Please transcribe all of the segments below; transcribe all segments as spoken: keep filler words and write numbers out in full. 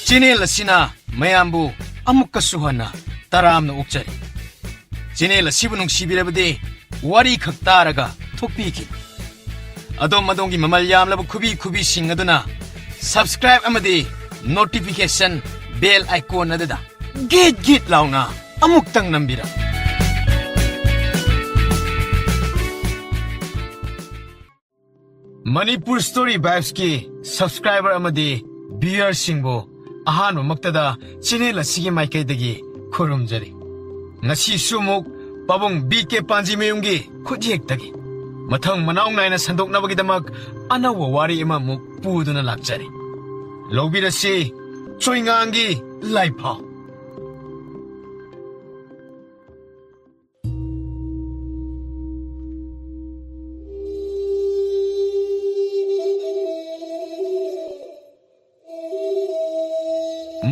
Channel ꯑꯁꯤꯅ ꯃꯌꯥꯝꯕꯨ ꯑꯃꯨꯛꯀꯁꯨ ꯍꯟꯅ ꯇꯔꯥꯝꯅ ꯑꯣꯛꯆꯔꯤ꯫ ꯆꯦꯅꯦꯜ ꯑꯁꯤꯕꯨ ꯅꯨꯡꯁꯤꯕꯤꯔꯕꯗꯤ ꯋꯥꯔꯤ ꯈꯛ ꯇꯥꯔꯒ ꯊꯣꯛꯄꯤꯈꯤꯕ꯫ ꯑꯗꯣꯝ ꯑꯗꯣꯝꯒꯤ ꯃꯃꯜ ꯌꯥꯝꯂꯕ ꯈꯨꯕꯤ ꯈꯨꯕꯤꯁꯤꯡ ꯑꯗꯨꯅ subscribe ꯑꯃꯗꯤ notification bell icon ꯑꯗꯨꯗ ꯒꯤꯠ ꯒꯤꯠ ꯂꯥꯎꯅ ꯑꯃꯨꯛꯇꯪ ꯅꯝꯕꯤꯔꯝꯃꯨ꯫ ꯃꯅꯤꯄꯨꯔ Story Vibesꯀꯤ subscriber ꯑꯃꯗꯤ viewerꯁꯤꯡꯕꯨ ꯑꯍꯥꯟꯕꯃꯛꯇꯗ ꯆꯦꯅꯦꯜ ꯑꯁꯤꯒꯤ ꯃꯥꯏꯀꯩꯗꯒꯤ ꯈꯨꯔꯨꯝꯖꯔꯤ꯫ ꯉꯁꯤꯁꯨ ꯑꯃꯨꯛ ꯄꯥꯕꯨꯡ ꯕꯤ ꯀꯦ ꯄꯥꯟꯖꯤꯃꯌꯨꯝꯒꯤ ꯈꯨꯠꯌꯦꯛꯇꯒꯤ ꯃꯊꯪ ꯃꯅꯥꯎ ꯅꯥꯏꯅ ꯁꯟꯗꯣꯛꯅꯕꯒꯤꯗꯃꯛ ꯑꯅꯧꯕ ꯋꯥꯔꯤ ꯑꯃꯃꯨꯛ ꯄꯨꯗꯨꯅ ꯂꯥꯛꯆꯔꯤ꯫ ꯂꯧꯕꯤꯔꯁꯤ, ꯆꯣꯏꯉꯥꯡꯒꯤ ꯂꯥꯏꯐꯥꯎ꯫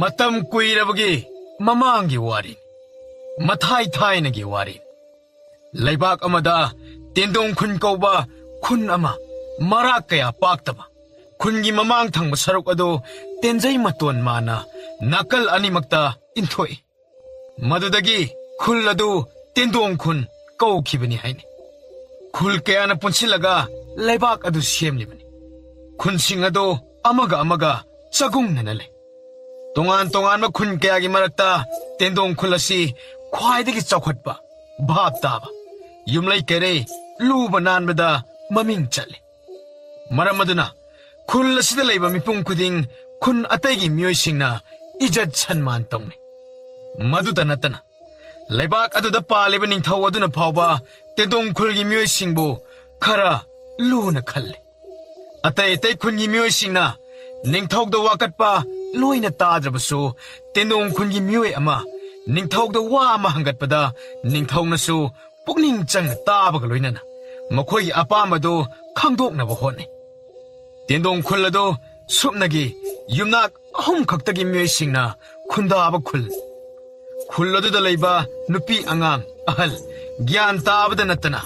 ꯃꯇꯝ ꯀꯨꯏꯔꯕꯒꯤ ꯃꯃꯥꯡꯒꯤ ꯋꯥꯔꯤ, ꯃꯊꯥꯏ ꯊꯥꯏꯅꯒꯤ ꯋꯥꯔꯤ꯫ ꯂꯩꯕꯥꯛ ꯑꯃꯗ ꯇꯦꯟꯗꯣꯡ ꯈꯨꯟ ꯀꯧꯕ ꯈꯨꯟ ꯑꯃ, ꯃꯔꯥꯛ ꯀꯌꯥ ꯄꯥꯛꯇꯕ ꯈꯨꯟꯒꯤ ꯃꯃꯥꯡ ꯊꯪꯕ ꯁꯔꯨꯛ ꯑꯗꯨ ꯇꯦꯟꯖꯩ ꯃꯇꯣꯟ ꯃꯥꯅ ꯅꯥꯀꯜ ꯑꯅꯤꯃꯛꯇ ꯏꯟꯊꯣꯛꯏ꯫ ꯃꯗꯨꯗꯒꯤ ꯈꯨꯜ ꯑꯗꯨ ꯇꯦꯟꯗꯣꯡ ꯈꯨꯟ ꯀꯧꯈꯤꯕꯅꯤ ꯍꯥꯏꯅꯩ꯫ ꯈꯨꯜ ꯀꯌꯥꯅ ꯄꯨꯟꯁꯤꯜꯂꯒ ꯂꯩꯕꯥꯛ ꯑꯗꯨ ꯁꯦꯝꯂꯤꯕꯅꯤ꯫ ꯈꯨꯟꯁꯤꯡ ꯑꯗꯨ ꯑꯃꯒ ꯑꯃꯒ ꯆꯒꯨꯡꯅꯅ ꯂꯩ꯫ ꯇꯣꯉꯥꯟ ꯇꯣꯉꯥꯟꯕ ꯈꯨꯟ ꯀꯌꯥꯒꯤ ꯃꯔꯛꯇ ꯇꯦꯟꯗꯣꯡ ꯈꯨꯜ ꯑꯁꯤ ꯈ꯭ꯋꯥꯏꯗꯒꯤ ꯆꯥꯎꯈꯠꯄ, ꯚꯥꯞ ꯇꯥꯕ, ꯌꯨꯝꯂꯩ ꯀꯩꯔꯩ ꯂꯨꯕ ꯅꯥꯟꯕꯗ ꯃꯃꯤꯡ ꯆꯠꯂꯤ꯫ ꯃꯔꯝ ꯑꯗꯨꯅ ꯈꯨꯜ ꯑꯁꯤꯗ ꯂꯩꯕ ꯃꯤꯄꯨꯝ ꯈꯨꯗꯤꯡ ꯈꯨꯟ ꯑꯇꯩꯒꯤ ꯃꯤꯑꯣꯏꯁꯤꯡꯅ ꯏꯖꯠ ꯁꯟꯃꯥꯟ ꯇꯧꯅꯩ꯫ ꯃꯗꯨꯇ ꯅꯠꯇꯅ ꯂꯩꯕꯥꯛ ꯑꯗꯨꯗ ꯄꯥꯜꯂꯤꯕ ꯅꯤꯡꯊꯧ ꯑꯗꯨꯅ ꯐꯥꯎꯕ ꯇꯦꯟꯗꯣꯡ ꯈꯨꯜꯒꯤ ꯃꯤꯑꯣꯏꯁꯤꯡꯕꯨ ꯈꯔ ꯂꯨꯅ ꯈꯜꯂꯤ꯫ ꯑꯇꯩ ꯑꯇꯩ ꯈꯨꯟꯒꯤ ꯃꯤꯑꯣꯏꯁꯤꯡꯅ ꯅꯤꯡꯊꯧꯗ ꯋꯥꯀꯠꯄ ꯂꯣꯏꯅ ꯇꯥꯗ꯭ꯔꯕꯁꯨ, ꯇꯦꯟꯗꯣꯡ ꯈꯨꯟꯒꯤ ꯃꯤꯑꯣꯏ ꯑꯃ ꯅꯤꯡꯊꯧꯗ ꯋꯥ ꯑꯃ ꯍꯪꯒꯠꯄꯗ ꯅꯤꯡꯊꯧꯅꯁꯨ ꯄꯨꯛꯅꯤꯡ ꯆꯪꯅ ꯇꯥꯕꯒ ꯂꯣꯏꯅꯅ ꯃꯈꯣꯏꯒꯤ ꯑꯄꯥꯝꯕꯗꯨ ꯈꯪꯗꯣꯛꯅꯕ ꯍꯣꯠꯅꯩ꯫ ꯇꯦꯟꯗꯣꯡ ꯈꯨꯜ ꯑꯗꯨ ꯁꯨꯞꯅꯒꯤ ꯌꯨꯝꯅꯥꯛ ꯑꯍꯨꯝ ꯈꯛꯇꯒꯤ ꯃꯤꯑꯣꯏꯁꯤꯡꯅ ꯈꯨꯟꯗꯥꯕ ꯈꯨꯜ꯫ ꯈꯨꯜ ꯑꯗꯨꯗ ꯂꯩꯕ ꯅꯨꯄꯤ, ꯑꯉꯥꯡ, ꯑꯍꯜ, ꯒ꯭ꯌꯥꯟ ꯇꯥꯕꯗ ꯅꯠꯇꯅ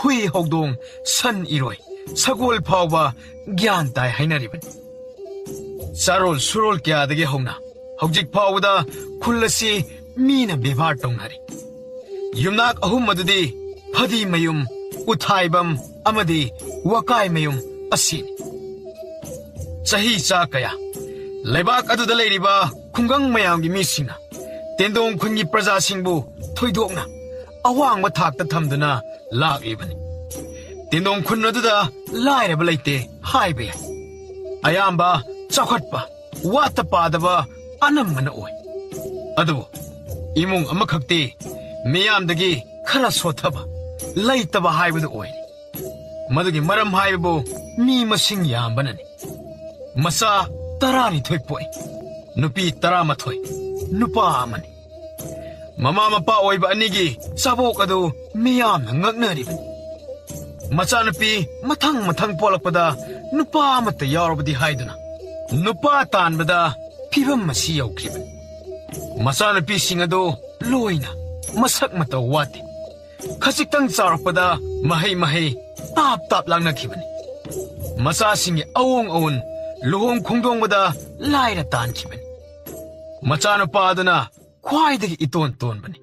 ꯍꯨꯏ, ꯍꯧꯗꯣꯡ, ꯁꯟ, ꯏꯔꯣꯏ, ꯁꯒꯣꯜ ꯐꯥꯎꯕ ꯒ꯭ꯌꯥꯟ ꯇꯥꯏ ꯍꯥꯏꯅꯔꯤꯕꯅꯤ꯫ ꯆꯥꯔꯣꯜ ꯁꯨꯔꯣꯜ ꯀꯌꯥꯗꯒꯤ ꯍꯧꯅ ꯍꯧꯖꯤꯛ ꯐꯥꯎꯕꯗ ꯈꯨꯜ ꯑꯁꯤ ꯃꯤꯅ ꯕꯦꯕꯥꯔ ꯇꯧꯅꯔꯤ꯫ ꯌꯨꯝꯅꯥꯛ ꯑꯍꯨꯝ ꯑꯗꯨꯗꯤ ꯐꯗꯤꯃꯌꯨꯝ, ꯎꯊꯥꯏꯕꯝ ꯑꯃꯗꯤ ꯋꯀꯥꯏꯃꯌꯨꯝ ꯑꯁꯤꯅꯤ꯫ ꯆꯍꯤ ꯆꯥ ꯀꯌꯥ ꯂꯩꯕꯥꯛ ꯑꯗꯨꯗ ꯂꯩꯔꯤꯕ ꯈꯨꯡꯒꯪ ꯃꯌꯥꯝꯒꯤ ꯃꯤꯁꯤꯡꯅ ꯇꯦꯟꯗꯣꯡ ꯈꯨꯟꯒꯤ ꯄ꯭ꯔꯖꯥꯁꯤꯡꯕꯨ ꯊꯣꯏꯗꯣꯛꯅ ꯑꯋꯥꯡꯕ ꯊꯥꯛꯇ ꯊꯝꯗꯨꯅ ꯂꯥꯛꯂꯤꯕꯅꯤ꯫ ꯇꯦꯟꯗꯣꯡ ꯈꯨꯟ ꯑꯗꯨꯗ ꯂꯥꯏꯔꯕ ꯂꯩꯇꯦ ꯍꯥꯏꯕ ꯌꯥꯏ꯫ ꯑꯌꯥꯝꯕ ꯆꯥꯎꯈꯠꯄ, ꯋꯥꯠꯇ ꯄꯥꯗꯕ ꯑꯅꯝꯕꯅ ꯑꯣꯏ꯫ ꯑꯗꯨꯕꯨ ꯏꯃꯨꯡ ꯑꯃꯈꯛꯇꯤ ꯃꯤꯌꯥꯝꯗꯒꯤ ꯈꯔ ꯁꯣꯠꯊꯕ, ꯂꯩꯇꯕ ꯍꯥꯏꯕꯗꯨ ꯑꯣꯏꯔꯤ꯫ ꯃꯗꯨꯒꯤ ꯃꯔꯝ ꯍꯥꯏꯕꯕꯨ ꯃꯤ ꯃꯁꯤꯡ ꯌꯥꯝꯕꯅꯅꯤ꯫ ꯃꯆꯥ ꯇꯔꯥꯅꯤꯊꯣꯏ ꯄꯣꯛꯏ, ꯅꯨꯄꯤ ꯇꯔꯥꯃꯥꯊꯣꯏ, ꯅꯨꯄꯥ ꯑꯃꯅꯤ꯫ ꯃꯃꯥ ꯃꯄꯥ ꯑꯣꯏꯕ ꯑꯅꯤꯒꯤ ꯆꯥꯕꯣꯛ ꯑꯗꯨ ꯃꯤꯌꯥꯝꯅ ꯉꯛꯅꯔꯤꯕꯅꯤ꯫ ꯃꯆꯥꯅꯨꯄꯤ ꯃꯊꯪ ꯃꯊꯪ ꯄꯣꯛꯂꯛꯄꯗ ꯅꯨꯄꯥ ꯑꯃꯠꯇ ꯌꯥꯎꯔꯕꯗꯤ ꯍꯥꯏꯗꯨꯅ ꯅꯨꯄꯥ ꯇꯥꯟꯕꯗ ꯐꯤꯕꯝ ꯑꯁꯤ ꯌꯧꯈꯤꯕꯅꯤ꯫ ꯃꯆꯥꯅꯨꯄꯤꯁꯤꯡ ꯑꯗꯨ ꯂꯣꯏꯅ ꯃꯁꯛ ꯃꯇꯧ ꯋꯥꯠꯇꯦ꯫ ꯈꯖꯤꯛꯇꯪ ꯆꯥꯎꯔꯛꯄꯗ ꯃꯍꯩ ꯃꯍꯩ ꯇꯥꯞ ꯇꯥꯞ ꯂꯥꯡꯅꯈꯤꯕꯅꯤ꯫ ꯃꯆꯥꯁꯤꯡꯒꯤ ꯑꯑꯣꯡ ꯑꯑꯣꯟ ꯂꯨꯍꯣꯡ ꯈꯣꯡꯗꯣꯡꯕꯗ ꯂꯥꯏꯔ ꯇꯥꯟꯈꯤꯕꯅꯤ꯫ ꯃꯆꯥꯅꯨꯄꯥ ꯑꯗꯨꯅ ꯈ꯭ꯋꯥꯏꯗꯒꯤ ꯏꯇꯣꯟ ꯇꯣꯟꯕꯅꯤ꯫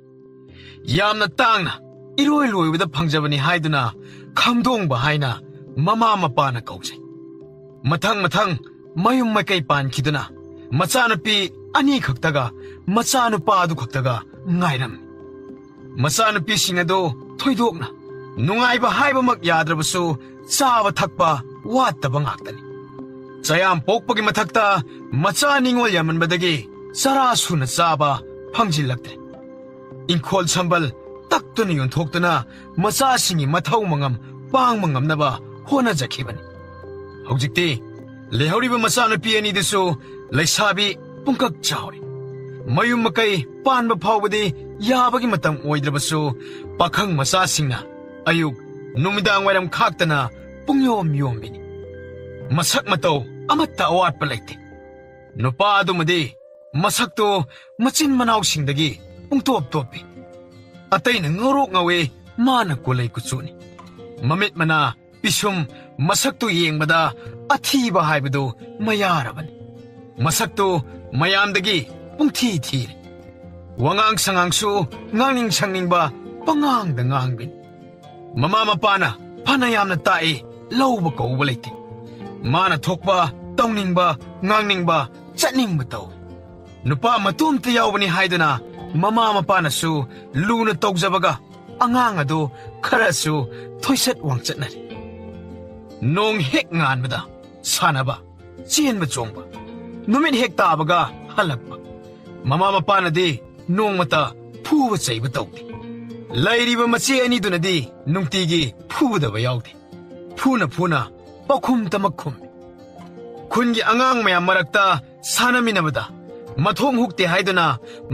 ꯌꯥꯝꯅ ꯇꯥꯡꯅ ꯏꯔꯣꯏ ꯂꯣꯏꯕꯗ ꯐꯪꯖꯕꯅꯤ ꯍꯥꯏꯗꯨꯅ ꯈꯝꯗꯣꯡꯕ ꯍꯥꯏꯅ ꯃꯃꯥ ꯃꯄꯥꯅ ꯀꯧꯖꯩ꯫ ꯃꯊꯪ ꯃꯊꯪ ꯃꯌꯨꯝ ꯃꯀꯩ ꯄꯥꯟꯈꯤꯗꯨꯅ ꯃꯆꯥꯅꯨꯄꯤ ꯑꯅꯤ ꯈꯛꯇꯒ ꯃꯆꯥꯅꯨꯄꯥ ꯑꯗꯨ ꯈꯛꯇꯒ ꯉꯥꯏꯔꯝꯃꯤ꯫ ꯃꯆꯥꯅꯨꯄꯤꯁꯤꯡ ꯑꯗꯨ ꯊꯣꯏꯗꯣꯛꯅ ꯅꯨꯡꯉꯥꯏꯕ ꯍꯥꯏꯕꯃꯛ ꯌꯥꯗ꯭ꯔꯕꯁꯨ ꯆꯥꯕ ꯊꯛꯄ ꯋꯥꯠꯇꯕ ꯉꯥꯛꯇꯅꯤ꯫ ꯆꯌꯥꯝ ꯄꯣꯛꯄꯒꯤ ꯃꯊꯛꯇ ꯃꯆꯥ ꯅꯤꯉꯣꯜ ꯌꯥꯝꯃꯟꯕꯗꯒꯤ ꯆꯔꯥ ꯁꯨꯅ ꯆꯥꯕ ꯐꯪꯖꯤꯜꯂꯛꯇ꯭ꯔꯦ꯫ ꯏꯪꯈꯣꯜ ꯁꯝꯕꯜ ꯇꯛꯇꯨꯅ ꯌꯣꯟꯊꯣꯛꯇꯨꯅ ꯃꯆꯥꯁꯤꯡꯒꯤ ꯃꯊꯧ ꯃꯉꯝ ꯄꯥꯡꯕ ꯉꯝꯅꯕ ꯍꯣꯠꯅꯖꯈꯤꯕꯅꯤ꯫ ꯍꯧꯖꯤꯛꯇꯤ ꯂꯩꯍꯧꯔꯤꯕ ꯃꯆꯥꯅꯨꯄꯤ ꯑꯅꯤꯗꯨꯁꯨ ꯂꯩꯁꯥꯕꯤ ꯄꯨꯡꯀꯛ ꯆꯥꯎꯔꯦ꯫ ꯃꯌꯨꯝ ꯃꯀꯩ ꯄꯥꯟꯕ ꯐꯥꯎꯕꯗꯤ ꯌꯥꯕꯒꯤ ꯃꯇꯝ ꯑꯣꯏꯗ꯭ꯔꯕꯁꯨ ꯄꯥꯈꯪ ꯃꯆꯥꯁꯤꯡꯅ ꯑꯌꯨꯛ ꯅꯨꯃꯤꯗꯥꯡ ꯋꯥꯏꯔꯝ ꯈꯥꯛꯇꯅ ꯄꯨꯡꯌꯣꯝ ꯌꯣꯝꯕꯤꯅꯤ꯫ ꯃꯁꯛ ꯃꯇꯧ ꯑꯃꯠꯇ ꯑꯋꯥꯠꯄ ꯂꯩꯇꯦ꯫ ꯅꯨꯄꯥ ꯑꯗꯨꯃꯗꯤ ꯃꯁꯛꯇꯣ ꯃꯆꯤꯟ ꯃꯅꯥꯎꯁꯤꯡꯗꯒꯤ ꯄꯨꯡꯇꯣꯞ ꯇꯣꯞꯄꯤ꯫ ꯑꯇꯩꯅ ꯉꯧꯔꯣꯛ ꯉꯧꯏ, ꯃꯥꯅ ꯀꯨꯂꯩ ꯀꯨꯆꯨꯅꯤ꯫ ꯃꯃꯤꯠ ꯃꯅꯥ, ꯄꯤꯁꯨꯝ, ꯃꯁꯛꯇꯨ ꯌꯦꯡꯕꯗ ꯑꯊꯤꯕ ꯍꯥꯏꯕꯗꯨ ꯃꯌꯥꯔꯕꯅꯤ꯫ ꯃꯁꯛꯇꯨ ꯃꯌꯥꯝꯗꯒꯤ ꯄꯨꯡꯊꯤ ꯊꯤꯔꯦ꯫ ꯋꯥꯉꯥꯡ ꯁꯉꯥꯡꯁꯨ ꯉꯥꯡꯅꯤꯡ ꯁꯪꯅꯤꯡꯕ ꯄꯉꯥꯡꯗ ꯉꯥꯡꯕꯤꯅꯤ꯫ ꯃꯃꯥ ꯃꯄꯥꯅ ꯐꯅ ꯌꯥꯝꯅ ꯇꯥꯛꯏ, ꯂꯧꯕ ꯀꯧꯕ ꯂꯩꯇꯦ꯫ ꯃꯥꯅ ꯊꯣꯛꯄ, ꯇꯧꯅꯤꯡꯕ, ꯉꯥꯡꯅꯤꯡꯕ, ꯆꯠꯅꯤꯡꯕ ꯇꯧꯏ꯫ ꯅꯨꯄꯥ ꯃꯇꯣꯝꯇ ꯌꯥꯎꯕꯅꯤ ꯍꯥꯏꯗꯨꯅ ꯃꯃꯥ ꯃꯄꯥꯅꯁꯨ ꯂꯨꯅ ꯇꯧꯖꯕꯒ ꯑꯉꯥꯡ ꯑꯗꯨ ꯈꯔꯁꯨ ꯊꯣꯏꯁꯠ ꯋꯥꯡꯆꯠꯅꯔꯤ꯫ ꯅꯣꯡ ꯍꯦꯛ ꯉꯥꯟꯕꯗ ꯁꯥꯟꯅꯕ, ꯆꯦꯟꯕ ꯆꯣꯡꯕ, ꯅꯨꯃꯤꯠ ꯍꯦꯛ ꯇꯥꯕꯒ ꯍꯜꯂꯛꯄ꯫ ꯃꯃꯥ ꯃꯄꯥꯅꯗꯤ ꯅꯣꯡꯃꯇ ꯐꯨꯕ ꯆꯩꯕ ꯇꯧꯗꯦ꯫ ꯂꯩꯔꯤꯕ ꯃꯆꯦ ꯑꯅꯤꯗꯨꯅꯗꯤ ꯅꯨꯡꯇꯤꯒꯤ ꯐꯨꯗꯕ ꯌꯥꯎꯗꯦ꯫ ꯐꯨꯅ ꯐꯨꯅ ꯄꯥꯎꯈꯨꯝ ꯇꯃꯛ ꯈꯨꯝꯃꯤ꯫ ꯈꯨꯟꯒꯤ ꯑꯉꯥꯡ ꯃꯌꯥꯝ ꯃꯔꯛꯇ ꯁꯥꯟꯅꯃꯤꯟꯅꯕꯗ ꯃꯊꯣꯡ ꯍꯨꯛꯇꯦ ꯍꯥꯏꯗꯨꯅ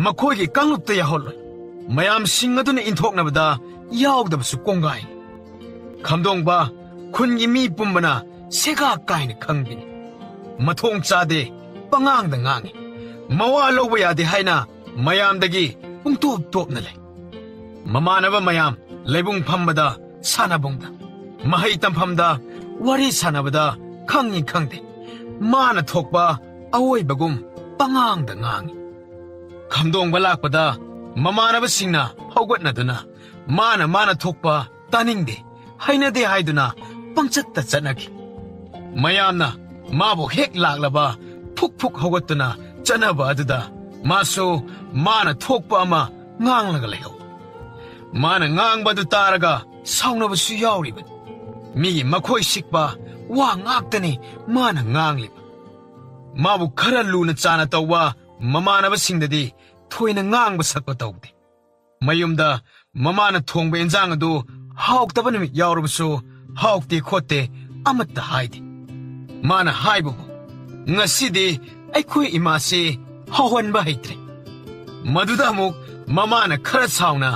ꯃꯈꯣꯏꯒꯤ ꯀꯥꯡꯂꯨꯞꯇ ꯌꯥꯎꯍꯜꯂꯣꯏ꯫ ꯃꯌꯥꯝꯁꯤꯡ ꯑꯗꯨꯅ ꯏꯟꯊꯣꯛꯅꯕꯗ ꯌꯥꯎꯗꯕꯁꯨ ꯀꯣꯡꯒꯥꯏ꯫ ꯈꯝꯗꯣꯡꯕ ꯈꯨꯟꯒꯤ ꯃꯤ ꯄꯨꯝꯕꯅ ꯁꯦꯒꯥ ꯀꯥꯏꯅ ꯈꯪꯕꯤꯅꯤ꯫ ꯃꯊꯣꯡ ꯆꯥꯗꯦ, ꯄꯉꯥꯡꯗ ꯉꯥꯡꯏ꯫ ꯃꯋꯥ ꯂꯧꯕ ꯌꯥꯗꯦ ꯍꯥꯏꯅ ꯃꯌꯥꯝꯗꯒꯤ ꯄꯨꯡꯇꯣꯞ ꯇꯣꯞꯅ ꯂꯩ꯫ ꯃꯃꯥꯟꯅꯕ ꯃꯌꯥꯝ ꯂꯩꯕꯨꯡ ꯐꯝꯕꯗ, ꯁꯥꯟꯅꯕꯨꯡꯗ, ꯃꯍꯩ ꯇꯝꯐꯝꯗ ꯋꯥꯔꯤ ꯁꯥꯟꯅꯕꯗ ꯈꯪꯉꯤ ꯈꯪꯗꯦ, ꯃꯥꯅ ꯊꯣꯛꯄ ꯑꯋꯣꯏꯕꯒꯨꯝ ꯄꯉꯥꯡꯗ ꯉꯥꯡꯏ꯫ ꯈꯝꯗꯣꯡꯕ ꯂꯥꯛꯄꯗ ꯃꯃꯥꯟꯅꯕꯁꯤꯡꯅ ꯍꯧꯒꯠꯅꯗꯨꯅ ꯃꯥꯅ ꯃꯥꯅ ꯊꯣꯛꯄ ꯇꯥꯅꯤꯡꯗꯦ, ꯍꯩꯅꯗꯦ ꯍꯥꯏꯗꯨꯅ ꯄꯪꯆꯠꯇ ꯆꯠꯅꯈꯤ꯫ ꯃꯌꯥꯝꯅ ꯃꯥꯕꯨ ꯍꯦꯛ ꯂꯥꯛꯂꯕ ꯐꯨꯛ ꯐꯨꯛ ꯍꯧꯒꯠꯇꯨꯅ ꯆꯠꯅꯕ ꯑꯗꯨꯗ ꯃꯥꯁꯨ ꯃꯥꯅ ꯊꯣꯛꯄ ꯑꯃ ꯉꯥꯡꯂꯒ ꯂꯩꯍꯧ꯫ ꯃꯥꯅ ꯉꯥꯡꯕ ꯑꯗꯨ ꯇꯥꯔꯒ ꯁꯥꯎꯅꯕꯁꯨ ꯌꯥꯎꯔꯤꯕꯅꯤ꯫ ꯃꯤꯒꯤ ꯃꯈꯣꯏ ꯁꯤꯛꯄ ꯋꯥ ꯉꯥꯛꯇꯅꯤ ꯃꯥꯅ ꯉꯥꯡꯂꯤꯕ꯫ ꯃꯥꯕꯨ ꯈꯔ ꯂꯨꯅ ꯆꯥꯅ ꯇꯧꯕ ꯃꯃꯥꯟꯅꯕꯁꯤꯡꯗꯗꯤ ꯊꯣꯏꯅ ꯉꯥꯡꯕ ꯁꯛꯄ ꯇꯧꯗꯦ꯫ ꯃꯌꯨꯝꯗ ꯃꯃꯥꯅ ꯊꯣꯡꯕ ꯏꯟꯖꯥꯡ ꯑꯗꯨ ꯍꯥꯎꯇꯕ ꯅꯨꯃꯤꯠ ꯌꯥꯎꯔꯕꯁꯨ ꯍꯥꯎꯇꯦ ꯈꯣꯠꯇꯦ ꯑꯃꯠꯇ ꯍꯥꯏꯗꯦ꯫ ꯃꯥꯅ ꯍꯥꯏꯕꯕꯨ, "ꯉꯁꯤꯗꯤ ꯑꯩꯈꯣꯏ ꯏꯃꯥꯁꯤ ꯍꯥꯎꯍꯟꯕ ꯍꯩꯇ꯭ꯔꯦ"꯫ ꯃꯗꯨꯗ ꯑꯃꯨꯛ ꯃꯃꯥꯅ ꯈꯔ ꯁꯥꯎꯅ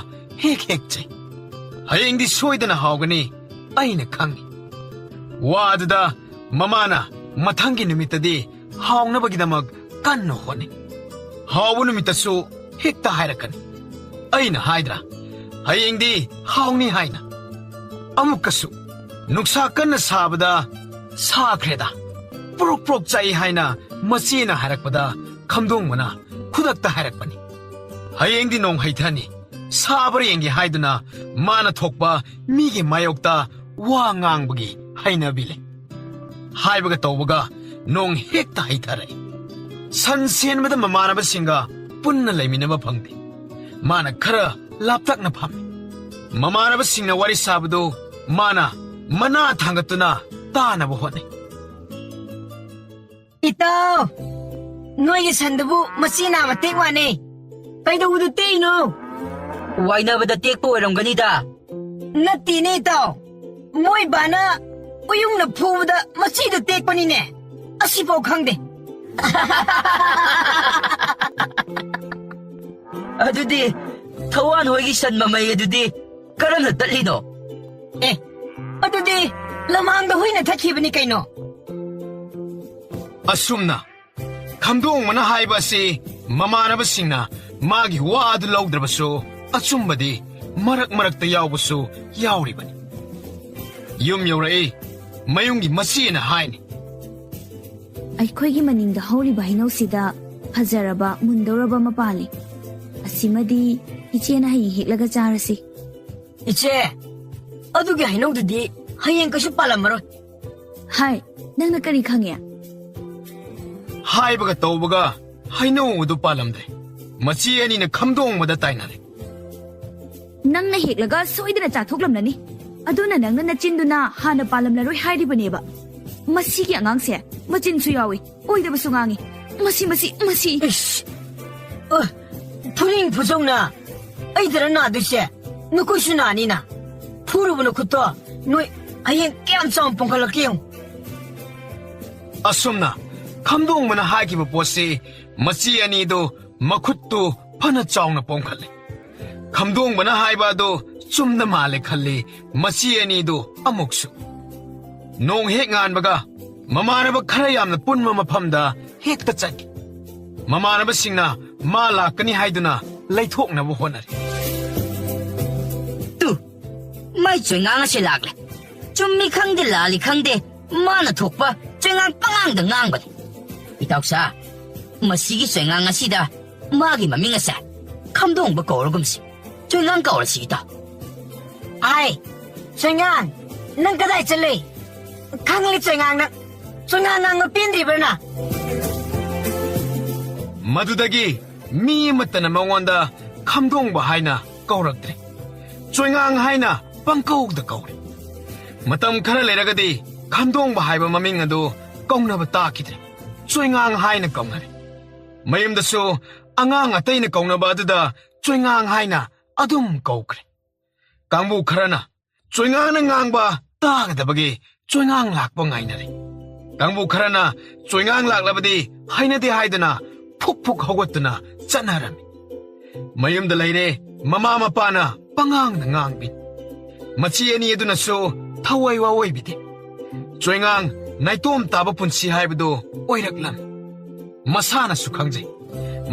ꯍꯦꯛ ꯍꯦꯛ ꯆꯩ꯫ "ꯍꯌꯦꯡꯗꯤ ꯁꯣꯏꯗꯅ ꯍꯥꯎꯒꯅꯤ, ꯑꯩꯅ ꯈꯪꯏ"꯫ ꯋꯥ ꯑꯗꯨꯗ ꯃꯃꯥꯅ ꯃꯊꯪꯒꯤ ꯅꯨꯃꯤꯠꯇꯗꯤ ꯍꯥꯎꯅꯕꯒꯤꯗꯃꯛ ꯀꯟꯅ ꯍꯣꯠꯅꯩ꯫ ꯍꯥꯎꯕ ꯅꯨꯃꯤꯠꯇꯁꯨ ꯍꯦꯛꯇ ꯍꯥꯏꯔꯛꯀꯅꯤ꯫ ꯑꯩꯅ ꯍꯥꯏꯗ꯭ꯔꯥ, "ꯍꯌꯦꯡꯗꯤ ꯍꯥꯎꯅꯤ" ꯍꯥꯏꯅ? ꯑꯃꯨꯛꯀꯁꯨ, "ꯅꯨꯡꯁꯥ ꯀꯟꯅ ꯁꯥꯕꯗ ꯁꯥꯈ꯭ꯔꯦꯗ" ꯄ꯭ꯔꯣꯛ ꯄ꯭ꯔꯣꯛ ꯆꯥꯛꯏ ꯍꯥꯏꯅ ꯃꯆꯦꯅ ꯍꯥꯏꯔꯛꯄꯗ ꯈꯝꯗꯣꯡꯕꯅ ꯈꯨꯗꯛꯇ ꯍꯥꯏꯔꯛꯄꯅꯤ꯫ "ꯍꯌꯦꯡꯗꯤ ꯅꯣꯡ ꯍꯩꯊꯅꯤ, ꯁꯥꯕ꯭ꯔꯥ ꯌꯦꯡꯒꯦ" ꯍꯥꯏꯗꯨꯅ ꯃꯥꯅ ꯊꯣꯛꯄ ꯃꯤꯒꯤ ꯃꯥꯌꯣꯛꯇ ꯋꯥ ꯉꯥꯡꯕꯒꯤ ꯍꯩꯅꯕꯤ ꯂꯩ꯫ ꯍꯥꯏꯕꯒ ꯇꯧꯕꯒ ꯅꯣꯡ ꯍꯦꯛꯇ ꯍꯩꯊꯔꯛꯏ꯫ ꯁꯟ ꯁꯦꯟꯕꯗ ꯃꯃꯥꯟꯅꯕꯁꯤꯡꯒ ꯄꯨꯟꯅ ꯂꯩꯃꯤꯟꯅꯕ ꯐꯪꯗꯦ꯫ ꯃꯥꯅ ꯈꯔ ꯂꯥꯞꯇꯛꯅ ꯐꯝꯃꯤ꯫ ꯃꯃꯥꯟꯅꯕꯁꯤꯡꯅ ꯋꯥꯔꯤ ꯁꯥꯕꯗꯨ ꯃꯥꯅ ꯃꯅꯥ ꯊꯥꯡꯒꯠꯇꯨꯅ ꯇꯥꯅꯕ ꯍꯣꯠꯅꯩ꯫ "ꯏꯇꯥꯎ, ꯅꯣꯏꯒꯤ ꯁꯟꯗꯨꯕꯨ ꯃꯆꯤ ꯅꯥꯝꯃ ꯇꯦꯛ ꯋꯥꯅꯦ꯫ ꯀꯩꯗꯧꯕꯗ ꯇꯦꯛꯏꯅꯣ?" "ꯋꯥꯏꯅꯕꯗ ꯇꯦꯛꯄ ꯑꯣꯏꯔꯝꯒꯅꯤꯗ꯫" "ꯅꯠꯇꯦꯅꯦ ꯏꯇꯥꯎ, ꯃꯣꯏ ꯕꯥꯅ ꯎꯌꯨꯡꯅ ꯐꯨꯕꯗ ꯃꯆꯤꯗ ꯇꯦꯛꯄꯅꯤꯅꯦ꯫ ꯑꯁꯤꯐꯥꯎ ꯈꯪꯗꯦ꯫" "ꯑꯗꯨꯗꯤ ꯊꯋꯥꯟ ꯍꯣꯏꯒꯤ ꯁꯟ ꯃꯃꯩ ꯑꯗꯨꯗꯤ ꯀꯔꯝꯅ ꯇꯠꯂꯤꯅꯣ?" "ꯑꯦ, ꯑꯗꯨꯗꯤ ꯂꯃꯥꯡꯗ ꯍꯨꯏꯅ ꯊꯠꯈꯤꯕꯅꯤ ꯀꯩꯅꯣ꯫" ꯑꯁꯨꯝꯅ ꯈꯝꯗꯣꯡꯕꯅ ꯍꯥꯏꯕ ꯑꯁꯤ ꯃꯃꯥꯟꯅꯕꯁꯤꯡꯅ ꯃꯥꯒꯤ ꯋꯥ ꯑꯗꯨ ꯂꯧꯗ꯭ꯔꯕꯁꯨ, ꯑꯆꯨꯝꯕꯗꯤ ꯃꯔꯛ ꯃꯔꯛꯇ ꯌꯥꯎꯕꯁꯨ ꯌꯥꯎꯔꯤꯕꯅꯤ꯫ ꯌꯨꯝ ꯌꯧꯔꯛꯏ꯫ ꯃꯌꯨꯝꯒꯤ ꯃꯆꯦꯅ ꯍꯥꯏꯅꯤ꯫ "ꯑꯩꯈꯣꯏꯒꯤ ꯃꯅꯤꯡꯗ ꯍꯧꯔꯤꯕ ꯍꯩꯅꯧꯁꯤꯗ ꯐꯖꯔꯕ, ꯃꯨꯟꯗꯧꯔꯕ ꯑꯃ ꯄꯥꯜꯂꯤ꯫ ꯑꯁꯤꯃꯗꯤ ꯏꯆꯦꯅ ꯍꯌꯦꯡ ꯍꯦꯛꯂꯒ ꯆꯥꯔꯁꯤ꯫" "ꯏꯆꯦ, ꯑꯗꯨꯒꯤ ꯍꯩꯅꯧꯗꯨꯗꯤ ꯍꯌꯦꯡ ꯀꯩꯁꯨ ꯄꯥꯜꯂꯝꯃꯔꯣꯏ꯫" "ꯍꯥꯏ, ꯅꯪꯅ ꯀꯔꯤ ꯈꯪꯉꯦ?" ꯍꯥꯏꯕꯒ ꯇꯧꯕꯒ ꯍꯩꯅꯧ ꯑꯗꯨ ꯄꯥꯜꯂꯝꯗ꯭ꯔꯦ꯫ ꯃꯆꯦ ꯑꯅꯤꯅ ꯈꯝꯗꯣꯡꯕꯗ ꯇꯥꯏꯅꯔꯦ꯫ "ꯅꯪꯅ ꯍꯦꯛꯂꯒ ꯁꯣꯏꯗꯅ ꯆꯥꯊꯣꯛꯂꯝꯂꯅꯤ꯫ ꯑꯗꯨꯅ ꯅꯪꯅ ꯅꯆꯤꯟꯗꯨꯅ ꯍꯥꯟꯅ ꯄꯥꯜꯂꯝꯂꯔꯣꯏ ꯍꯥꯏꯔꯤꯕꯅꯦꯕ꯫ ꯃꯁꯤꯒꯤ ꯑꯉꯥꯡꯁꯦ ꯃꯆꯤꯟꯁꯨ ꯌꯥꯎꯏ, ꯑꯣꯏꯗꯕꯁꯨ ꯉꯥꯡꯏ꯫ ꯃꯁꯤ, ꯃꯁꯤ, ꯃꯁꯤ!" "ꯏꯁ! ꯑ, ꯐꯨꯅꯤꯡ ꯐꯨꯖꯧꯅ ꯑꯩꯗꯔ ꯅꯥꯗꯣꯏꯁꯦ? ꯅꯈꯣꯏꯁꯨ ꯅꯥꯅꯤꯅ꯫ ꯐꯨꯔꯨꯕ ꯅꯈꯨꯠꯇꯣ ꯅꯣꯏ ꯍꯌꯦꯡ ꯀꯌꯥꯝ ꯆꯥꯎꯅ ꯄꯣꯡꯈꯠꯂꯛꯀꯦ ꯌꯦꯡꯉꯨ꯫" ꯑꯁꯨꯝꯅ ꯈꯝꯗꯣꯡꯕꯅ ꯍꯥꯏꯈꯤꯕ ꯄꯣꯠꯁꯤ ꯃꯆꯦ ꯑꯅꯤꯗꯨ ꯃꯈꯨꯠꯇꯨ ꯐꯅ ꯆꯥꯎꯅ ꯄꯣꯝꯈꯠꯂꯦ꯫ ꯈꯝꯗꯣꯡꯕꯅ ꯍꯥꯏꯕ ꯑꯗꯨ ꯆꯨꯝꯅ ꯃꯥꯜꯂꯦ ꯈꯜꯂꯤ ꯃꯆꯦ ꯑꯅꯤꯗꯨ ꯑꯃꯨꯛꯁꯨ꯫ ꯅꯣꯡ ꯍꯦꯛ ꯉꯥꯟꯕꯒ ꯃꯃꯥꯟꯅꯕ ꯈꯔ ꯌꯥꯝꯅ ꯄꯨꯟꯕ ꯃꯐꯝꯗ ꯍꯦꯛꯇ ꯆꯠꯈꯤ꯫ ꯃꯃꯥꯟꯅꯕꯁꯤꯡꯅ ꯃꯥ ꯂꯥꯛꯀꯅꯤ ꯍꯥꯏꯗꯨꯅ ꯂꯩꯊꯣꯛꯅꯕ ꯍꯣꯠꯅꯔꯤ꯫ ꯇꯨ, ꯃꯥꯏ ꯆꯣꯏꯉꯥꯡ ꯑꯁꯤ ꯂꯥꯛꯂꯦ꯫ ꯆꯨꯝꯃꯤ ꯈꯪꯗꯦ, ꯂꯥꯜꯂꯤ ꯈꯪꯗꯦ, ꯃꯥꯅ ꯊꯣꯛꯄ ꯆꯣꯏꯉꯥꯡ ꯄꯉꯥꯡꯗ ꯉꯥꯡꯕꯅꯤ꯫ ꯏꯇꯥꯎꯁꯥ, ꯃꯁꯤꯒꯤ ꯆꯣꯏꯉꯥꯡ ꯑꯁꯤꯗ ꯃꯥꯒꯤ ꯃꯃꯤꯡ ꯑꯁꯦ ꯈꯝꯗꯣꯡꯕ ꯀꯧꯔꯒꯨꯝꯁꯤ꯫ ꯆꯣꯏꯉꯥꯡ ꯀꯧꯔꯁꯤ, ꯏꯇꯥꯎ꯫ ꯑꯥꯏ, ꯆꯣꯏꯉꯥꯡ, ꯅꯪ ꯀꯗꯥꯏ ꯆꯠꯂꯤ? ꯈꯪꯂꯤ ꯆꯣꯏꯉꯥꯡ, ꯅꯪ ꯆꯣꯏꯉꯥꯡ ꯉꯥꯡꯕ ꯄꯦꯟꯗ꯭ꯔꯤꯕ꯭ꯔꯥ ꯅꯪ? ꯃꯗꯨꯗꯒꯤ ꯃꯤ ꯑꯃꯠꯇꯅ ꯃꯉꯣꯟꯗ ꯈꯝꯗꯣꯡꯕ ꯍꯥꯏꯅ ꯀꯧꯔꯛꯇ꯭ꯔꯦ꯫ ꯆꯣꯏꯉꯥꯡ ꯍꯥꯏꯅ ꯄꯪꯀꯧꯗ ꯀꯧꯔꯦ꯫ ꯃꯇꯝ ꯈꯔ ꯂꯩꯔꯒꯗꯤ ꯈꯝꯗꯣꯡꯕ ꯍꯥꯏꯕ ꯃꯃꯤꯡ ꯑꯗꯨ ꯀꯧꯅꯕ ꯇꯥꯈꯤꯗ꯭ꯔꯦ꯫ ꯆꯣꯏꯉꯥꯡ ꯍꯥꯏꯅ ꯀꯧꯅꯔꯦ꯫ ꯃꯌꯨꯝꯗꯁꯨ ꯑꯉꯥꯡ ꯑꯇꯩꯅ ꯀꯧꯅꯕ ꯑꯗꯨꯗ ꯆꯣꯏꯉꯥꯡ ꯍꯥꯏꯅ ꯑꯗꯨꯝ ꯀꯧꯈ꯭ꯔꯦ꯫ ꯀꯥꯡꯕꯨ ꯈꯔꯅ ꯆꯣꯏꯉꯥꯡꯅ ꯉꯥꯡꯕ ꯇꯥꯒꯗꯕꯒꯤ ꯆꯣꯏꯉꯥꯡ ꯂꯥꯛꯄ ꯉꯥꯏꯅꯔꯦ꯫ ꯀꯥꯡꯕꯨ ꯈꯔꯅ ꯆꯣꯏꯉꯥꯡ ꯂꯥꯛꯂꯕꯗꯤ ꯍꯩꯅꯗꯦ ꯍꯥꯏꯗꯨꯅ ꯐꯨꯛ ꯐꯨꯛ ꯍꯧꯒꯠꯇꯨꯅ ꯆꯠꯅꯔꯝꯃꯤ꯫ ꯃꯌꯨꯝꯗ ꯂꯩꯔꯦ, ꯃꯃꯥ ꯃꯄꯥꯅ ꯄꯉꯥꯡꯗ ꯉꯥꯡꯕꯤ꯫ ꯃꯆꯦ ꯑꯅꯤ ꯑꯗꯨꯅꯁꯨ ꯊꯋꯥꯏ ꯋꯥꯑꯣꯏꯕꯤꯗꯦ꯫ ꯆꯣꯏꯉꯥꯡ ꯅꯥꯏꯇꯣꯝ ꯇꯥꯕ ꯄꯨꯟꯁꯤ ꯍꯥꯏꯕꯗꯨ ꯑꯣꯏꯔꯛꯂꯝꯃꯤ꯫ ꯃꯁꯥꯅꯁꯨ ꯈꯪꯖꯩ,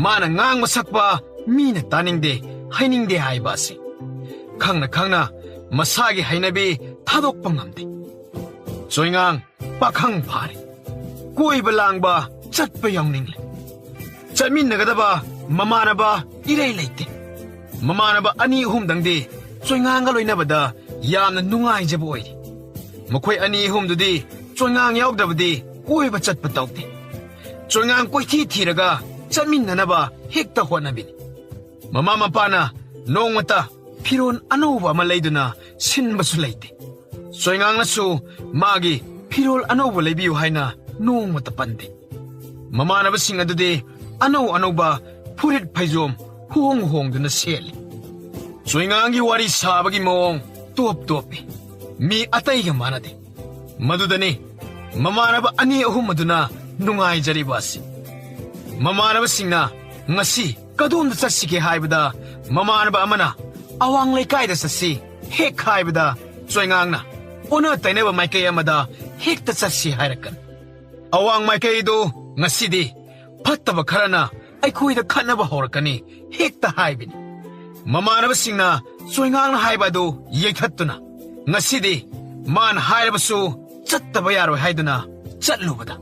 ꯃꯥꯅ ꯉꯥꯡꯕ ꯁꯛꯄ ꯃꯤꯅ ꯇꯥꯅꯤꯡꯗꯦ, ꯍꯩꯅꯤꯡꯗꯦ ꯍꯥꯏꯕ ꯑꯁꯤ꯫ ꯈꯪꯅ ꯈꯪꯅ ꯃꯁꯥꯒꯤ ꯍꯩꯅꯕꯤ ꯊꯥꯗꯣꯛꯄ ꯉꯝꯗꯦ꯫ ꯆꯣꯏꯉꯥꯡ ꯄꯥꯈꯪ ꯐꯥꯔꯦ꯫ ꯀꯣꯏꯕ ꯂꯥꯡꯕ ꯆꯠꯄ ꯌꯥꯎꯅꯤꯡꯂꯦ꯫ ꯆꯠꯃꯤꯟꯅꯒꯗꯕ ꯃꯃꯥꯟꯅꯕ ꯏꯔꯩ ꯂꯩꯇꯦ꯫ ꯃꯃꯥꯟꯅꯕ ꯑꯅꯤ ꯑꯍꯨꯝꯗꯪꯗꯤ ꯆꯣꯏꯉꯥꯡꯒ ꯂꯣꯏꯅꯕꯗ ꯌꯥꯝꯅ ꯅꯨꯡꯉꯥꯏꯖꯕ ꯑꯣꯏꯔꯤ꯫ ꯃꯈꯣꯏ ꯑꯅꯤ ꯑꯍꯨꯝꯗꯨꯗꯤ ꯆꯣꯏꯉꯥꯡ ꯌꯥꯎꯗ꯭ꯔꯕꯗꯤ ꯀꯣꯏꯕ ꯆꯠꯄ ꯇꯧꯗꯦ꯫ ꯆꯣꯏꯉꯥꯡ ꯀꯣꯏꯊꯤ ꯊꯤꯔꯒ ꯆꯠꯃꯤꯟꯅꯅꯕ ꯍꯦꯛꯇ ꯍꯣꯠꯅꯕꯤꯅꯤ꯫ ꯃꯃꯥ ꯃꯄꯥꯅ ꯅꯣꯡꯃꯇ ꯐꯤꯔꯣꯜ ꯑꯅꯧꯕ ꯑꯃ ꯂꯩꯗꯨꯅ ꯁꯤꯟꯕꯁꯨ ꯂꯩꯇꯦ꯫ ꯆꯣꯏꯉꯥꯡꯅꯁꯨ ꯃꯥꯒꯤ ꯐꯤꯔꯣꯜ ꯑꯅꯧꯕ ꯂꯩꯕꯤꯌꯨ ꯍꯥꯏꯅ ꯅꯣꯡꯃꯇ ꯄꯟꯗꯦ꯫ ꯃꯃꯥꯟꯅꯕꯁꯤꯡ ꯑꯗꯨꯗꯤ ꯑꯅꯧ ꯑꯅꯧꯕ ꯐꯨꯔꯤꯠ ꯐꯩꯖꯣꯝ ꯍꯣꯡ ꯍꯣꯡꯗꯨꯅ ꯁꯦꯠꯂꯤ꯫ ꯆꯣꯏꯉꯥꯡꯒꯤ ꯋꯥꯔꯤ ꯁꯥꯕꯒꯤ ꯃꯑꯣꯡ ꯇꯣꯞ ꯇꯣꯞꯄꯤ꯫ ꯃꯤ ꯑꯇꯩꯒ ꯃꯥꯟꯅꯗꯦ꯫ ꯃꯗꯨꯗꯅꯤ ꯃꯃꯥꯟꯅꯕ ꯑꯅꯤ ꯑꯍꯨꯝ ꯑꯗꯨꯅ ꯅꯨꯡꯉꯥꯏꯖꯔꯤꯕ ꯑꯁꯤ꯫ ꯃꯃꯥꯟꯅꯕꯁꯤꯡꯅ ꯉꯁꯤ ꯀꯗꯣꯝꯗ ꯆꯠꯁꯤꯒꯦ ꯍꯥꯏꯕꯗ, ꯃꯃꯥꯟꯅꯕ ꯑꯃꯅ ꯑꯋꯥꯡ ꯂꯩꯀꯥꯏꯗ ꯆꯠꯁꯤ ꯍꯦꯛ ꯍꯥꯏꯕꯗ, ꯆꯣꯏꯉꯥꯡꯅ ꯑꯣꯟꯅ ꯇꯩꯅꯕ ꯃꯥꯏꯀꯩ ꯑꯃꯗ ꯍꯦꯛꯇ ꯆꯠꯁꯤ ꯍꯥꯏꯔꯛꯀꯅꯤ꯫ ꯑꯋꯥꯡ ꯃꯥꯏꯀꯩꯗꯨ ꯉꯁꯤꯗꯤ ꯐꯠꯇꯕ ꯈꯔꯅ ꯑꯩꯈꯣꯏꯗ ꯈꯠꯅꯕ ꯍꯧꯔꯛꯀꯅꯤ ꯍꯦꯛꯇ ꯍꯥꯏꯕꯅꯤ꯫ ꯃꯃꯥꯟꯅꯕꯁꯤꯡꯅ ꯆꯣꯏꯉꯥꯡꯅ ꯍꯥꯏꯕ ꯑꯗꯨ ꯌꯩꯊꯠꯇꯨꯅ, ꯉꯁꯤꯗꯤ ꯃꯥꯅ ꯍꯥꯏꯔꯕꯁꯨ ꯆꯠꯇꯕ ꯌꯥꯔꯣꯏ ꯍꯥꯏꯗꯨꯅ ꯆꯠꯂꯨꯕꯗ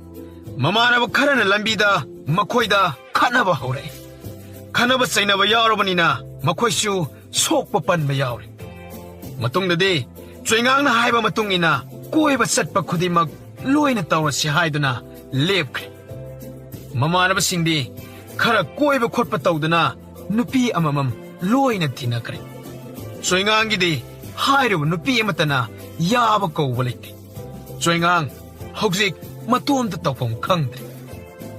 ꯃꯃꯥꯟꯅꯕ ꯈꯔꯅ ꯂꯝꯕꯤꯗ ꯃꯈꯣꯏꯗ ꯈꯠꯅꯕ ꯍꯧꯔꯛꯏ꯫ ꯈꯠꯅꯕ ꯆꯩꯅꯕ ꯌꯥꯎꯔꯕꯅꯤꯅ ꯃꯈꯣꯏꯁꯨ ꯁꯣꯛꯄ ꯄꯟꯕ ꯌꯥꯎꯔꯦ꯫ ꯃꯇꯨꯡꯗꯗꯤ ꯆꯣꯏꯉꯥꯡꯅ ꯍꯥꯏꯕ ꯃꯇꯨꯡ ꯏꯟꯅ ꯀꯣꯏꯕ ꯆꯠꯄ ꯈꯨꯗꯤꯡꯃꯛ ꯂꯣꯏꯅ ꯇꯧꯔꯁꯤ ꯍꯥꯏꯗꯨꯅ ꯂꯦꯞꯈ꯭ꯔꯦ꯫ ꯃꯃꯥꯟꯅꯕꯁꯤꯡꯗꯤ ꯈꯔ ꯀꯣꯏꯕ ꯈꯣꯠꯄ ꯇꯧꯗꯨꯅ ꯅꯨꯄꯤ ꯑꯃꯃꯝ ꯂꯣꯏꯅ ꯊꯤꯅꯈ꯭ꯔꯦ꯫ ꯆꯣꯏꯉꯥꯡꯒꯤꯗꯤ ꯍꯥꯏꯔꯤꯕ ꯅꯨꯄꯤ ꯑꯃꯠꯇꯅ ꯌꯥꯕ ꯀꯧꯕ ꯂꯩꯇꯦ꯫ ꯆꯣꯏꯉꯥꯡ ꯍꯧꯖꯤꯛ ꯃꯇꯣꯝꯇ ꯇꯧꯐꯝ ꯈꯪꯗ꯭ꯔꯦ꯫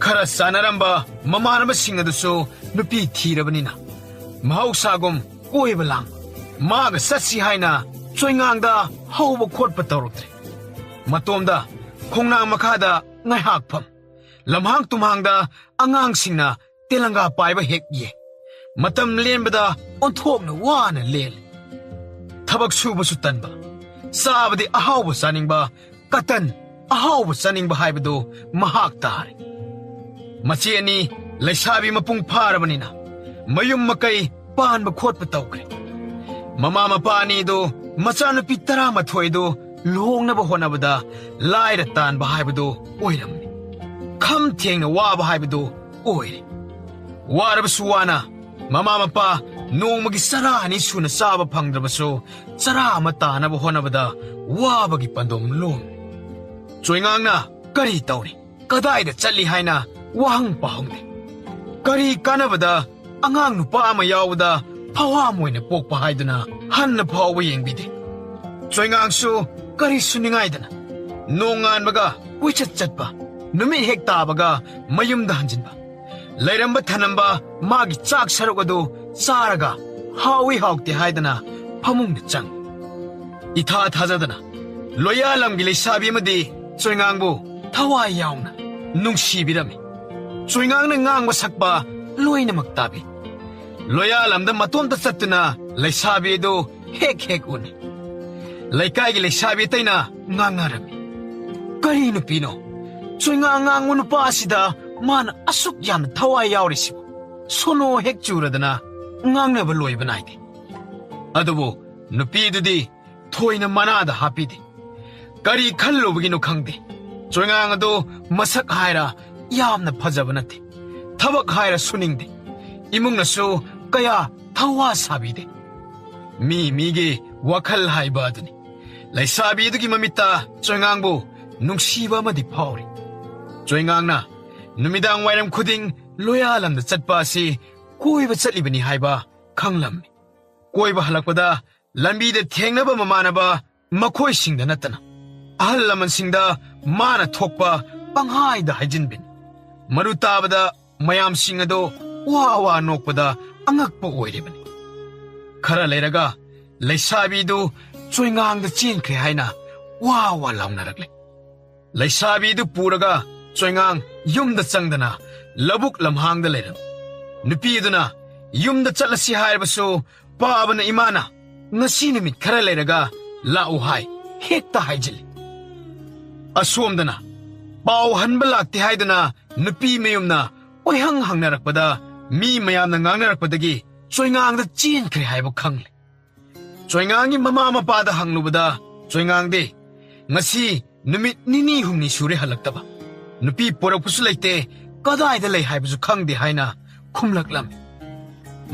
ꯈꯔ ꯆꯥꯟꯅꯔꯝꯕ ꯃꯃꯥꯟꯅꯕꯁꯤꯡ ꯑꯗꯨꯁꯨ ꯅꯨꯄꯤ ꯊꯤꯔꯕꯅꯤꯅ ꯃꯍꯧꯁꯥꯒꯨꯝ ꯀꯣꯏꯕ ꯂꯥꯡꯕ, ꯃꯥꯒ ꯆꯠꯁꯤ ꯍꯥꯏꯅ ꯆꯣꯏꯉꯥꯡꯗ ꯍꯧꯕ ꯈꯣꯠꯄ ꯇꯧꯔꯛꯇ꯭ꯔꯦ꯫ ꯃꯇꯣꯝꯗ ꯈꯣꯡꯅꯥꯡ ꯃꯈꯥꯗ ꯉꯥꯏꯍꯥꯛ ꯐꯝ, ꯂꯝꯍꯥꯡ ꯇꯨꯝꯍꯥꯡꯗ ꯑꯉꯥꯡꯁꯤꯡꯅ ꯇꯦꯂꯪꯒꯥ ꯄꯥꯏꯕ ꯍꯦꯛ ꯌꯦꯡ꯫ ꯃꯇꯝ ꯂꯦꯟꯕꯗ ꯑꯣꯟꯊꯣꯛꯅ ꯋꯥꯅ ꯂꯦꯜꯂꯤ꯫ ꯊꯕꯛ ꯁꯨꯕꯁꯨ ꯇꯟꯕ, ꯆꯥꯕꯗꯤ ꯑꯍꯥꯎꯕ ꯆꯥꯅꯤꯡꯕ, ꯀꯇꯟ ꯑꯍꯥꯎꯕ ꯆꯥꯅꯤꯡꯕ ꯍꯥꯏꯕꯗꯨ ꯃꯍꯥꯛ ꯇꯥꯔꯦ꯫ ꯃꯆꯦ ꯑꯅꯤ ꯂꯩꯁꯥꯕꯤ ꯃꯄꯨꯡ ꯐꯥꯔꯕꯅꯤꯅ ꯃꯌꯨꯝ ꯃꯀꯩ ꯄꯥꯟꯕ ꯈꯣꯠꯄ ꯇꯧꯈ꯭ꯔꯦ꯫ ꯃꯃꯥ ꯃꯄꯥ ꯑꯅꯤꯗꯨ ꯃꯆꯥꯅꯨꯄꯤ ꯇꯔꯥꯃꯥꯊꯣꯏꯗꯨ ꯂꯨꯍꯣꯡꯅꯕ ꯍꯣꯠꯅꯕꯗ ꯂꯥꯏꯔ ꯇꯥꯟꯕ ꯍꯥꯏꯕꯗꯨ ꯑꯣꯏꯔꯝꯃꯤ꯫ ꯈꯝ ꯊꯦꯡꯅ ꯋꯥꯕ ꯍꯥꯏꯕꯗꯨ ꯑꯣꯏꯔꯦ꯫ ꯋꯥꯔꯕꯁꯨ ꯋꯥꯅ ꯃꯃꯥ ꯃꯄꯥ ꯅꯣꯡꯃꯒꯤ ꯆꯔꯥ ꯑꯅꯤ ꯁꯨꯅ ꯆꯥꯕ ꯐꯪꯗ꯭ꯔꯕꯁꯨ ꯆꯔꯥ ꯑꯃ ꯇꯥꯅꯕ ꯍꯣꯠꯅꯕꯗ ꯋꯥꯕꯒꯤ ꯄꯟꯗꯣꯝ ꯂꯣꯝꯃꯤ꯫ ꯆꯣꯏꯉꯥꯡꯅ ꯀꯔꯤ ꯇꯧꯔꯤ, ꯀꯗꯥꯏꯗ ꯆꯠꯂꯤ ꯍꯥꯏꯅ ꯋꯥꯍꯪ ꯄꯥꯍꯪꯗꯦ꯫ ꯀꯔꯤ ꯀꯥꯟꯅꯕꯗ ꯑꯉꯥꯡ ꯅꯨꯄꯥ ꯑꯃ ꯌꯥꯎꯕꯗ ꯐꯋꯥꯝ ꯑꯣꯏꯅ ꯄꯣꯛꯄ ꯍꯥꯏꯗꯨꯅ ꯍꯟꯅ ꯐꯥꯎꯕ ꯌꯦꯡꯕꯤꯗꯦ꯫ ꯆꯣꯏꯉꯥꯡꯁꯨ ꯀꯔꯤꯁꯨ ꯅꯤꯡꯉꯥꯏꯗꯅ ꯅꯣꯡꯉꯥꯟꯕꯒ ꯀꯣꯏꯆꯠ ꯆꯠꯄ, ꯅꯨꯃꯤꯠ ꯍꯦꯛ ꯇꯥꯕꯒ ꯃꯌꯨꯝꯗ ꯍꯟꯖꯤꯟꯕ, ꯂꯩꯔꯝꯕ ꯊꯅꯝꯕ ꯃꯥꯒꯤ ꯆꯥꯛ ꯁꯔꯨꯛ ꯑꯗꯨ ꯆꯥꯔꯒ ꯍꯥꯎꯏ ꯍꯥꯎꯇꯦ ꯍꯥꯏꯗꯅ ꯐꯃꯨꯡꯗ ꯆꯪ꯫ ꯏꯊꯥ ꯊꯥꯖꯗꯅ ꯂꯣꯌꯥꯂꯝꯒꯤ ꯂꯩꯁꯥꯕꯤ ꯑꯃꯗꯤ ꯆꯣꯏꯉꯥꯡꯕꯨ ꯊꯋꯥꯏ ꯌꯥꯎꯅ ꯅꯨꯡꯁꯤꯕꯤꯔꯝꯃꯤ꯫ ꯆꯣꯏꯉꯥꯡꯅ ꯉꯥꯡꯕ ꯁꯛꯄ ꯂꯣꯏꯅꯃꯛ ꯇꯥꯕꯤ꯫ ꯂꯣꯌꯥꯂꯝꯗ ꯃꯇꯣꯝꯇ ꯆꯠꯇꯨꯅ ꯂꯩꯁꯥꯕꯤ ꯑꯗꯨ ꯍꯦꯛ ꯍꯦꯛ ꯎꯅꯤ꯫ ꯂꯩꯀꯥꯏꯒꯤ ꯂꯩꯁꯥꯕꯤ ꯑꯇꯩꯅ ꯉꯥꯡꯅꯔꯝꯃꯤ꯫ "ꯀꯔꯤ ꯅꯨꯄꯤꯅꯣ? ꯆꯣꯏꯉꯥꯡ ꯉꯥꯡꯕ ꯅꯨꯄꯥ ꯑꯁꯤꯗ ꯃꯥꯅ ꯑꯁꯨꯛ ꯌꯥꯝꯅ ꯊꯋꯥꯏ ꯌꯥꯎꯔꯤꯁꯤꯕꯨ? ꯁꯣꯅꯣ ꯍꯦꯛ ꯆꯨꯔꯗꯅ ꯉꯥꯡꯅꯕ ꯂꯣꯏꯕ ꯅꯥꯏꯗꯦ꯫" ꯑꯗꯨꯕꯨ ꯅꯨꯄꯤꯗꯨꯗꯤ ꯊꯣꯏꯅ ꯃꯅꯥꯗ ꯍꯥꯞꯄꯤꯗꯦ꯫ ꯀꯔꯤ ꯈꯜꯂꯨꯕꯒꯤꯅꯣ ꯈꯪꯗꯦ꯫ ꯆꯣꯏꯉꯥꯡ ꯑꯗꯨ ꯃꯁꯛ ꯍꯥꯏꯔ ꯌꯥꯝꯅ ꯐꯖꯕ ꯅꯠꯇꯦ꯫ ꯊꯕꯛ ꯍꯥꯏꯔ ꯁꯨꯅꯤꯡꯗꯦ꯫ ꯏꯃꯨꯡꯅꯁꯨ ꯀꯌꯥ ꯊꯧꯋꯥ ꯁꯥꯕꯤꯗꯦ꯫ ꯃꯤ ꯃꯤꯒꯤ ꯋꯥꯈꯜ ꯍꯥꯏꯕ ꯑꯗꯨꯅꯤ꯫ ꯂꯩꯁꯥꯕꯤ ꯑꯗꯨꯒꯤ ꯃꯃꯤꯠꯇ ꯆꯣꯏꯉꯥꯡꯕꯨ ꯅꯨꯡꯁꯤꯕ ꯑꯃꯗꯤ ꯐꯥꯎꯔꯤ꯫ ꯆꯣꯏꯉꯥꯡꯅ ꯅꯨꯃꯤꯗꯥꯡ ꯋꯥꯏꯔꯝ ꯈꯨꯗꯤꯡ ꯂꯣꯌꯥꯂꯝꯗ ꯆꯠꯄ ꯑꯁꯤ ꯀꯣꯏꯕ ꯆꯠꯂꯤꯕꯅꯤ ꯍꯥꯏꯕ ꯈꯪꯂꯝꯃꯤ꯫ ꯀꯣꯏꯕ ꯍꯜꯂꯛꯄꯗ ꯂꯝꯕꯤꯗ ꯊꯦꯡꯅꯕ ꯃꯃꯥꯟꯅꯕ ꯃꯈꯣꯏꯁꯤꯡꯗ ꯅꯠꯇꯅ ꯑꯍꯜ ꯂꯃꯟꯁꯤꯡꯗ ꯃꯥꯅ ꯊꯣꯛꯄ ꯄꯪꯍꯥꯏꯗ ꯍꯥꯏꯖꯤꯟꯕꯅꯤ꯫ ꯃꯔꯨ ꯇꯥꯕꯗ ꯃꯌꯥꯝꯁꯤꯡ ꯑꯗꯣ ꯋꯥ ꯋꯥ ꯅꯣꯛꯄꯗ ꯑꯉꯛꯄ ꯑꯣꯏꯔꯤꯕꯅꯤ꯫ ꯈꯔ ꯂꯩꯔꯒ ꯂꯩꯁꯥꯕꯤꯗꯨ ꯆꯣꯏꯉꯥꯡꯗ ꯆꯦꯟꯈ꯭ꯔꯦ ꯍꯥꯏꯅ ꯋꯥ ꯋꯥ ꯂꯥꯎꯅꯔꯛꯂꯦ꯫ ꯂꯩꯁꯥꯕꯤꯗꯨ ꯄꯨꯔꯒ ꯆꯣꯏꯉꯥꯡ ꯌꯨꯝꯗ ꯆꯪꯗꯅ ꯂꯧꯕꯨꯛ ꯂꯝꯍꯥꯡꯗ ꯂꯩꯔꯝꯃꯤ꯫ ꯅꯨꯄꯤ ꯑꯗꯨꯅ ꯌꯨꯝꯗ ꯆꯠꯂꯁꯤ ꯍꯥꯏꯔꯕꯁꯨ ꯄꯥꯕꯅ ꯏꯃꯥꯅ ꯉꯁꯤ ꯅꯨꯃꯤꯠ ꯈꯔ ꯂꯩꯔꯒ ꯂꯥꯛꯎ ꯍꯥꯏ ꯍꯦꯛꯇ ꯍꯥꯏꯖꯤꯜꯂꯤ꯫ ꯑꯁꯣꯝꯗꯅ ꯄꯥꯎ ꯍꯟꯕ ꯂꯥꯛꯇꯦ ꯍꯥꯏꯗꯨꯅ ꯅꯨꯄꯤ ꯃꯌꯨꯝꯅ ꯀꯣꯏꯍꯪ ꯍꯪꯅꯔꯛꯄꯗ ꯃꯤ ꯃꯌꯥꯝꯅ ꯉꯥꯡꯅꯔꯛꯄꯗꯒꯤ ꯆꯣꯏꯉꯥꯡꯗ ꯆꯦꯟꯈ꯭ꯔꯦ ꯍꯥꯏꯕ ꯈꯪꯂꯦ꯫ ꯆꯣꯏꯉꯥꯡꯒꯤ ꯃꯃꯥ ꯃꯄꯥꯗ ꯍꯪꯂꯨꯕꯗ ꯆꯣꯏꯉꯥꯡꯗꯤ ꯉꯁꯤ ꯅꯨꯃꯤꯠ ꯅꯤꯅꯤ ꯍꯨꯝꯅꯤ ꯁꯨꯔꯦ ꯍꯜꯂꯛꯇꯕ꯫ ꯅꯨꯄꯤ ꯄꯨꯔꯛꯄꯁꯨ ꯂꯩꯇꯦ, ꯀꯗꯥꯏꯗ ꯂꯩ ꯍꯥꯏꯕꯁꯨ ꯈꯪꯗꯦ ꯍꯥꯏꯅ ꯈꯨꯝꯂꯛꯂꯝꯃꯤ꯫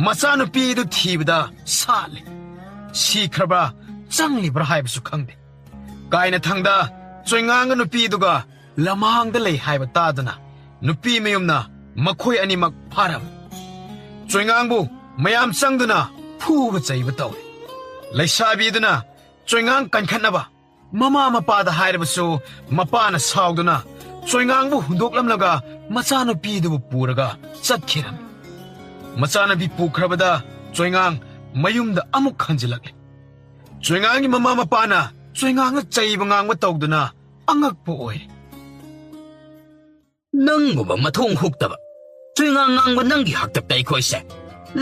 ꯃꯆꯥꯅꯨꯄꯤ ꯑꯗꯨ ꯊꯤꯕꯗ ꯁꯥꯠꯂꯦ꯫ ꯁꯤꯈ꯭ꯔꯕ꯭ꯔꯥ ꯆꯪꯂꯤꯕ꯭ꯔꯥ ꯍꯥꯏꯕꯁꯨ ꯈꯪꯗꯦ꯫ ꯀꯥꯏꯅꯊꯪꯗ ꯆꯣꯏꯉꯥꯡꯒ ꯅꯨꯄꯤꯗꯨꯒ ꯂꯝꯍꯥꯡꯗ ꯂꯩ ꯍꯥꯏꯕ ꯇꯥꯗꯨꯅ ꯅꯨꯄꯤ ꯃꯌꯨꯝꯅ ꯃꯈꯣꯏ ꯑꯅꯤꯃꯛ ꯐꯥꯔꯝꯃꯤ꯫ ꯆꯣꯏꯉꯥꯡꯕꯨ ꯃꯌꯥꯝ ꯆꯪꯗꯨꯅ ꯐꯨꯕ ꯆꯩꯕ ꯇꯧꯔꯤ꯫ ꯂꯩꯁꯥꯕꯤꯗꯨꯅ ꯆꯣꯏꯉꯥꯡ ꯀꯟꯈꯠꯅꯕ ꯃꯃꯥ ꯃꯄꯥꯗ ꯍꯥꯏꯔꯕꯁꯨ ꯃꯄꯥꯅ ꯁꯥꯎꯗꯨꯅ ꯆꯣꯏꯉꯥꯡꯕꯨ ꯍꯨꯟꯗꯣꯛꯂꯝꯂꯒ ꯃꯆꯥꯅꯨꯄꯤꯗꯨꯕꯨ ꯄꯨꯔꯒ ꯆꯠꯈꯤꯔꯝꯃꯤ꯫ ꯃꯆꯥꯅꯨꯄꯤ ꯄꯨꯈ꯭ꯔꯕꯗ ꯆꯣꯏꯉꯥꯡ ꯃꯌꯨꯝꯗ ꯑꯃꯨꯛ ꯍꯟꯖꯤꯜꯂꯛꯂꯦ꯫ ꯆꯣꯏꯉꯥꯡꯒꯤ ꯃꯃꯥ ꯃꯄꯥꯅ ꯆꯣꯏꯉꯥꯡꯅ ꯆꯩꯕ ꯉꯥꯡꯕ ꯇꯧꯗꯨꯅ ꯑꯉꯛꯄ ꯑꯣꯏꯔꯦ꯫ ꯅꯪꯒꯨꯝꯕ ꯃꯊꯣꯡ ꯍꯨꯛꯇꯕ ꯆꯣꯏꯉꯥꯡ ꯉꯥꯡꯕ ꯅꯪꯒꯤ ꯍꯥꯛꯇꯛꯇ ꯑꯩꯈꯣꯏꯁꯦ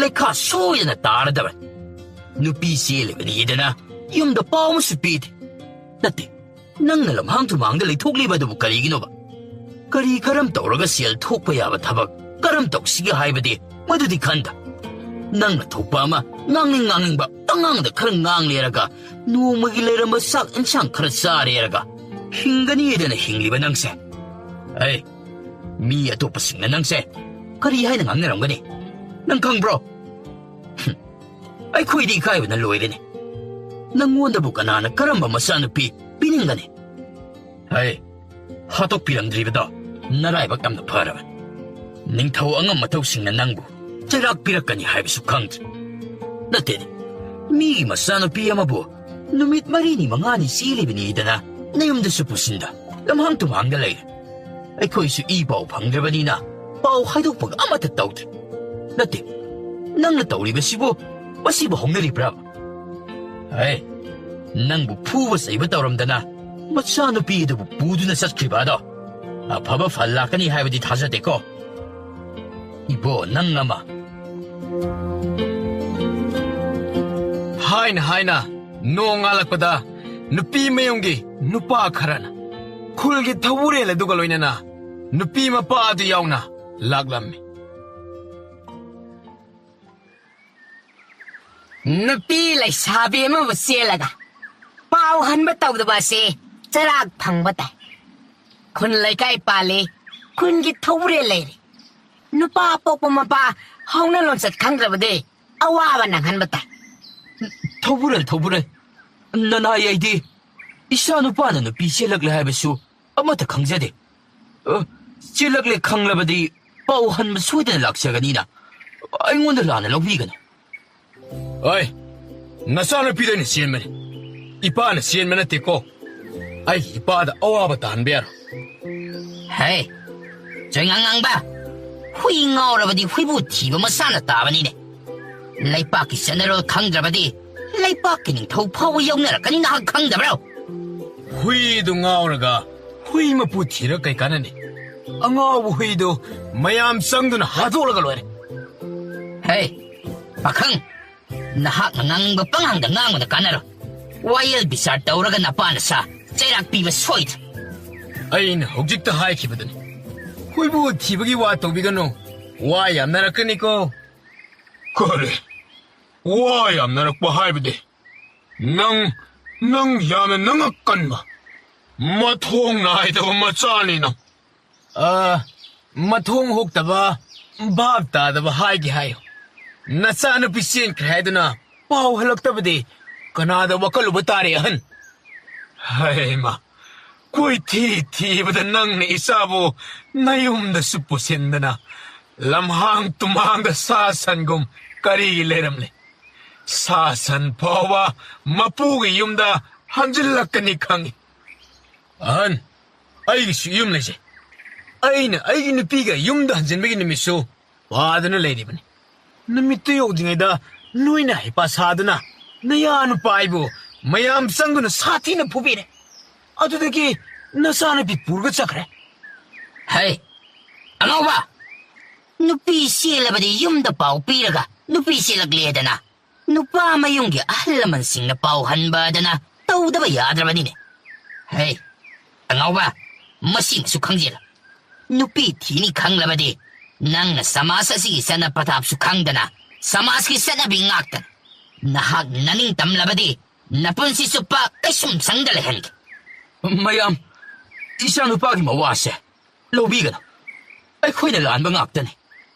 ꯂꯩꯈꯥ ꯁꯣꯏꯗꯅ ꯇꯥꯔꯗꯕꯅꯤ꯫ ꯅꯨꯄꯤ ꯆꯦꯜꯂꯤꯕꯅꯤꯗꯅ ꯌꯨꯝꯗ ꯄꯥꯎ ꯑꯃꯁꯨ ꯄꯤꯗꯦ꯫ ꯅꯠꯇꯦ, ꯅꯪꯅ ꯂꯝꯍꯥꯡ ꯇꯨꯃꯥꯡꯗ ꯂꯩꯊꯣꯛꯂꯤꯕ ꯑꯗꯨꯕꯨ ꯀꯔꯤꯒꯤꯅꯣꯕ? ꯀꯔꯤ ꯀꯔꯝ ꯇꯧꯔꯒ ꯁꯦꯜ ꯊꯣꯛꯄ ꯌꯥꯕ ꯊꯕꯛ ꯀꯔꯝ ꯇꯧꯁꯤꯒꯦ ꯍꯥꯏꯕꯗꯤ ꯃꯗꯨꯗꯤ ꯈꯟꯗ꯫ ꯅꯪꯅ ꯊꯣꯛꯄ ꯑꯃ ꯉꯥꯡꯅꯤꯡ ꯉꯥꯡꯅꯤꯡꯕ ꯄꯉꯥꯡꯗ ꯈꯔ ꯉꯥꯡꯂꯦꯔꯒ ꯅꯣꯡꯃꯒꯤ ꯂꯩꯔꯝꯕ ꯆꯥꯛ ꯏꯟꯁꯥꯡ ꯈꯔ ꯆꯥꯔꯦꯔꯒ ꯍꯤꯡꯒꯅꯤꯗꯅ ꯍꯤꯡꯂꯤꯕ ꯅꯪꯁꯦ꯫ ꯑꯩ, ꯃꯤ ꯑꯇꯣꯞꯄꯁꯤꯡꯅ ꯅꯪꯁꯦ ꯀꯔꯤ ꯍꯥꯏꯅ ꯉꯥꯡꯅꯔꯝꯒꯅꯤ? ꯅꯪ ꯈꯪꯕ꯭ꯔꯣ? ꯍꯨꯝ, ꯑꯩꯈꯣꯏꯗꯤ ꯏꯀꯥꯏꯕꯅ ꯂꯣꯏꯔꯦꯅꯦ꯫ ꯅꯪꯉꯣꯟꯗꯕꯨ ꯀꯅꯥꯅ ꯀꯔꯝꯕ ꯃꯆꯥꯅꯨꯄꯤ ꯄꯤꯅꯤꯡꯒꯅꯤ? ꯍꯩ, ꯍꯥꯠꯇꯣꯛꯄꯤꯔꯝꯗ꯭ꯔꯤꯕꯗꯣ ꯅꯔꯥꯏꯕꯛ ꯌꯥꯝꯅ ꯐꯔꯕꯅꯤ꯫ ꯅꯤꯡꯊꯧ ꯑꯉꯝ ꯃꯊꯧꯁꯤꯡꯅ ꯅꯪꯕꯨ ꯆꯩꯔꯥꯛ ꯄꯤꯔꯛꯀꯅꯤ ꯍꯥꯏꯕꯁꯨ ꯈꯪꯗ꯭ꯔꯤ꯫ ꯅꯠꯇꯦꯅꯦ, ꯃꯤꯒꯤ ꯃꯆꯥꯅꯨꯄꯤ ꯑꯃꯕꯨ ꯅꯨꯃꯤꯠ ꯃꯔꯤꯅꯤ ꯃꯉꯥꯅꯤ ꯆꯦꯜꯂꯤꯕꯅꯤꯗꯅ ꯅꯌꯨꯝꯗꯁꯨ ꯄꯨꯁꯤꯟꯗ ꯂꯝꯍꯥꯡ ꯇꯨꯝꯍꯥꯡꯗ ꯂꯩꯔꯦ꯫ ꯑꯩꯈꯣꯏꯁꯨ ꯏ ꯄꯥꯎ ꯐꯪꯗ꯭ꯔꯕꯅꯤꯅ ꯄꯥꯎ ꯍꯥꯏꯗꯣꯛꯄꯒ ꯑꯃꯠꯇ ꯇꯧꯗ꯭ꯔꯦ꯫ ꯅꯠꯇꯦ, ꯅꯪꯅ ꯇꯧꯔꯤꯕꯁꯤꯕꯨ ꯃꯁꯤꯕꯨ ꯍꯧꯅꯔꯤꯕ꯭ꯔꯥ? ꯍꯦ, ꯅꯪꯕꯨ ꯐꯨꯕ ꯆꯩꯕ ꯇꯧꯔꯝꯗꯅ ꯃꯆꯥꯅꯨꯄꯤ ꯑꯗꯨꯕꯨ ꯄꯨꯗꯨꯅ ꯆꯠꯈ꯭ꯔꯤꯕ ꯑꯗꯣ ꯑꯐꯕ ꯐꯜ ꯂꯥꯛꯀꯅꯤ ꯍꯥꯏꯕꯗꯤ ꯊꯥꯖꯗꯦꯀꯣ꯫ ꯏꯕꯣ, ꯅꯪ ꯑꯃ꯫ ꯍꯥꯏꯅ ꯍꯥꯏꯅ ꯅꯣꯡꯉꯥꯜꯂꯛꯄꯗ ꯅꯨꯄꯤ ꯃꯌꯨꯝꯒꯤ ꯅꯨꯄꯥ ꯈꯔꯅ ꯈꯨꯜꯒꯤ ꯊꯧꯕꯨꯔꯦꯜ ꯑꯗꯨꯒ ꯂꯣꯏꯅꯅ ꯅꯨꯄꯤ ꯃꯄꯥ ꯑꯗꯨ ꯌꯥꯎꯅ ꯂꯥꯛꯂꯝꯃꯤ꯫ ꯅꯨꯄꯤ ꯂꯩꯁꯥꯕꯤ ꯑꯃꯕꯨ ꯆꯦꯜꯂꯒ ꯄꯥꯎ ꯍꯟꯕ ꯇꯧꯗꯕ ꯑꯁꯤ ꯆꯩꯔꯥꯛ ꯐꯪꯕ ꯇꯥꯏ꯫ ꯈꯨꯟ ꯂꯩꯀꯥꯏ ꯄꯥꯜꯂꯤ, ꯈꯨꯟꯒꯤ ꯊꯧꯕꯨꯔꯦꯜ ꯂꯩꯔꯤ꯫ ꯅꯨꯄꯥ ꯄꯣꯛꯄ ꯃꯄꯥ ꯍꯧꯅ ꯂꯣꯟꯆꯠ ꯈꯪꯗ꯭ꯔꯕꯗꯤ ꯑꯋꯥꯕ ꯅꯪꯍꯟꯕ ꯇꯥꯏ꯫ ꯊꯧꯕꯨꯔꯦꯜ, ꯊꯧꯕꯨꯔꯦꯜ, ꯅꯅꯥꯏ ꯑꯩꯗꯤ ꯏꯆꯥ ꯅꯨꯄꯥꯅ ꯅꯨꯄꯤ ꯆꯦꯜꯂꯛꯂꯦ ꯍꯥꯏꯕꯁꯨ ꯑꯃꯠꯇ ꯈꯪꯖꯗꯦ꯫ ꯑ, ꯆꯦꯜꯂꯛꯂꯦ ꯈꯪꯂꯕꯗꯤ ꯄꯥꯎ ꯍꯟꯕ ꯁꯣꯏꯗꯅ ꯂꯥꯛꯆꯒꯅꯤꯅ ꯑꯩꯉꯣꯟꯗ ꯂꯥꯟꯅ ꯂꯧꯕꯤꯒꯅꯨ꯫ ꯑꯣꯏ, ꯅꯆꯥꯅꯨꯄꯤꯗ ꯑꯩꯅ ꯆꯦꯟꯕꯅꯤ, ꯏꯄꯥꯅ ꯆꯦꯟꯕ ꯅꯠꯇꯦꯀꯣ꯫ ꯑꯩꯒꯤ ꯏꯄꯥꯗ ꯑꯋꯥꯕ ꯇꯥꯍꯟꯕ ꯌꯥꯔꯣꯏ꯫ ꯍꯦ, ꯆꯩꯉꯥꯡ ꯉꯥꯡꯕ, ꯍꯨꯏ ꯉꯥꯎꯔꯕꯗꯤ ꯍꯨꯏꯕꯨ ꯊꯤꯕ ꯃꯁꯥꯅ ꯇꯥꯕꯅꯤꯅꯦ꯫ ꯂꯩꯄꯥꯛꯀꯤ ꯆꯠꯅꯔꯣꯜ ꯈꯪꯗ꯭ꯔꯕꯗꯤ ꯂꯩꯄꯥꯛꯀꯤ ꯅꯤꯡꯊꯧ ꯐꯥꯎꯕ ꯌꯧꯅꯔꯛꯀꯅꯤ, ꯅꯍꯥꯛ ꯈꯪꯗꯕ꯭ꯔꯣ? ꯍꯨꯏꯗꯨ ꯉꯥꯎꯔꯒ ꯍꯨꯏ ꯃꯄꯨ ꯊꯤꯔ ꯀꯩ ꯀꯥꯟꯅꯅꯤ? ꯑꯉꯥꯎꯕ ꯍꯨꯏꯗꯨ ꯃꯌꯥꯝ ꯆꯪꯗꯨꯅ ꯍꯥꯠꯇꯣꯛꯂꯒ ꯂꯣꯏꯔꯦ꯫ ꯍꯦ, ꯄꯥꯈꯪ, ꯅꯍꯥꯛꯅ ꯉꯥꯡꯕ ꯄꯉꯥꯡꯗ ꯉꯥꯡꯕꯗ ꯀꯥꯟꯅꯔꯣꯏ꯫ ꯋꯥꯌꯦꯜ ꯕꯤꯆꯥꯔ ꯇꯧꯔꯒ ꯅꯄꯥ ꯅꯁꯥ ꯆꯩꯔꯥꯛ ꯄꯤꯕ ꯁꯣꯏꯗ꯭ꯔꯦ꯫ ꯑꯩꯅ ꯍꯧꯖꯤꯛꯇ ꯍꯥꯏꯈꯤꯕꯗꯨꯅꯤ, ꯍꯨꯏꯕꯨ ꯊꯤꯕꯒꯤ ꯋꯥ ꯇꯧꯕꯤꯒꯅꯨ, ꯋꯥ ꯌꯥꯝꯅꯔꯛꯀꯅꯤꯀꯣ꯫ ꯀꯔꯤ? ꯋꯥ ꯌꯥꯝꯅꯔꯛꯄ ꯍꯥꯏꯕꯗꯤ? ꯅꯪ, ꯅꯪ ꯌꯥꯝꯅ ꯅꯉꯛ ꯀꯟꯕ꯫ ꯃꯊꯣꯡ ꯅꯥꯏꯗꯕ ꯃꯆꯥꯅꯤꯅ꯫ ꯑ, ꯃꯊꯣꯡ ꯍꯨꯛꯇꯕ, ꯚꯥꯞ ꯇꯥꯗꯕ ꯍꯥꯏꯒꯦ ꯍꯥꯏꯌꯨ꯫ ꯅꯆꯥꯅꯨꯄꯤ ꯆꯦꯟꯈ꯭ꯔꯦ ꯍꯥꯏꯗꯨꯅ ꯄꯥꯎ ꯍꯜꯂꯛꯇꯕꯗꯤ ꯀꯅꯥꯗ ꯋꯥꯀꯠꯂꯨꯕ ꯇꯥꯔꯦ, ꯑꯍꯟ? ꯍꯩꯃꯥ, ꯀꯣꯏꯊꯤ ꯊꯤꯕꯗ ꯅꯪꯅ ꯏꯆꯥꯕꯨ ꯅꯌꯨꯝꯗꯁꯨ ꯄꯨꯁꯤꯟꯗꯅ ꯂꯝꯍꯥꯡ ꯇꯨꯝꯍꯥꯡꯗ ꯁꯥ ꯁꯟꯒꯨꯝ ꯀꯔꯤꯒꯤ ꯂꯩꯔꯝꯂꯦ? ꯁꯥ ꯁꯟ ꯐꯥꯎꯕ ꯃꯄꯨꯒꯤ ꯌꯨꯝꯗ ꯍꯟꯖꯤꯜꯂꯛꯀꯅꯤ ꯈꯪꯏ꯫ ꯑꯍꯟ, ꯑꯩꯒꯤꯁꯨ ꯌꯨꯝ ꯂꯩꯖꯩ꯫ ꯑꯩꯅ ꯑꯩꯒꯤ ꯅꯨꯄꯤꯒ ꯌꯨꯝꯗ ꯍꯟꯖꯤꯟꯕꯒꯤ ꯅꯨꯃꯤꯠꯁꯨ ꯋꯥꯗꯅ ꯂꯩꯔꯤꯕꯅꯤ꯫ ꯅꯨꯃꯤꯠꯇꯨ ꯌꯧꯗ꯭ꯔꯤꯉꯩꯗ ꯅꯣꯏꯅ ꯍꯩꯄꯥ ꯁꯥꯗꯨꯅ ꯅꯌꯥ ꯅꯨꯄꯥ ꯑꯩꯕꯨ ꯃꯌꯥꯝ ꯆꯪꯗꯨꯅ ꯁꯥꯊꯤꯅ ꯐꯨꯕꯤꯔꯦ꯫ ꯑꯗꯨꯗꯒꯤ ꯅꯆꯥꯅꯨꯄꯤ ꯄꯨꯔꯒ ꯆꯠꯈ꯭ꯔꯦ꯫ ꯍꯩ, ꯑꯉꯥꯎꯕ! ꯅꯨꯄꯤ ꯆꯦꯜꯂꯕꯗꯤ ꯌꯨꯝꯗ ꯄꯥꯎ ꯄꯤꯔꯒ ꯅꯨꯄꯤ ꯆꯦꯜꯂꯛꯂꯦꯗꯅ ꯅꯨꯄꯥ ꯃꯌꯨꯝꯒꯤ ꯑꯍꯜ ꯂꯃꯟꯁꯤꯡꯅ ꯄꯥꯎ ꯍꯟꯕꯗꯅ ꯇꯧꯗꯕ ꯌꯥꯗ꯭ꯔꯕꯅꯤꯅꯦ꯫ ꯍꯩ, ꯑꯉꯥꯎꯕ, ꯃꯁꯤꯃꯁꯨ ꯈꯪꯖꯤꯜꯂꯨ꯫ ꯅꯨꯄꯤ ꯊꯤꯅꯤ ꯈꯪꯂꯕꯗꯤ ꯅꯪꯅ ꯁꯃꯥꯖ ꯑꯁꯤꯒꯤ ꯆꯠꯅ ꯄꯊꯥꯞꯁꯨ ꯈꯪꯗꯅ ꯁꯃꯥꯖꯀꯤ ꯆꯠꯅꯕꯤ ꯉꯥꯛꯇꯅ ꯅꯍꯥꯛ ꯅꯅꯤꯡ ꯇꯝꯂꯕꯗꯤ ꯅꯄꯨꯟꯁꯤ ꯆꯨꯞꯄ ꯀꯩꯁꯨꯝ ꯆꯪꯗ ꯂꯩꯍꯟꯒꯦ꯫ ꯃꯌꯥꯝ, ꯏꯆꯥꯅꯨꯄꯥꯒꯤ ꯃꯋꯥꯁꯦ ꯂꯧꯕꯤꯒꯅꯨ꯫ ꯑꯩꯈꯣꯏꯅ ꯂꯥꯟꯕ ꯉꯥꯛꯇꯅꯤ꯫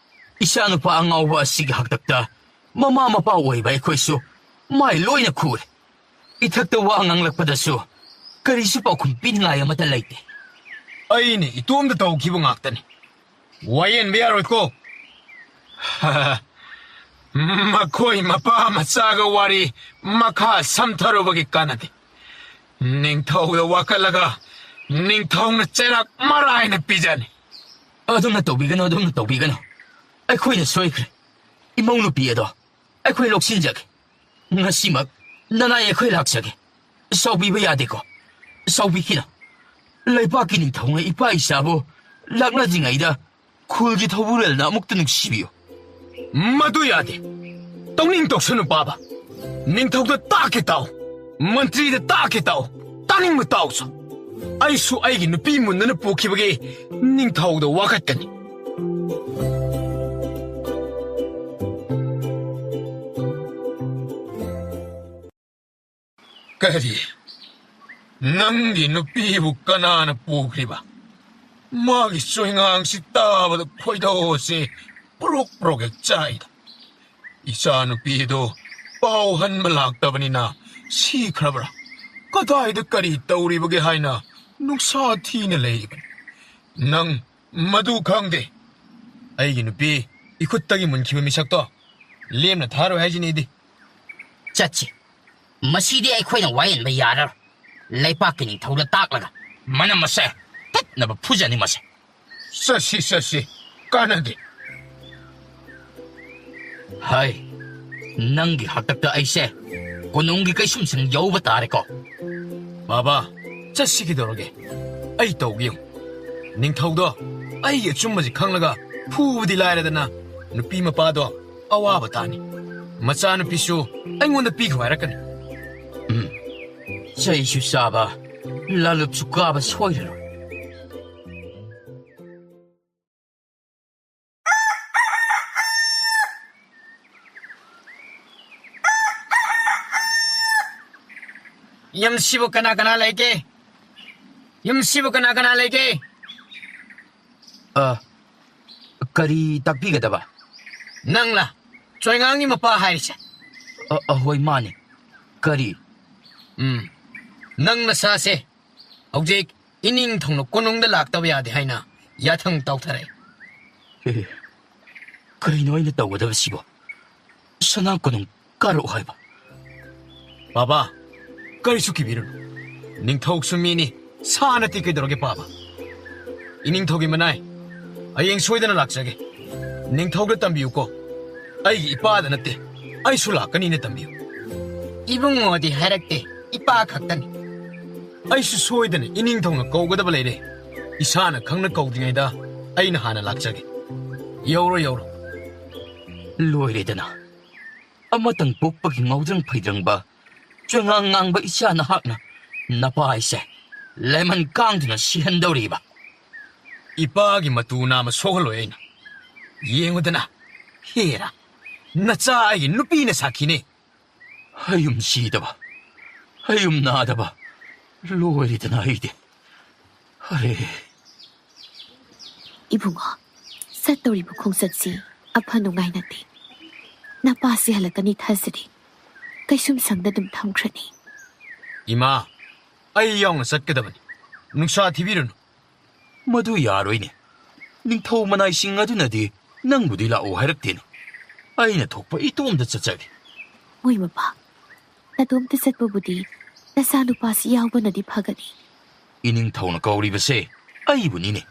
ꯏꯆꯥꯅꯨꯄꯥ ꯑꯉꯥꯎꯕ ꯑꯁꯤꯒꯤ ꯍꯥꯛꯇꯛꯇ ꯃꯃꯥ ꯃꯄꯥ ꯑꯣꯏꯕ ꯑꯩꯈꯣꯏꯁꯨ ꯃꯥꯏ ꯂꯣꯏꯅ ꯈꯨꯔꯦ꯫ ꯏꯊꯛꯇ ꯋꯥ ꯉꯥꯡꯂꯛꯄꯗꯁꯨ ꯀꯔꯤꯁꯨ ꯄꯥꯎꯈꯨꯝ ꯄꯤꯅꯤꯡꯉꯥꯏ ꯑꯃꯠꯇ ꯂꯩꯇꯦ꯫ ꯑꯩꯅ ꯏꯇꯣꯝꯇ ꯇꯧꯈꯤꯕ ꯉꯥꯛꯇꯅꯤ꯫ ꯋꯥꯌꯦꯟꯕ ꯌꯥꯔꯣꯏꯀꯣ꯫ ꯃꯈꯣꯏ ꯃꯄꯥ ꯃꯆꯥꯒ ꯋꯥꯔꯤ ꯃꯈꯥ ꯁꯝꯊꯔꯨꯕꯒꯤ ꯀꯥꯟꯅꯗꯦ꯫ ꯅꯤꯡꯊꯧꯗ ꯋꯥꯀꯠꯂꯒ ꯅꯤꯡꯊꯧꯅ ꯆꯩꯔꯥꯛ ꯃꯔꯥꯏꯅ ꯄꯤꯖꯅꯤ꯫ ꯑꯗꯨꯝꯅ ꯇꯧꯕꯤꯒꯅꯨ, ꯑꯗꯨꯝꯅ ꯇꯧꯕꯤꯒꯅꯨ꯫ ꯑꯩꯈꯣꯏꯅ ꯁꯣꯏꯈ꯭ꯔꯦ꯫ ꯏꯃꯧ ꯅꯨꯄꯤ ꯑꯗꯣ ꯑꯩꯈꯣꯏ ꯂꯧꯁꯤꯟꯖꯒꯦ꯫ ꯉꯁꯤꯃꯛ ꯅꯅꯥꯏ ꯑꯩꯈꯣꯏ ꯂꯥꯛꯆꯒꯦ꯫ ꯁꯥꯎꯕꯤꯕ ꯌꯥꯗꯦꯀꯣ꯫ ꯁꯥꯎꯕꯤꯈꯤꯅꯨ꯫ ꯂꯩꯕꯥꯛꯀꯤ ꯅꯤꯡꯊꯧꯅ ꯏꯄꯥ ꯏꯆꯥꯕꯨ ꯂꯥꯛꯅꯗ꯭ꯔꯤꯉꯩꯗ ꯈꯨꯜꯒꯤ ꯊꯧꯕꯨꯔꯦꯜꯅ ꯑꯃꯨꯛꯇ ꯅꯨꯡꯁꯤꯕꯤꯌꯨ꯫ ꯃꯗꯨ ꯌꯥꯗꯦ꯫ ꯇꯧꯅꯤꯡ ꯇꯧꯁꯅꯨ, ꯄꯥꯕ꯫ ꯅꯤꯡꯊꯧꯗ ꯇꯥꯛꯀꯦ ꯇꯥꯎ꯫ ꯃꯟꯇ꯭ꯔꯤꯗ ꯇꯥꯛꯀꯦ ꯇꯥꯎ꯫ ꯇꯥꯅꯤꯡꯕ ꯇꯥꯎꯁꯨ꯫ ꯑꯩꯁꯨ ꯑꯩꯒꯤ ꯅꯨꯄꯤ ꯃꯨꯟꯗꯅ ꯄꯨꯈꯤꯕꯒꯤ ꯅꯤꯡꯊꯧꯗ ꯋꯥꯀꯠꯀꯅꯤ꯫ ꯀꯔꯤ? ꯅꯪꯒꯤ ꯅꯨꯄꯤꯕꯨ ꯀꯅꯥꯅ ꯄꯨꯈ꯭ꯔꯤꯕ? ꯃꯥꯒꯤ ꯆꯣꯏꯉꯥꯡꯁꯤ ꯇꯥꯕꯗ ꯈꯣꯏꯗꯧꯁꯤ ꯄ꯭ꯔꯣꯛ ꯄ꯭ꯔꯣꯛ ꯍꯦꯛ ꯆꯥꯛꯏꯗ꯫ ꯏꯆꯥ ꯅꯨꯄꯤꯗꯨ ꯄꯥꯎ ꯍꯟꯕ ꯂꯥꯛꯇꯕꯅꯤꯅ ꯁꯤꯈ꯭ꯔꯕ꯭ꯔꯥ? ꯀꯗꯥꯏꯗ ꯀꯔꯤ ꯇꯧꯔꯤꯕꯒꯦ ꯍꯥꯏꯅ ꯅꯨꯡꯁꯥ ꯊꯤꯅ ꯂꯩꯔꯤꯕꯅꯤ꯫ ꯅꯪ ꯃꯗꯨ ꯈꯪꯗꯦ꯫ ꯑꯩꯒꯤ ꯅꯨꯄꯤ ꯏꯈꯨꯠꯇꯒꯤ ꯃꯨꯟꯈꯤꯕ ꯃꯤꯁꯛꯇꯣ ꯂꯦꯝꯅ ꯊꯥꯔꯣꯏ ꯍꯥꯏꯁꯤꯅꯤ ꯑꯩꯗꯤ꯫ ꯆꯠꯁꯤ꯫ ꯃꯁꯤꯗꯤ ꯑꯩꯈꯣꯏꯅ ꯋꯥꯌꯦꯟꯕ ꯌꯥꯔꯔꯣꯏ꯫ ꯂꯩꯄꯥꯛꯀꯤ ꯅꯤꯡꯊꯧꯗ ꯇꯥꯛꯂꯒ ꯃꯅꯝ ꯑꯁꯦ ꯇꯠꯅꯕ ꯐꯨꯖꯅꯤ ꯃꯁꯦ꯫ ꯆꯠꯁꯤ, ꯆꯠꯁꯤ꯫ ꯀꯥꯟꯅꯗꯦ꯫ ꯍꯥꯏ, ꯅꯪꯒꯤ ꯍꯥꯛꯇꯛꯇ ꯑꯩꯁꯦ ꯀꯣꯅꯨꯡꯒꯤ ꯀꯩꯁꯨꯝꯁꯪ ꯌꯧꯕ ꯇꯥꯔꯦꯀꯣ꯫ ꯕꯥꯕꯥ, ꯆꯠꯁꯤ ꯀꯩꯗꯧꯔꯒꯦ? ꯑꯩ ꯇꯧꯒꯦ ꯌꯦꯡꯉꯨ꯫ ꯅꯤꯡꯊꯧꯗꯣ ꯑꯩꯒꯤ ꯑꯆꯨꯝꯕꯁꯤ ꯈꯪꯂꯒ ꯐꯨꯕꯗꯤ ꯂꯥꯏꯔꯗꯅ, ꯅꯨꯄꯤ ꯃꯄꯥꯗꯣ ꯑꯋꯥꯕ ꯇꯥꯅꯤ꯫ ꯃꯆꯥꯅꯨꯄꯤꯁꯨ ꯑꯩꯉꯣꯟꯗ ꯄꯤꯈ꯭ꯔꯣ ꯍꯥꯏꯔꯛꯀꯅꯤ꯫ ꯎꯝ, ꯆꯩꯁꯨ ꯆꯥꯕ, ꯂꯥꯂꯨꯞꯁꯨ ꯀꯥꯕ ꯁꯣꯏꯔꯔꯣꯏ꯫ ꯌꯨꯝꯁꯤꯕꯨ ꯀꯅꯥ ꯀꯅꯥ ꯂꯩꯒꯦ? ꯌꯨꯝꯁꯤꯕꯨ ꯀꯅꯥ ꯀꯅꯥ ꯂꯩꯒꯦ? ꯑ, ꯀꯔꯤ ꯇꯥꯛꯄꯤꯒꯗꯕ? ꯅꯪꯂꯥ ꯆꯣꯏꯉꯥꯡꯒꯤ ꯃꯄꯥ ꯍꯥꯏꯔꯤꯁꯦ? ꯑ, ꯑ, ꯍꯣꯏ, ꯃꯥꯅꯦ꯫ ꯀꯔꯤ? ꯎꯝ, ꯅꯪ ꯅꯁꯥꯁꯦ ꯍꯧꯖꯤꯛ ꯏꯅꯤꯡꯊꯧꯅ ꯀꯣꯅꯨꯡꯗ ꯂꯥꯛꯇꯕ ꯌꯥꯗꯦ ꯍꯥꯏꯅ ꯌꯥꯊꯪ ꯇꯧꯊꯔꯛꯑꯦ꯫ ꯑꯦ, ꯀꯔꯤꯅꯣ ꯑꯩꯅ ꯇꯧꯒꯗꯕꯁꯤꯕꯣ? ꯁꯅꯥ ꯀꯣꯅꯨꯡ ꯀꯥꯔꯛꯎ ꯍꯥꯏꯕ? ꯕꯥꯕꯥ, ꯀꯔꯤꯁꯨ ꯀꯤꯕꯤꯔꯨꯅꯨ꯫ ꯅꯤꯡꯊꯧꯁꯨ ꯃꯤꯅꯤ, ꯁꯥ ꯅꯠꯇꯦ꯫ ꯀꯩꯗꯧꯔꯒꯦ ꯄꯥꯕ? ꯏꯅꯤꯡꯊꯧꯒꯤ ꯃꯅꯥꯏ, ꯍꯌꯦꯡ ꯁꯣꯏꯗꯅ ꯂꯥꯛꯆꯒꯦ꯫ ꯅꯤꯡꯊꯧꯗ ꯇꯝꯕꯤꯌꯨꯀꯣ꯫ ꯑꯩꯒꯤ ꯏꯄꯥꯗ ꯅꯠꯇꯦ, ꯑꯩꯁꯨ ꯂꯥꯛꯀꯅꯤꯅ ꯇꯝꯕꯤꯌꯨ꯫ ꯏꯕꯨꯡꯉꯣꯗꯤ ꯍꯥꯏꯔꯛꯇꯦ, ꯏꯄꯥ ꯈꯛꯇꯅꯤ꯫ ꯑꯩꯁꯨ ꯁꯣꯏꯗꯅ ꯏꯅꯤꯡꯊꯧꯅ ꯀꯧꯒꯗꯕ ꯂꯩꯔꯦ꯫ ꯏꯁꯥꯅ ꯈꯪꯅ ꯀꯧꯗ꯭ꯔꯤꯉꯩꯗ ꯑꯩꯅ ꯍꯥꯟꯅ ꯂꯥꯛꯆꯒꯦ꯫ ꯌꯧꯔꯣ, ꯌꯧꯔꯣ꯫ ꯂꯣꯏꯔꯦꯗꯅ꯫ ꯑꯃꯇꯪ ꯄꯣꯛꯄꯒꯤ ꯉꯥꯎꯗ꯭ꯔꯪ ꯐꯩꯗ꯭ꯔꯪꯕ, ꯆꯉꯥꯡ ꯉꯥꯡꯕ ꯏꯆꯥ ꯅꯍꯥꯛꯅ ꯅꯄꯥ ꯑꯩꯁꯦ ꯂꯦꯃꯟ ꯀꯥꯡꯗꯨꯅ ꯁꯤꯍꯟꯗꯧꯔꯤꯕ꯫ ꯏꯄꯥꯒꯤ ꯃꯇꯨ ꯅꯥꯝꯃ ꯁꯣꯛꯍꯜꯂꯣꯏ ꯑꯩꯅ꯫ ꯌꯦꯡꯉꯨꯗꯅ, ꯍꯦꯔꯥ, ꯅꯆꯥ ꯑꯩꯒꯤ ꯅꯨꯄꯤꯅ ꯁꯥꯈꯤꯅꯤ꯫ ꯍꯌꯨꯝ ꯁꯤꯗꯕ, ꯍꯌꯨꯝ ꯅꯥꯗꯕ, ꯂꯣꯏꯔꯦꯗꯅ ꯑꯩꯗꯤ꯫ ꯑꯔꯦ꯫ ꯏꯕꯨꯡꯉꯣ, ꯆꯠꯇꯧꯔꯤꯕ ꯈꯣꯡꯆꯠꯁꯤ ꯑꯐ ꯅꯨꯡꯉꯥꯏ ꯅꯠꯇꯦ꯫ ꯅꯄꯥꯁꯤ ꯍꯜꯂꯛꯀꯅꯤ ꯊꯥꯖꯗꯦ꯫ ꯀꯩꯁꯨꯝ ꯁꯪꯗ ꯑꯗꯨꯝ ꯊꯝꯈ꯭ꯔꯅꯤ꯫ ꯏꯃꯥ, ꯑꯩ ꯌꯥꯎꯅ ꯆꯠꯀꯗꯕꯅꯤ꯫ ꯅꯨꯡꯁꯥ ꯊꯤꯕꯤꯔꯨꯅꯨ꯫ ꯃꯗꯨ ꯌꯥꯔꯣꯏꯅꯦ꯫ ꯅꯤꯡꯊꯧ ꯃꯅꯥꯏꯁꯤꯡ ꯑꯗꯨꯅꯗꯤ ꯅꯪꯕꯨꯗꯤ ꯂꯥꯛꯑꯣ ꯍꯥꯏꯔꯛꯇꯦꯅꯦ꯫ ꯑꯩꯅ ꯊꯣꯛꯄ ꯏꯇꯣꯝꯇ ꯆꯠꯆꯒꯦ꯫ ꯃꯣꯏ ꯃꯄꯥ, ꯅꯇꯣꯝꯇ ꯆꯠꯄꯕꯨꯗꯤ ꯅꯆꯥꯅꯨꯄꯥꯁꯤ ꯌꯥꯎꯕꯅꯗꯤ ꯐꯒꯅꯤ꯫ ꯏꯅꯤꯡꯊꯧꯅ ꯀꯧꯔꯤꯕꯁꯦ ꯑꯩꯕꯨꯅꯤꯅꯦ꯫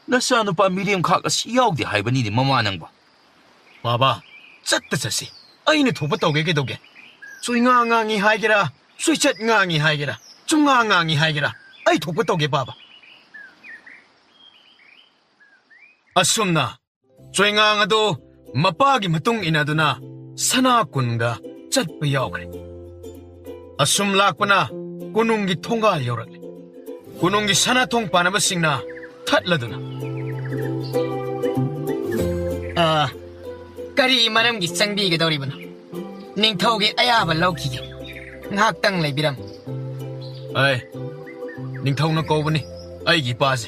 ꯅꯆꯥꯅꯨꯄꯥ ꯃꯤꯔꯦꯝꯈꯥꯛ ꯑꯁꯤ ꯌꯥꯎꯗꯦ ꯍꯥꯏꯕꯅꯤꯅꯦ ꯃꯃꯥ ꯅꯪꯕꯣ꯫ ꯕꯥꯕꯥ, ꯆꯠꯇ ꯆꯠꯁꯤ꯫ ꯑꯩꯅ ꯊꯣꯛꯄ ꯇꯧꯒꯦ ꯀꯩꯗꯧꯒꯦ? ꯆꯣꯏꯉꯥ ꯉꯥꯡꯉꯤ ꯍꯥꯏꯒꯦꯔꯥ, ꯆꯣꯏꯆꯠ ꯉꯥꯡꯉꯤ ꯍꯥꯏꯒꯦꯔꯥ, ꯆꯨꯝꯉꯥ ꯉꯥꯡꯉꯤ ꯍꯥꯏꯒꯦꯔꯥ, ꯑꯩ ꯊꯣꯛꯄ ꯇꯧꯒꯦ ꯕꯥꯕꯥ꯫ ꯑꯁꯨꯝꯅ ꯆꯣꯏꯉꯥꯡ ꯑꯗꯨ ꯃꯄꯥꯒꯤ ꯃꯇꯨꯡ ꯏꯟꯅꯗꯨꯅ ꯁꯅꯥ ꯀꯨꯟꯒ ꯆꯠꯄ ꯌꯥꯎꯈ꯭ꯔꯦ꯫ ꯑꯁꯨꯝ ꯂꯥꯛꯄꯅ ꯀꯣꯅꯨꯡꯒꯤ ꯊꯣꯡꯒꯥꯜ ꯌꯧꯔꯛꯂꯦ꯫ ꯀꯣꯅꯨꯡꯒꯤ ꯁꯅꯥ ꯊꯣꯡ ꯄꯥꯟꯅꯕꯁꯤꯡꯅ ꯊꯠꯂꯗꯨꯅ, "ꯑ, ꯀꯔꯤ ꯃꯔꯝꯒꯤ ꯆꯪꯕꯤꯒꯗꯧꯔꯤꯕꯅꯣ? ꯅꯤꯡꯊꯧꯒꯤ ꯑꯌꯥꯕ ꯂꯧꯈꯤꯒꯦ꯫ ꯉꯥꯏꯍꯥꯛꯇꯪ ꯂꯩꯕꯤꯔꯝꯃꯨ꯫" ꯑꯦ, ꯅꯤꯡꯊꯧꯅ ꯀꯧꯕꯅꯤ ꯑꯩꯒꯤ ꯏꯄꯥꯁꯦ꯫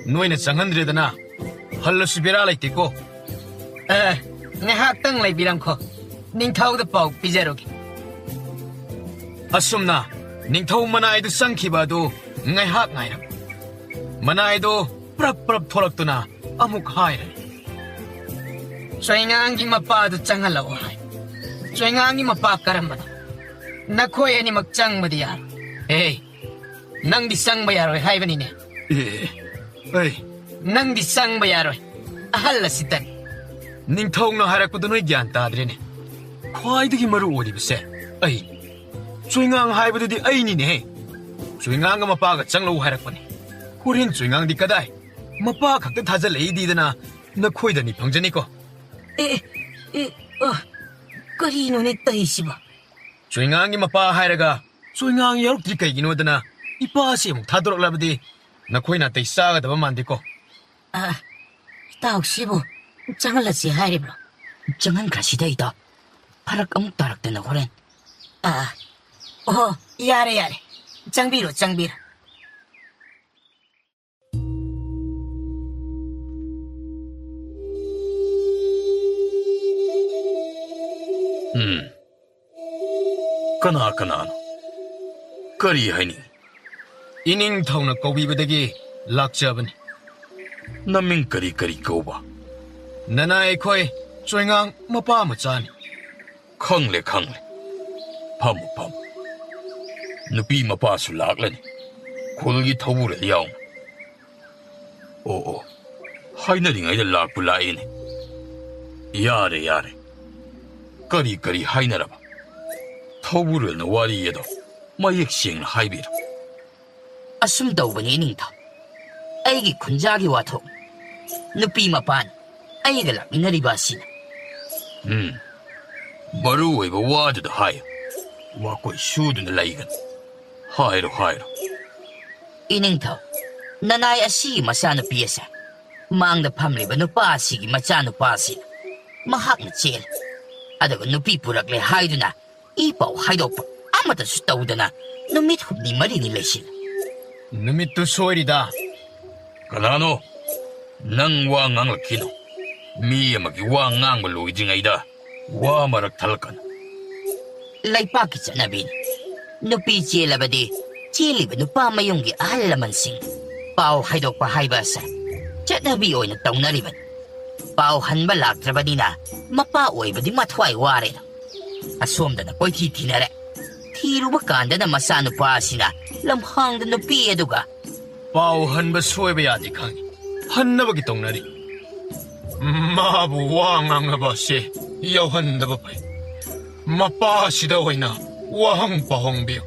ꯅꯣꯏꯅ ꯆꯪꯍꯟꯗ꯭ꯔꯦꯗꯅ ꯍꯜꯂꯁꯨ ꯕꯦꯔꯥ ꯂꯩꯇꯦꯀꯣ꯫ ꯑꯦ, ꯉꯥꯏꯍꯥꯛꯇꯪ ꯂꯩꯕꯤꯔꯝꯈꯣ꯫ ꯅꯤꯡꯊꯧꯗ ꯄꯥꯎ ꯄꯤꯖꯔꯨꯒꯦ꯫ ꯑꯁꯨꯝꯅ ꯅꯤꯡꯊꯧ ꯃꯅꯥꯏꯗꯨ ꯆꯪꯈꯤꯕ ꯑꯗꯨ ꯉꯥꯏꯍꯥꯛ ꯉꯥꯏꯔꯝ꯫ ꯃꯅꯥꯏꯗꯨ ꯄ꯭ꯔꯞ ꯄ꯭ꯔꯞ ꯊꯣꯛꯂꯛꯇꯨꯅ ꯑꯃꯨꯛ ꯍꯥꯏꯔꯦ꯫ ꯆꯣꯏꯉꯥꯡꯒꯤ ꯃꯄꯥꯗꯨ ꯆꯪꯍꯜꯂꯛꯑꯣ ꯍꯥꯏ꯫ ꯆꯣꯏꯉꯥꯡꯒꯤ ꯃꯄꯥ ꯀꯔꯝꯕꯅꯣ? ꯅꯈꯣꯏ ꯑꯅꯤꯃꯛ ꯆꯪꯕꯗꯤ ꯌꯥꯔꯣꯏ꯫ ꯑꯦ, ꯅꯪꯗꯤ ꯆꯪꯕ ꯌꯥꯔꯣꯏ ꯍꯥꯏꯕꯅꯤꯅꯦ꯫ ꯑꯦ, ꯑꯩ ꯅꯪꯗꯤ ꯆꯪꯕ ꯌꯥꯔꯣꯏ꯫ ꯑꯍꯜ ꯑꯁꯤꯗꯅꯤ꯫ ꯅꯤꯡꯊꯧꯅ ꯍꯥꯏꯔꯛꯄꯗꯨ ꯅꯣꯏ ꯒ꯭ꯌꯥꯟ ꯇꯥꯗ꯭ꯔꯦꯅꯦ꯫ ꯈ꯭ꯋꯥꯏꯗꯒꯤ ꯃꯔꯨ ꯑꯣꯏꯔꯤꯕꯁꯦ ꯑꯩꯅꯤ꯫ ꯆꯣꯏꯉꯥꯡ ꯍꯥꯏꯕꯗꯨꯗꯤ ꯑꯩꯅꯤꯅꯦꯍꯦ꯫ ꯆꯣꯏꯉꯥꯡꯒ ꯃꯄꯥꯒ ꯆꯪꯂꯛꯎ ꯍꯥꯏꯔꯛꯄꯅꯤ꯫ ꯍꯣꯔꯦꯟ ꯆꯣꯏꯉꯥꯡꯗꯤ ꯀꯗꯥꯏ? ꯃꯄꯥ ꯈꯛꯇ ꯊꯥꯖꯤꯜꯂꯛꯏꯗꯤꯗꯅ ꯅꯈꯣꯏꯗꯅꯤ ꯐꯪꯖꯅꯤꯀꯣ꯫ ꯑꯦ, ꯑꯦ, ꯑ, ꯀꯔꯤꯅꯣꯅꯦ ꯇꯧꯔꯤꯁꯤꯕꯣ? ꯆꯣꯏꯉꯥꯡꯒꯤ ꯃꯄꯥ ꯍꯥꯏꯔꯒ ꯆꯣꯏꯉꯥꯡ ꯌꯥꯎꯔꯛꯇ꯭ꯔꯤ ꯀꯩꯒꯤꯅꯣꯗꯅ ꯏꯄꯥꯁꯤ ꯑꯃꯨꯛ ꯊꯥꯗꯣꯔꯛꯂꯕꯗꯤ ꯅꯈꯣꯏ ꯅꯥꯇꯩ ꯆꯥꯒꯗꯕ ꯃꯥꯟꯗꯦꯀꯣ꯫ ꯑ, ꯏꯇꯥꯎꯁꯤꯕꯨ ꯆꯪꯍꯜꯂꯁꯤ ꯍꯥꯏꯔꯤꯕ꯭ꯔꯣ? ꯆꯪꯍꯟꯈ꯭ꯔꯁꯤꯗ ꯏꯇꯥꯎ꯫ ꯐꯔꯛ ꯑꯃꯨꯛ ꯇꯥꯔꯛꯇꯅ ꯍꯣꯔꯦꯟ꯫ ꯑ, ꯑꯣ, ꯌꯥꯔꯦ, ꯌꯥꯔꯦ꯫ ꯆꯪꯕꯤꯔꯣ, ꯆꯪꯕꯤꯔꯣ꯫ ꯎꯝ꯫ ꯀꯅꯥ ꯀꯅꯥꯅꯣ? ꯀꯔꯤ ꯍꯥꯏꯅꯤꯡ? ꯏꯅꯤꯡꯊꯧꯅ ꯀꯧꯕꯤꯕꯗꯒꯤ ꯂꯥꯛꯆꯕꯅꯤ꯫ ꯅꯃꯤꯡ ꯀꯔꯤ ꯀꯔꯤ ꯀꯧꯕ? ꯅꯅꯥꯏ ꯑꯩꯈꯣꯏ ꯆꯣꯏꯉꯥꯡ ꯃꯄꯥ ꯃꯆꯥꯅꯤ꯫ ꯈꯪꯂꯦ, ꯈꯪꯂꯦ꯫ ꯐꯝꯃꯨ, ꯐꯝꯃꯨ꯫ ꯅꯨꯄꯤ ꯃꯄꯥꯁꯨ ꯂꯥꯛꯂꯅꯤ꯫ ꯈꯨꯜꯒꯤ ꯊꯧꯕꯨꯔꯦꯜ ꯌꯥꯎꯅ꯫ ꯑꯣ, ꯑꯣ꯫ ꯍꯥꯏꯅꯔꯤꯉꯩꯗ ꯂꯥꯛꯄꯨ ꯂꯥꯛꯏꯅꯦ꯫ ꯌꯥꯔꯦ, ꯌꯥꯔꯦ꯫ ꯀꯔꯤ ꯀꯔꯤ ꯍꯥꯏꯅꯔꯕ? ꯊꯧꯕꯨꯔꯦꯜꯅ ꯋꯥꯔꯤ ꯑꯗꯣ ꯃꯌꯦꯛ ꯁꯦꯡꯅ ꯍꯥꯏꯕꯤꯔꯣ꯫ ꯑꯁꯨꯝ ꯇꯧꯕꯅꯤ, ꯏꯅꯤꯡꯊꯧ꯫ ꯑꯩꯒꯤ ꯈꯨꯟꯖꯥꯒꯤ ꯋꯥꯊꯣꯛ꯫ ꯅꯨꯄꯤ ꯃꯄꯥꯅ ꯑꯩꯒ ꯂꯥꯛꯃꯤꯟꯅꯔꯤꯕ ꯑꯁꯤꯅ꯫ ꯎꯝ꯫ ꯃꯔꯨ ꯑꯣꯏꯕ ꯋꯥꯗꯨꯗ ꯍꯥꯏꯌꯨ꯫ ꯋꯥꯀꯣꯏ ꯁꯨꯗꯨꯅ ꯂꯩꯒꯅꯨ꯫ ꯍꯥꯏꯔꯣ, ꯍꯥꯏꯔꯣ꯫ ꯏꯅꯤꯡꯊꯧ, ꯅꯅꯥꯏ ꯑꯁꯤꯒꯤ ꯃꯆꯥꯅꯨꯄꯤ ꯑꯁꯦ ꯃꯥꯡꯗ ꯐꯝꯂꯤꯕ ꯅꯨꯄꯥ ꯑꯁꯤꯒꯤ ꯃꯆꯥꯅꯨꯄꯥ ꯑꯁꯤꯅ ꯃꯍꯥꯛꯅ ꯆꯦꯜꯂꯤ꯫ ꯑꯗꯨꯒ ꯅꯨꯄꯤ ꯄꯨꯔꯛꯂꯦ ꯍꯥꯏꯗꯨꯅ ꯏ ꯄꯥꯎ ꯍꯥꯏꯗꯣꯛꯄ ꯑꯃꯠꯇꯁꯨ ꯇꯧꯗꯅ ꯅꯨꯃꯤꯠ ꯍꯨꯝꯅꯤ ꯃꯔꯤꯅꯤ ꯂꯩꯁꯤꯜꯂꯦ꯫ ꯅꯨꯃꯤꯠꯇꯨ ꯁꯣꯏꯔꯤꯗ꯫ ꯀꯅꯥꯅꯣ? ꯅꯪ ꯋꯥ ꯉꯥꯡꯂꯛꯈꯤꯅꯣ꯫ ꯃꯤ ꯑꯃꯒꯤ ꯋꯥ ꯉꯥꯡꯕ ꯂꯣꯏꯗ꯭ꯔꯤꯉꯩꯗ ꯋꯥ ꯃꯔꯛ ꯊꯠꯂꯛꯀꯅꯨ꯫ ꯂꯩꯄꯥꯛꯀꯤ ꯆꯠꯅꯕꯤꯅꯤ꯫ ꯅꯨꯄꯤ ꯆꯦꯜꯂꯕꯗꯤ ꯆꯦꯜꯂꯤꯕ ꯅꯨꯄꯥ ꯃꯌꯨꯝꯒꯤ ꯑꯍꯜ ꯂꯃꯟꯁꯤꯡ ꯄꯥꯎ ꯍꯥꯏꯗꯣꯛꯄ ꯍꯥꯏꯕ ꯑꯁꯦ ꯆꯠꯅꯕꯤ ꯑꯣꯏꯅ ꯇꯧꯅꯔꯤꯕꯅꯤ꯫ ꯄꯥꯎ ꯍꯟꯕ ꯂꯥꯛꯇ꯭ꯔꯕꯅꯤꯅ ꯃꯄꯥ ꯑꯣꯏꯕꯗꯤ ꯃꯊ꯭ꯋꯥꯏ ꯋꯥꯔꯦꯗꯣ꯫ ꯑꯁꯣꯝꯗꯅ ꯀꯣꯏꯊꯤ ꯊꯤꯅꯔꯦ꯫ ꯊꯤꯔꯨꯕ ꯀꯥꯟꯗꯅ ꯃꯆꯥꯅꯨꯄꯥ ꯑꯁꯤꯅ ꯂꯝꯍꯥꯡꯗ ꯅꯨꯄꯤ ꯑꯗꯨꯒ ꯄꯥꯎ ꯍꯟꯕ ꯁꯣꯏꯕ ꯌꯥꯗꯦ ꯈꯪꯉꯤ꯫ ꯍꯟꯅꯕꯒꯤ ꯇꯧꯅꯔꯤ꯫ ꯃꯥꯕꯨ ꯋꯥ ꯉꯥꯡꯅꯕ ꯑꯁꯤ ꯌꯥꯎꯍꯟꯗꯕ ꯐꯩ꯫ ꯃꯄꯥꯁꯤꯗ ꯑꯣꯏꯅ ꯋꯥꯍꯪ ꯄꯥꯎꯍꯪꯕꯤꯌꯨ꯫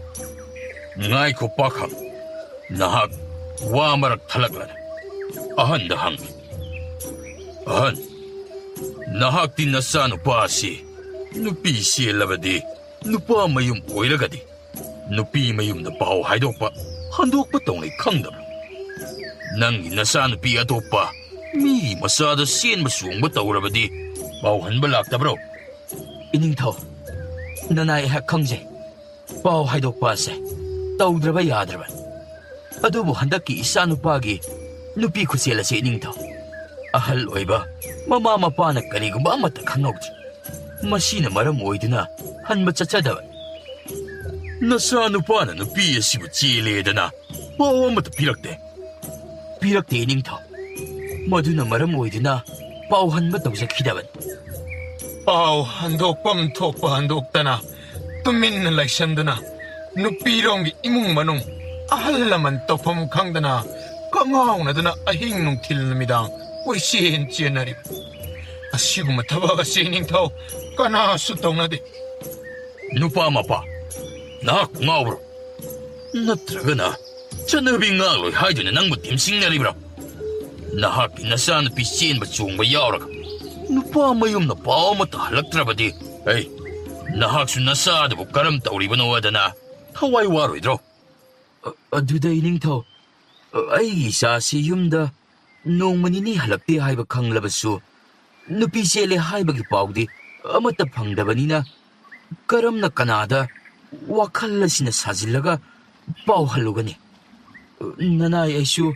ꯉꯥꯏꯈꯣ ꯄꯥꯈꯪ, ꯅꯍꯥꯛ ꯋꯥ ꯃꯔꯛ ꯊꯠꯂꯛꯂꯅꯨ꯫ ꯑꯍꯟꯗ ꯍꯪꯒꯦ꯫ ꯑꯍꯟ, ꯅꯍꯥꯛꯇꯤ ꯅꯆꯥꯅꯨꯄꯥ ꯑꯁꯤ ꯅꯨꯄꯤ ꯆꯦꯜꯂꯕꯗꯤ ꯅꯨꯄꯥ ꯃꯌꯨꯝ ꯑꯣꯏꯔꯒꯗꯤ ꯅꯨꯄꯤ ꯃꯌꯨꯝꯗ ꯄꯥꯎ ꯍꯥꯏꯗꯣꯛꯄ, ꯍꯟꯗꯣꯛꯄ ꯇꯧꯅꯩ ꯈꯪꯗꯕ꯭ꯔꯥ? ꯅꯪꯒꯤ ꯅꯆꯥꯅꯨꯄꯤ ꯑꯇꯣꯞꯄ ꯃꯤꯒꯤ ꯃꯆꯥꯗ ꯆꯦꯟꯕ ꯆꯣꯡꯕ ꯇꯧꯔꯕꯗꯤ ꯄꯥꯎ ꯍꯟꯕ ꯂꯥꯛꯇꯕ꯭ꯔꯣ? ꯏꯅꯤꯡꯊꯧ, ꯅꯅꯥꯏ ꯑꯩꯍꯥꯛ ꯈꯪꯖꯩ꯫ ꯄꯥꯎ ꯍꯥꯏꯗꯣꯛꯄ ꯑꯁꯦ ꯇꯧꯗ꯭ꯔꯕ ꯌꯥꯗ꯭ꯔꯕꯅꯤ꯫ ꯑꯗꯨꯕꯨ ꯍꯟꯗꯛꯀꯤ ꯏꯆꯥꯅꯨꯄꯥꯒꯤ ꯅꯨꯄꯤ ꯈꯨꯠꯁꯦꯜ ꯑꯁꯤ ꯏꯅꯤꯡꯊꯧ, ꯑꯍꯜ ꯑꯣꯏꯕ ꯃꯃꯥ ꯃꯄꯥꯅ ꯀꯔꯤꯒꯨꯝꯕ ꯑꯃꯠꯇ ꯈꯪꯍꯧꯗ꯭ꯔꯤ꯫ ꯃꯁꯤꯅ ꯃꯔꯝ ꯑꯣꯏꯗꯨꯅ ꯍꯟꯕ ꯆꯠꯆꯗꯕꯅꯤ꯫ ꯅꯆꯥꯅꯨꯄꯥꯅ ꯅꯨꯄꯤ ꯑꯁꯤꯕꯨ ꯆꯦꯜꯂꯦꯗꯅ ꯄꯥꯎ ꯑꯃꯠꯇ ꯄꯤꯔꯛꯇꯦ꯫ ꯄꯤꯔꯛꯇꯦ ꯏꯅꯤꯡꯊꯧ꯫ ꯃꯗꯨꯅ ꯃꯔꯝ ꯑꯣꯏꯗꯨꯅ ꯄꯥꯎ ꯍꯟꯕ ꯇꯧꯖꯈꯤꯗꯕꯅꯤ꯫ ꯄꯥꯎ ꯍꯟꯗꯣꯛꯐꯝ ꯊꯣꯛꯄ ꯍꯟꯗꯣꯛꯇꯅ, ꯇꯨꯃꯤꯟꯅ ꯂꯩꯁꯟꯗꯨꯅ, ꯅꯨꯄꯤꯔꯣꯝꯒꯤ ꯏꯃꯨꯡ ꯃꯅꯨꯡ, ꯑꯍꯜ ꯂꯃꯟ ꯇꯧꯐꯝ ꯈꯪꯗꯅ, ꯀꯉꯥꯎꯅꯗꯨꯅ ꯑꯍꯤꯡ ꯅꯨꯡꯊꯤꯜ ꯅꯨꯃꯤꯗꯥꯡ ꯀꯣꯏꯆꯦꯟ ꯆꯦꯟꯅꯔꯤꯕ ꯑꯁꯤꯒꯨꯝꯕ ꯊꯕꯛ ꯑꯁꯤ ꯅꯤꯡꯊꯧ ꯀꯅꯥꯁꯨ ꯇꯧꯅꯗꯦ꯫ ꯅꯨꯄꯥ ꯃꯄꯥ, ꯅꯍꯥꯛ ꯉꯥꯎꯕ꯭ꯔꯣ? ꯅꯠꯇ꯭ꯔꯒꯅ ꯆꯠꯅꯕꯤ ꯉꯥꯛꯂꯣꯏ ꯍꯥꯏꯗꯨꯅ ꯅꯪꯕꯨ ꯇꯤꯝꯁꯤꯡꯅꯔꯤꯕ꯭ꯔꯣ? ꯅꯍꯥꯛꯀꯤ ꯅꯆꯥꯅꯨꯄꯤ ꯆꯦꯟꯕ ꯆꯣꯡꯕ ꯌꯥꯎꯔꯒ ꯅꯨꯄꯥ ꯃꯌꯨꯝꯅ ꯄꯥꯎ ꯑꯃꯠꯇ ꯍꯜꯂꯛꯇ꯭ꯔꯕꯗꯤ, ꯑꯩ, ꯅꯍꯥꯛꯁꯨ ꯅꯆꯥꯗꯨꯕꯨ ꯀꯔꯝ ꯇꯧꯔꯤꯕꯅꯣ ꯍꯥꯏꯗꯅ ꯊꯋꯥꯏ ꯋꯥꯔꯣꯏꯗ꯭ꯔꯣ? ꯑ-, ꯑꯗꯨꯗ ꯏꯅꯤꯡꯊꯧ, ꯑ-, ꯑꯩꯒꯤ ꯏꯆꯥꯁꯤ ꯌꯨꯝꯗ ꯅꯣꯡꯃ ꯅꯤꯅꯤ ꯍꯜꯂꯛꯇꯦ ꯍꯥꯏꯕ ꯈꯪꯂꯕꯁꯨ, ꯅꯨꯄꯤ ꯆꯦꯜꯂꯦ ꯍꯥꯏꯕꯒꯤ ꯄꯥꯎꯗꯤ ꯑꯃꯠꯇ ꯐꯪꯗꯕꯅꯤꯅ, ꯀꯔꯝꯅ ꯀꯅꯥꯗ ꯋꯥꯈꯜ ꯑꯁꯤꯅ ꯁꯥꯖꯤꯜꯂꯒ ꯄꯥꯎ ꯍꯜꯂꯨꯒꯅꯤ? ꯅꯅꯥꯏ ꯑꯩꯁꯨ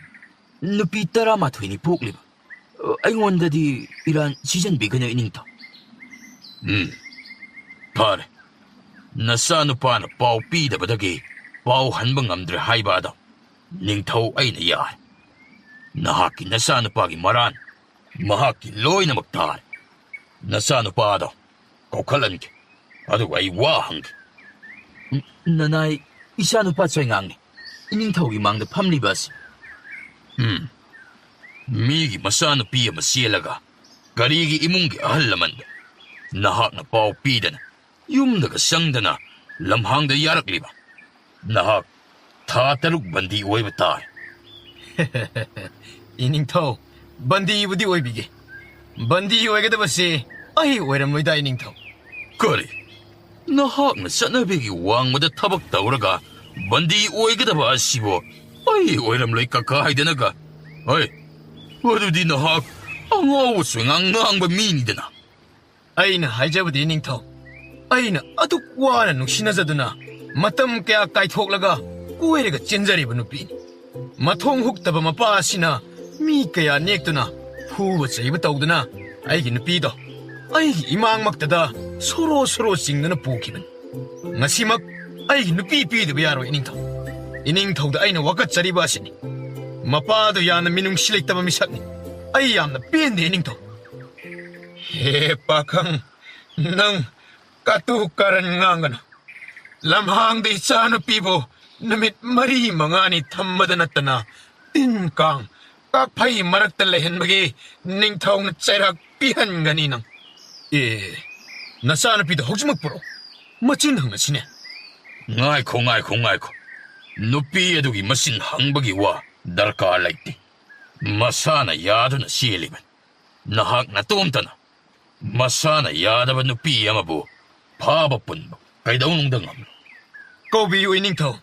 ꯅꯨꯄꯤ ꯇꯔꯥꯃꯥꯊꯣꯏꯅꯤ ꯄꯣꯛꯂꯤꯕ꯫ ꯑꯩꯉꯣꯟꯗꯗꯤ ꯏꯔꯥꯟ ꯁꯤꯖꯤꯟꯕꯤꯒꯅꯨ, ꯏꯅꯤꯡꯊꯧ꯫ ꯎꯝ, ꯐꯔꯦ꯫ ꯅꯆꯥꯅꯨꯄꯥꯅ ꯄꯥꯎ ꯄꯤꯗꯕꯗꯒꯤ ꯄꯥꯎ ꯍꯟꯕ ꯉꯝꯗ꯭ꯔꯦ ꯍꯥꯏꯕ ꯑꯗꯣ ꯅꯤꯡꯊꯧ ꯑꯩꯅ ꯌꯥꯔꯦ꯫ ꯅꯍꯥꯛꯀꯤ ꯅꯆꯥꯅꯨꯄꯥꯒꯤ ꯃꯔꯥꯟ ꯃꯍꯥꯛꯀꯤ ꯂꯣꯏꯅꯃꯛ ꯇꯥꯔꯦ꯫ ꯅꯆꯥꯅꯨꯄꯥꯗꯣ ꯀꯧꯈꯠꯍꯟꯒꯦ, ꯑꯗꯨꯒ ꯑꯩ ꯋꯥ ꯍꯪꯒꯦ꯫ ꯅꯅꯥꯏ, ꯏꯆꯥꯅꯨꯄꯥ ꯆꯣꯏꯉꯥꯡꯅꯤ ꯏꯅꯤꯡꯊꯧꯒꯤ ꯃꯥꯡꯗ ꯐꯝꯂꯤꯕ ꯑꯁꯤ꯫ ꯎꯝ, ꯃꯤꯒꯤ ꯃꯆꯥꯅꯨꯄꯤ ꯑꯃ ꯆꯦꯜꯂꯒ ꯀꯔꯤꯒꯤ ꯏꯃꯨꯡꯒꯤ ꯑꯍꯜ ꯂꯃꯟꯗ ꯅꯍꯥꯛꯅ ꯄꯥꯎ ꯄꯤꯗꯅ ꯌꯨꯝꯗꯒ ꯆꯪꯗꯅ ꯂꯝꯍꯥꯡꯗ ꯌꯥꯔꯛꯂꯤꯕ? ꯅꯍꯥꯛ ꯊꯥ ꯇꯔꯨꯛ ꯕꯟꯗꯤ ꯑꯣꯏꯕ ꯇꯥꯏ꯫ ꯏꯅꯤꯡꯊꯧ, ꯕꯟꯗꯤꯕꯨꯗꯤ ꯑꯣꯏꯕꯤꯒꯦ꯫ ꯕꯟꯗꯤ ꯑꯣꯏꯒꯗꯕꯁꯤ ꯑꯩ ꯑꯣꯏꯔꯝꯂꯣꯏꯗ, ꯏꯅꯤꯡꯊꯧ꯫ ꯀꯔꯤ? ꯅꯍꯥꯛꯅ ꯆꯠꯅꯕꯤꯒꯤ ꯋꯥꯡꯃꯗ ꯊꯕꯛ ꯇꯧꯔꯒ ꯕꯟꯗꯤ ꯑꯣꯏꯒꯗꯕ ꯑꯁꯤꯕꯨ ꯑꯩ ꯑꯣꯏꯔꯝꯂꯣꯏ ꯀꯀꯥ ꯍꯥꯏꯗꯅꯒ? ꯍꯣꯏ, ꯑꯗꯨꯗꯤ ꯅꯍꯥꯛ ꯑꯉꯥꯎꯕ ꯆꯣꯏꯉꯥꯡ ꯉꯥꯡꯕ ꯃꯤꯅꯤꯗꯅ꯫ ꯑꯩꯅ ꯍꯥꯏꯖꯕꯗꯤ, ꯅꯤꯡꯊꯧ, ꯑꯩꯅ ꯑꯗꯨꯛ ꯋꯥꯅ ꯅꯨꯡꯁꯤꯅꯖꯗꯨꯅ, ꯃꯇꯝ ꯀꯌꯥ ꯀꯥꯏꯊꯣꯛꯂꯒ ꯀꯣꯏꯔꯒ ꯆꯦꯟꯖꯔꯤꯕ ꯅꯨꯄꯤꯅꯤ꯫ ꯃꯊꯣꯡ ꯍꯨꯛꯇꯕ ꯃꯄꯥ ꯑꯁꯤꯅ ꯃꯤ ꯀꯌꯥ ꯅꯦꯛꯇꯨꯅ ꯐꯨꯕ ꯆꯩꯕ ꯇꯧꯗꯨꯅ ꯑꯩꯒꯤ ꯅꯨꯄꯤꯗꯣ ꯑꯩꯒꯤ ꯏꯃꯥꯡꯃꯛꯇꯗ ꯁꯣꯔꯣ ꯁꯣꯔꯣ ꯆꯤꯡꯗꯨꯅ ꯄꯨꯈꯤꯕꯅꯤ꯫ ꯉꯁꯤꯃꯛ ꯑꯩꯒꯤ ꯅꯨꯄꯤ ꯄꯤꯗꯕ ꯌꯥꯔꯣꯏ, ꯏꯅꯤꯡꯊꯧ꯫ ꯏꯅꯤꯡꯊꯧꯗ ꯑꯩꯅ ꯋꯥꯀꯠꯆꯔꯤꯕ ꯑꯁꯤꯅꯤ꯫ ꯃꯄꯥꯗꯣ ꯌꯥꯝꯅ ꯃꯤꯅꯨꯡꯁꯤ ꯂꯩꯇꯕ ꯃꯤꯁꯛꯅꯤ꯫ ꯑꯩ ꯌꯥꯝꯅ ꯄꯦꯟꯗꯦ, ꯏꯅꯤꯡꯊꯧ꯫ ꯍꯦ ꯄꯥꯈꯪ, ꯅꯪ ꯀꯇꯨ ꯀꯔꯟ ꯉꯥꯡꯒꯅꯨ꯫ ꯂꯝꯍꯥꯡꯗ ꯏꯆꯥꯅꯨꯄꯤꯕꯨ ꯅꯨꯃꯤꯠ ꯃꯔꯤ ꯃꯉꯥꯅꯤ ꯊꯝꯕꯗ ꯅꯠꯇꯅ ꯇꯤꯟ ꯀꯥꯡ ꯀꯥꯛꯐꯩ ꯃꯔꯛꯇ ꯂꯩꯍꯟꯕꯒꯤ ꯅꯤꯡꯊꯧꯅ ꯆꯩꯔꯥꯛ ꯄꯤꯍꯟꯒꯅꯤ ꯅꯪ꯫ ꯑꯦ, ꯅꯆꯥꯅꯨꯄꯤꯗꯣ ꯍꯧꯖꯤꯛꯃꯛ ꯄꯨꯔꯛꯎ꯫ ꯃꯆꯤꯟ ꯍꯪꯉꯁꯤꯅꯦ꯫ ꯉꯥꯏꯈꯣ, ꯉꯥꯏꯈꯣ, ꯉꯥꯏꯈꯣ꯫ ꯅꯨꯄꯤ ꯑꯗꯨꯒꯤ ꯃꯆꯤꯟ ꯍꯪꯕꯒꯤ ꯋꯥ ꯗꯔꯀꯥꯔ ꯂꯩꯇꯦ꯫ ꯃꯁꯥꯅ ꯌꯥꯗꯨꯅ ꯆꯦꯜꯂꯤꯕꯅꯤ꯫ ꯅꯍꯥꯛ ꯅꯇꯣꯝꯇꯅ ꯃꯁꯥꯅ ꯌꯥꯗꯕ ꯅꯨꯄꯤ ꯑꯃꯕꯨ ꯐꯥꯕ ꯄꯨꯟꯕ ꯀꯩꯗꯧꯅꯨꯡꯗ ꯉꯝꯂꯣꯏ꯫ ꯀꯧꯕꯤꯌꯨ, ꯏꯅꯤꯡꯊꯧ꯫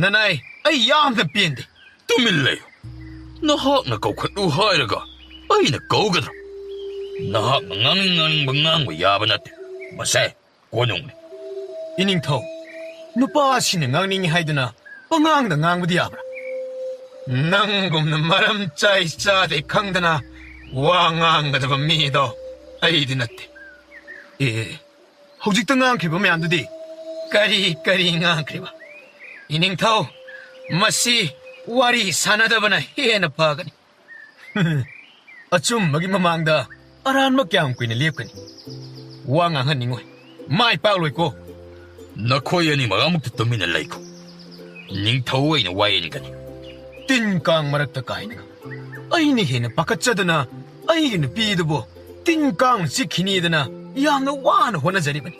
ꯅꯅꯥꯏ, ꯑꯩ ꯌꯥꯝꯅ ꯄꯦꯟꯗꯦ꯫ ꯇꯨꯃꯤꯟ ꯂꯩꯌꯨ꯫ ꯅꯍꯥꯛꯅ ꯀꯧꯈꯠꯂꯨ ꯍꯥꯏꯔꯒ ꯑꯩꯅ ꯀꯧꯒꯗ꯭ꯔꯥ? ꯅꯍꯥꯛꯅ ꯉꯥꯡꯅꯤꯡ ꯉꯥꯡꯅꯤꯡꯕ ꯉꯥꯡꯕ ꯌꯥꯕ ꯅꯠꯇꯦ꯫ ꯃꯁꯦ ꯀꯣꯅꯨꯡꯅꯤ꯫ ꯏꯅꯤꯡꯊꯧ, ꯅꯨꯄꯥꯁꯤꯅ ꯉꯥꯡꯅꯤꯡꯉꯤ ꯍꯥꯏꯗꯨꯅ ꯄꯉꯥꯡꯗ ꯉꯥꯡꯕꯗꯤ ꯌꯥꯕ꯭ꯔꯥ? ꯅꯪꯒꯨꯝꯅ ꯃꯔꯝ ꯆꯥꯏ ꯆꯥꯗꯦ ꯈꯪꯗꯅ ꯋꯥ ꯉꯥꯡꯒꯗꯕ ꯃꯤꯗꯣ ꯑꯩꯗꯤ ꯅꯠꯇꯦ꯫ ꯑꯦ, ꯍꯧꯖꯤꯛꯇ ꯉꯥꯡꯈ꯭ꯔꯤꯕ ꯃꯌꯥꯝꯗꯨꯗꯤ ꯀꯔꯤ ꯀꯔꯤ ꯉꯥꯡꯈ꯭ꯔꯤꯕ? ꯏꯅꯤꯡꯊꯧ, ꯃꯁꯤ ꯋꯥꯔꯤ ꯁꯥꯟꯅꯗꯕꯅ ꯍꯦꯟꯅ ꯐꯒꯅꯤ꯫ ꯑꯆꯨꯝꯕꯒꯤ ꯃꯃꯥꯡꯗ ꯑꯔꯥꯟꯕ ꯀꯌꯥꯝ ꯀꯨꯏꯅ ꯂꯦꯞꯀꯅꯤ? ꯋꯥ ꯉꯥꯡꯍꯟꯅꯤꯡꯉꯣꯏ꯫ ꯃꯥꯏ ꯄꯥꯛꯂꯣꯏꯀꯣ꯫ ꯅꯈꯣꯏ ꯑꯅꯤꯃꯛ ꯑꯃꯨꯛꯇ ꯇꯨꯃꯤꯟꯅ ꯂꯩꯈꯣ꯫ ꯅꯤꯡꯊꯧ ꯑꯩꯅ ꯋꯥꯌꯦꯟꯒꯅꯤ꯫ ꯇꯤꯟ ꯀꯥꯡ ꯃꯔꯛꯇ ꯀꯥꯏꯅ ꯑꯩꯅ ꯍꯦꯟꯅ ꯄꯥꯈꯠꯆꯗꯅ ꯑꯩꯒꯤ ꯅꯨꯄꯤꯗꯨꯕꯨ ꯇꯤꯟ ꯀꯥꯡꯅ ꯆꯤꯛꯈꯤꯅꯤꯗꯅ ꯌꯥꯝꯅ ꯋꯥꯅ ꯍꯣꯠꯅꯖꯔꯤꯕꯅꯤ꯫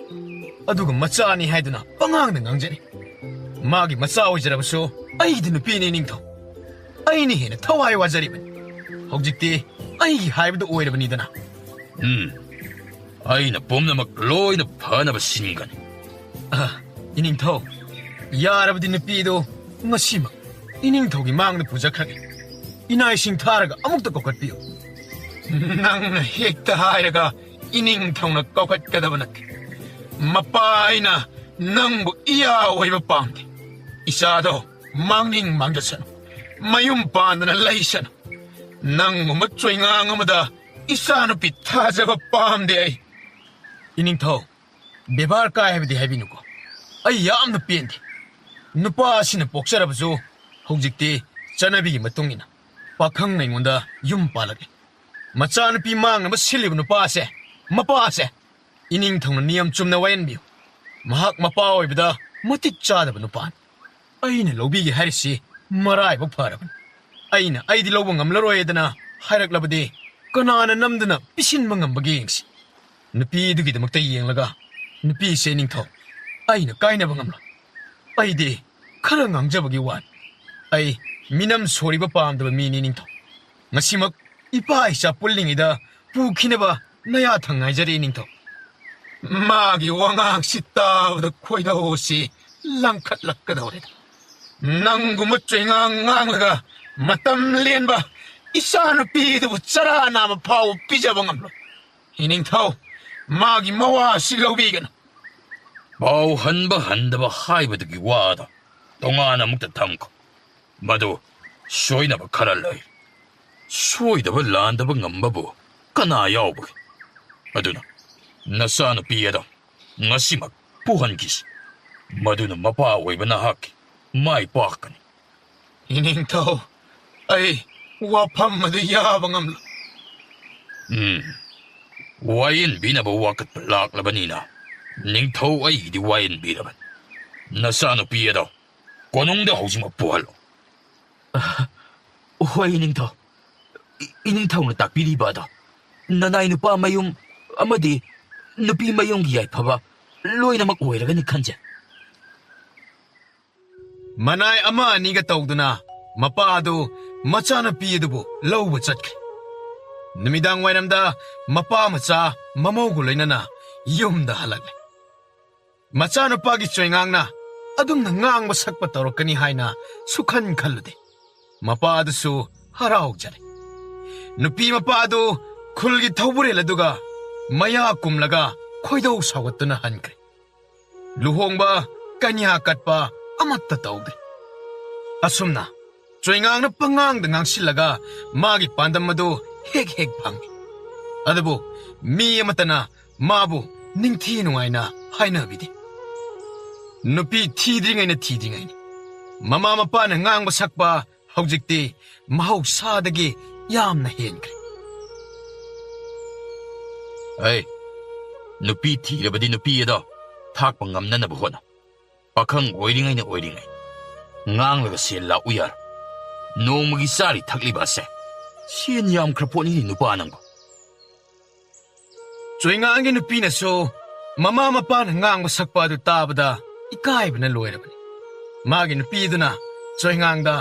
ꯑꯗꯨꯒ ꯃꯆꯥꯅꯤ ꯍꯥꯏꯗꯨꯅ ꯄꯉꯥꯡꯗ ꯉꯥꯡꯖꯔꯤ꯫ ꯃꯥꯒꯤ ꯃꯆꯥ ꯑꯣꯏꯖꯔꯕꯁꯨ ꯑꯩꯒꯤꯗꯤ ꯅꯨꯄꯤꯅꯤ, ꯅꯤꯡꯊꯧ꯫ ꯑꯩꯅ ꯍꯦꯟꯅ ꯊꯋꯥꯏ ꯋꯥꯖꯔꯤꯕꯅꯤ꯫ ꯍꯧꯖꯤꯛꯇꯤ ꯑꯩꯒꯤ ꯍꯥꯏꯕꯗꯨ ꯑꯣꯏꯔꯕꯅꯤꯗꯅ꯫ ꯎꯝ, ꯑꯩꯅ ꯄꯨꯝꯅꯃꯛ ꯂꯣꯏꯅ ꯐꯅꯕ ꯁꯤꯟꯒꯅꯤ꯫ ꯑ, ꯏꯅꯤꯡꯊꯧ, ꯌꯥꯔꯕꯗꯤ ꯅꯨꯄꯤꯗꯨ ꯉꯁꯤꯃꯛ ꯏꯅꯤꯡꯊꯧꯒꯤ ꯃꯥꯡꯗ ꯄꯨꯖꯈ꯭ꯔꯒꯦ꯫ ꯏꯅꯥꯏꯁꯤꯡ ꯊꯥꯔꯒ ꯑꯃꯨꯛꯇ ꯀꯧꯈꯠꯄꯤꯌꯨ꯫ ꯅꯪꯅ ꯍꯦꯛꯇ ꯍꯥꯏꯔꯒ ꯏꯅꯤꯡꯊꯧꯅ ꯀꯧꯈꯠꯀꯗꯕ ꯅꯠꯇꯦ꯫ ꯃꯄꯥ ꯑꯩꯅ ꯅꯪꯕꯨ ꯏꯌꯥ ꯑꯣꯏꯕ ꯄꯥꯝꯗꯦ꯫ ꯏꯆꯥꯗꯣ ꯃꯥꯡꯅꯤꯡ ꯃꯥꯡꯖꯁꯅꯨ, ꯃꯌꯨꯝ ꯄꯥꯟꯗꯅ ꯂꯩꯁꯅꯨ꯫ ꯅꯪꯒꯨꯝꯕ ꯆꯣꯏꯉꯥꯡ ꯑꯃꯗ ꯏꯆꯥꯅꯨꯄꯤ ꯊꯥꯖꯕ ꯄꯥꯝꯗꯦ ꯑꯩ꯫ ꯏꯅꯤꯡꯊꯧ, ꯕꯦꯕꯥꯔ ꯀꯥꯏ ꯍꯥꯏꯕꯗꯤ ꯍꯥꯏꯕꯤꯅꯨꯀꯣ꯫ ꯑꯩ ꯌꯥꯝꯅ ꯄꯦꯟꯗꯦ꯫ ꯅꯨꯄꯥ ꯑꯁꯤꯅ ꯄꯣꯛꯆꯔꯕꯁꯨ ꯍꯧꯖꯤꯛꯇꯤ ꯆꯠꯅꯕꯤꯒꯤ ꯃꯇꯨꯡ ꯏꯟꯅ ꯄꯥꯈꯪ ꯑꯩꯉꯣꯟꯗ ꯌꯨꯝ ꯄꯥꯜꯂꯛꯂꯦ꯫ ꯃꯆꯥꯅꯨꯄꯤ ꯃꯥꯡꯅꯕ ꯁꯤꯜꯂꯤꯕ ꯅꯨꯄꯥꯁꯦ, ꯃꯄꯥꯁꯦ, ꯏꯅꯤꯡꯊꯧꯅ ꯅꯤꯌꯝ ꯆꯨꯝꯅ ꯋꯥꯌꯦꯟꯕꯤꯌꯨ꯫ ꯃꯍꯥꯛ ꯃꯄꯥ ꯑꯣꯏꯕꯗ ꯃꯇꯤꯛ ꯆꯥꯗꯕ ꯅꯨꯄꯥꯅꯤ꯫ ꯑꯩꯅ ꯂꯧꯕꯤꯒꯦ ꯍꯥꯏꯔꯤꯁꯤ ꯃꯔꯥꯏꯕꯛ ꯐꯔꯕꯅꯤ꯫ ꯑꯩꯅ "ꯑꯩꯗꯤ ꯂꯧꯕ ꯉꯝꯂꯔꯣꯏꯗꯅ" ꯍꯥꯏꯔꯛꯂꯕꯗꯤ ꯀꯅꯥꯅ ꯅꯝꯗꯨꯅ ꯄꯤꯁꯤꯟꯕ ꯉꯝꯕꯒꯦ ꯌꯦꯡꯁꯤ꯫ ꯅꯨꯄꯤꯗꯨꯒꯤꯗꯃꯛꯇ ꯌꯦꯡꯂꯒ, ꯅꯨꯄꯤꯁꯦ ꯅꯤꯡꯊꯧ, ꯑꯩꯅ ꯀꯥꯏꯅꯕ ꯉꯝꯂꯣꯏ꯫ ꯑꯩꯗꯤ ꯈꯔ ꯉꯥꯡꯖꯕꯒꯤ ꯋꯥꯅꯤ꯫ ꯑꯩ ꯃꯤꯅꯝ ꯁꯣꯔꯤꯕ ꯄꯥꯝꯗꯕ ꯃꯤꯅꯤ ꯅꯤꯡꯊꯧ꯫ ꯉꯁꯤꯃꯛ ꯏꯄꯥ ꯏꯆꯥ ꯄꯨꯜꯂꯤꯉꯩꯗ ꯄꯨꯈꯤꯅꯕ ꯅꯌꯥ ꯊꯪ ꯉꯥꯏꯖꯔꯤ ꯅꯤꯡꯊꯧ꯫ ꯃꯥꯒꯤ ꯋꯥꯉꯥꯡꯁꯤ ꯇꯥꯕꯗ ꯈꯣꯏꯗꯧꯁꯤ ꯂꯪꯈꯠꯂꯛꯀꯗꯧꯔꯦ꯫ ꯅꯪꯒꯨꯝꯕ ꯆꯩꯉꯥꯡ ꯉꯥꯡꯂꯒ ꯃꯇꯝ ꯂꯦꯟꯕ ꯏꯆꯥꯅꯨꯄꯤꯗꯨꯕꯨ ꯆꯔꯥ ꯅꯥꯝꯃ ꯐꯥꯎꯕ ꯄꯤꯖꯕ ꯉꯝꯂꯣꯏ꯫ ꯏꯅꯤꯡꯊꯧ, ꯃꯥꯒꯤ ꯃꯋꯥꯁꯤ ꯂꯧꯕꯤꯒꯅꯨ꯫ ꯄꯥꯎ ꯍꯟꯕ ꯍꯟꯗꯕ ꯍꯥꯏꯕꯗꯨꯒꯤ ꯋꯥꯗꯣ ꯇꯣꯉꯥꯟꯅ ꯑꯃꯨꯛꯇ ꯊꯝꯈꯣ꯫ ꯃꯗꯨ ꯁꯣꯏꯅꯕ ꯈꯔ ꯂꯩ꯫ ꯁꯣꯏꯗꯕ ꯂꯥꯟꯗꯕ ꯉꯝꯕꯕꯨ ꯀꯅꯥ ꯌꯥꯎꯕꯒꯦ? ꯑꯗꯨꯅ ꯅꯆꯥꯅꯨꯄꯤ ꯑꯗꯣ ꯉꯁꯤꯃꯛ ꯄꯨꯍꯟꯈꯤꯁꯤ꯫ ꯃꯗꯨꯅ ꯃꯄꯥ ꯑꯣꯏꯕ ꯅꯍꯥꯛꯀꯤ ꯃꯥꯏ ꯄꯥꯛꯀꯅꯤ꯫ ꯏꯅꯤꯡꯊꯧ, ꯑꯩ ꯋꯥꯐꯝ ꯑꯗꯨ ꯌꯥꯕ ꯉꯝꯂꯣꯏ꯫ ꯎꯝ, ꯋꯥꯌꯦꯟꯕꯤꯅꯕ ꯋꯥꯀꯠꯄ ꯂꯥꯛꯂꯕꯅꯤꯅ ꯅꯤꯡꯊꯧ ꯑꯩꯒꯤꯗꯤ ꯋꯥꯌꯦꯟꯕꯤꯔꯕꯅꯤ꯫ ꯅꯆꯥꯅꯨꯄꯤ ꯑꯗꯣ ꯀꯣꯅꯨꯡꯗ ꯍꯧꯖꯤꯛꯃꯛ ꯄꯨꯍꯜꯂꯣ꯫ ꯑ, ꯍꯣꯏ, ꯏꯅꯤꯡꯊꯧ꯫ ꯏ-, ꯏꯅꯤꯡꯊꯧꯅ ꯇꯥꯛꯄꯤꯔꯤꯕ ꯑꯗꯣ ꯅꯅꯥꯏ ꯅꯨꯄꯥ ꯃꯌꯨꯝ ꯑꯃꯗꯤ ꯅꯨꯄꯤ ꯃꯌꯨꯝꯒꯤ ꯌꯥꯏꯐꯕ ꯂꯣꯏꯅꯃꯛ ꯑꯣꯏꯔꯒꯅꯤ ꯈꯟꯖꯩ꯫ ꯃꯅꯥꯏ ꯑꯃ ꯑꯅꯤꯒ ꯇꯧꯗꯨꯅ ꯃꯄꯥ ꯑꯗꯨ ꯃꯆꯥꯅꯨꯄꯤ ꯑꯗꯨꯕꯨ ꯂꯧꯕ ꯆꯠꯈ꯭ꯔꯦ꯫ ꯅꯨꯃꯤꯗꯥꯡ ꯋꯥꯏꯔꯝꯗ ꯃꯄꯥ ꯃꯆꯥ ꯃꯃꯧꯒ ꯂꯣꯏꯅꯅ ꯌꯨꯝꯗ ꯍꯜꯂꯛꯂꯦ꯫ ꯃꯆꯥꯅꯨꯄꯥꯒꯤ ꯆꯣꯏꯉꯥꯡꯅ ꯑꯗꯨꯝꯅ ꯉꯥꯡꯕ ꯁꯛꯄ ꯇꯧꯔꯛꯀꯅꯤ ꯍꯥꯏꯅ ꯁꯨꯈꯟ ꯈꯜꯂꯨꯗꯦ꯫ ꯃꯄꯥ ꯑꯗꯨꯁꯨ ꯍꯔꯥꯎꯖꯔꯦ꯫ ꯅꯨꯄꯤ ꯃꯄꯥ ꯑꯗꯨ ꯈꯨꯜꯒꯤ ꯊꯧꯕꯨꯔꯦꯜ ꯑꯗꯨꯒ ꯃꯌꯥ ꯀꯨꯝꯂꯒ ꯈꯣꯏꯗꯧ ꯁꯥꯎꯒꯠꯇꯨꯅ ꯍꯟꯈ꯭ꯔꯦ꯫ ꯂꯨꯍꯣꯡꯕ, ꯀꯟꯌꯥ ꯀꯠꯄ ꯑꯃꯠꯇ ꯇꯧꯗꯦ꯫ ꯑꯁꯨꯝꯅ ꯆꯣꯏꯉꯥꯡꯅ ꯄꯉꯥꯡꯗ ꯉꯥꯡꯁꯤꯜꯂꯒ ꯃꯥꯒꯤ ꯄꯥꯟꯗꯝ ꯑꯗꯨ ꯍꯦꯛ ꯍꯦꯛ ꯐꯪꯏ꯫ ꯑꯗꯨꯕꯨ ꯃꯤ ꯑꯃꯠꯇꯅ ꯃꯥꯕꯨ ꯅꯤꯡꯊꯤ ꯅꯨꯡꯉꯥꯏꯅ ꯍꯥꯏꯅꯕꯤꯗꯦ꯫ ꯅꯨꯄꯤ ꯊꯤꯗ꯭ꯔꯤꯉꯩꯅ ꯊꯤꯗ꯭ꯔꯤꯉꯩꯅꯤ꯫ ꯃꯃꯥ ꯃꯄꯥꯅ ꯉꯥꯡꯕ ꯁꯛꯄ ꯍꯧꯖꯤꯛꯇꯤ ꯃꯍꯧꯁꯥꯗꯒꯤ ꯌꯥꯝꯅ ꯍꯦꯟꯈ꯭ꯔꯦ꯫ ꯑꯩ ꯅꯨꯄꯤ ꯊꯤꯔꯕꯗꯤ ꯅꯨꯄꯤ ꯑꯗꯣ ꯊꯥꯛꯄ ꯉꯝꯅꯅꯕ ꯍꯣꯠꯅꯧ꯫ ꯄꯥꯈꯪ ꯑꯣꯏꯔꯤꯉꯩꯅ ꯑꯣꯏꯔꯤꯉꯩ ꯉꯥꯡꯂꯒ ꯁꯦꯜ ꯂꯥꯛꯎ ꯌꯥꯔꯣꯏ꯫ ꯅꯣꯡꯃꯒꯤ ꯆꯥꯔꯤ ꯊꯛꯂꯤꯕ ꯑꯁꯦ ꯁꯦꯟ ꯌꯥꯝꯈ꯭ꯔ ꯄꯣꯠꯅꯤꯅꯦ ꯅꯨꯄꯥ ꯅꯪꯕꯨ꯫ ꯆꯣꯏꯉꯥꯡꯒꯤ ꯅꯨꯄꯤꯅꯁꯨ ꯃꯃꯥ ꯃꯄꯥꯅ ꯉꯥꯡꯕ ꯁꯛꯄ ꯑꯗꯨ ꯇꯥꯕꯗ ꯏꯀꯥꯏꯕꯅ ꯂꯣꯏꯔꯕꯅꯤ꯫ ꯃꯥꯒꯤ ꯅꯨꯄꯤꯗꯨꯅ ꯆꯣꯏꯉꯥꯡꯗ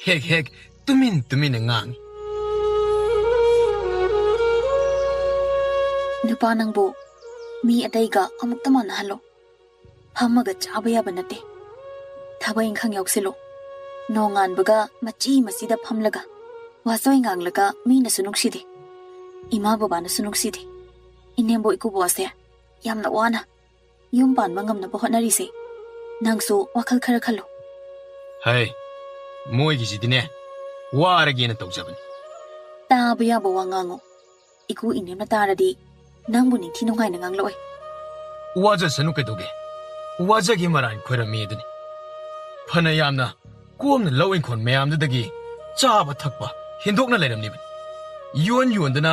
ꯍꯦꯛ ꯍꯦꯛ ꯇꯨꯃꯤꯟ ꯇꯨꯃꯤꯟꯅ ꯉꯥꯡꯏ꯫ ꯅꯨꯄꯥ ꯅꯪꯕꯨ ꯃꯤ ꯑꯇꯩꯒ ꯑꯃꯨꯛꯇ ꯃꯥꯟꯅꯍꯜꯂꯣ꯫ ꯐꯝꯃꯒ ꯆꯥꯕ ꯌꯥꯕ ꯅꯠꯇꯦ꯫ ꯊꯕꯛ ꯏꯪꯈꯥꯡ ꯌꯥꯎꯁꯤꯜꯂꯣ꯫ ꯅꯣꯡꯉꯥꯟꯕꯒ ꯃꯆꯤ ꯃꯆꯤꯗ ꯐꯝꯂꯒ ꯋꯥꯆꯣꯏ ꯉꯥꯡꯂꯒ ꯃꯤꯅꯁꯨ ꯅꯨꯡꯁꯤꯗꯦ꯫ ꯏꯃꯥ ꯕꯕꯥꯅꯁꯨ ꯅꯨꯡꯁꯤꯗꯦ꯫ ꯏꯅꯦꯝꯕꯣꯛ ꯏꯀꯨꯕꯣꯛꯁꯦ ꯌꯥꯝꯅ ꯋꯥꯅ ꯌꯨꯝ ꯄꯥꯟꯕ ꯉꯝꯅꯕ ꯍꯣꯠꯅꯔꯤꯁꯦ꯫ ꯅꯪꯁꯨ ꯋꯥꯈꯜ ꯈꯔ ꯈꯜꯂꯨ꯫ ꯍꯩ, ꯃꯣꯏꯒꯤꯁꯤꯗꯤꯅꯦ, ꯋꯥꯔꯒꯦꯅ ꯇꯧꯖꯕꯅꯤ꯫ ꯇꯥꯕ ꯌꯥꯕ ꯋꯥ ꯉꯥꯡꯉꯨ꯫ ꯏꯀꯨ ꯏꯅꯦꯝꯅ ꯇꯥꯔꯗꯤ ꯅꯪꯕꯨ ꯅꯤꯡꯊꯤ ꯅꯨꯡꯉꯥꯏꯅ ꯉꯥꯡꯂꯛꯑꯣꯏ꯫ ꯋꯥꯖꯁꯅꯨ ꯀꯩꯗꯧꯒꯦ? ꯋꯥꯖꯒꯦ ꯃꯔꯥꯏꯅ ꯈꯣꯏꯔꯝꯃꯤ ꯑꯗꯨꯅꯤ꯫ ꯐꯅ ꯌꯥꯝꯅ ꯀꯣꯝꯅ ꯂꯧ ꯏꯪꯈꯣꯜ ꯃꯌꯥꯝꯗꯨꯗꯒꯤ ꯆꯥꯕ ꯊꯛꯄ ꯍꯦꯟꯗꯣꯛꯅ ꯂꯩꯔꯝꯂꯤꯕꯅꯤ꯫ ꯌꯣꯟ ꯌꯣꯟꯗꯨꯅ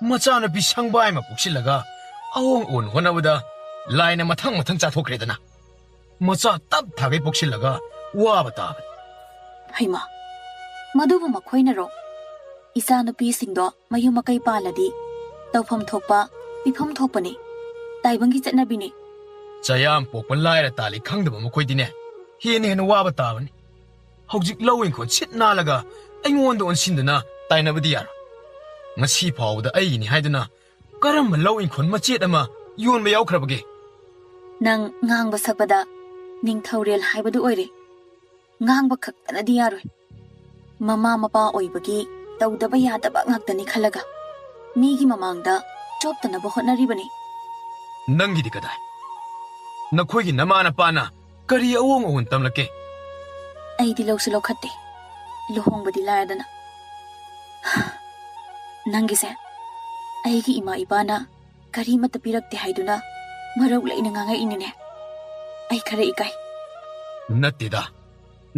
ꯃꯆꯥꯅꯨꯄꯤ ꯁꯪꯕꯥꯏ ꯑꯃ ꯄꯣꯛꯁꯤꯜꯂꯒ ꯑꯑꯣꯟ ꯑꯑꯣꯟ ꯍꯣꯠꯅꯕꯗ ꯂꯥꯏꯅ ꯃꯊꯪ ꯃꯊꯪ ꯆꯥꯊꯣꯛꯈ꯭ꯔꯦꯗꯅ꯫ ꯃꯆꯥ ꯇꯞ ꯊꯥꯒꯩ ꯄꯣꯛꯁꯤꯜꯂꯒ ꯋꯥꯕ ꯇꯥꯕꯅꯤ꯫ ꯍꯩꯃꯥ, ꯃꯗꯨꯕꯨ ꯃꯈꯣꯏꯅꯔꯣ? ꯏꯆꯥꯅꯨꯄꯤꯁꯤꯡꯗꯣ ꯃꯌꯨꯝ ꯃꯀꯩ ꯄꯥꯜꯂꯗꯤ ꯇꯧꯐꯝ ꯊꯣꯛꯄ, ꯄꯤꯐꯝ ꯊꯣꯛꯄꯅꯤ꯫ ꯇꯥꯏꯕꯪꯒꯤ ꯆꯠꯅꯕꯤꯅꯤ꯫ ꯆꯌꯥꯝ ꯄꯣꯛꯄ ꯂꯥꯏꯔ ꯇꯥꯜꯂꯤ ꯈꯪꯗꯕ ꯃꯈꯣꯏꯗꯤꯅꯦ, ꯍꯦꯟꯅ ꯍꯦꯟꯅ ꯋꯥꯕ ꯇꯥꯕꯅꯤ꯫ ꯍꯧꯖꯤꯛ ꯂꯧ ꯏꯪꯈꯣꯜ ꯁꯤꯠ ꯅꯥꯜꯂꯒ ꯑꯩꯉꯣꯟꯗ ꯑꯣꯟꯁꯤꯟꯗꯨꯅ ꯇꯥꯏꯅꯕꯗꯤ ꯌꯥꯔꯣꯏ꯫ ꯉꯁꯤ ꯐꯥꯎꯕꯗ ꯑꯩꯒꯤꯅꯤ ꯍꯥꯏꯗꯨꯅ ꯀꯔꯝꯕ ꯂꯧ ꯏꯪꯈꯣꯜ ꯃꯆꯦꯠ ꯑꯃ ꯌꯣꯟꯕ ꯌꯥꯎꯈ꯭ꯔꯕꯒꯦ? ꯅꯪ ꯉꯥꯡꯕ ꯁꯛꯄꯗ ꯅꯤꯡꯊꯧꯔꯦꯜ ꯍꯥꯏꯕꯗꯨ ꯑꯣꯏꯔꯦ꯫ ꯉꯥꯡꯕ ꯈꯛꯇꯅꯗꯤ ꯌꯥꯔꯣꯏ꯫ ꯃꯃꯥ ꯃꯄꯥ ꯑꯣꯏꯕꯒꯤ ꯇꯧꯗꯕ ꯌꯥꯗꯕ ꯉꯥꯛꯇꯅꯤ ꯈꯜꯂꯒ ꯃꯤꯒꯤ ꯃꯃꯥꯡꯗ ꯆꯣꯞꯇꯅꯕ ꯍꯣꯠꯅꯔꯤꯕꯅꯤ꯫ ꯅꯪꯒꯤꯗꯤ ꯀꯗꯥꯏ? ꯅꯈꯣꯏꯒꯤ ꯅꯃꯥ ꯅꯄꯥꯅ ꯀꯔꯤ ꯑꯑꯣꯡ ꯑꯑꯣꯟ ꯇꯝꯂꯛꯀꯦ? ꯑꯩꯗꯤ ꯂꯧꯁꯨ ꯂꯧꯈꯠꯇꯦ, ꯂꯨꯍꯣꯡꯕꯗꯤ ꯂꯥꯏꯔꯗꯅ꯫ ꯅꯪꯒꯤꯁꯦ ꯑꯩꯒꯤ ꯏꯃꯥ ꯏꯄꯥꯅ ꯀꯔꯤꯃꯠꯇ ꯄꯤꯔꯛꯇꯦ ꯍꯥꯏꯗꯨꯅ ꯃꯔꯧ ꯂꯩꯅ ꯉꯥꯡꯉꯛꯏꯅꯤꯅꯦ꯫ ꯑꯩ ꯈꯔ ꯏꯀꯥꯏ꯫ ꯅꯠꯇꯦꯗ,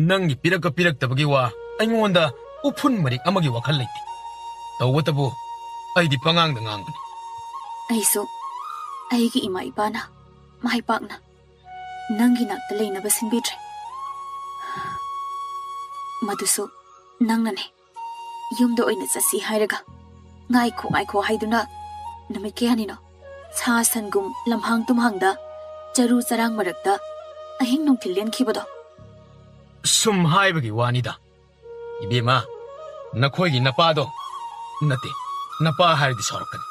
ꯅꯪꯒꯤ ꯄꯤꯔꯛꯄ ꯄꯤꯔꯛꯇꯕꯒꯤ ꯋꯥ ꯑꯩꯉꯣꯟꯗ ꯎꯐꯨꯟ ꯃꯔꯤꯛ ꯑꯃꯒꯤ ꯋꯥꯈꯜ ꯂꯩꯇꯦ꯫ ꯇꯧꯕꯇꯕꯨ ꯑꯩꯗꯤ ꯄꯉꯥꯡꯗ ꯉꯥꯡꯕꯅꯤ꯫ ꯑꯩꯁꯨ ꯑꯩꯒꯤ ꯏꯃꯥ ꯏꯄꯥꯅ ꯃꯥꯏ ꯄꯥꯛꯅ ꯅꯪꯒꯤ ꯅꯥꯛꯇ ꯂꯩꯅꯕ ꯁꯤꯟꯕꯤꯗ꯭ꯔꯦ꯫ ꯃꯗꯨꯁꯨ ꯅꯪꯅꯅꯦ꯫ ꯌꯨꯝꯗ ꯑꯣꯏꯅ ꯆꯠꯁꯤ ꯍꯥꯏꯔꯒ ꯉꯥꯏꯈꯣ ꯉꯥꯏꯈꯣ ꯍꯥꯏꯗꯨꯅ ꯅꯨꯃꯤꯠ ꯀꯌꯥꯅꯤꯅꯣ ꯁꯥ ꯁꯟꯒꯨꯝ ꯂꯝꯍꯥꯡ ꯇꯨꯝꯍꯥꯡꯗ ꯆꯔꯨ ꯆꯔꯥꯡ ꯃꯔꯛꯇ ꯑꯍꯤꯡ ꯅꯨꯡꯊꯤꯜ ꯂꯦꯟꯈꯤꯕꯗꯣ꯫ ꯁꯨꯝ ꯍꯥꯏꯕꯒꯤ ꯋꯥꯅꯤꯗ꯫ ꯏꯕꯦꯝꯃ, ꯅꯈꯣꯏꯒꯤ ꯅꯄꯥꯗꯣ, ꯅꯠꯇꯦ, ꯅꯄꯥ ꯍꯥꯏꯔꯗꯤ ꯁꯥꯎꯔꯛꯀꯅꯤ꯫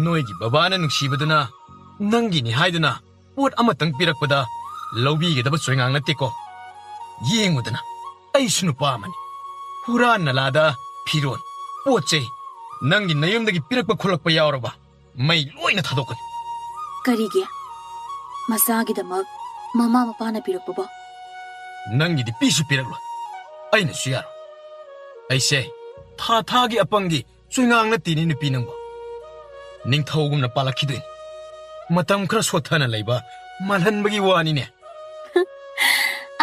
ꯅꯣꯏꯒꯤ ꯕꯕꯥꯅ ꯅꯨꯡꯁꯤꯕꯗꯨꯅ ꯅꯪꯒꯤꯅꯤ ꯍꯥꯏꯗꯨꯅ ꯄꯣꯠ ꯑꯃꯇꯪ ꯄꯤꯔꯛꯄꯗ ꯂꯧꯕꯤꯒꯗꯕ ꯆꯣꯏꯉꯥꯡ ꯅꯠꯇꯦꯀꯣ꯫ ꯌꯦꯡꯉꯨꯗꯅ, ꯑꯩꯁꯨ ꯅꯨꯄꯥ ꯑꯃꯅꯤ꯫ ꯍꯨꯔꯥꯟ ꯅꯂꯥꯗ ꯐꯤꯔꯣꯜ, ꯄꯣꯠ ꯆꯩ, ꯅꯪꯒꯤ ꯅꯌꯨꯝꯗꯒꯤ ꯄꯤꯔꯛꯄ ꯈꯣꯠꯂꯛꯄ ꯌꯥꯎꯔꯕ ꯃꯩ ꯂꯣꯏꯅ ꯊꯥꯗꯣꯛꯀꯅꯤ꯫ ꯀꯔꯤꯒꯤ? ꯃꯆꯥꯒꯤꯗꯃꯛ ꯃꯃꯥ ꯃꯄꯥꯅ ꯄꯤꯔꯛꯄꯕꯣ? ꯅꯪꯒꯤꯗꯤ ꯄꯤꯁꯨ ꯄꯤꯔꯛꯂꯣꯏ, ꯑꯩꯅꯁꯨ ꯌꯥꯔꯣꯏ꯫ ꯑꯩꯁꯦ ꯊꯥ ꯊꯥꯒꯤ ꯑꯄꯪꯒꯤ ꯆꯣꯏꯉꯥꯡ ꯅꯠꯇꯦꯅꯦ ꯅꯨꯄꯤ ꯅꯪꯕꯣ꯫ ꯅꯤꯡꯊꯧꯒꯨꯝꯅ ꯄꯥꯜꯂꯛꯈꯤꯗꯣꯏꯅꯤ꯫ ꯃꯇꯝ ꯈꯔ ꯁꯣꯠꯊꯅ ꯂꯩꯕ ꯃꯥꯜꯍꯟꯕꯒꯤ ꯋꯥꯅꯤꯅꯦ꯫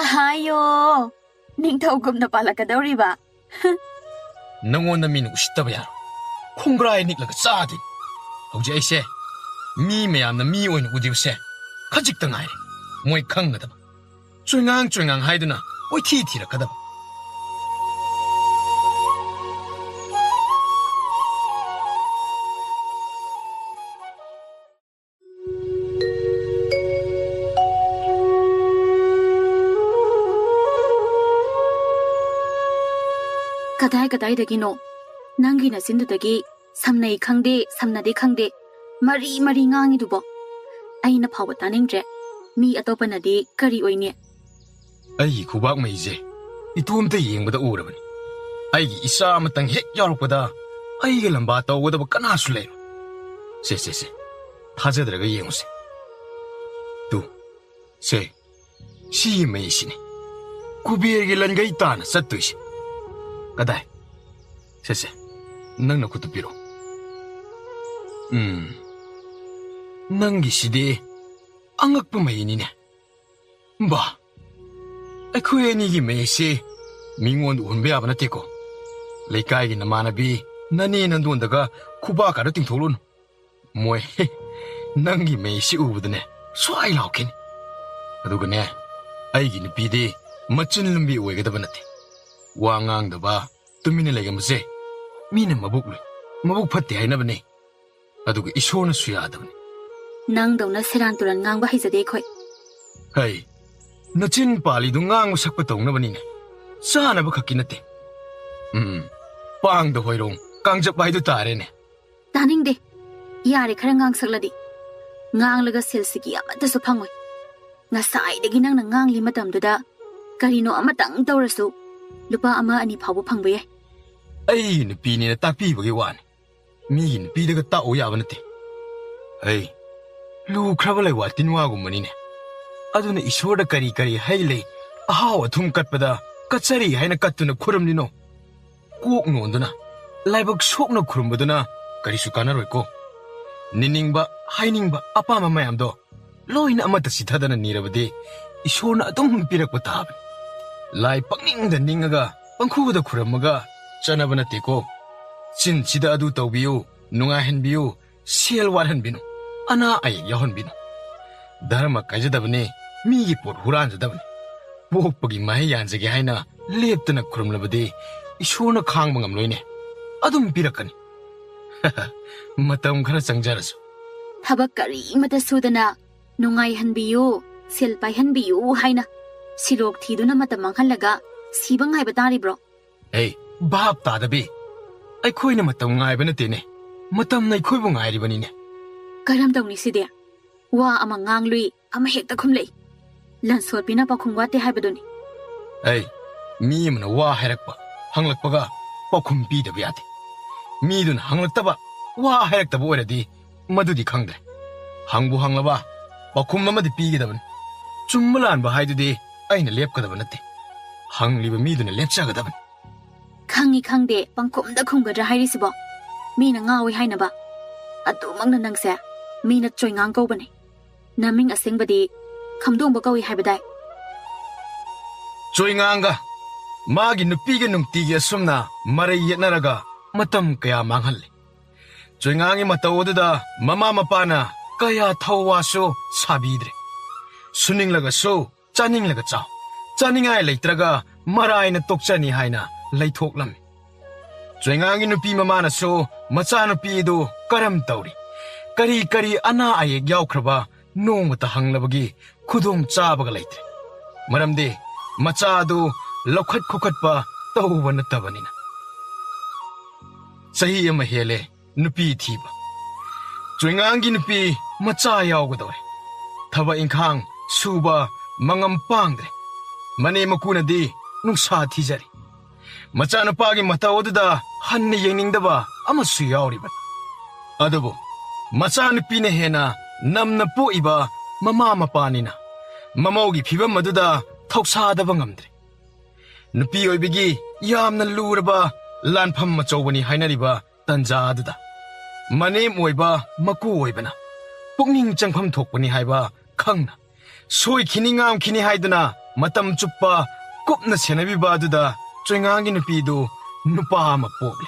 ꯑꯍꯥꯌꯣ, ꯅꯤꯡꯊꯧꯒꯨꯝꯅ ꯄꯥꯜꯂꯛꯀꯗꯧꯔꯤꯕ? ꯅꯪꯉꯣꯟꯗ ꯃꯤꯅ ꯎꯁꯤꯠꯇꯕ ꯌꯥꯔꯣꯏ꯫ ꯈꯣꯡꯒ꯭ꯔꯥꯏ ꯅꯤꯛꯂꯒ ꯆꯥꯗꯣꯏꯅꯤ꯫ ꯍꯧꯖꯤꯛ ꯑꯩꯁꯦ ꯃꯤ ꯃꯌꯥꯝꯅ ꯃꯤ ꯑꯣꯏꯅ ꯎꯗ꯭ꯔꯤꯕꯁꯦ ꯈꯖꯤꯛꯇ ꯉꯥꯏꯔꯦ꯫ ꯃꯣꯏ ꯈꯪꯒꯗꯕ꯫ ꯆꯣꯏꯉꯥꯡ ꯆꯣꯏꯉꯥꯡ ꯍꯥꯏꯗꯨꯅ ꯀꯣꯏꯊꯤ ꯊꯤꯔꯛꯀꯗꯕ꯫ ꯀꯗꯥꯏ ꯀꯗꯥꯏꯗꯒꯤꯅꯣ ꯅꯪꯒꯤ ꯅꯆꯤꯟꯗꯨꯗꯒꯤ ꯁꯝꯅꯩ ꯈꯪꯗꯦ, ꯁꯝꯅꯗꯦ ꯈꯪꯗꯦ, ꯃꯔꯤ ꯃꯔꯤ ꯉꯥꯡꯉꯤꯗꯨꯕꯣ? ꯑꯩꯅ ꯐꯥꯎꯕ ꯇꯥꯅꯤꯡꯗ꯭ꯔꯦ꯫ ꯃꯤ ꯑꯇꯣꯞꯄꯅꯗꯤ ꯀꯔꯤ ꯑꯣꯏꯅꯤ? ꯑꯩꯒꯤ ꯈꯨꯕꯥꯛ ꯃꯩꯁꯦ ꯏꯇꯣꯝꯇ ꯌꯦꯡꯕꯗ ꯎꯔꯕꯅꯤ꯫ ꯑꯩꯒꯤ ꯏꯆꯥ ꯑꯃꯇꯪ ꯍꯦꯛ ꯌꯥꯎꯔꯛꯄꯗ ꯑꯩꯒ ꯂꯝꯕꯥ ꯇꯧꯒꯗꯕ ꯀꯅꯥꯁꯨ ꯂꯩꯔꯣꯏ꯫ ꯁꯦ, ꯁꯦ, ꯁꯦ, ꯊꯥꯖꯗ꯭ꯔꯒ ꯌꯦꯡꯉꯨꯁꯦ꯫ ꯇꯨ, ꯁꯦ, ꯁꯤꯒꯤ ꯃꯩꯁꯤꯅꯤ꯫ ꯀꯨꯕꯦꯔꯒꯤ ꯂꯟꯒꯩ ꯇꯥꯅ ꯆꯠꯇꯣꯏꯁꯦ꯫ ꯀꯗꯥꯏ? ꯁꯦ, ꯁꯦ, ꯅꯪ ꯅꯈꯨꯠꯇꯨ ꯄꯤꯔꯛꯑꯣ꯫ ꯎꯝ, ꯅꯪꯒꯤꯁꯤꯗꯤ ꯑꯉꯛꯄ ꯃꯍꯩꯅꯤꯅꯦ꯫ ꯕꯥ, ꯑꯩꯈꯣꯏ ꯑꯅꯤꯒꯤ ꯃꯍꯩꯁꯤ ꯃꯤꯉꯣꯟꯗ ꯎꯍꯟꯕ ꯌꯥꯕ ꯅꯠꯇꯦꯀꯣ꯫ ꯂꯩꯀꯥꯏꯒꯤ ꯅꯃꯥꯟꯅꯕꯤ ꯅꯅꯦ ꯅꯟꯗꯣꯟꯗꯒ ꯈꯨꯕꯥꯛ ꯀꯥꯗ ꯇꯤꯡꯊꯣꯛꯂꯨꯅꯨ꯫ ꯃꯣꯏ ꯅꯪꯒꯤ ꯃꯍꯩꯁꯤ ꯎꯕꯗꯅꯦ ꯁ꯭ꯋꯥꯏ ꯂꯥꯎꯈꯤꯅꯤ꯫ ꯑꯗꯨꯒꯅꯦ, ꯑꯩꯒꯤ ꯅꯨꯄꯤꯗꯤ ꯃꯆꯤꯟ ꯂꯨꯝꯕꯤ ꯑꯣꯏꯒꯗꯕ ꯅꯠꯇꯦ꯫ ꯋꯥ ꯉꯥꯡꯗꯕ, ꯇꯨꯃꯤꯟꯅ ꯂꯩꯒꯟꯕꯁꯦ ꯃꯤꯅ ꯃꯕꯨꯛ ꯂꯨꯏ, ꯃꯕꯨꯛ ꯐꯠꯇꯦ ꯍꯥꯏꯅꯕꯅꯦ꯫ ꯑꯗꯨꯒ ꯏꯁꯣꯔꯅꯁꯨ ꯌꯥꯗꯕꯅꯤ꯫ ꯅꯪꯗꯧꯅ ꯁꯦꯔꯥꯟ ꯇꯨꯔꯥꯟ ꯉꯥꯡꯕ ꯍꯩꯖꯗꯦ ꯑꯩꯈꯣꯏ꯫ ꯍꯩ, ꯅꯆꯤꯟ ꯄꯥꯜꯂꯤꯗꯨ ꯉꯥꯡꯕ ꯁꯛꯄ ꯇꯧꯅꯕꯅꯤꯅꯦ, ꯆꯥꯅꯕ ꯈꯛꯀꯤ ꯅꯠꯇꯦ꯫ ꯎꯝ, ꯄꯥꯡꯗ ꯍꯣꯏꯔꯣꯡ ꯀꯥꯡꯖꯞ ꯍꯥꯏꯗꯨ ꯇꯥꯔꯦꯅꯦ꯫ ꯇꯥꯅꯤꯡꯗꯦ꯫ ꯌꯥꯔꯦ, ꯈꯔ ꯉꯥꯡꯁꯛꯂꯗꯤ꯫ ꯉꯥꯡꯂꯒ ꯁꯦꯜꯁꯤꯒꯤ ꯑꯃꯠꯇꯁꯨ ꯐꯪꯉꯣꯏ꯫ ꯉꯁꯥꯏꯗꯒꯤ ꯅꯪꯅ ꯉꯥꯡꯂꯤ ꯃꯇꯝꯗꯨꯗ ꯀꯔꯤꯅꯣ ꯑꯃꯇꯪ ꯇꯧꯔꯁꯨ ꯂꯨꯄꯥ ꯑꯃ ꯑꯅꯤ ꯐꯥꯎꯕ ꯐꯪꯕ ꯌꯥꯏ꯫ ꯑꯩ ꯅꯨꯄꯤꯅꯦꯅ ꯇꯥꯛꯄꯤꯕꯒꯤ ꯋꯥꯅꯤ꯫ ꯃꯤꯒꯤ ꯅꯨꯄꯤꯗꯒ ꯇꯥꯛꯎ ꯌꯥꯕ ꯅꯠꯇꯦ꯫ ꯑꯩ ꯂꯨꯈ꯭ꯔꯕ ꯂꯩꯋꯥ ꯇꯤꯟꯋꯥꯒꯨꯝꯕꯅꯤꯅꯦ꯫ ꯑꯗꯨꯅ ꯏꯁꯣꯔꯗ ꯀꯔꯤ ꯀꯔꯤ ꯍꯩ ꯂꯩ, ꯑꯍꯥꯎ ꯑꯊꯨꯝ ꯀꯠꯄꯗ ꯀꯠꯆꯔꯤ ꯍꯥꯏꯅ ꯀꯠꯇꯨꯅ ꯈꯨꯔꯨꯝꯂꯤꯅꯣ? ꯀꯣꯛ ꯅꯣꯟꯗꯨꯅ, ꯂꯥꯏꯕꯛ ꯁꯣꯛꯅ ꯈꯨꯔꯨꯝꯕꯗꯨꯅ ꯀꯔꯤꯁꯨ ꯀꯥꯟꯅꯔꯣꯏꯀꯣ꯫ ꯅꯤꯅꯤꯡꯕ, ꯍꯥꯏꯅꯤꯡꯕ, ꯑꯄꯥꯝꯕ ꯃꯌꯥꯝꯗꯣ ꯂꯣꯏꯅ ꯑꯃꯠꯇ ꯆꯤꯊꯗꯅ ꯅꯤꯔꯕꯗꯤ ꯏꯁꯣꯔꯅ ꯑꯗꯨꯝ ꯄꯤꯔꯛꯄ ꯇꯥꯕꯅꯤ꯫ ꯂꯥꯏ ꯄꯪꯅꯤꯡꯗ ꯅꯤꯡꯉꯒ ꯄꯪꯈꯨꯗ ꯈꯨꯔꯝꯃꯒ ꯆꯠꯅꯕ ꯅꯠꯇꯦꯀꯣ꯫ ꯆꯤꯟꯁꯤꯗ ꯑꯗꯨ ꯇꯧꯕꯤꯌꯨ, ꯅꯨꯡꯉꯥꯏꯍꯟꯕꯤꯌꯨ, ꯁꯦꯜ ꯋꯥꯠꯍꯟꯕꯤꯅꯨ, ꯑꯅꯥ ꯑꯌꯦꯛ ꯌꯥꯎꯍꯟꯕꯤꯅꯨ꯫ ꯙꯔꯃ ꯀꯥꯏꯖꯗꯕꯅꯤ, ꯃꯤꯒꯤ ꯄꯣꯠ ꯍꯨꯔꯥꯟꯖꯗꯕꯅꯤ꯫ ꯄꯣꯛꯄꯒꯤ ꯃꯍꯩ ꯌꯥꯟꯖꯒꯦ ꯍꯥꯏꯅ ꯂꯦꯞꯇꯅ ꯈꯨꯔꯨꯝꯂꯕꯗꯤ ꯏꯁꯣꯔꯅ ꯈꯥꯡꯕ ꯉꯝꯂꯣꯏꯅꯦ꯫ ꯑꯗꯨꯝ ꯄꯤꯔꯛꯀꯅꯤ꯫ ꯃꯇꯝ ꯈꯔ ꯆꯪꯖꯔꯁꯨ꯫ ꯊꯕꯛ ꯀꯔꯤꯃꯇ ꯁꯨꯗꯅ ꯅꯨꯡꯉꯥꯏꯍꯟꯕꯤꯌꯨ, ꯁꯦꯜ ꯄꯥꯏꯍꯟꯕꯤꯌꯨ ꯍꯥꯏꯅ ꯁꯤꯂꯣꯛ ꯊꯤꯗꯨꯅ ꯃꯇꯝ ꯃꯥꯡꯍꯜꯂꯒ ꯁꯤꯕ ꯉꯥꯏꯕ ꯇꯥꯔꯤꯕ꯭ꯔꯣ? ꯑꯦ, ꯚꯥꯞ ꯇꯥꯗꯕꯤ꯫ ꯑꯩꯈꯣꯏꯅ ꯃꯇꯝ ꯉꯥꯏꯕ ꯅꯠꯇꯦꯅꯦ, ꯃꯇꯝꯅ ꯑꯩꯈꯣꯏꯕꯨ ꯉꯥꯏꯔꯤꯕꯅꯤꯅꯦ꯫ ꯀꯔꯝ ꯇꯧꯅꯤ ꯁꯤꯗꯤ? ꯋꯥ ꯑꯃ ꯉꯥꯡꯂꯨꯏ, ꯑꯃ ꯍꯦꯛꯇ ꯈꯨꯝꯂꯛꯏ꯫ ꯂꯟꯁꯣꯠꯄꯤꯅ ꯄꯥꯎꯈꯨꯝ ꯋꯥꯠꯇꯦ ꯍꯥꯏꯕꯗꯨꯅꯤ꯫ ꯑꯩ, ꯃꯤ ꯑꯃꯅ ꯋꯥ ꯍꯥꯏꯔꯛꯄ, ꯍꯪꯂꯛꯄꯒ ꯄꯥꯎꯈꯨꯝ ꯄꯤꯗꯕ ꯌꯥꯗꯦ꯫ ꯃꯤꯗꯨꯅ ꯍꯪꯂꯛꯇꯕ, ꯋꯥ ꯍꯥꯏꯔꯛꯇꯕ ꯑꯣꯏꯔꯗꯤ ꯃꯗꯨꯗꯤ ꯈꯪꯗ꯭ꯔꯦ꯫ ꯍꯪꯕꯨ ꯍꯪꯂꯕ ꯄꯥꯎꯈꯨꯝ ꯑꯃꯗꯤ ꯄꯤꯒꯗꯕꯅꯤ꯫ ꯆꯨꯝꯕ ꯂꯥꯟꯕ ꯍꯥꯏꯗꯨꯗꯤ ꯑꯩꯅ ꯂꯦꯞꯀꯗꯕ ꯅꯠꯇꯦ꯫ ꯍꯪꯂꯤꯕ ꯃꯤꯗꯨꯅ ꯂꯦꯞꯆꯒꯗꯕꯅꯤ꯫ ꯈꯪꯉꯤ ꯈꯪꯗꯦ ꯄꯪꯈꯨꯝꯗ ꯈꯨꯝꯒꯗ꯭ꯔꯥ ꯍꯥꯏꯔꯤꯁꯤꯕꯣ? ꯃꯤꯅ ꯉꯥꯎꯏ ꯍꯥꯏꯅꯕ꯫ ꯑꯗꯨꯃꯛꯅ ꯅꯪꯁꯦ ꯃꯤꯅ ꯆꯣꯏꯉꯥꯡ ꯀꯧꯕꯅꯦ꯫ ꯅꯃꯤꯡ ꯑꯁꯦꯡꯕꯗꯤ ꯈꯝꯗꯣꯡꯕ ꯀꯧꯏ ꯍꯥꯏꯕꯗꯥꯏ? ꯆꯣꯏꯉꯥꯡꯒ ꯃꯥꯒꯤ ꯅꯨꯄꯤꯒ ꯅꯨꯡꯇꯤꯒꯤ ꯑꯁꯨꯝꯅ ꯃꯔꯩ ꯌꯦꯠꯅꯔꯒ ꯃꯇꯝ ꯀꯌꯥ ꯃꯥꯡꯍꯜꯂꯤ꯫ ꯆꯣꯏꯉꯥꯡꯒꯤ ꯃꯇꯧ ꯑꯗꯨꯗ ꯃꯃꯥ ꯃꯄꯥꯅ ꯀꯌꯥ ꯊꯧꯋꯥꯁꯨ ꯁꯥꯕꯤꯗ꯭ꯔꯦ꯫ ꯁꯨꯅꯤꯡꯂꯒꯁꯨ ꯆꯥꯅꯤꯡꯂꯒ ꯆꯥꯎ, ꯆꯥꯅꯤꯡꯉꯥꯏ ꯂꯩꯇ꯭ꯔꯒ ꯃꯔꯥꯏꯅ ꯇꯣꯛꯆꯅꯤ ꯍꯥꯏꯅ ꯂꯩꯊꯣꯛꯂꯝꯃꯤ꯫ ꯆꯣꯏꯉꯥꯡꯒꯤ ꯅꯨꯄꯤ ꯃꯃꯥꯅꯁꯨ ꯃꯆꯥꯅꯨꯄꯤ ꯑꯗꯨ ꯀꯔꯝ ꯇꯧꯔꯤ, ꯀꯔꯤ ꯀꯔꯤ ꯑꯅꯥ ꯑꯌꯦꯛ ꯌꯥꯎꯈ꯭ꯔꯕ ꯅꯣꯡꯃꯇ ꯍꯪꯂꯕꯒꯤ ꯈꯨꯗꯣꯡ ꯆꯥꯕꯒ ꯂꯩꯇ꯭ꯔꯦ꯫ ꯃꯔꯝꯗꯤ ꯃꯆꯥ ꯑꯗꯨ ꯂꯧꯈꯠ ꯈꯣꯀꯠꯄ ꯇꯧꯕ ꯅꯠꯇꯕꯅꯤꯅ꯫ ꯆꯍꯤ ꯑꯃ ꯍꯦꯜꯂꯦ ꯅꯨꯄꯤ ꯊꯤꯕ꯫ ꯆꯣꯏꯉꯥꯡꯒꯤ ꯅꯨꯄꯤ ꯃꯆꯥ ꯌꯥꯎꯒꯗꯧꯔꯦ꯫ ꯊꯕꯛ ꯏꯪꯈꯥꯡ ꯁꯨꯕ ꯃꯉꯝ ꯄꯥꯡꯗ꯭ꯔꯦ꯫ ꯃꯅꯦ ꯃꯀꯨꯅꯗꯤ ꯅꯨꯡꯁꯥ ꯊꯤꯖꯔꯤ꯫ ꯃꯆꯥꯅꯨꯄꯥꯒꯤ ꯃꯇꯧ ꯑꯗꯨꯗ ꯍꯟꯅ ꯌꯦꯡꯅꯤꯡꯗꯕ ꯑꯃꯁꯨ ꯌꯥꯎꯔꯤꯕꯅꯤ꯫ ꯑꯗꯨꯕꯨ ꯃꯆꯥꯅꯨꯄꯤꯅ ꯍꯦꯟꯅ ꯅꯝꯅ ꯄꯣꯛꯏꯕ ꯃꯃꯥ ꯃꯄꯥꯅꯤꯅ ꯃꯃꯧꯒꯤ ꯐꯤꯕꯝ ꯑꯗꯨꯗ ꯊꯧꯁꯥꯗꯕ ꯉꯝꯗ꯭ꯔꯦ꯫ ꯅꯨꯄꯤ ꯑꯣꯏꯕꯒꯤ ꯌꯥꯝꯅ ꯂꯨꯔꯕ ꯂꯥꯟꯐꯝ ꯑꯆꯧꯕꯅꯤ ꯍꯥꯏꯅꯔꯤꯕ ꯇꯟꯖꯥ ꯑꯗꯨꯗ ꯃꯅꯦꯝ ꯑꯣꯏꯕ ꯃꯀꯨ ꯑꯣꯏꯕꯅ ꯄꯨꯛꯅꯤꯡ ꯆꯪꯐꯝ ꯊꯣꯛꯄꯅꯤ ꯍꯥꯏꯕ ꯈꯪꯅ ꯁꯣꯏꯈꯤꯅꯤ ꯉꯥꯝꯈꯤꯅꯤ ꯍꯥꯏꯗꯨꯅ ꯃꯇꯝ ꯆꯨꯞꯄ ꯀꯨꯞꯅ ꯁꯦꯟꯅꯕꯤꯕ ꯑꯗꯨꯗ ꯆꯣꯏꯉꯥꯡꯒꯤ ꯅꯨꯄꯤꯗꯨ ꯅꯨꯄꯥ ꯑꯃ ꯄꯣꯛꯂꯦ꯫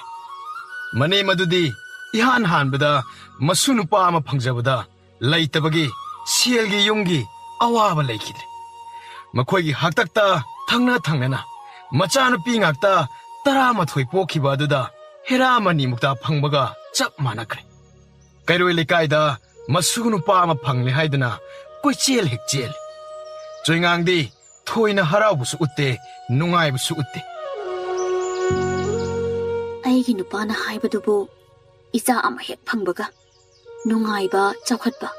ꯃꯅꯦꯝ ꯑꯗꯨꯗꯤ ꯏꯍꯥꯟ ꯍꯥꯟꯕꯗ ꯃꯁꯨ ꯅꯨꯄꯥ ꯑꯃ ꯐꯪꯖꯕꯗ ꯂꯩꯇꯕꯒꯤ ꯁꯦꯜꯒꯤ ꯌꯨꯝꯒꯤ ꯑꯋꯥꯕ ꯂꯩꯈꯤꯗ꯭ꯔꯦ꯫ ꯃꯈꯣꯏꯒꯤ ꯍꯥꯛꯇꯛꯇ ꯊꯪꯅ ꯊꯪꯅꯅ ꯃꯆꯥꯅꯨꯄꯤ ꯉꯥꯛꯇ ꯇꯔꯥꯃꯥꯊꯣꯏ ꯄꯣꯛꯈꯤꯕ ꯑꯗꯨꯗ ꯍꯦꯔꯥ ꯃꯅꯤꯃꯨꯛꯇ ꯐꯪꯕꯒ ꯆꯞ ꯃꯥꯟꯅꯈ꯭ꯔꯦ꯫ ꯀꯩꯔꯣꯏ ꯂꯩꯀꯥꯏꯗ ꯃꯁꯨ ꯅꯨꯄꯥ ꯑꯃ ꯐꯪꯂꯦ ꯍꯥꯏꯗꯨꯅ ꯀꯣꯏꯆꯦꯜ ꯍꯦꯛ ꯆꯦꯜꯂꯤ꯫ ꯆꯣꯏꯉꯥꯡꯗꯤ ꯊꯣꯏꯅ ꯍꯔꯥꯎꯕꯁꯨ ꯎꯠꯇꯦ, ꯅꯨꯡꯉꯥꯏꯕꯁꯨ ꯎꯠꯇꯦ꯫ ꯑꯩꯒꯤ ꯅꯨꯄꯥꯅ ꯍꯥꯏꯕꯗꯨꯕꯨ ꯏꯆꯥ ꯑꯃ ꯍꯦꯛ ꯐꯪꯕꯒ ꯅꯨꯡꯉꯥꯏꯕ, ꯆꯥꯎꯈꯠꯄ,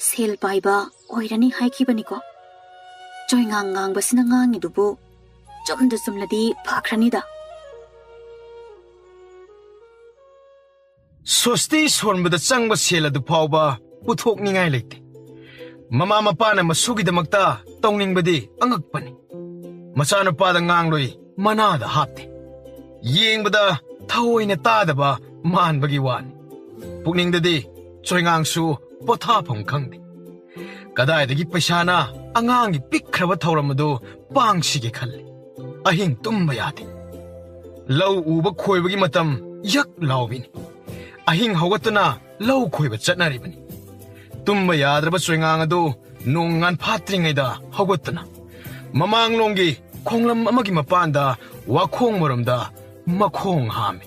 ꯁꯦꯜ ꯄꯥꯏꯕ ꯑꯣꯏꯔꯅꯤ ꯍꯥꯏꯈꯤꯕꯅꯤꯀꯣ꯫ ꯆꯣꯏꯉꯥꯡ ꯉꯥꯡꯕꯁꯤꯅ ꯉꯥꯡꯉꯤꯗꯨꯕꯨ ꯆꯨꯝꯗ ꯆꯨꯝꯂꯗꯤ ꯐꯈ꯭ꯔꯅꯤꯗ꯫ ꯁꯣꯁꯇꯤ ꯁꯣꯟꯕꯗ ꯆꯪꯕ ꯁꯦꯜ ꯑꯗꯨ ꯐꯥꯎꯕ ꯄꯨꯊꯣꯛꯅꯤꯡꯉꯥꯏ ꯂꯩꯇꯦ꯫ ꯃꯃꯥ ꯃꯄꯥꯅ ꯃꯁꯨꯒꯤꯗꯃꯛꯇ ꯇꯧꯅꯤꯡꯕꯗꯤ ꯑꯉꯛꯄꯅꯤ꯫ ꯃꯆꯥꯅꯨꯄꯥꯗ ꯉꯥꯡꯂꯨꯏ, ꯃꯅꯥꯗ ꯍꯥꯞꯇꯦ꯫ ꯌꯦꯡꯕꯗ ꯊꯑꯣꯏꯅ ꯇꯥꯗꯕ ꯃꯥꯟꯕꯒꯤ ꯋꯥꯅꯤ꯫ ꯄꯨꯛꯅꯤꯡꯗꯗꯤ ꯆꯣꯏꯉꯥꯡꯁꯨ ꯄꯣꯊꯥꯐꯝ ꯈꯪꯗꯦ꯫ ꯀꯗꯥꯏꯗꯒꯤ ꯄꯩꯁꯥꯅ ꯑꯉꯥꯡꯒꯤ ꯄꯤꯛꯈ꯭ꯔꯕ ꯊꯧꯔꯝ ꯑꯗꯨ ꯄꯥꯡꯁꯤꯒꯦ ꯈꯜꯂꯤ꯫ ꯑꯍꯤꯡ ꯇꯨꯝꯕ ꯌꯥꯗꯦ꯫ ꯂꯧ ꯎꯕ ꯈꯣꯏꯕꯒꯤ ꯃꯇꯝ ꯌꯛ ꯂꯥꯎꯕꯤꯅꯤ꯫ ꯑꯍꯤꯡ ꯍꯧꯒꯠꯇꯨꯅ ꯂꯧ ꯈꯣꯏꯕ ꯆꯠꯅꯔꯤꯕꯅꯤ꯫ ꯇꯨꯝꯕ ꯌꯥꯗ꯭ꯔꯕ ꯆꯣꯏꯉꯥꯡ ꯑꯗꯨ ꯅꯣꯡ ꯉꯥꯟꯐꯥꯠꯇ꯭ꯔꯤꯉꯩꯗ ꯍꯧꯒꯠꯇꯨꯅ ꯃꯃꯥꯡꯂꯣꯝꯒꯤ ꯈꯣꯡꯂꯝ ꯑꯃꯒꯤ ꯃꯄꯥꯟꯗ ꯋꯥꯈꯣꯡ ꯃꯔꯨꯝꯗ ꯃꯈꯣꯡ ꯍꯥꯝꯃꯤ꯫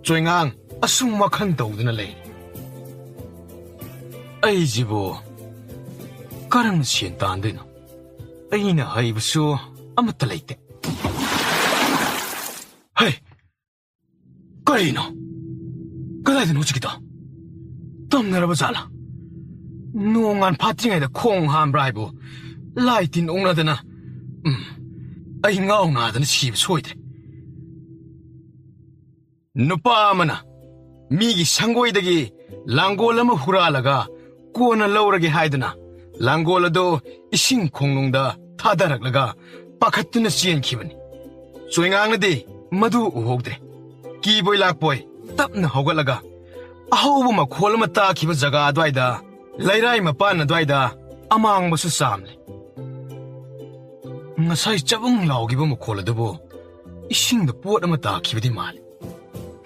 ꯆꯣꯏꯉꯥꯡ ꯑꯁꯨꯝ ꯋꯥꯈꯜ ꯇꯧꯗꯨꯅ ꯂꯩꯔꯤ꯫ "ꯑꯩꯁꯤꯕꯨ ꯀꯔꯝꯅ ꯁꯦꯟ ꯇꯥꯟꯗꯣꯏꯅꯣ? ꯑꯩꯅ ꯍꯩꯕꯁꯨ ꯑꯃꯠꯇ ꯂꯩꯇꯦ꯫ ꯍꯩ! ꯀꯔꯤꯅꯣ? ꯀꯗꯥꯏꯗꯅꯣ ꯍꯧꯖꯤꯛꯀꯤꯗꯣ? ꯇꯝꯅꯔꯕ ꯖꯥꯠꯂꯥ? ꯅꯣꯡ ꯉꯥꯟ ꯐꯥꯠꯇ꯭ꯔꯤꯉꯩꯗ ꯈꯣꯡ ꯍꯥꯝꯕ꯭ꯔꯥ ꯍꯥꯏꯕꯨ? ꯂꯥꯏ ꯇꯤꯟ ꯑꯣꯛꯅꯗꯅ, ꯎꯝ, ꯑꯩ ꯉꯥꯎ ꯅꯥꯗꯅ ꯁꯤꯕ ꯁꯣꯏꯗ꯭ꯔꯦ"꯫ ꯅꯨꯄꯥ ꯑꯃꯅ ꯃꯤꯒꯤ ꯁꯪꯒꯣꯏꯗꯒꯤ ꯂꯥꯡꯒꯣꯜ ꯑꯃ ꯍꯨꯔꯥꯜꯂꯒ ꯀꯣꯟꯅ ꯂꯧꯔꯒꯦ ꯍꯥꯏꯗꯨꯅ ꯂꯥꯡꯒꯣꯜ ꯑꯗꯨ ꯏꯁꯤꯡ ꯈꯣꯡꯅꯨꯡꯗ ꯊꯥꯗꯔꯛꯂꯒ ꯄꯥꯈꯠꯇꯨꯅ ꯆꯦꯟꯈꯤꯕꯅꯤ꯫ ꯆꯣꯏꯉꯥꯡꯅꯗꯤ ꯃꯗꯨ ꯎꯍꯧꯗ꯭ꯔꯦ꯫ ꯀꯤꯕꯣꯏ ꯂꯥꯛꯄꯣꯏ ꯇꯞꯅ ꯍꯧꯒꯠꯂꯒ ꯑꯍꯧꯕ ꯃꯈꯣꯜ ꯑꯃ ꯇꯥꯈꯤꯕ ꯖꯒꯥ ꯑꯗꯨꯋꯥꯏꯗ, ꯂꯩꯔꯥꯏ ꯃꯄꯥꯟ ꯑꯗꯨꯋꯥꯏꯗ ꯑꯃꯥꯡꯕꯁꯨ ꯆꯥꯝꯂꯦ꯫ ꯉꯁꯥꯏ ꯆꯕꯨꯡ ꯂꯥꯎꯈꯤꯕ ꯃꯈꯣꯜ ꯑꯗꯨꯕꯨ ꯏꯁꯤꯡꯗ ꯄꯣꯠ ꯑꯃ ꯇꯥꯈꯤꯕꯗꯤ ꯃꯥꯜꯂꯤ꯫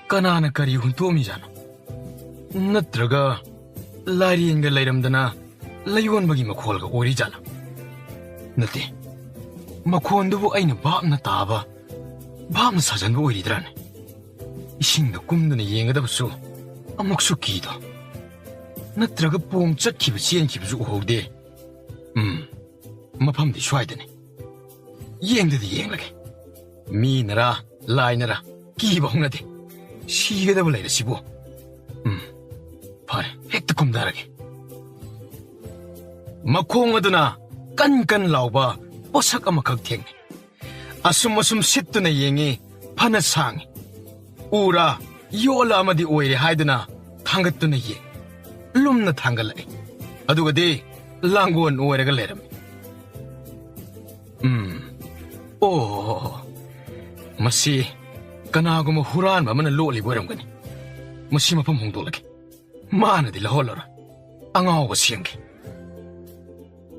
ꯀꯅꯥꯅ ꯀꯔꯤ ꯍꯨꯟꯇꯣꯛꯑꯝꯃꯤꯖꯥꯠꯅꯣ? ꯅꯠꯇ꯭ꯔꯒ ꯂꯥꯏꯔꯦꯟꯒ ꯂꯩꯔꯝꯗꯅ ꯂꯩꯌꯣꯟꯕꯒꯤ ꯃꯈꯣꯜꯒ ꯑꯣꯏꯔꯤꯖꯥꯠꯂꯥ? ꯅꯠꯇꯦ, ꯃꯈꯣꯟꯗꯨꯕꯨ ꯑꯩꯅ ꯚꯥꯞꯅ ꯇꯥꯕ, ꯚꯥꯞꯅ ꯁꯥꯖꯟꯕ ꯑꯣꯏꯔꯤꯗ꯭ꯔꯥꯅꯦ? ꯏꯁꯤꯡꯗ ꯀꯨꯝꯗꯨꯅ ꯌꯦꯡꯒꯗꯕꯁꯨ ꯑꯃꯨꯛꯁꯨ ꯀꯤꯗꯣ꯫ ꯅꯠꯇ꯭ꯔꯒ ꯄꯣꯡ ꯆꯠꯈꯤꯕ ꯆꯦꯟꯈꯤꯕꯁꯨ ꯎꯍꯧꯗꯦ꯫ ꯎꯝ, ꯃꯐꯝꯗꯤ ꯁ꯭ꯋꯥꯏꯗꯅꯤ꯫ ꯌꯦꯡꯗꯗꯤ ꯌꯦꯡꯂꯒꯦ꯫ ꯃꯤꯅꯔꯥ, ꯂꯥꯏꯅꯔꯥ, ꯀꯤꯕ ꯍꯧꯅꯗꯦ꯫ ꯁꯤꯒꯗꯕ ꯂꯩꯔꯁꯤꯕꯨ꯫ ꯎꯝ, ꯐꯔꯦ, ꯍꯦꯛꯇ ꯀꯨꯝꯊꯔꯒꯦ꯫ ꯃꯈꯣꯡ ꯑꯗꯨꯅ ꯀꯟ ꯀꯟ ꯂꯥꯎꯕ ꯄꯣꯠꯁꯛ ꯑꯃꯈꯛ ꯊꯦꯡꯅꯩ꯫ ꯑꯁꯨꯝ ꯑꯁꯨꯝ ꯁꯤꯠꯇꯨꯅ ꯌꯦꯡꯉꯤ, ꯐꯅ ꯁꯥꯡꯉꯤ꯫ ꯎꯔꯥ, ꯌꯣꯠꯂ ꯑꯃꯗꯤ ꯑꯣꯏꯔꯦ ꯍꯥꯏꯗꯨꯅ ꯊꯥꯡꯒꯠꯇꯨꯅ ꯌꯦꯡꯉꯤ꯫ ꯂꯨꯝꯅ ꯊꯥꯡꯒꯠꯂꯛꯏ꯫ ꯑꯗꯨꯒꯗꯤ ꯂꯥꯡꯒꯣꯜ ꯑꯣꯏꯔꯒ ꯂꯩꯔꯝꯃꯤ꯫ ꯎꯝ, ꯑꯣ, ꯃꯁꯤ ꯀꯅꯥꯒꯨꯝꯕ ꯍꯨꯔꯥꯟꯕ ꯑꯃꯅ ꯂꯣꯠꯂꯤꯕ ꯑꯣꯏꯔꯝꯒꯅꯤ꯫ ꯃꯁꯤ ꯃꯐꯝ ꯍꯣꯡꯗꯣꯛꯂꯒꯦ꯫ ꯃꯥꯅꯗꯤ ꯂꯧꯍꯜꯂꯔꯣꯏ꯫ ꯑꯉꯥꯎꯕ ꯁꯦꯝꯒꯦ꯫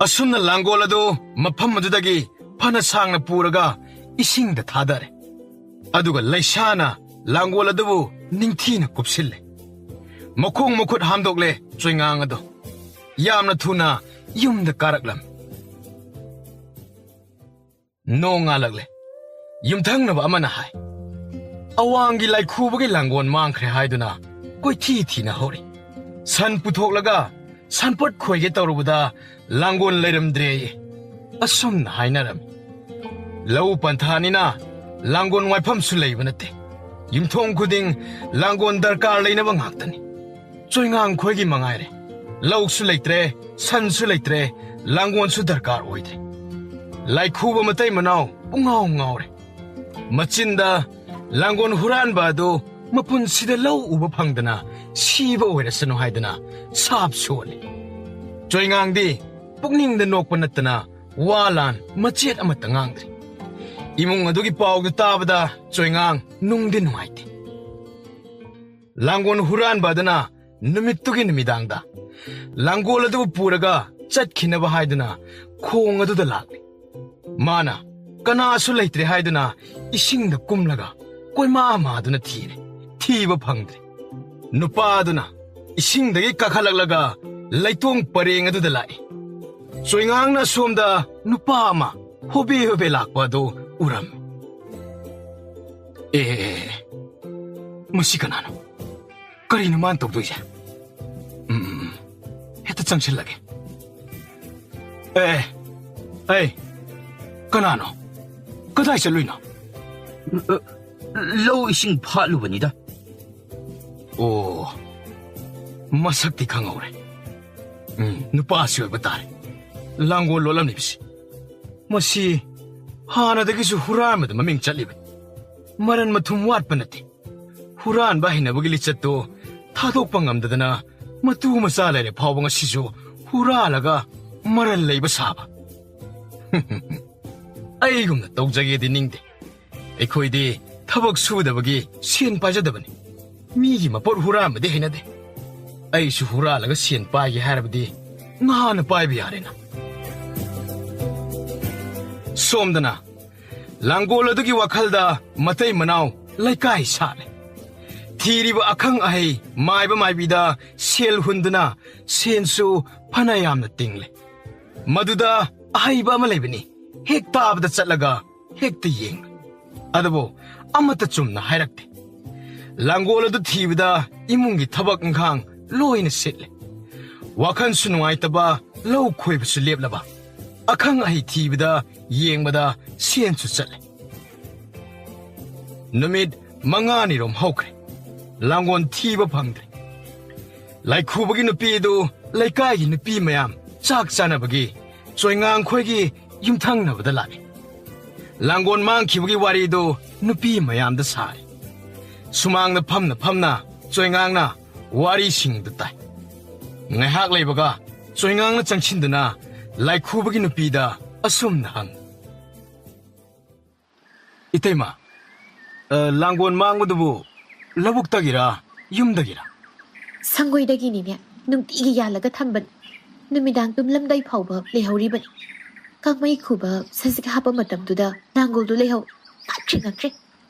ꯑꯁꯨꯝꯅ ꯂꯥꯡꯒꯣꯜ ꯑꯗꯨ ꯃꯐꯝ ꯑꯗꯨꯗꯒꯤ ꯐꯅ ꯁꯥꯡꯅ ꯄꯨꯔꯒ ꯏꯁꯤꯡꯗ ꯊꯥꯗꯔꯦ꯫ ꯑꯗꯨꯒ ꯂꯩꯁꯥꯅ ꯂꯥꯡꯒꯣꯜ ꯑꯗꯨꯕꯨ ꯅꯤꯡꯊꯤꯅ ꯀꯨꯞꯁꯤꯜꯂꯦ꯫ ꯃꯈꯣꯡ ꯃꯈꯨꯠ ꯍꯥꯝꯗꯣꯛꯂꯦ ꯆꯣꯏꯉꯥꯡ ꯑꯗꯣ꯫ ꯌꯥꯝꯅ ꯊꯨꯅ ꯌꯨꯝꯗ ꯀꯥꯔꯛꯂꯝꯃꯤ꯫ ꯅꯣꯡ ꯉꯥꯜꯂꯛꯂꯦ꯫ ꯌꯨꯝꯊꯪꯅꯕ ꯑꯃꯅ ꯍꯥꯏ, "ꯑꯋꯥꯡꯒꯤ ꯂꯥꯏꯈꯨꯕꯒꯤ ꯂꯥꯡꯒꯣꯜ ꯃꯥꯡꯈ꯭ꯔꯦ" ꯍꯥꯏꯗꯨꯅ ꯀꯣꯏꯊꯤ ꯊꯤꯅ ꯍꯧꯔꯤ꯫ ꯁꯟ ꯄꯨꯊꯣꯛꯂꯒ ꯁꯟꯄꯣꯠ ꯈꯣꯏꯒꯦ ꯇꯧꯔꯨꯕꯗ ꯂꯥꯡꯒꯣꯜ ꯂꯩꯔꯝꯗ꯭ꯔꯦꯌꯦ꯫ ꯑꯁꯨꯝꯅ ꯍꯥꯏꯅꯔꯝꯃꯤ꯫ ꯂꯧ ꯄꯟꯊꯥꯅꯤꯅ ꯂꯥꯡꯒꯣꯜ ꯋꯥꯏꯐꯝꯁꯨ ꯂꯩꯕ ꯅꯠꯇꯦ꯫ ꯌꯨꯝꯊꯣꯡ ꯈꯨꯗꯤꯡ ꯂꯥꯡꯒꯣꯜ ꯗꯔꯀꯥꯔ ꯂꯩꯅꯕ ꯉꯥꯛꯇꯅꯤ꯫ ꯆꯣꯏꯉꯥꯡ ꯈꯣꯏꯒꯤ ꯃꯉꯥꯏꯔꯦ꯫ ꯂꯧꯁꯨ ꯂꯩꯇ꯭ꯔꯦ, ꯁꯟꯁꯨ ꯂꯩꯇ꯭ꯔꯦ, ꯂꯥꯡꯒꯣꯜꯁꯨ ꯗꯔꯀꯥꯔ ꯑꯣꯏꯗ꯭ꯔꯦ꯫ ꯂꯥꯏꯈꯨꯕ ꯃꯇꯩ ꯃꯅꯥꯎ ꯄꯨꯡꯉꯥꯎ ꯉꯥꯎꯔꯦ꯫ ꯃꯆꯤꯟꯗ ꯂꯥꯡꯒꯣꯜ ꯍꯨꯔꯥꯟꯕ ꯑꯗꯨ ꯃꯄꯨꯟꯁꯤꯗ ꯂꯧ ꯎꯕ ꯐꯪꯗꯅ ꯁꯤꯕ ꯑꯣꯏꯔꯁꯅꯨ ꯍꯥꯏꯗꯅ ꯁꯥꯞ ꯁꯣꯜꯂꯤ꯫ ꯆꯣꯏꯉꯥꯡꯗꯤ ꯄꯨꯛꯅꯤꯡꯗ ꯅꯣꯛꯄ ꯅꯠꯇꯅ ꯋꯥ ꯂꯥꯟ ꯃꯆꯦꯠ ꯑꯃꯠꯇ ꯉꯥꯡꯗ꯭ꯔꯤ꯫ ꯏꯃꯨꯡ ꯑꯗꯨꯒꯤ ꯄꯥꯎꯗꯨ ꯇꯥꯕꯗ ꯆꯣꯏꯉꯥꯡ ꯅꯨꯡꯗꯤ ꯅꯨꯡꯉꯥꯏꯇꯦ꯫ ꯂꯥꯡꯒꯣꯜ ꯍꯨꯔꯥꯟꯕ ꯑꯗꯨꯅ ꯅꯨꯃꯤꯠꯇꯨꯒꯤ ꯅꯨꯃꯤꯗꯥꯡꯗ ꯂꯥꯡꯒꯣꯜ ꯑꯗꯨꯕꯨ ꯄꯨꯔꯒ ꯆꯠꯈꯤꯅꯕ ꯍꯥꯏꯗꯨꯅ ꯈꯣꯡ ꯑꯗꯨꯗ ꯂꯥꯛꯂꯤ꯫ ꯃꯥꯅ ꯀꯅꯥꯁꯨ ꯂꯩꯇ꯭ꯔꯦ ꯍꯥꯏꯗꯨꯅ ꯏꯁꯤꯡꯗ ꯀꯨꯝꯂꯒ ꯀꯣꯏꯃꯥ ꯃꯥꯗꯨꯅ ꯊꯤꯔꯦ꯫ ꯊꯤꯕ ꯐꯪꯗ꯭ꯔꯦ꯫ ꯅꯨꯄꯥ ꯑꯗꯨꯅ ꯏꯁꯤꯡꯗꯒꯤ ꯀꯥꯈꯠꯂꯛꯂꯒ ꯂꯩꯇꯣꯡ ꯄꯔꯦꯡ ꯑꯗꯨꯗ ꯂꯥꯛꯏ꯫ ꯆꯣꯏꯉꯥꯡꯅ ꯑꯁꯣꯝꯗ ꯅꯨꯄꯥ ꯑꯃ ꯍꯣꯕꯦ ꯍꯣꯕꯦ ꯂꯥꯛꯄ ꯑꯗꯨ ꯎꯔꯝꯃꯤ꯫ "ꯑꯦ, ꯃꯁꯤ ꯀꯅꯥꯅꯣ? ꯀꯔꯤꯅꯣ ꯃꯥꯅ ꯇꯧꯗꯣꯏꯁꯦ? ꯎꯝ, ꯍꯦꯛꯇ ꯆꯪꯁꯤꯜꯂꯒꯦ꯫ ꯑꯦ, ꯑꯩ, ꯀꯅꯥꯅꯣ? ꯀꯗꯥꯏ ꯆꯠꯂꯨꯏꯅꯣ?" "ꯂꯧ ꯏꯁꯤꯡ ꯐꯥꯠꯂꯨꯕꯅꯤꯗ꯫" "ꯑꯣ, ꯃꯁꯛꯇꯤ ꯈꯪꯍꯧꯔꯦ꯫ ꯎꯝ, ꯅꯨꯄꯥꯁꯤ ꯑꯣꯏꯕ ꯇꯥꯔꯦ꯫ ꯂꯥꯡꯒꯣꯜ ꯂꯣꯜꯂꯝꯂꯤꯕꯁꯤ꯫ ꯃꯁꯤ ꯍꯥꯟꯅꯗꯒꯤꯁꯨ ꯍꯨꯔꯥꯟꯕꯗ ꯃꯃꯤꯡ ꯆꯠꯂꯤꯕꯅꯤ꯫ ꯃꯔꯟ ꯃꯊꯨꯝ ꯋꯥꯠꯄ ꯅꯠꯇꯦ꯫ ꯍꯨꯔꯥꯟꯕ ꯍꯩꯅꯕꯒꯤ ꯂꯤꯆꯠꯇꯨ ꯊꯥꯗꯣꯛꯄ ꯉꯝꯗꯗꯅ ꯃꯇꯨ ꯃꯆꯥ ꯂꯩꯔꯦ ꯐꯥꯎꯕ ꯉꯁꯤꯁꯨ ꯍꯨꯔꯥꯜꯂꯒ ꯃꯔꯜ ꯂꯩꯕ ꯁꯥꯕ꯫" ꯑꯩꯒꯨꯝꯅ ꯇꯧꯖꯒꯦꯗꯤ ꯅꯤꯡꯗꯦ꯫ ꯑꯩꯈꯣꯏꯗꯤ ꯊꯕꯛ ꯁꯨꯗꯕꯒꯤ ꯁꯦꯟ ꯄꯥꯏꯖꯗꯕꯅꯤ꯫ ꯃꯤꯒꯤ ꯃꯄꯣꯠ ꯍꯨꯔꯥꯟꯕꯗꯤ ꯍꯩꯅꯗꯦ꯫ ꯑꯩꯁꯨ ꯍꯨꯔꯥꯜꯂꯒ ꯁꯦꯟ ꯄꯥꯏꯒꯦ ꯍꯥꯏꯔꯕꯗꯤ ꯅꯍꯥꯟꯅ ꯄꯥꯏꯕ ꯌꯥꯔꯦꯅ꯫ ꯁꯣꯝꯗꯅ ꯂꯥꯡꯒꯣꯜ ꯑꯗꯨꯒꯤ ꯋꯥꯈꯜꯗ ꯃꯇꯩ ꯃꯅꯥꯎ ꯂꯩꯀꯥꯏ ꯁꯥꯠꯂꯦ꯫ ꯊꯤꯔꯤꯕ ꯑꯈꯪ ꯑꯍꯩ ꯃꯥꯏꯕ ꯃꯥꯏꯕꯤꯗ ꯁꯦꯜ ꯍꯨꯟꯗꯨꯅ ꯁꯦꯟꯁꯨ ꯐꯅ ꯌꯥꯝꯅ ꯇꯤꯡꯂꯦ꯫ ꯃꯗꯨꯗ ꯑꯍꯩꯕ ꯑꯃ ꯂꯩꯕꯅꯤ, ꯍꯦꯛ ꯇꯥꯕꯗ ꯆꯠꯂꯒ ꯍꯦꯛꯇ ꯌꯦꯡꯂꯦ꯫ ꯑꯗꯨꯕꯨ ꯑꯃꯠꯇ ꯆꯨꯝꯅ ꯍꯥꯏꯔꯛꯇꯦ꯫ ꯂꯥꯡꯒꯣꯜ ꯑꯗꯨ ꯊꯤꯕꯗ ꯏꯃꯨꯡꯒꯤ ꯊꯕꯛ ꯏꯪꯈꯥꯡ ꯂꯣꯏꯅ ꯁꯤꯠꯂꯦ꯫ ꯋꯥꯈꯜꯁꯨ ꯅꯨꯡꯉꯥꯏꯇꯕ, ꯂꯧ ꯈꯣꯏꯕꯁꯨ ꯂꯦꯞꯂꯕ꯫ ꯑꯈꯪ ꯑꯍꯩ ꯊꯤꯕꯗ ꯌꯦꯡꯕꯗ ꯁꯦꯟꯁꯨ ꯆꯠꯂꯦ꯫ ꯅꯨꯃꯤꯠ ꯃꯉꯥꯅꯤꯔꯣꯝ ꯍꯧꯈ꯭ꯔꯦ꯫ ꯂꯥꯡꯒꯣꯜ ꯊꯤꯕ ꯐꯪꯗ꯭ꯔꯦ꯫ ꯂꯥꯏꯈꯨꯕꯒꯤ ꯅꯨꯄꯤ ꯑꯗꯨ ꯂꯩꯀꯥꯏꯒꯤ ꯅꯨꯄꯤ ꯃꯌꯥꯝ ꯆꯥꯛ ꯆꯥꯅꯕꯒꯤ ꯆꯣꯏꯉꯥꯡ ꯈꯣꯏꯒꯤ ꯌꯨꯝꯊꯪꯅꯕꯗ ꯂꯥꯛꯏ꯫ ꯂꯥꯡꯒꯣꯜ ꯃꯥꯡꯈꯤꯕꯒꯤ ꯋꯥꯔꯤꯗꯨ ꯅꯨꯄꯤ ꯃꯌꯥꯝꯗ ꯁꯥꯔꯤ꯫ ꯁꯨꯃꯥꯡꯗ ꯐꯝꯅ ꯐꯝꯅ ꯆꯣꯏꯉꯥꯡꯅ ꯋꯥꯔꯤꯁꯤꯡꯗꯨ ꯇꯥꯏ꯫ ꯉꯥꯏꯍꯥꯛ ꯂꯩꯕꯒ ꯆꯣꯏꯉꯥꯡꯅ ꯆꯪꯁꯤꯟꯗꯨꯅ ꯂꯥꯏꯈꯨꯕꯒꯤ ꯅꯨꯄꯤꯗ ꯑꯁꯨꯝꯅ ꯍꯪ꯫ "ꯏꯇꯩꯃ, ꯑ, ꯂꯥꯡꯒꯣꯜ ꯃꯥꯡꯕꯗꯨꯕꯨ ꯂꯧꯕꯨꯛꯇꯒꯤꯔ, ꯌꯨꯝꯗꯒꯤꯔ?" "ꯁꯪꯒꯣꯏꯗꯒꯤꯅꯤꯅꯦ, ꯅꯨꯡꯇꯤꯒꯤ ꯌꯥꯜꯂꯒ ꯊꯝꯕꯅꯤ꯫ ꯅꯨꯃꯤꯗꯥꯡ ꯇꯨꯝꯂꯝꯗꯥꯏ ꯐꯥꯎꯕ ꯂꯩꯍꯧꯔꯤꯕꯅꯤ꯫ ꯀꯥꯡꯃꯩ ꯈꯨꯕ ꯁꯖꯤꯛ ꯍꯥꯞꯄ ꯃꯇꯝꯗꯨꯗ ꯂꯥꯡꯒꯣꯜꯗꯨ ꯂꯩꯍꯧ꯫ ꯉꯛꯈ꯭ꯔꯦ, ꯉꯛꯈ꯭ꯔꯦ꯫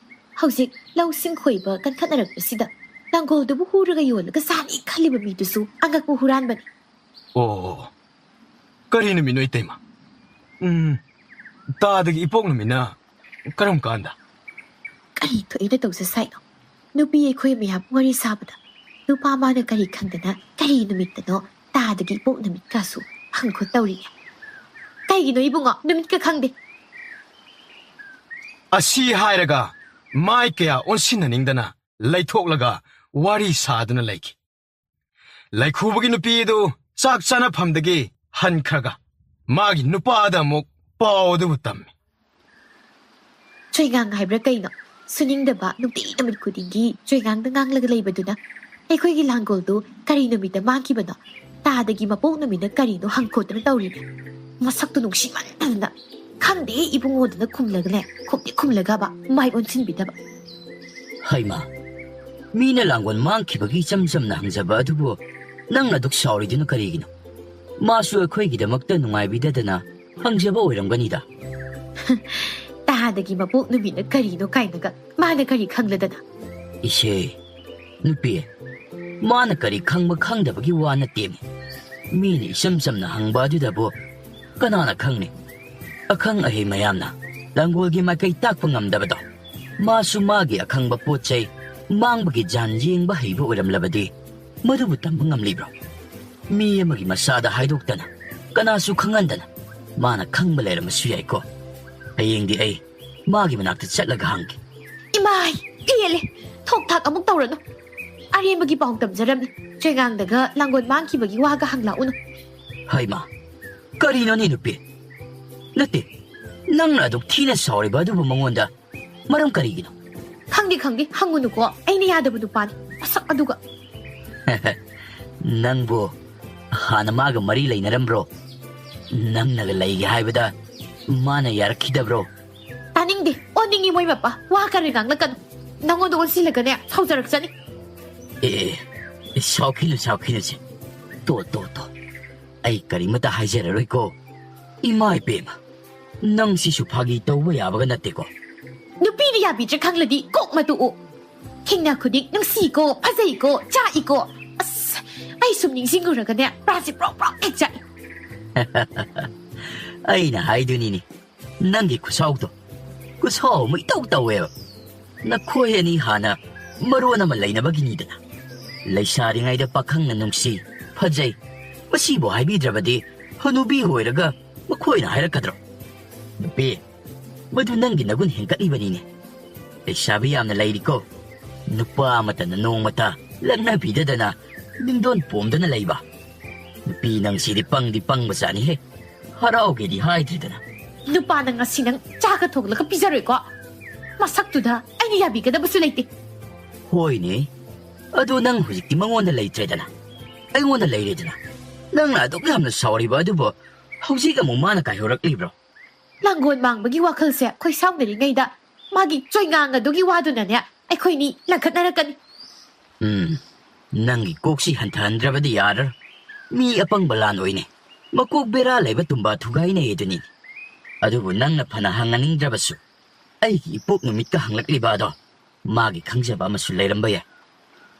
ꯍꯧꯖꯤꯛ ꯂꯧꯁꯤꯡ ꯈꯣꯏꯕ ꯀꯟꯈꯠꯅꯔꯛꯄꯁꯤꯗ ꯂꯥꯡꯒꯣꯜꯗꯨꯕꯨ ꯍꯨꯔꯒ ꯌꯣꯜꯂꯒ ꯆꯥꯅꯤ ꯈꯜꯂꯤꯕ ꯃꯤꯗꯨꯁꯨ ꯑꯉꯛꯄ ꯍꯨꯔꯥꯟꯕꯅꯤ꯫" "ꯑꯣ, ꯀꯔꯤ ꯅꯨꯃꯤꯠꯅꯣ, ꯏꯇꯩꯃ? ꯎꯝ, ꯇꯥꯗꯒꯤ ꯏꯄꯣꯛ ꯅꯨꯃꯤꯠꯅ ꯀꯔꯝ ꯀꯥꯟꯗ?" "ꯀꯔꯤ ꯊꯣꯛꯏꯅ ꯇꯧꯖ ꯁꯥꯏꯅꯣ? ꯅꯨꯄꯤ ꯑꯩꯈꯣꯏ ꯃꯌꯥꯝ ꯋꯥꯔꯤ ꯁꯥꯕꯗ ꯅꯨꯄꯥ ꯃꯥꯅ ꯀꯔꯤ ꯈꯪꯗꯅ ꯀꯔꯤ ꯅꯨꯃꯤꯠꯇꯅꯣ ꯇꯥꯗꯒꯤ ꯏꯄꯣꯛ ꯅꯨꯃꯤꯠꯀꯁꯨ ꯍꯪꯈꯣ ꯇꯧꯔꯤꯌꯦ꯫ ꯀꯩꯒꯤꯅꯣ ꯏꯕꯨꯡꯉꯣ, ꯅꯨꯃꯤꯠꯀ ꯈꯪꯗꯦ?" ꯑꯁꯤ ꯍꯥꯏꯔꯒ ꯃꯥꯏ ꯀꯌꯥ ꯑꯣꯟꯁꯤꯟꯅꯅꯤꯡꯗꯅ ꯂꯩꯊꯣꯛꯂꯒ ꯋꯥꯔꯤ ꯁꯥꯗꯨꯅ ꯂꯩꯈꯤ꯫ ꯂꯩꯈꯨꯕꯒꯤ ꯅꯨꯄꯤ ꯑꯗꯨ ꯆꯥꯛ ꯆꯥꯅꯐꯝꯗꯒꯤ ꯍꯟꯈ꯭ꯔꯒ ꯃꯥꯒꯤ ꯅꯨꯄꯥꯗ ꯑꯃꯨꯛ ꯄꯥꯎ ꯑꯗꯨꯕꯨ ꯇꯝꯃꯤ꯫ "ꯆꯣꯏꯉꯥꯡ ꯍꯥꯏꯕ꯭ꯔꯥ ꯀꯩꯅꯣ? ꯁꯨꯅꯤꯡꯗꯕ, ꯅꯨꯡꯇꯤ ꯅꯨꯃꯤꯠ ꯈꯨꯗꯤꯡꯒꯤ ꯆꯣꯏꯉꯥꯡꯗ ꯉꯥꯡꯂꯒ ꯂꯩꯕꯗꯨꯅ ꯑꯩꯈꯣꯏꯒꯤ ꯂꯥꯡꯒꯣꯜꯗꯨ ꯀꯔꯤ ꯅꯨꯃꯤꯠꯇ ꯃꯥꯡꯈꯤꯕꯅꯣ, ꯇꯥꯗꯒꯤ ꯃꯄꯣꯛ ꯅꯨꯃꯤꯠꯅ ꯀꯔꯤꯅꯣ ꯍꯪꯈꯣꯗꯅ ꯇꯧꯔꯤꯅꯦ꯫ ꯃꯁꯛꯇꯨ ꯅꯨꯡꯁꯤꯃꯟꯗꯅ!" "ꯈꯪꯗꯦ ꯏꯕꯨꯡꯉꯣꯗꯨꯅ" ꯈꯨꯝꯂꯒꯅꯦ, ꯈꯨꯝꯗꯤ ꯈꯨꯝꯂꯒꯕ ꯃꯥꯏ ꯑꯣꯟꯁꯤꯟꯕꯤꯗꯕ꯫ "ꯍꯩꯃꯥ, ꯃꯤꯅ ꯂꯥꯡꯒꯣꯜ ꯃꯥꯡꯈꯤꯕꯒꯤ ꯏꯆꯝ ꯆꯝꯅ ꯍꯪꯖꯕ ꯑꯗꯨꯕꯨ ꯅꯪꯅ ꯑꯗꯨꯛ ꯁꯥꯎꯔꯤꯗꯨꯅ ꯀꯔꯤꯒꯤꯅꯣ? ꯃꯥꯁꯨ ꯑꯩꯈꯣꯏꯒꯤꯗꯃꯛꯇ ꯅꯨꯡꯉꯥꯏꯕꯤꯗꯗꯅ ꯍꯪꯖꯕ ꯑꯣꯏꯔꯝꯒꯅꯤꯗ꯫" ꯇꯥꯗꯒꯤ ꯃꯄꯣꯛ ꯅꯨꯃꯤꯠꯅ ꯀꯔꯤꯅꯣ ꯀꯥꯏꯅꯒ ꯃꯥꯅ ꯀꯔꯤ ꯈꯪꯂꯗꯅ? "ꯏꯁꯦ, ꯅꯨꯄꯤ, ꯃꯥꯅ ꯀꯔꯤ ꯈꯪꯕ ꯈꯪꯗꯕꯒꯤ ꯋꯥ ꯅꯠꯇꯦꯃꯤ꯫ ꯃꯤꯅ ꯏꯆꯝ ꯆꯝꯅ ꯍꯪꯕ ꯑꯗꯨꯗꯕꯨ ꯀꯅꯥꯅ ꯈꯪꯅꯤ? ꯑꯈꯪ ꯑꯍꯩ ꯃꯌꯥꯝꯅ ꯂꯥꯡꯒꯣꯜꯒꯤ ꯃꯥꯏꯀꯩ ꯇꯥꯛꯄ ꯉꯝꯗꯕꯗꯣ꯫ ꯃꯥꯁꯨ ꯃꯥꯒꯤ ꯑꯈꯪꯕ ꯄꯣꯠ ꯆꯩ ꯃꯥꯡꯕꯒꯤ ꯖꯥꯟ ꯌꯦꯡꯕ ꯍꯩꯕ ꯑꯣꯏꯔꯝꯂꯕꯗꯤ ꯃꯗꯨꯕꯨ ꯇꯝꯕ ꯉꯝꯂꯤꯕ꯭ꯔꯣ? ꯃꯤ ꯑꯃꯒꯤ ꯃꯆꯥꯗ ꯍꯥꯏꯗꯣꯛꯇꯅ, ꯀꯅꯥꯁꯨ ꯈꯪꯍꯟꯗꯅ ꯃꯥꯅ ꯈꯪꯕ ꯂꯩꯔꯝꯕꯁꯨ ꯌꯥꯏꯀꯣ꯫ ꯍꯌꯦꯡꯗꯤ ꯑꯩ ꯃꯥꯒꯤ ꯃꯅꯥꯛꯇ ꯆꯠꯂꯒ ꯍꯪꯒꯦ꯫" "ꯏꯃꯥꯏ, ꯄꯦꯜꯂꯦ꯫ ꯊꯣꯛ ꯊꯥꯛ ꯑꯃꯨꯛ ꯇꯧꯔꯅꯨ꯫ ꯑꯔꯦꯝꯕꯒꯤ ꯄꯥꯎ ꯇꯝꯖꯔꯝꯃꯤ꯫ ꯆꯦꯉꯥꯡꯗꯒ ꯂꯥꯡꯒꯣꯜ ꯃꯥꯡꯈꯤꯕꯒꯤ ꯋꯥꯒ ꯍꯪꯂꯛꯎꯅꯨ꯫" "ꯍꯩꯃꯥ, ꯀꯔꯤꯅꯣꯅꯦ ꯅꯨꯄꯤ? ꯅꯠꯇꯦ, ꯅꯪꯅ ꯑꯗꯨꯛ ꯊꯤꯅ ꯁꯥꯎꯔꯤꯕ ꯑꯗꯨꯕꯨ ꯃꯉꯣꯟꯗ ꯃꯔꯝ ꯀꯔꯤꯒꯤꯅꯣ?" "ꯈꯪꯗꯦ, ꯈꯪꯗꯦ, ꯍꯪꯉꯨꯅꯨꯀꯣ꯫ ꯑꯩꯅ ꯌꯥꯗꯕ ꯅꯨꯄꯥꯅꯤ, ꯃꯁꯛ ꯑꯗꯨꯒ꯫" "ꯅꯪꯕꯨ ꯍꯥꯟꯅ ꯃꯥꯒ ꯃꯔꯤ ꯂꯩꯅꯔꯝꯕ꯭ꯔꯣ? ꯅꯪꯅꯒ ꯂꯩꯒꯦ ꯍꯥꯏꯕꯗ ꯃꯥꯅ ꯌꯥꯔꯛꯈꯤꯗꯕ꯭ꯔꯣ?" "ꯇꯥꯅꯤꯡꯗꯦ, ꯑꯣꯟꯅꯤꯡꯉꯤ ꯃꯣꯏ ꯃꯄꯥ꯫ ꯋꯥ ꯈꯔ ꯉꯥꯡꯂꯛꯀꯅꯨ꯫ ꯅꯪꯉꯣꯟꯗ ꯑꯣꯟꯁꯤꯜꯂꯒꯅꯦ ꯁꯥꯎꯖꯔꯛꯆꯅꯤ꯫" "ꯑꯦ, ꯑꯦ, ꯑꯦ, ꯁꯥꯎꯈꯤꯅꯨ, ꯁꯥꯎꯈꯤꯅꯨꯁꯦ꯫ ꯇꯣ, ꯇꯣ, ꯇꯣ꯫ ꯑꯩ ꯀꯔꯤꯃꯇ ꯍꯥꯏꯖꯔꯔꯣꯏꯀꯣ꯫ ꯏꯃꯥ ꯏꯕꯦꯝꯃ, ꯅꯪꯁꯤꯁꯨ ꯐꯥꯒꯤ ꯇꯧꯕ ꯌꯥꯕꯒ ꯅꯠꯇꯦꯀꯣ꯫" "ꯅꯨꯄꯤꯅ ꯌꯥꯕꯤꯗ꯭ꯔꯦ ꯈꯪꯂꯗꯤ ꯀꯣꯛ ꯃꯇꯨ ꯎ꯫ ꯊꯦꯡꯅ ꯈꯨꯗꯤꯡ ꯅꯨꯡꯁꯤꯀꯣ, ꯐꯖꯩꯀꯣ, ꯆꯥꯛꯏꯀꯣ꯫ ꯑꯁ, ꯑꯩ ꯁꯨꯝ ꯅꯤꯡꯁꯤꯡꯉꯨꯔꯒꯅꯦ ꯄ꯭ꯔꯥꯁꯤ ꯄ꯭ꯔꯣꯛ ꯄ꯭ꯔꯣꯛ ꯍꯦꯛ ꯆꯥꯛꯏ꯫" "ꯑꯩꯅ ꯍꯥꯏꯗꯨꯅꯤꯅꯦ, ꯅꯪꯒꯤ ꯈꯨꯁꯥꯎꯗꯣ ꯈꯨꯁꯥꯎ ꯑꯃ ꯏꯇꯧ ꯇꯧꯋꯦꯕ꯫ ꯅꯈꯣꯏ ꯑꯅꯤ ꯍꯥꯟꯅ ꯃꯔꯣꯟ ꯑꯃ ꯂꯩꯅꯕꯒꯤꯅꯤꯗꯅ꯫ ꯂꯩꯁꯥꯔꯤꯉꯩꯗ ꯄꯥꯈꯪꯅ ꯅꯨꯡꯁꯤ, ꯐꯖꯩ, ꯃꯁꯤꯕꯨ ꯍꯥꯏꯕꯤꯗ꯭ꯔꯕꯗꯤ ꯍꯅꯨꯕꯤ ꯑꯣꯏꯔꯒ ꯃꯈꯣꯏꯅ ꯍꯥꯏꯔꯛꯀꯗ꯭ꯔꯣ? ꯅꯨꯄꯤ, ꯃꯗꯨ ꯅꯪꯒꯤ ꯅꯒꯨꯟ ꯍꯦꯟꯒꯠꯂꯤꯕꯅꯤꯅꯦ꯫ ꯂꯩꯁꯥꯕꯤ ꯌꯥꯝꯅ ꯂꯩꯔꯤꯀꯣ, ꯅꯨꯄꯥ ꯑꯃꯠꯇꯅ ꯅꯣꯡꯃꯇ ꯂꯛꯅꯕꯤꯗꯗꯅ ꯅꯤꯡꯗꯣꯟ ꯄꯣꯝꯗꯅ ꯂꯩꯕ꯫ ꯅꯨꯄꯤ ꯅꯪꯁꯤꯗꯤ ꯄꯪꯗꯤ ꯄꯪꯕꯖꯥꯠꯅꯤꯍꯦ꯫ ꯍꯔꯥꯎꯒꯦꯗꯤ ꯍꯥꯏꯗ꯭ꯔꯤꯗꯅ꯫" "ꯅꯨꯄꯥ ꯅꯪ ꯉꯁꯤ ꯅꯪ ꯆꯥꯒ ꯊꯣꯡꯂꯒ ꯄꯤꯖꯔꯣꯏꯀꯣ? ꯃꯁꯛꯇꯨꯗ ꯑꯩꯅ ꯌꯥꯕꯤꯒꯗꯕꯁꯨ ꯂꯩꯇꯦ꯫" "ꯍꯣꯏꯅꯦ, ꯑꯗꯨ ꯅꯪ ꯍꯧꯖꯤꯛꯇꯤ ꯃꯉꯣꯟꯗ ꯂꯩꯇ꯭ꯔꯦꯗꯅ, ꯑꯩꯉꯣꯟꯗ ꯂꯩꯔꯦꯗꯅ꯫ ꯅꯪꯅ ꯑꯗꯨꯛ ꯌꯥꯝꯅ ꯁꯥꯎꯔꯤꯕ ꯑꯗꯨꯕꯨ ꯍꯧꯖꯤꯛ ꯑꯃꯨꯛ ꯃꯥꯅ ꯀꯥꯏꯍꯧꯔꯛꯂꯤꯕ꯭ꯔꯣ? ꯂꯥꯡꯒꯣꯜ ꯃꯥꯡꯕꯒꯤ ꯋꯥꯈꯜꯁꯦ ꯑꯩꯈꯣꯏ ꯁꯥꯎꯅꯔꯤꯉꯩꯗ ꯃꯥꯒꯤ ꯆꯣꯏꯉꯥꯡ ꯑꯗꯨꯒꯤ ꯋꯥꯗꯨꯅꯅꯦ ꯑꯩꯈꯣꯏꯅꯤ ꯂꯪꯈꯠꯅꯔꯛꯀꯅꯤ꯫ ꯎꯝ, ꯅꯪꯒꯤ ꯀꯣꯛꯁꯤ ꯍꯟꯊꯍꯟꯗ꯭ꯔꯕꯗꯤ ꯌꯥꯔꯔꯣꯏ꯫ ꯃꯤ ꯑꯄꯪꯕ ꯂꯥꯟ ꯑꯣꯏꯅꯩ, ꯃꯀꯣꯛ ꯕꯦꯔꯥ ꯂꯩꯕ ꯇꯨꯝꯕ ꯊꯨꯒꯥꯏꯅꯩ ꯑꯗꯨꯅꯤ꯫ ꯑꯗꯨꯕꯨ ꯅꯪꯅ ꯐꯅ ꯍꯪꯅꯅꯤꯡꯗ꯭ꯔꯕꯁꯨ, ꯑꯩꯒꯤ ꯏꯄꯣꯛ ꯅꯨꯃꯤꯠꯀ ꯍꯪꯂꯛꯂꯤꯕ ꯑꯗꯣ ꯃꯥꯒꯤ ꯈꯪꯖꯕ ꯑꯃꯁꯨ ꯂꯩꯔꯝꯕ ꯌꯥꯏ꯫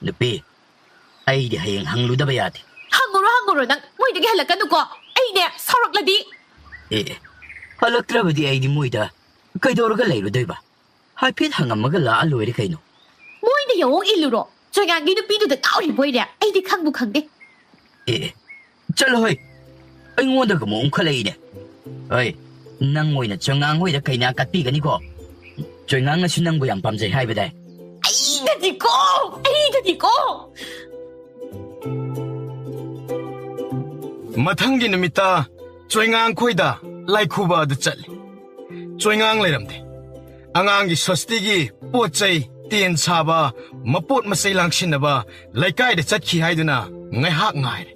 ꯅꯨꯄꯤ, ꯑꯩꯗꯤ ꯍꯌꯦꯡ ꯍꯪꯂꯨꯗꯕ ꯌꯥꯗꯦ꯫ ꯍꯪꯉꯨꯔꯣ, ꯍꯪꯉꯨꯔꯣ, ꯅꯪ ꯃꯣꯏꯗꯒꯤ ꯍꯜꯂꯛꯀꯅꯨꯀꯣ꯫ ꯑꯩꯅꯦ ꯁꯥꯎꯔꯛꯂꯗꯤ꯫ ꯑꯦ, ꯑꯦ, ꯍꯜꯂꯛꯇ꯭ꯔꯕꯗꯤ ꯑꯩꯗꯤ ꯃꯣꯏꯗ ꯀꯩꯗꯧꯔꯒ ꯂꯩꯔꯨꯗꯣꯏꯕ? ꯍꯥꯏꯐꯦꯠ ꯍꯪꯉꯝꯃꯒ ꯂꯥꯛꯑ ꯂꯣꯏꯔꯦ ꯀꯩꯅꯣ꯫ ꯃꯣꯏꯗ ꯌꯥꯑꯣꯡ ꯏꯜꯂꯨꯔꯣ꯫ ꯆꯣꯏꯉꯥꯡꯒꯤ ꯅꯨꯄꯤꯗꯨꯗ ꯉꯥꯎꯔꯤꯕꯣꯏꯔꯦ꯫ ꯑꯩꯗꯤ ꯈꯪꯕꯨ ꯈꯪꯗꯦ꯫ ꯑꯦ, ꯑꯦ, ꯆꯠꯂꯣ ꯍꯣꯏ꯫ ꯑꯩꯉꯣꯟꯗꯒ ꯑꯃꯨꯛ ꯑꯣꯟꯈꯠꯂꯛꯏꯅꯦ꯫ ꯍꯣꯏ, ꯅꯪ ꯑꯣꯏꯅ ꯆꯣꯏꯉꯥꯡ ꯍꯣꯏꯗ ꯀꯩꯅꯥ ꯀꯠꯄꯤꯒꯅꯤꯀꯣ? ꯆꯣꯏꯉꯥꯡꯅꯁꯨ ꯅꯪꯕꯨ ꯌꯥꯝ ꯄꯥꯝꯖꯩ ꯍꯥꯏꯕꯗꯥꯏ? ꯑꯩꯗꯗꯤꯀꯣ, ꯑꯩꯗꯗꯤꯀꯣ꯫ ꯃꯊꯪꯒꯤ ꯅꯨꯃꯤꯠꯇ ꯆꯣꯏꯉꯥꯡ ꯈꯣꯏꯗ ꯂꯥꯏꯈꯨꯕ ꯑꯗꯨ ꯆꯠꯂꯤ꯫ ꯆꯣꯏꯉꯥꯡ ꯂꯩꯔꯝꯗꯦ꯫ ꯑꯉꯥꯡꯒꯤ ꯁꯣꯁꯇꯤꯒꯤ ꯄꯣꯠ ꯆꯩ, ꯇꯦꯟ ꯁꯥꯕ, ꯃꯄꯣꯠ ꯃꯆꯩ ꯂꯥꯡꯁꯤꯟꯅꯕ ꯂꯩꯀꯥꯏꯗ ꯆꯠꯈꯤ ꯍꯥꯏꯗꯨꯅ ꯉꯥꯏꯍꯥꯛ ꯉꯥꯏꯔꯦ꯫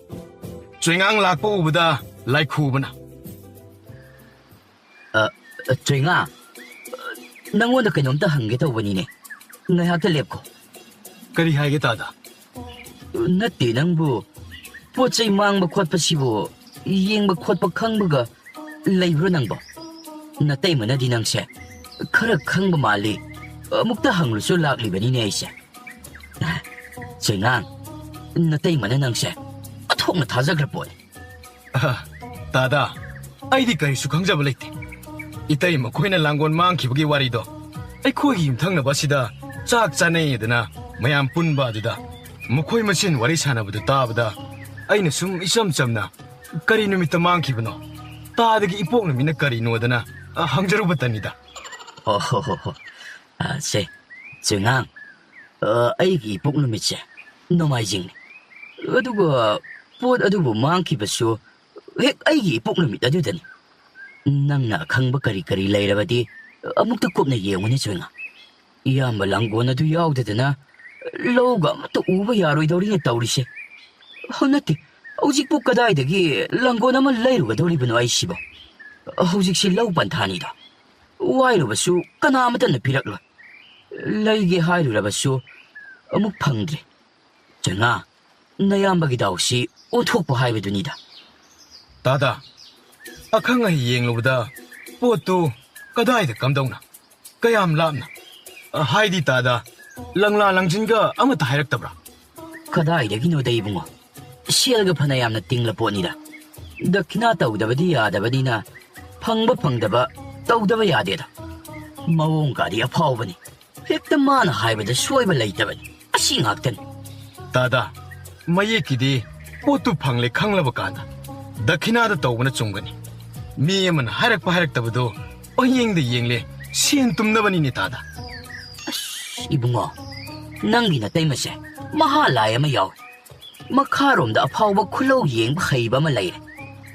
ꯆꯣꯏꯉꯥꯡ ꯂꯥꯛꯄ ꯎꯕꯗ ꯂꯥꯏꯈꯨꯕꯅ, "ꯑ, ꯑ, ꯆꯣꯏꯉꯥ, ꯅꯪꯉꯣꯟꯗ ꯀꯩꯅꯣꯝꯇ ꯍꯪꯒꯦ ꯇꯧꯕꯅꯤꯅꯦ꯫ ꯉꯥꯏꯍꯥꯛꯇ ꯂꯦꯞꯈꯣ꯫" "ꯀꯔꯤ ꯍꯥꯏꯒꯦ, ꯇꯥꯗ?" "ꯅꯠꯇꯦ, ꯅꯪꯕꯨ ꯄꯣꯠ ꯆꯩ ꯃꯥꯡꯕ ꯈꯣꯠꯄꯁꯤꯕꯨ ꯌꯦꯡꯕ ꯈꯣꯠꯄ ꯈꯪꯕꯒ ꯂꯩꯕ꯭ꯔꯣ ꯅꯪꯕꯣ? ꯅꯇꯩꯃꯅꯗꯤ ꯅꯪꯁꯦ ꯈꯔ ꯈꯪꯕ ꯃꯥꯜꯂꯤ꯫ ꯑꯃꯨꯛꯇ ꯍꯪꯂꯨꯁꯨ ꯂꯥꯛꯂꯤꯕꯅꯤꯅꯦ ꯑꯩꯁꯦ꯫" "ꯆꯣꯏꯉꯥꯡ, ꯅꯇꯩꯃꯅ ꯅꯪꯁꯦ ꯑꯣꯟꯊꯣꯛꯅ ꯊꯥꯖꯈ꯭ꯔ ꯄꯣꯠꯅꯤ꯫" "ꯑꯍ, ꯇꯥꯗ, ꯑꯩꯗꯤ ꯀꯔꯤꯁꯨ ꯈꯪꯖꯕ ꯂꯩꯇꯦ꯫ ꯏꯇꯩ ꯃꯈꯣꯏꯅ ꯂꯥꯡꯒꯣꯜ ꯃꯥꯡꯈꯤꯕꯒꯤ ꯋꯥꯔꯤꯗꯣ ꯑꯩꯈꯣꯏꯒꯤ ꯌꯨꯝꯊꯪꯅꯕ ꯑꯁꯤꯗ ꯆꯥꯛ ꯆꯥꯅꯩꯗꯅ ꯃꯌꯥꯝ ꯄꯨꯟꯕ ꯑꯗꯨꯗ ꯃꯈꯣꯏ ꯃꯁꯦꯟ ꯋꯥꯔꯤ ꯁꯥꯟꯅꯕꯗꯨ ꯇꯥꯕꯗ ꯑꯩꯅ ꯁꯨꯝ ꯏꯆꯝ ꯆꯝꯅ ꯀꯔꯤ ꯅꯨꯃꯤꯠꯇ ꯃꯥꯡꯈꯤꯕꯅꯣ, ꯇꯥꯗꯒꯤ ꯏꯄꯣꯛ ꯅꯨꯃꯤꯠꯅ ꯀꯔꯤꯅꯣꯗꯅ, ꯑ, ꯍꯪꯖꯔꯨꯕꯇꯅꯤꯗ꯫" "ꯑꯣ ꯍꯣ ꯍꯣ ꯍꯣ꯫ ꯑ, ꯁꯦ, ꯆꯣꯏꯉꯥꯡ, ꯑ, ꯑꯩꯒꯤ ꯏꯄꯣꯛ ꯅꯨꯃꯤꯠꯁꯦ ꯅꯣꯡꯃꯥꯏꯖꯤꯡꯅꯤ꯫ ꯑꯗꯨꯒ ꯄꯣꯠ ꯑꯗꯨꯕꯨ ꯃꯥꯡꯈꯤꯕꯁꯨ ꯍꯦꯛ ꯑꯩꯒꯤ ꯏꯄꯣꯛ ꯅꯨꯃꯤꯠ ꯑꯗꯨꯗꯅꯤ꯫ ꯅꯪꯅ ꯑꯈꯪꯕ ꯀꯔꯤ ꯀꯔꯤ ꯂꯩꯔꯕꯗꯤ ꯑꯃꯨꯛꯇ ꯀꯨꯞꯅ ꯌꯦꯡꯉꯨꯅꯦ ꯆꯣꯏꯉꯥ꯫ ꯏꯌꯥꯝꯕ ꯂꯥꯡꯒꯣꯜ ꯑꯗꯨ ꯌꯥꯎꯗꯗꯅ ꯂꯧꯒ ꯑꯃꯠꯇ ꯎꯕ ꯌꯥꯔꯣꯏꯗꯧꯔꯤꯅꯦ ꯇꯧꯔꯤꯁꯦ꯫ ꯍ, ꯅꯠꯇꯦ, ꯍꯧꯖꯤꯛꯄꯨ ꯀꯗꯥꯏꯗꯒꯤ ꯂꯥꯡꯒꯣꯜ ꯑꯃ ꯂꯩꯔꯨꯒꯗꯧꯔꯤꯕꯅꯣ ꯑꯩꯁꯤꯕꯣ?" ꯍꯧꯖꯤꯛꯁꯤ ꯂꯧ ꯄꯟꯊꯥꯅꯤꯗꯣ꯫ ꯋꯥꯏꯔꯨꯕꯁꯨ ꯀꯅꯥ ꯑꯃꯠꯇꯅ ꯄꯤꯔꯛꯂꯣꯏ꯫ ꯂꯩꯒꯦ ꯍꯥꯏꯔꯨꯔꯕꯁꯨ ꯑꯃꯨꯛ ꯐꯪꯗ꯭ꯔꯦ꯫ ꯆꯉꯥ, ꯅꯌꯥꯝꯕꯒꯤ ꯗꯥꯎꯁꯤ ꯑꯣꯟꯊꯣꯛꯄ ꯍꯥꯏꯕꯗꯨꯅꯤꯗ꯫ ꯇꯥꯗꯥ, ꯑꯈꯪ ꯑꯍꯩ ꯌꯦꯡꯂꯨꯕꯗ ꯄꯣꯠꯇꯨ ꯀꯗꯥꯏꯗ ꯀꯝꯗꯧꯅ? ꯀꯌꯥꯝ ꯂꯥꯞꯅ? ꯍꯥꯏꯗꯤ ꯇꯥꯗꯥ, ꯂꯪꯂꯥ ꯂꯪꯖꯤꯟꯒ ꯑꯃꯠꯇ ꯍꯥꯏꯔꯛꯇꯕ꯭ꯔꯥ? ꯀꯗꯥꯏꯗꯒꯤꯅꯣꯗ ꯏꯕꯨꯡꯉꯣ? ꯁꯦꯜꯒ ꯐꯅ ꯌꯥꯝꯅ ꯇꯤꯡꯂ ꯄꯣꯠꯅꯤꯗ꯫ ꯗꯈꯤꯅꯥ ꯇꯧꯗꯕꯗꯤ ꯌꯥꯗꯕꯅꯤꯅ ꯐꯪꯕ ꯐꯪꯗꯕ ꯇꯧꯗꯕ ꯌꯥꯗꯦꯗ꯫ ꯃꯑꯣꯡꯒꯗꯤ ꯑꯐꯥꯎꯕꯅꯤ꯫ ꯍꯦꯛꯇ ꯃꯥꯅ ꯍꯥꯏꯕꯗ ꯁꯣꯏꯕ ꯂꯩꯇꯕꯅꯤ꯫ ꯑꯁꯤ ꯉꯥꯛꯇꯅꯤ꯫ ꯇꯥꯗꯥ, ꯃꯌꯦꯛꯀꯤꯗꯤ ꯄꯣꯠꯇꯨ ꯐꯪꯂꯦ ꯈꯪꯂꯕ ꯀꯥꯟꯗ ꯗꯈꯤꯅꯥꯗ ꯇꯧꯕꯅ ꯆꯨꯝꯒꯅꯤ꯫ ꯃꯤ ꯑꯃꯅ ꯍꯥꯏꯔꯛꯄ ꯍꯥꯏꯔꯛꯇꯕꯗꯣ ꯄꯪꯌꯦꯡꯗ ꯌꯦꯡꯂꯦ, ꯁꯦꯟ ꯇꯨꯝꯅꯕꯅꯤꯅꯦ ꯇꯥꯗꯥ꯫ ꯑꯁ, ꯏꯕꯨꯡꯉꯣ, ꯅꯪꯒꯤ ꯅꯇꯩꯃꯁꯦ ꯃꯍꯥ ꯂꯥꯏ ꯑꯃ ꯌꯥꯎꯏ꯫ ꯃꯈꯥꯔꯣꯝꯗ ꯑꯐꯥꯎꯕ ꯈꯨꯂꯧ ꯌꯦꯡꯕ ꯍꯩꯕ ꯑꯃ ꯂꯩꯔꯦ꯫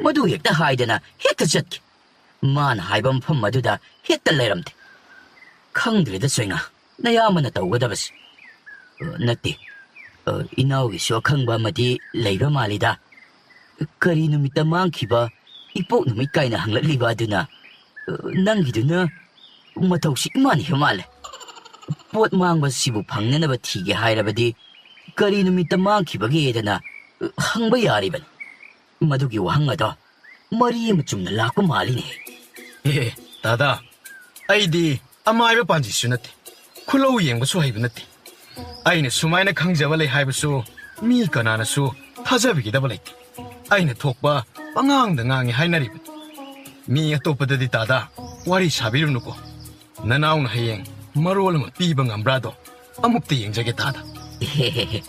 ꯃꯗꯨ ꯍꯦꯛꯇ ꯍꯥꯏꯗꯅ ꯍꯦꯛꯇ ꯆꯠꯈꯤ꯫ ꯃꯥꯅ ꯍꯥꯏꯕ ꯃꯐꯝ ꯑꯗꯨꯗ ꯍꯦꯛꯇ ꯂꯩꯔꯝꯗꯦ꯫ ꯈꯪꯗ꯭ꯔꯦꯗ ꯆꯣꯏꯉꯥ, ꯅꯌꯥꯝꯕꯅ ꯇꯧꯒꯗꯕꯁꯦ꯫ ꯑ, ꯅꯠꯇꯦ, ꯑ, ꯏꯅꯥꯎꯒꯤꯁꯨ ꯑꯈꯪꯕ ꯑꯃꯗꯤ ꯂꯩꯕ ꯃꯥꯜꯂꯤꯗ꯫ ꯀꯔꯤ ꯅꯨꯃꯤꯠꯇ ꯃꯥꯡꯈꯤꯕ ꯏꯄꯣꯛ ꯅꯨꯃꯤꯠ ꯀꯥꯏꯅ ꯍꯪꯂꯛꯂꯤꯕ ꯑꯗꯨꯅ? ꯑ, ꯅꯪꯒꯤꯗꯨꯅ ꯃꯇꯧꯁꯤ ꯏꯃꯥꯟ ꯍꯦꯛ ꯃꯥꯜꯂꯦ꯫ ꯄꯣꯠ ꯃꯥꯡꯕꯁꯤꯕꯨ ꯐꯪꯅꯅꯕ ꯊꯤꯒꯦ ꯍꯥꯏꯔꯕꯗꯤ ꯀꯔꯤ ꯅꯨꯃꯤꯠꯇ ꯃꯥꯡꯈꯤꯕꯒꯦꯗꯅ, ꯑ, ꯍꯪꯕ ꯌꯥꯔꯤꯕꯅꯤ꯫ ꯃꯗꯨꯒꯤ ꯋꯥꯍꯪ ꯑꯗꯣ ꯃꯔꯤ ꯑꯃ ꯆꯨꯝꯅ ꯂꯥꯛꯄ ꯃꯥꯜꯂꯤꯅꯦ꯫ ꯑꯦ, ꯇꯥꯗꯥ, ꯑꯩꯗꯤ ꯑꯃꯥꯏꯕ ꯄꯥꯟꯖꯤꯁꯨ ꯅꯠꯇꯦ, ꯈꯨꯂꯧ ꯌꯦꯡꯕꯁꯨ ꯍꯩꯕ ꯅꯠꯇꯦ꯫ ꯑꯩꯅ ꯁꯨꯃꯥꯏꯅ ꯈꯪꯖꯕ ꯂꯩ ꯍꯥꯏꯕꯁꯨ ꯃꯤ ꯀꯅꯥꯅꯁꯨ ꯊꯥꯖꯕꯤꯒꯗꯕ ꯂꯩꯇꯦ꯫ ꯑꯩꯅ ꯊꯣꯛꯄ ꯄꯉꯥꯡꯗ ꯉꯥꯡꯉꯤ ꯍꯥꯏꯅꯔꯤꯕꯅꯤ꯫ ꯃꯤ ꯑꯇꯣꯞꯄꯗꯗꯤ ꯇꯥꯗꯥ ꯋꯥꯔꯤ ꯁꯥꯕꯤꯔꯨꯅꯨꯀꯣ꯫ ꯅꯅꯥꯎꯅ ꯍꯌꯦꯡ ꯃꯔꯣꯜ ꯑꯃ ꯄꯤꯕ ꯉꯝꯕ꯭ꯔꯥꯗꯣ ꯑꯃꯨꯛꯇ ꯌꯦꯡꯖꯒꯦ ꯇꯥꯗꯥ꯫ ꯍꯦ, ꯍꯦ, ꯍꯦ꯫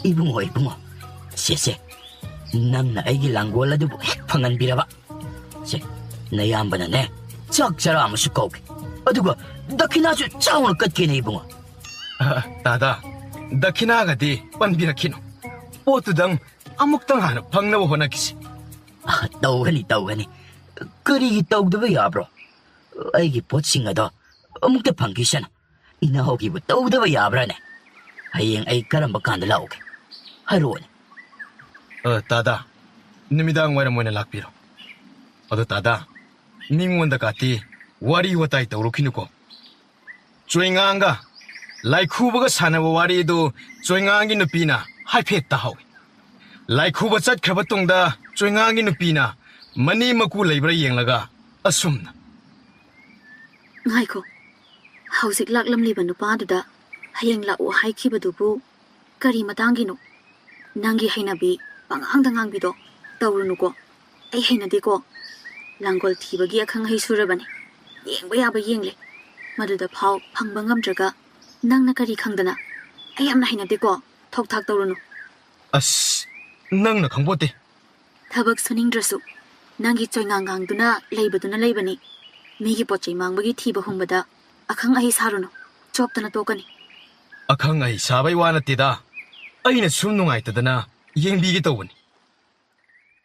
ꯏꯕꯨꯡꯉꯣ, ꯏꯕꯨꯡꯉꯣ꯫ ꯁꯦ, ꯁꯦ꯫ ꯅꯪꯅ ꯑꯩꯒꯤ ꯂꯥꯡꯒꯣꯜ ꯑꯗꯨꯕꯨ ꯍꯦꯛ ꯐꯪꯍꯟꯕꯤꯔꯕ꯫ ꯁꯦ, ꯅꯌꯥꯝꯕꯅꯅꯦ, ꯆꯥꯛ ꯆꯔꯥ ꯑꯃꯁꯨ ꯀꯧꯒꯦ꯫ ꯑꯗꯨꯒ ꯗꯈꯤꯅꯥꯁꯨ ꯆꯥꯎꯅ ꯀꯠꯀꯦꯅꯦ ꯏꯕꯨꯡꯉꯣ꯫ ꯑ, ꯇꯥꯗꯥ, ꯗꯈꯤꯅꯥꯒꯗꯤ ꯄꯟꯕꯤꯔꯛꯈꯤꯅꯨ꯫ ꯄꯣꯠꯇꯨꯗꯪ ꯑꯃꯨꯛꯇꯪ ꯍꯥꯟꯅ ꯐꯪꯅꯕ ꯍꯣꯠꯅꯈꯤꯁꯤ꯫ ꯑ, ꯇꯧꯒꯅꯤ, ꯇꯧꯒꯅꯤ꯫ ꯀꯔꯤꯒꯤ ꯇꯧꯗꯕ ꯌꯥꯕ꯭ꯔꯣ? ꯑꯩꯒꯤ ꯄꯣꯠꯁꯤꯡ ꯑꯗꯣ ꯑꯃꯨꯛꯇ ꯐꯪꯈꯤꯁꯅꯨ꯫ ꯏꯅꯥꯎꯒꯤꯕꯨ ꯇꯧꯗꯕ ꯌꯥꯕ꯭ꯔꯥꯅꯦ? ꯍꯌꯦꯡ ꯑꯩ ꯀꯔꯝꯕ ꯀꯥꯟꯗ ꯂꯥꯛꯎꯒꯦ? ꯍꯥꯏꯔꯛꯑꯣꯅꯦ꯫ ꯑ, ꯇꯥꯗꯥ, ꯅꯨꯃꯤꯗꯥꯡ ꯋꯥꯏꯔꯝ ꯑꯣꯏꯅ ꯂꯥꯛꯄꯤꯔꯣ꯫ ꯑꯗꯣ ꯇꯥꯗꯥ, ꯃꯤꯉꯣꯟꯗ ꯀꯥꯇꯤ ꯋꯥꯔꯤ ꯋꯥꯇꯥꯏ ꯇꯧꯔꯨꯈꯤꯅꯨꯀꯣ꯫ ꯆꯣꯏꯉꯥꯡꯒ ꯂꯥꯏꯈꯨꯕꯒ ꯁꯥꯟꯅꯕ ꯋꯥꯔꯤꯗꯨ ꯆꯣꯏꯉꯥꯡꯒꯤ ꯅꯨꯄꯤꯅ ꯍꯥꯏꯐꯦꯠ ꯇꯥꯍꯧꯏ꯫ ꯂꯥꯏꯈꯨꯕ ꯆꯠꯈ꯭ꯔꯕ ꯇꯨꯡꯗ ꯆꯣꯏꯉꯥꯡꯒꯤ ꯅꯨꯄꯤꯅ ꯃꯅꯦꯝ ꯃꯀꯨ ꯂꯩꯕ꯭ꯔꯥ ꯌꯦꯡꯂꯒ ꯑꯁꯨꯝꯅ꯫ ꯉꯥꯏꯈꯣ, ꯍꯧꯖꯤꯛ ꯂꯥꯛꯂꯝꯂꯤꯕ ꯅꯨꯄꯥꯗꯨꯗ ꯍꯌꯦꯡ ꯂꯥꯛꯑꯣ ꯍꯥꯏꯈꯤꯕꯗꯨꯕꯨ ꯀꯔꯤ ꯃꯇꯥꯡꯒꯤꯅꯣ? ꯅꯪꯒꯤ ꯍꯩꯅꯕꯤ ꯄꯉꯥꯡꯗ ꯉꯥꯡꯕꯤꯗꯣ ꯇꯧꯔꯨꯅꯨꯀꯣ꯫ ꯑꯩ ꯍꯩꯅꯗꯦꯀꯣ꯫ ꯂꯥꯡꯒꯣꯜ ꯊꯤꯕꯒꯤ ꯑꯈꯪ ꯑꯍꯩ ꯁꯨꯔꯕꯅꯤ꯫ ꯌꯦꯡꯕ ꯌꯥꯕ ꯌꯦꯡꯂꯦ꯫ ꯃꯗꯨꯗ ꯐꯥꯎ ꯐꯪꯕ ꯉꯝꯗ꯭ꯔꯒ ꯅꯪꯅ ꯀꯔꯤ ꯈꯪꯗꯅ? ꯑꯩ ꯌꯥꯝꯅ ꯍꯩꯅꯗꯦꯀꯣ꯫ ꯊꯣꯛ ꯊꯥꯛ ꯇꯧꯔꯨꯅꯨ꯫ ꯑꯁ, ꯅꯪꯅ ꯈꯪꯕꯣꯠꯇꯦ꯫ ꯊꯕꯛ ꯁꯨꯅꯤꯡꯗ꯭ꯔꯁꯨ ꯅꯪꯒꯤ ꯆꯣꯏꯉꯥꯡꯒꯥꯡꯗꯨꯅ ꯂꯩꯕꯗꯨꯅ ꯂꯩꯕꯅꯤ꯫ ꯃꯤꯒꯤ ꯄꯣꯠ ꯆꯩ ꯃꯥꯡꯕꯒꯤ ꯊꯤꯕ ꯍꯨꯝꯕꯗ ꯑꯈꯪ ꯑꯍꯩ ꯁꯥꯔꯨꯅꯨ꯫ ꯆꯣꯞꯇꯅ ꯇꯣꯛꯀꯅꯤ꯫ ꯑꯈꯪ ꯑꯍꯩ ꯁꯥꯕꯩ ꯋꯥ ꯅꯠꯇꯦꯗ꯫ ꯑꯩꯅ ꯁꯨꯝ ꯅꯨꯡꯉꯥꯏꯇꯗꯅ ꯌꯦꯡꯕꯤꯒꯦ ꯇꯧꯕꯅꯤ꯫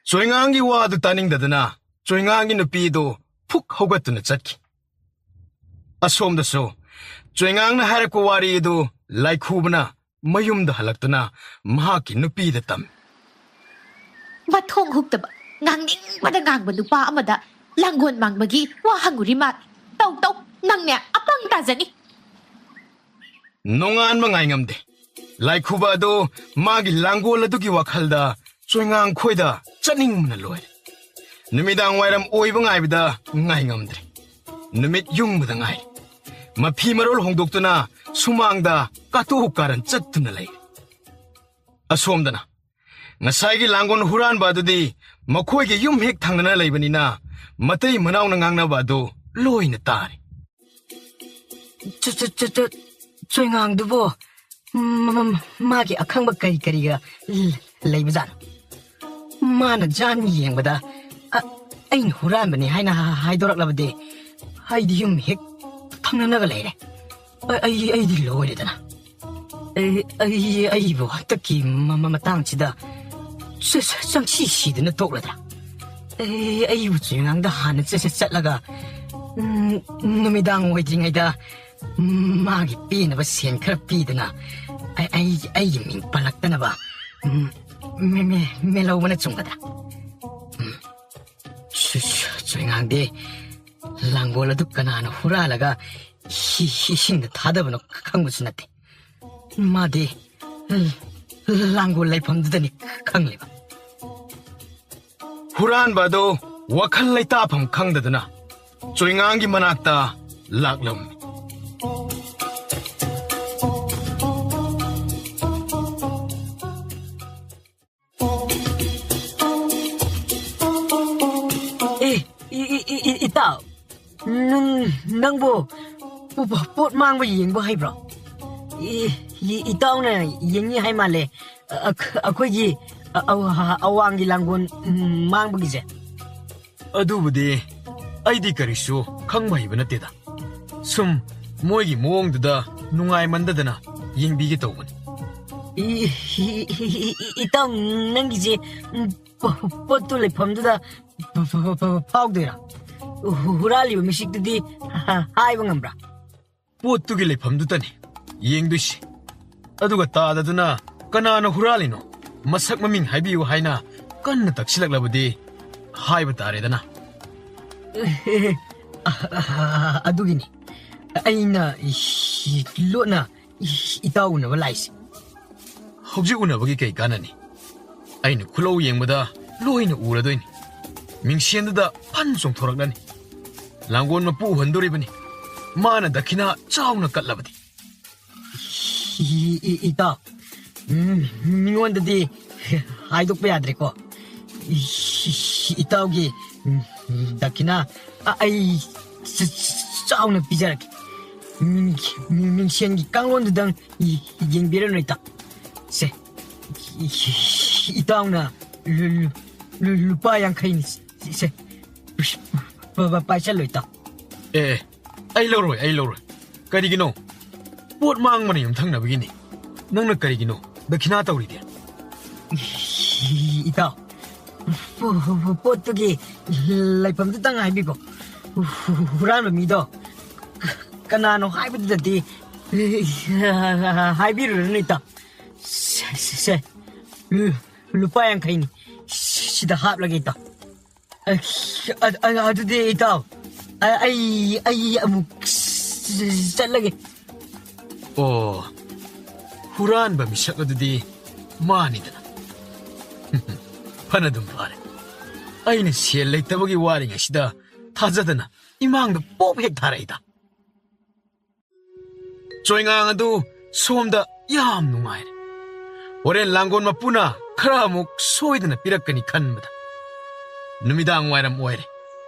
ꯆꯣꯏꯉꯥꯡꯒꯤ ꯋꯥꯗꯨ ꯇꯥꯅꯤꯡꯗꯗꯅ ꯆꯣꯏꯉꯥꯡꯒꯤ ꯅꯨꯄꯤꯗꯨ ꯐꯨꯛ ꯍꯧꯒꯠꯇꯨꯅ ꯆꯠꯈꯤ꯫ ꯑꯁꯣꯝꯗꯁꯨ ꯆꯣꯏꯉꯥꯡꯅ ꯍꯥꯏꯔꯛꯄ ꯋꯥꯔꯤ ꯑꯗꯨ ꯂꯥꯏꯈꯨꯕꯅ ꯃꯌꯨꯝꯗ ꯍꯜꯂꯛꯇꯨꯅ ꯃꯍꯥꯛꯀꯤ ꯅꯨꯄꯤꯗ ꯇꯝꯃꯤ꯫ ꯃꯊꯣꯡ ꯍꯨꯛꯇꯕ, ꯉꯥꯡꯅꯤꯡꯕꯗ ꯉꯥꯡꯕ ꯅꯨꯄꯥ ꯑꯃꯗ ꯂꯥꯡꯒꯣꯜ ꯃꯥꯡꯕꯒꯤ ꯋꯥ ꯍꯪꯉꯨꯔꯤ ꯃꯥꯜꯂꯦ꯫ ꯇꯧ ꯇꯧ, ꯅꯪꯅꯦ ꯑꯄꯪ ꯇꯥꯖꯅꯤ꯫ ꯅꯣꯡꯉꯥꯟꯕ ꯉꯥꯏ ꯉꯝꯗꯦ꯫ ꯂꯥꯏꯈꯨꯕ ꯑꯗꯨ ꯃꯥꯒꯤ ꯂꯥꯡꯒꯣꯜ ꯑꯗꯨꯒꯤ ꯋꯥꯈꯜꯗ ꯆꯣꯏꯉꯥꯡ ꯈꯣꯏꯗ ꯆꯠꯅꯤꯡꯕꯅ ꯂꯣꯏꯔꯦ꯫ ꯅꯨꯃꯤꯗꯥꯡ ꯋꯥꯏꯔꯝ ꯑꯣꯏꯕ ꯉꯥꯏꯕꯗ ꯉꯥꯏ ꯉꯝꯗ꯭ꯔꯦ꯫ ꯅꯨꯃꯤꯠ ꯌꯨꯡꯕꯗ ꯉꯥꯏꯔꯤ꯫ ꯃꯐꯤ ꯃꯔꯣꯜ ꯍꯣꯡꯗꯣꯛꯇꯨꯅ ꯁꯨꯃꯥꯡꯗ ꯀꯥꯇꯨ ꯀꯥꯔꯟ ꯆꯠꯇꯨꯅ ꯂꯩꯔꯦ꯫ ꯑꯁꯣꯝꯗꯅ ꯉꯁꯥꯏꯒꯤ ꯂꯥꯡꯒꯣꯜ ꯍꯨꯔꯥꯟꯕ ꯑꯗꯨꯗꯤ ꯃꯈꯣꯏꯒꯤ ꯌꯨꯝ ꯍꯦꯛ ꯊꯪꯅꯅ ꯂꯩꯕꯅꯤꯅ ꯃꯇꯩ ꯃꯅꯥꯎꯅ ꯉꯥꯡꯅꯕ ꯑꯗꯨ ꯂꯣꯏꯅ ꯇꯥꯔꯦ꯫ ꯆ-, ꯆ-, ꯆ-, ꯆ-, ꯆꯣꯏꯉꯥꯡꯗꯨꯕꯣ, ꯃ-, ꯃ-, ꯃ-, ꯃꯥꯒꯤ ꯑꯈꯪꯕ ꯀꯔꯤ ꯀꯔꯤꯒ ꯂ-, ꯂꯩꯕꯖꯥꯠꯅꯣ? ꯃꯥꯅ ꯖꯥꯟ ꯌꯦꯡꯕꯗ, ꯑ-, ꯑꯩꯅ ꯍꯨꯔꯥꯟꯕꯅꯤ ꯍꯥꯏꯅ ꯍ-, ꯍꯥꯏꯗꯣꯔꯛꯂꯕꯗꯤ, ꯑꯩꯗꯤ ꯌꯨꯝ ꯍꯦꯛ ꯊꯪꯅꯅꯒ ꯂꯩꯔꯦ꯫ ꯑ-, ꯑꯩ, ꯑꯩꯗꯤ ꯂꯣꯏꯔꯦꯗꯅ꯫ ꯑꯩ, ꯑꯩ, ꯑꯩꯕꯨ ꯍꯟꯗꯛꯀꯤ ꯃ-, ꯃ-, ꯃꯇꯥꯡꯁꯤꯗ ꯆ-, ꯆ-, ꯆꯪꯁꯤ ꯁꯤꯗꯅ ꯇꯣꯛꯂꯗ꯭ꯔꯥ? ꯑꯩ, ꯑꯩꯕꯨ ꯆꯤꯉꯥꯡꯗ ꯍꯥꯟꯅ ꯆꯠ-, ꯆꯠ-, ꯆꯠꯂꯒ, ꯎꯝ, ꯅꯨꯃꯤꯗꯥꯡ ꯑꯣꯏꯗ꯭ꯔꯤꯉꯩꯗ, ꯎꯝ, ꯃꯥꯒꯤ ꯄꯦꯟꯅꯕ ꯁꯦꯟ ꯈꯔ ꯄꯤꯗꯅ, ꯑꯩ, ꯑꯩ, ꯑꯩꯒꯤ ꯃꯤꯡ ꯄꯜꯂꯛꯇꯅꯕ, ꯎꯝ, ꯃꯦ-, ꯃꯦ-, ꯃꯦꯂꯧꯕꯅ ꯆꯨꯝꯒꯗ꯭ꯔꯥ? ꯎꯝ꯫ ꯆ-, ꯆ-, ꯉꯥꯡꯗꯦ꯫ ꯂꯥꯡꯒꯣꯜ ꯑꯗꯨ ꯀꯅꯥꯅ ꯍꯨꯔꯥꯜꯂꯒ ꯏ-, ꯏꯁꯤꯡꯗ ꯊꯥꯗꯕꯅꯣ ꯈꯪꯕꯁꯨ ꯅꯠꯇꯦ꯫ ꯃꯥꯗꯤ ꯂꯥꯡꯒꯣꯜ ꯂꯩꯐꯝꯗꯨꯗꯅꯤ ꯈꯪꯂꯤꯕ꯫ ꯍꯨꯔꯥꯟꯕ ꯑꯗꯨ ꯋꯥꯈꯜ ꯂꯩꯇꯥꯐꯝ ꯈꯪꯗꯗꯨꯅ ꯆꯣꯏꯉꯥꯡꯒꯤ ꯃꯅꯥꯛꯇ ꯂꯥꯛꯂꯝꯃꯤ꯫ ꯑꯦ, ꯏ-, ꯏ-, ꯏ-, ꯏ-, ꯏꯇꯥꯎ, ꯅꯪ, ꯅꯪꯕꯨ ꯄꯣ-, ꯄꯣ-, ꯄꯣꯠ ꯃꯥꯡꯕ ꯌꯦꯡꯕ ꯍꯩꯕ꯭ꯔꯣ? ꯏ-, ꯏ-, ꯏꯇꯥꯎꯅ ꯌꯦꯡꯉꯤ ꯍꯥꯏ ꯃꯥꯜꯂꯦ꯫ ꯑ-, ꯑ-, ꯑꯩꯈꯣꯏꯒꯤ ꯑ-, ꯑ-, ꯑꯋꯥꯡꯒꯤ ꯂꯥꯡꯒꯣꯜ, ꯎꯝ, ꯃꯥꯡꯕꯒꯤꯁꯦ꯫ ꯑꯗꯨꯕꯨꯗꯤ ꯑꯩꯗꯤ ꯀꯔꯤꯁꯨ ꯈꯪꯕ ꯍꯩꯕ ꯅꯠꯇꯦꯗ꯫ ꯁꯨꯝ ꯃꯣꯏꯒꯤ ꯃꯑꯣꯡꯗꯨꯗ ꯅꯨꯡꯉꯥꯏꯃꯟꯗꯗꯅ ꯌꯦꯡꯕꯤꯒꯦ ꯇꯧꯕꯅꯤ꯫ E-, E-, E-, E-, E-, ꯏꯇꯥꯎ, ꯅꯪꯒꯤꯁꯦ, ꯎꯝ, ꯄꯣ-, ꯄꯣꯠꯇꯨ ꯂꯩꯐꯝꯗꯨꯗ ꯐ-, ꯐ-, ꯐ-, ꯐꯥꯎꯗꯣꯏꯔꯥ? ꯍꯨ-, ꯍꯨꯔꯥꯜꯂꯤꯕ ꯃꯤꯁꯤꯛꯇꯨꯗꯤ ꯍ-, ꯍꯥꯏꯕ ꯉꯝꯕ꯭ꯔꯥ? ꯄꯣꯠꯇꯨꯒꯤ ꯂꯩꯐꯝꯗꯨꯇꯅꯤ ꯌꯦꯡꯗꯣꯏꯁꯤ꯫ ꯑꯗꯨꯒ ꯇꯥꯗꯗꯨꯅ ꯀꯅꯥꯅ ꯍꯨꯔꯥꯜꯂꯤꯅꯣ ꯃꯁꯛ ꯃꯃꯤꯡ ꯍꯥꯏꯕꯤꯌꯨ ꯍꯥꯏꯅ ꯀꯟꯅ ꯇꯛꯁꯤꯜꯂꯛꯂꯕꯗꯤ ꯍꯥꯏꯕ ꯇꯥꯔꯦꯗꯅ꯫ ꯑꯗꯨꯒꯤꯅꯤ ꯑꯩꯅ ꯂꯣꯠꯅ ꯏꯇꯥꯎ ꯎꯅꯕ ꯂꯥꯛꯏꯁꯦ꯫ ꯍꯧꯖꯤꯛ ꯎꯅꯕꯒꯤ ꯀꯩ ꯀꯥꯟꯅꯅꯤ? ꯑꯩꯅ ꯈꯨꯂꯧ ꯌꯦꯡꯕꯗ ꯂꯣꯏꯅ ꯎꯔꯗꯣꯏꯅꯤ꯫ ꯃꯤꯡꯁꯦꯟꯗꯨꯗ ꯐꯟ ꯆꯣꯡꯊꯣꯔꯛꯂꯅꯤ꯫ ꯂꯥꯡꯒꯣꯜ ꯃꯄꯨ ꯎꯍꯟꯗꯣꯔꯤꯕꯅꯤ꯫ ꯃꯥꯅ ꯗꯈꯤꯅꯥ ꯆꯥꯎꯅ ꯀꯠꯂꯕꯗꯤ꯫ ꯏ-, ꯏ-, ꯏꯇꯥꯎ, ꯎꯝ, ꯃꯤꯉꯣꯟꯗꯗꯤ ꯍꯥꯏꯗꯣꯛꯄ ꯌꯥꯗ꯭ꯔꯦꯀꯣ꯫ ꯏ-, ꯏꯇꯥꯎꯒꯤ, ꯎꯝ, ꯗꯈꯤꯅꯥ ꯑ-, ꯑꯩ ꯆ-, ꯆ-, ꯆꯥꯎꯅ ꯄꯤꯖꯔꯛꯀꯦ꯫ ꯃꯤꯡ-, ꯃꯤꯡꯁꯦꯟꯒꯤ ꯀꯥꯡꯂꯣꯟꯗꯨꯗꯪ ꯌꯦꯡꯕꯤꯔꯅꯨ, ꯏꯇꯥꯎ꯫ ꯁꯦ, ꯏꯇꯥꯎꯅ ꯂꯨ-, ꯂꯨ-, ꯂꯨ-, ꯂꯨꯄꯥ ꯌꯥꯡꯈꯩꯅꯤ꯫ ꯁꯦ, ꯄꯥꯏꯁꯜꯂꯨ, ꯏꯇꯥꯎ꯫ ꯑꯦ, ꯑꯩ ꯂꯧꯔꯣꯏ, ꯑꯩ ꯂꯧꯔꯣꯏ꯫ ꯀꯔꯤꯒꯤꯅꯣ? ꯄꯣꯠ ꯃꯥꯡꯕꯅ ꯌꯨꯝꯊꯪꯅꯕꯒꯤꯅꯤ꯫ ꯅꯪꯅ ꯀꯔꯤꯒꯤꯅꯣ ꯗꯈꯤꯅꯥ ꯇꯧꯔꯤꯗꯤ? ꯏꯇꯥꯎ, ꯄꯣꯠꯇꯨꯒꯤ ꯂꯩꯐꯝꯗꯨꯇꯪ ꯍꯥꯏꯕꯤꯈꯣ꯫ ꯍꯨꯔꯥꯟꯕ ꯃꯤꯗꯣ ꯀꯅꯥꯅꯣ ꯍꯥꯏꯕꯗꯨꯗꯗꯤ ꯍꯥꯏꯕꯤꯔꯨꯔꯅꯨ, ꯏꯇꯥꯎ꯫ ꯁꯦ, ꯁꯦ, ꯁꯦ꯫ ꯂꯨꯄꯥ ꯌꯥꯡꯈꯩꯅꯤ꯫ ꯁꯤꯗ ꯍꯥꯞꯂꯒꯦ, ꯏꯇꯥꯎ꯫ ꯑ, ꯑ, ꯑ, ꯑꯗꯨꯗꯤ ꯏꯇꯥꯎ, ꯑ, ꯑꯩ, ꯑꯩ ꯑꯃꯨꯛ ꯆꯠꯂꯒꯦ꯫ ꯑꯣ, ꯍꯨꯔꯥꯟꯕ ꯃꯤꯁꯛ ꯑꯗꯨꯗꯤ ꯃꯥꯅꯤꯗꯅ꯫ ꯐꯅꯗꯨꯝ ꯐꯔꯦ꯫ ꯑꯩꯅ ꯁꯦꯜ ꯂꯩꯇꯕꯒꯤ ꯋꯥꯔꯤꯉꯩꯁꯤꯗ ꯊꯥꯖꯗꯅ ꯏꯃꯥꯡꯗ ꯄꯣꯞ ꯍꯦꯛ ꯊꯥꯔꯛꯏꯗ꯫ ꯆꯣꯏꯉꯥꯡ ꯑꯗꯨ ꯁꯣꯝꯗ ꯌꯥꯝ ꯅꯨꯡꯉꯥꯏꯔꯦ꯫ ꯍꯣꯔꯦꯟ ꯂꯥꯡꯒꯣꯜ ꯃꯄꯨꯅ ꯈꯔ ꯑꯃꯨꯛ ꯁꯣꯏꯗꯅ ꯄꯤꯔꯛꯀꯅꯤ ꯈꯟꯕꯗ꯫ ꯅꯨꯃꯤꯗꯥꯡ ꯋꯥꯏꯔꯝ ꯑꯣꯏꯔꯦ꯫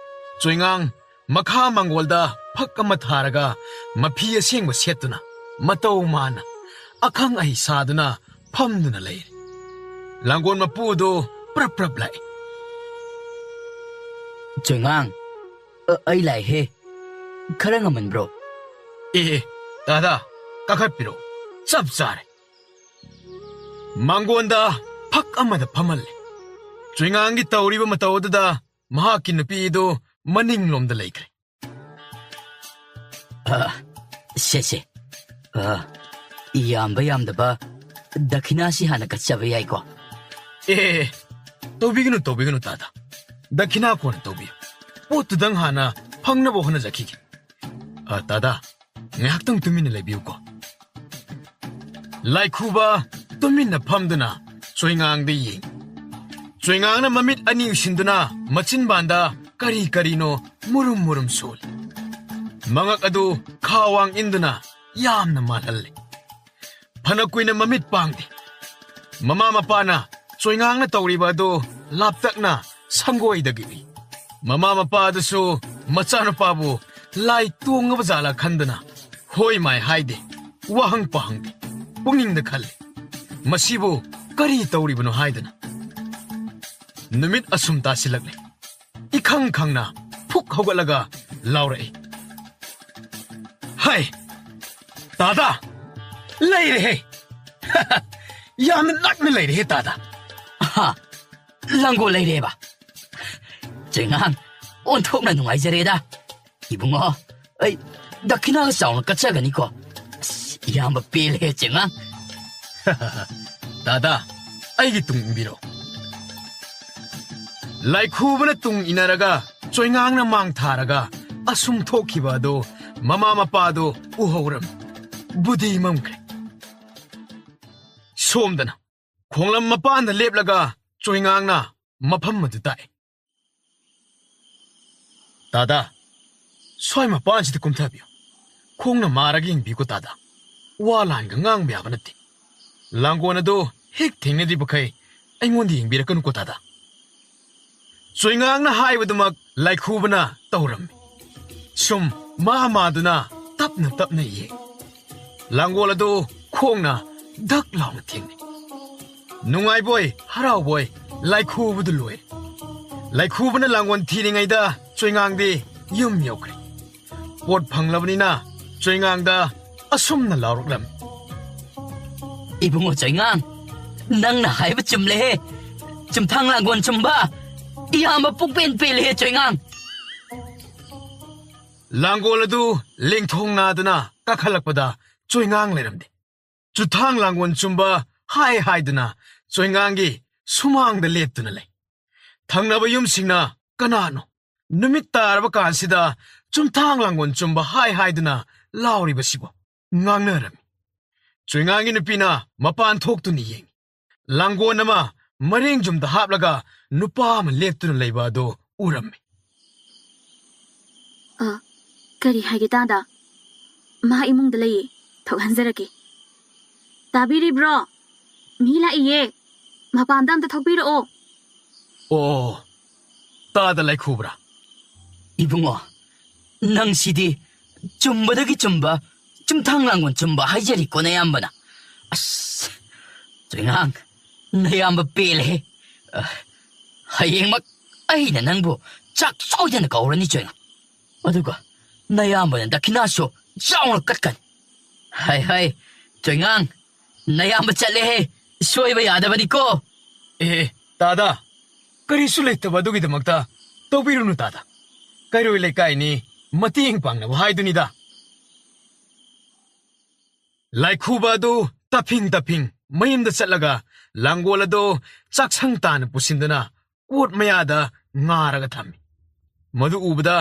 ꯆꯣꯏꯉꯥꯡ ꯃꯈꯥ ꯃꯪꯒꯣꯜꯗ ꯐꯛ ꯑꯃ ꯊꯥꯔꯒ ꯃꯐꯤ ꯑꯁꯦꯡꯕ ꯁꯦꯠꯇꯨꯅ ꯃꯇꯧ ꯃꯥꯟꯅ ꯑꯈꯪ ꯑꯍꯩ ꯁꯥꯗꯨꯅ ꯐꯝꯗꯨꯅ ꯂꯩꯔꯦ꯫ ꯂꯥꯡꯒꯣꯜ ꯃꯄꯨ ꯑꯗꯨ ꯄ꯭ꯔꯞ ꯄ꯭ꯔꯞ ꯂꯥꯛꯏ꯫ ꯆꯣꯏꯉꯥꯡ, ꯑ, ꯑꯩ ꯂꯥꯛꯑꯦꯍꯦ꯫ ꯈꯔ ꯉꯝꯃꯟꯕ꯭ꯔꯣ? ꯑꯦ, ꯑꯦ, ꯇꯥꯗꯥ, ꯀꯥꯈꯠꯄꯤꯔꯣ꯫ ꯆꯞ ꯆꯥꯔꯦ꯫ ꯃꯥꯡꯒꯣꯟꯗ ꯐꯛ ꯑꯃꯗ ꯐꯝꯍꯜꯂꯦ꯫ ꯆꯣꯏꯉꯥꯡꯒꯤ ꯇꯧꯔꯤꯕ ꯃꯇꯧ ꯑꯗꯨꯗ ꯃꯍꯥꯛꯀꯤ ꯅꯨꯄꯤ ꯑꯗꯨ ꯃꯅꯤꯡꯂꯣꯝꯗ ꯂꯩꯈ꯭ꯔꯦ꯫ ꯑ, ꯁꯦ, ꯁꯦ꯫ ꯑ, ꯌꯥꯝꯕ ꯌꯥꯝꯗꯕ ꯗꯈꯤꯅꯥꯁꯤ ꯍꯥꯟꯅ ꯀꯠꯆꯕ ꯌꯥꯏꯀꯣ? ꯑꯦ, ꯑꯦ, ꯑꯦ, ꯇꯧꯕꯤꯒꯅꯨ, ꯇꯧꯕꯤꯒꯅꯨ, ꯇꯥꯗꯥ꯫ ꯗꯈꯤꯅꯥ ꯀꯣꯟꯅ ꯇꯧꯕꯤꯌꯨ꯫ ꯄꯣꯠꯇꯨꯗꯪ ꯍꯥꯟꯅ ꯐꯪꯅꯕ ꯍꯣꯠꯅꯖꯈꯤꯒꯦ꯫ ꯑ, ꯇꯥꯗꯥ, ꯉꯥꯏꯍꯥꯛꯇꯪ ꯇꯨꯃꯤꯟꯅ ꯂꯩꯕꯤꯌꯨꯀꯣ꯫ ꯂꯥꯏꯈꯨꯕ ꯇꯨꯃꯤꯟꯅ ꯐꯝꯗꯨꯅ ꯆꯣꯏꯉꯥꯡꯗ ꯌꯦꯡꯉꯤ꯫ ꯆꯣꯏꯉꯥꯡꯅ ꯃꯃꯤꯠ ꯑꯅꯤ ꯎꯏꯁꯤꯟꯗꯨꯅ ꯃꯆꯤꯟꯕꯥꯟꯗ ꯀꯔꯤ ꯀꯔꯤꯅꯣ ꯃꯨꯔꯨꯝ ꯃꯨꯔꯨꯝ ꯁꯣꯜꯂꯤ꯫ ꯃꯉꯛ ꯑꯗꯨ ꯈꯥ ꯋꯥꯡ ꯏꯟꯗꯨꯅ ꯌꯥꯝꯅ ꯃꯥꯜꯍꯜꯂꯤ꯫ ꯐꯅ ꯀꯨꯏꯅ ꯃꯃꯤꯠ ꯄꯥꯡꯗꯦ꯫ ꯃꯃꯥ ꯃꯄꯥꯅ ꯆꯣꯏꯉꯥꯡꯅ ꯇꯧꯔꯤꯕ ꯑꯗꯨ ꯂꯥꯞꯇꯛꯅ ꯁꯪꯒꯣꯏꯗꯒꯤ ꯎꯏ꯫ ꯃꯃꯥ ꯃꯄꯥ ꯑꯗꯨꯁꯨ ꯃꯆꯥꯅꯨꯄꯥꯕꯨ ꯂꯥꯏ ꯇꯣꯡꯉꯕ ꯖꯥꯠꯂ ꯈꯟꯗꯅ ꯍꯣꯏ ꯃꯥꯏ ꯍꯥꯏꯗꯦ, ꯋꯥꯍꯪ ꯄꯥꯍꯪꯗꯦ꯫ ꯄꯨꯛꯅꯤꯡꯗ ꯈꯜꯂꯤ, "ꯃꯁꯤꯕꯨ ꯀꯔꯤ ꯇꯧꯔꯤꯕꯅꯣ?" ꯍꯥꯏꯗꯅ꯫ ꯅꯨꯃꯤꯠ ꯑꯁꯨꯝ ꯇꯥꯁꯤꯜꯂꯛꯂꯦ꯫ ꯏꯈꯪ ꯈꯪꯅ ꯐꯨꯛ ꯍꯧꯒꯠꯂꯒ ꯂꯥꯎꯔꯛꯏ, "ꯍꯥꯏ, ꯇꯥꯗꯥ, ꯂꯩꯔꯦꯍꯦ! ꯌꯥꯝꯅ ꯅꯛꯅ ꯂꯩꯔꯦꯍꯦ, ꯇꯥꯗꯥ!" "ꯑꯍꯥ, ꯂꯥꯡꯒꯣꯜ ꯂꯩꯔꯦꯕ? ꯆꯦꯉꯥꯡ, ꯑꯣꯟꯊꯣꯛꯅ ꯅꯨꯡꯉꯥꯏꯖꯔꯦꯗ꯫ ꯏꯕꯨꯡꯉꯣ, ꯑꯩ ꯗꯈꯤꯅꯥꯒ ꯆꯥꯎꯅ ꯀꯠꯆꯒꯅꯤꯀꯣ꯫ ꯑꯁ, ꯏꯌꯥꯝꯕ ꯄꯦꯜꯂꯦ, ꯆꯦꯉꯥꯡ꯫" "ꯇꯥꯗꯥ, ꯑꯩꯒꯤ ꯇꯨꯡ ꯏꯟꯕꯤꯔꯣ꯫" ꯂꯥꯏꯈꯨꯕꯅ ꯇꯨꯡ ꯏꯟꯅꯔꯒ ꯆꯣꯏꯉꯥꯡꯅ ꯃꯥꯡ ꯊꯥꯔꯒ ꯑꯁꯨꯝ ꯊꯣꯛꯈꯤꯕ ꯑꯗꯨ ꯃꯃꯥ ꯃꯄꯥꯗꯨ ꯎꯍꯧꯔꯝꯃꯤ꯫ ꯕꯨꯙꯤ ꯃꯝꯈ꯭ꯔꯦ꯫ ꯁꯣꯝꯗꯅ ꯈꯣꯡꯂꯝ ꯃꯄꯥꯟꯗ ꯂꯦꯞꯂꯒ ꯆꯣꯏꯉꯥꯡꯅ ꯃꯐꯝ ꯑꯗꯨ ꯇꯥꯛꯏ꯫ "ꯇꯥꯗꯥ, ꯁ꯭ꯋꯥꯏ ꯃꯄꯥꯟꯁꯤꯗ ꯀꯨꯝꯊꯕꯤꯌꯨ꯫ ꯈꯣꯡꯅ ꯃꯥꯔꯒ ꯌꯦꯡꯕꯤꯌꯨꯀꯣ ꯇꯥꯗꯥ꯫ ꯋꯥ ꯂꯥꯟꯒ ꯉꯥꯡꯕ ꯌꯥꯕ ꯅꯠꯇꯦ꯫ ꯂꯥꯡꯒꯣꯜ ꯑꯗꯨ ꯍꯦꯛ ꯊꯦꯡꯅꯗ꯭ꯔꯤꯕꯈꯩ ꯑꯩꯉꯣꯟꯗ ꯌꯦꯡꯕꯤꯔꯛꯀꯅꯨꯀꯣ ꯇꯥꯗꯥ꯫" ꯆꯣꯏꯉꯥꯡꯅ ꯍꯥꯏꯕꯗꯨꯃꯛ ꯂꯥꯏꯈꯨꯕꯅ ꯇꯧꯔꯝꯃꯤ꯫ ꯁꯨꯝ ꯃꯥ ꯃꯥꯗꯨꯅ ꯇꯞꯅ ꯇꯞꯅ ꯌꯦꯡ꯫ ꯂꯥꯡꯒꯣꯜ ꯑꯗꯨ ꯈꯣꯡꯅ ꯙꯛ ꯂꯥꯎꯅ ꯊꯦꯡꯅꯩ꯫ ꯅꯨꯡꯉꯥꯏꯕꯣꯏ ꯍꯔꯥꯎꯕꯣꯏ ꯂꯥꯏꯈꯨꯕꯗꯨ ꯂꯣꯏꯔꯦ꯫ ꯂꯥꯏꯈꯨꯕꯅ ꯂꯥꯡꯒꯣꯜ ꯊꯤꯔꯤꯉꯩꯗ ꯆꯣꯏꯉꯥꯡꯗꯤ ꯌꯨꯝ ꯌꯧꯈ꯭ꯔꯦ꯫ ꯄꯣꯠ ꯐꯪꯂꯕꯅꯤꯅ ꯆꯣꯏꯉꯥꯡꯗ ꯑꯁꯨꯝꯅ ꯂꯥꯎꯔꯛꯂꯝꯃꯤ꯫ "ꯏꯕꯨꯡꯉꯣ ꯆꯣꯏꯉꯥꯡ, ꯅꯪꯅ ꯍꯥꯏꯕ ꯆꯨꯝꯂꯦꯍꯦ꯫ ꯆꯨꯝꯊꯥꯡ ꯂꯥꯡꯒꯣꯜ ꯆꯨꯝꯕ ꯏꯌꯥꯝꯕ ꯄꯨꯛꯄꯦꯟ ꯄꯦꯜꯂꯦꯍꯦ ꯆꯣꯏꯉꯥꯡ꯫" ꯂꯥꯡꯒꯣꯜ ꯑꯗꯨ ꯂꯦꯡꯊꯣꯡ ꯅꯥꯗꯨꯅ ꯀꯥꯈꯠꯂꯛꯄꯗ ꯆꯣꯏꯉꯥꯡ ꯂꯩꯔꯝꯗꯦ꯫ ꯆꯨꯊꯥꯡ ꯂꯥꯡꯒꯣꯜ ꯆꯨꯝꯕ ꯍꯥꯏ ꯍꯥꯏꯗꯨꯅ ꯆꯣꯏꯉꯥꯡꯒꯤ ꯁꯨꯃꯥꯡꯗ ꯂꯦꯞꯇꯨꯅ ꯂꯩ꯫ ꯊꯪꯅꯕ ꯌꯨꯝꯁꯤꯡꯅ "ꯀꯅꯥꯅꯣ ꯅꯨꯃꯤꯠ ꯇꯥꯔꯕ ꯀꯥꯟꯁꯤꯗ ꯆꯨꯝꯊꯥꯡ ꯂꯥꯡꯒꯣꯜ ꯆꯨꯝꯕ ꯍꯥꯏ ꯍꯥꯏꯗꯨꯅ ꯂꯥꯎꯔꯤꯕꯁꯤꯕꯣ?" ꯉꯥꯡꯅꯔꯝꯃꯤ꯫ ꯆꯣꯏꯉꯥꯡꯒꯤ ꯅꯨꯄꯤꯅ ꯃꯄꯥꯟ ꯊꯣꯛꯇꯨꯅ ꯌꯦꯡꯉꯤ꯫ ꯂꯥꯡꯒꯣꯜ ꯑꯃ ꯃꯔꯦꯡ ꯌꯨꯝꯗ ꯍꯥꯞꯂꯒ ꯅꯨꯄꯥ ꯑꯃ ꯂꯦꯞꯇꯨꯅ ꯂꯩꯕ ꯑꯗꯨ ꯎꯔꯝꯃꯤ꯫ "ꯑ, ꯀꯔꯤ ꯍꯥꯏꯒꯦ ꯇꯥꯗ? ꯃꯥ ꯏꯃꯨꯡꯗ ꯂꯩꯌꯦ꯫ ꯊꯣꯛꯍꯟꯖꯔꯛꯀꯦ꯫ ꯇꯥꯕꯤꯔꯤꯕ꯭ꯔꯣ? ꯃꯤ ꯂꯥꯛꯏꯌꯦ꯫ ꯃꯄꯥꯟꯗ ꯑꯝꯇ ꯊꯣꯛꯄꯤꯔꯛꯑꯣ꯫" "ꯑꯣ, ꯇꯥꯗ ꯂꯩꯈꯨꯕ꯭ꯔꯥ?" "ꯏꯕꯨꯡꯉꯣ, ꯅꯪꯁꯤꯗꯤ ꯆꯨꯝꯕꯗꯒꯤ ꯆꯨꯝꯕ, ꯆꯨꯝꯊꯥꯡ ꯂꯥꯡꯒꯣꯜ ꯆꯨꯝꯕ ꯍꯥꯏꯖꯔꯤꯀꯣ ꯅꯌꯥꯝꯕꯅ꯫ ꯑꯁ, ꯆꯣꯏꯉꯥꯡ, ꯅꯌꯥꯝꯕ ꯄꯦꯜꯂꯦꯍꯦ꯫ ꯑ, ꯍꯌꯦꯡꯃꯛ ꯑꯩꯅ ꯅꯪꯕꯨ ꯆꯥꯛ ꯁꯣꯏꯗꯅ ꯀꯧꯔꯅꯤ ꯆꯣꯏꯉꯥꯡ꯫ ꯑꯗꯨꯒ ꯅꯌꯥꯝꯕꯅ ꯗꯈꯤꯅꯥꯁꯨ ꯆꯥꯎꯅ ꯀꯠꯀꯅꯤ꯫ ꯍꯥꯏ ꯍꯥꯏ, ꯆꯣꯏꯉꯥꯡ, ꯅꯌꯥꯝꯕ ꯆꯠꯂꯦꯍꯦ, ꯁꯣꯏꯕ ꯌꯥꯗꯕꯅꯤꯀꯣ꯫" "ꯑꯦ, ꯑꯦ, ꯇꯥꯗ, ꯀꯔꯤꯁꯨ ꯂꯩꯇꯕ ꯑꯗꯨꯒꯤꯗꯃꯛꯇ ꯇꯧꯕꯤꯔꯨꯅꯨ ꯇꯥꯗ꯫ ꯀꯩꯔꯣꯏ ꯂꯩꯀꯥꯏꯅꯤ, ꯃꯇꯦꯡ ꯄꯥꯡꯅꯕ ꯍꯥꯏꯗꯨꯅꯤꯗ꯫" ꯂꯥꯏꯈꯨꯕ ꯑꯗꯨ ꯇꯞꯐꯤꯡ ꯇꯞꯐꯤꯡ ꯃꯌꯨꯝꯗ ꯆꯠꯂꯒ ꯂꯥꯡꯒꯣꯜ ꯑꯗꯨ ꯆꯥꯛꯁꯪ ꯇꯥꯅ ꯄꯨꯁꯤꯟꯗꯨꯅ ꯀꯣꯠ ꯃꯌꯥꯗ ꯉꯥꯔꯒ ꯊꯝꯃꯤ꯫ ꯃꯗꯨ ꯎꯕꯗ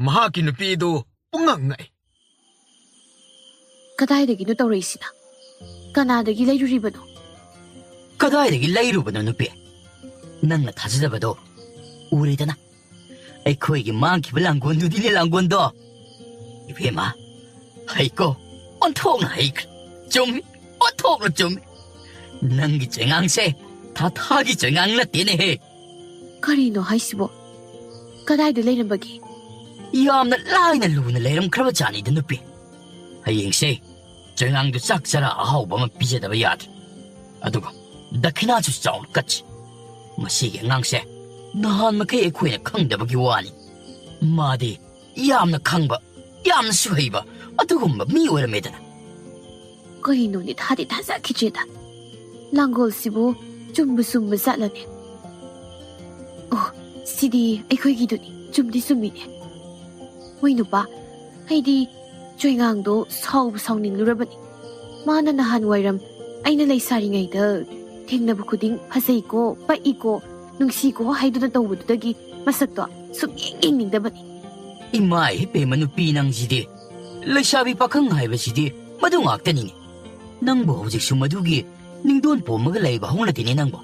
ꯃꯍꯥꯛꯀꯤ ꯅꯨꯄꯤ ꯑꯗꯨ ꯄꯨꯡꯉꯛ ꯉꯛꯏ꯫ "ꯀꯗꯥꯏꯗꯒꯤꯅꯣ ꯇꯧꯔꯛꯏꯁꯤꯅ? ꯀꯅꯥꯗꯒꯤ ꯂꯩꯔꯨꯔꯤꯕꯅꯣ?" "ꯀꯗꯥꯏꯗꯒꯤ ꯂꯩꯔꯨꯕꯅꯣ, ꯅꯨꯄꯤ? ꯅꯪꯅ ꯊꯥꯖꯗꯕꯗꯣ ꯎꯔꯦꯗꯅ꯫ ꯑꯩꯈꯣꯏꯒꯤ ꯃꯥꯡꯈꯤꯕ ꯂꯥꯡꯒꯣꯜꯗꯨꯗꯤꯅꯦ, ꯂꯥꯡꯒꯣꯜꯗꯣ꯫ ꯏꯕꯦꯝꯃ, ꯍꯩꯀꯣ, ꯑꯣꯟꯊꯣꯛꯅ ꯍꯩꯈ꯭ꯔꯦ꯫ ꯆꯨꯝꯃꯤ, ꯑꯣꯟꯊꯣꯛꯅ ꯆꯨꯝꯃꯤ꯫ ꯅꯪꯒꯤ ꯆꯩꯉꯥꯡꯁꯦ ꯊꯥꯊꯥꯒꯤ ꯆꯩꯉꯥꯡ ꯅꯠꯇꯦꯅꯦꯍꯦ꯫" "ꯀꯔꯤꯅꯣ ꯍꯥꯏꯁꯤꯕꯣ? ꯀꯗꯥꯏꯗ ꯂꯩꯔꯝꯕꯒꯦ?" "ꯌꯥꯝꯅ ꯂꯥꯏꯅ ꯂꯨꯅ ꯂꯩꯔꯝꯈ꯭ꯔꯕ ꯖꯥꯠꯅꯤꯗ, ꯅꯨꯄꯤ꯫ ꯍꯌꯦꯡꯁꯦ ꯆꯩꯉꯥꯡꯗꯨ ꯆꯥꯛ ꯆꯔꯥ ꯑꯍꯥꯎꯕ ꯑꯃ ꯄꯤꯖꯗꯕ ꯌꯥꯗ꯭ꯔꯦ꯫ ꯑꯗꯨꯒ ꯗꯈꯤꯅꯥꯁꯨ ꯆꯥꯎꯅ ꯀꯠꯁꯤ꯫ ꯃꯁꯤꯒꯤ ꯑꯉꯥꯡꯁꯦ ꯅꯍꯥꯟ ꯃꯈꯩ ꯑꯩꯈꯣꯏꯅ ꯈꯪꯗꯕꯒꯤ ꯋꯥꯅꯤ꯫ ꯃꯥꯗꯤ ꯌꯥꯝꯅ ꯈꯪꯕ, ꯌꯥꯝꯅꯁꯨ ꯍꯩꯕ ꯑꯗꯨꯒꯨꯝꯕ ꯃꯤ ꯑꯣꯏꯔꯝꯃꯦꯗꯅ꯫" "ꯀꯔꯤꯅꯣꯅꯦ, ꯊꯥꯗꯤ ꯊꯥꯖꯈꯤꯗ꯭ꯔꯦꯗ꯫ ꯂꯥꯡꯒꯣꯜꯁꯤꯕꯨ ꯆꯨꯝꯕꯨ ꯆꯨꯝꯕ ꯖꯥꯠꯂꯅꯦ? ꯑꯣ, ꯁꯤꯗꯤ ꯑꯩꯈꯣꯏꯒꯤꯗꯨꯅꯤ, ꯆꯨꯝꯗꯤ ꯆꯨꯝꯃꯤꯅꯦ꯫ ꯍꯣꯏ ꯅꯨꯄꯥ, ꯑꯩꯗꯤ ꯆꯣꯏꯉꯥꯡꯗꯣ ꯁꯥꯎꯕ ꯁꯥꯎꯅꯤꯡꯂꯨꯔꯕꯅꯤ꯫ ꯃꯥꯅ ꯅꯍꯥꯟꯋꯥꯏꯔꯝ ꯑꯩꯅ ꯂꯩꯁꯥꯔꯤꯉꯩꯗ ꯊꯦꯡꯅꯕ ꯈꯨꯗꯤꯡ ꯐꯖꯩꯀꯣ, ꯄꯛꯏꯀꯣ, ꯅꯨꯡꯁꯤꯀꯣ ꯍꯥꯏꯗꯨꯅ ꯇꯧꯕꯗꯨꯗꯒꯤ ꯃꯁꯛꯇꯣ ꯁꯨꯛꯌꯦꯡ ꯌꯦꯡꯅꯤꯡꯗꯕꯅꯤ꯫" "ꯏꯃꯥ ꯏꯕꯦꯝꯃ, ꯅꯨꯄꯤ ꯅꯪꯁꯤꯗꯤ꯫ ꯂꯩꯁꯥꯕꯤ ꯄꯥꯈꯪ ꯍꯥꯏꯕꯁꯤꯗꯤ ꯃꯗꯨ ꯉꯥꯛꯇꯅꯤꯅꯦ꯫ ꯅꯪꯕꯨ ꯍꯧꯖꯤꯛꯁꯨ ꯃꯗꯨꯒꯤ ꯅꯤꯡꯗꯣꯟ ꯄꯣꯝꯃꯒ ꯂꯩꯕ ꯍꯧꯅꯗꯦꯅꯦ ꯅꯪꯕꯨ꯫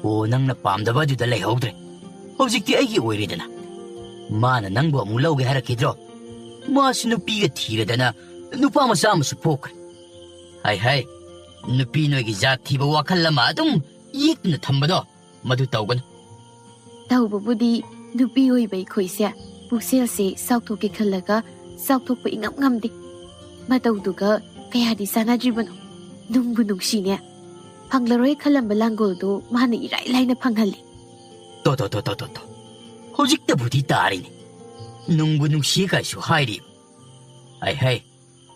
ꯑꯣ, ꯅꯪꯅ ꯄꯥꯝꯗꯕ ꯑꯗꯨꯗ ꯂꯩꯍꯧꯗ꯭ꯔꯦ꯫ ꯍꯧꯖꯤꯛꯇꯤ ꯑꯩꯒꯤ ꯑꯣꯏꯔꯦꯗꯅ꯫ ꯃꯥꯅ ꯅꯪꯕꯨ ꯑꯃꯨꯛ ꯂꯧꯒꯦ ꯍꯥꯏꯔꯛꯈꯤꯗ꯭ꯔꯣ? ꯃꯥꯁꯨ ꯅꯨꯄꯤꯒ ꯊꯤꯔꯗꯅ ꯅꯨꯄꯥ ꯃꯆꯥ ꯑꯃꯁꯨ ꯄꯣꯛꯈ꯭ꯔꯦ꯫ ꯍꯥꯏ ꯍꯥꯏ, ꯅꯨꯄꯤ ꯅꯣꯏꯒꯤ ꯖꯥꯠ ꯊꯤꯕ ꯋꯥꯈꯜ ꯑꯃ ꯑꯗꯨꯝ ꯌꯦꯛꯇꯨꯅ ꯊꯝꯕꯗꯣ, ꯃꯗꯨ ꯇꯧꯒꯅꯨ꯫" ꯇꯧꯕꯕꯨꯗꯤ ꯅꯨꯄꯤ ꯑꯣꯏꯕ ꯑꯩꯈꯣꯏꯁꯦ ꯄꯨꯛꯆꯦꯜꯁꯦ ꯆꯥꯎꯊꯣꯛꯀꯦ ꯈꯜꯂꯒ ꯆꯥꯎꯊꯣꯛꯄ ꯏꯉꯝ ꯉꯝꯗꯦ꯫ ꯃꯇꯧꯗꯨꯒ ꯀꯌꯥꯗꯤ ꯆꯥꯟꯅꯗ꯭ꯔꯤꯕꯅꯣ꯫ ꯅꯨꯡꯕꯨ ꯅꯨꯡꯁꯤꯅꯦ꯫ ꯐꯪꯂꯔꯣꯏ ꯈꯜꯂꯝꯕ ꯂꯥꯡꯒꯣꯜꯗꯣ ꯃꯥꯅ ꯏꯔꯥꯏ ꯂꯥꯏꯅ ꯐꯪꯍꯜꯂꯤ꯫ ꯇꯣ, ꯇꯣ, ꯇꯣ, ꯇꯣ, ꯇꯣ, ꯇꯣ꯫ ꯍꯧꯖꯤꯛꯇꯕꯨꯗꯤ ꯇꯥꯔꯤꯅꯦ꯫ ꯅꯨꯡꯕꯨ ꯅꯨꯡꯁꯤ ꯀꯥꯏꯁꯨ ꯍꯥꯏꯔꯤ꯫ ꯍꯥꯏ ꯍꯥꯏ,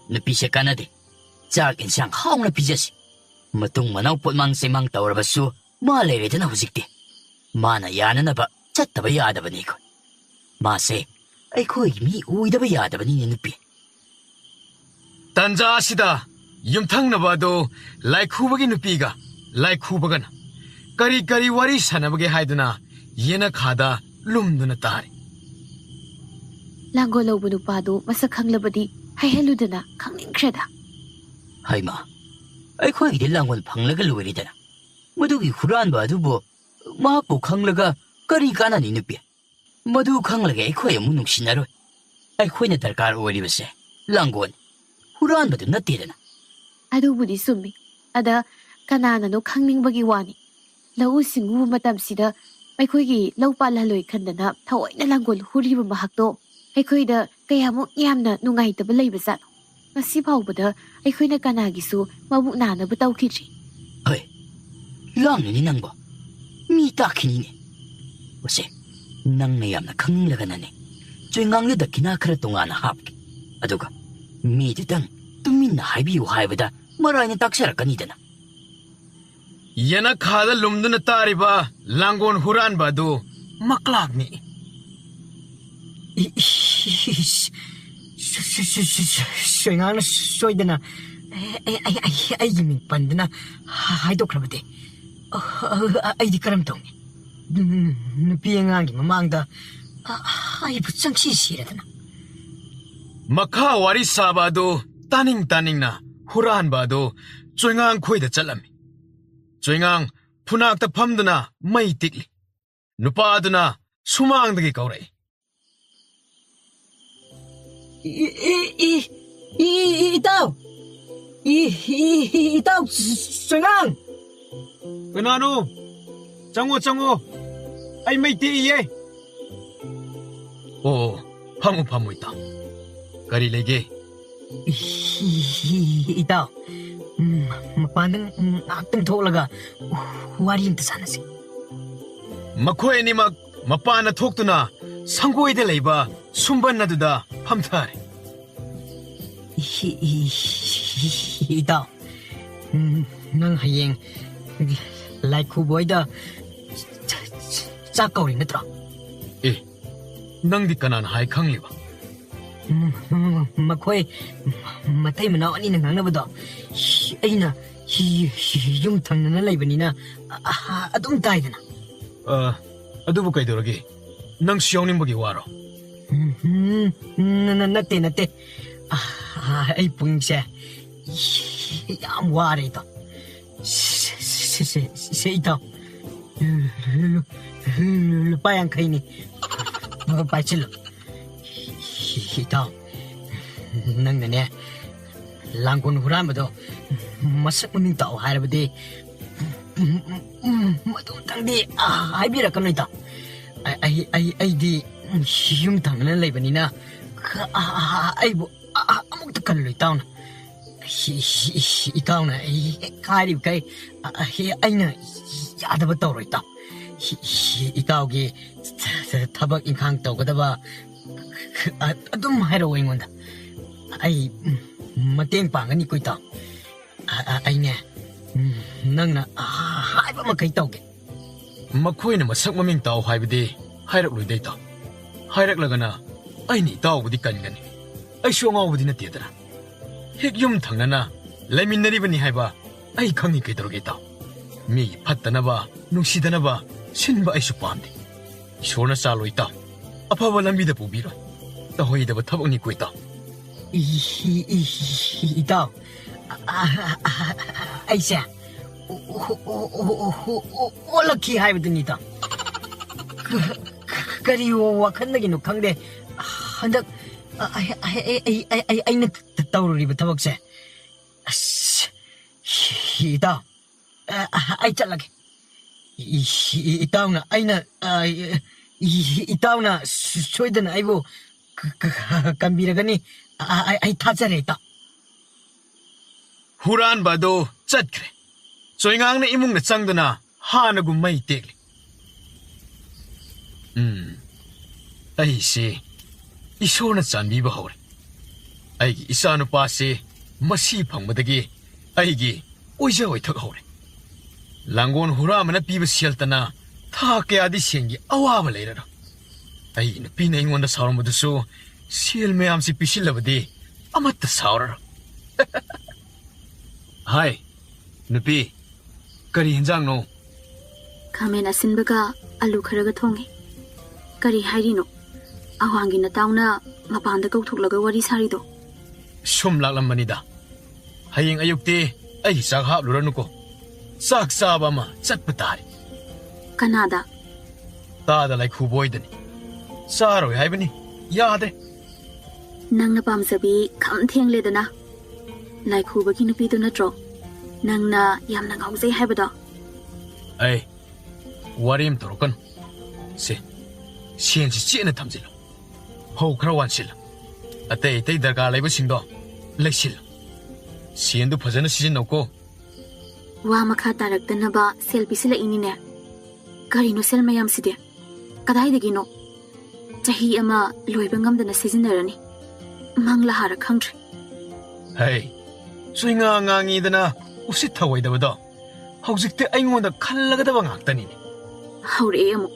ꯅꯨꯄꯤꯁꯦ ꯀꯥꯟꯅꯗꯦ꯫ ꯆꯥꯛ ꯏꯟꯁꯥꯡ ꯍꯥꯎꯅ ꯄꯤꯖꯁꯤ꯫ ꯃꯇꯨꯡ ꯃꯅꯥꯎ ꯄꯣꯠꯃꯥꯡ ꯆꯩꯃꯥꯡ ꯇꯧꯔꯕꯁꯨ ꯃꯥ ꯂꯩꯔꯦꯗꯅ ꯍꯧꯖꯤꯛꯇꯤ꯫ ꯃꯥꯅ ꯌꯥꯅꯅꯕ ꯆꯠꯇꯕ ꯌꯥꯗꯕꯅꯤ ꯑꯩꯈꯣꯏ꯫ ꯃꯥꯁꯦ ꯑꯩꯈꯣꯏꯒꯤ ꯃꯤ ꯑꯣꯏꯗꯕ ꯌꯥꯗꯕꯅꯤꯅꯦ, ꯅꯨꯄꯤ꯫ ꯇꯟꯖꯥ ꯑꯁꯤꯗ ꯌꯨꯝꯊꯪꯅꯕ ꯑꯗꯨ ꯂꯥꯏꯈꯨꯕꯒꯤ ꯅꯨꯄꯤꯒ ꯂꯥꯏꯈꯨꯕꯒꯅ ꯀꯔꯤ ꯀꯔꯤ ꯋꯥꯔꯤ ꯁꯥꯟꯅꯕꯒꯦ ꯍꯥꯏꯗꯨꯅ ꯌꯦꯅꯈꯥꯗ ꯂꯨꯝꯗꯨꯅ ꯇꯥꯔꯤ꯫ ꯂꯥꯡꯒꯣꯜ ꯂꯧꯕ ꯅꯨꯄꯥꯗꯨ ꯃꯁꯛ ꯈꯪꯂꯕꯗꯤ ꯍꯥꯏꯍꯜꯂꯨꯗꯅ, ꯈꯪꯅꯤꯡꯈ꯭ꯔꯦꯗ꯫ ꯍꯩꯃꯥ, ꯑꯩꯈꯣꯏꯒꯤꯗꯤ ꯂꯥꯡꯒꯣꯜ ꯐꯪꯂꯒ ꯂꯣꯏꯔꯦꯗꯅ꯫ ꯃꯗꯨꯒꯤ ꯍꯨꯔꯥꯟꯕ ꯑꯗꯨꯕꯨ ꯃꯍꯥꯛꯄꯨ ꯈꯪꯂꯒ ꯀꯔꯤ ꯀꯥꯟꯅꯅꯤ, ꯅꯨꯄꯤ? ꯃꯗꯨ ꯈꯪꯂꯒ ꯑꯩꯈꯣꯏ ꯑꯃꯨꯛ ꯅꯨꯡꯁꯤꯅꯔꯣꯏ꯫ ꯑꯩꯈꯣꯏꯅ ꯗꯔꯀꯥꯔ ꯑꯣꯏꯔꯤꯕꯁꯦ ꯂꯥꯡꯒꯣꯜ ꯍꯨꯔꯥꯟꯕꯗꯨ ꯅꯠꯇꯦꯗꯅ꯫ ꯑꯗꯨꯕꯨꯗꯤ ꯆꯨꯝꯃꯤ꯫ ꯑꯗ ꯀꯅꯥꯅꯅꯣ ꯈꯪꯅꯤꯡꯕꯒꯤ ꯋꯥꯅꯤ꯫ ꯂꯧꯎ ꯁꯤꯡꯎꯕ ꯃꯇꯝꯁꯤꯗ ꯑꯩꯈꯣꯏꯒꯤ ꯂꯧ ꯄꯥꯜꯍꯜꯂꯣꯏ ꯈꯟꯗꯅ ꯊꯑꯣꯏꯅ ꯂꯥꯡꯒꯣꯜ ꯍꯨꯔꯤꯕ ꯃꯍꯥꯛꯇꯣ ꯑꯩꯈꯣꯏꯗ ꯀꯌꯥꯃꯨꯛ ꯌꯥꯝꯅ ꯅꯨꯡꯉꯥꯏꯇꯕ ꯂꯩꯕꯖꯥꯠꯅꯣ? ꯉꯁꯤ ꯐꯥꯎꯕꯗ ꯑꯩꯈꯣꯏꯅ ꯀꯅꯥꯒꯤꯁꯨ ꯃꯕꯨꯛ ꯅꯥꯅꯕ ꯇꯧꯈꯤꯗ꯭ꯔꯤ꯫ ꯍꯣꯏ, ꯂꯥꯡꯅꯅꯤ ꯅꯪꯕꯣ꯫ ꯃꯤ ꯇꯥꯈꯤꯅꯤꯅꯦ꯫ ꯎꯁꯦ, ꯅꯪꯅ ꯌꯥꯝꯅ ꯈꯪꯂꯒꯅꯅꯦ, ꯆꯣꯏꯉꯥꯡꯗ ꯗꯈꯤꯅꯥ ꯈꯔ ꯇꯣꯉꯥꯟꯅ ꯍꯥꯞꯀꯦ꯫ ꯑꯗꯨꯒ ꯃꯤꯗꯨꯗꯪ ꯇꯨꯃꯤꯟꯅ ꯍꯥꯏꯕꯤꯌꯨ ꯍꯥꯏꯕꯗ ꯃꯔꯥꯏꯅ ꯇꯥꯛꯆꯔꯛꯀꯅꯤꯗꯅ꯫ ꯌꯦꯅꯈꯥꯗ ꯂꯨꯝꯗꯨꯅ ꯇꯥꯔꯤꯕ ꯂꯥꯡꯒꯣꯜ ꯍꯨꯔꯥꯟꯕ ꯑꯗꯨ ꯃꯀ꯭ꯂꯥꯛꯅꯤ꯫ ꯏ-, ꯏ-, ꯏ-, ꯁ-, ꯁ-, ꯁ-, ꯁ-, ꯁ-, ꯁꯣꯏꯉꯥꯡꯅ ꯁꯣꯏꯗꯅ ꯑꯩ, ꯑꯩ, ꯑꯩ, ꯑꯩ, ꯑꯩꯒꯤ ꯃꯤꯡ ꯄꯟꯗꯨꯅ ꯍꯥꯏꯗꯣꯛꯈ꯭ꯔꯕꯗꯤ, ꯑ-, ꯑ-, ꯑꯩꯗꯤ ꯀꯔꯝ ꯇꯧꯅꯤ? ꯅꯨ-, ꯅꯨꯄꯤ ꯑꯉꯥꯡꯒꯤ ꯃꯃꯥꯡꯗ ꯑ-, ꯑꯩꯕꯨ ꯆꯪꯁꯤ ꯁꯤꯔꯗꯅ꯫ ꯃꯈꯥ ꯋꯥꯔꯤ ꯁꯥꯕ ꯑꯗꯨ ꯇꯥꯅꯤꯡ ꯇꯥꯅꯤꯡꯅ ꯍꯨꯔꯥꯟꯕ ꯑꯗꯨ ꯆꯣꯏꯉꯥꯡ ꯈꯣꯏꯗ ꯆꯠꯂꯝꯃꯤ꯫ ꯆꯣꯏꯉꯥꯡ ꯐꯨꯅꯥꯛꯇ ꯐꯝꯗꯨꯅ ꯃꯩ ꯇꯤꯛꯂꯤ꯫ ꯅꯨꯄꯥ ꯑꯗꯨꯅ ꯁꯨꯃꯥꯡꯗꯒꯤ ꯀꯧꯔꯛꯏ꯫ E-, E-, E-, E-, E-, ꯏꯇꯥꯎ! ꯏ-, ꯏ-, ꯏ-, ꯏꯇꯥꯎ ꯆ-, ꯆ-, ꯆꯣꯏꯉꯥꯡ! ꯀꯅꯥꯅꯣ? ꯆꯪꯉꯣ, ꯆꯪꯉꯣ꯫ ꯑꯩ ꯃꯩ ꯇꯦꯛꯏꯌꯦ꯫ ꯑꯣ, ꯐꯝꯃꯨ, ꯐꯝꯃꯨ, ꯏꯇꯥꯎ꯫ ꯀꯔꯤ ꯂꯩꯒꯦ? ꯏ-, ꯏ-, ꯏ-, ꯏꯇꯥꯎ, ꯎꯝ, ꯃꯄꯥꯟꯗ ꯉꯥꯏꯍꯥꯛꯇꯪ ꯊꯣꯛꯂꯒ ꯋꯥꯔꯤ ꯑꯝꯇ ꯁꯥꯟꯅꯁꯤ꯫ ꯃꯈꯣꯏ ꯑꯅꯤꯃꯛ ꯃꯄꯥꯟꯗ ꯊꯣꯛꯇꯨꯅ ꯁꯪꯒꯣꯏꯗ ꯂꯩꯕ ꯁꯨꯝꯕꯟ ꯑꯗꯨꯗ ꯐꯝꯊꯔꯦ꯫ ꯏ-, ꯏ-, ꯏ-, ꯏꯇꯥꯎ, ꯎꯝ, ꯅꯪ ꯍꯌꯦꯡ ꯂꯥꯏꯈꯨꯕ ꯍꯣꯏꯗ ꯆ-, ꯆ-, ꯆꯥꯛ ꯀꯧꯔꯤ ꯅꯠꯇ꯭ꯔꯣ? ꯑꯦ, ꯅꯪꯗꯤ ꯀꯅꯥꯅ ꯍꯥꯏ ꯈꯪꯂꯤꯕ? ꯎꯝ, ꯎꯝ, ꯃꯈꯣꯏ ꯃꯇꯩ ꯃꯅꯥꯎ ꯑꯅꯤꯅ ꯉꯥꯡꯅꯕꯗꯣ ꯑꯩꯅ ꯌꯨꯝ ꯊꯪꯅꯅ ꯂꯩꯕꯅꯤꯅ, ꯑ-, ꯑ-, ꯑꯗꯨꯝ ꯇꯥꯏꯗꯅ꯫ ꯑ, ꯑꯗꯨꯕꯨ ꯀꯩꯗꯧꯔꯒꯦ? ꯅꯪꯁꯨ ꯌꯥꯎꯅꯤꯡꯕꯒꯤ ꯋꯥꯔꯣ? ꯎꯝ, ꯎꯝ, ꯅ-, ꯅ-, ꯅꯠꯇꯦ, ꯅꯠꯇꯦ꯫ ꯑ, ꯑ, ꯑꯩ ꯄꯨꯛꯅꯤꯡꯁꯦ ꯌꯥꯝ ꯋꯥꯔꯦ, ꯏꯇꯥꯎ꯫ ꯁꯦ, ꯁꯦ, ꯁꯦ, ꯁꯦ, ꯁꯦ, ꯏꯇꯥꯎ꯫ ꯂꯨ-, ꯂꯨ-, ꯂꯨ-, ꯂꯨꯄꯥ ꯌꯥꯡꯈꯩꯅꯤ꯫ ꯄꯥꯏꯁꯤꯜꯂꯨ꯫ ꯏꯇꯥꯎ, ꯅꯪꯅꯅꯦ, ꯂꯥꯡꯒꯣꯜ ꯍꯨꯔꯥꯟꯕꯗꯣ ꯃꯁꯛ ꯃꯃꯤꯡ ꯇꯥꯛꯑꯣ ꯍꯥꯏꯔꯕꯗꯤ, ꯃꯗꯨꯝꯇꯪꯗꯤ, ꯑ, ꯍꯥꯏꯕꯤꯔꯛꯀꯅꯨ, ꯏꯇꯥꯎ꯫ ꯑ-, ꯑꯩ, ꯑꯩ, ꯑꯩꯗꯤ ꯌꯨꯝ ꯊꯪꯅꯅ ꯂꯩꯕꯅꯤꯅ, ꯑ, ꯑ, ꯑ, ꯑꯩꯕꯨ, ꯑ, ꯑ, ꯑꯃꯨꯛꯇ ꯀꯜꯂꯨ, ꯏꯇꯥꯎꯅ꯫ ꯏ-, ꯏ-, ꯏ-, ꯏꯇꯥꯎꯅ ꯑꯩ ꯍꯦꯛ ꯍꯥꯏꯔꯤꯕꯈꯩ, ꯑ, ꯑ, ꯍꯦ-, ꯑꯩꯅ ꯌꯥꯗꯕ ꯇꯧꯔꯣꯏ, ꯏꯇꯥꯎ꯫ ꯏ-, ꯏ-, ꯏꯇꯥꯎꯒꯤ ꯊ-, ꯊ-, ꯊꯕꯛ ꯏꯪꯈꯥꯡ ꯇꯧꯒꯗꯕ, ꯑ, ꯑꯗꯨꯝ ꯍꯥꯏꯔꯛꯑꯣ ꯑꯩꯉꯣꯟꯗ꯫ ꯑꯩ ꯃꯇꯦꯡ ꯄꯥꯡꯒꯅꯤꯀꯣ, ꯏꯇꯥꯎ꯫ ꯑ, ꯑ, ꯑꯩꯅꯦ, ꯎꯝ, ꯅꯪꯅ, ꯑ, ꯍꯥꯏꯕ ꯃꯈꯩ ꯇꯧꯒꯦ꯫ ꯃꯈꯣꯏꯅ ꯃꯁꯛ ꯃꯃꯤꯡ ꯇꯥꯎ ꯍꯥꯏꯕꯗꯤ ꯍꯥꯏꯔꯛꯂꯣꯏꯗ, ꯏꯇꯥꯎ꯫ ꯍꯥꯏꯔꯛꯂꯒꯅ ꯑꯩꯅ ꯏꯇꯥꯎꯕꯨꯗꯤ ꯀꯟꯒꯅꯤ꯫ ꯑꯩꯁꯨ ꯑꯉꯥꯎꯕꯗꯤ ꯅꯠꯇꯦꯗꯅ꯫ ꯍꯦꯛ ꯌꯨꯝ ꯊꯪꯅꯅ ꯂꯩꯃꯤꯟꯅꯔꯤꯕꯅꯤ ꯍꯥꯏꯕ ꯑꯩ ꯈꯪꯉꯤ, ꯀꯩꯗꯧꯔꯒꯦ, ꯏꯇꯥꯎ? ꯃꯤꯒꯤ ꯐꯠꯇꯅꯕ, ꯅꯨꯡꯁꯤꯗꯅꯕ ꯁꯤꯟꯕ ꯑꯩꯁꯨ ꯄꯥꯝꯗꯦ꯫ ꯏꯁꯣꯔꯅ ꯆꯥꯜꯂꯣꯏ, ꯏꯇꯥꯎ꯫ ꯑꯐꯕ ꯂꯝꯕꯤꯗ ꯄꯨꯕꯤꯔꯣꯏ꯫ ꯇꯧꯍꯩꯗꯕ ꯊꯕꯛꯅꯤꯀꯣ, ꯏꯇꯥꯎ꯫ ꯏ-, ꯏ-, ꯏ-, ꯏ-, ꯏꯇꯥꯎ, ꯑ-, ꯑ-, ꯑ-, ꯑ-, ꯑꯩꯁꯦ ꯑꯣ-, ꯑꯣ-, ꯑꯣꯜꯂꯛꯈꯤ ꯍꯥꯏꯕꯗꯨꯅꯤ, ꯏꯇꯥꯎ꯫ ꯀ-, ꯀ-, ꯀꯔꯤ ꯋꯥ-, ꯋꯥꯈꯜꯗꯒꯤꯅꯣ ꯈꯪꯗꯦ, ꯍꯟꯗꯛ, ꯑ-, ꯑꯩ-, ꯑꯩ-, ꯑꯩꯅ ꯇ-, ꯇꯧꯔꯨꯔꯤꯕ ꯊꯕꯛꯁꯦ, ꯑꯁ, ꯏꯇꯥꯎ, ꯑ, ꯑ, ꯑꯩ ꯆꯠꯂꯒꯦ꯫ ꯏ-, ꯏ-, ꯏꯇꯥꯎꯅ ꯑꯩꯅ, ꯑ, ꯏ-, ꯏ-, ꯏꯇꯥꯎꯅ ꯁꯣ-, ꯁꯣꯏꯗꯅ ꯑꯩꯕꯨ ꯀ-, ꯀ-, ꯀꯟꯕꯤꯔꯒꯅꯤ꯫ ꯑ, ꯑ, ꯑꯩ, ꯑꯩ ꯊꯥꯖꯔꯦ, ꯏꯇꯥꯎ꯫ ꯍꯨꯔꯥꯟꯕ ꯑꯗꯨ ꯆꯠꯈ꯭ꯔꯦ꯫ ꯆꯣꯏꯉꯥꯡꯅ ꯏꯃꯨꯡꯗ ꯆꯪꯗꯨꯅ ꯍꯥꯟꯅꯒꯨꯝ ꯃꯩ ꯇꯦꯛꯂꯤ꯫ ꯎꯝ, ꯑꯩꯁꯦ ꯏꯁꯣꯔꯅ ꯆꯥꯟꯕꯤꯕ ꯍꯧꯔꯦ꯫ ꯑꯩꯒꯤ ꯏꯆꯥꯅꯨꯄꯥꯁꯦ ꯃꯁꯤ ꯐꯪꯕꯗꯒꯤ ꯑꯩꯒꯤ ꯑꯣꯏꯖ ꯑꯣꯏꯊꯛ ꯍꯧꯔꯦ꯫ ꯂꯥꯡꯒꯣꯜ ꯍꯨꯔꯥꯟꯕꯅ ꯄꯤꯕ ꯁꯦꯜꯇꯅ ꯊꯥ ꯀꯌꯥꯗꯤ ꯁꯦꯟꯒꯤ ꯑꯋꯥꯕ ꯂꯩꯔꯔꯣꯏ꯫ ꯑꯩꯒꯤ ꯅꯨꯄꯤꯅ ꯑꯩꯉꯣꯟꯗ ꯁꯥꯎꯔꯝꯕꯗꯨꯁꯨ ꯁꯦꯜ ꯃꯌꯥꯝꯁꯤ ꯄꯤꯁꯤꯜꯂꯕꯗꯤ ꯑꯃꯠꯇ ꯁꯥꯎꯔꯔꯣꯏ꯫ ꯍꯥꯏ, ꯅꯨꯄꯤ, ꯀꯔꯤ ꯍꯦꯟꯖꯥꯡꯅꯣ? ꯈꯥꯃꯦꯟ ꯑꯁꯤꯟꯕꯒ ꯑꯂꯨ ꯈꯔꯒ ꯊꯣꯡꯉꯦ꯫ ꯀꯔꯤ ꯍꯥꯏꯔꯤꯅꯣ? ꯑꯋꯥꯡꯒꯤ ꯅꯇꯥꯎꯅ ꯃꯄꯥꯟꯗ ꯀꯧꯊꯣꯛꯂꯒ ꯋꯥꯔꯤ ꯁꯥꯔꯤꯗꯣ? ꯁꯨꯝ ꯂꯥꯛꯂꯝꯕꯅꯤꯗ꯫ ꯍꯌꯦꯡ ꯑꯌꯨꯛꯇꯤ ꯑꯩꯒꯤ ꯆꯥꯛ ꯍꯥꯞꯂꯨꯔꯅꯨꯀꯣ꯫ ꯆꯥꯛ ꯆꯥꯕ ꯑꯃ ꯆꯠꯄ ꯇꯥꯔꯦ꯫ ꯀꯅꯥꯗ? ꯇꯥꯗ ꯂꯥꯏꯈꯨꯕ ꯍꯣꯏꯗꯅꯤ꯫ ꯆꯥꯔꯣꯏ ꯍꯥꯏꯕꯅꯤ꯫ ꯌꯥꯗ꯭ꯔꯦ꯫ ꯅꯪꯅ ꯄꯥꯝꯖꯕꯤ ꯈꯝ ꯊꯦꯡꯂꯦꯗꯅ꯫ ꯂꯥꯏꯈꯨꯕꯒꯤ ꯅꯨꯄꯤꯗꯨ ꯅꯠꯇ꯭ꯔꯣ ꯅꯪꯅ ꯌꯥꯝꯅ ꯉꯥꯎꯖꯩ ꯍꯥꯏꯕꯗꯣ? ꯑꯩ ꯋꯥꯔꯤ ꯑꯃ ꯇꯧꯔꯛꯀꯅꯨ꯫ ꯁꯦ, ꯁꯦꯟꯁꯤ ꯆꯦꯠꯅ ꯊꯝꯖꯤꯜꯂꯨ꯫ ꯐꯧ ꯈꯔ ꯋꯥꯟꯁꯤꯜꯂꯨ꯫ ꯑꯇꯩ ꯑꯇꯩ ꯗꯔꯀꯥꯔ ꯂꯩꯕꯁꯤꯡꯗꯣ ꯂꯩꯁꯤꯜꯂꯨ꯫ ꯁꯦꯟꯗꯨ ꯐꯖꯅ ꯁꯤꯖꯤꯟꯅꯧꯀꯣ꯫ ꯋꯥ ꯃꯈꯥ ꯇꯥꯔꯛꯇꯅꯕ ꯁꯦꯜ ꯄꯤꯁꯤꯜꯂꯛꯏꯅꯤꯅꯦ꯫ ꯀꯔꯤꯅꯣ ꯁꯦꯜ ꯃꯌꯥꯝꯁꯤꯗꯤ? ꯀꯗꯥꯏꯗꯒꯤꯅꯣ? ꯆꯍꯤ ꯑꯃ ꯂꯣꯏꯕ ꯉꯝꯗꯅ ꯁꯤꯖꯤꯟꯅꯔꯅꯤ꯫ ꯃꯪꯂꯥ ꯍꯥꯔ ꯈꯪꯗ꯭ꯔꯦ꯫ ꯍꯩ, ꯆꯨꯏꯉꯥ ꯉꯥꯡꯉꯤꯗꯅ ꯎꯁꯤꯠ ꯊꯑꯣꯏꯗꯕꯗꯣ꯫ ꯍꯧꯖꯤꯛꯇꯤ ꯑꯩꯉꯣꯟꯗ ꯈꯜꯂꯒꯗꯕ ꯉꯥꯛꯇꯅꯤꯅꯦ꯫ ꯍꯧꯔꯛꯑꯦ ꯑꯃꯨꯛ꯫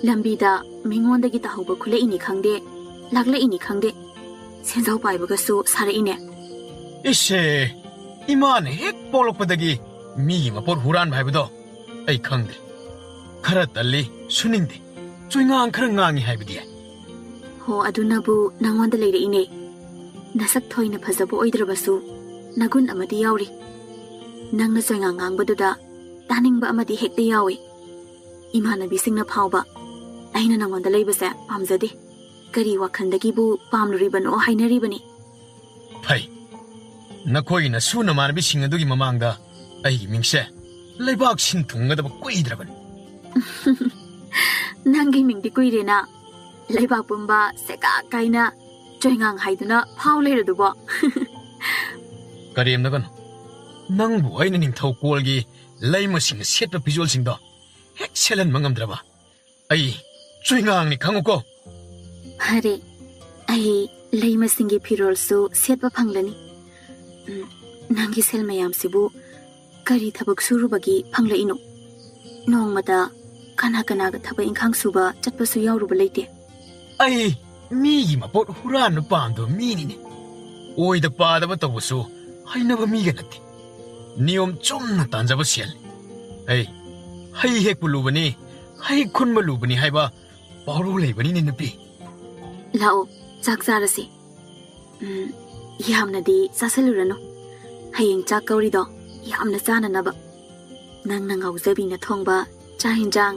ꯂꯝꯕꯤꯗ ꯃꯤꯉꯣꯟꯗꯒꯤ ꯇꯥꯍꯧꯕ ꯈꯨꯠꯂꯛꯏꯅꯤ ꯈꯪꯗꯦ, ꯂꯥꯛꯂꯛꯏꯅꯤ ꯈꯪꯗꯦ, ꯁꯦꯟꯖꯥꯎ ꯄꯥꯏꯕꯒꯁꯨ ꯁꯥꯔꯛꯏꯅꯦ꯫ ꯏꯁꯦ, ꯏꯃꯥꯅ ꯍꯦꯛ ꯄꯣꯛꯂꯛꯄꯗꯒꯤ ꯃꯤꯒꯤ ꯃꯄꯣꯠ ꯍꯨꯔꯥꯟꯕ ꯍꯥꯏꯕꯗꯣ ꯑꯩ ꯈꯪꯗꯦ꯫ ꯈꯔ ꯇꯜꯂꯤ, ꯁꯨꯅꯤꯡꯗꯦ꯫ ꯆꯨꯏꯉꯥꯡ ꯈꯔ ꯉꯥꯡꯉꯤ ꯍꯥꯏꯕꯗꯤ꯫ ꯍꯣ, ꯑꯗꯨꯅꯕꯨ ꯅꯪꯉꯣꯟꯗ ꯂꯩꯔꯛꯏꯅꯦ꯫ ꯅꯁꯛ ꯊꯣꯏꯅ ꯐꯖꯕ ꯑꯣꯏꯗ꯭ꯔꯕꯁꯨ ꯅꯒꯨꯟ ꯑꯃꯗꯤ ꯌꯥꯎꯔꯤ꯫ ꯅꯪꯅ ꯆꯣꯏꯉꯥꯡ ꯉꯥꯡꯕꯗꯨꯗ ꯇꯥꯅꯤꯡꯕ ꯑꯃꯗꯤ ꯍꯦꯛꯇ ꯌꯥꯎꯏ꯫ ꯏꯃꯥꯟꯅꯕꯤꯁꯤꯡꯅ ꯐꯥꯎꯕ ꯑꯩꯅ ꯅꯪꯉꯣꯟꯗ ꯂꯩꯕꯁꯦ ꯄꯥꯝꯖꯗꯦ꯫ ꯀꯔꯤ ꯋꯥꯈꯜꯗꯒꯤꯕꯨ ꯄꯥꯝꯂꯨꯔꯤꯕꯅꯣ ꯍꯥꯏꯅꯔꯤꯕꯅꯤ꯫ ꯐꯩ꯫ ꯅꯈꯣꯏꯒꯤ ꯅꯁꯨ ꯅꯃꯥꯟꯅꯕꯤꯁꯤꯡ ꯑꯗꯨꯒꯤ ꯃꯃꯥꯡꯗ ꯑꯩꯒꯤ ꯃꯤꯡꯁꯦ ꯂꯩꯕꯥꯛ ꯁꯤꯟ ꯊꯨꯡꯒꯗꯕ ꯀꯨꯏꯗ꯭ꯔꯕꯅꯤ꯫ ꯅꯪꯒꯤ ꯃꯤꯡꯗꯤ ꯀꯨꯏꯔꯦꯅ꯫ ꯂꯩꯕꯥꯛ ꯄꯨꯝꯕ ꯁꯦꯀꯥ ꯀꯥꯏꯅ ꯆꯣꯏꯉꯥꯡ ꯍꯥꯏꯗꯨꯅ ꯐꯥꯎ ꯂꯩꯔꯗꯨꯕꯣ꯫ ꯀꯔꯦꯝꯅꯒꯅꯨ꯫ ꯅꯪꯕꯨ ꯑꯩꯅ ꯅꯤꯡꯊꯧ ꯀꯣꯜꯒꯤ ꯂꯩꯃꯁꯤꯡꯅ ꯁꯦꯠꯄ ꯐꯤꯖꯣꯜꯁꯤꯡꯗꯣ ꯍꯦꯛ ꯁꯦꯠꯍꯟꯕ ꯉꯝꯗ꯭ꯔꯕ? ꯑꯩ ꯆꯨꯏꯉꯥꯡꯅꯤ ꯈꯪꯉꯨꯀꯣ꯫ ꯐꯔꯦ, ꯑꯩ ꯂꯩꯃꯁꯤꯡꯒꯤ ꯐꯤꯔꯣꯜꯁꯨ ꯁꯦꯠꯄ ꯐꯪꯂꯅꯤ꯫ ꯎꯝ, ꯅꯪꯒꯤ ꯁꯦꯜ ꯃꯌꯥꯝꯁꯤꯕꯨ ꯀꯔꯤ ꯊꯕꯛ ꯁꯨꯔꯨꯕꯒꯤ ꯐꯪꯂꯛꯏꯅꯣ? ꯅꯣꯡꯃꯗ ꯀꯅꯥ ꯀꯅꯥꯒ ꯊꯕꯛ ꯏꯪꯈꯥꯡ ꯁꯨꯕ ꯆꯠꯄꯁꯨ ꯌꯥꯎꯔꯨꯕ ꯂꯩꯇꯦ꯫ ꯑꯩ ꯃꯤꯒꯤ ꯃꯄꯣꯠ ꯍꯨꯔꯥꯟꯕ ꯄꯥꯝꯗꯕ ꯃꯤꯅꯤꯅꯦ꯫ ꯑꯣꯏꯗ ꯄꯥꯗꯕ ꯇꯧꯕꯁꯨ ꯍꯩꯅꯕ ꯃꯤꯒ ꯅꯠꯇꯦ꯫ ꯅꯤꯌꯣꯝ ꯆꯨꯝꯅ ꯇꯥꯟꯖꯕ ꯁꯦꯜꯅꯤ꯫ ꯑꯩ ꯍꯩ ꯍꯦꯛꯄ ꯂꯨꯕꯅꯤ, ꯍꯩ ꯈꯨꯟꯕ ꯂꯨꯕꯅꯤ ꯍꯥꯏꯕ ꯄꯥꯎꯔꯧ ꯂꯩꯕꯅꯤꯅꯦ ꯅꯨꯄꯤ꯫ ꯂꯥꯛꯑꯣ, ꯆꯥꯛ ꯆꯥꯔꯁꯤ꯫ ꯎꯝ, ꯌꯥꯝꯅꯗꯤ ꯆꯥꯁꯤꯜꯂꯨꯔꯅꯨ꯫ ꯍꯌꯦꯡ ꯆꯥꯛ ꯀꯧꯔꯤꯗꯣ ꯌꯥꯝꯅ ꯆꯥꯅꯅꯕ꯫ ꯅꯪꯅ ꯉꯥꯎꯖꯕꯤꯅ ꯊꯣꯡꯕ ꯆꯥꯛ ꯍꯦꯟꯖꯥꯡ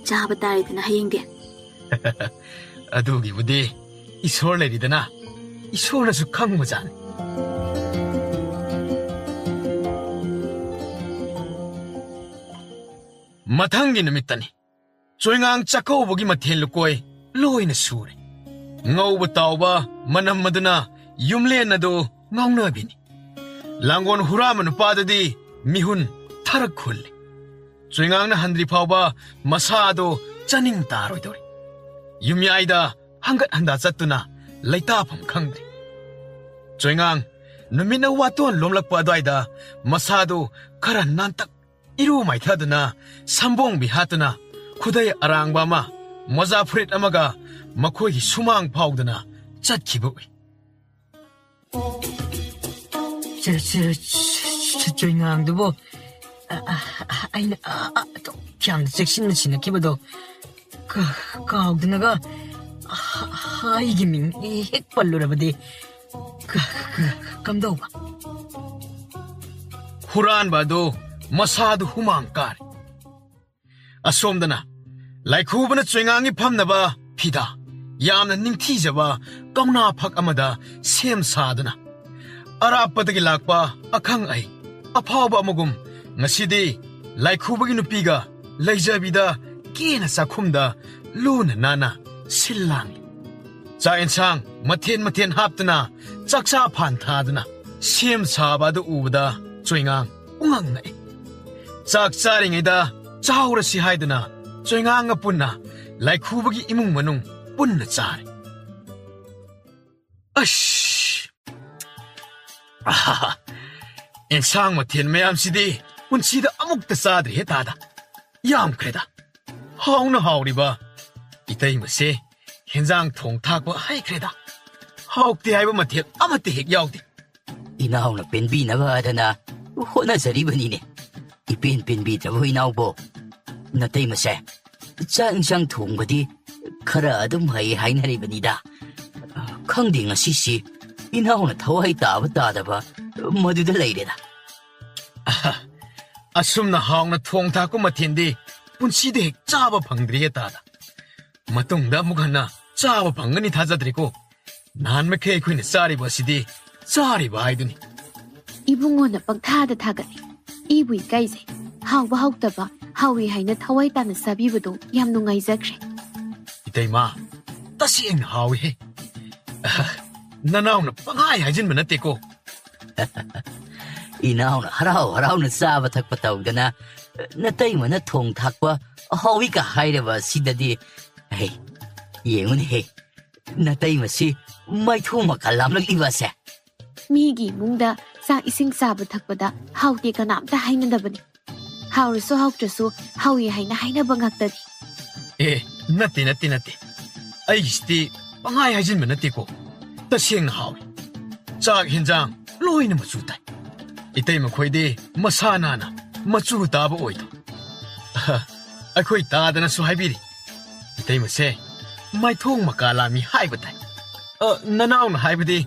ꯆꯥꯕ ꯇꯥꯔꯦꯗꯅ ꯍꯌꯦꯡꯗꯤ꯫ ꯑꯗꯨꯒꯤꯕꯨꯗꯤ ꯏꯁꯣꯔ ꯂꯩꯔꯤꯗꯅ, ꯏꯁꯣꯔꯅꯁꯨ ꯈꯪꯕꯖꯥꯠꯅꯤ꯫ ꯃꯊꯪꯒꯤ ꯅꯨꯃꯤꯠꯇꯅꯤ꯫ ꯆꯣꯏꯉꯥꯡ ꯆꯥꯛꯀꯧꯕꯒꯤ ꯃꯊꯦꯜ ꯂꯨꯀꯣꯏ ꯂꯣꯏꯅ ꯁꯨꯔꯦ꯫ ꯉꯧꯕ ꯇꯥꯎꯕ ꯃꯅꯝ ꯑꯗꯨꯅ ꯌꯨꯝꯂꯦꯟ ꯑꯗꯨ ꯉꯥꯎꯅꯕꯤꯅꯤ꯫ ꯂꯥꯡꯒꯣꯜ ꯍꯨꯔꯥꯟꯕ ꯅꯨꯄꯥꯗꯨꯗꯤ ꯃꯤꯍꯨꯟ ꯊꯔꯛ ꯈꯨꯜꯂꯤ꯫ ꯆꯣꯏꯉꯥꯡꯅ ꯍꯟꯗ꯭ꯔꯤ ꯐꯥꯎꯕ ꯃꯁꯥ ꯑꯗꯨ ꯆꯥꯅꯤꯡ ꯇꯥꯔꯣꯏꯗꯧꯔꯤ꯫ ꯌꯨꯝꯌꯥꯏꯗ ꯍꯪꯒꯠ ꯍꯟꯗ ꯆꯠꯇꯨꯅ ꯂꯩꯇꯥꯐꯝ ꯈꯪꯗ꯭ꯔꯤ꯫ ꯆꯣꯏꯉꯥꯡ ꯅꯨꯃꯤꯠꯅ ꯋꯥꯇꯣꯟ ꯂꯣꯝꯂꯛꯄ ꯑꯗꯨꯋꯥꯏꯗ ꯃꯁꯥꯗꯨ ꯈꯔ ꯅꯥꯟꯇꯛ ꯏꯔꯨ ꯃꯥꯏꯊꯗꯨꯅ ꯁꯝꯕꯣꯡꯕꯤ ꯍꯥꯠꯇꯨꯅ ꯈꯨꯗꯩ ꯑꯔꯥꯡꯕ ꯑꯃ, ꯃꯣꯖꯥ ꯐꯨꯔꯤꯠ ꯑꯃꯒ ꯃꯈꯣꯏꯒꯤ ꯁꯨꯃꯥꯡ ꯐꯥꯎꯗꯨꯅ ꯆꯠꯈꯤꯕ ꯎꯏ꯫ ꯆ-, ꯆ-, ꯆ-, ꯆ-, ꯆꯣꯏꯉꯥꯡꯗꯨꯕꯨ, ꯑ, ꯑ, ꯑ, ꯑꯩꯅ, ꯑ, ꯑ, ꯑꯗꯨꯛ ꯌꯥꯝꯅ ꯆꯦꯛꯁꯤꯟꯅ ꯁꯤꯟꯅꯈꯤꯕꯗꯣ ꯀ-, ꯀꯥꯎꯗꯅꯒ, ꯑ, ꯑꯩꯒꯤ ꯃꯤꯡ ꯍꯦꯛ ꯄꯜꯂꯨꯔꯕꯗꯤ ꯀ-, ꯀ-, ꯀꯝꯗꯧꯕ? ꯍꯨꯔꯥꯟꯕ ꯑꯗꯨ ꯃꯁꯥꯗꯨ ꯍꯨꯃꯥꯡ ꯀꯥꯔꯦ꯫ ꯑꯁꯣꯝꯗꯅ ꯂꯥꯏꯈꯨꯕꯅ ꯆꯣꯏꯉꯥꯡꯒꯤ ꯐꯝꯅꯕ ꯐꯤꯗꯥ, ꯌꯥꯝꯅ ꯅꯤꯡꯊꯤꯖꯕ ꯀꯧꯅꯥ ꯐꯛ ꯑꯃꯗ ꯁꯦꯝ ꯁꯥꯗꯨꯅ, ꯑꯔꯥꯞꯄꯗꯒꯤ ꯂꯥꯛꯄ ꯑꯈꯪ ꯑꯍꯩ ꯑꯐꯥꯎꯕ ꯑꯃꯒꯨꯝ ꯉꯁꯤꯗꯤ ꯂꯥꯏꯈꯨꯕꯒꯤ ꯅꯨꯄꯤꯒ ꯂꯩꯖꯕꯤꯗ ꯀꯦꯅ ꯆꯥꯛꯈꯨꯝꯗ ꯂꯨꯅ ꯅꯥꯟꯅ ꯁꯤꯜ ꯂꯥꯡꯂꯤ꯫ ꯆꯥꯛ ꯌꯦꯟꯁꯥꯡ ꯃꯊꯦꯜ ꯃꯊꯦꯜ ꯍꯥꯞꯇꯨꯅ ꯆꯥꯛꯆꯥ ꯐꯥꯟ ꯊꯥꯗꯨꯅ ꯁꯦꯝ ꯁꯥꯕ ꯑꯗꯨ ꯎꯕꯗ ꯆꯣꯏꯉꯥꯡ ꯄꯨꯡꯉꯛ ꯉꯛꯏ꯫ ꯆꯥꯛ ꯆꯥꯔꯤꯉꯩꯗ ꯆꯥꯍꯧꯔꯁꯤ ꯍꯥꯏꯗꯨꯅ ꯆꯣꯏꯉꯥꯡꯒ ꯄꯨꯟꯅ ꯂꯥꯏꯈꯨꯕꯒꯤ ꯏꯃꯨꯡ ꯃꯅꯨꯡ ꯄꯨꯟꯅ ꯆꯥꯔꯦ꯫ ꯑꯁ! ꯑꯍꯥꯍꯥ! ꯑꯦꯟꯁꯥꯡ ꯃꯊꯦꯜ ꯃꯌꯥꯝꯁꯤꯗꯤ ꯄꯨꯟꯁꯤꯗ ꯑꯃꯨꯛꯇ ꯆꯥꯗ꯭ꯔꯤꯍꯦ ꯇꯥꯗ꯫ ꯌꯥꯝꯈ꯭ꯔꯦꯗ꯫ ꯍꯥꯎꯅ ꯍꯥꯎꯔꯤꯕ ꯏꯇꯩꯃꯁꯦ ꯍꯦꯟꯖꯥꯡ ꯊꯣꯡ ꯊꯥꯛꯄ ꯍꯩꯈ꯭ꯔꯦꯗ꯫ ꯍꯥꯎꯇꯦ ꯍꯥꯏꯕ ꯃꯊꯦꯜ ꯑꯃꯠꯇ ꯍꯦꯛ ꯌꯥꯎꯗꯦ꯫ ꯏꯅꯥꯎꯅ ꯄꯦꯟꯕꯤꯅꯕ ꯍꯥꯏꯗꯅ ꯍꯣꯠꯅꯖꯔꯤꯕꯅꯤꯅꯦ꯫ ꯏꯄꯦꯟ ꯄꯦꯟꯕꯤꯗ꯭ꯔꯕ ꯏꯅꯥꯎꯕꯣ꯫ ꯅꯇꯩꯃꯁꯦ ꯆꯥꯛ ꯏꯟꯁꯥꯡ ꯊꯣꯡꯕꯗꯤ ꯈꯔ ꯑꯗꯨꯝ ꯍꯩ ꯍꯥꯏꯅꯔꯤꯕꯅꯤꯗ꯫ ꯈꯪꯗꯦ, ꯉꯁꯤꯁꯤ ꯏꯅꯥꯎꯅ ꯊꯋꯥꯏ ꯇꯥꯕ ꯇꯥꯗꯕ ꯃꯗꯨꯗ ꯂꯩꯔꯦꯗ꯫ ꯑꯁꯨꯝꯅ ꯍꯥꯎꯅ ꯊꯣꯡ ꯊꯥꯛꯄ ꯃꯊꯦꯜꯗꯤ ꯄꯨꯟꯁꯤꯗ ꯍꯦꯛ ꯆꯥꯕ ꯐꯪꯗ꯭ꯔꯤꯌꯦ ꯇꯥꯗ꯫ ꯃꯇꯨꯡꯗ ꯑꯃꯨꯛ ꯍꯟꯅ ꯆꯥꯕ ꯐꯪꯒꯅꯤ ꯊꯥꯖꯗ꯭ꯔꯦꯀꯣ꯫ ꯅꯍꯥꯟ ꯃꯈꯩ ꯑꯩꯈꯣꯏꯅ ꯆꯥꯔꯤꯕ ꯑꯁꯤꯗꯤ ꯆꯥꯔꯤꯕ ꯍꯥꯏꯗꯨꯅꯤ꯫ ꯏꯕꯨꯡꯉꯣꯅ ꯄꯪꯊꯥꯗ ꯊꯥꯒꯠꯂꯤ꯫ ꯏꯕꯨ ꯏꯀꯥꯏꯖꯩ꯫ ꯍꯥꯎꯕ ꯍꯥꯎꯇꯕ, ꯍꯥꯎꯏ ꯍꯥꯏꯅ ꯊꯋꯥꯏ ꯇꯥꯅ ꯆꯥꯕꯤꯕꯗꯣ ꯌꯥꯝ ꯅꯨꯡꯉꯥꯏꯖꯈ꯭ꯔꯦ꯫ ꯏꯇꯩꯃ, ꯇꯁꯦꯡꯅ ꯍꯥꯎꯏꯍꯦ꯫ ꯑꯍ, ꯅꯅꯥꯎꯅ ꯄꯪꯍꯥꯏ ꯍꯥꯏꯖꯤꯟꯕ ꯅꯠꯇꯦꯀꯣ꯫ ꯏꯅꯥꯎꯅ ꯍꯔꯥꯎ ꯍꯔꯥꯎꯅ ꯆꯥꯕ ꯊꯛꯄ ꯇꯧꯗꯅ, ꯅꯇꯩꯃꯅ ꯊꯣꯡ ꯊꯥꯛꯄ ꯍꯥꯎꯏꯒ ꯍꯥꯏꯔꯕ ꯑꯁꯤꯗꯗꯤ, ꯍꯩ, ꯌꯦꯡꯉꯨꯅꯦꯍꯦ, ꯅꯇꯩꯃꯁꯤ ꯃꯩꯊꯣꯡ ꯃꯀꯥ ꯂꯥꯝꯂꯛꯂꯤꯕ ꯑꯁꯦ꯫ ꯃꯤꯒꯤ ꯏꯃꯨꯡꯗ ꯆꯥꯛ ꯏꯁꯤꯡ ꯆꯥꯕ ꯊꯛꯄꯗ ꯍꯥꯎꯇꯦ ꯀꯅꯥꯝꯇ ꯍꯥꯏꯅꯗꯕꯅꯤ꯫ ꯍꯥꯎꯔꯁꯨ ꯍꯥꯎꯇ꯭ꯔꯁꯨ ꯍꯥꯎꯏ ꯍꯥꯏꯅ ꯍꯥꯏꯅꯕ ꯉꯥꯛꯇꯅꯤ꯫ ꯑꯦ, ꯅꯠꯇꯦ, ꯅꯠꯇꯦ, ꯅꯠꯇꯦ꯫ ꯑꯩꯒꯤꯁꯤꯗꯤ ꯄꯪꯍꯥꯏ ꯍꯥꯏꯖꯤꯟꯕ ꯅꯠꯇꯦꯀꯣ꯫ ꯇꯁꯦꯡꯅ ꯍꯥꯎꯏ꯫ ꯆꯥꯛ ꯍꯦꯟꯖꯥꯡ ꯂꯣꯏꯅ ꯃꯆꯨ ꯇꯥꯏ꯫ ꯏꯇꯩꯃꯈꯣꯏꯗꯤ ꯃꯁꯥ ꯅꯥꯟꯅ ꯃꯆꯨ ꯇꯥꯕ ꯑꯣꯏꯗꯣ꯫ ꯑꯍ, ꯑꯩꯈꯣꯏ ꯇꯥꯗꯅꯁꯨ ꯍꯥꯏꯕꯤꯔꯤ꯫ ꯏꯇꯩꯃꯁꯦ ꯃꯥꯏꯊꯣꯡ ꯃꯀꯥ ꯂꯥꯝꯃꯤ ꯍꯥꯏꯕ ꯇꯥꯏ꯫ ꯑ, ꯅꯅꯥꯎꯅ ꯍꯥꯏꯕꯗꯤ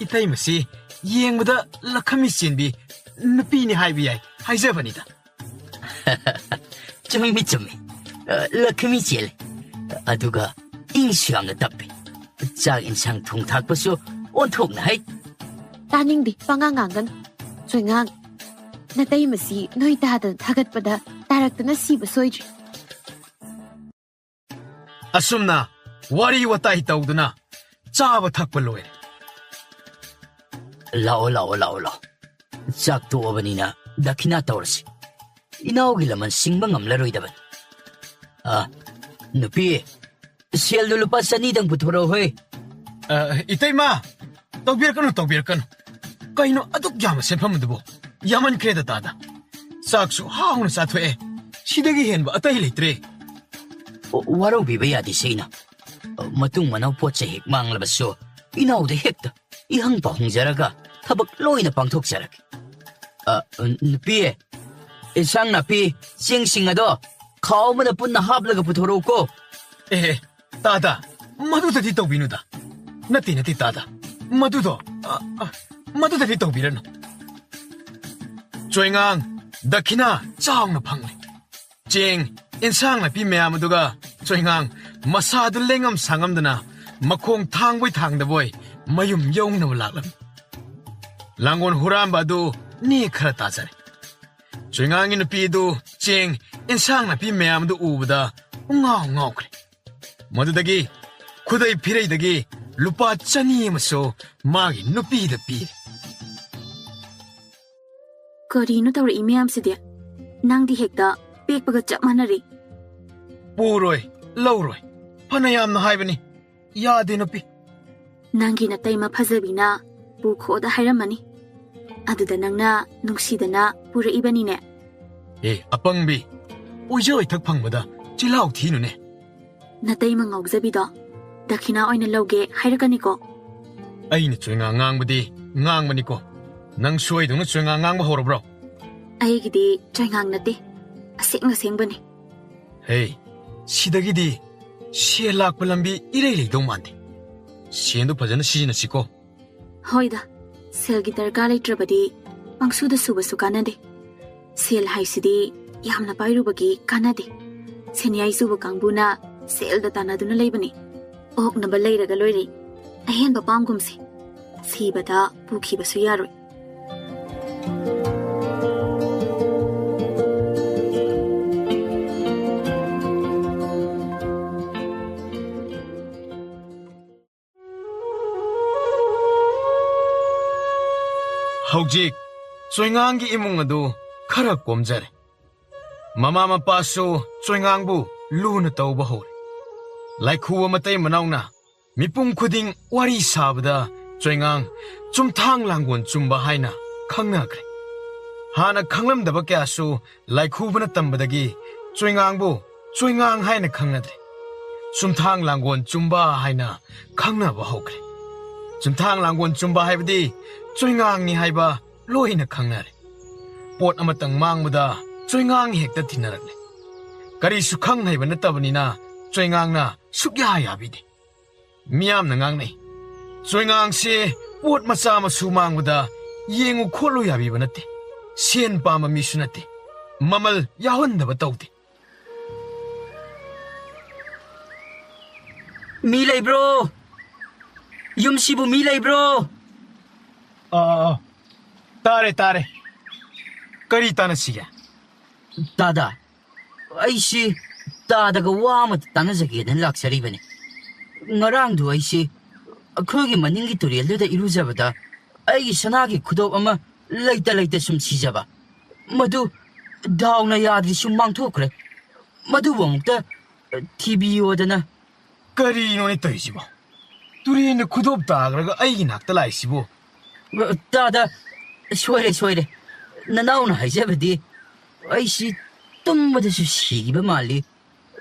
ꯏꯇꯩꯃꯁꯤ ꯌꯦꯡꯕꯗ ꯂꯈꯃꯤ ꯆꯦꯟꯕꯤ ꯅꯨꯄꯤꯅꯤ ꯍꯥꯏꯕ ꯌꯥꯏ ꯍꯥꯏꯖꯕꯅꯤꯗ꯫ ꯆꯨꯝꯃꯤ, ꯆꯨꯝꯃꯤ꯫ ꯑ, ꯂꯛꯈꯃꯤ ꯆꯦꯜꯂꯤ꯫ ꯑꯗꯨꯒ ꯏꯪꯁꯨ ꯌꯥꯝꯅ ꯇꯞꯄꯤ꯫ ꯆꯥꯛ ꯏꯟꯁꯥꯡ ꯊꯣꯡ ꯊꯥꯛꯄꯁꯨ ꯑꯣꯟꯊꯣꯛꯅ ꯍꯩ꯫ ꯇꯥꯅꯤꯡꯗꯦ, ꯄꯉꯥꯡ ꯉꯥꯡꯒꯅꯨ꯫ ꯆꯣꯏꯉꯥꯡ, ꯅꯇꯩꯃꯁꯤ ꯅꯣꯏ ꯇꯥꯗꯅ ꯊꯥꯒꯠꯄꯗ ꯇꯥꯔꯛꯇꯅ ꯁꯤꯕ ꯁꯣꯏꯗ꯭ꯔꯦ꯫ ꯑꯁꯨꯝꯅ ꯋꯥꯔꯤ ꯋꯥꯇꯥꯏ ꯇꯧꯗꯨꯅ ꯆꯥꯕ ꯊꯛꯄ ꯂꯣꯏꯔꯦ꯫ ꯂꯥꯛꯑꯣ, ꯂꯥꯛꯑꯣ, ꯂꯥꯛꯑꯣ, ꯂꯥꯛꯑꯣ꯫ ꯆꯥꯛ ꯇꯣꯛꯑꯕꯅꯤꯅ ꯗꯈꯤꯅꯥ ꯇꯧꯔꯁꯤ꯫ ꯏꯅꯥꯎꯒꯤ ꯂꯃꯟ ꯁꯤꯡꯕ ꯉꯝꯂꯔꯣꯏꯗꯕꯅꯤ꯫ ꯑ, ꯅꯨꯄꯤ, ꯁꯦꯜꯗꯨ ꯂꯨꯄꯥ ꯆꯅꯤꯗꯪ ꯄꯨꯊꯣꯔꯛꯑꯣ ꯍꯣꯏ꯫ ꯑ, ꯏꯇꯩꯃ, ꯇꯧꯕꯤꯔꯛꯀꯅꯨ, ꯇꯧꯕꯤꯔꯛꯀꯅꯨ꯫ ꯀꯩꯅꯣ ꯑꯗꯨꯛ ꯌꯥꯝꯕ ꯁꯦꯟꯐꯝ ꯑꯗꯨꯕꯨ? ꯌꯥꯝꯃꯟꯈ꯭ꯔꯦꯗ ꯇꯥꯗ꯫ ꯆꯥꯛꯁꯨ ꯍꯥꯎꯅ ꯆꯥꯊꯣꯛꯑꯦ, ꯁꯤꯗꯒꯤ ꯍꯦꯟꯕ ꯑꯇꯩ ꯂꯩꯇ꯭ꯔꯦ꯫ ꯋꯥꯔꯧꯕꯤꯕ ꯌꯥꯗꯦ ꯁꯦ ꯏꯅꯥꯎ꯫ ꯃꯇꯨꯡ ꯃꯅꯥꯎ ꯄꯣꯠ ꯆꯩ ꯍꯦꯛ ꯃꯥꯡꯂꯕꯁꯨ ꯏꯅꯥꯎꯗ ꯍꯦꯛꯇ ꯏꯍꯪ ꯄꯥꯎꯍꯪꯖꯔꯒ ꯊꯕꯛ ꯂꯣꯏꯅ ꯄꯥꯡꯊꯣꯛꯆꯔꯒꯦ꯫ ꯑ, ꯅꯨꯄꯤ, ꯏꯟꯁꯥꯡ ꯅꯥꯄꯤ, ꯆꯦꯡꯁꯤꯡ ꯑꯗꯣ ꯈꯥꯎ ꯑꯃꯗ ꯄꯨꯟꯅ ꯍꯥꯞꯂꯒ ꯄꯨꯊꯣꯔꯛꯎꯀꯣ꯫ ꯑꯦ, ꯑꯦ, ꯇꯥꯗ, ꯃꯗꯨꯗꯗꯤ ꯇꯧꯕꯤꯅꯨꯗ꯫ ꯅꯠꯇꯦ, ꯅꯠꯇꯦ, ꯇꯥꯗ, ꯃꯗꯨꯗꯣ, ꯑ, ꯑ, ꯃꯗꯨꯗꯗꯤ ꯇꯧꯕꯤꯔꯅꯨ꯫ ꯆꯣꯏꯉꯥꯡ ꯗꯈꯤꯅꯥ ꯆꯥꯎꯅ ꯐꯪꯂꯦ꯫ ꯆꯦꯡ, ꯏꯟꯁꯥꯡ ꯅꯥꯄꯤ ꯃꯌꯥꯝ ꯑꯗꯨꯒ ꯆꯣꯏꯉꯥꯡ ꯃꯁꯥꯗꯨ ꯂꯦꯡꯉꯝ ꯁꯥꯡꯉꯝꯗꯅ ꯃꯈꯣꯡ ꯊꯥꯡꯕꯣꯏ ꯊꯥꯡꯗꯕꯣꯏ ꯃꯌꯨꯝ ꯌꯧꯅꯕ ꯂꯥꯛꯂꯝꯃꯤ꯫ ꯂꯥꯡꯒꯣꯜ ꯍꯨꯔꯥꯟꯕ ꯑꯗꯨ ꯅꯦ ꯈꯔ ꯇꯥꯖꯔꯦ꯫ ꯆꯣꯏꯉꯥꯡꯒꯤ ꯅꯨꯄꯤ ꯑꯗꯨ ꯆꯦꯡ, ꯏꯟꯁꯥꯡ ꯅꯥꯄꯤ ꯃꯌꯥꯝ ꯑꯗꯨ ꯎꯕꯗ ꯄꯨꯡꯉꯥꯎ ꯉꯥꯎꯈ꯭ꯔꯦ꯫ ꯃꯗꯨꯗꯒꯤ ꯈꯨꯗꯩ ꯐꯤꯔꯩꯗꯒꯤ ꯂꯨꯄꯥ ꯆꯅꯤ ꯑꯃꯁꯨ ꯃꯥꯒꯤ ꯅꯨꯄꯤꯗ ꯄꯤꯔꯦ꯫ ꯀꯔꯤꯅꯣ ꯇꯧꯔꯛꯏ ꯃꯌꯥꯝꯁꯤꯗꯤ? ꯅꯪꯗꯤ ꯍꯦꯛꯇ ꯄꯦꯛꯄꯒ ꯆꯞ ꯃꯥꯟꯅꯔꯦ꯫ ꯄꯨꯔꯣꯏ, ꯂꯧꯔꯣꯏ꯫ ꯐꯅ ꯌꯥꯝꯅ ꯍꯥꯏꯕꯅꯤ꯫ ꯌꯥꯗꯦ, ꯅꯨꯄꯤ꯫ ꯅꯪꯒꯤ ꯅꯇꯩꯃ ꯐꯖꯕꯤꯅ ꯄꯨꯈꯣꯗ ꯍꯥꯏꯔꯝꯃꯅꯤ꯫ ꯑꯗꯨꯗ ꯅꯪꯅ ꯅꯨꯡꯁꯤꯗꯅ ꯄꯨꯔꯛꯏꯕꯅꯤꯅꯦ꯫ ꯑꯦ, ꯑꯄꯪꯕꯤ, ꯑꯣꯏꯖ ꯑꯣꯏꯊꯛ ꯐꯪꯕꯗ ꯆꯤꯜꯍꯥꯎ ꯊꯤꯅꯨꯅꯦ꯫ ꯅꯇꯩꯃ ꯉꯥꯎꯖꯕꯤꯗꯣ ꯗꯈꯤꯅꯥ ꯑꯣꯏꯅ ꯂꯧꯒꯦ ꯍꯥꯏꯔꯛꯀꯅꯤꯀꯣ꯫ ꯑꯩꯅ ꯆꯣꯏꯉꯥꯡ ꯉꯥꯡꯕꯗꯤ ꯉꯥꯡꯕꯅꯤꯀꯣ꯫ ꯅꯪ ꯁꯣꯏꯗꯧꯅ ꯆꯣꯏꯉꯥꯡ ꯉꯥꯡꯕ ꯍꯧꯔꯕ꯭ꯔꯣ? ꯑꯩꯒꯤꯗꯤ ꯆꯣꯏꯉꯥꯡ ꯅꯠꯇꯦ, ꯑꯁꯦꯡ ꯑꯁꯦꯡꯕꯅꯤ꯫ ꯍꯦ, ꯁꯤꯗꯒꯤꯗꯤ ꯁꯦꯜ ꯂꯥꯛꯄ ꯂꯝꯕꯤ ꯏꯔꯩ ꯂꯩꯗꯧ ꯃꯥꯟꯗꯦ꯫ ꯁꯦꯟꯗꯨ ꯐꯖꯅ ꯁꯤꯖꯤꯟꯅꯁꯤꯀꯣ꯫ ꯍꯣꯏꯗ, ꯁꯦꯜꯒꯤ ꯗꯔꯀꯥꯔ ꯂꯩꯇ꯭ꯔꯕꯗꯤ ꯄꯪꯁꯨꯗ ꯁꯨꯕꯁꯨ ꯀꯥꯟꯅꯗꯦ꯫ ꯁꯦꯜ ꯍꯥꯏꯁꯤꯗꯤ ꯌꯥꯝꯅ ꯄꯥꯏꯔꯨꯕꯒꯤ ꯀꯥꯟꯅꯗꯦ꯫ ꯁꯦꯟꯌꯥꯏ ꯆꯨꯕ ꯀꯥꯡꯕꯨꯅ ꯁꯦꯜꯗ ꯇꯥꯟꯅꯗꯨꯅ ꯂꯩꯕꯅꯤ꯫ ꯑꯣꯛꯅꯕ ꯂꯩꯔꯒ ꯂꯣꯏꯔꯦ꯫ ꯑꯍꯦꯟꯕ ꯄꯥꯝꯒꯨꯝꯁꯦ꯫ ꯁꯤꯕꯗ ꯄꯨꯈꯤꯕꯁꯨ ꯌꯥꯔꯣꯏ꯫ ꯍꯧꯖꯤꯛ ꯆꯣꯏꯉꯥꯡꯒꯤ ꯏꯃꯨꯡ ꯑꯗꯨ ꯈꯔ ꯀꯣꯝꯖꯔꯦ꯫ ꯃꯃꯥ ꯃꯄꯥꯁꯨ ꯆꯣꯏꯉꯥꯡꯕꯨ ꯂꯨꯅ ꯇꯧꯕ ꯍꯧꯔꯦ꯫ ꯂꯥꯏꯈꯨꯕ ꯃꯇꯩ ꯃꯅꯥꯎꯅ ꯃꯤꯄꯨꯝ ꯈꯨꯗꯤꯡ ꯋꯥꯔꯤ ꯁꯥꯕꯗ ꯆꯣꯏꯉꯥꯡ ꯆꯨꯝꯊꯥꯡ ꯂꯥꯡꯒꯣꯟ ꯆꯨꯝꯕ ꯍꯥꯏꯅ ꯈꯪꯅꯈ꯭ꯔꯦ꯫ ꯍꯥꯟꯅ ꯈꯪꯂꯝꯗꯕ ꯀꯌꯥꯁꯨ ꯂꯥꯏꯈꯨꯕꯅ ꯇꯝꯕꯗꯒꯤ ꯆꯣꯏꯉꯥꯡꯕꯨ ꯆꯣꯏꯉꯥꯡ ꯍꯥꯏꯅ ꯈꯪꯅꯗ꯭ꯔꯦ꯫ ꯆꯨꯝꯊꯥꯡ ꯂꯥꯡꯒꯣꯟ ꯆꯨꯝꯕ ꯍꯥꯏꯅ ꯈꯪꯅꯕ ꯍꯧꯈ꯭ꯔꯦ꯫ ꯆꯨꯝꯊꯥꯡ ꯂꯥꯡꯒꯣꯟ ꯆꯨꯝꯕ ꯍꯥꯏꯕꯗꯤ ꯆꯣꯏꯉꯥꯡꯅꯤ ꯍꯥꯏꯕ ꯂꯣꯏꯅ ꯈꯪꯅꯔꯦ꯫ ꯄꯣꯠ ꯑꯃꯇꯪ ꯃꯥꯡꯕꯗ ꯆꯣꯏꯉꯥꯡ ꯍꯦꯛꯇ ꯊꯤꯟꯅꯔꯛꯂꯦ꯫ ꯀꯔꯤꯁꯨ ꯈꯪ ꯍꯩꯕ ꯅꯠꯇꯕꯅꯤꯅ ꯆꯣꯏꯉꯥꯡꯅ ꯁꯨꯛꯌꯥ ꯌꯥꯕꯤꯗꯦ꯫ ꯃꯤꯌꯥꯝꯅ ꯉꯥꯡꯅꯩ, "ꯆꯣꯏꯉꯥꯡꯁꯦ ꯄꯣꯠ ꯃꯆꯥ ꯃꯁꯨ ꯃꯥꯡꯕꯗ ꯌꯦꯡꯉꯨ ꯈꯣꯠꯂꯨ ꯌꯥꯕꯤꯕ ꯅꯠꯇꯦ, ꯁꯦꯟ ꯄꯥꯝꯕ ꯃꯤꯁꯨ ꯅꯠꯇꯦ, ꯃꯃꯜ ꯌꯥꯎꯍꯟꯗꯕ ꯇꯧꯗꯦ"꯫ ꯃꯤ ꯂꯩꯕ꯭ꯔꯣ? ꯌꯨꯝꯁꯤꯕꯨ ꯃꯤ ꯂꯩꯕ꯭ꯔꯣ? ꯑꯥ, ꯑꯥ, ꯑꯥ꯫ ꯇꯥꯔꯦ, ꯇꯥꯔꯦ꯫ ꯀꯔꯤ ꯇꯥꯟꯅꯁꯤꯒꯦ? ꯇꯥꯗ, ꯑꯩꯁꯤ ꯇꯥꯗꯒ ꯋꯥ ꯑꯃ ꯇꯥꯟꯅꯖꯒꯦꯅ ꯂꯥꯛꯆꯔꯤꯕꯅꯤ꯫ ꯉꯔꯥꯡꯗꯨ ꯑꯩꯁꯤ ꯑꯩꯈꯣꯏꯒꯤ ꯃꯅꯤꯡꯒꯤ ꯇꯨꯔꯦꯜꯗꯨꯗ ꯏꯔꯨꯖꯕꯗ ꯑꯩꯒꯤ ꯁꯅꯥꯒꯤ ꯈꯨꯗꯣꯞ ꯑꯃ ꯂꯩꯇ ꯂꯩꯇ ꯁꯨꯝ ꯁꯤꯖꯕ꯫ ꯃꯗꯨ ꯗꯥꯎꯅ ꯌꯥꯗ꯭ꯔꯤ ꯁꯨꯝ ꯃꯥꯡꯊꯣꯛꯈ꯭ꯔꯦ꯫ ꯃꯗꯨꯕꯨ ꯑꯃꯨꯛꯇ ꯊꯤꯕꯤꯌꯣꯗꯅ꯫ ꯀꯔꯤꯅꯣꯅꯦ ꯇꯧꯔꯤꯁꯤꯕꯣ? ꯇꯨꯔꯦꯟꯗ ꯈꯨꯗꯣꯞ ꯇꯥꯈ꯭ꯔꯒ ꯑꯩꯒꯤ ꯅꯥꯛꯇ ꯂꯥꯛꯏꯁꯤꯕꯨ? ꯇꯥꯗ, ꯁꯣꯏꯔꯦ, ꯁꯣꯏꯔꯦ꯫ ꯅꯅꯥꯎꯅ ꯍꯥꯏꯖꯕꯗꯤ ꯑꯩꯁꯤ ꯇꯨꯝꯕꯗꯁꯨ ꯁꯤꯈꯤꯕ ꯃꯥꯜꯂꯤ꯫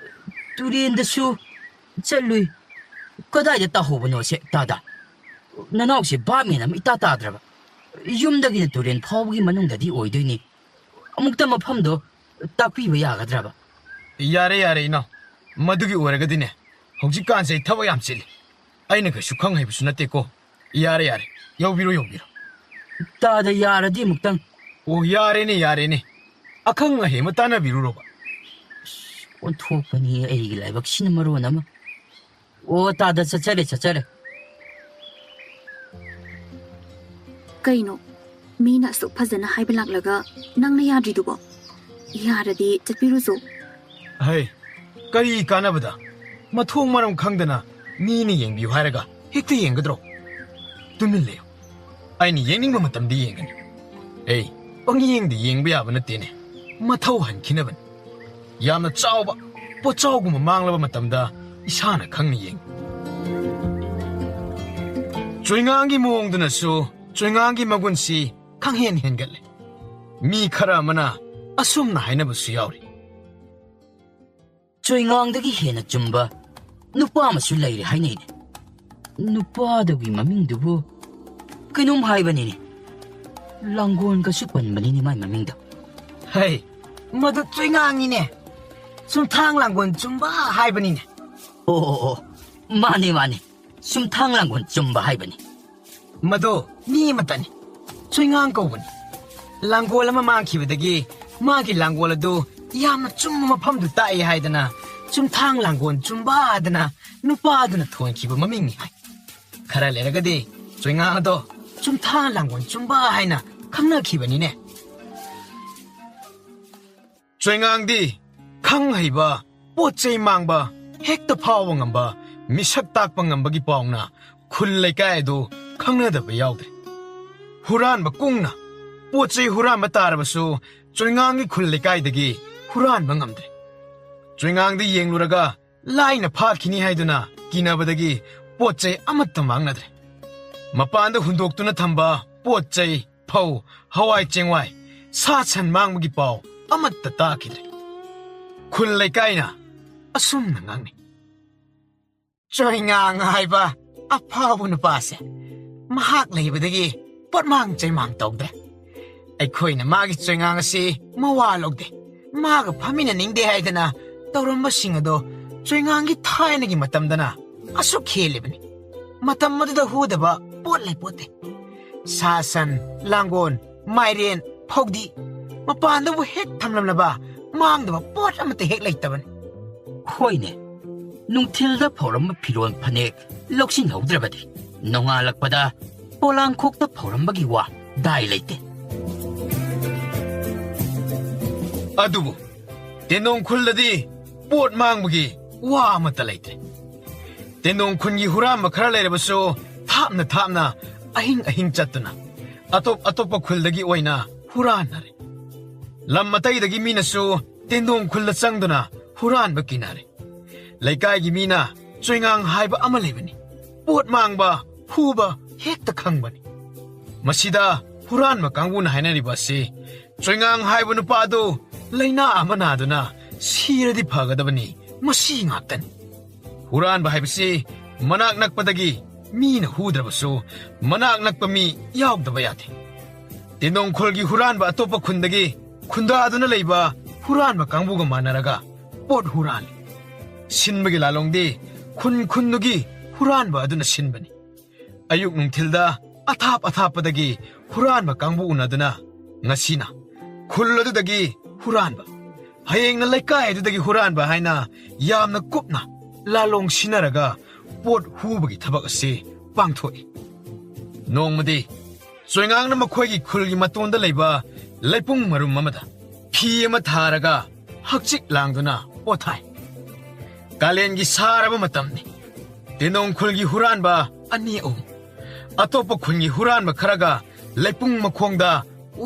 ꯇꯨꯔꯦꯟꯗꯁꯨ ꯆꯠꯂꯨꯏ꯫ ꯀꯗꯥꯏꯗ ꯇꯥꯍꯧꯕꯅꯣꯁꯦ, ꯇꯥꯗ? ꯅꯅꯥꯎꯁꯦ ꯚꯥꯞ ꯃꯦꯟ ꯑꯃ ꯏꯇꯥ ꯇꯥꯗ꯭ꯔꯕ꯫ ꯌꯨꯝꯗꯒꯤꯅ ꯇꯨꯔꯦꯟ ꯐꯥꯎꯕꯒꯤ ꯃꯅꯨꯡꯗꯗꯤ ꯑꯣꯏꯗꯣꯏꯅꯤ꯫ ꯑꯃꯨꯛꯇ ꯃꯐꯝꯗꯣ ꯇꯥꯛꯄꯤꯕ ꯌꯥꯒꯗ꯭ꯔꯕ? ꯌꯥꯔꯦ, ꯌꯥꯔꯦ, ꯏꯅꯥꯎ꯫ ꯃꯗꯨꯒꯤ ꯑꯣꯏꯔꯒꯗꯤꯅꯦ, ꯍꯧꯖꯤꯛꯀꯥꯟꯁꯦ ꯑꯩ ꯊꯕꯛ ꯌꯥꯝ ꯆꯤꯜꯂꯤ꯫ ꯑꯩꯅ ꯀꯩꯁꯨ ꯈꯪ ꯍꯩꯕꯁꯨ ꯅꯠꯇꯦꯀꯣ꯫ ꯌꯥꯔꯦ, ꯌꯥꯔꯦ꯫ ꯌꯧꯕꯤꯔꯣ, ꯌꯧꯕꯤꯔꯣ꯫ ꯇꯥꯗ, ꯌꯥꯔꯗꯤ ꯑꯃꯨꯛꯇꯪ꯫ ꯑꯣ, ꯌꯥꯔꯦꯅꯦ, ꯌꯥꯔꯦꯅꯦ꯫ ꯑꯈꯪ ꯑꯍꯩ ꯑꯃ ꯇꯥꯟꯅꯕꯤꯔꯨꯔꯣꯕ꯫ ꯑꯁ, ꯑꯣꯟꯊꯣꯛꯄꯅꯤ ꯑꯩꯒꯤ ꯂꯥꯏꯕꯛꯁꯤꯅ ꯃꯔꯣꯟ ꯑꯃ꯫ ꯑꯣ, ꯇꯥꯗ, ꯆꯠꯆꯔꯦ, ꯆꯠꯆꯔꯦ꯫ ꯀꯩꯅꯣ? ꯃꯤꯅ ꯑꯁꯨꯛ ꯐꯖꯅ ꯍꯥꯏꯕ ꯂꯥꯛꯂꯒ ꯅꯪꯅ ꯌꯥꯗ꯭ꯔꯤꯗꯨꯕꯣ? ꯌꯥꯔꯗꯤ ꯆꯠꯄꯤꯔꯨꯆꯣ꯫ ꯍꯩ, ꯀꯔꯤ ꯀꯥꯟꯅꯕꯗ? ꯃꯊꯣꯡ ꯃꯔꯝ ꯈꯪꯗꯅ ꯃꯤꯅ ꯌꯦꯡꯕꯤꯌꯨ ꯍꯥꯏꯔꯒ ꯍꯦꯛꯇ ꯌꯦꯡꯒꯗ꯭ꯔꯣ? ꯇꯨꯃꯤꯟ ꯂꯩꯌꯨ꯫ ꯑꯩꯅ ꯌꯦꯡꯅꯤꯡꯕ ꯃꯇꯝꯗ ꯌꯦꯡꯒꯅꯤ꯫ ꯑꯩ ꯄꯪꯌꯦꯡꯗ ꯌꯦꯡꯕ ꯌꯥꯕ ꯅꯠꯇꯦꯅꯦ꯫ ꯃꯊꯧ ꯍꯟꯈꯤꯅꯕꯅꯤ꯫ ꯌꯥꯝꯅ ꯆꯥꯎꯕ ꯄꯣꯠꯆꯥꯎꯒꯨꯝꯕ ꯃꯥꯡꯂꯕ ꯃꯇꯝꯗ ꯏꯁꯥꯅ ꯈꯪꯅ ꯌꯦꯡꯉꯤ꯫ ꯆꯣꯏꯉꯥꯡꯒꯤ ꯃꯑꯣꯡꯗꯨꯅꯁꯨ ꯆꯣꯏꯉꯥꯡꯒꯤ ꯃꯒꯨꯟꯁꯤ ꯈꯪꯍꯦꯟ ꯍꯦꯟꯒꯠꯂꯦ꯫ ꯃꯤ ꯈꯔ ꯑꯃꯅ ꯑꯁꯨꯝꯅ ꯍꯥꯏꯅꯕꯁꯨ ꯌꯥꯎꯔꯤ꯫ ꯆꯣꯏꯉꯥꯡꯗꯒꯤ ꯍꯦꯟꯅ ꯆꯨꯝꯕ ꯅꯨꯄꯥ ꯑꯃꯁꯨ ꯂꯩꯔꯦ ꯍꯥꯏꯅꯩꯅꯦ꯫ ꯅꯨꯄꯥꯗꯨꯒꯤ ꯃꯃꯤꯡꯗꯨꯕꯨ ꯀꯩꯅꯣꯝ ꯍꯥꯏꯕꯅꯤꯅꯦ꯫ ꯂꯥꯡꯒꯣꯜꯒꯁꯨ ꯄꯟꯕꯅꯤꯅꯦ ꯃꯥꯏ ꯃꯃꯤꯡꯗꯣ꯫ ꯍꯩ, ꯃꯗꯨ ꯆꯣꯏꯉꯥꯡꯅꯤꯅꯦ꯫ ꯆꯨꯝꯊꯥꯡ ꯂꯥꯡꯒꯣꯜ ꯆꯨꯝꯕ ꯍꯥꯏꯕꯅꯤꯅꯦ꯫ ꯑꯣ, ꯑꯣ, ꯑꯣ, ꯃꯥꯅꯤ, ꯃꯥꯅꯤ꯫ ꯆꯨꯝꯊꯥꯡ ꯂꯥꯡꯒꯣꯜ ꯆꯨꯝꯕ ꯍꯥꯏꯕꯅꯤ꯫ ꯃꯗꯨ ꯃꯤ ꯑꯃꯠꯇꯅꯤ꯫ ꯆꯣꯏꯉꯥꯡ ꯀꯧꯕꯅꯤ꯫ ꯂꯥꯡꯒꯣꯜ ꯑꯃ ꯃꯥꯡꯈꯤꯕꯗꯒꯤ ꯃꯥꯒꯤ ꯂꯥꯡꯒꯣꯜ ꯑꯗꯨ ꯌꯥꯝꯅ ꯆꯨꯝꯕ ꯃꯐꯝꯗꯨ ꯇꯥꯛꯏ ꯍꯥꯏꯗꯅ ꯆꯨꯝꯊꯥꯡ ꯂꯥꯡꯒꯣꯜ ꯆꯨꯝꯕ ꯍꯥꯏꯗꯅ ꯅꯨꯄꯥ ꯑꯗꯨꯅ ꯊꯣꯟꯈꯤꯕ ꯃꯃꯤꯡꯅꯤ ꯍꯥꯏ꯫ ꯈꯔ ꯂꯩꯔꯒꯗꯤ ꯆꯣꯏꯉꯥꯡ ꯑꯗꯣ ꯆꯨꯝꯊꯥꯡ ꯂꯥꯡꯒꯣꯜ ꯆꯨꯝꯕ ꯍꯥꯏꯅ ꯈꯪꯅꯈꯤꯕꯅꯤꯅꯦ꯫ ꯆꯣꯏꯉꯥꯡꯗꯤ ꯈꯪ ꯍꯩꯕ, ꯄꯣꯠ ꯆꯩ ꯃꯥꯡꯕ ꯍꯦꯛꯇ ꯐꯥꯎꯕ ꯉꯝꯕ, ꯃꯤꯁꯛ ꯇꯥꯛꯄ ꯉꯝꯕꯒꯤ ꯄꯥꯎꯅ ꯈꯨꯜ ꯂꯩꯀꯥꯏ ꯑꯗꯨ ꯈꯪꯅꯗꯕ ꯌꯥꯎꯗ꯭ꯔꯦ꯫ ꯍꯨꯔꯥꯟꯕ ꯀꯨꯡꯅ ꯄꯣꯠ ꯆꯩ ꯍꯨꯔꯥꯟꯕ ꯇꯥꯔꯕꯁꯨ ꯆꯣꯏꯉꯥꯡꯒꯤ ꯈꯨꯜ ꯂꯩꯀꯥꯏꯗꯒꯤ ꯍꯨꯔꯥꯟꯕ ꯉꯝꯗ꯭ꯔꯦ꯫ ꯆꯣꯏꯉꯥꯡꯗ ꯌꯦꯡꯂꯨꯔꯒ ꯂꯥꯏꯅ ꯐꯥꯈꯤꯅꯤ ꯍꯥꯏꯗꯨꯅ ꯀꯤꯅꯕꯗꯒꯤ ꯄꯣꯠ ꯆꯩ ꯑꯃꯠꯇ ꯃꯥꯡꯅꯗ꯭ꯔꯦ꯫ ꯃꯄꯥꯟꯗ ꯍꯨꯟꯗꯣꯛꯇꯨꯅ ꯊꯝꯕ ꯄꯣꯠ ꯆꯩ, ꯐꯧ, ꯍꯋꯥꯏ ꯆꯦꯡꯋꯥꯏ, ꯁꯥ ꯁꯟ ꯃꯥꯡꯕꯒꯤ ꯄꯥꯎ ꯑꯃꯠꯇ ꯇꯥꯈꯤꯗ꯭ꯔꯦ꯫ ꯈꯨꯜ ꯂꯩꯀꯥꯏꯅ ꯑꯁꯨꯝꯅ ꯉꯥꯡꯅꯩ꯫ ꯆꯣꯏꯉꯥꯡ ꯍꯥꯏꯕ ꯑꯐꯥꯎꯕ ꯅꯨꯄꯥꯁꯦ ꯃꯍꯥꯛ ꯂꯩꯕꯗꯒꯤ ꯄꯣꯠꯃꯥꯡ ꯆꯩꯃꯥꯡ ꯇꯧꯗ꯭ꯔꯦ꯫ ꯑꯩꯈꯣꯏꯅ ꯃꯥꯒꯤ ꯆꯣꯏꯉꯥꯡ ꯑꯁꯤ ꯃꯋꯥ ꯂꯧꯗꯦ꯫ ꯃꯥꯒ ꯐꯝꯃꯤꯟꯅꯅꯤꯡꯗꯦ ꯍꯥꯏꯗꯅ ꯇꯧꯔꯝꯕꯁꯤꯡ ꯑꯗꯣ ꯆꯣꯏꯉꯥꯡꯒꯤ ꯊꯥꯏꯅꯒꯤ ꯃꯇꯝꯗꯅ ꯑꯁꯨꯛ ꯍꯦꯜꯂꯤꯕꯅꯤ꯫ ꯃꯇꯝ ꯑꯗꯨꯗ ꯍꯨꯗꯕ ꯄꯣꯠ ꯂꯩꯄꯣꯠꯇꯦ꯫ ꯁꯥ ꯁꯟ, ꯂꯥꯡꯒꯣꯜ, ꯃꯥꯏꯔꯦꯟ, ꯐꯧꯗꯤ ꯃꯄꯥꯟꯗꯕꯨ ꯍꯦꯛ ꯊꯝꯂꯝꯂꯕ ꯃꯥꯡꯗꯕ ꯄꯣꯠ ꯑꯃꯠꯇ ꯍꯦꯛ ꯂꯩꯇꯕꯅꯤ꯫ ꯍꯣꯏꯅꯦ, ꯅꯨꯡꯊꯤꯜꯗ ꯐꯧꯔꯝꯕ ꯐꯤꯔꯣꯜ ꯐꯅꯦꯛ ꯂꯧꯁꯤꯟꯍꯧꯗ꯭ꯔꯕꯗꯤ ꯅꯣꯡꯉꯥꯜꯂꯛꯄꯗ ꯄꯣꯂꯥꯡꯈꯣꯛꯇ ꯐꯧꯔꯝꯕꯒꯤ ꯋꯥ ꯗꯥꯏ ꯂꯩꯇꯦ꯫ ꯑꯗꯨꯕꯨ ꯇꯦꯟꯗꯣꯡ ꯈꯨꯜꯗꯗꯤ ꯄꯣꯠ ꯃꯥꯡꯕꯒꯤ ꯋꯥ ꯑꯃꯠꯇ ꯂꯩꯇ꯭ꯔꯦ꯫ ꯇꯦꯟꯗꯣꯡ ꯈꯨꯟꯒꯤ ꯍꯨꯔꯥꯟꯕ ꯈꯔ ꯂꯩꯔꯕꯁꯨ ꯊꯥꯞꯅ ꯊꯥꯞꯅ ꯑꯍꯤꯡ ꯑꯍꯤꯡ ꯆꯠꯇꯨꯅ ꯑꯇꯣꯞ ꯑꯇꯣꯞꯄ ꯈꯨꯜꯗꯒꯤ ꯑꯣꯏꯅ ꯍꯨꯔꯥꯟꯅꯔꯦ꯫ ꯂꯝ ꯑꯇꯩꯗꯒꯤ ꯃꯤꯅꯁꯨ ꯇꯦꯟꯗꯣꯡ ꯈꯨꯜꯗ ꯆꯪꯗꯨꯅ ꯍꯨꯔꯥꯟꯕ ꯀꯤꯅꯔꯦ꯫ ꯂꯩꯀꯥꯏꯒꯤ ꯃꯤꯅ ꯆꯣꯏꯉꯥꯡ ꯍꯥꯏꯕ ꯑꯃ ꯂꯩꯕꯅꯤ꯫ ꯄꯣꯠ ꯃꯥꯡꯕ, ꯍꯨꯕ ꯍꯦꯛꯇ ꯈꯪꯕꯅꯤ꯫ ꯃꯁꯤꯗ ꯍꯨꯔꯥꯟꯕ ꯀꯥꯡꯕꯨꯅ ꯍꯥꯏꯅꯔꯤꯕ ꯑꯁꯤ ꯆꯣꯏꯉꯥꯡ ꯍꯥꯏꯕ ꯅꯨꯄꯥ ꯑꯗꯨ ꯂꯥꯏꯅꯥ ꯑꯃ ꯅꯥꯗꯨꯅ ꯁꯤꯔꯗꯤ ꯐꯒꯗꯕꯅꯤ, ꯃꯁꯤ ꯉꯥꯛꯇꯅꯤ꯫ ꯍꯨꯔꯥꯟꯕ ꯍꯥꯏꯕꯁꯤ ꯃꯅꯥꯛ ꯅꯛꯄꯗꯒꯤ ꯃꯤꯅ ꯍꯨꯗ꯭ꯔꯕꯁꯨ ꯃꯅꯥꯛ ꯅꯛꯄ ꯃꯤ ꯌꯥꯎꯗꯕ ꯌꯥꯗꯦ꯫ ꯇꯦꯡꯅꯧ ꯈꯨꯜꯒꯤ ꯍꯨꯔꯥꯟꯕ ꯑꯇꯣꯞꯄ ꯈꯨꯟꯗꯒꯤ ꯈꯨꯟꯗꯥꯗꯨꯅ ꯂꯩꯕ ꯍꯨꯔꯥꯟꯕ ꯀꯥꯡꯕꯨꯒ ꯃꯥꯟꯅꯔꯒ ꯄꯣꯠ ꯍꯨꯔꯥꯜꯂꯤ꯫ ꯁꯤꯟꯕꯒꯤ ꯂꯥꯂꯣꯡꯗꯤ ꯈꯨꯟ ꯈꯨꯟꯗꯨꯒꯤ ꯍꯨꯔꯥꯟꯕ ꯑꯗꯨꯅ ꯁꯤꯟꯕꯅꯤ꯫ ꯑꯌꯨꯛ ꯅꯨꯡꯊꯤꯜꯗ ꯑꯊꯥꯞ ꯑꯊꯥꯞꯄꯗꯒꯤ ꯍꯨꯔꯥꯟꯕ ꯀꯥꯡꯕꯨ ꯎꯅꯗꯨꯅ ꯉꯁꯤꯅ ꯈꯨꯜ ꯑꯗꯨꯗꯒꯤ ꯍꯨꯔꯥꯟꯕ, ꯍꯌꯦꯡꯅ ꯂꯩꯀꯥꯏ ꯑꯗꯨꯗꯒꯤ ꯍꯨꯔꯥꯟꯕ ꯍꯥꯏꯅ ꯌꯥꯝꯅ ꯀꯨꯞꯅ ꯂꯥꯂꯣꯡ ꯁꯤꯟꯅꯔꯒ ꯄꯣꯠ ꯍꯨꯕꯒꯤ ꯊꯕꯛ ꯑꯁꯤ ꯄꯥꯡꯊꯣꯛꯏ꯫ ꯅꯣꯡꯃꯗꯤ ꯆꯣꯏꯉꯥꯡꯅ ꯃꯈꯣꯏꯒꯤ ꯈꯨꯜꯒꯤ ꯃꯇꯣꯟꯗ ꯂꯩꯕ ꯂꯩꯄꯨꯡ ꯃꯔꯨꯝ ꯑꯃꯗ ꯐꯤ ꯑꯃ ꯊꯥꯔꯒ ꯍꯛꯆꯤꯛ ꯂꯥꯡꯗꯨꯅ ꯄꯣꯊꯥꯏ꯫ ꯀꯥꯂꯦꯟꯒꯤ ꯁꯥꯔꯕ ꯃꯇꯝꯅꯤ꯫ ꯇꯦꯡꯅꯧ ꯈꯨꯜꯒꯤ ꯍꯨꯔꯥꯟꯕ ꯑꯅꯤ ꯑꯍꯨꯝ ꯑꯇꯣꯞꯄ ꯈꯨꯟꯒꯤ ꯍꯨꯔꯥꯟꯕ ꯈꯔꯒ ꯂꯩꯄꯨꯡ ꯃꯈꯣꯡꯗ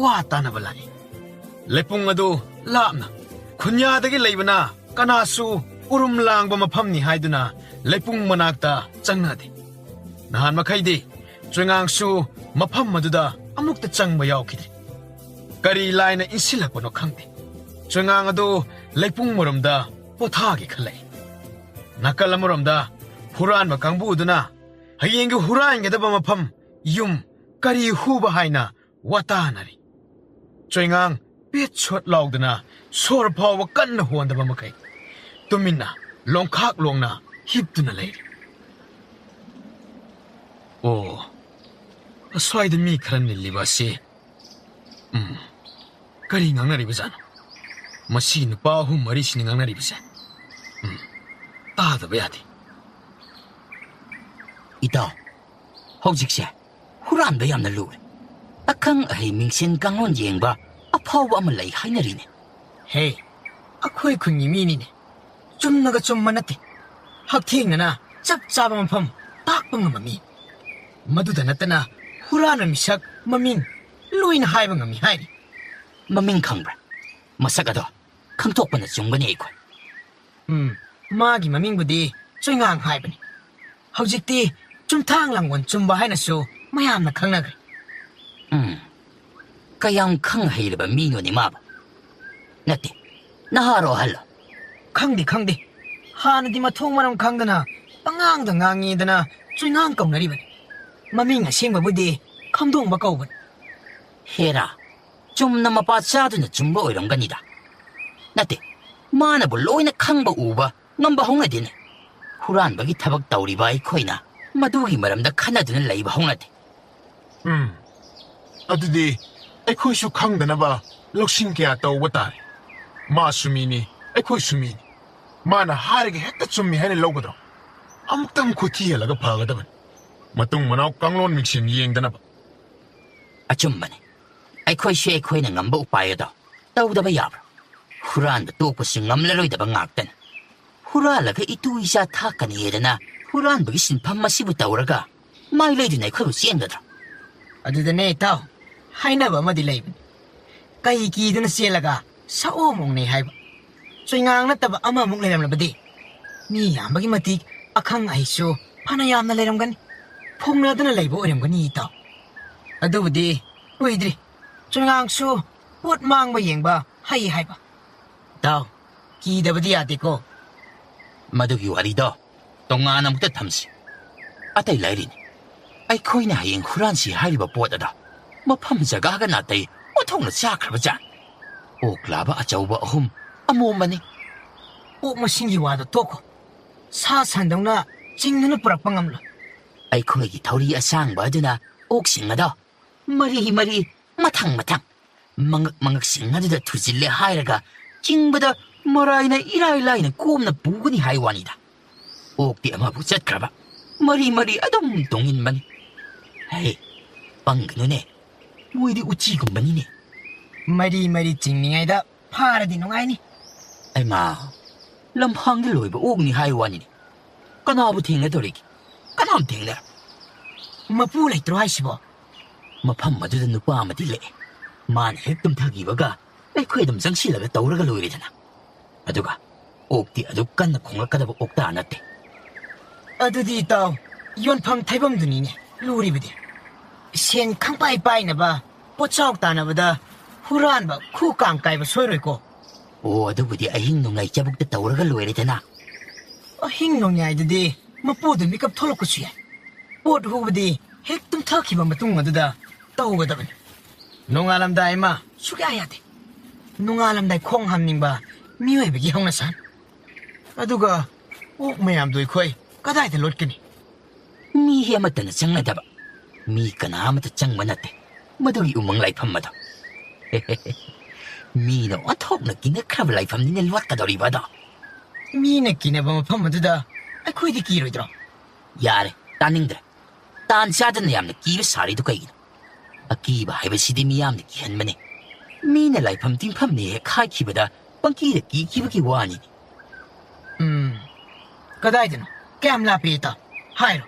ꯋꯥ ꯇꯥꯅꯕ ꯂꯥꯛꯏ꯫ ꯂꯩꯄꯨꯡ ꯑꯗꯨ ꯂꯥꯞꯅ ꯈꯨꯟꯌꯥꯗꯒꯤ ꯂꯩꯕꯅ ꯀꯅꯥꯁꯨ ꯎꯔꯨꯝ ꯂꯥꯡꯕ ꯃꯐꯝꯅꯤ ꯍꯥꯏꯗꯨꯅ ꯂꯩꯄꯨꯡ ꯃꯅꯥꯛꯇ ꯆꯪꯅꯗꯦ꯫ ꯅꯍꯥꯟ ꯃꯈꯩꯗꯤ ꯆꯣꯏꯉꯥꯡꯁꯨ ꯃꯐꯝ ꯑꯗꯨꯗ ꯑꯃꯨꯛꯇ ꯆꯪꯕ ꯌꯥꯎꯈꯤꯗ꯭ꯔꯤ꯫ ꯀꯔꯤ ꯂꯥꯏꯅ ꯏꯟꯁꯤꯜꯂꯛꯄꯅꯣ ꯈꯪꯗꯦ꯫ ꯆꯣꯏꯉꯥꯡ ꯑꯗꯨ ꯂꯩꯄꯨꯡ ꯃꯔꯨꯝꯗ ꯄꯣꯊꯥꯒꯦ ꯈꯜꯂꯛꯏ꯫ ꯅꯥꯀꯜ ꯑꯃꯔꯣꯝꯗ ꯍꯨꯔꯥꯟꯕ ꯀꯥꯡꯕꯨꯗꯨꯅ ꯍꯌꯦꯡꯒꯤ ꯍꯨꯔꯥꯟꯒꯗꯕ ꯃꯐꯝ, ꯌꯨꯝ, ꯀꯔꯤ ꯍꯨꯕ ꯍꯥꯏꯅ ꯋꯥꯇꯥꯅꯔꯤ꯫ ꯆꯣꯏꯉꯥꯡ ꯄꯦꯠ ꯁꯣꯠ ꯂꯥꯎꯗꯅ ꯁꯣꯔ ꯐꯥꯎꯕ ꯀꯟꯅ ꯍꯣꯟꯗꯕ ꯃꯈꯩ ꯇꯨꯃꯤꯟꯅ ꯂꯣꯡꯈꯥꯛ ꯂꯣꯡꯅ ꯍꯤꯞꯇꯨꯅ ꯂꯩꯔꯤ꯫ ꯑꯣ, ꯑꯁ꯭ꯋꯥꯏꯗ ꯃꯤ ꯈꯔ ꯅꯤꯜꯂꯤꯕ ꯑꯁꯤ, ꯎꯝ, ꯀꯔꯤ ꯉꯥꯡꯅꯔꯤꯕꯖꯥꯠꯅꯣ? ꯃꯁꯤꯒꯤ ꯅꯨꯄꯥ ꯑꯍꯨꯝ ꯃꯔꯤꯁꯤꯅ ꯉꯥꯡꯅꯔꯤꯕꯁꯦ, ꯎꯝ, ꯇꯥꯗꯕ ꯌꯥꯗꯦ꯫ ꯏꯇꯥꯎ, ꯍꯧꯖꯤꯛꯁꯦ ꯍꯨꯔꯥꯟꯕ ꯌꯥꯝꯅ ꯂꯨꯔꯦ꯫ ꯑꯈꯪ ꯑꯍꯩ ꯃꯤꯡꯁꯦꯟ ꯀꯥꯡꯂꯣꯟ ꯌꯦꯡꯕ ꯑꯐꯥꯎꯕ ꯑꯃ ꯂꯩ ꯍꯥꯏꯅꯔꯤꯅꯦ꯫ ꯍꯦ, ꯑꯩꯈꯣꯏ ꯈꯨꯟꯒꯤ ꯃꯤꯅꯤꯅꯦ꯫ ꯆꯨꯝꯅꯒ ꯆꯨꯝꯕ ꯅꯠꯇꯦ꯫ ꯍꯛꯊꯦꯡꯅꯅ ꯆꯞ ꯆꯥꯕ ꯃꯐꯝ ꯇꯥꯛꯄ ꯉꯝꯕ ꯃꯤ꯫ ꯃꯗꯨꯗ ꯅꯠꯇꯅ ꯍꯨꯔꯥꯟꯕ ꯃꯤꯁꯛ ꯃꯃꯤꯡ ꯂꯣꯏꯅ ꯍꯥꯏꯕ ꯉꯝꯃꯤ ꯍꯥꯏꯔꯤ꯫ ꯃꯃꯤꯡ ꯈꯪꯕ꯭ꯔꯥ? ꯃꯁꯛ ꯑꯗꯣ ꯈꯪꯗꯣꯛꯄꯅ ꯆꯨꯝꯒꯅꯤ ꯑꯩꯈꯣꯏ꯫ ꯎꯝ, ꯃꯥꯒꯤ ꯃꯃꯤꯡꯕꯨꯗꯤ ꯆꯣꯏꯉꯥꯡ ꯍꯥꯏꯕꯅꯤ꯫ ꯍꯧꯖꯤꯛꯇꯤ ꯆꯨꯝꯊꯥꯡ ꯂꯥꯡꯒꯣꯜ ꯆꯨꯝꯕ ꯍꯥꯏꯅꯁꯨ ꯃꯌꯥꯝꯅ ꯈꯪꯅꯈ꯭ꯔꯦ꯫ ꯎꯝ, ꯀꯌꯥꯝ ꯈꯪ ꯍꯩꯔꯕ ꯃꯤꯅꯣꯅꯦ ꯃꯥꯕꯨ? ꯅꯠꯇꯦ, ꯅꯍꯥꯔꯣ ꯑꯍꯜꯂꯣ? ꯈꯪꯗꯦ, ꯈꯪꯗꯦ꯫ ꯍꯥꯟꯅꯗꯤ ꯃꯊꯣꯡ ꯃꯔꯝ ꯈꯪꯗꯅ ꯄꯉꯥꯡꯗ ꯉꯥꯡꯉꯤꯗꯅ ꯆꯣꯏꯉꯥꯡ ꯀꯧꯅꯔꯤꯕꯅꯤ꯫ ꯃꯃꯤꯡ ꯑꯁꯦꯡꯕꯕꯨꯗꯤ ꯈꯝꯗꯣꯡꯕ ꯀꯧꯕꯅꯤ꯫ ꯍꯦꯔꯥ, ꯆꯨꯝꯅ ꯃꯄꯥ ꯆꯥꯗꯨꯅ ꯆꯨꯝꯕ ꯑꯣꯏꯔꯝꯒꯅꯤꯗ꯫ ꯅꯠꯇꯦ, ꯃꯥꯅꯕꯨ ꯂꯣꯏꯅ ꯈꯪꯕ ꯎꯕ ꯉꯝꯕ ꯍꯧꯅꯗꯦꯅꯦ꯫ ꯍꯨꯔꯥꯟꯕꯒꯤ ꯊꯕꯛ ꯇꯧꯔꯤꯕ ꯑꯩꯈꯣꯏꯅ ꯃꯗꯨꯒꯤ ꯃꯔꯝꯗ ꯈꯟꯅꯗꯨꯅ ꯂꯩꯕ ꯍꯧꯅꯗꯦ꯫ ꯎꯝ, ꯑꯗꯨꯗꯤ ꯑꯩꯈꯣꯏꯁꯨ ꯈꯪꯗꯅꯕ ꯂꯧꯁꯤꯡ ꯀꯌꯥ ꯇꯧꯕ ꯇꯥꯔꯦ꯫ ꯃꯥꯁꯨ ꯃꯤꯅꯤ, ꯑꯩꯈꯣꯏꯁꯨ ꯃꯤꯅꯤ꯫ ꯃꯥꯅ ꯍꯥꯏꯔꯒ ꯍꯦꯛꯇ ꯆꯨꯝꯃꯤ ꯍꯥꯏꯅ ꯂꯧꯒꯗ꯭ꯔꯣ? ꯑꯃꯨꯛꯇꯪ ꯈꯨꯠꯊꯤꯍꯜꯂꯒ ꯐꯒꯗꯕꯅꯤ, ꯃꯇꯨꯡ ꯃꯅꯥꯎ ꯀꯥꯡꯂꯣꯟ ꯃꯤꯡꯁꯦꯟ ꯌꯦꯡꯗꯅꯕ꯫ ꯑꯆꯨꯝꯕꯅꯤ꯫ ꯑꯩꯈꯣꯏꯁꯨ ꯑꯩꯈꯣꯏꯅ ꯉꯝꯕ ꯎꯄꯥꯏ ꯑꯗꯣ ꯇꯧꯗꯕ ꯌꯥꯕ꯭ꯔꯥ? ꯍꯨꯔꯥꯟꯕ ꯇꯣꯛꯄꯁꯤ ꯉꯝꯂꯔꯣꯏꯗꯕ ꯉꯥꯛꯇꯅꯤ꯫ ꯍꯨꯔꯥꯜꯂꯒ ꯏꯇꯨ ꯏꯆꯥ ꯊꯥꯛꯀꯅꯤꯗꯅ ꯍꯨꯔꯥꯟꯕꯒꯤ ꯁꯤꯟꯐꯝ ꯑꯁꯤꯕꯨ ꯇꯧꯔꯒ ꯃꯥꯏ ꯂꯩꯗꯨꯅ ꯑꯩꯈꯣꯏꯕꯨ ꯆꯦꯟꯒꯗ꯭ꯔꯥ? ꯑꯗꯨꯗꯅꯦ ꯏꯇꯥꯎ, ꯍꯥꯏꯅꯕ ꯑꯃꯗꯤ ꯂꯩꯕꯅꯤ꯫ ꯀꯩ ꯀꯤꯗꯨꯅ ꯆꯦꯜꯂꯒ ꯁꯛꯑꯣꯝ ꯑꯣꯡꯅꯩ ꯍꯥꯏꯕ꯫ ꯆꯣꯏꯉꯥꯡ ꯅꯠꯇꯕ ꯑꯃꯃꯨꯛ ꯂꯩꯔꯝꯂꯕꯗꯤ ꯃꯤ ꯌꯥꯝꯕꯒꯤ ꯃꯇꯤꯛ ꯑꯈꯪ ꯑꯍꯩꯁꯨ ꯐꯅ ꯌꯥꯝꯅ ꯂꯩꯔꯝꯒꯅꯤ꯫ ꯐꯨꯡꯅꯗꯨꯅ ꯂꯩꯕ ꯑꯣꯏꯔꯝꯒꯅꯤ ꯏꯇꯥꯎ꯫ ꯑꯗꯨꯕꯨꯗꯤ ꯀꯨꯏꯗ꯭ꯔꯤ꯫ ꯆꯣꯏꯉꯥꯡꯁꯨ ꯄꯣꯠ ꯃꯥꯡꯕ ꯌꯦꯡꯕ ꯍꯩ ꯍꯥꯏꯕ꯫ ꯏꯇꯥꯎ, ꯀꯤꯗꯕꯗꯤ ꯌꯥꯗꯦꯀꯣ꯫ ꯃꯗꯨꯒꯤ ꯋꯥꯔꯤꯗꯣ ꯇꯣꯉꯥꯟꯅ ꯑꯃꯨꯛꯇ ꯊꯝꯁꯤ꯫ ꯑꯇꯩ ꯂꯥꯏꯔꯤꯅꯤ, ꯑꯩꯈꯣꯏꯅ ꯍꯌꯦꯡ ꯍꯨꯔꯥꯟꯁꯤ ꯍꯥꯏꯔꯤꯕ ꯄꯣꯠ ꯑꯗꯣ ꯃꯐꯝ ꯖꯒꯥꯒ ꯅꯥꯇꯩ ꯑꯣꯟꯊꯣꯛꯅ ꯆꯥꯈ꯭ꯔꯕ ꯖꯥꯠꯅꯤ꯫ ꯑꯣꯛ ꯂꯥꯕ ꯑꯆꯧꯕ ꯑꯍꯨꯝ ꯑꯃꯣꯝ ꯑꯅꯤ꯫ ꯑꯣꯛ ꯃꯁꯤꯡꯒꯤ ꯋꯥꯗꯣ ꯇꯣꯛꯈꯣ꯫ ꯁꯥ ꯁꯟꯗꯧꯅ ꯆꯤꯡꯗꯨꯅ ꯄꯨꯔꯛꯄ ꯉꯝꯂꯣꯏ꯫ ꯑꯩꯈꯣꯏꯒꯤ ꯊꯧꯔꯤ ꯑꯁꯥꯡꯕ ꯑꯗꯨꯅ ꯑꯣꯛꯁꯤꯡ ꯑꯗꯣ ꯃꯔꯤ ꯃꯔꯤ, ꯃꯊꯪ ꯃꯊꯪ, ꯃꯉꯛ ꯃꯉꯛꯁꯤꯡ ꯑꯗꯨꯗ ꯊꯨꯖꯤꯜꯂꯦ ꯍꯥꯏꯔꯒ ꯆꯤꯡꯕꯗ ꯃꯔꯥꯏꯅ ꯏꯔꯥꯏ ꯂꯥꯏꯅ ꯀꯣꯝꯅ ꯄꯨꯒꯅꯤ ꯍꯥꯏ ꯋꯥꯅꯤꯗ꯫ ꯑꯣꯛꯇꯤ ꯑꯃꯕꯨ ꯆꯠꯈ꯭ꯔꯕ, ꯃꯔꯤ ꯃꯔꯤ ꯑꯗꯨꯝ ꯇꯣꯡꯏꯟꯕꯅꯤ꯫ ꯍꯦ, ꯄꯪꯒꯅꯨꯅꯦ, ꯃꯣꯏꯗꯤ ꯎꯆꯤꯒꯨꯝꯕꯅꯤꯅꯦ꯫ ꯃꯔꯤ ꯃꯔꯤ ꯆꯤꯡꯂꯤꯉꯩꯗ ꯐꯥꯔꯗꯤ ꯅꯨꯡꯉꯥꯏꯅꯤ꯫ ꯑꯩꯃꯥ, ꯂꯝꯍꯥꯡꯗ ꯂꯣꯏꯕ ꯑꯣꯛꯅꯤ ꯍꯥꯏ ꯋꯥꯅꯤꯅꯦ꯫ ꯀꯅꯥꯕꯨ ꯊꯦꯡꯅꯗꯧꯔꯤꯒꯦ? ꯀꯅꯥꯝ ꯊꯦꯡꯅꯔꯣꯏ꯫ ꯃꯄꯨ ꯂꯩꯇ꯭ꯔꯣ ꯍꯥꯏꯁꯤꯕꯣ? ꯃꯐꯝ ꯑꯗꯨꯗ ꯅꯨꯄꯥ ꯑꯃꯗꯤ ꯂꯦꯛꯑꯦ꯫ ꯃꯥꯅ ꯍꯦꯛ ꯇꯨꯝꯊꯈꯤꯕꯒ ꯑꯩꯈꯣꯏ ꯑꯗꯨꯝ ꯆꯪꯁꯤꯜꯂꯒ ꯇꯧꯔꯒ ꯂꯣꯏꯔꯦꯗꯅ꯫ ꯑꯗꯨꯒ ꯑꯣꯛꯇꯤ ꯑꯗꯨꯛ ꯀꯟꯅ ꯈꯣꯡꯂꯛꯀꯗꯕ ꯑꯣꯛꯇꯥ ꯅꯠꯇꯦ꯫ ꯑꯗꯨꯗꯤ ꯏꯇꯥꯎ, ꯌꯣꯟꯐꯝ ꯊꯩꯐꯝꯗꯨꯅꯤꯅꯦ ꯂꯨꯔꯤꯕꯗꯤ꯫ ꯁꯦꯟ ꯈꯪꯄꯥꯏ ꯄꯥꯏꯅꯕ, ꯄꯣꯠꯆꯥꯎ ꯇꯥꯅꯕꯗ ꯍꯨꯔꯥꯟꯕ ꯈꯨ ꯀꯥꯡ ꯀꯥꯏꯕ ꯁꯣꯏꯔꯣꯏꯀꯣ꯫ ꯑꯣ, ꯑꯗꯨꯕꯨꯗꯤ ꯑꯍꯤꯡ ꯅꯣꯡꯌꯥꯏ ꯆꯕꯨꯛꯇ ꯇꯧꯔꯒ ꯂꯣꯏꯔꯦꯗꯅ꯫ ꯑꯍꯤꯡ ꯅꯣꯡꯌꯥꯏꯗꯗꯤ ꯃꯄꯨꯗꯨ ꯃꯤꯀꯞ ꯊꯣꯛꯂꯛꯄꯁꯨ ꯌꯥꯏ꯫ ꯄꯣꯠ ꯍꯨꯕꯗꯤ ꯍꯦꯛ ꯇꯨꯝꯊꯈꯤꯕ ꯃꯇꯨꯡ ꯑꯗꯨꯗ ꯇꯧꯒꯗꯕꯅꯤ꯫ ꯅꯣꯡꯉꯥꯜꯂꯝꯗꯥꯏ ꯑꯃ ꯁꯨꯛꯌꯥ ꯌꯥꯗꯦ꯫ ꯅꯣꯡꯉꯥꯜꯂꯝꯗꯥꯏ ꯈꯣꯡ ꯍꯥꯝꯅꯤꯡꯕ ꯃꯤꯑꯣꯏꯕꯒꯤ ꯍꯧꯅꯁꯥꯅꯤ꯫ ꯑꯗꯨꯒ ꯑꯣꯛ ꯃꯌꯥꯝꯗꯣ ꯑꯩꯈꯣꯏ ꯀꯗꯥꯏꯗ ꯂꯣꯠꯀꯅꯤ? ꯃꯤ ꯑꯃꯠꯇꯅ ꯆꯪꯅꯗꯕ, ꯃꯤ ꯀꯅꯥ ꯑꯃꯠꯇ ꯆꯪꯕ ꯅꯠꯇꯦ ꯃꯗꯨꯒꯤ ꯎꯃꯪ ꯂꯥꯏꯐꯝ ꯑꯗꯣ꯫ ꯃꯤꯅ ꯑꯣꯟꯊꯣꯛꯅ ꯀꯤꯅꯈ꯭ꯔꯕ ꯂꯥꯏꯐꯝꯅꯤꯅ ꯂꯣꯠꯀꯗꯧꯔꯤꯕ ꯑꯗꯣ꯫ ꯃꯤꯅ ꯀꯤꯅꯕ ꯃꯐꯝ ꯑꯗꯨꯗ ꯑꯩꯈꯣꯏꯗꯤ ꯀꯤꯔꯣꯏꯗ꯭ꯔꯣ? ꯌꯥꯔꯦ, ꯇꯥꯅꯤꯡꯗ꯭ꯔꯦ꯫ ꯇꯥꯟ ꯆꯥꯗꯅ ꯌꯥꯝꯅ ꯀꯤꯕ ꯁꯥꯔꯤꯗꯨ ꯀꯩꯒꯤꯅꯣ? ꯑꯀꯤꯕ ꯍꯥꯏꯕꯁꯤꯗꯤ ꯃꯤꯌꯥꯝꯅ ꯀꯤꯍꯟꯕꯅꯤ꯫ ꯃꯤꯅ ꯂꯥꯏꯐꯝ ꯇꯤꯟꯐꯝꯅꯤ ꯍꯦꯛ ꯍꯥꯏꯈꯤꯕꯗ ꯄꯪꯀꯤꯗ ꯀꯤꯈꯤꯕꯒꯤ ꯋꯥꯅꯤ꯫ ꯎꯝ, ꯀꯗꯥꯏꯗꯅꯣ? ꯀꯌꯥꯝ ꯂꯥꯞꯄꯤ ꯏꯇꯥꯎ? ꯍꯥꯏꯔꯣ꯫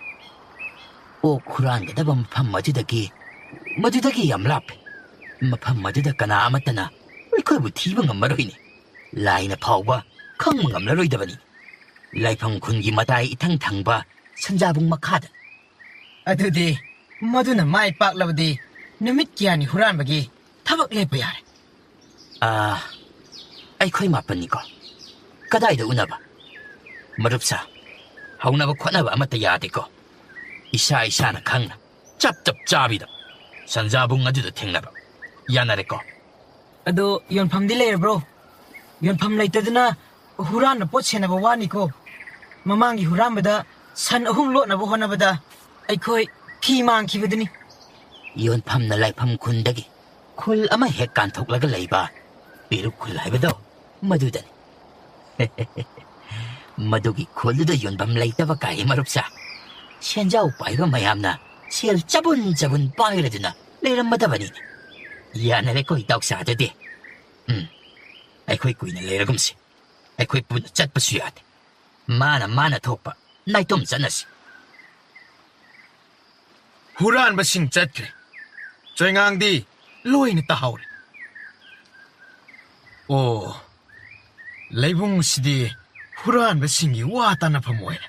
ꯑꯣꯛ ꯍꯨꯔꯥꯟꯒꯗꯕ ꯃꯐꯝ ꯑꯗꯨꯗꯒꯤ, ꯃꯗꯨꯗꯒꯤ ꯌꯥꯝ ꯂꯥꯞꯄꯦ꯫ ꯃꯐꯝ ꯑꯗꯨꯗ ꯀꯅꯥ ꯑꯃꯠꯇꯅ ꯑꯩꯈꯣꯏꯕꯨ ꯊꯤꯕ ꯉꯝꯃꯔꯣꯏꯅꯦ꯫ ꯂꯥꯏꯅ ꯐꯥꯎꯕ ꯈꯪꯕ ꯉꯝꯂꯔꯣꯏꯗꯕꯅꯤ꯫ ꯂꯥꯏꯐꯝ ꯈꯨꯟꯒꯤ ꯃꯇꯥꯏ ꯏꯊꯪ ꯊꯪꯕ ꯁꯟꯖꯥꯕꯨꯡ ꯃꯈꯥꯗ꯫ ꯑꯗꯨꯗꯤ ꯃꯗꯨꯅ ꯃꯥꯏ ꯄꯥꯛꯂꯕꯗꯤ ꯅꯨꯃꯤꯠ ꯀꯌꯥꯅꯤ ꯍꯨꯔꯥꯟꯕꯒꯤ ꯊꯕꯛ ꯂꯦꯞꯄ ꯌꯥꯔꯦ꯫ ꯑꯥ, ꯑꯩꯈꯣꯏ ꯃꯥꯄꯟꯅꯤꯀꯣ꯫ ꯀꯗꯥꯏꯗ ꯎꯅꯕ? ꯃꯔꯨꯞ ꯁꯥ, ꯍꯧꯅꯕ ꯈꯣꯠꯅꯕ ꯑꯃꯠꯇ ꯌꯥꯗꯦꯀꯣ꯫ ꯏꯁꯥ ꯏꯁꯥꯅ ꯈꯪꯅ ꯆꯞ ꯆꯞ ꯆꯥꯕꯤꯗ ꯁꯟꯖꯥꯕꯨꯡ ꯑꯗꯨꯗ ꯊꯦꯡꯅꯕ꯫ ꯌꯥꯅꯔꯦꯀꯣ? ꯑꯗꯣ ꯌꯣꯟꯐꯝꯗꯤ ꯂꯩꯔꯕ꯭ꯔꯣ? ꯌꯣꯟꯐꯝ ꯂꯩꯇꯗꯅ ꯍꯨꯔꯥꯟꯕ ꯄꯣꯠ ꯁꯦꯟꯅꯕ ꯋꯥꯅꯤꯀꯣ꯫ ꯃꯃꯥꯡꯒꯤ ꯍꯨꯔꯥꯟꯕꯗ ꯁꯟ ꯑꯍꯨꯝ ꯂꯣꯠꯅꯕ ꯍꯣꯠꯅꯕꯗ ꯑꯩꯈꯣꯏ ꯐꯤ ꯃꯥꯡꯈꯤꯕꯗꯨꯅꯤ꯫ ꯌꯣꯟꯐꯝꯅ ꯂꯥꯏꯐꯝ ꯈꯨꯟꯗꯒꯤ ꯈꯨꯜ ꯑꯃ ꯍꯦꯛ ꯀꯥꯟꯊꯣꯛꯂꯒ ꯂꯩꯕ ꯄꯦꯔꯨꯛ ꯈꯨꯜ ꯍꯥꯏꯕꯗꯣ ꯃꯗꯨꯗꯅꯤ꯫ ꯃꯗꯨꯒꯤ ꯈꯨꯜꯗꯨꯗ ꯌꯣꯟꯐꯝ ꯂꯩꯇꯕ ꯀꯥꯏ ꯃꯔꯨꯞꯁꯥ꯫ ꯁꯦꯟꯖꯥꯎ ꯄꯥꯏꯕ ꯃꯌꯥꯝꯅ ꯁꯦꯜ ꯆꯕꯨꯟ ꯆꯕꯨꯟ ꯄꯥꯏꯔꯗꯨꯅ ꯂꯩꯔꯝꯃꯗꯕꯅꯤꯅꯦ꯫ ꯌꯥꯅꯔꯦꯀꯣ ꯏꯇꯥꯎꯁꯥ ꯑꯗꯨꯗꯤ꯫ ꯎꯝ, ꯑꯩꯈꯣꯏ ꯀꯨꯏꯅ ꯂꯩꯔꯒꯨꯝꯁꯤ꯫ ꯑꯩꯈꯣꯏ ꯄꯨꯟꯅ ꯆꯠꯄꯁꯨ ꯌꯥꯗꯦ꯫ ꯃꯥꯅ ꯃꯥꯅ ꯊꯣꯛꯄ ꯅꯥꯏꯇꯣꯝ ꯆꯠꯅꯁꯤ꯫ ꯍꯨꯔꯥꯟꯕꯁꯤꯡ ꯆꯠꯈ꯭ꯔꯦ꯫ ꯆꯣꯏꯉꯥꯡꯗꯤ ꯂꯣꯏꯅ ꯇꯥꯍꯧꯔꯦ꯫ ꯑꯣ, ꯂꯩꯕꯨꯡꯁꯤꯗꯤ ꯍꯨꯔꯥꯟꯕꯁꯤꯡꯒꯤ ꯋꯥ ꯇꯥꯅꯐꯝ ꯑꯣꯏꯔꯦ꯫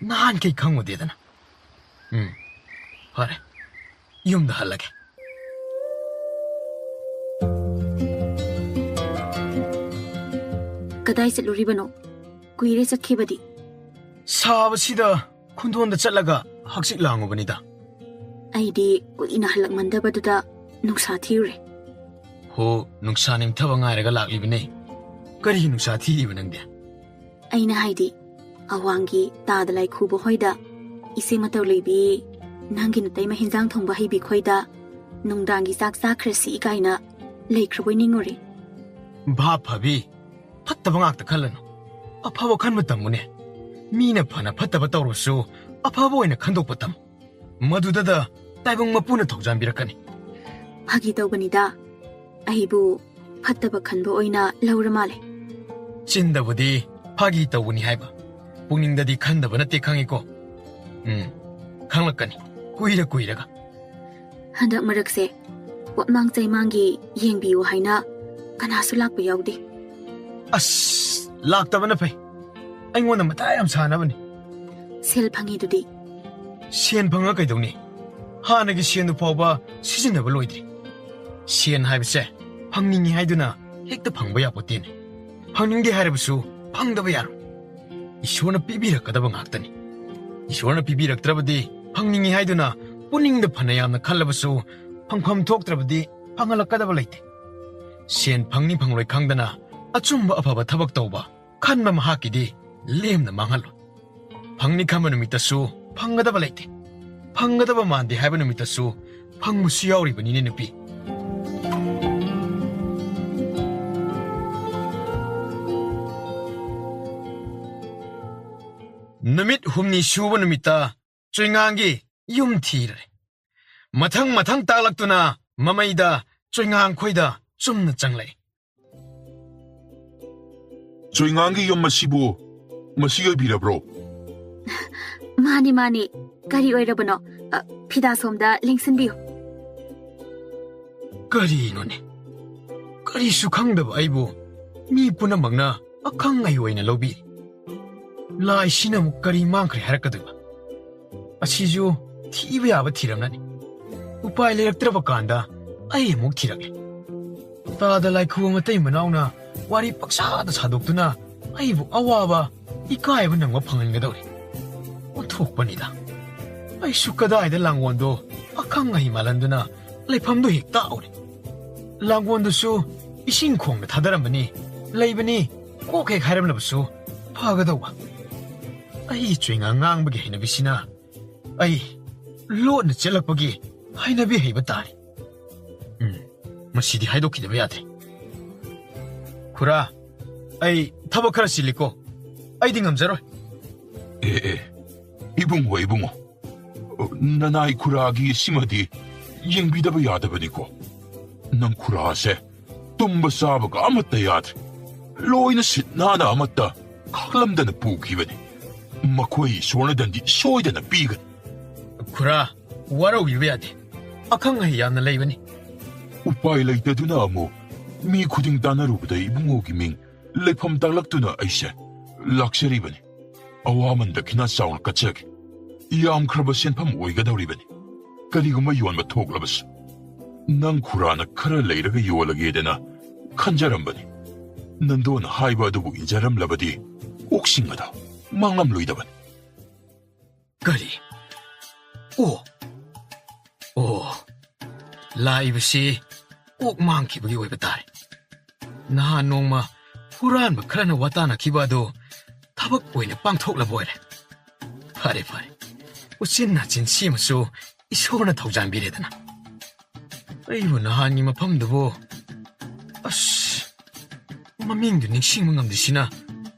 ꯅꯍꯥꯟꯈꯩ ꯈꯪꯉꯨꯗꯦꯗꯅ꯫ ꯎꯝ, ꯐꯔꯦ, ꯌꯨꯝꯗ ꯍꯜꯂꯒꯦ꯫ ꯀꯗꯥꯏ ꯆꯠꯂꯨꯔꯤꯕꯅꯣ? ꯀꯨꯏꯔꯦ ꯆꯠꯈꯤꯕꯗꯤ꯫ ꯁꯥꯕꯁꯤꯗ ꯈꯨꯟꯗꯣꯟꯗ ꯆꯠꯂꯒ ꯍꯛꯆꯤꯛ ꯂꯥꯡꯉꯨꯕꯅꯤꯗ꯫ ꯑꯩꯗꯤ ꯀꯨꯏꯅ ꯍꯜꯂꯛꯃꯟꯗꯕꯗꯨꯗ ꯅꯨꯡꯁꯥ ꯊꯤꯔꯨꯔꯦ꯫ ꯍꯣ, ꯅꯨꯡꯁꯥ ꯅꯦꯝꯊꯕ ꯉꯥꯏꯔꯒ ꯂꯥꯛꯂꯤꯕꯅꯦ꯫ ꯀꯔꯤ ꯅꯨꯡꯁꯥ ꯊꯤꯔꯤꯕ ꯅꯪꯗꯤ? ꯑꯩꯅ ꯍꯥꯏꯗꯤ, ꯑꯋꯥꯡꯒꯤ ꯇꯥꯗ ꯂꯥꯏꯈꯨꯕ ꯍꯣꯏꯗ, ꯏꯆꯦ ꯃꯇꯧ ꯂꯩꯕꯤ, ꯅꯪꯒꯤ ꯅꯇꯩꯃ ꯍꯤꯟꯖꯥꯡ ꯊꯣꯡꯕ ꯍꯩꯕꯤ ꯈꯣꯏꯗ ꯅꯨꯡꯗꯥꯡꯒꯤ ꯆꯥꯛ ꯆꯥꯈ꯭ꯔꯁꯤ ꯀꯥꯏꯅ ꯂꯩꯈ꯭ꯔꯕꯣꯏ ꯅꯤꯡꯉꯨꯔꯦ꯫ ꯚꯥꯞ ꯐꯕꯤ, ꯐꯠꯇꯕ ꯉꯥꯛꯇ ꯈꯜꯂꯅꯨ꯫ ꯑꯐꯕ ꯈꯟꯕ ꯇꯝꯃꯨꯅꯦ꯫ ꯃꯤꯅ ꯐꯅ ꯐꯠꯇꯕ ꯇꯧꯔꯁꯨ ꯑꯐꯕ ꯑꯣꯏꯅ ꯈꯟꯗꯣꯛꯄ ꯇꯝꯃꯨ꯫ ꯃꯗꯨꯗꯗ ꯇꯥꯏꯕꯪ ꯃꯄꯨꯅ ꯊꯧꯖꯥꯟꯕꯤꯔꯛꯀꯅꯤ꯫ ꯐꯥꯒꯤ ꯇꯧꯕꯅꯤꯗ, ꯑꯩꯕꯨ ꯐꯠꯇꯕ ꯈꯟꯕ ꯑꯣꯏꯅ ꯂꯧꯔ ꯃꯥꯜꯂꯦ꯫ ꯆꯤꯟꯗꯕꯨꯗꯤ ꯐꯥꯒꯤ ꯇꯧꯕꯅꯤ ꯍꯥꯏꯕ, ꯄꯨꯛꯅꯤꯡꯗꯗꯤ ꯈꯟꯗꯕ ꯅꯠꯇꯦ ꯈꯪꯉꯤꯀꯣ꯫ ꯎꯝ, ꯈꯪꯂꯛꯀꯅꯤ ꯀꯨꯏꯔ ꯀꯨꯏꯔꯒ꯫ ꯍꯟꯗꯛ ꯃꯔꯛꯁꯦ ꯄꯣꯠꯃꯥꯡ ꯆꯩꯃꯥꯡꯒꯤ ꯌꯦꯡꯕꯤꯌꯨ ꯍꯥꯏꯅ ꯀꯅꯥꯁꯨ ꯂꯥꯛꯄ ꯌꯥꯎꯗꯦ꯫ ꯑꯁ, ꯂꯥꯛꯇꯕꯅ ꯐꯩ꯫ ꯑꯩꯉꯣꯟꯗ ꯃꯊꯥ ꯌꯥꯝ ꯁꯥꯅꯕꯅꯤ꯫ ꯁꯦꯜ ꯐꯪꯉꯤꯗꯨꯗꯤ? ꯁꯦꯟ ꯐꯪꯉ ꯀꯩꯗꯧꯅꯤ? ꯍꯥꯟꯅꯒꯤ ꯁꯦꯟꯗꯨ ꯐꯥꯎꯕ ꯁꯤꯖꯤꯟꯅꯕ ꯂꯣꯏꯗ꯭ꯔꯤ꯫ ꯁꯦꯟ ꯍꯥꯏꯕꯁꯦ ꯐꯪꯅꯤꯡꯉꯤ ꯍꯥꯏꯗꯨꯅ ꯍꯦꯛꯇ ꯐꯪꯕ ꯌꯥꯄꯣꯠꯇꯦꯅꯦ꯫ ꯐꯪꯅꯤꯡꯗꯦ ꯍꯥꯏꯔꯕꯁꯨ ꯐꯪꯗꯕ ꯌꯥꯔꯣꯏ꯫ ꯏꯁꯣꯔꯅ ꯄꯤꯕꯤꯔꯛꯀꯗꯕ ꯉꯥꯛꯇꯅꯤ꯫ ꯏꯁꯣꯔꯅ ꯄꯤꯕꯤꯔꯛꯇ꯭ꯔꯕꯗꯤ ꯐꯪꯅꯤꯡꯉꯤ ꯍꯥꯏꯗꯨꯅ ꯄꯨꯛꯅꯤꯡꯗ ꯐꯅ ꯌꯥꯝꯅ ꯈꯜꯂꯕꯁꯨ ꯐꯪꯐꯝ ꯊꯣꯛꯇ꯭ꯔꯕꯗꯤ ꯐꯪꯍꯜꯂꯛꯀꯗꯕ ꯂꯩꯇꯦ꯫ ꯁꯦꯟ ꯐꯪꯅꯤ ꯐꯪꯂꯣꯏ ꯈꯪꯗꯅ ꯑꯆꯨꯝꯕ ꯑꯐꯕ ꯊꯕꯛ ꯇꯧꯕ ꯈꯟꯕ ꯃꯍꯥꯛꯀꯤꯗꯤ ꯂꯦꯝꯅ ꯃꯥꯡꯍꯜꯂꯣꯏ꯫ ꯐꯪꯅꯤ ꯈꯟꯕ ꯅꯨꯃꯤꯠꯇꯁꯨ ꯐꯪꯒꯗꯕ ꯂꯩꯇꯦ꯫ ꯐꯪꯒꯗꯕ ꯃꯥꯟꯗꯦ ꯍꯥꯏꯕ ꯅꯨꯃꯤꯠꯇꯁꯨ ꯐꯪꯕꯁꯨ ꯌꯥꯎꯔꯤꯕꯅꯤꯅꯦ ꯅꯨꯄꯤ꯫ ꯅꯨꯃꯤꯠ ꯍꯨꯝꯅꯤ ꯁꯨꯕ ꯅꯨꯃꯤꯠꯇ ꯆꯣꯏꯉꯥꯡꯒꯤ ꯌꯨꯝ ꯊꯤꯔꯦ꯫ ꯃꯊꯪ ꯃꯊꯪ ꯇꯥꯛꯂꯛꯇꯨꯅ ꯃꯃꯩꯗ ꯆꯣꯏꯉꯥꯡ ꯈꯣꯏꯗ ꯆꯨꯝꯅ ꯆꯪꯂꯛꯏ꯫ ꯆꯣꯏꯉꯥꯡꯒꯤ ꯌꯨꯝ ꯑꯁꯤꯕꯨ ꯃꯁꯤ ꯑꯣꯏꯕꯤꯔꯕ꯭ꯔꯣ? ꯃꯥꯅꯤ, ꯃꯥꯅꯤ꯫ ꯀꯔꯤ ꯑꯣꯏꯔꯕꯅꯣ? ꯑ, ꯐꯤꯗꯥ ꯁꯣꯝꯗ ꯂꯦꯡꯁꯤꯟꯕꯤꯌꯨ꯫ ꯀꯔꯤꯅꯣꯅꯦ? ꯀꯔꯤꯁꯨ ꯈꯪꯗꯕ ꯑꯩꯕꯨ ꯃꯤ ꯄꯨꯝꯅꯃꯛꯅ ꯑꯈꯪ ꯑꯍꯩ ꯑꯣꯏꯅ ꯂꯧꯕꯤꯔꯤ꯫ ꯂꯥꯏꯁꯤꯅ ꯑꯃꯨꯛ ꯀꯔꯤ ꯃꯥꯡꯈ꯭ꯔꯦ ꯍꯥꯏꯔꯛꯀꯗꯣꯏꯕ? ꯑꯁꯤꯁꯨ ꯊꯤꯕ ꯌꯥꯕ ꯊꯤꯔꯝꯂꯅꯤ꯫ ꯎꯄꯥꯏ ꯂꯩꯔꯛꯇ꯭ꯔꯕ ꯀꯥꯟꯗ ꯑꯩ ꯑꯃꯨꯛ ꯊꯤꯔꯛꯂꯦ꯫ ꯇꯥꯗ ꯂꯥꯏꯈꯨꯕ ꯃꯇꯩ ꯃꯅꯥꯎꯅ ꯋꯥꯔꯤ ꯄꯛꯁꯥꯗ ꯁꯥꯗꯣꯛꯇꯨꯅ ꯑꯩꯕꯨ ꯑꯋꯥꯕ, ꯏꯀꯥꯏꯕ ꯅꯪꯕ ꯐꯪꯍꯟꯒꯗꯧꯔꯤ꯫ ꯑꯣꯟꯊꯣꯛꯄꯅꯤꯗ꯫ ꯑꯩꯁꯨ ꯀꯗꯥꯏꯗ ꯂꯥꯡꯒꯣꯟꯗꯣ ꯑꯈꯪ ꯑꯍꯩ ꯃꯥꯜꯍꯟꯗꯨꯅ ꯂꯩꯐꯝꯗꯨ ꯍꯦꯛ ꯇꯥꯛꯎꯔꯦ꯫ ꯂꯥꯡꯒꯣꯜꯗꯨꯁꯨ ꯏꯁꯤꯡ ꯈꯣꯡꯅ ꯊꯥꯗꯔꯝꯕꯅꯤ, ꯂꯩꯕꯅꯤ, ꯀꯣꯛ ꯍꯦꯛ ꯍꯥꯏꯔꯝꯂꯕꯁꯨ ꯐꯒꯗꯧꯕ꯫ ꯑꯩ ꯆꯨꯏꯉꯥ ꯉꯥꯡꯕꯒꯤ ꯍꯩꯅꯕꯤꯁꯤꯅ ꯑꯩ ꯂꯣꯠꯅ ꯆꯦꯜꯂꯛꯄꯒꯤ ꯍꯩꯅꯕꯤ ꯍꯩꯕ ꯇꯥꯔꯦ꯫ ꯎꯝ, ꯃꯁꯤꯗꯤ ꯍꯥꯏꯗꯣꯛꯈꯤꯗꯕ ꯌꯥꯗꯦ꯫ ꯈꯨꯔꯥ, ꯑꯩ ꯊꯕꯛ ꯈꯔ ꯆꯤꯜꯂꯤꯀꯣ꯫ ꯑꯩꯗꯤ ꯉꯝꯖꯔꯣꯏ꯫ ꯑꯦ, ꯑꯦ, ꯏꯕꯨꯡꯉꯣ, ꯏꯕꯨꯡꯉꯣ, ꯅꯅꯥꯏ ꯈꯨꯔꯥꯒꯤ ꯁꯤꯃꯗꯤ ꯌꯦꯡꯕꯤꯗꯕ ꯌꯥꯗꯕꯅꯤꯀꯣ꯫ ꯅꯪ ꯈꯨꯔꯥꯁꯦ ꯇꯨꯝꯕ ꯆꯥꯕꯒ ꯑꯃꯠꯇ ꯌꯥꯗ꯭ꯔꯦ꯫ ꯂꯣꯏꯅ ꯁꯤꯠ ꯅꯥꯟꯅ ꯑꯃꯠꯇ ꯈꯥꯛꯂꯝꯗꯅ ꯄꯨꯈꯤꯕꯅꯤ꯫ ꯃꯈꯣꯏ ꯏꯁꯣꯔꯅꯗꯤ ꯁꯣꯏꯗꯅ ꯄꯤꯒꯅꯤ꯫ ꯈꯨꯔꯥ, ꯋꯥꯔꯧꯕꯤꯕ ꯌꯥꯗꯦ꯫ ꯑꯈꯪ ꯑꯍꯩ ꯌꯥꯝꯅ ꯂꯩꯕꯅꯤ꯫ ꯎꯄꯥꯏ ꯂꯩꯇꯗꯨꯅ ꯑꯃꯨꯛ ꯃꯤ ꯈꯨꯗꯤꯡ ꯇꯥꯟꯅꯔꯨꯕꯗ ꯏꯕꯨꯡꯉꯣꯒꯤ ꯃꯤꯡ ꯂꯩꯐꯝ ꯇꯥꯛꯂꯛꯇꯨꯅ ꯑꯩꯁꯦ ꯂꯥꯛꯆꯔꯤꯕꯅꯤ꯫ ꯑꯋꯥꯃꯟ ꯗꯈꯤꯅꯥ ꯆꯥꯎꯅ ꯀꯠꯆꯒꯦ꯫ ꯌꯥꯝꯈ꯭ꯔꯕ ꯁꯦꯟꯐꯝ ꯑꯣꯏꯒꯗꯧꯔꯤꯕꯅꯤ꯫ ꯀꯔꯤꯒꯨꯝꯕ ꯌꯣꯟꯕ ꯊꯣꯛꯂꯕꯁꯨ꯫ ꯅꯪ ꯈꯨꯔꯥꯅ ꯈꯔ ꯂꯩꯔꯒ ꯌꯣꯜꯂꯒꯦꯗꯅ ꯈꯟꯖꯔꯝꯕꯅꯤ꯫ ꯅꯟꯗꯣꯅ ꯍꯥꯏꯕ ꯑꯗꯨꯕꯨ ꯏꯟꯖꯔꯝꯂꯕꯗꯤ ꯑꯣꯛꯁꯤꯡ ꯑꯗꯣ ꯃꯥꯡꯂꯝꯂꯣꯏꯗꯕꯅꯤ꯫ ꯀꯔꯤ? ꯑꯣ, ꯑꯣ, ꯂꯥꯛꯏꯕꯁꯤ ꯑꯣꯛ ꯃꯥꯡꯈꯤꯕꯒꯤ ꯑꯣꯏꯕ ꯇꯥꯔꯦ꯫ ꯅꯍꯥꯟ ꯅꯣꯡꯃ ꯍꯨꯔꯥꯟꯕ ꯈꯔꯅ ꯋꯥꯇꯥꯅꯈꯤꯕ ꯑꯗꯨ ꯊꯕꯛ ꯑꯣꯏꯅ ꯄꯥꯡꯊꯣꯛꯂꯕ ꯑꯣꯏꯔꯦ꯫ ꯐꯔꯦ, ꯐꯔꯦ, ꯎꯆꯤꯟ ꯅꯥꯆꯤꯟ ꯁꯤꯃꯁꯨ ꯏꯁꯣꯔꯅ ꯊꯧꯖꯥꯟꯕꯤꯔꯦꯗꯅ꯫ ꯑꯩꯕꯨ ꯅꯍꯥꯟꯒꯤ ꯃꯐꯝꯗꯨꯕꯨ, ꯑꯁ, ꯃꯃꯤꯡꯗꯨ ꯅꯤꯡꯁꯤꯡꯕ ꯉꯝꯗ꯭ꯔꯤꯁꯤꯅ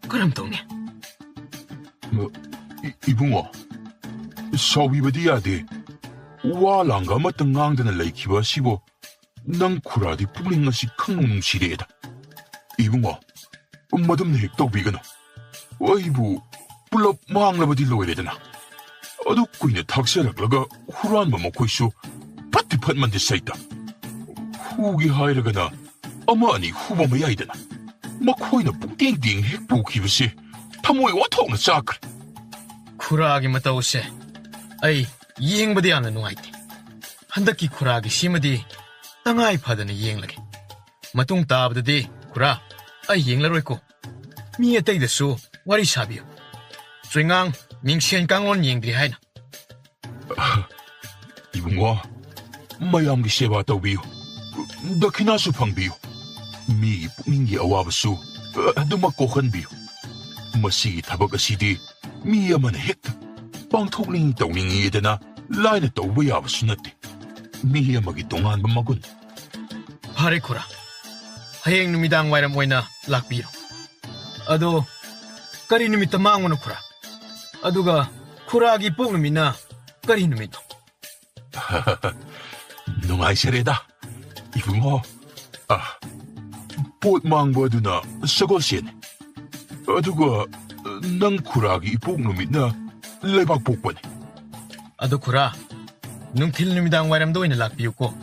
ꯀꯔꯝ ꯇꯧꯅꯤ? ꯏ-, ꯏꯕꯨꯡꯉꯣ, ꯁꯥꯎꯕꯤꯕꯗꯤ ꯌꯥꯗꯦ꯫ ꯋꯥ ꯂꯥꯡꯒ ꯑꯃꯠꯇ ꯉꯥꯡꯗꯅ ꯂꯩꯈꯤꯕ ꯑꯁꯤꯕꯨ ꯅꯪ ꯈꯨꯔꯥꯗꯤ ꯄꯨꯛꯅꯤꯡ ꯑꯁꯤ ꯈꯪꯅꯨꯡ ꯅꯨꯡꯁꯤꯔꯛꯑꯦꯗ꯫ ꯏꯕꯨꯡꯉꯣ, ꯃꯗꯨꯝꯅ ꯍꯦꯛ ꯇꯧꯕꯤꯒꯅꯨ꯫ ꯑꯩꯕꯨ ꯄꯨꯂꯞ ꯃꯥꯡꯂꯕꯗꯤ ꯂꯣꯏꯔꯦꯗꯅ꯫ ꯑꯗꯨ ꯀꯨꯏꯅ ꯊꯥꯛꯆꯔꯛꯂꯒ ꯍꯨꯔꯥꯟꯕ ꯃꯈꯣꯏꯁꯨ ꯐꯠꯇꯤ ꯐꯠꯃꯟꯗꯦ ꯁꯩꯇ꯫ ꯍꯨꯒꯦ ꯍꯥꯏꯔꯒꯅ ꯑꯃ ꯑꯅꯤ ꯍꯨꯕ ꯃꯌꯥꯏꯗꯅ꯫ ꯃꯈꯣꯏꯅ ꯄꯨꯡꯇꯦꯡ ꯇꯦꯡ ꯍꯦꯛ ꯄꯨꯈꯤꯕꯁꯦ ꯊꯃꯣꯏ ꯋꯥꯊꯣꯛꯅ ꯆꯥꯛꯈ꯭ꯔꯦ꯫ ꯈꯨꯔꯥꯒꯤ ꯃꯇꯧꯁꯦ ꯑꯩ ꯌꯦꯡꯕꯗ ꯌꯥꯝꯅ ꯅꯨꯡꯉꯥꯏꯇꯦ꯫ ꯍꯟꯗꯛꯀꯤ ꯈꯨꯔꯥꯒꯤ ꯁꯤꯃꯗꯤ ꯇꯉꯥꯏ ꯐꯗꯅ ꯌꯦꯡꯂꯒꯦ꯫ ꯃꯇꯨꯡ ꯇꯥꯕꯗꯗꯤ, ꯈꯨꯔꯥ, ꯑꯩ ꯌꯦꯡꯂꯔꯣꯏꯀꯣ꯫ ꯃꯤ ꯑꯇꯩꯗꯁꯨ ꯋꯥꯔꯤ ꯁꯥꯕꯤꯌꯨ꯫ ꯆꯨꯏꯉꯥꯡ ꯃꯤꯡꯁꯦꯟ ꯀꯥꯡꯂꯣꯟ ꯌꯦꯡꯗ꯭ꯔꯤ ꯍꯥꯏꯅ꯫ ꯏꯕꯨꯡꯉꯣ, ꯃꯌꯥꯝꯒꯤ ꯁꯦꯕꯥ ꯇꯧꯕꯤꯌꯨ, ꯗꯈꯤꯅꯥꯁꯨ ꯐꯪꯕꯤꯌꯨ, ꯃꯤꯒꯤ ꯄꯨꯛꯅꯤꯡꯒꯤ ꯑꯋꯥꯕꯁꯨ ꯑꯗꯨꯃꯛ ꯀꯣꯛꯍꯟꯕꯤꯌꯨ꯫ ꯃꯁꯤꯒꯤ ꯊꯕꯛ ꯑꯁꯤꯗꯤ ꯃꯤ ꯑꯃꯅ ꯍꯦꯛꯇ ꯄꯥꯡꯊꯣꯛꯅꯤꯡ ꯇꯧꯅꯤꯡꯉꯤꯗꯅ ꯂꯥꯏꯅ ꯇꯧꯕ ꯌꯥꯕꯁꯨ ꯅꯠꯇꯦ꯫ ꯃꯤ ꯑꯃꯒꯤ ꯇꯣꯉꯥꯟꯕ ꯃꯒꯨꯟ꯫ ꯐꯔꯦ ꯈꯨꯔꯥ, ꯍꯌꯦꯡ ꯅꯨꯃꯤꯗꯥꯡ ꯋꯥꯏꯔꯝ ꯑꯣꯏꯅ ꯂꯥꯛꯄꯤꯔꯣ꯫ ꯑꯗꯣ ꯀꯔꯤ ꯅꯨꯃꯤꯠꯇ ꯃꯥꯡꯕꯅꯣ ꯈꯨꯔꯥ? ꯑꯗꯨꯒ ꯈꯨꯔꯥꯒꯤ ꯏꯄꯣꯛ ꯅꯨꯃꯤꯠꯅ ꯀꯔꯤ ꯅꯨꯃꯤꯠꯅꯣ? ꯅꯨꯡꯉꯥꯏꯖꯔꯦꯗ, ꯏꯕꯨꯡꯉꯣ꯫ ꯑ, ꯄꯣꯠ ꯃꯥꯡꯕ ꯑꯗꯨꯅ ꯁꯒꯣꯜꯁꯦꯟꯅꯤ꯫ ꯑꯗꯨꯒ ꯅꯪ ꯈꯨꯔꯥꯒꯤ ꯏꯄꯣꯛ ꯅꯨꯃꯤꯠꯅ ꯂꯩꯕꯥꯛ ꯄꯣꯛꯄꯅꯤ꯫ ꯑꯗꯨ ꯈꯨꯔꯥ, ꯅꯨꯡꯊꯤꯜ ꯅꯨꯃꯤꯗꯥꯡ ꯋꯥꯏꯔꯝꯗ ꯑꯣꯏꯅ ꯂꯥꯛꯄꯤꯌꯨꯀꯣ꯫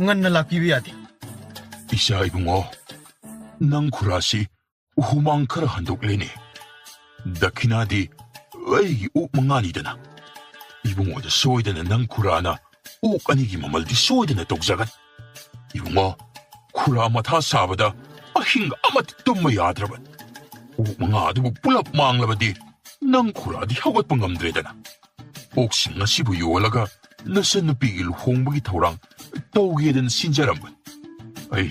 ꯉꯟꯅ ꯂꯥꯛꯄꯤꯕ ꯌꯥꯗꯦ꯫ ꯏꯆꯥ ꯏꯕꯨꯡꯉꯣ, ꯅꯪ ꯈꯨꯔꯥꯁꯤ ꯍꯨꯃꯥꯡ ꯈꯔ ꯍꯟꯗꯣꯛꯂꯦꯅꯦ꯫ ꯗꯈꯤꯅꯥꯗꯤ ꯑꯩꯒꯤ ꯑꯣꯛ ꯃꯉꯥꯅꯤꯗꯅ꯫ ꯏꯕꯨꯡꯉꯣꯗ ꯁꯣꯏꯗꯅ ꯅꯪ ꯈꯨꯔꯥꯅ ꯑꯣꯛ ꯑꯅꯤꯒꯤ ꯃꯃꯜꯗꯤ ꯁꯣꯏꯗꯅ ꯇꯧꯖꯒꯅꯤ꯫ ꯏꯕꯨꯡꯉꯣ, ꯈꯨꯔꯥ ꯃꯊꯥ ꯁꯥꯕꯗ ꯑꯍꯤꯡ ꯑꯃꯠꯇ ꯇꯨꯝꯕ ꯌꯥꯗ꯭ꯔꯕꯅꯤ꯫ ꯑꯣꯛ ꯃꯉꯥ ꯑꯗꯨꯕꯨ ꯄꯨꯂꯞ ꯃꯥꯡꯂꯕꯗꯤ ꯅꯪ ꯈꯨꯔꯥꯗꯤ ꯍꯧꯒꯠꯄ ꯉꯝꯗ꯭ꯔꯦꯗꯅ꯫ ꯑꯣꯛꯁꯤꯡ ꯑꯁꯤꯕꯨ ꯌꯣꯜꯂꯒ ꯅꯆꯟꯅꯨꯄꯤꯒꯤ ꯂꯨꯍꯣꯡꯕꯒꯤ ꯊꯧꯔꯥꯡ ꯇꯧꯒꯦꯗꯅ ꯁꯤꯟꯖꯔꯝꯕꯅꯤ꯫ ꯑꯩ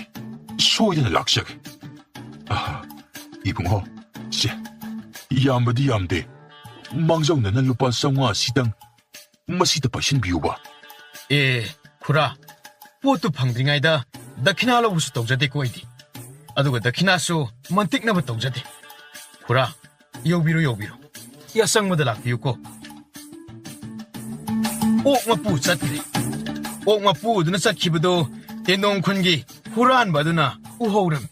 ꯁꯣꯏꯗꯅ ꯂꯥꯛꯆꯒꯦ꯫ ꯑꯍ, ꯏꯕꯨꯡꯉꯣ, ꯁꯦ, ꯌꯥꯝꯕꯗꯤ ꯌꯥꯝꯗꯦ꯫ ꯃꯥꯡꯖꯧꯅꯅ ꯂꯨꯄꯥ ꯆꯥꯝꯃꯉꯥ ꯁꯤꯇꯪ ꯃꯁꯤꯗ ꯄꯥꯏꯁꯤꯟꯕꯤꯌꯨꯕ꯫ ꯑꯦ, ꯈꯨꯔꯥ, ꯄꯣꯠꯇꯨ ꯐꯪꯗ꯭ꯔꯤꯉꯩꯗ ꯗꯈꯤꯅꯥ ꯂꯧꯕꯁꯨ ꯇꯧꯖꯗꯦꯀꯣ ꯑꯩꯗꯤ꯫ ꯑꯗꯨꯒ ꯗꯈꯤꯅꯥꯁꯨ ꯃꯟꯇꯤꯛꯅꯕ ꯇꯧꯖꯗꯦ꯫ ꯈꯨꯔꯥ, ꯌꯧꯕꯤꯔꯣ, ꯌꯧꯕꯤꯔꯣ꯫ ꯌꯥꯆꯪꯕꯗ ꯂꯥꯛꯄꯤꯌꯨꯀꯣ꯫ ꯑꯣꯛ ꯃꯄꯨ ꯆꯠꯈ꯭ꯔꯦ꯫ ꯑꯣꯛ ꯃꯄꯨ ꯑꯗꯨꯅ ꯆꯠꯈꯤꯕꯗꯨ ꯇꯦꯟꯗꯣꯡ ꯈꯨꯟꯒꯤ ꯍꯨꯔꯥꯟꯕ ꯑꯗꯨꯅ ꯎꯍꯧꯔꯝꯃꯤ꯫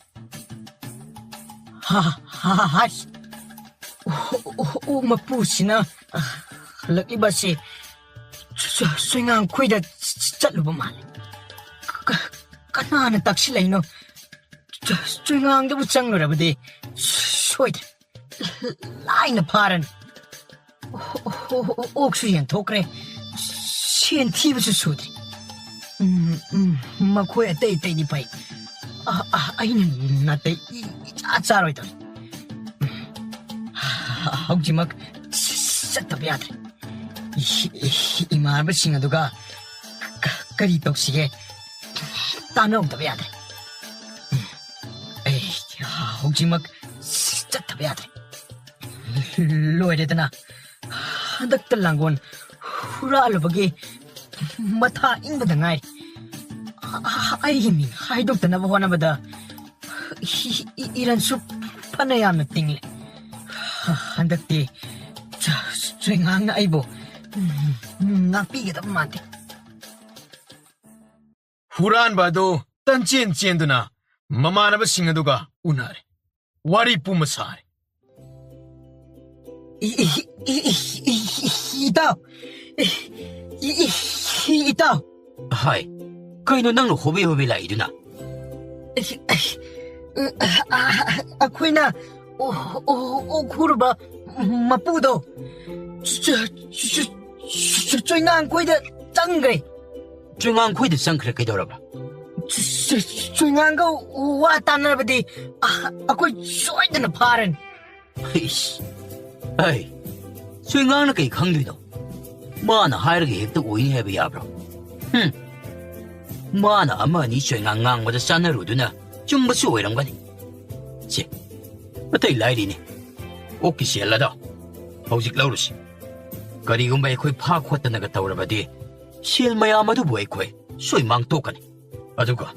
ꯍꯥ, ꯍꯥ, ꯍꯥ, ꯍꯥꯏ꯫ ꯑꯣ, ꯑꯣ, ꯑꯣꯛ ꯃꯄꯨꯁꯤꯅ, ꯑ, ꯍꯜꯂꯛꯂꯤꯕ ꯑꯁꯤ ꯁꯨ-, ꯁꯨ-, ꯁꯨꯏꯉꯥꯡꯈꯨꯏꯗ ꯆ-, ꯆ-, ꯆꯠꯂꯨꯕ ꯃꯥꯜꯂꯦ꯫ ꯀ-, ꯀꯅꯥꯅ ꯇꯛꯁꯤꯜꯂꯛꯏꯅꯣ? ꯆ-, ꯁꯨꯏꯉꯥꯡꯗꯕꯨ ꯆꯪꯂꯨꯔꯕꯗꯤ ꯁꯣꯏꯗ꯭ꯔꯦ꯫ ꯂꯥꯏꯅ ꯐꯥꯔꯅꯤ꯫ ꯑꯣ-, ꯑꯣ-, ꯑꯣ-, ꯑꯣꯛꯁꯨ ꯌꯦꯟꯊꯣꯛꯈ꯭ꯔꯦ꯫ ꯁꯦꯟ ꯊꯤꯕꯁꯨ ꯁꯨꯗ꯭ꯔꯦ꯫ ꯎꯝ, ꯎꯝ, ꯃꯈꯣꯏ ꯑꯇꯩ ꯑꯇꯩꯗꯤ ꯐꯩ꯫ ꯑ, ꯑ, ꯑꯩꯅ ꯅꯥꯇꯩ ꯏ-, ꯏꯆꯥ ꯆꯥꯔꯣꯏꯗꯧꯔꯤ꯫ ꯎꯝ, ꯍꯧꯖꯤꯛꯃꯛ ꯆꯠꯇꯕ ꯌꯥꯗ꯭ꯔꯦ꯫ ꯏ-, ꯏ-, ꯏꯃꯥꯟꯅꯕꯁꯤꯡ ꯑꯗꯨꯒ ꯀꯔꯤ ꯇꯧꯁꯤꯒꯦ? ꯇꯥꯟꯅꯍꯧꯗꯕ ꯌꯥꯗ꯭ꯔꯦ꯫ ꯎꯝ, ꯑꯩ ꯍꯧꯖꯤꯛꯃꯛ ꯆꯠꯇꯕ ꯌꯥꯗ꯭ꯔꯦ꯫ ꯂꯣꯏꯔꯦꯗꯅ, ꯍꯟꯗꯛꯇ ꯂꯥꯡꯒꯣꯜ ꯍꯨꯔꯥꯜꯂꯨꯕꯒꯤ ꯃꯊꯥ ꯏꯪꯕꯗ ꯉꯥꯏꯔꯤ꯫ ꯑ-, ꯑ-, ꯑꯩꯒꯤ ꯃꯤꯡ ꯍꯥꯏꯗꯣꯛꯇꯅꯕ ꯍꯣꯠꯅꯕꯗ ꯏ-, ꯏ-, ꯏꯔꯟꯁꯨ ꯐꯅ ꯌꯥꯝꯅ ꯇꯤꯡꯂꯦ꯫ ꯍꯟꯗꯛꯇꯤ ꯆ-, ꯆꯣꯏꯉꯥꯡꯅ ꯑꯩꯕꯨ, ꯎꯝ, ꯉꯥꯛꯄꯤꯒꯗꯕ ꯃꯥꯟꯗꯦ꯫ ꯍꯨꯔꯥꯟꯕ ꯑꯗꯨ ꯇꯟꯆꯦꯟ ꯆꯦꯟꯗꯨꯅ ꯃꯃꯥꯟꯅꯕꯁꯤꯡ ꯑꯗꯨꯒ ꯎꯅꯔꯦ꯫ ꯋꯥꯔꯤ ꯄꯨꯝꯕ ꯁꯥꯔꯦ꯫ E-, E-, E-, E-, E-, E-, ꯏꯇꯥꯎ! ꯏ-, ꯏ-, ꯏ-, ꯏ-, ꯏꯇꯥꯎ! ꯍꯥꯏ, ꯀꯩꯅꯣ ꯅꯪꯅ ꯍꯣꯕꯦ ꯍꯣꯕꯦ ꯂꯥꯛꯏꯗꯨꯅ? ꯏ-, ꯏ-, ꯑ-, ꯑ-, ꯑꯩꯈꯣꯏꯅ ꯑꯣ-, ꯑꯣ-, ꯑꯣꯛ ꯍꯨꯔꯨꯕ ꯃꯄꯨꯗꯣ ꯆ-, ꯆ-, ꯆ-, ꯆ-, ꯆꯣꯏꯉꯥꯡꯈꯣꯏꯗ ꯆꯪꯈ꯭ꯔꯦ꯫ ꯆꯣꯏꯉꯥꯡꯈꯣꯏꯗ ꯆꯪꯈ꯭ꯔꯦ ꯀꯩꯗꯧꯔꯕ? ꯆ-, ꯆ-, ꯆꯣꯏꯉꯥꯡꯒ ꯋꯥ ꯇꯥꯟꯅꯔꯕꯗꯤ ꯑ-, ꯑꯩꯈꯣꯏ ꯁꯣꯏꯗꯅ ꯐꯥꯔꯅꯤ꯫ ꯏꯁ! ꯑꯩ, ꯆꯣꯏꯉꯥꯡꯅ ꯀꯩ ꯈꯪꯗꯣꯏꯅꯣ? ꯃꯥꯅ ꯍꯥꯏꯔꯒ ꯍꯦꯛꯇ ꯑꯣꯏꯅꯤ ꯍꯥꯏꯕ ꯌꯥꯕ꯭ꯔꯣ? ꯍꯨꯝ! ꯃꯥꯅ ꯑꯃ ꯑꯅꯤ ꯆꯣꯏꯉꯥꯡ ꯉꯥꯡꯕꯗ ꯆꯥꯟꯅꯔꯨꯗꯨꯅ ꯆꯨꯝꯕꯁꯨ ꯑꯣꯏꯔꯝꯒꯅꯤ꯫ ꯁꯦ, ꯑꯇꯩ ꯂꯥꯏꯔꯤꯅꯦ꯫ ꯑꯣꯛꯀꯤ ꯁꯦꯜ ꯑꯗꯣ ꯍꯧꯖꯤꯛ ꯂꯧꯔꯨꯁꯤ꯫ ꯀꯔꯤꯒꯨꯝꯕ ꯑꯩꯈꯣꯏ ꯐꯥ ꯈꯣꯠꯇꯅꯒ ꯇꯧꯔꯕꯗꯤ, ꯁꯦꯜ ꯃꯌꯥꯝ ꯑꯗꯨꯕꯨ ꯑꯩꯈꯣꯏ ꯁꯣꯏ ꯃꯥꯡꯊꯣꯛꯀꯅꯤ꯫ ꯑꯗꯨꯒ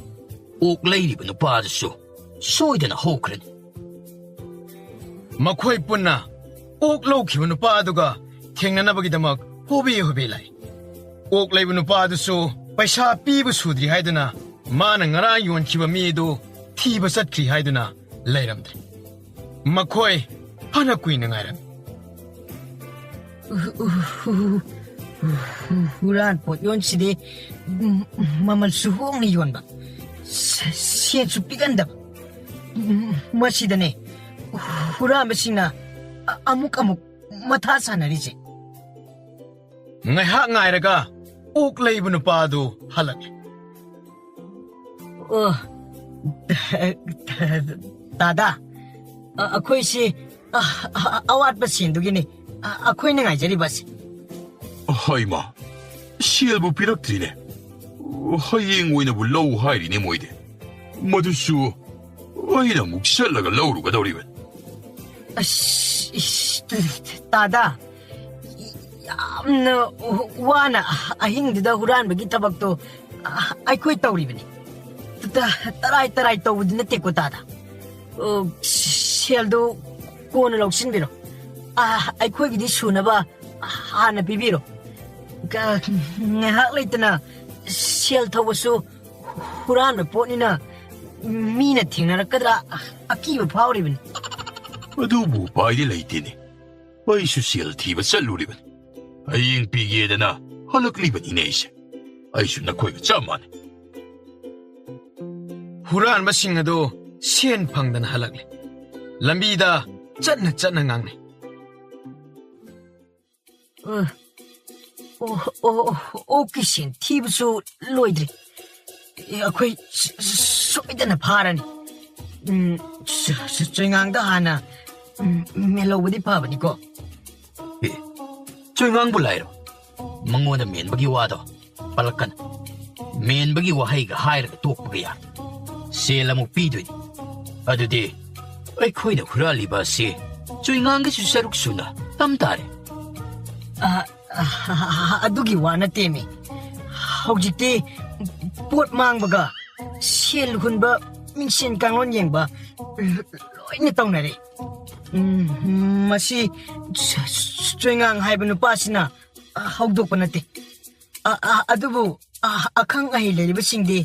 ꯑꯣꯛ ꯂꯩꯔꯤꯕ ꯅꯨꯄꯥ ꯑꯗꯨꯁꯨ ꯁꯣꯏꯗꯅ ꯍꯧꯈ꯭ꯔꯅꯤ꯫ ꯃꯈꯣꯏ ꯄꯨꯟꯅ ꯑꯣꯛ ꯂꯧꯈꯤꯕ ꯅꯨꯄꯥ ꯑꯗꯨꯒ ꯊꯦꯡꯅꯅꯕꯒꯤꯗꯃꯛ ꯍꯣꯕꯦ ꯍꯣꯕꯦ ꯂꯥꯛꯏ꯫ ꯑꯣꯛ ꯂꯩꯕ ꯅꯨꯄꯥ ꯑꯗꯨꯁꯨ ꯄꯩꯁꯥ ꯄꯤꯕ ꯁꯨꯗ꯭ꯔꯤ ꯍꯥꯏꯗꯨꯅ, ꯃꯥꯅ ꯉꯔꯥꯡ ꯌꯣꯟꯈꯤꯕ ꯃꯤ ꯑꯗꯨ ꯊꯤꯕ ꯆꯠꯈ꯭ꯔꯤ ꯍꯥꯏꯗꯨꯅ ꯂꯩꯔꯝꯗ꯭ꯔꯦ꯫ ꯃꯈꯣꯏ ꯐꯅ ꯀꯨꯏꯅ ꯉꯥꯏꯔꯝꯃꯤ꯫ ꯍꯨꯔꯥꯟ ꯄꯣꯠ ꯌꯣꯟꯁꯤꯗꯤ, ꯎꯝ, ꯃꯃꯜꯁꯨ ꯍꯣꯡꯅ ꯌꯣꯟꯕ, ꯁ-, ꯁꯦꯟꯁꯨ ꯄꯤꯒꯟꯗꯕ꯫ ꯎꯝ, ꯃꯁꯤꯗꯅꯦ ꯍꯨꯔꯥꯟꯕꯁꯤꯡꯅ ꯑ-, ꯑꯃꯨꯛ ꯑꯃꯨꯛ ꯃꯊꯥ ꯁꯥꯟꯅꯔꯤꯁꯦ꯫ ꯉꯥꯏꯍꯥꯛ ꯉꯥꯏꯔꯒ ꯑꯣꯛ ꯂꯩꯕ ꯅꯨꯄꯥ ꯑꯗꯨ ꯍꯜꯂꯛꯂꯦ꯫ ꯑꯣ, ꯗꯥꯗꯥ, ꯑ-, ꯑꯩꯈꯣꯏꯁꯤ, ꯑ-, ꯑ-, ꯑꯋꯥꯠꯄ ꯁꯦꯟꯗꯨꯒꯤꯅꯤ, ꯑ-, ꯑꯩꯈꯣꯏꯅ ꯉꯥꯏꯖꯔꯤꯕꯁꯤ꯫ ꯍꯩꯃꯥ, ꯁꯦꯜꯕꯨ ꯄꯤꯔꯛꯇ꯭ꯔꯤꯅꯦ꯫ ꯍꯌꯦꯡ ꯑꯣꯏꯅꯕꯨ ꯂꯧ ꯍꯥꯏꯔꯤꯅꯦ ꯃꯣꯏꯗꯤ꯫ ꯃꯗꯨꯁꯨ ꯑꯩꯅ ꯑꯃꯨꯛ ꯆꯠꯂꯒ ꯂꯧꯔꯨꯒꯗꯧꯔꯤꯕꯅꯤ꯫ ꯑꯁ, ꯏꯁ, ꯇꯥꯗ, ꯌꯥꯝꯅ ꯋꯥꯅ ꯑꯍꯤꯡꯗꯨꯗ ꯍꯨꯔꯥꯟꯕꯒꯤ ꯊꯕꯛꯇꯣ ꯑꯩꯈꯣꯏ ꯇꯧꯔꯤꯕꯅꯤ꯫ ꯇ-, ꯇꯔꯥꯏ ꯇꯔꯥꯏ ꯇꯧꯕꯗꯤ ꯅꯠꯇꯦꯀꯣ, ꯇꯥꯗ꯫ ꯑꯣ, ꯁꯦꯜꯗꯨ ꯀꯣꯟꯅ ꯂꯧꯁꯤꯟꯕꯤꯔꯣ꯫ ꯑ, ꯑꯩꯈꯣꯏꯒꯤꯗꯤ ꯁꯨꯅꯕ ꯍꯥꯟꯅ ꯄꯤꯕꯤꯔꯣ꯫ ꯀ-, ꯉꯥꯏꯍꯥꯛ ꯂꯩꯇꯅ ꯁꯦꯜ ꯊꯧꯕꯁꯨ ꯍꯨꯔꯥꯟꯕ ꯄꯣꯠꯅꯤꯅ ꯃꯤꯅ ꯊꯦꯡꯅꯔꯛꯀꯗ꯭ꯔꯥ ꯑꯀꯤꯕ ꯐꯥꯎꯔꯤꯕꯅꯤ꯫ ꯑꯗꯨꯕꯨ ꯎꯄꯥꯏꯗꯤ ꯂꯩꯇꯦꯅꯦ꯫ ꯑꯩꯁꯨ ꯁꯦꯜ ꯊꯤꯕ ꯆꯠꯂꯨꯔꯤꯕꯅꯤ꯫ ꯍꯌꯦꯡ ꯄꯤꯒꯦꯗꯅ ꯍꯜꯂꯛꯂꯤꯕꯅꯤꯅꯦ ꯑꯩꯁꯦ꯫ ꯑꯩꯁꯨ ꯅꯈꯣꯏꯒ ꯆꯞ ꯃꯥꯟꯅꯩ꯫ ꯍꯨꯔꯥꯟꯕꯁꯤꯡ ꯑꯗꯨ ꯁꯦꯟ ꯐꯪꯗꯅ ꯍꯜꯂꯛꯂꯦ꯫ ꯂꯝꯕꯤꯗ ꯆꯠꯅ ꯆꯠꯅ ꯉꯥꯡꯅꯩ꯫ ꯑ, ꯑꯣ, ꯑꯣ, ꯑꯣ, ꯑꯣꯛꯀꯤ ꯁꯦꯟ ꯊꯤꯕꯁꯨ ꯂꯣꯏꯗ꯭ꯔꯤ꯫ ꯑꯦ, ꯑꯩꯈꯣꯏ ꯁ-, ꯁ-, ꯁꯣꯏꯗꯅ ꯐꯥꯔꯅꯤ꯫ ꯎꯝ, ꯁ-, ꯁ-, ꯆꯣꯏꯉꯥꯡꯗ ꯍꯥꯟꯅ, ꯎꯝ, ꯃꯦꯜꯍꯧꯕꯗꯤ ꯐꯕꯅꯤꯀꯣ꯫ ꯑꯦ, ꯆꯣꯏꯉꯥꯡꯕꯨ ꯂꯥꯏꯔꯣ? ꯃꯉꯣꯟꯗ ꯃꯦꯟꯕꯒꯤ ꯋꯥꯗꯣ ꯄꯜꯂꯛꯀꯅꯨ꯫ ꯃꯦꯟꯕꯒꯤ ꯋꯥꯍꯩꯒ ꯍꯥꯏꯔꯒ ꯇꯣꯛꯄꯒ ꯌꯥꯔꯦ꯫ ꯁꯦꯜ ꯑꯃꯨꯛ ꯄꯤꯗꯣꯏꯅꯤ꯫ ꯑꯗꯨꯗꯤ ꯑꯩꯈꯣꯏꯅ ꯍꯨꯔꯥꯜꯂꯤꯕ ꯑꯁꯤ ꯆꯣꯏꯉꯥꯡꯒꯤꯁꯨ ꯁꯔꯨꯛ ꯁꯨꯅ ꯇꯝ ꯇꯥꯔꯦ꯫ ꯑ, ꯑ, ꯑꯗꯨꯒꯤ ꯋꯥ ꯅꯠꯇꯦꯃꯤ꯫ ꯍꯧꯖꯤꯛꯇꯤ ꯄꯣꯠ ꯃꯥꯡꯕꯒ ꯁꯦꯜ ꯍꯨꯟꯕ, ꯃꯤꯡꯁꯦꯟ ꯀꯥꯡꯂꯣꯟ ꯌꯦꯡꯕ ꯂꯣꯏꯅ ꯇꯧꯅꯔꯦ꯫ ꯎꯝ, ꯃꯁꯤ ꯆ-, ꯆ-, ꯆꯣꯏꯉꯥꯡ ꯍꯥꯏꯕ ꯅꯨꯄꯥꯁꯤꯅ, ꯑ, ꯍꯧꯗꯣꯛꯄ ꯅꯠꯇꯦ꯫ ꯑ, ꯑ, ꯑꯗꯨꯕꯨ, ꯑ, ꯑꯈꯪ ꯑꯍꯩ ꯂꯩꯔꯤꯕꯁꯤꯡꯗꯤ,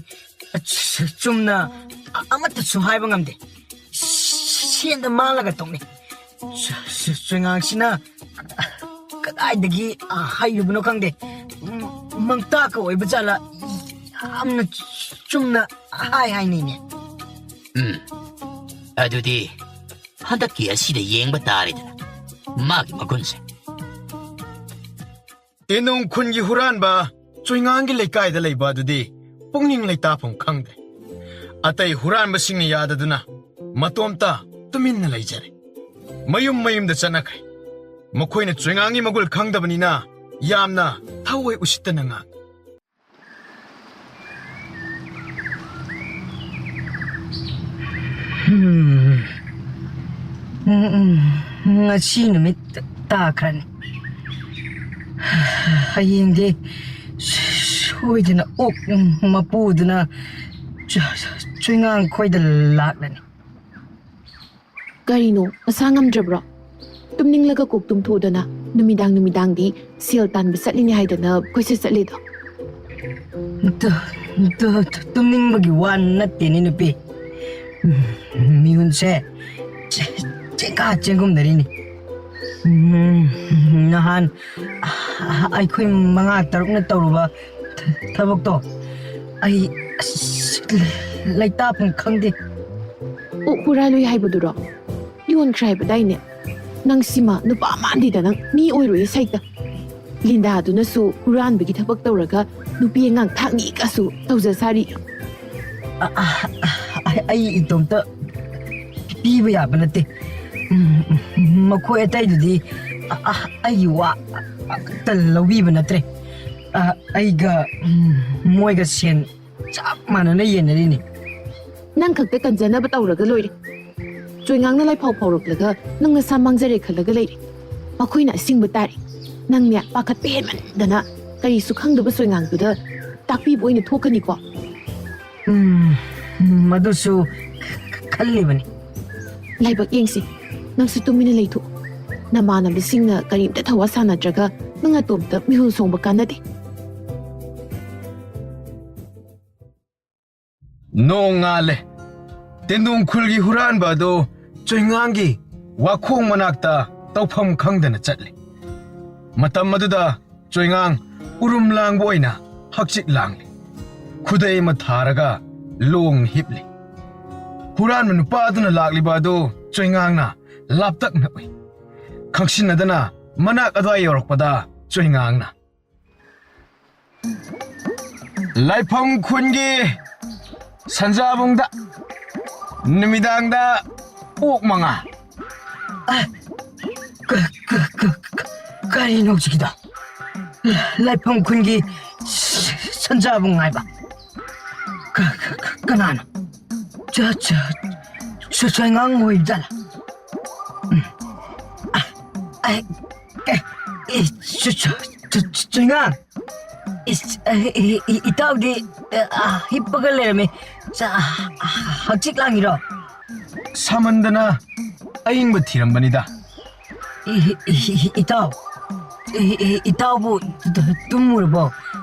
ꯑ, ꯆ-, ꯆ-, ꯆꯨꯝꯅ, ꯑ, ꯑꯃꯠꯇꯁꯨ ꯍꯥꯏꯕ ꯉꯝꯗꯦ꯫ ꯁꯦꯟꯗ ꯃꯥꯡꯂꯒ ꯇꯣꯛꯅꯤ꯫ ꯆ-, ꯆ-, ꯆꯣꯏꯉꯥꯡꯁꯤꯅ ꯀꯗꯥꯏꯗꯒꯤ, ꯑ, ꯍꯩꯔꯨꯕꯅꯣ ꯈꯪꯗꯦ꯫ ꯎꯝ, ꯃꯪꯇꯥꯛꯀ ꯑꯣꯏꯕ ꯖꯥꯠꯂ? ꯌꯥꯝꯅ ꯆꯨꯝꯅ ꯍꯥꯏ ꯍꯥꯏꯅꯤꯅꯦ꯫ ꯎꯝ, ꯑꯗꯨꯗꯤ ꯍꯟꯗꯛꯀꯤ ꯑꯁꯤꯗ ꯌꯦꯡꯕ ꯇꯥꯔꯦꯗꯅ, ꯃꯥꯒꯤ ꯃꯒꯨꯟꯁꯦ꯫ ꯏꯅꯨꯡ ꯈꯨꯟꯒꯤ ꯍꯨꯔꯥꯟꯕ ꯆꯣꯏꯉꯥꯡꯒꯤ ꯂꯩꯀꯥꯏꯗ ꯂꯩꯕ ꯑꯗꯨꯗꯤ ꯄꯨꯛꯅꯤꯡ ꯂꯩꯇꯥꯐꯝ ꯈꯪꯗ꯭ꯔꯦ꯫ ꯑꯇꯩ ꯍꯨꯔꯥꯟꯕꯁꯤꯡꯅ ꯌꯥꯗꯗꯨꯅ ꯃꯇꯣꯝꯇ ꯇꯨꯃꯤꯟꯅ ꯂꯩꯖꯔꯦ꯫ ꯃꯌꯨꯝ ꯃꯌꯨꯝꯗ ꯆꯠꯅꯈ꯭ꯔꯦ꯫ ꯃꯈꯣꯏꯅ ꯆꯣꯏꯉꯥꯡꯒꯤ ꯃꯒꯨꯜ ꯈꯪꯗꯕꯅꯤꯅ ꯌꯥꯝꯅ ꯊꯑꯣꯏ ꯎꯁꯤꯠꯇꯅ ꯉꯥꯡꯉꯤ꯫ ꯎꯝ, ꯎꯝ, ꯎꯝ, ꯉꯁꯤ ꯅꯨꯃꯤꯠ ꯇꯥꯈ꯭ꯔꯅꯤ꯫ ꯍꯌꯦꯡꯗꯤ ꯁꯣꯏꯗꯅ ꯑꯣꯛ ꯃꯄꯨꯗꯨꯅ ꯆ-, ꯆ-, ꯆꯣꯏꯉꯥꯡ ꯈꯣꯏꯗ ꯂꯥꯛꯂꯅꯤ꯫ ꯀꯔꯤꯅꯣ, ꯅꯁꯥ ꯉꯝꯗ꯭ꯔꯕ꯭ꯔꯣ? ꯇꯨꯝꯅꯤꯡꯂꯒ ꯀꯣꯛ ꯇꯨꯝꯊꯣꯛꯎꯗꯅ, ꯅꯨꯃꯤꯗꯥꯡ ꯅꯨꯃꯤꯗꯥꯡꯗꯤ ꯁꯦꯜ ꯇꯥꯟꯕ ꯆꯠꯂꯤꯅꯦ ꯍꯥꯏꯗꯅ ꯀꯣꯏꯆꯠ ꯆꯠꯂꯤꯗꯣ꯫ ꯇꯨ-, ꯇꯨ-, ꯇꯨ-, ꯇꯨꯝꯅꯤꯡꯕꯒꯤ ꯋꯥ ꯅꯠꯇꯦꯅꯦ, ꯅꯨꯄꯤ꯫ ꯎꯝ, ꯃꯤꯍꯨꯟꯁꯦ ꯆꯦ-, ꯆꯦꯡꯀꯥ ꯆꯦꯡꯒꯨꯝꯅꯔꯤꯅꯤ꯫ ꯎꯝ, ꯅꯍꯥꯟ ꯑꯩꯈꯣꯏ ꯃꯉꯥ ꯇꯔꯨꯛꯅ ꯇꯧꯔꯨꯕ ꯊꯕꯛꯇꯣ ꯑꯩ ꯑꯁ ꯂꯩꯇꯥꯐꯝ ꯈꯪꯗꯦ꯫ ꯑꯣꯛ ꯍꯨꯔꯥꯜꯂꯨꯏ ꯍꯥꯏꯕꯗꯨꯔꯣ? ꯌꯣꯟꯈ꯭ꯔꯦ ꯍꯥꯏꯕꯗꯥꯏꯅꯦ? ꯅꯪ ꯁꯤꯃ ꯅꯨꯄꯥ ꯃꯥꯟꯗꯦꯗ, ꯅꯪ ꯃꯤ ꯑꯣꯏꯔꯣꯏꯌꯦ ꯁꯩꯇ꯫ ꯂꯤꯟꯗꯥꯗꯨꯅꯁꯨ ꯍꯨꯔꯥꯟꯕꯒꯤ ꯊꯕꯛ ꯇꯧꯔꯒ ꯅꯨꯄꯤ ꯑꯉꯥꯡ ꯊꯥꯛꯅꯤꯒꯁꯨ ꯇꯧꯖ ꯁꯥꯔꯤ꯫ ꯑ, ꯑ, ꯑ, ꯑꯩ ꯏꯇꯣꯝꯇ ꯄꯤꯕ ꯌꯥꯕ ꯅꯠꯇꯦ꯫ ꯎꯝ, ꯃꯈꯣꯏ ꯑꯇꯩꯗꯨꯗꯤ ꯑ, ꯑ, ꯑꯩꯒꯤ ꯋꯥ ꯑꯃꯠꯇ ꯂꯧꯕꯤꯕ ꯅꯠꯇ꯭ꯔꯦ꯫ ꯑ, ꯑꯩꯒ, ꯎꯝ, ꯃꯣꯏꯒ ꯁꯦꯟ ꯆꯞ ꯃꯥꯟꯅꯅ ꯌꯦꯟꯅꯔꯤꯅꯤ꯫ ꯅꯪ ꯈꯛꯇ ꯀꯟꯖꯅꯕ ꯇꯧꯔꯒ ꯂꯣꯏꯔꯦ꯫ ꯆꯣꯏꯉꯥꯡꯅ ꯂꯥꯏꯐꯥꯎ ꯐꯥꯎꯔꯛꯂꯒ ꯅꯪ ꯅꯁꯥ ꯃꯥꯡꯖꯔꯦ ꯈꯜꯂꯒ ꯂꯩꯔꯦ꯫ ꯃꯈꯣꯏꯅ ꯑꯁꯤꯡꯕ ꯇꯥꯔꯦ꯫ ꯅꯪꯅꯦ ꯄꯥꯈꯠꯄ ꯍꯦꯟꯃꯟꯗꯅ ꯀꯔꯤꯁꯨ ꯈꯪꯗꯕ ꯆꯣꯏꯉꯥꯡꯗꯨꯗ ꯇꯥꯛꯄꯤꯕ ꯑꯣꯏꯅ ꯊꯣꯛꯀꯅꯤꯀꯣ꯫ ꯎꯝ, ꯃꯗꯨꯁꯨ ꯈꯜꯂꯤꯕꯅꯤ꯫ ꯂꯥꯏꯕꯛ ꯌꯦꯡꯁꯤ, ꯅꯪꯁꯨ ꯇꯨꯃꯤꯟꯅ ꯂꯩꯊꯣꯛꯎ꯫ ꯅꯃꯥꯟꯅꯕꯁꯤꯡꯅ ꯀꯔꯤꯝꯇ ꯊꯋꯥ ꯁꯥꯅꯗ꯭ꯔꯒ ꯅꯪ ꯅꯇꯣꯝꯇ ꯃꯤꯍꯨꯜ ꯁꯣꯡꯕ ꯀꯥꯟꯅꯗꯦ꯫ ꯅꯣꯡ ꯉꯥꯜꯂꯦ꯫ ꯇꯦꯟꯗꯣꯡ ꯈꯨꯜꯒꯤ ꯍꯨꯔꯥꯟꯕ ꯑꯗꯨ ꯆꯣꯏꯉꯥꯡꯒꯤ ꯋꯥꯈꯣꯡ ꯃꯅꯥꯛꯇ ꯇꯧꯐꯝ ꯈꯪꯗꯅ ꯆꯠꯂꯦ꯫ ꯃꯇꯝ ꯑꯗꯨꯗ ꯆꯣꯏꯉꯥꯡ ꯎꯔꯨꯝ ꯂꯥꯡꯕ ꯑꯣꯏꯅ ꯍꯛꯆꯤꯛ ꯂꯥꯡꯂꯤ꯫ ꯈꯨꯗꯩ ꯑꯃ ꯊꯥꯔꯒ ꯂꯣꯡꯅ ꯍꯤꯞꯂꯤ꯫ ꯍꯨꯔꯥꯟꯕ ꯅꯨꯄꯥ ꯑꯗꯨꯅ ꯂꯥꯛꯂꯤꯕ ꯑꯗꯨ ꯆꯣꯏꯉꯥꯡꯅ ꯂꯥꯞꯇꯛꯅ ꯎꯏ꯫ ꯈꯪꯁꯤꯟꯅꯗꯅ ꯃꯅꯥꯛ ꯑꯗꯨꯋꯥꯏ ꯌꯧꯔꯛꯄꯗ ꯆꯣꯏꯉꯥꯡꯅ, "ꯂꯥꯏꯐꯝ ꯈꯨꯟꯒꯤ ꯁꯟꯖꯥꯕꯨꯡꯗ ꯅꯨꯃꯤꯗꯥꯡꯗ ꯑꯣꯛ ꯃꯉꯥ"꯫ ꯑ, ꯀ-, ꯀ-, ꯀ-, ꯀ-, ꯀꯔꯤꯅꯣ ꯍꯧꯖꯤꯛꯀꯤꯗꯣ? ꯂꯥꯏꯐꯝ ꯈꯨꯟꯒꯤ ꯁꯟꯖꯥꯕꯨꯡ ꯍꯥꯏꯕ? ꯀ-, ꯀ-, ꯀ-, ꯀꯅꯥꯅꯣ? ꯆ-, ꯆ-, ꯇꯨ ꯆꯣꯏꯉꯥꯡ ꯑꯣꯏꯕ ꯖꯥꯠꯂꯥ? ꯎꯝ꯫ ꯑ, ꯑ, ꯀ-, ꯏ, ꯆꯨ-, ꯆꯨ-, ꯆꯨ-, ꯆꯨ-, ꯆꯣꯏꯉꯥꯡ꯫ ꯏꯁ, ꯑ, ꯏ-, ꯏ-, ꯏꯇꯥꯎꯗꯤ, ꯑ, ꯑ, ꯍꯤꯞꯄꯒ ꯂꯩꯔꯝꯃꯤ꯫ ꯆ-, ꯑ, ꯑ, ꯍꯛꯆꯤꯛ ꯂꯥꯡꯉꯤꯔꯣ? ꯁꯥꯃꯟꯗꯅ ꯑꯏꯪꯕ ꯊꯤꯔꯝꯕꯅꯤꯗ꯫ ꯏ-, ꯏ-, ꯏ-, ꯏꯇꯥꯎ, ꯏ-, ꯏ-, ꯏꯇꯥꯎꯕꯨ ꯇ-, ꯇ-, ꯇꯨꯝꯃꯨꯔꯕꯣ?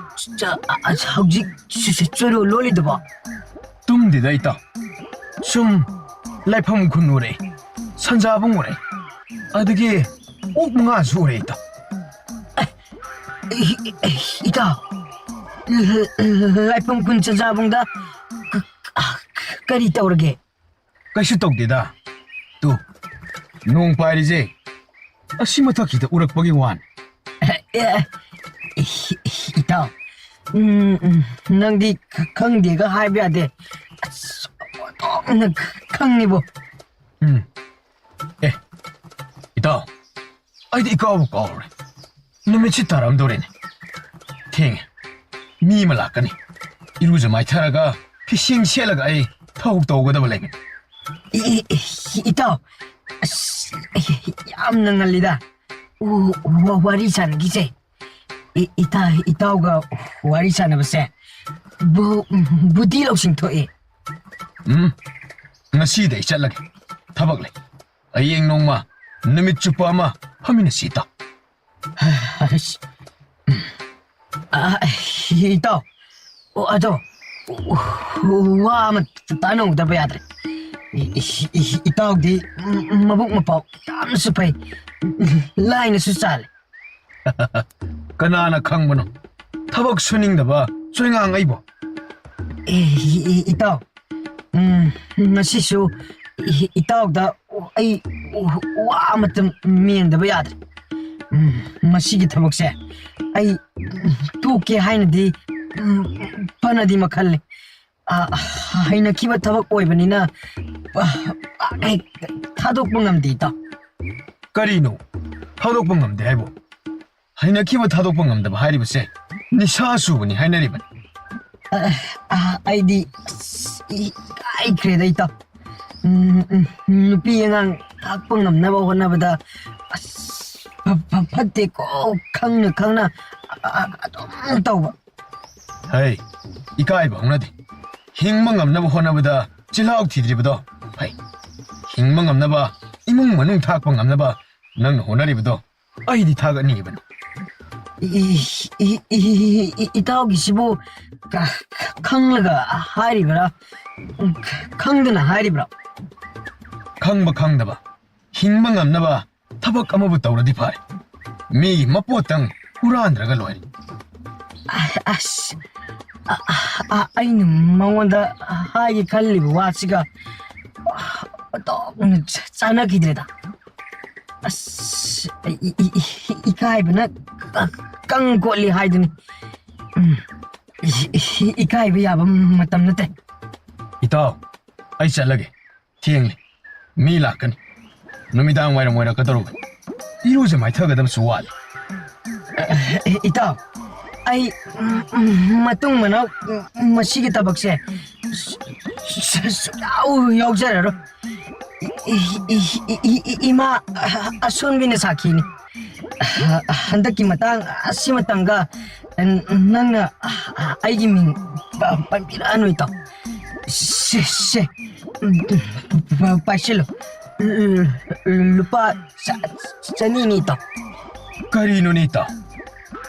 ꯆ-, ꯑ-, ꯑ-, ꯍꯧꯖꯤꯛ ꯆ-, ꯆ-, ꯆꯣꯏꯔꯣꯜ ꯂꯣꯜꯂꯤꯗꯨꯕꯣ? ꯇꯨꯝꯗꯦꯗ ꯏꯇꯥꯎ, ꯁꯨꯝ ꯂꯥꯏꯐꯝ ꯈꯨꯅꯨ ꯎꯔꯦ, ꯁꯟꯖꯥꯕꯨꯡ ꯎꯔꯦ, ꯑꯗꯒꯤ ꯑꯣꯛ ꯃꯉꯥꯁꯨ ꯎꯔꯦ ꯏꯇꯥꯎ꯫ ꯏ-, ꯏ-, ꯏꯇꯥꯎ, ꯂꯥꯏꯐꯝ ꯈꯨꯟ ꯁꯟꯖꯥꯕꯨꯡꯗ ꯀ-, ꯀ-, ꯀꯔꯤ ꯇꯧꯔꯒꯦ? ꯀꯩꯁꯨ ꯇꯧꯗꯦꯗ꯫ ꯇꯨ, ꯅꯣꯡ ꯄꯥꯏꯔꯤꯁꯦ ꯑꯁꯤ ꯃꯊꯛꯁꯤꯗ ꯎꯔꯛꯄꯒꯤ ꯋꯥꯅꯤ꯫ ꯑꯦ, ꯑꯦ, ꯏꯇꯥꯎ, ꯎꯝ, ꯎꯝ, ꯅꯪꯗꯤ ꯈ-, ꯈꯪꯗꯦꯒ ꯍꯥꯏꯕ ꯌꯥꯗꯦ꯫ ꯑꯁ, ꯑꯣꯟꯊꯣꯛꯅ ꯈ-, ꯈꯪꯉꯤꯕꯣ꯫ ꯎꯝ꯫ ꯑꯦ, ꯏꯇꯥꯎ, ꯑꯩꯗꯤ ꯏꯀꯥꯎꯕꯨ ꯀꯥꯎꯔꯦ꯫ ꯅꯨꯃꯤꯠꯁꯤ ꯇꯥꯔꯝꯗꯧꯔꯦꯅꯦ꯫ ꯊꯦꯡꯉꯦ꯫ ꯃꯤ ꯑꯃ ꯂꯥꯛꯀꯅꯤ꯫ ꯏꯔꯨꯖ ꯃꯥꯏꯊꯔꯒ ꯐꯤꯁꯦꯡ ꯁꯦꯠꯂꯒ ꯑꯩ ꯊꯕꯛ ꯇꯧꯒꯗꯕ ꯂꯩꯕꯅꯤ꯫ ꯏ-, ꯏ-, ꯏ-, ꯏꯇꯥꯎ, ꯑꯁ, ꯌꯥꯝꯅ ꯉꯜꯂꯤꯗ꯫ ꯎ-, ꯋꯥ-, ꯋꯥꯔꯤ ꯁꯥꯟꯅꯈꯤꯁꯦ꯫ ꯏ-, ꯏꯇꯥ-, ꯏꯇꯥꯎꯒ ꯋꯥꯔꯤ ꯁꯥꯟꯅꯕꯁꯦ ꯕꯨ-, ꯕꯨꯙꯤ ꯂꯧꯁꯤꯡ ꯊꯣꯛꯏ꯫ ꯎꯝ, ꯉꯁꯤꯗꯤ ꯑꯩ ꯆꯠꯂꯒꯦ꯫ ꯊꯕꯛ ꯂꯩ꯫ ꯍꯌꯦꯡ ꯅꯣꯡꯃ ꯅꯨꯃꯤꯠ ꯆꯨꯞꯄ ꯑꯃ ꯐꯝꯃꯤꯟꯅꯁꯤ, ꯏꯇꯥꯎ꯫ ꯑꯁ, ꯑ, ꯏꯇꯥꯎ, ꯑꯣ, ꯑꯗꯣ, ꯋꯥ ꯑꯃ ꯇꯥꯟꯅꯍꯧꯗꯕ ꯌꯥꯗ꯭ꯔꯦ꯫ ꯏ-, ꯏ-, ꯏ-, ꯏꯇꯥꯎꯗꯤ ꯃꯕꯨꯛ ꯃꯄꯥꯎ ꯌꯥꯝꯅꯁꯨ ꯐꯩ, ꯂꯥꯏꯅꯁꯨ ꯆꯥꯜꯂꯤ꯫ ꯀꯅꯥꯅ ꯈꯪꯕꯅꯣ? ꯊꯕꯛ ꯁꯨꯅꯤꯡꯗꯕ ꯆꯣꯏꯉꯥꯡ ꯑꯩꯕꯨ꯫ ꯑꯦ, ꯏ-, ꯏ-, ꯏꯇꯥꯎ, ꯎꯝ, ꯉꯁꯤꯁꯨ ꯏ-, ꯏꯇꯥꯎꯗ ꯑꯩ ꯋꯥ ꯑꯃꯇ ꯃꯦꯟꯗꯕ ꯌꯥꯗ꯭ꯔꯦ꯫ ꯎꯝ, ꯃꯁꯤꯒꯤ ꯊꯕꯛꯁꯦ ꯑꯩ ꯇꯣꯛꯀꯦ ꯍꯥꯏꯅꯗꯤ, ꯎꯝ, ꯐꯅꯗꯤ ꯃꯈꯜꯂꯦ꯫ ꯑ, ꯍꯩꯅꯈꯤꯕ ꯊꯕꯛ ꯑꯣꯏꯕꯅꯤꯅ, ꯑ, ꯄꯥꯛ ꯍꯦꯛ ꯊꯥꯗꯣꯛꯄ ꯉꯝꯗꯦ, ꯏꯇꯥꯎ꯫ ꯀꯔꯤꯅꯣ? ꯊꯥꯗꯣꯛꯄ ꯉꯝꯗꯦ ꯍꯥꯏꯕꯨ? ꯍꯩꯅꯈꯤꯕ ꯊꯥꯗꯣꯛꯄ ꯉꯝꯗꯕ ꯍꯥꯏꯔꯤꯕꯁꯦ ꯅꯤꯁꯥ ꯆꯨꯕꯅꯤ ꯍꯥꯏꯅꯔꯤꯕꯅꯤ꯫ ꯑ, ꯑ, ꯑꯩꯗꯤ, ꯑꯁ, ꯏꯀꯥꯏꯈ꯭ꯔꯦꯗ, ꯏꯇꯥꯎ꯫ ꯎꯝ, ꯎꯝ, ꯅꯨꯄꯤ ꯑꯉꯥꯡ ꯊꯥꯛꯄ ꯉꯝꯅꯕ ꯍꯣꯠꯅꯕꯗ ꯑꯁ, ꯐ- ꯐ- ꯐꯠꯇꯦꯀꯣ, ꯈꯪꯅ ꯈꯪꯅ ꯑ- ꯑ- ꯑꯗꯨꯝ ꯇꯧꯕ꯫ ꯍꯩ, ꯏꯀꯥꯏꯕ ꯍꯧꯅꯗꯦ꯫ ꯍꯤꯡꯕ ꯉꯝꯅꯕ ꯍꯣꯠꯅꯕꯗ ꯆꯤꯜꯍꯥꯎ ꯊꯤꯗ꯭ꯔꯤꯕꯗꯣ ꯐꯩ꯫ ꯍꯤꯡꯕ ꯉꯝꯅꯕ, ꯏꯃꯨꯡ ꯃꯅꯨꯡ ꯊꯥꯛꯄ ꯉꯝꯅꯕ ꯅꯪꯅ ꯍꯣꯠꯅꯔꯤꯕꯗꯣ ꯑꯩꯗꯤ ꯊꯥꯒꯠꯅꯤꯡꯉꯤꯕꯅꯤ꯫ E- E- E- E- E- ꯏꯇꯥꯎꯒꯤꯁꯤꯕꯨ ꯈ- ꯈ- ꯈꯪꯂꯒ ꯍꯥꯏꯔꯤꯕ꯭ꯔꯥ, ꯈꯪꯗꯅ ꯍꯥꯏꯔꯤꯕ꯭ꯔꯥ? ꯈꯪꯕ ꯈꯪꯗꯕ, ꯍꯤꯡꯕ ꯉꯝꯅꯕ ꯊꯕꯛ ꯑꯃꯕꯨ ꯇꯧꯔꯗꯤ ꯐꯔꯦ꯫ ꯃꯤꯒꯤ ꯃꯄꯣꯠꯇꯪ ꯍꯨꯔꯥꯟꯗ꯭ꯔꯒ ꯂꯣꯏꯔꯦ꯫ ꯑ- ꯑꯁ, ꯑ- ꯑ- ꯑ- ꯑꯩꯅ ꯃꯉꯣꯟꯗ ꯍꯥꯏꯒꯦ ꯈꯜꯂꯤꯕ ꯋꯥꯁꯤꯒ ꯑꯣꯟꯊꯣꯛꯅ ꯆ- ꯆꯥꯟꯅꯈꯤꯗ꯭ꯔꯦꯗ꯫ ꯑꯁ, ꯏ- ꯏ- ꯏ- ꯏꯀꯥꯏꯕꯅ ꯀ- ꯀꯪ ꯀꯣꯠꯂꯤ ꯍꯥꯏꯗꯨꯅꯤ꯫ ꯎꯝ, ꯏ- ꯏ- ꯏꯀꯥꯏꯕ ꯌꯥꯕ ꯃꯇꯝ ꯅꯠꯇꯦ꯫ ꯏꯇꯥꯎ, ꯑꯩ ꯆꯠꯂꯒꯦ꯫ ꯊꯦꯡꯂꯦ꯫ ꯃꯤ ꯂꯥꯛꯀꯅꯤ꯫ ꯅꯨꯃꯤꯗꯥꯡ ꯋꯥꯏꯔꯝ ꯑꯣꯏꯔꯛꯀꯗꯧꯔꯕꯅꯤ꯫ ꯏꯔꯨꯖ ꯃꯥꯏꯊꯒꯗꯕꯁꯨ ꯋꯥꯠꯂꯤ꯫ ꯏꯇꯥꯎ, ꯑꯩ, ꯎꯝ, ꯎꯝ, ꯃꯇꯨꯡ ꯃꯅꯥꯎ, ꯎꯝ, ꯃꯁꯤꯒꯤ ꯊꯕꯛꯁꯦ ꯁꯨ- ꯁꯨ- ꯁꯨꯡꯌꯥꯎ ꯌꯥꯎꯖꯔꯔꯣꯏ꯫ E- E- E- E- E- ꯏꯃꯥ ꯑꯁꯣꯟꯕꯤꯅ ꯁꯥꯈꯤꯅꯤ꯫ ꯍꯟꯗꯛꯀꯤ ꯃꯇꯥꯡ ꯑꯁꯤꯃꯇꯪꯒ ꯅꯪꯅ ꯑꯩꯒꯤ ꯃꯤꯡ ꯄ- ꯄꯟꯕꯤꯔꯛꯑꯅꯨ, ꯏꯇꯥꯎ꯫ ꯁꯦ, ꯁꯦ, ꯄꯥꯏꯁꯤꯜꯂꯨ꯫ ꯂꯨꯄꯥ ꯆ- ꯆꯅꯤꯅꯤ, ꯏꯇꯥꯎ꯫ ꯀꯔꯤꯅꯣꯅꯦ, ꯏꯇꯥꯎ?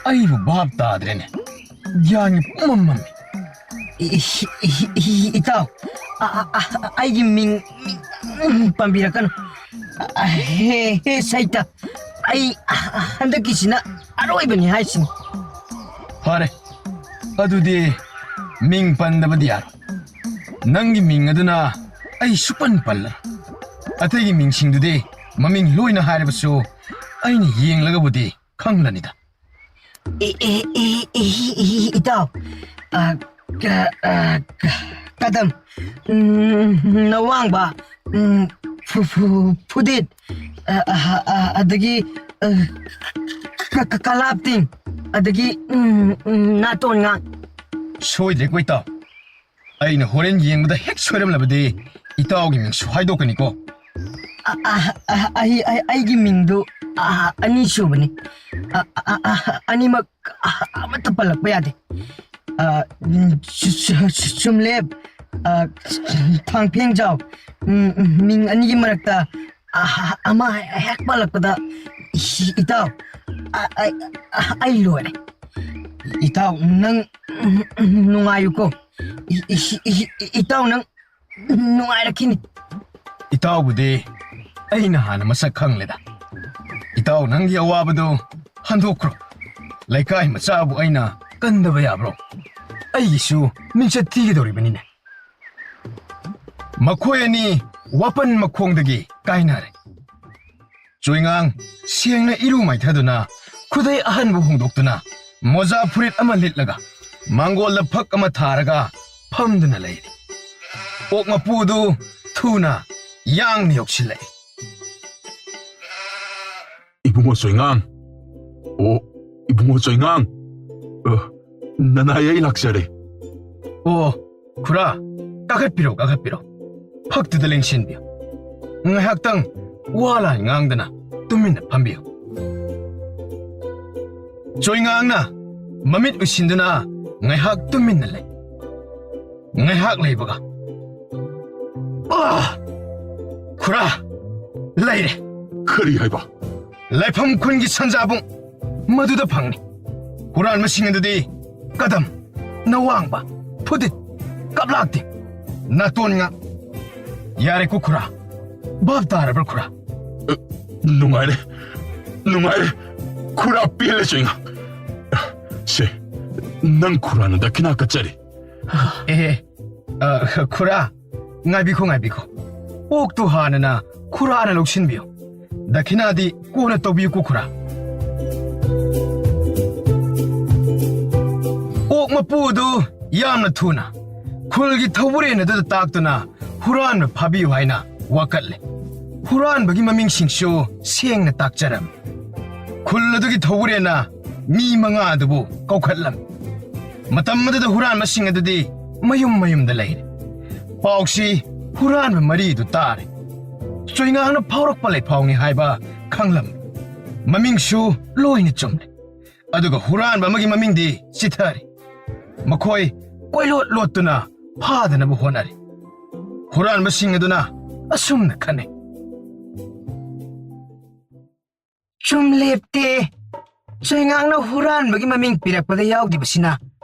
ꯑꯩꯕꯨ ꯚꯥꯞ ꯇꯥꯗ꯭ꯔꯦꯅꯦ꯫ ꯒ꯭ꯌꯥꯟꯒ ꯄꯨꯝꯃꯝ ꯃꯝꯃꯤ꯫ ꯏ- ꯏ- ꯏ- ꯏ- ꯏꯇꯥꯎ, ꯑ- ꯑ- ꯑ- ꯑꯩꯒꯤ ꯃꯤꯡ, ꯃꯤꯡ ꯄꯟꯕꯤꯔꯛꯀꯅꯨ꯫ ꯑ, ꯍꯦ, ꯍꯦ, ꯁꯩꯇ, ꯑꯩ, ꯑ, ꯍꯟꯗꯛꯀꯤꯁꯤꯅ ꯑꯔꯣꯏꯕꯅꯤ ꯍꯥꯏꯁꯤꯅꯤ꯫ ꯐꯔꯦ, ꯑꯗꯨꯗꯤ ꯃꯤꯡ ꯄꯟꯗꯕꯗꯤ ꯌꯥꯔꯣꯏ꯫ ꯅꯪꯒꯤ ꯃꯤꯡ ꯑꯗꯨꯅ ꯑꯩ ꯁꯨꯄꯟ ꯄꯜꯂꯔꯣꯏ꯫ ꯑꯇꯩꯒꯤ ꯃꯤꯡꯁꯤꯡꯗꯨꯗꯤ ꯃꯃꯤꯡ ꯂꯣꯏꯅ ꯍꯥꯏꯔꯕꯁꯨ ꯑꯩꯅ ꯌꯦꯡꯂꯒꯕꯨꯗꯤ ꯈꯪꯂꯅꯤꯗ꯫ E- E- E- E- E- ꯏꯇꯥꯎ, ꯑ, ꯀ- ꯑ, ꯀ- ꯀꯗꯝ, ꯎꯝ, ꯅꯋꯥꯡꯕ, ꯎꯝ, ꯐꯨ- ꯐꯨ- ꯐꯨꯗꯤꯠ, ꯑ, ꯑ, ꯑ, ꯑꯗꯒꯤ, ꯑ, ꯀ- ꯀ- ꯀꯂꯥꯞꯇꯤꯡ, ꯑꯗꯒꯤ, ꯎꯝ, ꯎꯝ, ꯅꯥꯇꯣꯟ ꯉꯥꯡ꯫ ꯁꯣꯏꯗ꯭ꯔꯦꯀꯣ, ꯏꯇꯥꯎ꯫ ꯑꯩꯅ ꯍꯣꯔꯦꯟ ꯌꯦꯡꯕꯗ ꯍꯦꯛ ꯁꯣꯏꯔꯝꯂꯕꯗꯤ ꯏꯇꯥꯎꯒꯤ ꯃꯤꯡꯁꯨ ꯍꯥꯏꯗꯣꯛꯀꯅꯤꯀꯣ꯫ ꯑ, ꯑ, ꯑ, ꯑꯩ, ꯑꯩ, ꯑꯩꯒꯤ ꯃꯤꯡꯗꯨ, ꯑ, ꯑꯅꯤꯁꯨꯕꯅꯤ꯫ ꯑ, ꯑ, ꯑ, ꯑ, ꯑꯅꯤꯃꯛ, ꯑ, ꯑꯃꯠꯇ ꯄꯜꯂꯛꯄ ꯌꯥꯗꯦ꯫ ꯑ, ꯎꯝ, ꯆꯨ-, ꯆꯨ-, ꯆꯨ-, ꯆꯨꯝꯂꯦꯞ, ꯑ, ꯊꯥꯡꯐꯦꯡꯖꯥꯎ, ꯎꯝ, ꯎꯝ, ꯃꯤꯡ ꯑꯅꯤꯒꯤ ꯃꯔꯛꯇ, ꯑ, ꯑꯃ ꯍꯦꯛ ꯄꯜꯂꯛꯄꯗ ꯏ-, ꯏꯇꯥꯎ, ꯑ, ꯑ, ꯑ, ꯑꯩ ꯂꯣꯏꯔꯦ꯫ ꯏꯇꯥꯎ, ꯅꯪ, ꯎꯝ, ꯎꯝ, ꯅꯨꯡꯉꯥꯏꯌꯨꯀꯣ꯫ ꯏ-, ꯏ-, ꯏ-, ꯏ-, ꯏꯇꯥꯎ, ꯅꯪ ꯅꯨꯡꯉꯥꯏꯔꯛꯈꯤꯅꯤ꯫ ꯏꯇꯥꯎꯕꯨꯗꯤ ꯑꯩꯅ ꯍꯥꯟꯅ ꯃꯁꯛ ꯈꯪꯂꯦꯗ꯫ ꯏꯇꯥꯎ, ꯅꯪꯒꯤ ꯑꯋꯥꯕꯗꯨ ꯍꯟꯗꯣꯛꯈ꯭ꯔꯣ꯫ ꯂꯩꯀꯥꯏ ꯃꯆꯥꯕꯨ ꯑꯩꯅ ꯀꯟꯗꯕ ꯌꯥꯕ꯭ꯔꯣ? ꯑꯩꯒꯤꯁꯨ ꯃꯤꯡꯆꯠ ꯊꯤꯒꯗꯧꯔꯤꯕꯅꯤꯅꯦ꯫ ꯃꯈꯣꯏ ꯑꯅꯤ ꯋꯥꯄꯟ ꯃꯈꯣꯡꯗꯒꯤ ꯀꯥꯏꯅꯔꯦ꯫ ꯆꯣꯏꯉꯥꯡ ꯁꯦꯡꯅ ꯏꯔꯨ ꯃꯥꯏꯊꯗꯨꯅ, ꯈꯨꯗꯩ ꯑꯍꯟꯕ ꯍꯣꯡꯗꯣꯛꯇꯨꯅ, ꯃꯣꯖꯥ ꯐꯨꯔꯤꯠ ꯑꯃ ꯂꯤꯠꯂꯒ, ꯃꯥꯡꯒꯣꯜꯗ ꯐꯛ ꯑꯃ ꯊꯥꯔꯒ ꯐꯝꯗꯨꯅ ꯂꯩꯔꯤ꯫ ꯑꯣꯛ ꯃꯄꯨꯗꯨ ꯊꯨꯅ ꯌꯥꯡꯅ ꯌꯧꯁꯤꯜꯂꯛꯏ꯫ ꯏꯕꯨꯡꯉꯣ ꯆꯣꯏꯉꯥꯡ! ꯑꯣ, ꯏꯕꯨꯡꯉꯣ ꯆꯣꯏꯉꯥꯡ! ꯑ, ꯅꯅꯥꯏ ꯑꯩ ꯂꯥꯛꯆꯔꯦ꯫ ꯑꯣ, ꯈꯨꯔꯥ, ꯀꯥꯈꯠꯄꯤꯔꯣ, ꯀꯥꯈꯠꯄꯤꯔꯣ꯫ ꯐꯛꯇꯨꯗ ꯂꯦꯡꯁꯤꯟꯕꯤꯌꯨ꯫ ꯉꯥꯏꯍꯥꯛꯇꯪ ꯋꯥ ꯂꯥꯟ ꯉꯥꯡꯗꯅ ꯇꯨꯃꯤꯟꯅ ꯐꯝꯕꯤꯌꯨ꯫ ꯆꯣꯏꯉꯥꯡꯅ ꯃꯃꯤꯠ ꯎꯏꯁꯤꯟꯗꯨꯅ ꯉꯥꯏꯍꯥꯛ ꯇꯨꯃꯤꯟꯅ ꯂꯩ꯫ ꯉꯥꯏꯍꯥꯛ ꯂꯩꯕꯒ, "ꯑꯥ! ꯈꯨꯔꯥ, ꯂꯩꯔꯦ!" ꯀꯔꯤ ꯍꯥꯏꯕ? ꯂꯥꯏꯐꯝ ꯈꯨꯟꯒꯤ ꯁꯟꯖꯥꯕꯨꯡ ꯃꯗꯨꯗ ꯐꯪꯅꯤ꯫ ꯍꯨꯔꯥꯟꯕꯁꯤꯡ ꯑꯗꯨꯗꯤ ꯀꯗꯝ, ꯅꯋꯥꯡꯕ, ꯐꯨꯗꯤꯠ, ꯀꯞꯂꯥꯛꯇꯦ, ꯅꯥꯇꯣꯟ ꯉꯥ꯫ ꯌꯥꯔꯦꯀꯣ ꯈꯨꯔꯥ? ꯚꯥꯞ ꯇꯥꯔꯕ꯭ꯔꯥ ꯈꯨꯔꯥ? ꯑ, ꯅꯨꯡꯉꯥꯏꯔꯦ, ꯅꯨꯡꯉꯥꯏꯔꯦ꯫ ꯈꯨꯔꯥ ꯄꯦꯜꯂꯦ ꯆꯣꯏꯉꯥ꯫ ꯁꯦ, ꯅꯪ ꯈꯨꯔꯥꯅ ꯗꯈꯤꯅꯥ ꯀꯠꯆꯔꯤ꯫ ꯑꯦ, ꯑ, ꯈꯨꯔꯥ, ꯉꯥꯏꯕꯤꯈꯣ, ꯉꯥꯏꯕꯤꯈꯣ꯫ ꯑꯣꯛꯇꯨ ꯍꯥꯟꯅꯅ ꯈꯨꯔꯥꯅ ꯂꯧꯁꯤꯟꯕꯤꯌꯨ꯫ ꯗꯈꯤꯅꯥꯗꯤ ꯀꯣꯟꯅ ꯇꯧꯕꯤꯌꯨꯀꯣ, ꯈꯨꯔꯥ꯫ ꯑꯣꯛ ꯃꯄꯨ ꯑꯗꯨ ꯌꯥꯝꯅ ꯊꯨꯅ ꯈꯨꯜꯒꯤ ꯊꯧꯕꯨꯔꯦꯟ ꯑꯗꯨꯗ ꯇꯥꯛꯇꯨꯅ ꯍꯨꯔꯥꯟꯕ ꯐꯥꯕꯤꯌꯨ ꯍꯥꯏꯅ ꯋꯥꯀꯠꯂꯦ꯫ ꯍꯨꯔꯥꯟꯕꯒꯤ ꯃꯃꯤꯡꯁꯤꯡꯁꯨ ꯁꯦꯡꯅ ꯇꯥꯛꯆꯔꯝꯃꯤ꯫ ꯈꯨꯜ ꯑꯗꯨꯒꯤ ꯊꯧꯕꯨꯔꯦꯟꯅ ꯃꯤ ꯃꯉꯥ ꯑꯗꯨꯕꯨ ꯀꯧꯈꯠꯂꯝꯃꯤ꯫ ꯃꯇꯝ ꯑꯗꯨꯗ ꯍꯨꯔꯥꯟꯕꯁꯤꯡ ꯑꯗꯨꯗꯤ ꯃꯌꯨꯝ ꯃꯌꯨꯝꯗ ꯂꯩꯔꯦ꯫ ꯄꯥꯎꯁꯤ ꯍꯨꯔꯥꯟꯕ ꯃꯔꯤꯗꯨ ꯇꯥꯔꯦ꯫ ꯆꯣꯏꯉꯥꯡꯅ ꯐꯥꯎꯔꯛꯄ ꯂꯩꯐꯥꯎꯅꯤ ꯍꯥꯏꯕ ꯈꯪꯂꯝꯃꯤ꯫ ꯃꯃꯤꯡꯁꯨ ꯂꯣꯏꯅ ꯆꯨꯝꯂꯦ꯫ ꯑꯗꯨꯒ ꯍꯨꯔꯥꯟꯕ ꯑꯃꯒꯤ ꯃꯃꯤꯡꯗꯤ ꯆꯤꯊꯔꯤ꯫ ꯃꯈꯣꯏ ꯀꯣꯏꯂꯣꯠ ꯂꯣꯠꯇꯨꯅ ꯐꯥꯗꯅꯕ ꯍꯣꯠꯅꯔꯤ꯫ ꯍꯨꯔꯥꯟꯕꯁꯤꯡ ꯑꯗꯨꯅ ꯑꯁꯨꯝꯅ ꯈꯟꯅꯩ꯫ ꯆꯨꯝꯂꯦꯞꯇꯦ꯫ ꯆꯣꯏꯉꯥꯡꯅ ꯍꯨꯔꯥꯟꯕꯒꯤ ꯃꯃꯤꯡ ꯄꯤꯔꯛꯄꯗ ꯌꯥꯎꯗ꯭ꯔꯤꯕꯁꯤꯅ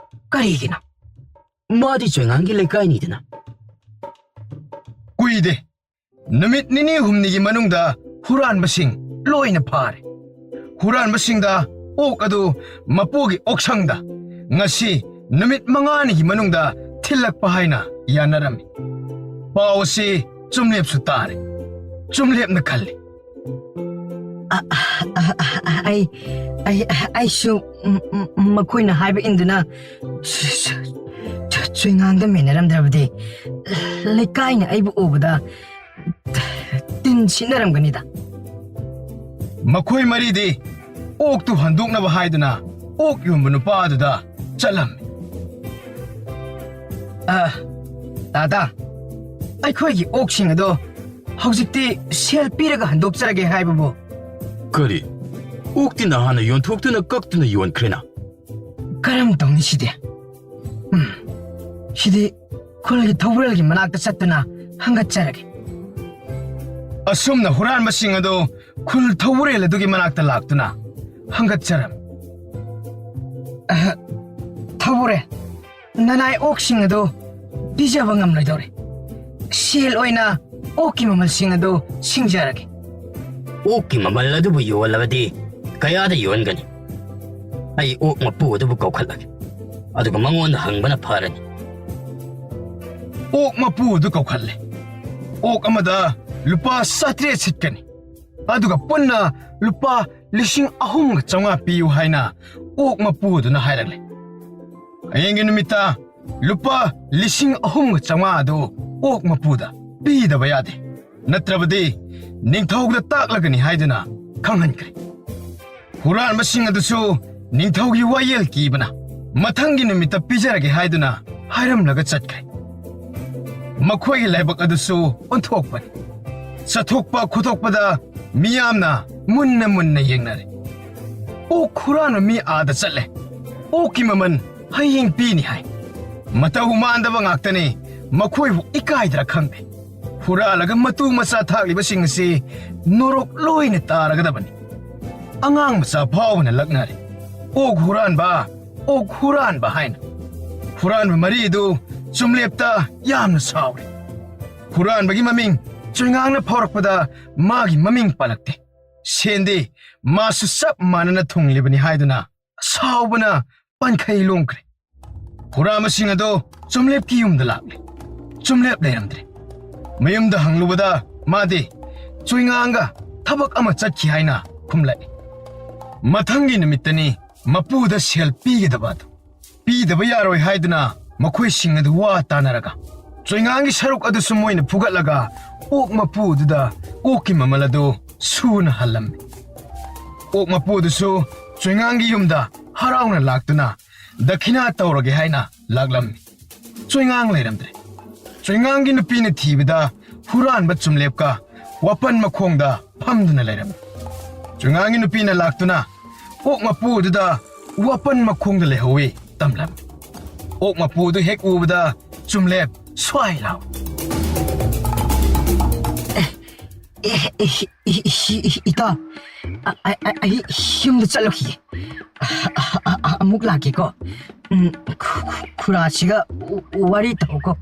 ꯀꯔꯤꯒꯤꯅꯣ? ꯃꯥꯗꯤ ꯆꯣꯏꯉꯥꯡꯒꯤ ꯂꯩꯀꯥꯏꯅꯤꯗꯅ꯫ ꯀꯨꯏꯗꯦ꯫ ꯅꯨꯃꯤꯠ ꯅꯤꯅꯤ ꯍꯨꯝꯅꯤꯒꯤ ꯃꯅꯨꯡꯗ ꯍꯨꯔꯥꯟꯕꯁꯤꯡ ꯂꯣꯏꯅ ꯐꯥꯔꯦ꯫ ꯍꯨꯔꯥꯟꯕꯁꯤꯡꯗ ꯑꯣꯛ ꯑꯗꯨ ꯃꯄꯨꯒꯤ ꯑꯣꯛꯁꯪꯗ ꯉꯁꯤ ꯅꯨꯃꯤꯠ ꯃꯉꯥꯅꯤꯒꯤ ꯃꯅꯨꯡꯗ ꯊꯤꯜꯂꯛꯄ ꯍꯥꯏꯅ ꯌꯥꯅꯔꯝꯃꯤ꯫ ꯄꯥꯎ ꯑꯁꯤ ꯆꯨꯝꯂꯦꯞꯁꯨ ꯇꯥꯔꯦ꯫ ꯆꯨꯝꯂꯦꯞꯅ ꯈꯜꯂꯤ꯫ ꯑ, ꯑ, ꯑ, ꯑ, ꯑꯩ, ꯑꯩ, ꯑꯩꯁꯨ, ꯎꯝ, ꯎꯝ, ꯃꯈꯣꯏꯅ ꯍꯥꯏꯕ ꯏꯟꯗꯨꯅ ꯆ-, ꯆ-, ꯆ-, ꯆꯣꯏꯉꯥꯡꯗ ꯃꯦꯟꯅꯔꯝꯗ꯭ꯔꯕꯗꯤ ꯂꯩꯀꯥꯏꯅ ꯑꯩꯕꯨ ꯎꯕꯗ ꯇꯤꯟ ꯁꯤꯠꯅꯔꯝꯒꯅꯤꯗ꯫ ꯃꯈꯣꯏ ꯃꯔꯤꯗꯤ ꯑꯣꯛꯇꯨ ꯍꯟꯗꯣꯛꯅꯕ ꯍꯥꯏꯗꯨꯅ ꯑꯣꯛ ꯌꯣꯟꯕ ꯅꯨꯄꯥ ꯑꯗꯨꯗ ꯆꯠꯂꯝꯃꯤ꯫ ꯑ, ꯇꯥꯇꯥ, ꯑꯩꯈꯣꯏꯒꯤ ꯑꯣꯛꯁꯤꯡ ꯑꯗꯣ ꯍꯧꯖꯤꯛꯇꯤ ꯁꯦꯜ ꯄꯤꯔꯒ ꯍꯟꯗꯣꯛꯆꯔꯒꯦ ꯍꯥꯏꯕꯕꯨ? ꯀꯔꯤ? ꯑꯣꯛꯇꯤ ꯅꯍꯥꯟꯅ ꯌꯣꯟꯊꯣꯛꯇꯨꯅ ꯀꯛꯇꯨꯅ ꯌꯣꯟꯈ꯭ꯔꯦꯅ꯫ ꯀꯔꯝ ꯇꯧꯅꯤ ꯁꯤꯗꯤ? ꯎꯝ, ꯁꯤꯗꯤ ꯈꯨꯜꯒꯤ ꯊꯧꯕꯨꯔꯦꯜꯒꯤ ꯃꯅꯥꯛꯇ ꯆꯠꯇꯨꯅ ꯍꯪꯒꯠꯆꯔꯒꯦ꯫ ꯑꯁꯨꯝꯅ ꯍꯨꯔꯥꯟꯕꯁꯤꯡ ꯑꯗꯨ ꯈꯨꯜ ꯊꯧꯕꯨꯔꯦꯜ ꯑꯗꯨꯒꯤ ꯃꯅꯥꯛꯇ ꯂꯥꯛꯇꯨꯅ ꯍꯪꯒꯠꯆꯔꯝꯃꯤ꯫ ꯑꯍ, ꯊꯧꯕꯨꯔꯦꯜ, ꯅꯅꯥꯏ ꯑꯣꯛꯁꯤꯡ ꯑꯗꯨ ꯄꯤꯖꯕ ꯉꯝꯂꯣꯏꯗꯧꯔꯦ꯫ ꯁꯦꯜ ꯑꯣꯏꯅ ꯑꯣꯛꯀꯤ ꯃꯃꯜꯁꯤꯡ ꯑꯗꯨ ꯁꯤꯡꯖꯔꯒꯦ꯫ ꯑꯣꯛꯀꯤ ꯃꯃꯜ ꯑꯗꯨꯕꯨ ꯌꯣꯜꯂꯕꯗꯤ ꯀꯌꯥꯗ ꯌꯣꯟꯒꯅꯤ? ꯑꯩ ꯑꯣꯛ ꯃꯄꯨ ꯑꯗꯨꯕꯨ ꯀꯧꯈꯠꯂꯒꯦ, ꯑꯗꯨꯒ ꯃꯉꯣꯟꯗ ꯍꯪꯕꯅ ꯐꯔꯅꯤ꯫ ꯑꯣꯛ ꯃꯄꯨ ꯑꯗꯨ ꯀꯧꯈꯠꯂꯦ꯫ ꯑꯣꯛ ꯑꯃꯗ ꯂꯨꯄꯥ ꯆꯥꯇ꯭ꯔꯦꯠ ꯁꯤꯠꯀꯅꯤ, ꯑꯗꯨꯒ ꯄꯨꯟꯅ ꯂꯨꯄꯥ ꯂꯤꯁꯤꯡ ꯑꯍꯨꯝꯒ ꯆꯥꯝꯃꯉꯥ ꯄꯤꯌꯨ ꯍꯥꯏꯅ ꯑꯣꯛ ꯃꯄꯨ ꯑꯗꯨꯅ ꯍꯥꯏꯔꯛꯂꯦ꯫ ꯍꯌꯦꯡꯒꯤ ꯅꯨꯃꯤꯠꯇ ꯂꯨꯄꯥ ꯂꯤꯁꯤꯡ ꯑꯍꯨꯝꯒ ꯆꯥꯝꯃꯉꯥ ꯑꯗꯨ ꯑꯣꯛ ꯃꯄꯨꯗ ꯄꯤꯗꯕ ꯌꯥꯗꯦ, ꯅꯠꯇ꯭ꯔꯕꯗꯤ ꯅꯤꯡꯊꯧꯗ ꯇꯥꯛꯂꯒꯅꯤ ꯍꯥꯏꯗꯨꯅ ꯈꯪꯍꯟꯈ꯭ꯔꯦ꯫ ꯍꯨꯔꯥꯟꯕꯁꯤꯡ ꯑꯗꯨꯁꯨ ꯅꯤꯡꯊꯧꯒꯤ ꯋꯥꯌꯦꯜ ꯀꯤꯕꯅ ꯃꯊꯪꯒꯤ ꯅꯨꯃꯤꯠꯇ ꯄꯤꯖꯔꯒꯦ ꯍꯥꯏꯗꯨꯅ ꯍꯥꯏꯔꯝꯂꯒ ꯆꯠꯈ꯭ꯔꯦ꯫ ꯃꯈꯣꯏꯒꯤ ꯂꯥꯏꯕꯛ ꯑꯗꯨꯁꯨ ꯑꯣꯟꯊꯣꯛꯄꯅꯤ꯫ ꯆꯠꯊꯣꯛꯄ ꯈꯣꯠꯇꯣꯛꯄꯗ ꯃꯤꯌꯥꯝꯅ ꯃꯨꯟꯅ ꯃꯨꯟꯅ ꯌꯦꯡꯅꯔꯦ꯫ ꯑꯣꯛ ꯍꯨꯔꯥꯟꯕ ꯃꯤ ꯑꯥꯗ ꯆꯠꯂꯦ꯫ ꯑꯣꯛꯀꯤ ꯃꯃꯜ ꯍꯌꯦꯡ ꯄꯤꯅꯤ ꯍꯥꯏ꯫ ꯃꯇꯧ ꯃꯥꯟꯗꯕ ꯉꯥꯛꯇꯅꯤ꯫ ꯃꯈꯣꯏꯕꯨ ꯏꯀꯥꯏꯗ꯭ꯔꯥ ꯈꯪꯗꯦ꯫ ꯍꯨꯔꯥꯜꯂꯒ ꯃꯇꯨ ꯃꯆꯥ ꯊꯥꯛꯂꯤꯕꯁꯤꯡ ꯑꯁꯤ ꯅꯣꯔꯣꯛ ꯂꯣꯏꯅ ꯇꯥꯔꯒꯗꯕꯅꯤ꯫ ꯑꯉꯥꯡ ꯃꯆꯥ ꯐꯥꯎꯕꯅ ꯂꯛꯅꯔꯦ꯫ "ꯑꯣꯛ ꯍꯨꯔꯥꯟꯕ, ꯑꯣꯛ ꯍꯨꯔꯥꯟꯕ" ꯍꯥꯏꯅ꯫ ꯍꯨꯔꯥꯟꯕ ꯃꯔꯤ ꯑꯗꯨ ꯆꯨꯝꯂꯦꯞꯇ ꯌꯥꯝꯅ ꯁꯥꯎꯔꯦ꯫ ꯍꯨꯔꯥꯟꯕꯒꯤ ꯃꯃꯤꯡ ꯆꯨꯏꯉꯥꯡꯅ ꯐꯥꯎꯔꯛꯄꯗ ꯃꯥꯒꯤ ꯃꯃꯤꯡ ꯄꯜꯂꯛꯇꯦ꯫ ꯁꯦꯟꯗꯤ ꯃꯥꯁꯨ ꯆꯞ ꯃꯥꯟꯅꯅ ꯊꯨꯡꯂꯤꯕꯅꯤ ꯍꯥꯏꯗꯨꯅ ꯁꯥꯎꯕꯅ ꯄꯟꯈꯩ ꯂꯣꯡꯈ꯭ꯔꯦ꯫ ꯍꯨꯔꯥꯟꯕꯁꯤꯡ ꯑꯗꯨ ꯆꯨꯝꯂꯦꯞꯀꯤ ꯌꯨꯝꯗ ꯂꯥꯛꯂꯦ꯫ ꯆꯨꯝꯂꯦꯞ ꯂꯩꯔꯝꯗ꯭ꯔꯦ꯫ ꯃꯌꯨꯝꯗ ꯍꯪꯂꯨꯕꯗ ꯃꯥꯗꯤ ꯆꯨꯏꯉꯥꯡꯒ ꯊꯕꯛ ꯑꯃ ꯆꯠꯈꯤ ꯍꯥꯏꯅ ꯈꯨꯝꯂꯛꯏ꯫ ꯃꯊꯪꯒꯤ ꯅꯨꯃꯤꯠꯇꯅꯤ ꯃꯄꯨꯗ ꯁꯦꯜ ꯄꯤꯒꯗꯕ ꯑꯗꯨ꯫ ꯄꯤꯗꯕ ꯌꯥꯔꯣꯏ ꯍꯥꯏꯗꯨꯅ ꯃꯈꯣꯏꯁꯤꯡ ꯑꯗꯨ ꯋꯥ ꯇꯥꯅꯔꯒ ꯆꯣꯏꯉꯥꯡꯒꯤ ꯁꯔꯨꯛ ꯑꯗꯨꯁꯨ ꯃꯣꯏꯅ ꯐꯨꯒꯠꯂꯒ ꯑꯣꯛ ꯃꯄꯨ ꯑꯗꯨꯗ ꯑꯣꯛꯀꯤ ꯃꯃꯜ ꯑꯗꯨ ꯁꯨꯅ ꯍꯜꯂꯝꯃꯤ꯫ ꯑꯣꯛ ꯃꯄꯨ ꯑꯗꯨꯁꯨ ꯆꯣꯏꯉꯥꯡꯒꯤ ꯌꯨꯝꯗ ꯍꯔꯥꯎꯅ ꯂꯥꯛꯇꯨꯅ ꯗꯈꯤꯅꯥ ꯇꯧꯔꯒꯦ ꯍꯥꯏꯅ ꯂꯥꯛꯂꯝꯃꯤ꯫ ꯆꯣꯏꯉꯥꯡ ꯂꯩꯔꯝꯗ꯭ꯔꯦ꯫ ꯆꯣꯏꯉꯥꯡꯒꯤ ꯅꯨꯄꯤꯅ ꯊꯤꯕꯗ ꯍꯨꯔꯥꯟꯕ ꯆꯨꯝꯂꯦꯞꯀ ꯋꯥꯄꯟ ꯃꯈꯣꯡꯗ ꯐꯝꯗꯨꯅ ꯂꯩꯔꯝꯃꯤ꯫ ꯆꯣꯏꯉꯥꯡꯒꯤ ꯅꯨꯄꯤꯅ ꯂꯥꯛꯇꯨꯅ ꯑꯣꯛ ꯃꯄꯨ ꯑꯗꯨꯗ ꯋꯥꯄꯟ ꯃꯈꯣꯡꯗ ꯂꯩꯍꯧꯏ ꯇꯝꯂꯝꯃꯤ꯫ ꯑꯣꯛ ꯃꯄꯨ ꯑꯗꯨ ꯍꯦꯛ ꯎꯕꯗ ꯆꯨꯝꯂꯦꯞ ꯁ꯭ꯋꯥꯏ ꯂꯥꯎ꯫ ꯑꯦ, ꯑꯦ, ꯏ-, ꯏ-, ꯏ-, ꯏ-, ꯏꯇꯥꯎ, ꯑ-, ꯑ-, ꯑ-, ꯑꯩ ꯌꯨꯝꯗ ꯆꯠꯂꯨꯈꯤꯒꯦ꯫ ꯑ-, ꯑ-, ꯑ-, ꯑ-, ꯑꯃꯨꯛ ꯂꯥꯛꯀꯦꯀꯣ꯫ ꯎꯝ, ꯈꯨ-, ꯈꯨ-, ꯈꯨꯔꯥꯁꯤꯒ ꯋꯥꯔꯤ ꯇꯧꯀꯣ꯫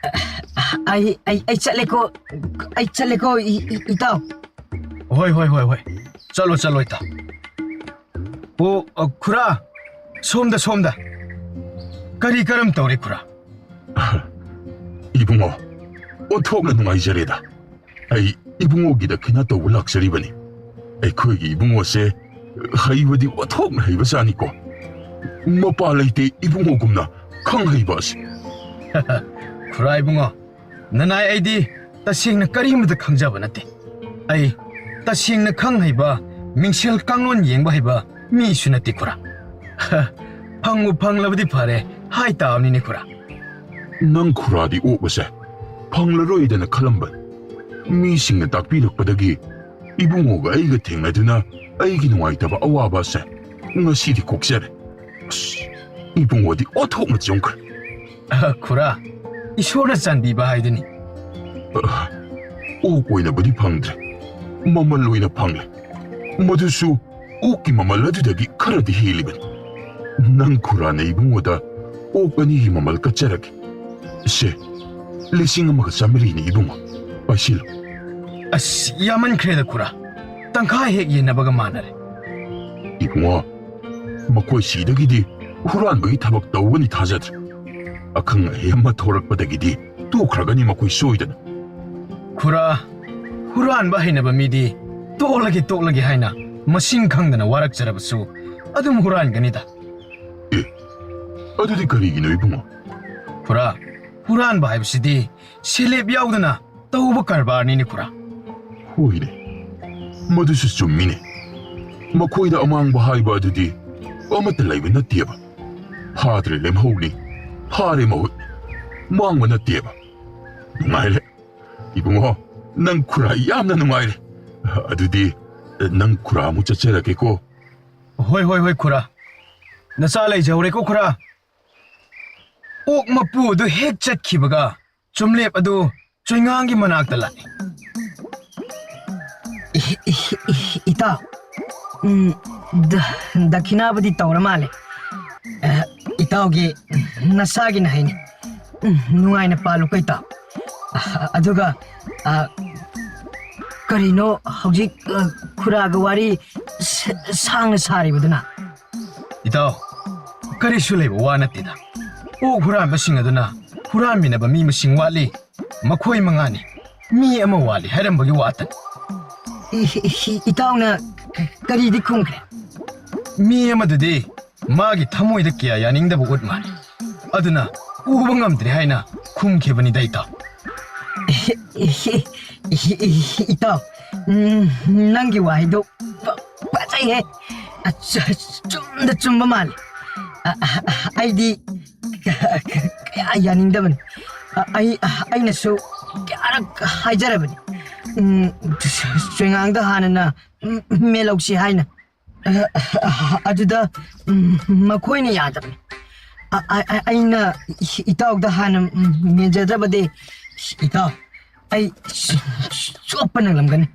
ꯑ-, ꯑ-, ꯑꯩ, ꯑꯩ, ꯑꯩ ꯆꯠꯂꯦꯀꯣ, ꯑꯩ ꯆꯠꯂꯦꯀꯣ, ꯏ-, ꯏ-, ꯏꯇꯥꯎ꯫ ꯍꯣꯏ, ꯍꯣꯏ, ꯍꯣꯏ, ꯍꯣꯏ꯫ ꯆꯠꯂꯣ, ꯆꯠꯂꯣ, ꯏꯇꯥꯎ꯫ ꯑꯣ, ꯑ, ꯈꯨꯔꯥ, ꯁꯣꯝꯗ, ꯁꯣꯝꯗ꯫ ꯀꯔꯤ ꯀꯔꯝ ꯇꯧꯔꯤ, ꯈꯨꯔꯥ? ꯏꯕꯨꯡꯉꯣ, ꯑꯣꯟꯊꯣꯛꯅ ꯅꯨꯡꯉꯥꯏꯖꯔꯦꯗ꯫ ꯑꯩ ꯏꯕꯨꯡꯉꯣꯒꯤ ꯗꯈꯤꯅꯥ ꯇꯧꯕ ꯂꯥꯛꯆꯔꯤꯕꯅꯤ꯫ ꯑꯩꯈꯣꯏꯒꯤ ꯏꯕꯨꯡꯉꯣꯁꯦ ꯍꯩꯕꯗꯤ ꯑꯣꯟꯊꯣꯛꯅ ꯍꯩꯕꯖꯥꯠꯅꯤꯀꯣ꯫ ꯃꯄꯥ ꯂꯩꯇꯦ ꯏꯕꯨꯡꯉꯣꯒꯨꯝꯅ ꯈꯪ ꯍꯩꯕ ꯑꯁꯤ꯫ ꯈꯨꯔꯥ ꯏꯕꯨꯡꯉꯣ, ꯅꯅꯥꯏ ꯑꯩꯗꯤ ꯇꯁꯦꯡꯅ ꯀꯔꯤꯃꯠꯇ ꯈꯪꯖꯕ ꯅꯠꯇꯦ꯫ ꯑꯩ ꯇꯁꯦꯡꯅ ꯈꯪ ꯍꯩꯕ, ꯃꯤꯡꯁꯦꯜ ꯀꯥꯡꯂꯣꯟ ꯌꯦꯡꯕ ꯍꯩꯕ ꯃꯤꯁꯨ ꯅꯠꯇꯦ, ꯈꯨꯔꯥ꯫ ꯐꯪꯕꯨ ꯐꯪꯂꯕꯗꯤ ꯐꯔꯦ ꯍꯥꯏ ꯇꯥꯕꯅꯤꯅꯦ, ꯈꯨꯔꯥ꯫ ꯅꯪ ꯈꯨꯔꯥꯗꯤ ꯑꯣꯛ ꯑꯁꯦ ꯐꯪꯂꯔꯣꯏꯗꯅ ꯈꯜꯂꯝꯕꯅꯤ꯫ ꯃꯤꯁꯤꯡꯅ ꯇꯥꯛꯄꯤꯔꯛꯄꯗꯒꯤ ꯏꯕꯨꯡꯉꯣꯒ ꯑꯩꯒ ꯊꯦꯡꯅꯗꯨꯅ ꯑꯩꯒꯤ ꯅꯨꯡꯉꯥꯏꯇꯕ ꯑꯋꯥꯕ ꯑꯁꯦ ꯉꯁꯤꯗꯤ ꯀꯣꯛꯆꯔꯦ꯫ ꯑꯁ, ꯏꯕꯨꯡꯉꯣꯗꯤ ꯑꯣꯟꯊꯣꯛꯅ ꯆꯨꯝꯈ꯭ꯔꯦ꯫ ꯑ, ꯈꯨꯔꯥ, ꯏꯁꯣꯔꯅ ꯆꯥꯟꯕꯤꯕ ꯍꯥꯏꯗꯨꯅꯤ꯫ ꯑ, ꯑꯣꯛ ꯑꯣꯏꯅꯕꯨꯗꯤ ꯐꯪꯗ꯭ꯔꯦ, ꯃꯃꯜ ꯑꯣꯏꯅ ꯐꯪꯂꯦ꯫ ꯃꯗꯨꯁꯨ ꯑꯣꯛꯀꯤ ꯃꯃꯜ ꯑꯗꯨꯗꯒꯤ ꯈꯔꯗꯤ ꯍꯦꯜꯂꯤꯕꯅꯤ꯫ ꯅꯪ ꯈꯨꯔꯥꯅ ꯏꯕꯨꯡꯉꯣꯗ ꯑꯣꯛ ꯑꯅꯤꯒꯤ ꯃꯃꯜ ꯀꯠꯆꯔꯒꯦ꯫ ꯁꯦ, ꯂꯤꯁꯤꯡ ꯑꯃꯒ ꯆꯥꯃꯔꯤꯅꯤ ꯏꯕꯨꯡꯉꯣ, ꯄꯥꯏꯁꯤꯜꯂꯨ꯫ ꯑꯁ, ꯌꯥꯝꯃꯟꯈ꯭ꯔꯦꯗ ꯈꯨꯔꯥ, ꯇꯪꯈꯥꯏ ꯍꯦꯛ ꯌꯦꯟꯅꯕꯒ ꯃꯥꯟꯅꯔꯦ꯫ ꯏꯕꯨꯡꯉꯣ, ꯃꯈꯣꯏ ꯁꯤꯗꯒꯤꯗꯤ ꯍꯨꯔꯥꯟꯕꯒꯤ ꯊꯕꯛ ꯇꯧꯒꯅꯤ ꯊꯥꯖꯗ꯭ꯔꯦ꯫ ꯑꯈꯪ ꯑꯍꯩ ꯑꯃ ꯊꯣꯔꯛꯄꯗꯒꯤꯗꯤ ꯇꯣꯛꯈ꯭ꯔꯒꯅꯤ ꯃꯈꯣꯏ ꯁꯣꯏꯗꯅ꯫ ꯈꯨꯔꯥ, ꯍꯨꯔꯥꯟꯕ ꯍꯩꯅꯕ ꯃꯤꯗꯤ ꯇꯣꯛꯂꯒꯦ, ꯇꯣꯛꯂꯒꯦ ꯍꯥꯏꯅ ꯃꯁꯤꯡ ꯈꯪꯗꯅ ꯋꯥꯔꯛꯆꯔꯕꯁꯨ ꯑꯗꯨꯝ ꯍꯨꯔꯥꯟꯒꯅꯤꯗ꯫ ꯑꯦ, ꯑꯗꯨꯗꯤ ꯀꯔꯤꯒꯤꯅꯣ ꯏꯕꯨꯡꯉꯣ? ꯈꯨꯔꯥ, ꯍꯨꯔꯥꯟꯕ ꯍꯥꯏꯕꯁꯤꯗꯤ ꯁꯦꯂꯦꯞ ꯌꯥꯎꯗꯅ ꯇꯧꯕ ꯀꯔꯕꯥꯔꯅꯤꯅꯦ ꯈꯨꯔꯥ꯫ ꯍꯣꯏꯅꯦ, ꯃꯗꯨꯁꯨ ꯆꯨꯝꯃꯤꯅꯦ꯫ ꯃꯈꯣꯏꯗ ꯑꯃꯥꯡꯕ ꯍꯥꯏꯕ ꯑꯗꯨꯗꯤ ꯑꯃꯠꯇ ꯂꯩꯕ ꯅꯠꯇꯦꯕ꯫ ꯐꯥꯗ꯭ꯔꯦ ꯂꯦꯝꯍꯧꯅꯤ, ꯐꯥꯔꯦ ꯃꯍꯨꯠ, ꯃꯥꯡꯕ ꯅꯠꯇꯦꯕ꯫ ꯅꯨꯡꯉꯥꯏꯔꯦ ꯏꯕꯨꯡꯉꯣ, ꯅꯪ ꯈꯨꯔꯥ ꯌꯥꯝꯅ ꯅꯨꯡꯉꯥꯏꯔꯦ꯫ ꯑꯗꯨꯗꯤ ꯅꯪ ꯈꯨꯔꯥ ꯑꯃꯨꯛ ꯆꯠꯆꯔꯒꯦꯀꯣ꯫ ꯍꯣꯏ, ꯍꯣꯏ, ꯍꯣꯏ, ꯈꯨꯔꯥ꯫ ꯅꯆꯥ ꯂꯩꯖꯍꯧꯔꯦꯀꯣ, ꯈꯨꯔꯥ꯫ ꯑꯣꯛ ꯃꯄꯨ ꯑꯗꯨ ꯍꯦꯛ ꯆꯠꯈꯤꯕꯒ ꯆꯨꯝꯂꯦꯞ ꯑꯗꯨ ꯆꯣꯏꯉꯥꯡꯒꯤ ꯃꯅꯥꯛꯇ ꯂꯥꯛꯏ꯫ ꯏ-, ꯏ-, ꯏ-, ꯏꯇꯥꯎ, ꯎꯝ, ꯗ-, ꯗꯈꯤꯅꯥꯕꯨꯗꯤ ꯇꯧꯔ ꯃꯥꯜꯂꯦ꯫ ꯑ, ꯏꯇꯥꯎꯒꯤ ꯅꯁꯥꯒꯤꯅ ꯍꯩꯅꯤ꯫ ꯎꯝ, ꯅꯨꯡꯉꯥꯏꯅ ꯄꯥꯜꯂꯨꯀꯣ ꯏꯇꯥꯎ꯫ ꯑ, ꯑꯗꯨꯒ, ꯑ, ꯀꯔꯤꯅꯣ ꯍꯧꯖꯤꯛ, ꯑ, ꯈꯨꯔꯥꯒ ꯋꯥꯔꯤ ꯁ-, ꯁꯥꯡꯅ ꯁꯥꯔꯤꯕꯗꯨꯅ? ꯏꯇꯥꯎ, ꯀꯔꯤꯁꯨ ꯂꯩꯕ ꯋꯥ ꯅꯠꯇꯦꯗ꯫ ꯑꯣꯛ ꯍꯨꯔꯥꯟꯕꯁꯤꯡ ꯑꯗꯨꯅ ꯍꯨꯔꯥꯟꯃꯤꯟꯅꯕ ꯃꯤ ꯃꯁꯤꯡ ꯋꯥꯠꯂꯤ, ꯃꯈꯣꯏ ꯃꯉꯥꯅꯤ, ꯃꯤ ꯑꯃ ꯋꯥꯠꯂꯤ ꯍꯥꯏꯔꯝꯕꯒꯤ ꯋꯥꯇꯅꯤ꯫ ꯏ-, ꯏ-, ꯏꯇꯥꯎꯅ ꯀꯔꯤꯗꯤ ꯈꯨꯝꯈ꯭ꯔꯦ? ꯃꯤ ꯑꯃꯗꯨꯗꯤ ꯃꯥꯒꯤ ꯊꯃꯣꯏꯗ ꯀꯌꯥ ꯌꯥꯅꯤꯡꯗꯕ ꯎꯠ ꯃꯥꯜꯂꯤ꯫ ꯑꯗꯨꯅ ꯎꯕ ꯉꯝꯗ꯭ꯔꯦ ꯍꯥꯏꯅ ꯈꯨꯝꯈꯤꯕꯅꯤꯗ, ꯏꯇꯥꯎ꯫ ꯏꯇꯥꯎ, ꯎꯝ, ꯅꯪꯒꯤ ꯋꯥꯍꯩꯗꯣ ꯐ-, ꯐꯖꯩꯍꯦ꯫ ꯑꯆ-, ꯆꯨꯝꯗ ꯆꯨꯝꯕ ꯃꯥꯜꯂꯤ꯫ ꯑ-, ꯑ-, ꯑ-, ꯑꯩꯗꯤ ꯀ-, ꯀ-, ꯀꯌꯥ ꯌꯥꯅꯤꯡꯗꯕꯅꯤ꯫ ꯑ, ꯑꯩ, ꯑꯩꯅꯁꯨ ꯀꯌꯥꯔꯛ ꯍꯥꯏꯖꯔꯕꯅꯤ꯫ ꯎꯝ, ꯆꯣꯏꯉꯥꯡꯗ ꯍꯥꯟꯅꯅ, ꯎꯝ, ꯃꯦꯜꯍꯧꯁꯤ ꯍꯥꯏꯅ꯫ ꯑ, ꯑ, ꯑꯗꯨꯗ, ꯎꯝ, ꯃꯈꯣꯏꯅ ꯌꯥꯗꯕꯅꯤ꯫ ꯑ, ꯑ, ꯑ, ꯑꯩꯅ ꯏꯇꯥꯎꯗ ꯍꯥꯟꯅ, ꯎꯝ, ꯃꯦꯟꯖꯗ꯭ꯔꯕꯗꯤ, ꯏꯇꯥꯎ, ꯑꯩ ꯆꯣꯞꯄ ꯅꯪꯂꯝꯒꯅꯤ꯫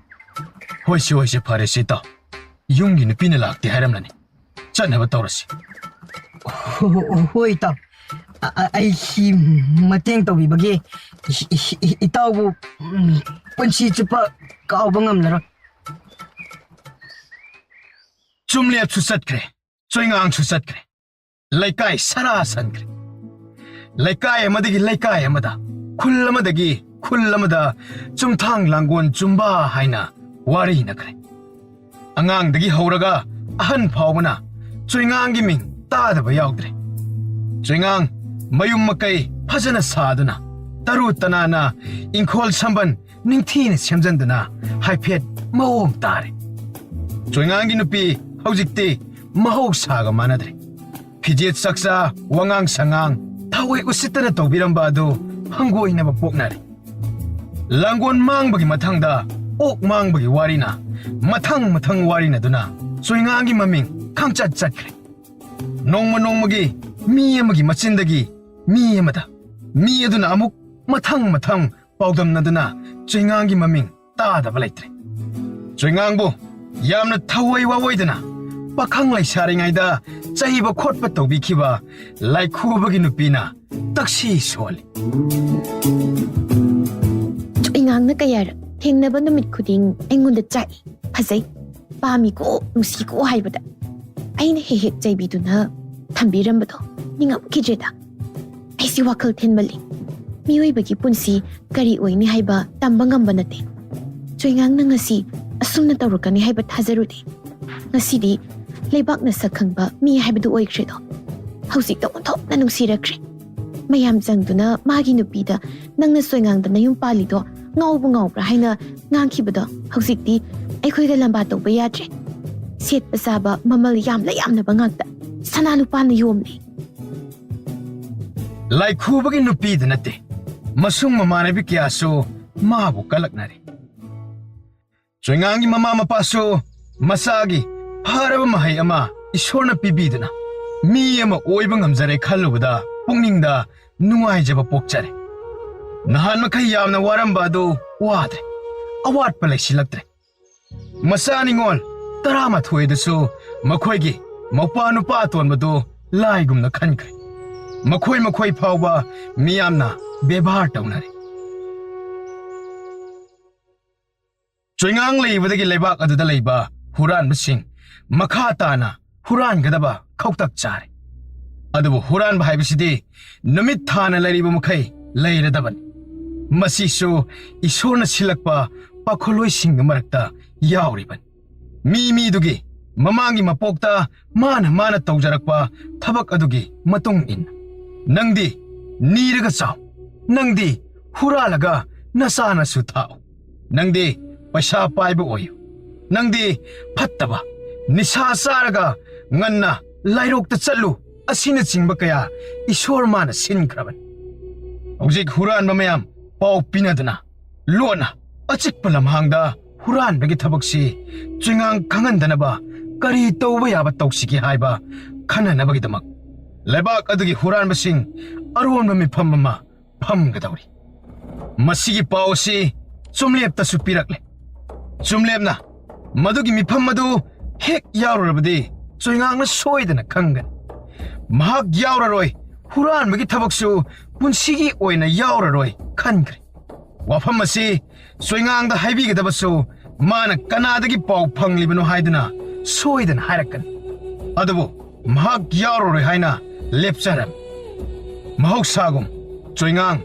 ꯍꯣꯏꯁꯦ, ꯍꯣꯏꯁꯦ, ꯐꯔꯦꯁꯦ, ꯏꯇꯥꯎ꯫ ꯌꯨꯝꯒꯤ ꯅꯨꯄꯤꯅ ꯂꯥꯛꯇꯦ ꯍꯥꯏꯔꯝꯂꯅꯤ꯫ ꯆꯠꯅꯕ ꯇꯧꯔꯁꯤ꯫ ꯍꯣ-, ꯍꯣ-, ꯍꯣꯏ, ꯏꯇꯥꯎ꯫ ꯑ-, ꯑ-, ꯑꯩꯒꯤ ꯃꯇꯦꯡ ꯇꯧꯕꯤꯕꯒꯤ ꯏ-, ꯏ-, ꯏ-, ꯏꯇꯥꯎꯕꯨ, ꯎꯝ, ꯄꯨꯟꯁꯤ ꯆꯨꯞꯄ ꯀꯥꯎꯕ ꯉꯝꯂꯔꯣꯏ꯫ ꯆꯨꯝꯂꯦꯞꯁꯨ ꯆꯠꯈ꯭ꯔꯦ, ꯆꯣꯏꯉꯥꯡꯁꯨ ꯆꯠꯈ꯭ꯔꯦ꯫ ꯂꯩꯀꯥꯏ ꯁꯔꯥ ꯁꯟꯈ꯭ꯔꯦ꯫ ꯂꯩꯀꯥꯏ ꯑꯃꯗꯒꯤ ꯂꯩꯀꯥꯏ ꯑꯃꯗ, ꯈꯨꯜ ꯑꯃꯗꯒꯤ ꯈꯨꯜ ꯑꯃꯗ ꯆꯨꯝꯊꯥꯡ ꯂꯥꯡꯒꯣꯟ ꯆꯨꯝꯕ ꯍꯥꯏꯅ ꯋꯥꯔꯤꯅꯈ꯭ꯔꯦ꯫ ꯑꯉꯥꯡꯗꯒꯤ ꯍꯧꯔꯒ ꯑꯍꯟ ꯐꯥꯎꯕꯅ ꯆꯣꯏꯉꯥꯡꯒꯤ ꯃꯤꯡ ꯇꯥꯗꯕ ꯌꯥꯎꯗ꯭ꯔꯦ꯫ ꯆꯣꯏꯉꯥꯡ ꯃꯌꯨꯝ ꯃꯀꯩ ꯐꯖꯅ ꯁꯥꯗꯨꯅ, ꯇꯔꯨ ꯇꯅꯥꯟꯅ ꯏꯪꯈꯣꯜ ꯁꯝꯕꯟ ꯅꯤꯡꯊꯤꯅ ꯁꯦꯝꯖꯤꯟꯗꯨꯅ ꯍꯥꯏꯐꯦꯠ ꯃꯑꯣꯡ ꯇꯥꯔꯦ꯫ ꯆꯣꯏꯉꯥꯡꯒꯤ ꯅꯨꯄꯤ ꯍꯧꯖꯤꯛꯇꯤ ꯃꯍꯧꯁꯥꯒ ꯃꯥꯟꯅꯗ꯭ꯔꯦ꯫ ꯐꯤꯖꯦꯠ ꯆꯛꯆꯥ, ꯋꯥꯉꯥꯡ ꯁꯉꯥꯡ, ꯊꯑꯣꯏ ꯎꯁꯤꯠꯇꯅ ꯇꯧꯕꯤꯔꯝꯕ ꯑꯗꯨ ꯍꯪꯒꯣꯏꯅꯕ ꯄꯣꯛꯅꯔꯦ꯫ ꯂꯥꯡꯒꯣꯜ ꯃꯥꯡꯕꯒꯤ ꯃꯊꯪꯗ ꯑꯣꯛ ꯃꯥꯡꯕꯒꯤ ꯋꯥꯔꯤꯅ ꯃꯊꯪ ꯃꯊꯪ ꯋꯥꯔꯤꯅꯗꯨꯅ ꯆꯣꯏꯉꯥꯡꯒꯤ ꯃꯃꯤꯡ ꯈꯪꯆꯠ ꯆꯠꯈ꯭ꯔꯦ꯫ ꯅꯣꯡꯃ ꯅꯣꯡꯃꯒꯤ ꯃꯤ ꯑꯃꯒꯤ ꯃꯆꯤꯟꯗꯒꯤ ꯃꯤ ꯑꯃꯗ, ꯃꯤ ꯑꯗꯨꯅ ꯑꯃꯨꯛ ꯃꯊꯪ ꯃꯊꯪ ꯄꯥꯎꯗꯝꯅꯗꯨꯅ ꯆꯣꯏꯉꯥꯡꯒꯤ ꯃꯃꯤꯡ ꯇꯥꯗꯕ ꯂꯩꯇ꯭ꯔꯦ꯫ ꯆꯣꯏꯉꯥꯡꯕꯨ ꯌꯥꯝꯅ ꯊꯋꯥꯏ ꯋꯥꯋꯣꯏꯗꯅ ꯄꯥꯈꯪ ꯂꯩꯁꯥꯔꯤꯉꯩꯗ ꯆꯩꯕ ꯈꯣꯠꯄ ꯇꯧꯕꯤꯈꯤꯕ ꯂꯥꯏꯈꯨꯕꯒꯤ ꯅꯨꯄꯤꯅ ꯇꯛꯁꯤ ꯁꯣꯜꯂꯤ꯫ ꯆꯣꯏꯉꯥꯡꯅ ꯀꯌꯥꯔꯛ ꯊꯦꯡꯅꯕ ꯅꯨꯃꯤꯠ ꯈꯨꯗꯤꯡ ꯑꯩꯉꯣꯟꯗ ꯆꯥꯛꯏ, ꯐꯖꯩ, ꯄꯥꯝꯃꯤꯀꯣ, ꯅꯨꯡꯁꯤꯀꯣ ꯍꯥꯏꯕꯗ ꯑꯩꯅ ꯍꯦꯛ ꯍꯦꯛ ꯆꯩꯕꯤꯗꯨꯅ ꯊꯝꯕꯤꯔꯝꯕꯗꯣ ꯅꯤꯡꯉꯝꯈꯤꯗ꯭ꯔꯦꯗ꯫ ꯑꯩꯁꯤ ꯋꯥꯈꯜ ꯊꯤꯟꯃꯜꯂꯤ꯫ ꯃꯤꯑꯣꯏꯕꯒꯤ ꯄꯨꯟꯁꯤ ꯀꯔꯤ ꯑꯣꯏꯅꯤ ꯍꯥꯏꯕ ꯇꯝꯕ ꯉꯝꯕ ꯅꯠꯇꯦ꯫ ꯆꯣꯏꯉꯥꯡꯅ ꯉꯁꯤ ꯑꯁꯨꯝꯅ ꯇꯧꯔꯛꯀꯅꯤ ꯍꯥꯏꯕ ꯊꯥꯖꯔꯨꯗꯦ꯫ ꯉꯁꯤꯗꯤ ꯂꯩꯕꯥꯛꯅ ꯁꯛ ꯈꯪꯕ ꯃꯤ ꯍꯥꯏꯕꯗꯨ ꯑꯣꯏꯈ꯭ꯔꯦꯗꯣ꯫ ꯍꯧꯖꯤꯛꯇ ꯑꯣꯟꯊꯣꯛꯅ ꯅꯨꯡꯁꯤꯔꯛꯈ꯭ꯔꯦ꯫ ꯃꯌꯥꯝ ꯆꯪꯗꯨꯅ ꯃꯥꯒꯤ ꯅꯨꯄꯤꯗ "ꯅꯪꯅ ꯆꯣꯏꯉꯥꯡꯗ ꯅꯌꯨꯝ ꯄꯥꯜꯂꯤꯗꯣ ꯉꯥꯎꯕ ꯉꯥꯎꯕ꯭ꯔꯥ?" ꯍꯥꯏꯅ ꯉꯥꯡꯈꯤꯕꯗꯣ ꯍꯧꯖꯤꯛꯇꯤ ꯑꯩꯈꯣꯏꯒ ꯂꯝꯕꯥ ꯇꯧꯕ ꯌꯥꯗ꯭ꯔꯦ꯫ ꯁꯦꯠꯄ ꯆꯥꯕ ꯃꯃꯜ ꯌꯥꯝꯂ ꯌꯥꯝꯂꯕ ꯉꯥꯛꯇ ꯁꯅꯥ ꯂꯨꯄꯥꯅ ꯌꯣꯝꯂꯦ꯫ ꯂꯥꯏꯈꯨꯕꯒꯤ ꯅꯨꯄꯤꯗ ꯅꯠꯇꯦ, ꯃꯁꯨꯡ ꯃꯃꯥꯟꯅꯕꯤ ꯀꯌꯥꯁꯨ ꯃꯥꯕꯨ ꯀꯂꯛꯅꯔꯦ꯫ ꯆꯣꯏꯉꯥꯡꯒꯤ ꯃꯃꯥ ꯃꯄꯥꯁꯨ ꯃꯆꯥꯒꯤ ꯐꯔꯕ ꯃꯍꯩ ꯑꯃ ꯏꯁꯣꯔꯅ ꯄꯤꯕꯤꯗꯨꯅ ꯃꯤ ꯑꯃ ꯑꯣꯏꯕ ꯉꯝꯖꯔꯦ ꯈꯜꯂꯨꯕꯗ ꯄꯨꯛꯅꯤꯡꯗ ꯅꯨꯡꯉꯥꯏꯖꯕ ꯄꯣꯛꯆꯔꯦ꯫ ꯅꯍꯥꯟ ꯃꯈꯩ ꯌꯥꯝꯅ ꯋꯥꯔꯝꯕ ꯑꯗꯨ ꯋꯥꯗ꯭ꯔꯦ, ꯑꯋꯥꯠꯄ ꯂꯩꯁꯤꯜꯂꯛꯇ꯭ꯔꯦ꯫ ꯃꯆꯥ ꯅꯤꯉꯣꯜ ꯇꯔꯥꯃꯥꯊꯣꯏꯗꯁꯨ ꯃꯈꯣꯏꯒꯤ ꯃꯧꯄ꯭ꯋꯥ ꯅꯨꯄꯥ ꯑꯇꯣꯟꯕꯗꯨ ꯂꯥꯏꯒꯨꯝꯅ ꯈꯟꯈ꯭ꯔꯦ꯫ ꯃꯈꯣꯏ ꯃꯈꯣꯏ ꯐꯥꯎꯕ ꯃꯤꯌꯥꯝꯅ ꯕꯦꯕꯥꯔ ꯇꯧꯅꯔꯦ꯫ ꯆꯣꯏꯉꯥꯡ ꯂꯩꯕꯗꯒꯤ ꯂꯩꯕꯥꯛ ꯑꯗꯨꯗ ꯂꯩꯕ ꯍꯨꯔꯥꯟꯕꯁꯤꯡ ꯃꯈꯥ ꯇꯥꯅ ꯍꯨꯔꯥꯟꯒꯗꯕ ꯈꯧꯇꯛ ꯆꯥꯔꯦ꯫ ꯑꯗꯨꯕꯨ ꯍꯨꯔꯥꯟꯕ ꯍꯥꯏꯕꯁꯤꯗꯤ ꯅꯨꯃꯤꯠ ꯊꯥꯅ ꯂꯩꯔꯤꯕ ꯃꯈꯩ ꯂꯩꯔꯗꯕꯅꯤ꯫ ꯃꯁꯤꯁꯨ ꯏꯁꯣꯔꯅ ꯁꯤꯜꯂꯛꯄ ꯄꯥꯈꯣꯜꯂꯣꯏꯁꯤꯡꯒꯤ ꯃꯔꯛꯇ ꯌꯥꯎꯔꯤꯕꯅꯤ꯫ ꯃꯤ ꯃꯤꯗꯨꯒꯤ ꯃꯃꯥꯡꯒꯤ ꯃꯄꯣꯛꯇ ꯃꯥꯅ ꯃꯥꯅ ꯇꯧꯖꯔꯛꯄ ꯊꯕꯛ ꯑꯗꯨꯒꯤ ꯃꯇꯨꯡ ꯏꯟꯅ꯫ ꯅꯪꯗꯤ ꯅꯤꯔꯒ ꯆꯥꯎ, ꯅꯪꯗꯤ ꯍꯨꯔꯥꯜꯂꯒ ꯅꯆꯥꯅꯁꯨ ꯊꯥꯛꯎ, ꯅꯪꯗꯤ ꯄꯩꯁꯥ ꯄꯥꯏꯕ ꯑꯣꯏꯌꯨ, ꯅꯪꯗꯤ ꯐꯠꯇꯕ, ꯅꯤꯁꯥ ꯆꯥꯔꯒ ꯉꯟꯅ ꯂꯥꯏꯔꯣꯛꯇ ꯆꯠꯂꯨ ꯑꯁꯤꯅꯆꯤꯡꯕ ꯀꯌꯥ ꯏꯁꯣꯔ ꯃꯥꯅ ꯁꯤꯟꯈ꯭ꯔꯕꯅꯤ꯫ ꯍꯧꯖꯤꯛ ꯍꯨꯔꯥꯟꯕ ꯃꯌꯥꯝ ꯄꯥꯎ ꯄꯤꯅꯗꯨꯅ ꯂꯣꯟꯅ ꯑꯆꯤꯛꯄ ꯂꯝꯍꯥꯡꯗ ꯍꯨꯔꯥꯟꯕꯒꯤ ꯊꯕꯛꯁꯤ ꯆꯣꯏꯉꯥꯡ ꯈꯪꯍꯟꯗꯅꯕ ꯀꯔꯤ ꯇꯧꯕ ꯌꯥꯕ ꯇꯧꯁꯤꯒꯦ ꯍꯥꯏꯕ ꯈꯟꯅꯅꯕꯒꯤꯗꯃꯛ ꯂꯩꯕꯥꯛ ꯑꯗꯨꯒꯤ ꯍꯨꯔꯥꯟꯕꯁꯤꯡ ꯑꯔꯣꯟꯕ ꯃꯤꯐꯝ ꯑꯃ ꯐꯝꯒꯗꯧꯔꯤ꯫ ꯃꯁꯤꯒꯤ ꯄꯥꯎ ꯑꯁꯤ ꯆꯨꯝꯂꯦꯞꯇꯁꯨ ꯄꯤꯔꯛꯂꯦ꯫ ꯆꯨꯝꯂꯦꯞꯅ ꯃꯗꯨꯒꯤ ꯃꯤꯐꯝ ꯑꯗꯨ ꯍꯦꯛ ꯌꯥꯎꯔꯨꯔꯕꯗꯤ ꯆꯣꯏꯉꯥꯡꯅ ꯁꯣꯏꯗꯅ ꯈꯪꯒꯅꯤ꯫ ꯃꯍꯥꯛ ꯌꯥꯎꯔꯔꯣꯏ, ꯍꯨꯔꯥꯟꯕꯒꯤ ꯊꯕꯛꯁꯨ ꯄꯨꯟꯁꯤꯒꯤ ꯑꯣꯏꯅ ꯌꯥꯎꯔꯔꯣꯏ ꯈꯟꯈ꯭ꯔꯦ꯫ ꯋꯥꯐꯝ ꯑꯁꯤ ꯆꯣꯏꯉꯥꯡꯗ ꯍꯥꯏꯕꯤꯒꯗꯕꯁꯨ ꯃꯥꯅ ꯀꯅꯥꯗꯒꯤ ꯄꯥꯎ ꯐꯪꯂꯤꯕꯅꯣ ꯍꯥꯏꯗꯨꯅ ꯁꯣꯏꯗꯅ ꯍꯥꯏꯔꯛꯀꯅꯤ꯫ ꯑꯗꯨꯕꯨ ꯃꯍꯥꯛ ꯌꯥꯎꯔꯔꯣꯏ ꯍꯥꯏꯅ ꯂꯦꯞꯆꯔꯝꯃꯤ꯫ ꯃꯍꯧꯁꯥꯒꯨꯝ ꯆꯣꯏꯉꯥꯡ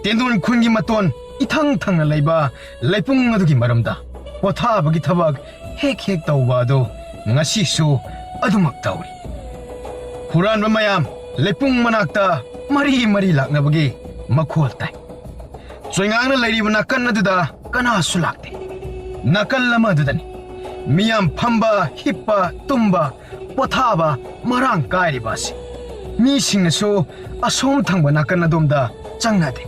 ꯇꯦꯟꯗꯣꯟ ꯈꯨꯟꯒꯤ ꯃꯇꯣꯟ ꯏꯊꯪ ꯊꯪꯅ ꯂꯩꯕ ꯂꯩꯄꯨꯡ ꯑꯗꯨꯒꯤ ꯃꯔꯨꯝꯗ ꯄꯣꯊꯥꯕꯒꯤ ꯊꯕꯛ ꯍꯦꯛ ꯍꯦꯛ ꯇꯧꯕ ꯑꯗꯨ ꯉꯁꯤꯁꯨ ꯑꯗꯨꯃꯛ ꯇꯧꯔꯤ꯫ ꯍꯨꯔꯥꯟꯕ ꯃꯌꯥꯝ ꯂꯩꯄꯨꯡ ꯃꯅꯥꯛꯇ ꯃꯔꯤ ꯃꯔꯤ ꯂꯥꯛꯅꯕꯒꯤ ꯃꯈꯣꯜ ꯇꯥꯏ꯫ ꯆꯣꯏꯉꯥꯡꯅ ꯂꯩꯔꯤꯕ ꯅꯥꯀꯟ ꯑꯗꯨꯗ ꯀꯅꯥꯁꯨ ꯂꯥꯛꯇꯦ꯫ ꯅꯥꯀꯜ ꯑꯃꯗꯨꯗꯅꯤ ꯃꯤꯌꯥꯝ ꯐꯝꯕ, ꯍꯤꯞꯄ, ꯇꯨꯝꯕ, ꯄꯣꯊꯥꯕ ꯃꯔꯥꯡ ꯀꯥꯏꯔꯤꯕ ꯑꯁꯤ꯫ ꯃꯤꯁꯤꯡꯅꯁꯨ ꯑꯁꯣꯝ ꯊꯪꯕ ꯅꯥꯀꯟ ꯑꯗꯣꯝꯗ ꯆꯪꯅꯗꯦ꯫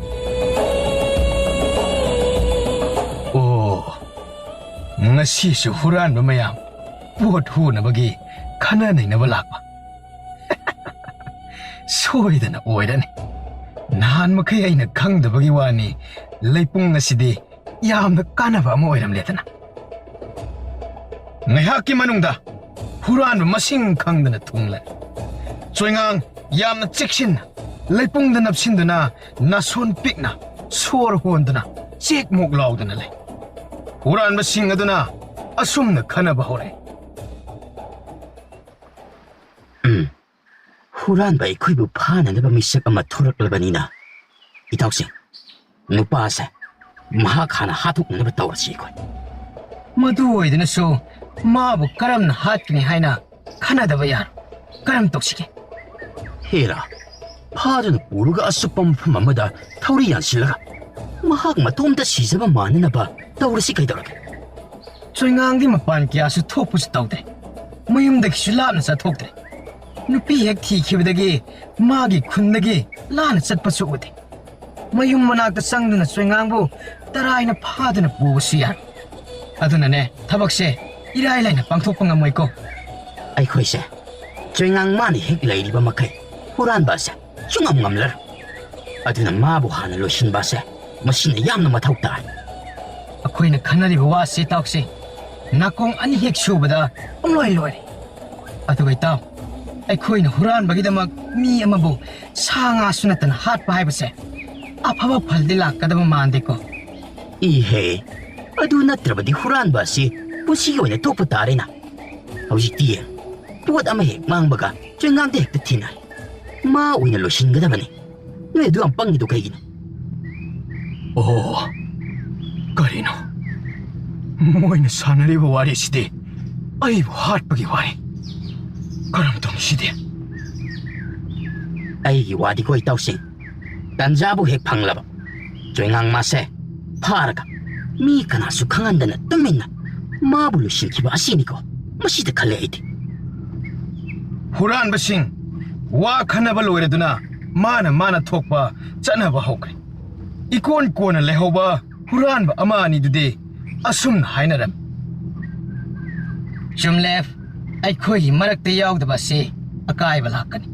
ꯑꯣ, ꯉꯁꯤꯁꯨ ꯍꯨꯔꯥꯟꯕ ꯃꯌꯥꯝ ꯄꯣꯠ ꯍꯨꯅꯕꯒꯤ ꯈꯟꯅ ꯅꯩꯅꯕ ꯂꯥꯛꯄ꯫ ꯁꯣꯏꯗꯅ ꯑꯣꯏꯔꯅꯤ꯫ ꯅꯍꯥꯟ ꯃꯈꯩ ꯑꯩꯅ ꯈꯪꯗꯕꯒꯤ ꯋꯥꯅꯤ, ꯂꯩꯄꯨꯡ ꯑꯁꯤꯗꯤ ꯌꯥꯝꯅ ꯀꯥꯟꯅꯕ ꯑꯃ ꯑꯣꯏꯔꯝꯂꯦꯗꯅ꯫ ꯉꯥꯏꯍꯥꯛꯀꯤ ꯃꯅꯨꯡꯗ ꯍꯨꯔꯥꯟꯕ ꯃꯁꯤꯡ ꯈꯪꯗꯅ ꯊꯨꯡꯂꯦ꯫ ꯆꯣꯏꯉꯥꯡ ꯌꯥꯝꯅ ꯆꯦꯛꯁꯤꯟꯅ ꯂꯩꯄꯨꯡꯗ ꯅꯞꯁꯤꯟꯗꯨꯅ, ꯅꯥꯁꯣꯟ ꯄꯤꯛꯅ ꯁꯣꯔ ꯍꯣꯟꯗꯨꯅ ꯆꯦꯛ ꯃꯣꯛ ꯂꯥꯎꯗꯨꯅ ꯂꯩ꯫ ꯍꯨꯔꯥꯟꯕꯁꯤꯡ ꯑꯗꯨꯅ ꯑꯁꯨꯝꯅ ꯈꯟꯅꯕ ꯍꯧꯔꯦ꯫ ꯎꯝ, ꯍꯨꯔꯥꯟꯕ ꯑꯩꯈꯣꯏꯕꯨ ꯐꯥꯅꯅꯕ ꯃꯤꯁꯛ ꯑꯃ ꯊꯣꯔꯛꯂꯕꯅꯤꯅ, ꯏꯇꯥꯎꯁꯤꯡ, ꯅꯨꯄꯥꯁꯦ ꯃꯍꯥꯛ ꯍꯥꯟꯅ ꯍꯥꯠꯇꯣꯛꯅꯅꯕ ꯇꯧꯔꯁꯤ ꯑꯩꯈꯣꯏ꯫ ꯃꯗꯨ ꯑꯣꯏꯗꯨꯅꯁꯨ ꯃꯥꯕꯨ ꯀꯔꯝꯅ ꯍꯥꯠꯀꯅꯤ ꯍꯥꯏꯅ ꯈꯟꯅꯗꯕ ꯌꯥꯔꯣꯏ꯫ ꯀꯔꯝ ꯇꯧꯁꯤꯒꯦ? ꯍꯦꯔꯥ, ꯐꯥꯗꯨꯅ ꯄꯨꯔꯒ ꯑꯆꯨꯞꯄ ꯃꯐꯝ ꯑꯃꯗ ꯊꯧꯔꯤ ꯌꯥꯟꯁꯤꯜꯂꯒ ꯃꯍꯥꯛ ꯃꯇꯣꯝꯇ ꯁꯤꯖꯕ ꯃꯥꯟꯅꯅꯕ ꯇꯧꯔꯁꯤ ꯀꯩꯗꯧꯔꯒꯦ? ꯆꯣꯏꯉꯥꯡꯗꯤ ꯃꯄꯥꯟ ꯀꯌꯥꯁꯨ ꯊꯣꯛꯄꯁꯨ ꯇꯧꯗꯦ꯫ ꯃꯌꯨꯝꯗꯒꯤꯁꯨ ꯂꯥꯞꯅ ꯆꯠꯊꯣꯛꯇ꯭ꯔꯦ꯫ ꯅꯨꯄꯤ ꯍꯦꯛ ꯊꯤꯈꯤꯕꯗꯒꯤ ꯃꯥꯒꯤ ꯈꯨꯟꯗꯒꯤ ꯂꯥꯞꯅ ꯆꯠꯄꯁꯨ ꯎꯗꯦ꯫ ꯃꯌꯨꯝ ꯃꯅꯥꯛꯇ ꯆꯪꯗꯨꯅ ꯆꯣꯏꯉꯥꯡꯕꯨ ꯇꯔꯥꯏꯅ ꯐꯥꯗꯨꯅ ꯄꯨꯕꯁꯨ ꯌꯥꯏ꯫ ꯑꯗꯨꯅꯅꯦ, ꯊꯕꯛꯁꯦ ꯏꯔꯥꯏ ꯂꯥꯏꯅ ꯄꯥꯡꯊꯣꯛꯄ ꯉꯝꯃꯣꯏꯀꯣ꯫ ꯑꯩꯈꯣꯏꯁꯦ ꯆꯣꯏꯉꯥꯡ ꯃꯥꯅ ꯍꯦꯛ ꯂꯩꯔꯤꯕ ꯃꯈꯩ ꯍꯨꯔꯥꯟꯕ ꯑꯁꯦ ꯁꯨꯡꯉꯝ ꯉꯝꯂꯔꯣꯏ꯫ ꯑꯗꯨꯅ ꯃꯥꯕꯨ ꯍꯥꯟꯅ ꯂꯣꯏꯁꯤꯟꯕ ꯑꯁꯦ ꯃꯁꯤꯅ ꯌꯥꯝꯅ ꯃꯊꯧ ꯇꯥꯏ꯫ ꯑꯩꯈꯣꯏꯅ ꯈꯟꯅꯔꯤꯕ ꯋꯥꯁꯤ ꯇꯥꯎꯁꯤ꯫ ꯅꯥꯀꯣꯡ ꯑꯅꯤ ꯍꯦꯛ ꯁꯨꯕꯗ ꯄꯨꯡꯂꯣꯏ ꯂꯣꯏꯔꯦ꯫ ꯑꯗꯨꯒ ꯏꯇꯥꯎ, ꯑꯩꯈꯣꯏꯅ ꯍꯨꯔꯥꯟꯕꯒꯤꯗꯃꯛ ꯃꯤ ꯑꯃꯕꯨ ꯁꯥ ꯉꯥꯁꯨ ꯅꯠꯇꯅ ꯍꯥꯠꯄ ꯍꯥꯏꯕꯁꯦ ꯑꯐꯕ ꯐꯜꯗꯤ ꯂꯥꯛꯀꯗꯕ ꯃꯥꯟꯗꯦꯀꯣ꯫ ꯏꯍꯦ, ꯑꯗꯨ ꯅꯠꯇ꯭ꯔꯕꯗꯤ ꯍꯨꯔꯥꯟꯕ ꯑꯁꯤ ꯄꯨꯟꯁꯤꯒꯤ ꯑꯣꯏꯅ ꯇꯣꯛꯄ ꯇꯥꯔꯦꯅ꯫ ꯍꯧꯖꯤꯛꯇꯤ ꯌꯦꯡ, ꯄꯣꯠ ꯑꯃ ꯍꯦꯛ ꯃꯥꯡꯕꯒ ꯆꯣꯏꯉꯥꯡꯗ ꯍꯦꯛꯇ ꯊꯤꯅꯔꯦ꯫ ꯃꯥ ꯑꯣꯏꯅ ꯂꯣꯏꯁꯤꯟꯒꯗꯕꯅꯤ꯫ ꯅꯣꯏ ꯑꯗꯨ ꯌꯥꯝ ꯄꯪꯉꯤꯗꯣ ꯀꯩꯒꯤꯅꯣ? ꯑꯣ, ꯀꯔꯤꯅꯣ? ꯃꯣꯏꯅ ꯁꯥꯟꯅꯔꯤꯕ ꯋꯥꯔꯤꯁꯤꯗꯤ ꯑꯩꯕꯨ ꯍꯥꯠꯄꯒꯤ ꯋꯥꯔꯤ꯫ ꯀꯔꯝ ꯇꯧꯅꯤ ꯁꯤꯗꯤ? ꯑꯩꯒꯤ ꯋꯥꯗꯤꯀꯣ ꯏꯇꯥꯎꯁꯤꯡ, ꯇꯟꯖꯥꯕꯨ ꯍꯦꯛ ꯐꯪꯂꯕ, ꯆꯣꯏꯉꯥꯡ ꯃꯥꯁꯦ ꯐꯥꯔꯒ ꯃꯤ ꯀꯅꯥꯁꯨ ꯈꯪꯍꯟꯗꯅ ꯇꯨꯃꯤꯟꯅ ꯃꯥꯕꯨ ꯂꯣꯏꯁꯤꯟꯈꯤꯕ ꯑꯁꯤꯅꯤꯀꯣ꯫ ꯃꯁꯤꯗ ꯈꯜꯂꯦ ꯑꯩꯗꯤ꯫ ꯍꯨꯔꯥꯟꯕꯁꯤꯡ, ꯋꯥ ꯈꯟꯅꯕ ꯂꯣꯏꯔꯗꯨꯅ ꯃꯥꯅ ꯃꯥꯅ ꯊꯣꯛꯄ ꯆꯠꯅꯕ ꯍꯧꯈ꯭ꯔꯦ꯫ ꯏꯀꯣꯟ ꯀꯣꯟꯅ ꯂꯩꯍꯧꯕ ꯍꯨꯔꯥꯟꯕ ꯑꯃ ꯑꯅꯤꯗꯨꯗꯤ ꯑꯁꯨꯝꯅ ꯍꯥꯏꯅꯔꯝꯃꯤ: "ꯆꯨꯝꯂꯦ, ꯑꯩꯈꯣꯏꯒꯤ ꯃꯔꯛꯇ ꯌꯥꯎꯗꯕ ꯑꯁꯤ ꯑꯀꯥꯏꯕ ꯂꯥꯛꯀꯅꯤ꯫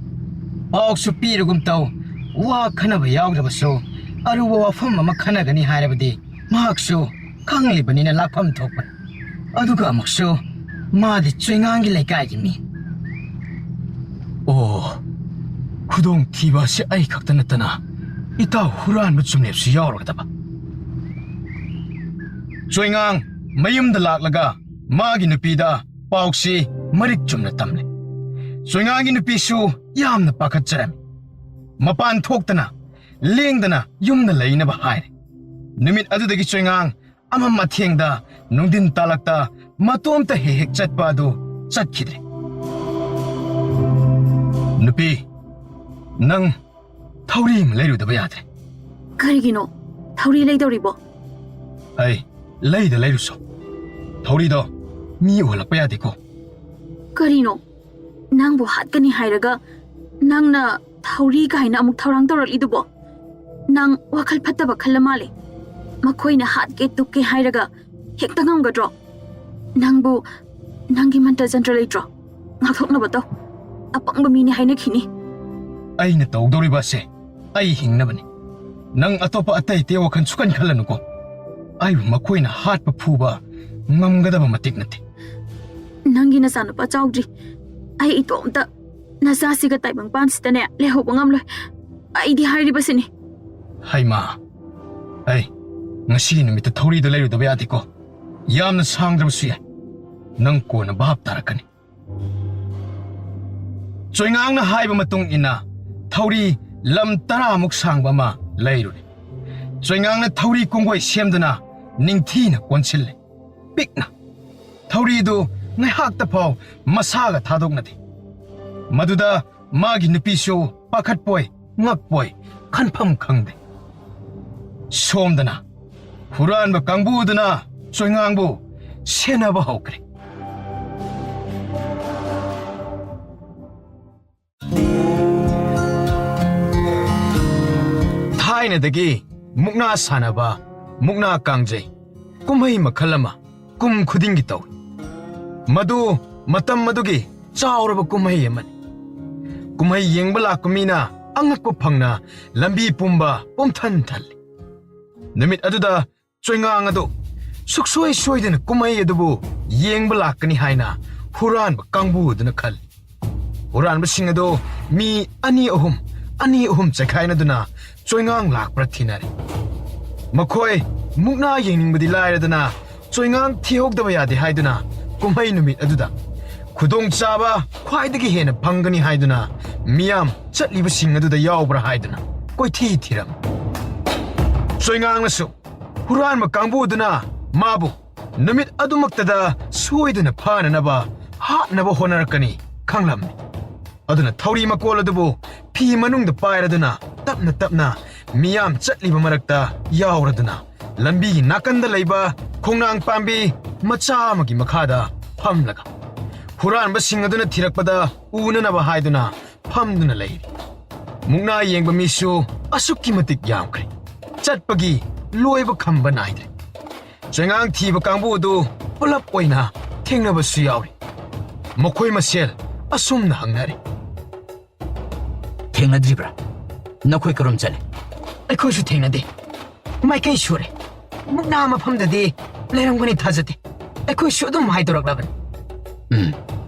ꯄꯥꯎꯁꯨ ꯄꯤꯔꯒꯨꯝ ꯇꯧ, ꯋꯥ ꯈꯟꯅꯕ ꯌꯥꯎꯗ꯭ꯔꯕꯁꯨ ꯑꯔꯨꯕ ꯋꯥꯐꯝ ꯑꯃ ꯈꯟꯅꯒꯅꯤ ꯍꯥꯏꯔꯕꯗꯤ ꯃꯍꯥꯛꯁꯨ ꯈꯪꯂꯤꯕꯅꯤꯅ ꯂꯥꯛꯐꯝ ꯊꯣꯛꯄꯅꯤ꯫ ꯑꯗꯨꯒ ꯑꯃꯨꯛꯁꯨ ꯃꯥꯗꯤ ꯆꯣꯏꯉꯥꯡꯒꯤ ꯂꯩꯀꯥꯏꯒꯤ ꯃꯤ꯫" ꯑꯣ, ꯈꯨꯗꯣꯡꯊꯤꯕ ꯑꯁꯤ ꯑꯩ ꯈꯛꯇ ꯅꯠꯇꯅ ꯏꯇꯥꯎ ꯍꯨꯔꯥꯟꯕ ꯆꯨꯝꯂꯦꯞꯁꯨ ꯌꯥꯎꯔꯒꯗꯕ꯫ ꯆꯣꯏꯉꯥꯡ ꯃꯌꯨꯝꯗ ꯂꯥꯛꯂꯒ ꯃꯥꯒꯤ ꯅꯨꯄꯤꯗ ꯄꯥꯎꯁꯤ ꯃꯔꯤꯛ ꯆꯨꯝꯅ ꯇꯝꯂꯦ꯫ ꯆꯣꯏꯉꯥꯡꯒꯤ ꯅꯨꯄꯤꯁꯨ ꯌꯥꯝꯅ ꯄꯥꯈꯠꯆꯔꯝꯃꯤ꯫ ꯃꯄꯥꯟ ꯊꯣꯛꯇꯅ, ꯂꯦꯡꯗꯅ ꯌꯨꯝꯗ ꯂꯩꯅꯕ ꯍꯥꯏꯔꯦ꯫ ꯅꯨꯃꯤꯠ ꯑꯗꯨꯗꯒꯤ ꯆꯣꯏꯉꯥꯡ ꯑꯃꯝ ꯑꯊꯦꯡꯗ, ꯅꯨꯡꯊꯤꯟ ꯇꯥꯂꯛꯇ ꯃꯇꯣꯝꯇ ꯍꯦꯛ ꯍꯦꯛ ꯆꯠꯄ ꯑꯗꯨ ꯆꯠꯈꯤꯗ꯭ꯔꯦ꯫ "ꯅꯨꯄꯤ, ꯅꯪ ꯊꯧꯔꯤ ꯑꯃ ꯂꯩꯔꯨꯗꯕ ꯌꯥꯗ꯭ꯔꯦ꯫" "ꯀꯔꯤꯒꯤꯅꯣ? ꯊꯧꯔꯤ ꯂꯩꯗꯧꯔꯤꯕꯣ?" "ꯑꯩ ꯂꯩꯗ ꯂꯩꯔꯨꯁꯣ꯫ ꯊꯧꯔꯤꯗꯣ ꯃꯤ ꯎꯍꯜꯂꯛꯄ ꯌꯥꯗꯦꯀꯣ꯫" "ꯀꯔꯤꯅꯣ? ꯅꯪꯕꯨ ꯍꯥꯠꯀꯅꯤ ꯍꯥꯏꯔꯒ ꯅꯪꯅ ꯊꯧꯔꯤ ꯀꯥꯏꯅ ꯑꯃꯨꯛ ꯊꯧꯔꯥꯡ ꯇꯧꯔꯛꯂꯤꯗꯨꯕꯣ? ꯅꯪ ꯋꯥꯈꯜ ꯐꯠꯇꯕ ꯈꯜꯂ ꯃꯥꯜꯂꯦ꯫ ꯃꯈꯣꯏꯅ ꯍꯥꯠꯀꯦ ꯇꯨꯞꯀꯦ ꯍꯥꯏꯔꯒ ꯍꯦꯛꯇ ꯉꯝꯒꯗ꯭ꯔꯣ? ꯅꯪꯕꯨ ꯅꯪꯒꯤ ꯃꯟꯇ꯭ꯔ ꯖꯟꯇ꯭ꯔ ꯂꯩꯇ꯭ꯔꯣ? ꯉꯥꯛꯊꯣꯛꯅꯕ ꯇꯧ꯫ ꯑꯄꯪꯕ ꯃꯤꯅꯤ ꯍꯥꯏꯅꯈꯤꯅꯤ꯫" "ꯑꯩꯅ ꯇꯧꯗꯧꯔꯤꯕ ꯑꯁꯦ ꯑꯩ ꯍꯤꯡꯅꯕꯅꯤ꯫ ꯅꯪ ꯑꯇꯣꯞꯄ ꯑꯇꯩ ꯑꯇꯩ ꯋꯥꯈꯜ ꯁꯨꯈꯟ ꯈꯜꯂꯅꯨꯀꯣ꯫ ꯑꯩꯕꯨ ꯃꯈꯣꯏꯅ ꯍꯥꯠꯄ ꯐꯨꯕ ꯉꯝꯒꯗꯕ ꯃꯇꯤꯛ ꯅꯠꯇꯦ꯫" "ꯅꯪꯒꯤ ꯅꯆꯥꯅꯨꯄꯥ ꯆꯥꯎꯗ꯭ꯔꯤ꯫ ꯑꯩ ꯏꯇꯣꯝꯇ ꯅꯆꯥꯁꯤꯒ ꯇꯥꯏꯕꯪꯄꯥꯟꯁꯤꯗꯅꯦ ꯂꯩꯍꯧꯕ ꯉꯝꯂꯣꯏ꯫ ꯑꯩꯗꯤ ꯍꯥꯏꯔꯤꯕꯁꯤꯅꯤ꯫" "ꯍꯩꯃꯥ, ꯑꯩ ꯉꯁꯤꯒꯤ ꯅꯨꯃꯤꯠꯇ ꯊꯧꯔꯤꯗꯣ ꯂꯩꯔꯨꯗꯕ ꯌꯥꯗꯦꯀꯣ꯫ ꯌꯥꯝꯅ ꯁꯥꯡꯗ꯭ꯔꯕꯁꯨ ꯌꯥꯏ꯫ ꯅꯪ ꯀꯣꯟꯅ ꯚꯥꯞ ꯇꯥꯔꯛꯀꯅꯤ꯫" ꯆꯣꯏꯉꯥꯡꯅ ꯍꯥꯏꯕ ꯃꯇꯨꯡ ꯏꯟꯅ ꯊꯧꯔꯤ ꯂꯝ ꯇꯔꯥꯃꯨꯛ ꯁꯥꯡꯕ ꯑꯃ ꯂꯩꯔꯨꯔꯦ꯫ ꯆꯣꯏꯉꯥꯡꯅ ꯊꯧꯔꯤ ꯀꯣꯡꯒꯣꯏ ꯁꯦꯝꯗꯨꯅ ꯅꯤꯡꯊꯤꯅ ꯀꯣꯟꯁꯤꯜꯂꯦ꯫ ꯄꯤꯛꯅ꯫ ꯊꯧꯔꯤꯗꯨ ꯉꯥꯏꯍꯥꯛꯇ ꯐꯥꯎ ꯃꯁꯥꯒ ꯊꯥꯗꯣꯛꯅꯗꯦ꯫ ꯃꯗꯨꯗ ꯃꯥꯒꯤ ꯅꯨꯄꯤꯁꯨ ꯄꯥꯈꯠꯄꯣꯏ ꯉꯛꯄꯣꯏ ꯈꯟꯐꯝ ꯈꯪꯗꯦ꯫ ꯁꯣꯝꯗꯅ ꯍꯨꯔꯥꯟꯕ ꯀꯥꯡꯕꯨꯗꯨꯅ ꯆꯣꯏꯉꯥꯡꯕꯨ ꯁꯦꯟꯅꯕ ꯍꯧꯈ꯭ꯔꯦ꯫ ꯊꯥꯏꯅꯗꯒꯤ ꯃꯨꯛꯅꯥ ꯁꯥꯟꯅꯕ, ꯃꯨꯛꯅꯥ ꯀꯥꯡꯖꯩ, ꯀꯨꯝꯍꯩ ꯃꯈꯜ ꯑꯃ ꯀꯨꯝ ꯈꯨꯗꯤꯡꯒꯤ ꯇꯧꯏ꯫ ꯃꯗꯨ ꯃꯇꯝ ꯑꯗꯨꯒꯤ ꯆꯥꯎꯔꯕ ꯀꯨꯝꯍꯩ ꯑꯃꯅꯤ꯫ ꯀꯨꯝꯍꯩ ꯌꯦꯡꯕ ꯂꯥꯛꯄ ꯃꯤꯅ ꯑꯉꯛꯄ ꯐꯪꯅ ꯂꯝꯕꯤ ꯄꯨꯝꯕ ꯄꯨꯝꯊꯟ ꯊꯜꯂꯤ꯫ ꯅꯨꯃꯤꯠ ꯑꯗꯨꯗ ꯆꯣꯏꯉꯥꯡ ꯑꯗꯨ ꯁꯨꯛꯁꯣꯏ ꯁꯣꯏꯗꯅ ꯀꯨꯝꯍꯩ ꯑꯗꯨꯕꯨ ꯌꯦꯡꯕ ꯂꯥꯛꯀꯅꯤ ꯍꯥꯏꯅ ꯍꯨꯔꯥꯟꯕ ꯀꯥꯡꯕꯨ ꯑꯗꯨꯅ ꯈꯜꯂꯤ꯫ ꯍꯨꯔꯥꯟꯕꯁꯤꯡ ꯑꯗꯨ ꯃꯤ ꯑꯅꯤ ꯑꯍꯨꯝ, ꯑꯅꯤ ꯑꯍꯨꯝ ꯆꯥꯏꯈꯥꯏꯅꯗꯨꯅ ꯆꯣꯏꯉꯥꯡ ꯂꯥꯛꯄ꯭ꯔꯥ ꯊꯤꯅꯔꯤ꯫ ꯃꯈꯣꯏ ꯃꯨꯛꯅꯥ ꯌꯦꯡꯅꯤꯡꯕꯗꯤ ꯂꯥꯏꯔꯗꯅ ꯆꯣꯏꯉꯥꯡ ꯊꯤꯍꯧꯗꯕ ꯌꯥꯗꯦ ꯍꯥꯏꯗꯨꯅ ꯀꯨꯝꯍꯩ ꯅꯨꯃꯤꯠ ꯑꯗꯨꯗ ꯈꯨꯗꯣꯡꯆꯥꯕ ꯈ꯭ꯋꯥꯏꯗꯒꯤ ꯍꯦꯟꯅ ꯐꯪꯒꯅꯤ ꯍꯥꯏꯗꯨꯅ ꯃꯤꯌꯥꯝ ꯆꯠꯂꯤꯕꯁꯤꯡ ꯑꯗꯨꯗ ꯌꯥꯎꯕ꯭ꯔꯥ ꯍꯥꯏꯗꯨꯅ ꯀꯣꯏꯊꯤ ꯊꯤꯔꯝꯃꯤ꯫ ꯆꯣꯏꯉꯥꯡꯅꯁꯨ ꯍꯨꯔꯥꯟꯕ ꯀꯥꯡꯕꯨꯗꯨꯅ ꯃꯥꯕꯨ ꯅꯨꯃꯤꯠ ꯑꯗꯨꯃꯛꯇꯗ ꯁꯣꯏꯗꯅ ꯐꯥꯅꯅꯕ ꯍꯥꯠꯅꯕ ꯍꯣꯠꯅꯔꯛꯀꯅꯤ ꯈꯪꯂꯝꯃꯤ꯫ ꯑꯗꯨꯅ ꯊꯧꯔꯤ ꯃꯀꯣꯜ ꯑꯗꯨꯕꯨ ꯐꯤ ꯃꯅꯨꯡꯗ ꯄꯥꯏꯔꯗꯨꯅ ꯇꯞꯅ ꯇꯞꯅ ꯃꯤꯌꯥꯝ ꯆꯠꯂꯤꯕ ꯃꯔꯛꯇ ꯌꯥꯎꯔꯗꯨꯅ ꯂꯝꯕꯤꯒꯤ ꯅꯥꯀꯟꯗ ꯂꯩꯕ ꯈꯣꯡꯅꯥꯡ ꯄꯥꯝꯕꯤ ꯃꯆꯥ ꯑꯃꯒꯤ ꯃꯈꯥꯗ ꯐꯝꯂꯒ ꯍꯨꯔꯥꯟꯕꯁꯤꯡ ꯑꯗꯨꯅ ꯊꯤꯔꯛꯄꯗ ꯎꯅꯅꯕ ꯍꯥꯏꯗꯨꯅ ꯐꯝꯗꯨꯅ ꯂꯩꯔꯤ꯫ ꯃꯨꯛꯅꯥ ꯌꯦꯡꯕ ꯃꯤꯁꯨ ꯑꯁꯨꯛꯀꯤ ꯃꯇꯤꯛ ꯌꯥꯝꯈ꯭ꯔꯦ꯫ ꯆꯠꯄꯒꯤ ꯂꯣꯏꯕ ꯈꯝꯕ ꯅꯥꯏꯗ꯭ꯔꯦ꯫ ꯆꯩꯉꯥꯡ ꯊꯤꯕ ꯀꯥꯡꯕꯨ ꯑꯗꯨ ꯄꯨꯂꯞ ꯑꯣꯏꯅ ꯊꯦꯡꯅꯕꯁꯨ ꯌꯥꯎꯔꯤ꯫ ꯃꯈꯣꯏ ꯃꯁꯦꯜ ꯑꯁꯨꯝꯅ ꯍꯪꯅꯔꯤ꯫ ꯊꯦꯡꯅꯗ꯭ꯔꯤꯕ꯭ꯔꯥ? ꯅꯈꯣꯏ ꯀꯔꯣꯝ ꯆꯠꯂꯤ? ꯑꯩꯈꯣꯏꯁꯨ ꯊꯦꯡꯅꯗꯦ꯫ ꯃꯥꯏꯀꯩ ꯁꯨꯔꯦ꯫ ꯃꯨꯛꯅꯥ ꯃꯐꯝꯗꯗꯤ ꯂꯩꯔꯝꯒꯅꯤ ꯊꯥꯖꯗꯦ꯫ ꯑꯩꯈꯣꯏꯁꯨ ꯑꯗꯨꯝ ꯍꯥꯏꯗꯣꯔꯛꯂꯕꯅꯤ꯫ ꯎꯝ꯫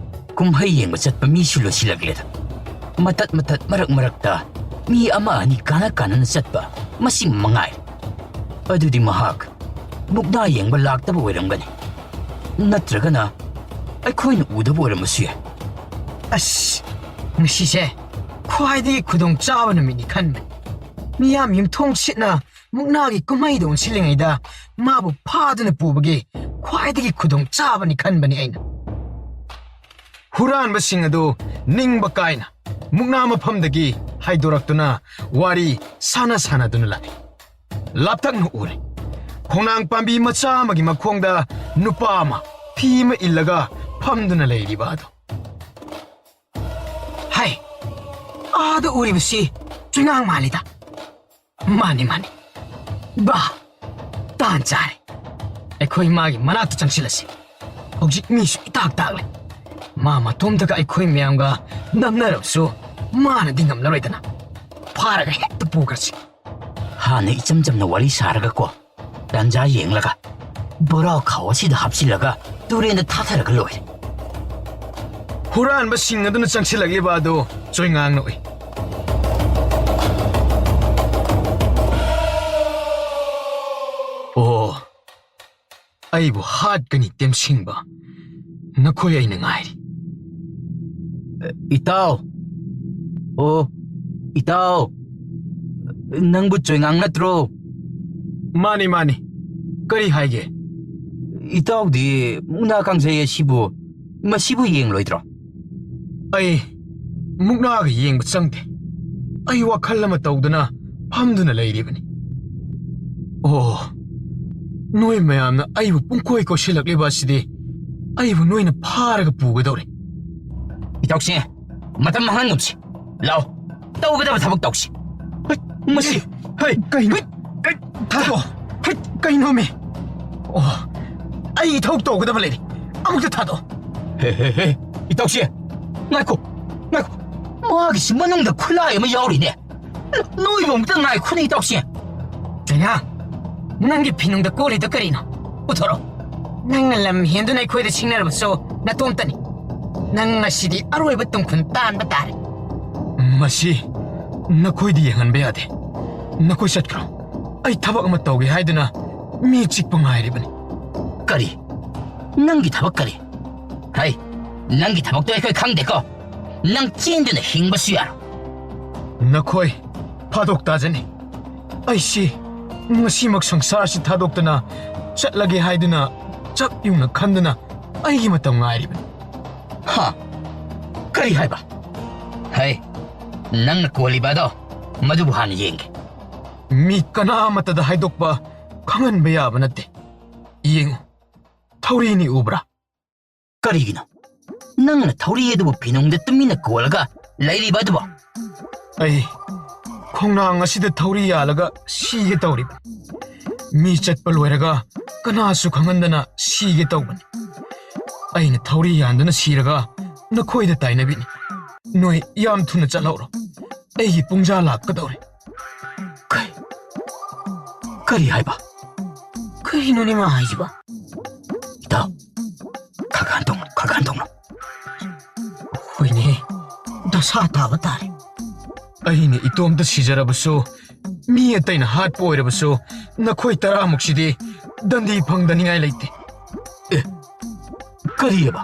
ꯀꯨꯝꯍꯩ ꯌꯦꯡꯕ ꯆꯠꯄ ꯃꯤꯁꯨ ꯂꯣꯏꯁꯤꯜꯂꯛꯂꯦꯗ꯫ ꯃꯇꯠ ꯃꯇꯠ ꯃꯔꯛ ꯃꯔꯛꯇ ꯃꯤ ꯑꯃ ꯑꯅꯤ ꯀꯥꯟꯅ ꯀꯥꯟꯅꯅ ꯆꯠꯄ ꯃꯁꯤ ꯃꯉꯥꯏ꯫ ꯑꯗꯨꯗꯤ ꯃꯍꯥꯛ ꯃꯨꯛꯅꯥ ꯌꯦꯡꯕ ꯂꯥꯛꯇꯕ ꯑꯣꯏꯔꯝꯒꯅꯤ꯫ ꯅꯠꯇ꯭ꯔꯒꯅ ꯑꯩꯈꯣꯏꯅ ꯎꯗꯕ ꯑꯣꯏꯔꯝꯕꯁꯨ ꯌꯥꯏ꯫ ꯑꯁ, ꯉꯁꯤꯁꯦ ꯈ꯭ꯋꯥꯏꯗꯒꯤ ꯈꯨꯗꯣꯡ ꯆꯥꯕ ꯅꯨꯃꯤꯠꯅꯤ ꯈꯟꯕꯅꯤ꯫ ꯃꯤꯌꯥꯝ ꯌꯨꯝꯊꯣꯡ ꯁꯤꯠꯅ ꯃꯨꯛꯅꯥꯒꯤ ꯀꯨꯝꯍꯩꯗ ꯑꯣꯟꯁꯤꯜꯂꯤꯉꯩꯗ ꯃꯥꯕꯨ ꯐꯥꯗꯨꯅ ꯄꯨꯕꯒꯤ ꯈ꯭ꯋꯥꯏꯗꯒꯤ ꯈꯨꯗꯣꯡ ꯆꯥꯕꯅꯤ ꯈꯟꯕꯅꯤ ꯑꯩꯅ꯫ ꯍꯨꯔꯥꯟꯕꯁꯤꯡ ꯑꯗꯨ ꯅꯤꯡꯕ ꯀꯥꯏꯅ ꯃꯨꯛꯅꯥ ꯃꯐꯝꯗꯒꯤ ꯍꯥꯏꯗꯣꯔꯛꯇꯨꯅ ꯋꯥꯔꯤ ꯁꯥꯟꯅ ꯁꯥꯟꯅꯗꯨꯅ ꯂꯥꯛꯏ꯫ ꯂꯥꯞꯇꯛꯅ ꯎꯔꯦ꯫ ꯈꯣꯡꯅꯥꯡ ꯄꯥꯝꯕꯤ ꯃꯆꯥ ꯑꯃꯒꯤ ꯃꯈꯣꯡꯗ ꯅꯨꯄꯥ ꯑꯃ ꯐꯤ ꯑꯃ ꯏꯜꯂꯒ ꯐꯝꯗꯨꯅ ꯂꯩꯔꯤꯕ ꯑꯗꯨ꯫ ꯍꯥꯏ, ꯑꯥꯗ ꯎꯔꯤꯕꯁꯤ ꯆꯨꯏꯉꯥꯡ ꯃꯥꯜꯂꯤꯗ꯫ ꯃꯥꯅꯤ, ꯃꯥꯅꯤ꯫ ꯕꯥ, ꯇꯥꯟ ꯆꯥꯔꯦ꯫ ꯑꯩꯈꯣꯏ ꯃꯥꯒꯤ ꯃꯅꯥꯛꯇ ꯆꯪꯁꯤꯜꯂꯁꯤ꯫ ꯍꯧꯖꯤꯛ ꯃꯤꯁꯨ ꯏꯇꯥꯛ ꯇꯥꯛꯂꯦ꯫ ꯃꯥ ꯃꯇꯣꯝꯇꯒ ꯑꯩꯈꯣꯏ ꯃꯌꯥꯝꯒ ꯅꯝꯅꯔꯕꯁꯨ ꯃꯥꯅꯗꯤ ꯉꯝꯂꯔꯣꯏꯗꯅ꯫ ꯐꯥꯔꯒ ꯍꯦꯛꯇ ꯄꯨꯈ꯭ꯔꯁꯤ꯫ ꯍꯥꯟꯅ ꯏꯆꯝ ꯆꯝꯅ ꯋꯥꯔꯤ ꯁꯥꯔꯒꯀꯣ, ꯇꯥꯟꯖꯥ ꯌꯦꯡꯂꯒ ꯕꯣꯔꯥ ꯈꯥꯎ ꯑꯁꯤꯗ ꯍꯥꯞꯆꯤꯜꯂꯒ ꯇꯨꯔꯦꯟꯗ ꯊꯥꯊꯔꯒ ꯂꯣꯏꯔꯦ꯫ ꯍꯨꯔꯥꯟꯕꯁꯤꯡ ꯑꯗꯨꯅ ꯆꯪꯁꯤꯜꯂꯛꯂꯤꯕ ꯑꯗꯨ ꯆꯣꯏꯉꯥꯡꯅ ꯎꯏ꯫ ꯑꯣ, ꯑꯩꯕꯨ ꯍꯥꯠꯀꯅꯤ ꯇꯦꯝꯁꯤꯡꯕ, ꯅꯈꯣꯏ ꯑꯩꯅ ꯉꯥꯏꯔꯤ꯫ ꯏꯇꯥꯎ! ꯑꯣ, ꯏꯇꯥꯎ! ꯅꯪꯕꯨ ꯆꯣꯏꯉꯥꯡ ꯅꯠꯇ꯭ꯔꯣ? ꯃꯥꯅꯤ, ꯃꯥꯅꯤ꯫ ꯀꯔꯤ ꯍꯥꯏꯒꯦ? ꯏꯇꯥꯎꯗꯤ ꯃꯨꯛꯅꯥ ꯀꯥꯡꯖꯩ ꯑꯁꯤꯕꯨ, ꯃꯁꯤꯕꯨ ꯌꯦꯡꯂꯣꯏꯗ꯭ꯔꯣ? ꯑꯩ ꯃꯨꯛꯅꯥꯒ ꯌꯦꯡꯕ ꯆꯪꯗꯦ꯫ ꯑꯩ ꯋꯥꯈꯜ ꯑꯃ ꯇꯧꯗꯨꯅ ꯐꯝꯗꯨꯅ ꯂꯩꯔꯤꯕꯅꯤ꯫ ꯑꯣ, ꯅꯣꯏ ꯃꯌꯥꯝꯅ ꯑꯩꯕꯨ ꯄꯨꯡꯀꯣꯏ ꯀꯣꯏꯁꯤꯜꯂꯛꯂꯤꯕ ꯑꯁꯤꯗꯤ ꯑꯩꯕꯨ ꯅꯣꯏꯅ ꯐꯥꯔꯒ ꯄꯨꯒꯗꯧꯔꯦ꯫ ꯏꯇꯥꯎꯁꯦ, ꯃꯇꯝ ꯃꯥꯡꯍꯟꯒꯨꯝꯁꯤ꯫ ꯂꯥꯎ, ꯇꯧꯒꯗꯕ ꯊꯕꯛ ꯇꯧꯁꯤ꯫ ꯍꯩ, ꯃꯁꯤ, ꯍꯩ, ꯀꯩꯅꯣ? ꯍꯩ, ꯍꯩ, ꯊꯥꯗꯣꯛꯑꯣ꯫ ꯍꯩ, ꯀꯩꯅꯣꯃꯤ? ꯑꯣ, ꯑꯩ ꯏꯊꯧ ꯇꯧꯒꯗꯕ ꯂꯩꯔꯤ꯫ ꯑꯃꯨꯛꯇ ꯊꯥꯗꯣꯛꯑꯣ꯫ ꯍꯦ, ꯍꯦ, ꯍꯦ, ꯏꯇꯥꯎꯁꯦ, ꯉꯥꯏꯈꯣ, ꯉꯥꯏꯈꯣ꯫ ꯃꯥꯒꯤꯁꯤ ꯃꯅꯨꯡꯗ ꯈꯨꯠꯂꯥꯏ ꯑꯃ ꯌꯥꯎꯔꯤꯅꯦ꯫ ꯅꯣꯏꯕꯨ ꯑꯃꯨꯛꯇ ꯉꯥꯏꯈꯣꯅꯦ, ꯏꯇꯥꯎꯁꯦ꯫ ꯆꯩꯅꯥ, ꯅꯪꯒꯤ ꯐꯤꯅꯨꯡꯗ ꯀꯣꯜꯂꯤꯗꯣ ꯀꯔꯤꯅꯣ? ꯄꯨꯊꯣꯔꯛꯑꯣ꯫ ꯅꯪꯅ ꯂꯝ ꯍꯦꯟꯗꯨꯅ ꯑꯩꯈꯣꯏꯗ ꯁꯤꯡꯅꯔꯕꯁꯨ ꯅꯇꯣꯝꯇꯅꯤ꯫ ꯅꯪ ꯉꯁꯤꯗꯤ ꯑꯔꯣꯏꯕ ꯇꯨꯡꯈꯨꯟ ꯇꯥꯟꯕ ꯇꯥꯔꯦ꯫ ꯃꯁꯤ ꯅꯈꯣꯏꯗꯤ ꯌꯦꯡꯍꯟꯕ ꯌꯥꯗꯦ꯫ ꯅꯈꯣꯏ ꯆꯠꯈ꯭ꯔꯣ꯫ ꯑꯩ ꯊꯕꯛ ꯑꯃ ꯇꯧꯒꯦ ꯍꯥꯏꯗꯨꯅ ꯃꯤ ꯆꯤꯛꯄ ꯉꯥꯏꯔꯤꯕꯅꯤ꯫ ꯀꯔꯤ? ꯅꯪꯒꯤ ꯊꯕꯛ ꯀꯔꯤ? ꯍꯩ, ꯅꯪꯒꯤ ꯊꯕꯛꯇꯣ ꯑꯩꯈꯣꯏ ꯈꯪꯗꯦꯀꯣ꯫ ꯅꯪ ꯆꯦꯟꯗꯨꯅ ꯍꯤꯡꯕꯁꯨ ꯌꯥꯔꯣꯏ꯫ ꯅꯈꯣꯏ ꯐꯥꯗꯣꯛ ꯇꯥꯖꯅꯤ꯫ ꯑꯩꯁꯤ ꯉꯁꯤꯃꯛ ꯁꯪꯁꯥꯔꯁꯤ ꯊꯥꯗꯣꯛꯇꯨꯅ ꯆꯠꯂꯒꯦ ꯍꯥꯏꯗꯨꯅ ꯆꯞ ꯌꯨꯡꯅ ꯈꯟꯗꯨꯅ ꯑꯩꯒꯤ ꯃꯇꯝ ꯉꯥꯏꯔꯤꯕꯅꯤ꯫ ꯍꯥ? ꯀꯔꯤ ꯍꯥꯏꯕ? ꯍꯩ, ꯅꯪꯅ ꯀꯣꯜꯂꯤꯕ ꯑꯗꯣ, ꯃꯗꯨꯕꯨ ꯍꯥꯟꯅ ꯌꯦꯡꯒꯦ꯫ ꯃꯤ ꯀꯅꯥ ꯑꯃꯠꯇꯗ ꯍꯥꯏꯗꯣꯛꯄ ꯈꯪꯍꯟꯕ ꯌꯥꯕ ꯅꯠꯇꯦ꯫ ꯌꯦꯡꯉꯨ, ꯊꯧꯔꯤꯅꯤ, ꯎꯕ꯭ꯔꯥ? ꯀꯔꯤꯒꯤꯅꯣ ꯅꯪꯅ ꯊꯧꯔꯤ ꯑꯗꯨꯕꯨ ꯐꯤꯅꯨꯡꯗ ꯇꯨꯃꯤꯟꯅ ꯀꯣꯜꯂꯒ ꯂꯩꯔꯤꯕ ꯑꯗꯨꯕꯣ? ꯑꯩ, ꯈꯣꯡꯅꯥꯡ ꯑꯁꯤꯗ ꯊꯧꯔꯤ ꯌꯥꯜꯂꯒ ꯁꯤꯒꯦ ꯇꯧꯔꯤꯕ꯫ ꯃꯤ ꯆꯠꯄ ꯂꯣꯏꯔꯒ ꯀꯅꯥꯁꯨ ꯈꯪꯍꯟꯗꯅ ꯁꯤꯒꯦ ꯇꯧꯕꯅꯤ꯫ ꯑꯩꯅ ꯊꯧꯔꯤ ꯌꯥꯟꯗꯨꯅ ꯁꯤꯔꯒ ꯅꯈꯣꯏꯗ ꯇꯥꯏꯅꯕꯤꯅꯤ꯫ ꯅꯣꯏ ꯌꯥꯝ ꯊꯨꯅ ꯆꯠꯍꯧꯔꯣ꯫ ꯑꯩꯒꯤ ꯄꯨꯡꯖꯥ ꯂꯥꯛꯀꯗꯧꯔꯦ꯫ ꯀꯩ-, ꯀꯔꯤ ꯍꯥꯏꯕ? ꯀꯔꯤꯅꯣꯅꯦ ꯃꯥ ꯍꯥꯏꯁꯤꯕꯣ? ꯏꯇꯥꯎ, ꯈꯒꯥꯟ ꯇꯧꯅꯨ, ꯈꯒꯥꯟ ꯇꯧꯅꯨ꯫ ꯍꯣꯏꯅꯦ, ꯗꯁꯥ ꯇꯥꯕ ꯇꯥꯔꯦ꯫ ꯑꯩꯅ ꯏꯇꯣꯝꯇ ꯁꯤꯖꯔꯕꯁꯨ, ꯃꯤ ꯑꯇꯩꯅ ꯍꯥꯠꯄ ꯑꯣꯏꯔꯕꯁꯨ, ꯅꯈꯣꯏ ꯇꯔꯥꯃꯨꯛꯁꯤꯗꯤ ꯗꯟꯗꯤ ꯐꯪꯗꯅꯤꯡꯉꯥꯏ ꯂꯩꯇꯦ꯫ ꯑꯦ, ꯀꯔꯤꯑꯕ?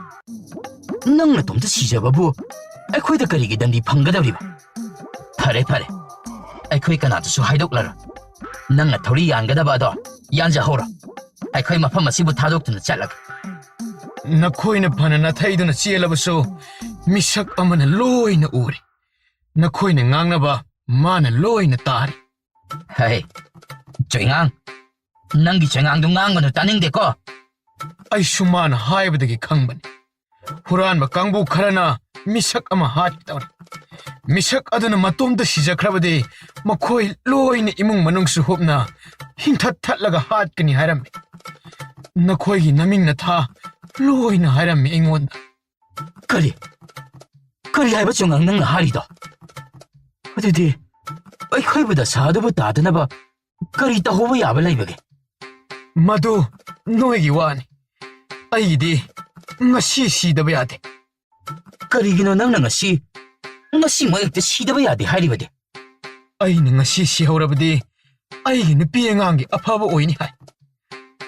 ꯅꯪ ꯅꯇꯣꯝꯇ ꯁꯤꯖꯕꯕꯨ ꯑꯩꯈꯣꯏꯗ ꯀꯔꯤꯒꯤ ꯗꯟꯗꯤ ꯐꯪꯒꯗꯧꯔꯤꯕ? ꯐꯔꯦ, ꯐꯔꯦ, ꯑꯩꯈꯣꯏ ꯀꯅꯥꯗꯁꯨ ꯍꯥꯏꯗꯣꯛꯂꯔꯣꯏ꯫ ꯅꯪꯅ ꯊꯧꯔꯤ ꯌꯥꯟꯒꯗꯕ ꯑꯗꯣ ꯌꯥꯟꯖꯍꯧꯔꯣ꯫ ꯑꯩꯈꯣꯏ ꯃꯐꯝ ꯑꯁꯤꯕꯨ ꯊꯥꯗꯣꯛꯇꯨꯅ ꯆꯠꯂꯒꯦ꯫ ꯅꯈꯣꯏꯅ ꯐꯅ ꯅꯥꯊꯩꯗꯨꯅ ꯆꯦꯜꯂꯕꯁꯨ, ꯃꯤꯁꯛ ꯑꯃꯅ ꯂꯣꯏꯅ ꯎꯔꯦ꯫ ꯅꯈꯣꯏꯅ ꯉꯥꯡꯅꯕ ꯃꯥꯅ ꯂꯣꯏꯅ ꯇꯥꯔꯦ꯫ ꯍꯦ, ꯆꯣꯏꯉꯥꯡ, ꯅꯪꯒꯤ ꯆꯣꯏꯉꯥꯡꯗꯨ ꯉꯥꯡꯒꯅꯨ, ꯇꯥꯅꯤꯡꯗꯦꯀꯣ꯫ ꯑꯩꯁꯨ ꯃꯥꯅ ꯍꯥꯏꯕꯗꯒꯤ ꯈꯪꯕꯅꯤ꯫ ꯍꯨꯔꯥꯟꯕ ꯀꯥꯡꯕꯨ ꯈꯔꯅ ꯃꯤꯁꯛ ꯑꯃ ꯍꯥꯠꯀꯗꯧꯔꯤ꯫ ꯃꯤꯁꯛ ꯑꯗꯨꯅ ꯃꯇꯣꯝꯇ ꯁꯤꯖꯈ꯭ꯔꯕꯗꯤ ꯃꯈꯣꯏ ꯂꯣꯏꯅ ꯏꯃꯨꯡ ꯃꯅꯨꯡꯁꯨ ꯍꯨꯞꯅ ꯍꯤꯡꯊꯠ ꯊꯠꯂꯒ ꯍꯥꯠꯀꯅꯤ ꯍꯥꯏꯔꯝꯃꯤ꯫ ꯅꯈꯣꯏꯒꯤ ꯅꯃꯤꯡ ꯅꯊꯥ ꯂꯣꯏꯅ ꯍꯥꯏꯔꯝꯃꯤ ꯑꯩꯉꯣꯟꯗ꯫ ꯀꯔꯤ? ꯀꯔꯤ ꯍꯥꯏꯕ ꯆꯨꯉꯥꯡ ꯅꯪꯅ ꯍꯥꯏꯔꯤꯗꯣ? ꯑꯗꯨꯗꯤ ꯑꯩꯈꯣꯏꯕꯨ ꯗꯁꯥ ꯑꯗꯨꯕꯨ ꯇꯥꯗꯅꯕ ꯀꯔꯤ ꯇꯧꯍꯧꯕ ꯌꯥꯕ ꯂꯩꯕꯒꯦ? ꯃꯗꯨ ꯅꯣꯏꯒꯤ ꯋꯥꯅꯤ꯫ ꯑꯩꯒꯤꯗꯤ ꯉꯁꯤ ꯁꯤꯗꯕ ꯌꯥꯗꯦ꯫ ꯀꯔꯤꯒꯤꯅꯣ ꯅꯪꯅ ꯉꯁꯤ, ꯉꯁꯤꯃꯛ ꯍꯦꯛꯇ ꯁꯤꯗꯕ ꯌꯥꯗꯦ ꯍꯥꯏꯔꯤꯕꯗꯤ? ꯑꯩꯅ ꯉꯁꯤ ꯁꯤꯍꯧꯔꯕꯗꯤ ꯑꯩꯒꯤ ꯅꯨꯄꯤ ꯑꯉꯥꯡꯒꯤ ꯑꯐꯕ ꯑꯣꯏꯅꯤ ꯍꯥꯏ꯫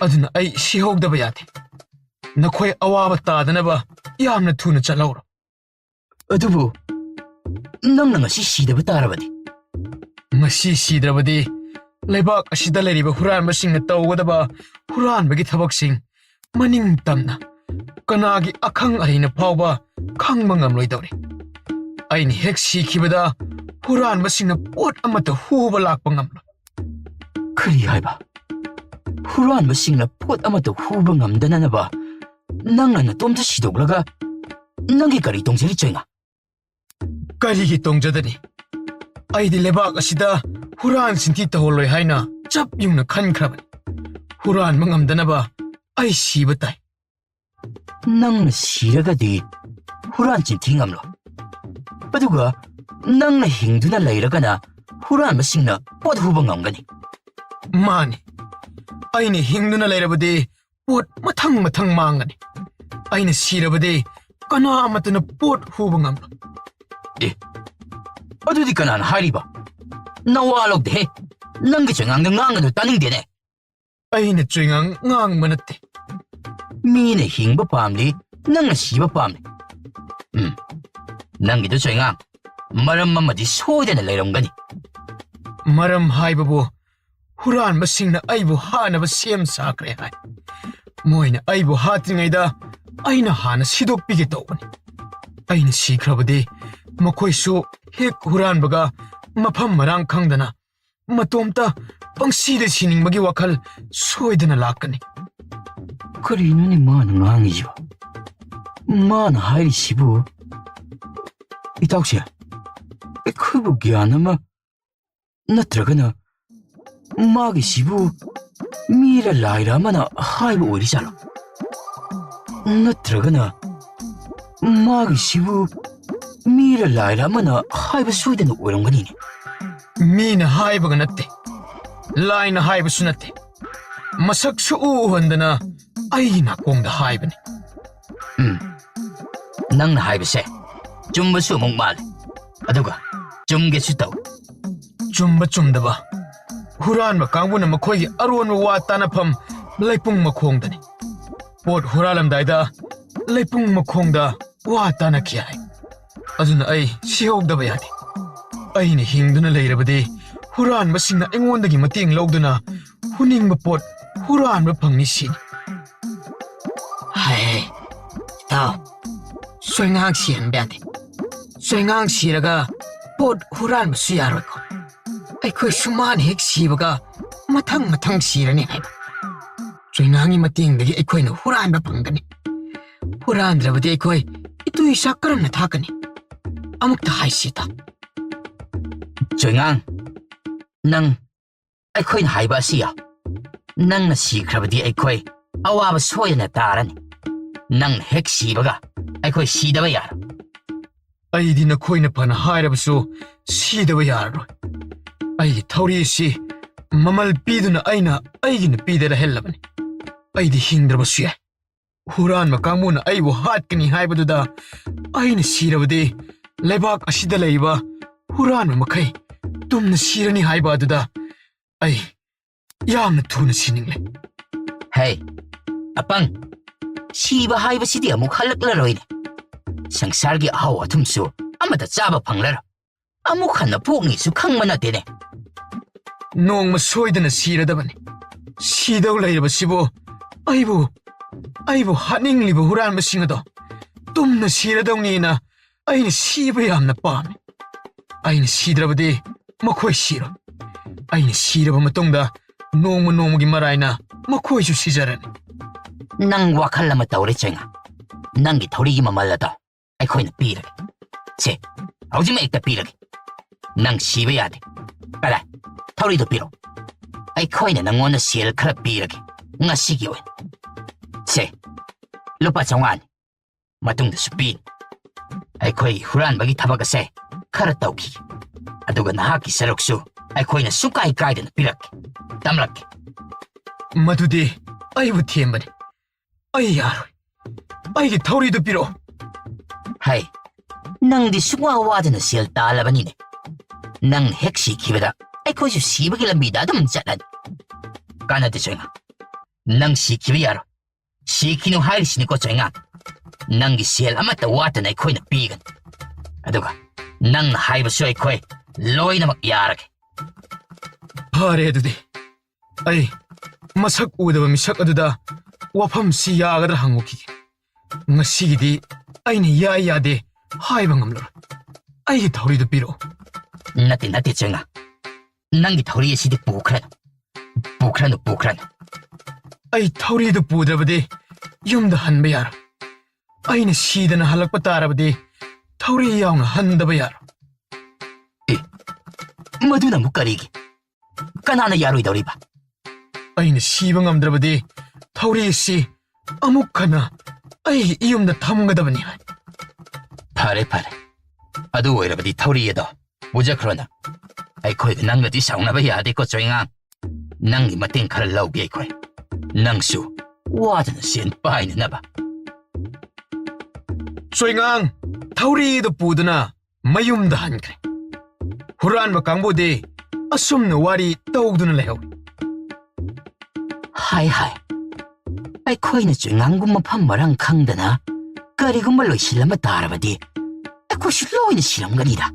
ꯑꯗꯨꯅ ꯑꯩ ꯁꯤꯍꯧꯗꯕ ꯌꯥꯗꯦ꯫ ꯅꯈꯣꯏ ꯑꯋꯥꯕ ꯇꯥꯗꯅꯕ ꯌꯥꯝꯅ ꯊꯨꯅ ꯆꯠꯍꯧꯔꯣ꯫ ꯑꯗꯨꯕꯨ ꯅꯪꯅ ꯉꯁꯤ ꯁꯤꯗꯕ ꯇꯥꯔꯕꯗꯤ? ꯉꯁꯤ ꯁꯤꯗ꯭ꯔꯕꯗꯤ ꯂꯩꯕꯥꯛ ꯑꯁꯤꯗ ꯂꯩꯔꯤꯕ ꯍꯨꯔꯥꯟꯕꯁꯤꯡꯅ ꯇꯧꯒꯗꯕ ꯍꯨꯔꯥꯟꯕꯒꯤ ꯊꯕꯛꯁꯤꯡ ꯃꯅꯤꯡ ꯇꯝꯅ ꯀꯅꯥꯒꯤ ꯑꯈꯪ ꯑꯍꯩꯅ ꯐꯥꯎꯕ ꯈꯪꯕ ꯉꯝꯂꯣꯏꯗꯧꯔꯤ꯫ ꯑꯩꯅ ꯍꯦꯛ ꯁꯤꯈꯤꯕꯗ ꯍꯨꯔꯥꯟꯕꯁꯤꯡꯅ ꯄꯣꯠ ꯑꯃꯠꯇ ꯍꯨꯕ ꯂꯥꯛꯄ ꯉꯝꯂꯣꯏ꯫ ꯀꯔꯤ ꯍꯥꯏꯕ? ꯍꯨꯔꯥꯟꯕꯁꯤꯡꯅ ꯄꯣꯠ ꯑꯃꯠꯇ ꯍꯨꯕ ꯉꯝꯗꯅꯅꯕ ꯅꯪꯅ ꯅꯇꯣꯝꯇ ꯁꯤꯗꯣꯛꯂꯒ ꯅꯪꯒꯤ ꯀꯔꯤ ꯇꯣꯡꯖꯔꯤ, ꯆꯩꯅꯥ? ꯀꯔꯤꯒꯤ ꯇꯣꯡꯖꯗꯅꯤ? ꯑꯩꯗꯤ ꯂꯩꯕꯥꯛ ꯑꯁꯤꯗ ꯍꯨꯔꯥꯟ ꯆꯤꯟꯊꯤ ꯇꯧꯍꯜꯂꯣꯏ ꯍꯥꯏꯅ ꯆꯞ ꯌꯨꯡꯅ ꯈꯟꯈ꯭ꯔꯕꯅꯤ꯫ ꯍꯨꯔꯥꯟꯕ ꯉꯝꯗꯅꯕ ꯑꯩ ꯁꯤꯕ ꯇꯥꯏ꯫ ꯅꯪꯅ ꯁꯤꯔꯒꯗꯤ ꯍꯨꯔꯥꯟ ꯆꯤꯟꯊꯤ ꯉꯝꯂꯣꯏ꯫ ꯑꯗꯨꯒ ꯅꯪꯅ ꯍꯤꯡꯗꯨꯅ ꯂꯩꯔꯒꯅ ꯍꯨꯔꯥꯟꯕꯁꯤꯡꯅ ꯄꯣꯠ ꯍꯨꯕ ꯉꯝꯒꯅꯤ꯫ ꯃꯥꯅꯤ, ꯑꯩꯅ ꯍꯤꯡꯗꯨꯅ ꯂꯩꯔꯕꯗꯤ ꯄꯣꯠ ꯃꯊꯪ ꯃꯊꯪ ꯃꯥꯡꯒꯅꯤ꯫ ꯑꯩꯅ ꯁꯤꯔꯕꯗꯤ ꯀꯅꯥ ꯑꯃꯠꯇꯅ ꯄꯣꯠ ꯍꯨꯕ ꯉꯝꯂꯣꯏ꯫ ꯑꯦ, ꯑꯗꯨꯗꯤ ꯀꯅꯥꯅ ꯍꯥꯏꯔꯤꯕ? ꯅꯋꯥ ꯂꯧꯗꯦꯍꯦ꯫ ꯅꯪꯒꯤ ꯆꯉꯥꯡꯗ ꯉꯥꯡꯒꯅꯨ, ꯇꯥꯅꯤꯡꯗꯦꯅꯦ꯫ ꯑꯩꯅ ꯆꯣꯏꯉꯥꯡ ꯉꯥꯡꯕ ꯅꯠꯇꯦ꯫ ꯃꯤꯅ ꯍꯤꯡꯕ ꯄꯥꯝꯂꯤ, ꯅꯪꯅ ꯁꯤꯕ ꯄꯥꯝꯂꯤ꯫ ꯎꯝ, ꯅꯪꯒꯤꯗꯨ ꯆꯣꯏꯉꯥꯡ, ꯃꯔꯝ ꯑꯃꯗꯤ ꯁꯣꯏꯗꯅ ꯂꯩꯔꯝꯒꯅꯤ꯫ ꯃꯔꯝ ꯍꯥꯏꯕꯕꯨ, ꯍꯨꯔꯥꯟꯕꯁꯤꯡꯅ ꯑꯩꯕꯨ ꯍꯥꯠꯅꯕ ꯁꯦꯝ ꯁꯥꯈ꯭ꯔꯦ ꯍꯥꯏ꯫ ꯃꯣꯏꯅ ꯑꯩꯕꯨ ꯍꯥꯠꯇ꯭ꯔꯤꯉꯩꯗ ꯑꯩꯅ ꯍꯥꯟꯅ ꯁꯤꯗꯣꯛꯄꯤꯒꯦ ꯇꯧꯕꯅꯤ꯫ ꯑꯩꯅ ꯁꯤꯈ꯭ꯔꯕꯗꯤ ꯃꯈꯣꯏꯁꯨ ꯍꯦꯛ ꯍꯨꯔꯥꯟꯕꯒ ꯃꯐꯝ ꯃꯔꯥꯡ ꯈꯪꯗꯅ ꯃꯇꯣꯝꯇ ꯄꯪꯁꯤꯗ ꯁꯤꯅꯤꯡꯕꯒꯤ ꯋꯥꯈꯜ ꯁꯣꯏꯗꯅ ꯂꯥꯛꯀꯅꯤ꯫ ꯀꯔꯤꯅꯣꯅꯦ ꯃꯥꯅ ꯉꯥꯡꯉꯤꯁꯤꯕꯣ? ꯃꯥꯅ ꯍꯥꯏꯔꯤꯁꯤꯕꯨ? ꯏꯇꯥꯎꯁꯦ, ꯑꯩꯈꯣꯏꯕꯨ ꯒ꯭ꯌꯥꯟ ꯑꯃ ꯅꯠꯇ꯭ꯔꯒꯅ ꯃꯥꯒꯤꯁꯤꯕꯨ ꯃꯤꯔ ꯂꯥꯏꯔ ꯑꯃꯅ ꯍꯥꯏꯕ ꯑꯣꯏꯔꯤꯖꯥꯠꯂꯣ? ꯅꯠꯇ꯭ꯔꯒꯅ ꯃꯥꯒꯤꯁꯤꯕꯨ ꯃꯤꯔ ꯂꯥꯏꯔ ꯑꯃꯅ ꯍꯥꯏꯕ ꯁꯣꯏꯗꯅ ꯑꯣꯏꯔꯝꯒꯅꯤꯅꯦ? ꯃꯤꯅ ꯍꯥꯏꯕꯒ ꯅꯠꯇꯦ, ꯂꯥꯏꯅ ꯍꯥꯏꯕꯁꯨ ꯅꯠꯇꯦ꯫ ꯃꯁꯛ ꯁꯨꯛꯎ ꯎꯍꯟꯗꯅ ꯑꯩꯒꯤ ꯅꯥꯀꯣꯡꯗ ꯍꯥꯏꯕꯅꯤ꯫ ꯎꯝ, ꯅꯪꯅ ꯍꯥꯏꯕꯁꯦ ꯆꯨꯝꯕꯁꯨ ꯑꯃꯨꯛ ꯃꯥꯜꯂꯦ, ꯑꯗꯨꯒ ꯆꯨꯝꯒꯦꯁꯨ ꯇꯧ꯫ ꯆꯨꯝꯕ ꯆꯨꯝꯗꯕ, ꯍꯨꯔꯥꯟꯕ ꯀꯥꯡꯕꯨꯅ ꯃꯈꯣꯏꯒꯤ ꯑꯔꯣꯟꯕ ꯋꯥ ꯇꯥꯅꯐꯝ ꯂꯩꯄꯨꯡ ꯃꯈꯣꯡꯗꯅꯤ꯫ ꯄꯣꯠ ꯍꯨꯔꯥꯜꯂꯝꯗꯥꯏꯗ ꯂꯩꯄꯨꯡ ꯃꯈꯣꯡꯗ ꯋꯥ ꯇꯥꯅꯈꯤ ꯍꯥꯏ꯫ ꯑꯗꯨꯅ ꯑꯩ ꯁꯤꯍꯧꯗꯕ ꯌꯥꯗꯦ꯫ ꯑꯩꯅ ꯍꯤꯡꯗꯨꯅ ꯂꯩꯔꯕꯗꯤ ꯍꯨꯔꯥꯟꯕꯁꯤꯡꯅ ꯑꯩꯉꯣꯟꯗꯒꯤ ꯃꯇꯦꯡ ꯂꯧꯗꯨꯅ ꯍꯨꯅꯤꯡꯕ ꯄꯣꯠ ꯍꯨꯔꯥꯟꯕ ꯐꯪꯅꯤ ꯁꯤꯅꯤ꯫ ꯍꯥꯏ, ꯏꯇꯥꯎ, ꯆꯣꯏꯉꯥꯡ ꯁꯤꯍꯟꯕ ꯌꯥꯗꯦ꯫ ꯆꯣꯏꯉꯥꯡ ꯁꯤꯔꯒ ꯄꯣꯠ ꯍꯨꯔꯥꯟꯕꯁꯨ ꯌꯥꯔꯣꯏꯀꯣ꯫ ꯑꯩꯈꯣꯏ ꯁꯨꯃꯥꯏꯅ ꯍꯦꯛ ꯁꯤꯕꯒ ꯃꯊꯪ ꯃꯊꯪ ꯁꯤꯔꯅꯤ ꯍꯥꯏꯕ꯫ ꯆꯣꯏꯉꯥꯡꯒꯤ ꯃꯇꯦꯡꯗꯒꯤ ꯑꯩꯈꯣꯏꯅ ꯍꯨꯔꯥꯟꯕ ꯐꯪꯒꯅꯤ꯫ ꯍꯨꯔꯥꯟꯗ꯭ꯔꯕꯗꯤ ꯑꯩꯈꯣꯏ ꯏꯇꯨ ꯏꯆꯥ ꯀꯔꯝꯅ ꯊꯥꯛꯀꯅꯤ? ꯑꯃꯨꯛꯇ ꯍꯥꯏꯁꯤ ꯏꯇꯥꯎ꯫ ꯆꯣꯏꯉꯥꯡ, ꯅꯪ ꯑꯩꯈꯣꯏꯅ ꯍꯥꯏꯕ ꯑꯁꯤ ꯌꯥꯎ꯫ ꯅꯪꯅ ꯁꯤꯈ꯭ꯔꯕꯗꯤ ꯑꯩꯈꯣꯏ ꯑꯋꯥꯕ ꯁꯣꯏꯗꯅ ꯇꯥꯔꯅꯤ꯫ ꯅꯪꯅ ꯍꯦꯛ ꯁꯤꯕꯒ ꯑꯩꯈꯣꯏ ꯁꯤꯗꯕ ꯌꯥꯔꯣꯏ꯫ ꯑꯩꯗꯤ ꯅꯈꯣꯏꯅ ꯐꯅ ꯍꯥꯏꯔꯕꯁꯨ ꯁꯤꯗꯕ ꯌꯥꯔꯔꯣꯏ꯫ ꯑꯩꯒꯤ ꯊꯧꯔꯤ ꯑꯁꯤ ꯃꯃꯜ ꯄꯤꯗꯨꯅ ꯑꯩꯅ ꯑꯩꯒꯤ ꯅꯨꯄꯤꯗ ꯂꯩꯍꯜꯂꯕꯅꯤ꯫ ꯑꯩꯗꯤ ꯍꯤꯡꯗ꯭ꯔꯕꯁꯨ ꯌꯥꯏ꯫ ꯍꯨꯔꯥꯟꯕ ꯀꯥꯡꯕꯨꯅ ꯑꯩꯕꯨ ꯍꯥꯠꯀꯅꯤ ꯍꯥꯏꯕꯗꯨꯗ ꯑꯩꯅ ꯁꯤꯔꯕꯗꯤ ꯂꯩꯕꯥꯛ ꯑꯁꯤꯗ ꯂꯩꯕ ꯍꯨꯔꯥꯟꯕ ꯃꯈꯩ ꯇꯨꯝꯅ ꯁꯤꯔꯅꯤ ꯍꯥꯏꯕ ꯑꯗꯨꯗ ꯑꯩ ꯌꯥꯝꯅ ꯊꯨꯅ ꯁꯤꯅꯤꯡꯂꯦ꯫ ꯍꯦ, ꯑꯄꯪ, ꯁꯤꯕ ꯍꯥꯏꯕꯁꯤꯗꯤ ꯑꯃꯨꯛ ꯍꯜꯂꯛꯂꯔꯣꯏꯅꯦ꯫ ꯁꯪꯁꯥꯔꯒꯤ ꯑꯍꯥꯎ ꯑꯊꯨꯝꯁꯨ ꯑꯃꯠꯇ ꯆꯥꯕ ꯐꯪꯂꯔꯣꯏ꯫ ꯑꯃꯨꯛ ꯍꯟꯅ ꯄꯣꯛꯅꯤꯁꯨ ꯈꯪꯕ ꯅꯠꯇꯦꯅꯦ꯫ ꯅꯣꯡꯃ ꯁꯣꯏꯗꯅ ꯁꯤꯔꯗꯕꯅꯤ꯫ ꯁꯤꯗꯧ ꯂꯩꯔꯕꯁꯤꯕꯨ ꯑꯩꯕꯨ, ꯑꯩꯕꯨ ꯍꯥꯠꯅꯤꯡꯂꯤꯕ ꯍꯨꯔꯥꯟꯕꯁꯤꯡ ꯑꯗꯣ ꯇꯨꯝꯅ ꯁꯤꯔꯗꯧꯅꯤꯅ ꯑꯩꯅ ꯁꯤꯕ ꯌꯥꯝꯅ ꯄꯥꯝꯃꯤ꯫ ꯑꯩꯅ ꯁꯤꯗ꯭ꯔꯕꯗꯤ ꯃꯈꯣꯏ ꯁꯤꯔꯣꯏ꯫ ꯑꯩꯅ ꯁꯤꯔꯕ ꯃꯇꯨꯡꯗ ꯅꯣꯡꯃ ꯅꯣꯡꯃꯒꯤ ꯃꯔꯥꯏꯅ ꯃꯈꯣꯏꯁꯨ ꯁꯤꯖꯔꯅꯤ꯫ ꯅꯪ ꯋꯥꯈꯜ ꯑꯃ ꯇꯧꯔꯦ, ꯆꯣꯏꯉꯥ꯫ ꯅꯪꯒꯤ ꯊꯧꯔꯤꯒꯤ ꯃꯃꯜ ꯑꯗꯣ ꯑꯩꯈꯣꯏꯅ ꯄꯤꯔꯒꯦ꯫ ꯁꯦ, ꯍꯧꯖꯤꯛꯃꯛ ꯍꯦꯛꯇ ꯄꯤꯔꯒꯦ꯫ ꯅꯪ ꯁꯤꯕ ꯌꯥꯗꯦ꯫ ꯀꯗꯥꯏ? ꯊꯧꯔꯤꯗꯣ ꯄꯤꯔꯣ꯫ ꯑꯩꯈꯣꯏꯅ ꯅꯪꯉꯣꯟꯗ ꯁꯦꯜ ꯈꯔ ꯄꯤꯔꯒꯦ, ꯉꯁꯤꯒꯤ ꯑꯣꯏꯅ꯫ ꯁꯦ, ꯂꯨꯄꯥ ꯆꯥꯝꯃꯉꯥꯅꯤ꯫ ꯃꯇꯨꯡꯗꯁꯨ ꯄꯤ꯫ ꯑꯩꯈꯣꯏ ꯍꯨꯔꯥꯟꯕꯒꯤ ꯊꯕꯛ ꯑꯁꯦ ꯈꯔ ꯇꯧꯈꯤꯒꯦ꯫ ꯑꯗꯨꯒ ꯅꯍꯥꯛꯀꯤ ꯁꯔꯨꯛꯁꯨ ꯑꯩꯈꯣꯏꯅ ꯁꯨꯡꯀꯥꯏ ꯀꯥꯏꯗꯅ ꯄꯤꯔꯛꯀꯦ꯫ ꯇꯝꯂꯛꯀꯦ꯫ ꯃꯗꯨꯗꯤ ꯑꯩꯕꯨ ꯊꯦꯝꯕꯅꯤ꯫ ꯑꯩ ꯌꯥꯔꯣꯏ꯫ ꯑꯩꯒꯤ ꯊꯧꯔꯤꯗꯨ ꯄꯤꯔꯛꯑꯣ꯫ ꯍꯩ, ꯅꯪꯗꯤ ꯁꯨꯡꯋꯥ ꯋꯥꯗꯅ ꯁꯦꯜ ꯇꯥꯜꯂꯕꯅꯤꯅꯦ꯫ ꯅꯪ ꯍꯦꯛ ꯁꯤꯈꯤꯕꯗ ꯑꯩꯈꯣꯏꯁꯨ ꯁꯤꯕꯒꯤ ꯂꯝꯕꯤꯗ ꯑꯗꯨꯝ ꯆꯠꯂꯅꯤ꯫ ꯀꯥꯟꯅꯗꯦ, ꯆꯣꯏꯉꯥ꯫ ꯅꯪ ꯁꯤꯈꯤꯕ ꯌꯥꯔꯣꯏ꯫ ꯁꯤꯈꯤꯅꯨ ꯍꯥꯏꯔꯤꯁꯤꯅꯤꯀꯣ, ꯆꯣꯏꯉꯥ꯫ ꯅꯪꯒꯤ ꯁꯦꯜ ꯑꯃꯠꯇ ꯋꯥꯠꯇꯅ ꯑꯩꯈꯣꯏꯅ ꯄꯤꯒꯅꯤ꯫ ꯑꯗꯨꯒ ꯅꯪꯅ ꯍꯥꯏꯕꯁꯨ ꯑꯩꯈꯣꯏ ꯂꯣꯏꯅꯃꯛ ꯌꯥꯔꯒꯦ꯫ ꯐꯔꯦ ꯑꯗꯨꯗꯤ꯫ ꯑꯩ ꯃꯁꯛ ꯎꯗꯕ ꯃꯤꯁꯛ ꯑꯗꯨꯗ ꯋꯥꯐꯝꯁꯤ ꯌꯥꯒꯗ꯭ꯔꯥ ꯍꯪꯉꯨꯈꯤꯒꯦ꯫ ꯉꯁꯤꯒꯤꯗꯤ ꯑꯩꯅ ꯌꯥꯏ ꯌꯥꯗꯦ ꯍꯥꯏꯕ ꯉꯝꯂꯔꯣꯏ꯫ ꯑꯩꯒꯤ ꯊꯧꯔꯤꯗꯨ ꯄꯤꯔꯛꯑꯣ꯫ ꯅꯠꯇꯦ, ꯅꯠꯇꯦ, ꯆꯣꯏꯉꯥ꯫ ꯅꯪꯒꯤ ꯊꯧꯔꯤ ꯑꯁꯤꯗꯤ ꯄꯨꯈ꯭ꯔꯅꯨ꯫ ꯄꯨꯈ꯭ꯔꯅꯨ, ꯄꯨꯈ꯭ꯔꯅꯨ꯫ ꯑꯩ ꯊꯧꯔꯤꯗꯨ ꯄꯨꯗ꯭ꯔꯕꯗꯤ ꯌꯨꯝꯗ ꯍꯟꯕ ꯌꯥꯔꯣꯏ꯫ ꯑꯩꯅ ꯁꯤꯗꯅ ꯍꯜꯂꯛꯄ ꯇꯥꯔꯕꯗꯤ ꯊꯧꯔꯤ ꯌꯥꯎꯅ ꯍꯟꯗꯕ ꯌꯥꯔꯣꯏ꯫ ꯑꯦ, ꯃꯗꯨꯅ ꯑꯃꯨꯛ ꯀꯔꯤꯒꯤ? ꯀꯅꯥꯅ ꯌꯥꯔꯣꯏꯗꯧꯔꯤꯕ? ꯑꯩꯅ ꯁꯤꯕ ꯉꯝꯗ꯭ꯔꯕꯗꯤ ꯊꯧꯔꯤ ꯑꯁꯤ ꯑꯃꯨꯛ ꯍꯟꯅ ꯑꯩꯒꯤ ꯏꯌꯨꯝꯗ ꯊꯝꯒꯗꯕꯅꯤ꯫ ꯐꯔꯦ, ꯐꯔꯦ꯫ ꯑꯗꯨ ꯑꯣꯏꯔꯕꯗꯤ ꯊꯧꯔꯤ ꯑꯗꯣ ꯄꯨꯖꯈ꯭ꯔꯣꯅ꯫ ꯑꯩꯈꯣꯏꯒ ꯅꯪꯒꯗꯤ ꯁꯥꯎꯅꯕ ꯌꯥꯗꯦꯀꯣ, ꯆꯣꯏꯉꯥꯡ꯫ ꯅꯪꯒꯤ ꯃꯇꯦꯡ ꯈꯔ ꯂꯧꯒꯦ ꯑꯩꯈꯣꯏ꯫ ꯅꯪꯁꯨ ꯋꯥꯗꯅ ꯁꯦꯟ ꯄꯥꯏꯅꯅꯕ꯫ ꯆꯣꯏꯉꯥꯡ ꯊꯧꯔꯤꯗꯨ ꯄꯨꯗꯨꯅ ꯃꯌꯨꯝꯗ ꯍꯟꯈ꯭ꯔꯦ꯫ ꯍꯨꯔꯥꯟꯕ ꯀꯥꯡꯕꯨꯗꯤ ꯑꯁꯨꯝꯅ ꯋꯥꯔꯤ ꯇꯧꯗꯨꯅ ꯂꯩꯍꯧꯏ꯫ ꯍꯥꯏ ꯍꯥꯏ, ꯑꯩꯈꯣꯏꯅ ꯆꯣꯏꯉꯥꯡꯒꯨꯝ ꯃꯐꯝ ꯃꯔꯥꯡ ꯈꯪꯗꯅ ꯀꯔꯤꯒꯨꯝꯕ ꯂꯣꯏꯁꯤꯜꯂꯝꯕ ꯇꯥꯔꯕꯗꯤ ꯑꯩꯈꯣꯏꯁꯨ ꯂꯣꯏꯅ ꯁꯤꯔꯝꯒꯅꯤꯗ꯫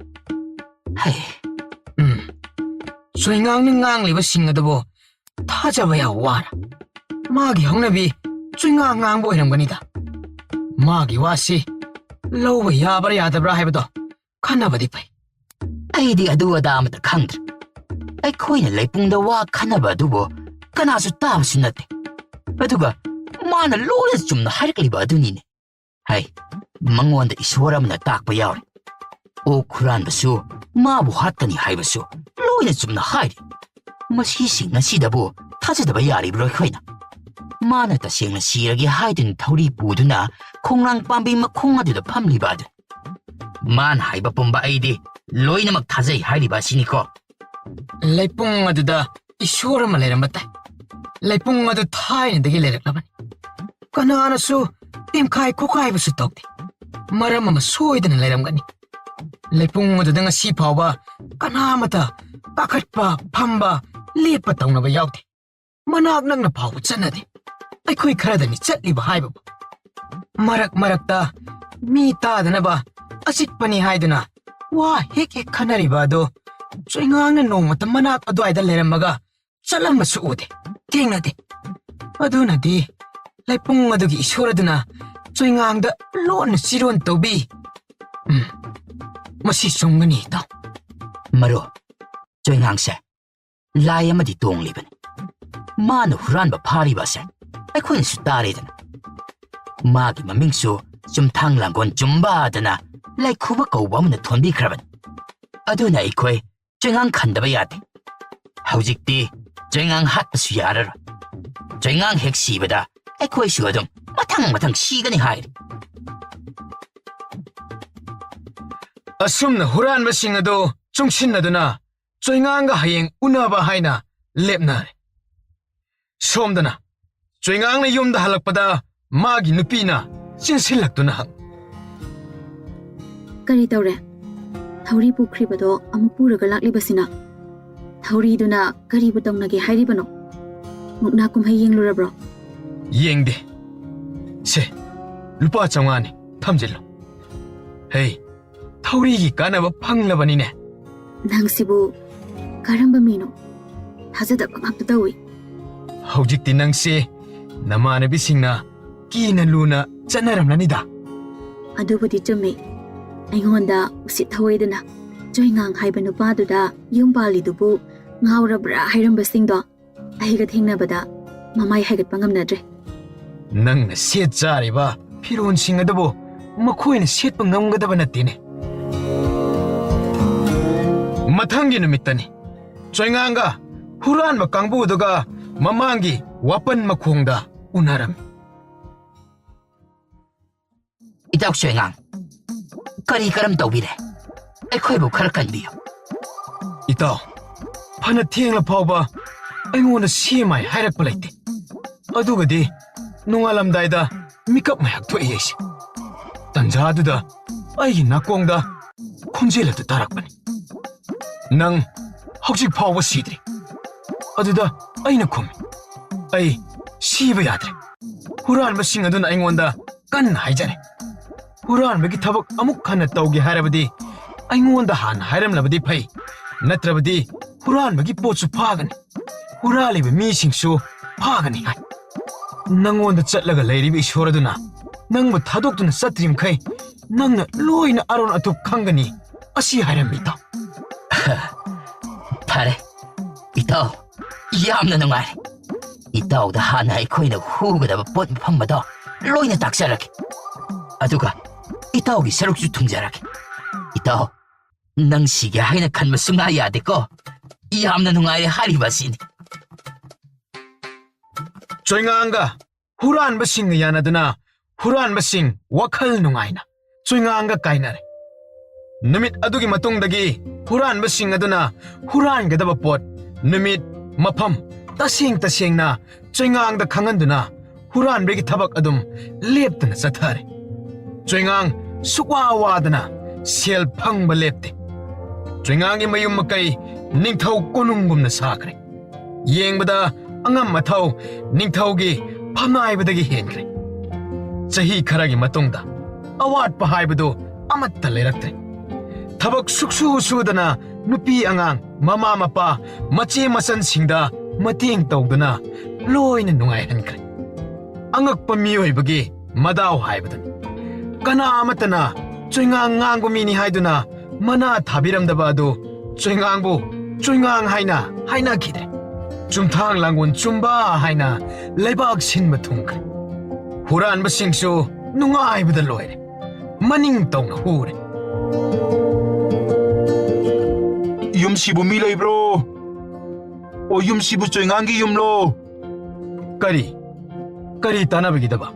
ꯍꯩ꯫ ꯎꯝ꯫ ꯆꯣꯏꯉꯥꯡꯅ ꯉꯥꯡꯂꯤꯕꯁꯤꯡ ꯑꯗꯨꯕꯨ ꯊꯥꯖꯕ ꯌꯥꯝ ꯋꯥꯔꯦ꯫ ꯃꯥꯒꯤ ꯍꯧꯅꯕꯤ ꯆꯣꯏꯉꯥꯡ ꯉꯥꯡꯕ ꯑꯣꯏꯔꯝꯒꯅꯤꯗ꯫ ꯃꯥꯒꯤ ꯋꯥꯁꯤ ꯂꯧꯕ ꯌꯥꯕ꯭ꯔꯥ ꯌꯥꯗꯕ꯭ꯔꯥ ꯍꯥꯏꯕꯗꯣ ꯈꯟꯅꯕꯗꯤ ꯐꯩ꯫ ꯑꯩꯗꯤ ꯑꯗꯨ ꯑꯗꯥ ꯑꯃꯇ ꯈꯪꯗ꯭ꯔꯦ꯫ ꯑꯩꯈꯣꯏꯅ ꯂꯩꯄꯨꯡꯗ ꯋꯥ ꯈꯟꯅꯕ ꯑꯗꯨꯕꯨ ꯀꯅꯥꯁꯨ ꯇꯥꯕꯁꯨ ꯅꯠꯇꯦ꯫ ꯑꯗꯨꯒ ꯃꯥꯅ ꯂꯣꯏꯅ ꯆꯨꯝꯅ ꯍꯥꯏꯔꯛꯂꯤꯕ ꯑꯗꯨꯅꯤꯅꯦ꯫ ꯍꯩ, ꯃꯉꯣꯟꯗ ꯏꯁꯣꯔ ꯑꯃꯅ ꯇꯥꯛꯄ ꯌꯥꯎꯔꯦ꯫ ꯑꯣꯛ ꯍꯨꯔꯥꯟꯕꯁꯨ, ꯃꯥꯕꯨ ꯍꯥꯠꯀꯅꯤ ꯍꯥꯏꯕꯁꯨ ꯂꯣꯏꯅ ꯆꯨꯝꯅ ꯍꯥꯏꯔꯤ꯫ ꯃꯁꯤꯁꯤꯡ ꯑꯁꯤꯗꯕꯨ ꯊꯥꯖꯗꯕ ꯌꯥꯔꯤꯕ꯭ꯔꯣ ꯑꯩꯈꯣꯏꯅ? ꯃꯥꯅ ꯇꯁꯦꯡꯅ ꯁꯤꯔꯒꯦ ꯍꯥꯏꯗꯨꯅ ꯊꯧꯔꯤ ꯄꯨꯗꯨꯅ ꯈꯣꯡꯅꯥꯡ ꯄꯥꯝꯕꯤ ꯃꯈꯣꯡ ꯑꯗꯨꯗ ꯐꯝꯂꯤꯕ ꯑꯗꯨ꯫ ꯃꯥꯅ ꯍꯥꯏꯕ ꯄꯨꯝꯕ ꯑꯩꯗꯤ ꯂꯣꯏꯅꯃꯛ ꯊꯥꯖꯩ ꯍꯥꯏꯔꯤꯕ ꯑꯁꯤꯅꯤꯀꯣ꯫ ꯂꯩꯄꯨꯡ ꯑꯗꯨꯗ ꯏꯁꯣꯔ ꯑꯃ ꯂꯩꯔꯝꯕ ꯇꯥꯏ꯫ ꯂꯩꯄꯨꯡ ꯑꯗꯨ ꯊꯥꯏꯅꯗꯒꯤ ꯂꯩꯔꯛꯂꯕꯅꯤ꯫ ꯀꯅꯥꯅꯁꯨ ꯇꯦꯝꯈꯥꯏ ꯈꯣꯈꯥꯏꯕꯁꯨ ꯇꯧꯗꯦ꯫ ꯃꯔꯝ ꯑꯃ ꯁꯣꯏꯗꯅ ꯂꯩꯔꯝꯒꯅꯤ꯫ ꯂꯩꯄꯨꯡ ꯑꯗꯨꯗ ꯉꯁꯤ ꯐꯥꯎꯕ ꯀꯅꯥ ꯑꯃꯇ ꯀꯥꯈꯠꯄ, ꯐꯝꯕ, ꯂꯦꯞꯄ ꯇꯧꯅꯕ ꯌꯥꯎꯗꯦ꯫ ꯃꯅꯥꯛ ꯅꯛꯅ ꯐꯥꯎꯕ ꯆꯠꯅꯗꯦ꯫ ꯑꯩꯈꯣꯏ ꯈꯔꯗꯅꯤ ꯆꯠꯂꯤꯕ ꯍꯥꯏꯕꯕꯨ꯫ ꯃꯔꯛ ꯃꯔꯛꯇ ꯃꯤ ꯇꯥꯗꯅꯕ ꯑꯆꯤꯛꯄꯅꯤ ꯍꯥꯏꯗꯨꯅ ꯋꯥ ꯍꯦꯛ ꯍꯦꯛ ꯈꯟꯅꯔꯤꯕ ꯑꯗꯨ ꯆꯣꯏꯉꯥꯡꯅ ꯅꯣꯡꯃꯇ ꯃꯅꯥꯛ ꯑꯗꯨꯋꯥꯏꯗ ꯂꯩꯔꯝꯃꯒ ꯆꯠꯂꯝꯕꯁꯨ ꯎꯗꯦ, ꯊꯦꯡꯅꯗꯦ꯫ ꯑꯗꯨꯅꯗꯤ ꯂꯩꯄꯨꯡ ꯑꯗꯨꯒꯤ ꯏꯁꯣꯔ ꯑꯗꯨꯅ ꯆꯣꯏꯉꯥꯡꯗ ꯂꯣꯟꯅ ꯆꯤꯔꯣꯟ ꯇꯧꯕꯤ꯫ ꯎꯝ, ꯃꯁꯤ ꯆꯨꯝꯒꯅꯤ, ꯏꯇꯥꯎ꯫ ꯃꯔꯨꯞ, ꯆꯣꯏꯉꯥꯡꯁꯦ ꯂꯥꯏ ꯑꯃꯗꯤ ꯇꯣꯡꯂꯤꯕꯅꯤ꯫ ꯃꯥꯅ ꯍꯨꯔꯥꯟꯕ ꯐꯥꯔꯤꯕ ꯑꯁꯦ ꯑꯩꯈꯣꯏꯅꯁꯨ ꯇꯥꯔꯦꯗꯅ꯫ ꯃꯥꯒꯤ ꯃꯃꯤꯡꯁꯨ ꯆꯨꯝꯊꯥꯡ ꯂꯥꯡꯒꯣꯜ ꯆꯨꯝꯕ ꯑꯗꯨꯅ ꯂꯥꯏꯈꯨꯕ ꯀꯧꯕ ꯑꯃꯅ ꯊꯣꯟꯕꯤꯈ꯭ꯔꯕꯅꯤ꯫ ꯑꯗꯨꯅ ꯑꯩꯈꯣꯏ ꯆꯣꯏꯉꯥꯡ ꯈꯟꯗꯕ ꯌꯥꯗꯦ꯫ ꯍꯧꯖꯤꯛꯇꯤ ꯆꯣꯏꯉꯥꯡ ꯍꯥꯠꯄꯁꯨ ꯌꯥꯔꯔꯣꯏ꯫ ꯆꯣꯏꯉꯥꯡ ꯍꯦꯛ ꯁꯤꯕꯗ ꯑꯩꯈꯣꯏꯁꯨ ꯑꯗꯨꯝ ꯃꯊꯪ ꯃꯊꯪ ꯁꯤꯒꯅꯤ ꯍꯥꯏꯔꯤ꯫ ꯑꯁꯨꯝꯅ ꯍꯨꯔꯥꯟꯕꯁꯤꯡ ꯑꯗꯨ ꯆꯨꯡꯁꯤꯟꯅꯗꯨꯅ ꯆꯣꯏꯉꯥꯡꯒ ꯍꯌꯦꯡ ꯎꯅꯕ ꯍꯥꯏꯅ ꯂꯦꯞꯅꯔꯦ꯫ ꯁꯣꯝꯗꯅ ꯆꯣꯏꯉꯥꯡꯅ ꯌꯨꯝꯗ ꯍꯜꯂꯛꯄꯗ ꯃꯥꯒꯤ ꯅꯨꯄꯤꯅ ꯆꯦꯟꯁꯤꯜꯂꯛꯇꯨꯅ ꯍꯪ꯫ ꯀꯔꯤ ꯇꯧꯔꯦ? ꯊꯧꯔꯤ ꯄꯨꯈ꯭ꯔꯤꯕꯗꯣ ꯑꯃꯨꯛ ꯄꯨꯔꯒ ꯂꯥꯛꯂꯤꯕꯁꯤꯅ? ꯊꯧꯔꯤꯗꯨꯅ ꯀꯔꯤꯕꯨ ꯇꯧꯅꯒꯦ ꯍꯥꯏꯔꯤꯕꯅꯣ? ꯃꯨꯛꯅꯥ ꯀꯨꯝꯍꯩ ꯌꯦꯡꯂꯨꯔꯕ꯭ꯔꯣ? ꯌꯦꯡꯗꯦ꯫ ꯁꯦ, ꯂꯨꯄꯥ ꯆꯥꯝꯃꯉꯥꯅꯤ, ꯊꯝꯖꯤꯜꯂꯨ꯫ ꯍꯦ, ꯊꯧꯔꯤꯒꯤ ꯀꯥꯟꯅꯕ ꯐꯪꯂꯕꯅꯤꯅꯦ꯫ ꯅꯪꯁꯤꯕꯨ ꯀꯔꯝꯕ ꯃꯤꯅꯣ? ꯊꯥꯖꯗꯕ ꯉꯥꯛꯇ ꯇꯧꯏ꯫ ꯍꯧꯖꯤꯛꯇꯤ ꯅꯪꯁꯦ ꯅꯃꯥꯟꯅꯕꯤꯁꯤꯡꯅ ꯀꯤꯅ ꯂꯨꯅ ꯆꯠꯅꯔꯝꯂꯅꯤꯗ꯫ ꯑꯗꯨꯕꯨꯗꯤ ꯆꯨꯝꯃꯤ꯫ ꯑꯩꯉꯣꯟꯗ ꯎꯁꯤꯠ ꯊꯧꯑꯣꯏꯗꯅ ꯆꯣꯏꯉꯥꯡ ꯍꯥꯏꯕ ꯅꯨꯄꯥꯗꯨꯗ ꯌꯨꯝ ꯄꯥꯜꯂꯤꯗꯨꯕꯨ ꯉꯥꯎꯔꯕ꯭ꯔꯥ ꯍꯥꯏꯔꯝꯕꯁꯤꯡꯗꯣ ꯑꯩꯒ ꯊꯦꯡꯅꯕꯗ ꯃꯃꯥꯏ ꯍꯥꯏꯒꯠꯄ ꯉꯝꯅꯗ꯭ꯔꯦ꯫ ꯅꯪꯅ ꯁꯦꯠ ꯆꯥꯔꯤꯕ ꯐꯤꯔꯣꯟꯁꯤꯡ ꯑꯗꯨꯕꯨ ꯃꯈꯣꯏꯅ ꯁꯦꯠꯄ ꯉꯝꯒꯗꯕ ꯅꯠꯇꯦꯅꯦ꯫ ꯃꯊꯪꯒꯤ ꯅꯨꯃꯤꯠꯇꯅꯤ꯫ ꯆꯣꯏꯉꯥꯡꯒ ꯍꯨꯔꯥꯟꯕ ꯀꯥꯡꯕꯨꯗꯨꯒ ꯃꯃꯥꯡꯒꯤ ꯋꯥꯄꯟ ꯃꯈꯣꯡꯗ ꯎꯅꯔꯝꯃꯤ꯫ ꯏꯇꯥꯎ ꯆꯣꯏꯉꯥꯡ, ꯀꯔꯤ ꯀꯔꯝ ꯇꯧꯕꯤꯔꯦ? ꯑꯩꯈꯣꯏꯕꯨ ꯈꯔ ꯀꯟꯕꯤꯌꯨ꯫ ꯏꯇꯥꯎ, ꯐꯅ ꯊꯦꯡꯂ ꯐꯥꯎꯕ ꯑꯩꯉꯣꯟꯗ ꯁꯦꯝꯃꯥꯏ ꯍꯥꯏꯔꯛꯄ ꯂꯩꯇꯦ꯫ ꯑꯗꯨꯒꯗꯤ ꯅꯣꯡꯉꯥꯜꯂꯝꯗꯥꯏꯗ ꯃꯤꯀꯞ ꯃꯥꯏꯍꯥꯛ ꯊꯣꯛꯏ ꯑꯩꯁꯦ꯫ ꯇꯟꯖꯥꯗꯨꯗ ꯑꯩꯒꯤ ꯅꯥꯀꯣꯡꯗ ꯈꯣꯟꯖꯦꯜ ꯑꯗꯨ ꯇꯥꯔꯛꯄꯅꯤ꯫ "ꯅꯪ ꯍꯧꯖꯤꯛ ꯐꯥꯎꯕ ꯁꯤꯗ꯭ꯔꯤ꯫" ꯑꯗꯨꯗ ꯑꯩꯅ ꯈꯨꯝꯃꯤ, "ꯑꯩ ꯁꯤꯕ ꯌꯥꯗ꯭ꯔꯦ꯫" ꯍꯨꯔꯥꯟꯕꯁꯤꯡ ꯑꯗꯨꯅ ꯑꯩꯉꯣꯟꯗ ꯀꯟꯅ ꯍꯥꯏꯖꯔꯦ, "ꯍꯨꯔꯥꯟꯕꯒꯤ ꯊꯕꯛ ꯑꯃꯨꯛ ꯍꯟꯅ ꯇꯧꯒꯦ ꯍꯥꯏꯔꯕꯗꯤ ꯑꯩꯉꯣꯟꯗ ꯍꯥꯟꯅ ꯍꯥꯏꯔꯝꯂꯕꯗꯤ ꯐꯩ, ꯅꯠꯇ꯭ꯔꯕꯗꯤ ꯍꯨꯔꯥꯟꯕꯒꯤ ꯄꯣꯠꯁꯨ ꯐꯥꯒꯅꯤ, ꯍꯨꯔꯥꯜꯂꯤꯕ ꯃꯤꯁꯤꯡꯁꯨ ꯐꯥꯒꯅꯤ ꯍꯥꯏ꯫ ꯅꯪꯉꯣꯟꯗ ꯆꯠꯂꯒ ꯂꯩꯔꯤꯕ ꯏꯁꯣꯔ ꯑꯗꯨꯅ ꯅꯪꯕꯨ ꯊꯥꯗꯣꯛꯇꯨꯅ ꯆꯠꯇ꯭ꯔꯤ ꯃꯈꯩ ꯅꯪꯅ ꯂꯣꯏꯅ ꯑꯔꯣꯟ ꯑꯊꯨꯞ ꯈꯪꯒꯅꯤ" ꯑꯁꯤ ꯍꯥꯏꯔꯝꯃꯤ, ꯏꯇꯥꯎ꯫ ꯐꯔꯦ, ꯏꯇꯥꯎ, ꯌꯥꯝꯅ ꯅꯨꯡꯉꯥꯏꯔꯦ꯫ ꯏꯇꯥꯎꯗ ꯍꯥꯟꯅ ꯑꯩꯈꯣꯏꯅ ꯍꯨꯒꯗꯕ ꯄꯣꯠ ꯃꯐꯝ ꯑꯗꯣ ꯂꯣꯏꯅ ꯇꯥꯛꯆꯔꯒꯦ꯫ ꯑꯗꯨꯒ ꯏꯇꯥꯎꯒꯤ ꯁꯔꯨꯛꯁꯨ ꯊꯨꯡꯖꯔꯒꯦ꯫ ꯏꯇꯥꯎ, ꯅꯪ ꯁꯤꯒꯦ ꯍꯥꯏꯅ ꯈꯟꯕ ꯁꯨꯡꯌꯥ ꯌꯥꯗꯦꯀꯣ꯫ ꯌꯥꯝꯅ ꯅꯨꯡꯉꯥꯏꯔꯦ ꯍꯥꯏꯔꯤꯕ ꯑꯁꯤꯅꯤ꯫ ꯆꯣꯏꯉꯥꯡꯒ ꯍꯨꯔꯥꯟꯕꯁꯤꯡꯒ ꯌꯥꯅꯗꯨꯅ ꯍꯨꯔꯥꯟꯕꯁꯤꯡ ꯋꯥꯈꯜ ꯅꯨꯡꯉꯥꯏꯅ ꯆꯣꯏꯉꯥꯡꯒ ꯀꯥꯏꯅꯔꯦ꯫ ꯅꯨꯃꯤꯠ ꯑꯗꯨꯒꯤ ꯃꯇꯨꯡꯗꯒꯤ ꯍꯨꯔꯥꯟꯕꯁꯤꯡ ꯑꯗꯨꯅ ꯍꯨꯔꯥꯟꯒꯗꯕ ꯄꯣꯠ, ꯅꯨꯃꯤꯠ, ꯃꯐꯝ ꯇꯁꯦꯡ ꯇꯁꯦꯡꯅ ꯆꯣꯏꯉꯥꯡꯗ ꯈꯪꯍꯟꯗꯨꯅ ꯍꯨꯔꯥꯟꯕꯒꯤ ꯊꯕꯛ ꯑꯗꯨꯝ ꯂꯦꯞꯇꯅ ꯆꯠꯊꯔꯦ꯫ ꯆꯣꯏꯉꯥꯡ ꯁꯨꯛꯋꯥ ꯋꯥꯗꯅ ꯁꯦꯜ ꯐꯪꯕ ꯂꯦꯞꯇꯦ꯫ ꯆꯣꯏꯉꯥꯡꯒꯤ ꯃꯌꯨꯝ ꯃꯀꯩ ꯅꯤꯡꯊꯧ ꯀꯣꯅꯨꯡꯒꯨꯝꯅ ꯁꯥꯈ꯭ꯔꯦ꯫ ꯌꯦꯡꯕꯗ ꯑꯉꯝ ꯑꯊꯧ ꯅꯤꯡꯊꯧꯒꯤ ꯐꯝꯅꯥꯏꯕꯗꯒꯤ ꯍꯦꯟꯈ꯭ꯔꯦ꯫ ꯆꯍꯤ ꯈꯔꯒꯤ ꯃꯇꯨꯡꯗ ꯑꯋꯥꯠꯄ ꯍꯥꯏꯕꯗꯨ ꯑꯃꯠꯇ ꯂꯩꯔꯛꯇ꯭ꯔꯦ꯫ ꯊꯕꯛ ꯁꯨꯛꯁꯨ ꯁꯨꯗꯅ ꯅꯨꯄꯤ ꯑꯉꯥꯡ, ꯃꯃꯥ ꯃꯄꯥ, ꯃꯆꯦ ꯃꯆꯟꯁꯤꯡꯗ ꯃꯇꯦꯡ ꯇꯧꯗꯨꯅ ꯂꯣꯏꯅ ꯅꯨꯡꯉꯥꯏꯍꯟꯈ꯭ꯔꯦ꯫ ꯑꯉꯛꯄ ꯃꯤꯑꯣꯏꯕꯒꯤ ꯃꯗꯥꯎ ꯍꯥꯏꯕꯗꯨꯅꯤ꯫ ꯀꯅꯥ ꯑꯃꯠꯇꯅ ꯆꯣꯏꯉꯥꯡ ꯉꯥꯡꯕ ꯃꯤꯅꯤ ꯍꯥꯏꯗꯨꯅ ꯃꯅꯥ ꯊꯥꯕꯤꯔꯝꯗꯕ ꯑꯗꯨ ꯆꯣꯏꯉꯥꯡꯕꯨ ꯆꯣꯏꯉꯥꯡ ꯍꯥꯏꯅ ꯍꯥꯏꯅꯈꯤꯗ꯭ꯔꯦ꯫ ꯆꯨꯝꯊꯥꯡ ꯂꯥꯡꯒꯣꯜ ꯆꯨꯝꯕ ꯍꯥꯏꯅ ꯂꯩꯕꯥꯛ ꯁꯤꯟꯕ ꯊꯨꯡꯈ꯭ꯔꯦ꯫ ꯍꯨꯔꯥꯟꯕꯁꯤꯡꯁꯨ ꯅꯨꯡꯉꯥꯏꯕꯗ ꯂꯣꯏꯔꯦ꯫ ꯃꯅꯤꯡ ꯇꯧꯅ ꯍꯨꯔꯦ꯫ ꯌꯨꯝꯁꯤꯕꯨ ꯃꯤ ꯂꯩꯕ꯭ꯔꯣ? ꯑꯣ, ꯌꯨꯝꯁꯤꯕꯨ ꯆꯣꯏꯉꯥꯡꯒꯤ ꯌꯨꯝꯂꯣ? ꯀꯔꯤ? ꯀꯔꯤ ꯇꯥꯟꯅꯕꯒꯤꯗꯕ?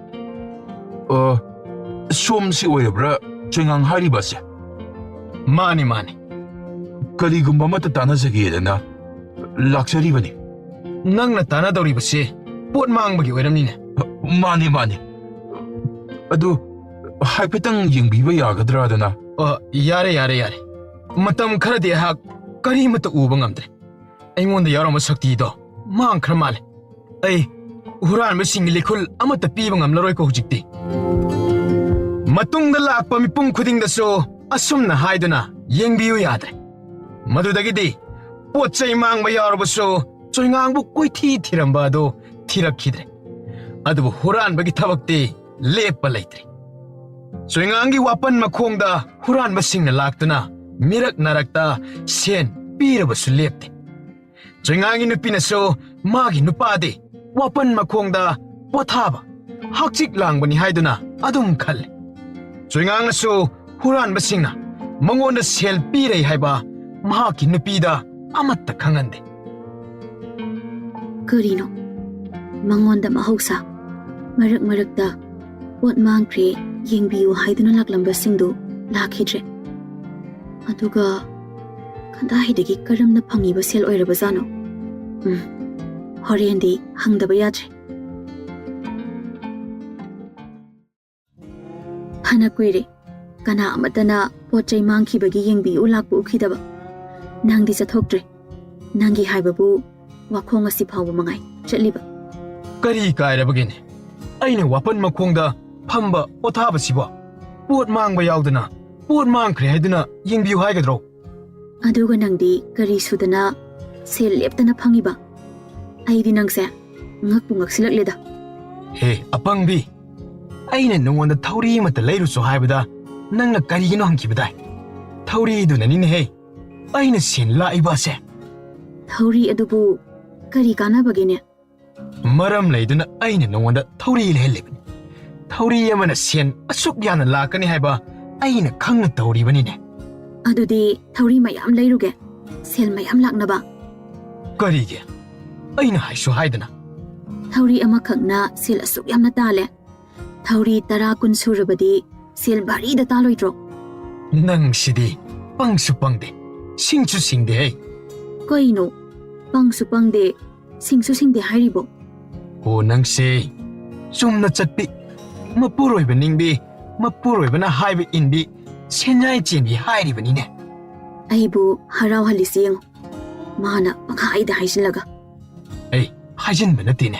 ꯑ, ꯁꯣꯝꯁꯤ ꯑꯣꯏꯔꯕ꯭ꯔꯥ ꯆꯣꯏꯉꯥꯡ ꯍꯥꯏꯔꯤꯕ ꯑꯁꯦ? ꯃꯥꯅꯤ, ꯃꯥꯅꯤ꯫ ꯀꯔꯤꯒꯨꯝꯕ ꯑꯃꯠꯇ ꯇꯥꯟꯅꯖꯒꯦꯗꯅ ꯂꯥꯛꯆꯔꯤꯕꯅꯤ꯫ ꯅꯪꯅ ꯇꯥꯟꯅꯗꯧꯔꯤꯕꯁꯤ ꯄꯣꯠ ꯃꯥꯡꯕꯒꯤ ꯑꯣꯏꯔꯝꯅꯤꯅꯦ꯫ ꯃꯥꯅꯤ, ꯃꯥꯅꯤ꯫ ꯑꯗꯨ ꯍꯥꯏꯐꯦꯠꯇꯪ ꯌꯦꯡꯕꯤꯕ ꯌꯥꯒꯗ꯭ꯔꯥꯗꯅ? ꯑ, ꯌꯥꯔꯦ, ꯌꯥꯔꯦ, ꯌꯥꯔꯦ꯫ ꯃꯇꯝ ꯈꯔꯗꯤ ꯑꯩꯍꯥꯛ ꯀꯔꯤꯃꯠꯇ ꯎꯕ ꯉꯝꯗ꯭ꯔꯦ꯫ ꯑꯩꯉꯣꯟꯗ ꯌꯥꯎꯔꯝꯕ ꯁꯛꯇꯤꯗꯣ ꯃꯥꯡꯈ꯭ꯔ ꯃꯥꯜꯂꯦ꯫ ꯑꯩ ꯍꯨꯔꯥꯟꯕꯁꯤꯡꯒꯤ ꯂꯤꯈꯨꯜ ꯑꯃꯠꯇ ꯄꯤꯕ ꯉꯝꯂꯔꯣꯏꯀꯣ ꯍꯧꯖꯤꯛꯇꯤ꯫ ꯃꯇꯨꯡꯗ ꯂꯥꯛꯄ ꯃꯤꯄꯨꯝ ꯈꯨꯗꯤꯡꯗꯁꯨ ꯑꯁꯨꯝꯅ ꯍꯥꯏꯗꯨꯅ ꯌꯦꯡꯕꯤꯌꯨ ꯌꯥꯗ꯭ꯔꯦ꯫ ꯃꯗꯨꯗꯒꯤꯗꯤ ꯄꯣꯠ ꯆꯩ ꯃꯥꯡꯕ ꯌꯥꯎꯔꯕꯁꯨ ꯆꯣꯏꯉꯥꯡꯕꯨ ꯀꯣꯏꯊꯤ ꯊꯤꯔꯝꯕ ꯑꯗꯨ ꯊꯤꯔꯛꯈꯤꯗ꯭ꯔꯦ꯫ ꯑꯗꯨꯕꯨ ꯍꯨꯔꯥꯟꯕꯒꯤ ꯊꯕꯛꯇꯤ ꯂꯦꯞꯄ ꯂꯩꯇ꯭ꯔꯦ꯫ ꯆꯣꯏꯉꯥꯡꯒꯤ ꯋꯥꯄꯟ ꯃꯈꯣꯡꯗ ꯍꯨꯔꯥꯟꯕꯁꯤꯡꯅ ꯂꯥꯛꯇꯨꯅ ꯃꯤꯔꯛ ꯅꯥꯔꯛꯇ ꯁꯦꯟ ꯄꯤꯔꯕꯁꯨ ꯂꯦꯞꯇꯦ꯫ ꯆꯣꯏꯉꯥꯡꯒꯤ ꯅꯨꯄꯤꯅꯁꯨ ꯃꯥꯒꯤ ꯅꯨꯄꯥꯗꯤ ꯋꯥꯄꯟ ꯃꯈꯣꯡꯗ ꯄꯣꯊꯥꯕ, ꯍꯛꯆꯤꯛ ꯂꯥꯡꯕꯅꯤ ꯍꯥꯏꯗꯨꯅ ꯑꯗꯨꯝ ꯈꯜꯂꯤ꯫ ꯆꯣꯏꯉꯥꯡꯅꯁꯨ ꯍꯨꯔꯥꯟꯕꯁꯤꯡꯅ ꯃꯉꯣꯟꯗ ꯁꯦꯜ ꯄꯤꯔꯦ ꯍꯥꯏꯕ ꯃꯍꯥꯛꯀꯤ ꯅꯨꯄꯤꯗ ꯑꯃꯠꯇ ꯈꯪꯍꯟꯗꯦ꯫ ꯀꯔꯤꯅꯣ? ꯃꯉꯣꯟꯗ ꯃꯍꯧꯁꯥ ꯃꯔꯛ ꯃꯔꯛꯇ "ꯄꯣꯠ ꯃꯥꯡꯈ꯭ꯔꯦ, ꯌꯦꯡꯕꯤꯌꯨ" ꯍꯥꯏꯗꯨꯅ ꯂꯥꯛꯂꯝꯕꯁꯤꯡꯗꯨ ꯂꯥꯛꯈꯤꯗ꯭ꯔꯦ꯫ ꯑꯗꯨꯒ ꯀꯗꯥꯏꯗꯒꯤ ꯀꯔꯝꯅ ꯐꯪꯉꯤꯕ ꯁꯦꯜ ꯑꯣꯏꯔꯕꯖꯥꯠꯅꯣ? ꯎꯝ, ꯍꯣꯔꯦꯟꯗꯤ ꯍꯪꯗꯕ ꯌꯥꯗ꯭ꯔꯦ꯫ ꯐꯅ ꯀꯨꯏꯔꯦ ꯀꯅꯥ ꯑꯃꯠꯇꯅ ꯄꯣꯠ ꯆꯩ ꯃꯥꯡꯈꯤꯕꯒꯤ ꯌꯦꯡꯕꯤꯌꯨ ꯂꯥꯛꯄ ꯎꯈꯤꯗꯕ꯫ ꯅꯪꯗꯤ ꯆꯠꯊꯣꯛꯇ꯭ꯔꯦ꯫ ꯅꯪꯒꯤ ꯍꯥꯏꯕꯕꯨ ꯋꯥꯈꯣꯡ ꯑꯁꯤ ꯐꯥꯎꯕ ꯃꯉꯥꯏ ꯆꯠꯂꯤꯕ꯫ ꯀꯔꯤ ꯀꯥꯏꯔꯕꯒꯦꯅꯦ? ꯑꯩꯅ ꯋꯥꯄꯟ ꯃꯈꯣꯡꯗ ꯐꯝꯕ ꯄꯣꯊꯥꯕꯁꯤꯕꯣ? ꯄꯣꯠ ꯃꯥꯡꯕ ꯌꯥꯎꯗꯅ ꯄꯣꯠ ꯃꯥꯡꯈ꯭ꯔꯦ ꯍꯥꯏꯗꯨꯅ ꯌꯦꯡꯕꯤꯌꯨ ꯍꯥꯏꯒꯗ꯭ꯔꯣ? ꯑꯗꯨꯒ ꯅꯪꯗꯤ ꯀꯔꯤ ꯁꯨꯗꯅ ꯁꯦꯜ ꯂꯦꯞꯇꯅ ꯐꯪꯉꯤꯕ? ꯑꯩꯗꯤ ꯅꯪꯁꯦ ꯉꯛꯄꯨ ꯉꯛꯁꯤꯜꯂꯛꯂꯦꯗ꯫ ꯍꯦ, ꯑꯄꯪꯕꯤ! ꯑꯩꯅ ꯅꯉꯣꯟꯗ ꯊꯧꯔꯤ ꯑꯃꯠꯇ ꯂꯩꯔꯨꯆꯣ ꯍꯥꯏꯕꯗ ꯅꯪꯅ ꯀꯔꯤꯒꯤꯅꯣ ꯍꯪꯈꯤꯕꯗꯥꯏ? ꯊꯧꯔꯤꯗꯨꯅꯅꯤꯅꯦꯍꯦ ꯑꯩꯅ ꯁꯦꯟ ꯂꯥꯛꯏꯕ ꯑꯁꯦ꯫ ꯊꯧꯔꯤ ꯑꯗꯨꯕꯨ ꯀꯔꯤ ꯀꯥꯟꯅꯕꯒꯦꯅꯦ? ꯃꯔꯝ ꯂꯩꯗꯨꯅ ꯑꯩꯅ ꯅꯉꯣꯟꯗ ꯊꯧꯔꯤ ꯂꯩꯍꯜꯂꯤꯕꯅꯤ꯫ ꯊꯧꯔꯤ ꯑꯃꯅ ꯁꯦꯟ ꯑꯁꯨꯛ ꯌꯥꯝꯅ ꯂꯥꯛꯀꯅꯤ ꯍꯥꯏꯕ ꯑꯩꯅ ꯈꯪꯅ ꯇꯧꯔꯤꯕꯅꯤꯅꯦ꯫ ꯑꯗꯨꯗꯤ ꯊꯧꯔꯤ ꯃꯌꯥꯝ ꯂꯩꯔꯨꯒꯦ, ꯁꯦꯜ ꯃꯌꯥꯝ ꯂꯥꯛꯅꯕ꯫ ꯀꯔꯤꯒꯤ? ꯑꯩꯅ ꯍꯥꯏꯁꯨ ꯍꯥꯏꯗꯅ꯫ ꯊꯧꯔꯤ ꯑꯃꯈꯛꯅ ꯁꯦꯜ ꯑꯁꯨꯛ ꯌꯥꯝꯅ ꯇꯥꯜꯂꯦ꯫ ꯊꯧꯔꯤ ꯇꯔꯥ ꯀꯨꯟ ꯁꯨꯔꯕꯗꯤ ꯁꯦꯜ ꯚꯥꯔꯤꯗ ꯇꯥꯜꯂꯣꯏꯗ꯭ꯔꯣ? ꯅꯪꯁꯤꯗꯤ ꯄꯪꯁꯨ ꯄꯪꯗꯦ, ꯁꯤꯡꯁꯨ ꯁꯤꯡꯗꯦꯍꯦ꯫ ꯀꯩꯅꯣ? ꯄꯪꯁꯨ ꯄꯪꯗꯦ, ꯁꯤꯡꯁꯨ ꯁꯤꯡꯗꯦ ꯍꯥꯏꯔꯤꯕꯣ? ꯑꯣ, ꯅꯪꯁꯦ ꯆꯨꯝꯅ ꯆꯠꯄꯤ, ꯃꯄꯨꯔꯣꯏꯕ ꯅꯤꯡꯕꯤ, ꯃꯄꯨꯔꯣꯏꯕꯅ ꯍꯥꯏꯕ ꯏꯟꯕꯤ, ꯁꯦꯟꯌꯥꯏ ꯆꯦꯟꯕꯤ ꯍꯥꯏꯔꯤꯕꯅꯤꯅꯦ꯫ ꯑꯩꯕꯨ ꯍꯔꯥꯎꯍꯜꯂꯤꯁꯤ ꯌꯦꯡꯉꯨ, ꯃꯥꯅ ꯄꯪꯍꯥꯏꯗ ꯍꯥꯏꯖꯤꯜꯂꯒ꯫ ꯑꯩ ꯍꯥꯏꯖꯤꯟꯕ ꯅꯠꯇꯦꯅꯦ,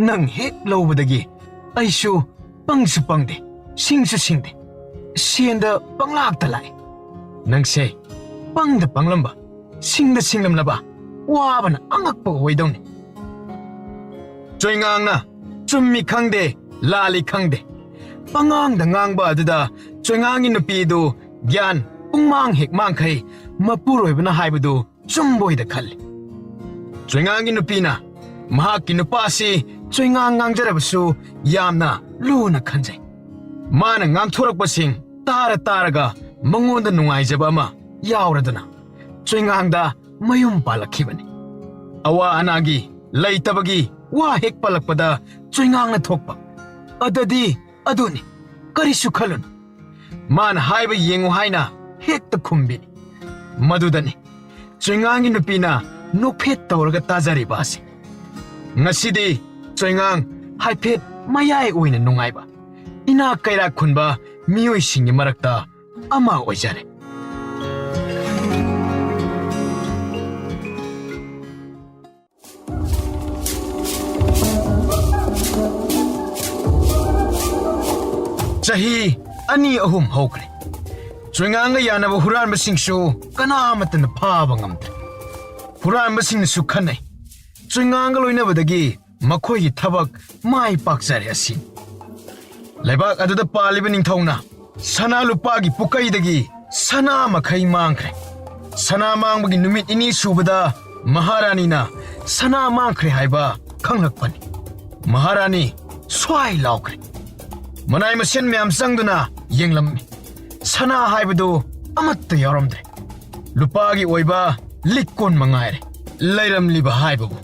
ꯅꯪ ꯍꯦꯛ ꯂꯧꯕꯗꯒꯤ ꯑꯩꯁꯨ ꯄꯪꯁꯨ ꯄꯪꯗꯦ, ꯁꯤꯡꯁꯨ ꯁꯤꯡꯗꯦ, ꯁꯦꯟꯗ ꯄꯪꯂꯥꯛꯇ ꯂꯥꯛꯏ꯫ ꯅꯪꯁꯦ ꯄꯪꯗ ꯄꯪꯂꯝꯕ, ꯁꯤꯡꯗ ꯁꯤꯡꯂꯝꯂꯕ, ꯋꯥꯕꯅ ꯑꯉꯛꯄ ꯑꯣꯏꯗꯧꯅꯤ꯫ ꯆꯣꯏꯉꯥꯡꯅ ꯆꯨꯝꯃꯤ ꯈꯪꯗꯦ, ꯂꯥꯜꯂꯤ ꯈꯪꯗꯦ, ꯄꯉꯥꯡꯗ ꯉꯥꯡꯕ ꯑꯗꯨꯗ ꯆꯣꯏꯉꯥꯡꯒꯤ ꯅꯨꯄꯤꯗꯨ ꯒ꯭ꯌꯥꯟ ꯄꯨꯡꯃꯥꯡ ꯍꯦꯛ ꯃꯥꯡꯈꯩ ꯃꯄꯨꯔꯣꯏꯕꯅ ꯍꯥꯏꯕꯗꯨ ꯆꯨꯝꯕꯣꯏꯗ ꯈꯜꯂꯤ꯫ ꯆꯣꯏꯉꯥꯡꯒꯤ ꯅꯨꯄꯤꯅ ꯃꯍꯥꯛꯀꯤ ꯅꯨꯄꯥꯁꯤ ꯆꯣꯏꯉꯥꯡ ꯉꯥꯡꯖꯔꯕꯁꯨ ꯌꯥꯝꯅ ꯂꯨꯅ ꯈꯟꯖꯩ꯫ ꯃꯥꯅ ꯉꯥꯡꯊꯣꯔꯛꯄꯁꯤꯡ ꯇꯥꯔ ꯇꯥꯔꯒ ꯃꯉꯣꯟꯗ ꯅꯨꯡꯉꯥꯏꯖꯕ ꯑꯃ ꯌꯥꯎꯔꯗꯅ ꯆꯣꯏꯉꯥꯡꯗ ꯃꯌꯨꯝ ꯄꯥꯜꯂꯛꯈꯤꯕꯅꯤ꯫ ꯑꯋꯥ ꯑꯅꯥꯒꯤ ꯂꯩꯇꯕꯒꯤ ꯋꯥ ꯍꯦꯛ ꯄꯜꯂꯛꯄꯗ ꯆꯣꯏꯉꯥꯡꯅ ꯊꯣꯛꯄ "ꯑꯗꯗꯤ ꯑꯗꯨꯅꯤ, ꯀꯔꯤꯁꯨ ꯈꯜꯂꯨꯅꯨ, ꯃꯥꯅ ꯍꯥꯏꯕ ꯌꯦꯡꯉꯨ" ꯍꯥꯏꯅ ꯍꯦꯛꯇ ꯈꯨꯝꯕꯤꯅꯤ꯫ ꯃꯗꯨꯗꯅꯤ ꯆꯣꯏꯉꯥꯡꯒꯤ ꯅꯨꯄꯤꯅ ꯅꯣꯛꯐꯦꯠ ꯇꯧꯔꯒ ꯇꯥꯖꯔꯤꯕ ꯑꯁꯤ꯫ ꯉꯁꯤꯗꯤ ꯆꯣꯏꯉꯥꯡ ꯍꯥꯏꯐꯦꯠ ꯃꯌꯥꯏ ꯑꯣꯏꯅ ꯅꯨꯡꯉꯥꯏꯕ, ꯏꯅꯥꯛ ꯀꯩꯔꯥꯛ ꯈꯨꯟꯕ ꯃꯤꯑꯣꯏꯁꯤꯡꯒꯤ ꯃꯔꯛꯇ ꯑꯃ ꯑꯣꯏꯖꯔꯦ꯫ ꯆꯍꯤ ꯑꯅꯤ ꯑꯍꯨꯝ ꯍꯧꯈ꯭ꯔꯦ꯫ ꯆꯣꯏꯉꯥꯡꯒ ꯌꯥꯅꯕ ꯍꯨꯔꯥꯟꯕꯁꯤꯡꯁꯨ ꯀꯅꯥꯃꯠꯇꯅ ꯐꯥꯕ ꯉꯝꯗ꯭ꯔꯦ꯫ ꯍꯨꯔꯥꯟꯕꯁꯤꯡꯅꯁꯨ ꯈꯟꯅꯩ, ꯆꯣꯏꯉꯥꯡꯒ ꯂꯣꯏꯅꯕꯗꯒꯤ ꯃꯈꯣꯏꯒꯤ ꯊꯕꯛ ꯃꯥꯏ ꯄꯥꯛꯆꯔꯦ ꯑꯁꯤꯅꯤ꯫ ꯂꯩꯕꯥꯛ ꯑꯗꯨꯗ ꯄꯥꯜꯂꯤꯕ ꯅꯤꯡꯊꯧꯅ ꯁꯅꯥ ꯂꯨꯄꯥꯒꯤ ꯄꯨꯀꯩꯗꯒꯤ ꯁꯅꯥ ꯃꯈꯩ ꯃꯥꯡꯈ꯭ꯔꯦ꯫ ꯁꯅꯥ ꯃꯥꯡꯕꯒꯤ ꯅꯨꯃꯤꯠ ꯅꯤꯅꯤ ꯁꯨꯕꯗ ꯃꯍꯥꯔꯥꯅꯤꯅ ꯁꯅꯥ ꯃꯥꯡꯈ꯭ꯔꯦ ꯍꯥꯏꯕ ꯈꯪꯂꯛꯄꯅꯤ꯫ ꯃꯍꯥꯔꯥꯅꯤ ꯁ꯭ꯋꯥꯏ ꯂꯥꯎꯈ꯭ꯔꯦ꯫ ꯃꯅꯥꯏ ꯃꯁꯤꯟ ꯃꯌꯥꯝ ꯆꯪꯗꯨꯅ ꯌꯦꯡꯂꯝꯃꯤ꯫ ꯁꯅꯥ ꯍꯥꯏꯕꯗꯨ ꯑꯃꯠꯇ ꯌꯥꯎꯔꯝꯗ꯭ꯔꯦ꯫ ꯂꯨꯄꯥꯒꯤ ꯑꯣꯏꯕ ꯂꯤꯛ ꯀꯣꯟ ꯃꯉꯥꯏꯔꯦ ꯂꯩꯔꯝꯂꯤꯕ ꯍꯥꯏꯕꯕꯨ꯫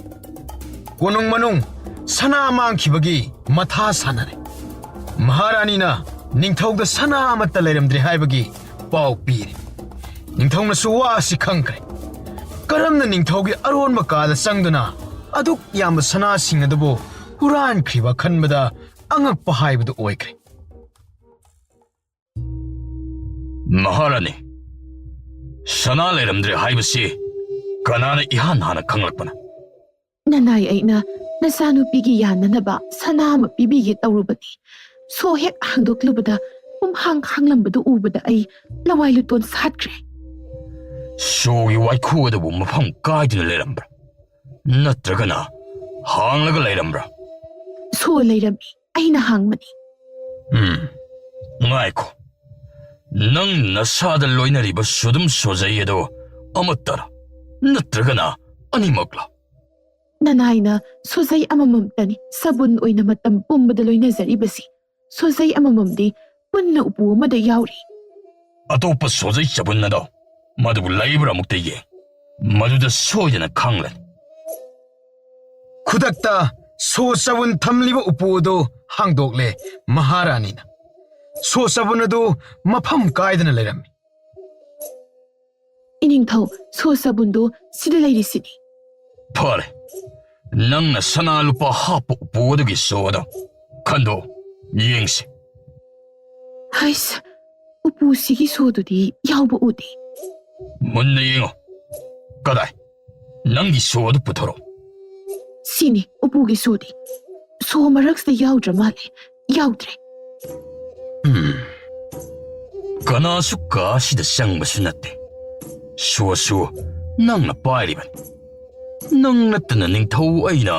ꯀꯣꯅꯨꯡ ꯃꯅꯨꯡ ꯁꯅꯥ ꯃꯥꯡꯈꯤꯕꯒꯤ ꯃꯊꯥ ꯁꯥꯟꯅꯔꯦ꯫ ꯃꯍꯥꯔꯥꯅꯤꯅ ꯅꯤꯡꯊꯧꯗ ꯁꯅꯥ ꯑꯃꯠꯇ ꯂꯩꯔꯝꯗ꯭ꯔꯦ ꯍꯥꯏꯕꯒꯤ ꯄꯥꯎ ꯄꯤꯔꯦ꯫ ꯅꯤꯡꯊꯧꯅꯁꯨ ꯋꯥ ꯑꯁꯤ ꯈꯪꯈ꯭ꯔꯦ꯫ ꯀꯔꯝꯅ ꯅꯤꯡꯊꯧꯒꯤ ꯑꯔꯣꯟꯕ ꯀꯥꯗ ꯆꯪꯗꯨꯅ ꯑꯗꯨꯛ ꯌꯥꯝꯕ ꯁꯅꯥꯁꯤꯡ ꯑꯗꯨꯕꯨ ꯍꯨꯔꯥꯟꯈ꯭ꯔꯤꯕ ꯈꯟꯕꯗ ꯑꯉꯛꯄ ꯍꯥꯏꯕꯗꯨ ꯑꯣꯏꯈ꯭ꯔꯦ꯫ ꯃꯍꯥꯔꯥꯅꯤ, ꯁꯅꯥ ꯂꯩꯔꯝꯗ꯭ꯔꯦ ꯍꯥꯏꯕꯁꯤ ꯀꯅꯥꯅ ꯏꯍꯥꯟ ꯍꯥꯟꯅ ꯈꯪꯂꯛꯄꯅ? ꯅꯅꯥꯏ ꯑꯩꯅ ꯅꯆꯥꯅꯨꯄꯤꯒꯤ ꯌꯥꯅꯅꯕ ꯁꯅꯥ ꯑꯃ ꯄꯤꯕꯤꯒꯦ ꯇꯧꯔꯨꯕꯅꯤ꯫ ꯁꯣ ꯍꯦꯛ ꯍꯥꯡꯗꯣꯛꯂꯨꯕꯗ ꯄꯨꯝꯍꯥꯡ ꯍꯥꯡꯂꯝꯕꯗꯨ ꯎꯕꯗ ꯑꯩ ꯂꯋꯥꯏ ꯂꯨꯇꯣꯟ ꯁꯥꯠꯈ꯭ꯔꯦ꯫ ꯁꯣꯒꯤ ꯋꯥꯏꯈꯨ ꯑꯗꯨꯕꯨ ꯃꯐꯝ ꯀꯥꯏꯗꯅ ꯂꯩꯔꯝꯕ꯭ꯔꯥ? ꯅꯠꯇ꯭ꯔꯒꯅ ꯍꯥꯡꯂꯒ ꯂꯩꯔꯝꯕ꯭ꯔꯥ? ꯁꯣ ꯂꯩꯔꯝꯃꯤ, ꯑꯩꯅ ꯍꯥꯡꯕꯅꯤ꯫ ꯎꯝ, ꯉꯥꯏꯈꯣ꯫ ꯅꯪ ꯅꯁꯥꯗ ꯂꯣꯏꯅꯔꯤꯕ ꯁꯨꯗꯨꯝ ꯁꯣꯖꯩ ꯑꯗꯣ ꯑꯃꯠꯇꯔ? ꯅꯠꯇ꯭ꯔꯒꯅ ꯑꯅꯤꯃꯛꯂ? ꯅꯅꯥꯏꯅ ꯁꯣꯖꯩ ꯑꯃꯃꯝꯇꯅꯤ ꯁꯥꯕꯨꯟ ꯑꯣꯏꯅ ꯃꯇꯝ ꯄꯨꯝꯕꯗ ꯂꯣꯏꯅꯖꯔꯤꯕꯁꯤ꯫ ꯁꯣꯖꯩ ꯑꯃꯃꯝꯗꯤ ꯄꯨꯟꯅ ꯎꯄꯨ ꯑꯃꯗ ꯌꯥꯎꯔꯤ꯫ ꯑꯇꯣꯞꯄ ꯁꯣꯖꯩ ꯆꯕꯨꯟ ꯑꯗꯣ ꯃꯗꯨꯕꯨ ꯂꯩꯕ꯭ꯔꯥ ꯑꯃꯨꯛꯇ ꯌꯦꯡ꯫ ꯃꯗꯨꯗ ꯁꯣꯏꯗꯅ ꯈꯪꯂꯅꯤ꯫ ꯈꯨꯗꯛꯇ ꯁꯣ ꯆꯕꯨꯟ ꯊꯝꯂꯤꯕ ꯎꯄꯨ ꯑꯗꯨ ꯍꯥꯡꯗꯣꯛꯂꯦ ꯃꯍꯥꯔꯥꯅꯤꯅ꯫ ꯁꯣ ꯆꯕꯨꯟ ꯑꯗꯨ ꯃꯐꯝ ꯀꯥꯏꯗꯅ ꯂꯩꯔꯝꯃꯤ꯫ ꯏꯅꯤꯡꯊꯧ, ꯁꯣ ꯆꯕꯨꯟꯗꯨ ꯁꯤꯗ ꯂꯩꯔꯤꯁꯤꯗꯤ꯫ ꯐꯔꯦ, ꯅꯪꯅ ꯁꯅꯥ ꯂꯨꯄꯥ ꯍꯥꯞꯄ ꯎꯄꯨ ꯑꯗꯨꯒꯤ ꯁꯣ ꯑꯗꯣ ꯈꯟꯗꯣꯛ ꯌꯦꯡꯁꯤ꯫ ꯍꯩꯁ, ꯎꯄꯨꯁꯤꯒꯤ ꯁꯣꯗꯨꯗꯤ ꯌꯥꯎꯕ ꯎꯗꯦ꯫ ꯃꯨꯟꯅ ꯌꯦꯡꯉꯣ꯫ ꯀꯗꯥꯏ? ꯅꯪꯒꯤ ꯁꯣ ꯑꯗꯨ ꯄꯨꯊꯣꯔꯛꯑꯣ꯫ ꯁꯤꯅꯤ ꯎꯄꯨꯒꯤ ꯁꯣꯗꯤ꯫ ꯁꯣ ꯃꯔꯛꯁꯤꯗ ꯌꯥꯎꯗ꯭ꯔ ꯃꯥꯜꯂꯦ꯫ ꯌꯥꯎꯗ꯭ꯔꯦ꯫ ꯎꯝ꯫ ꯀꯅꯥꯁꯨ ꯀꯥꯁꯤꯗ ꯆꯪꯕꯁꯨ ꯅꯠꯇꯦ꯫ ꯁꯣꯁꯨ ꯅꯪꯅ ꯄꯥꯏꯔꯤꯕꯅꯤ꯫ ꯅꯪ ꯅꯠꯇꯅ ꯅꯤꯡꯊꯧ ꯑꯩꯅ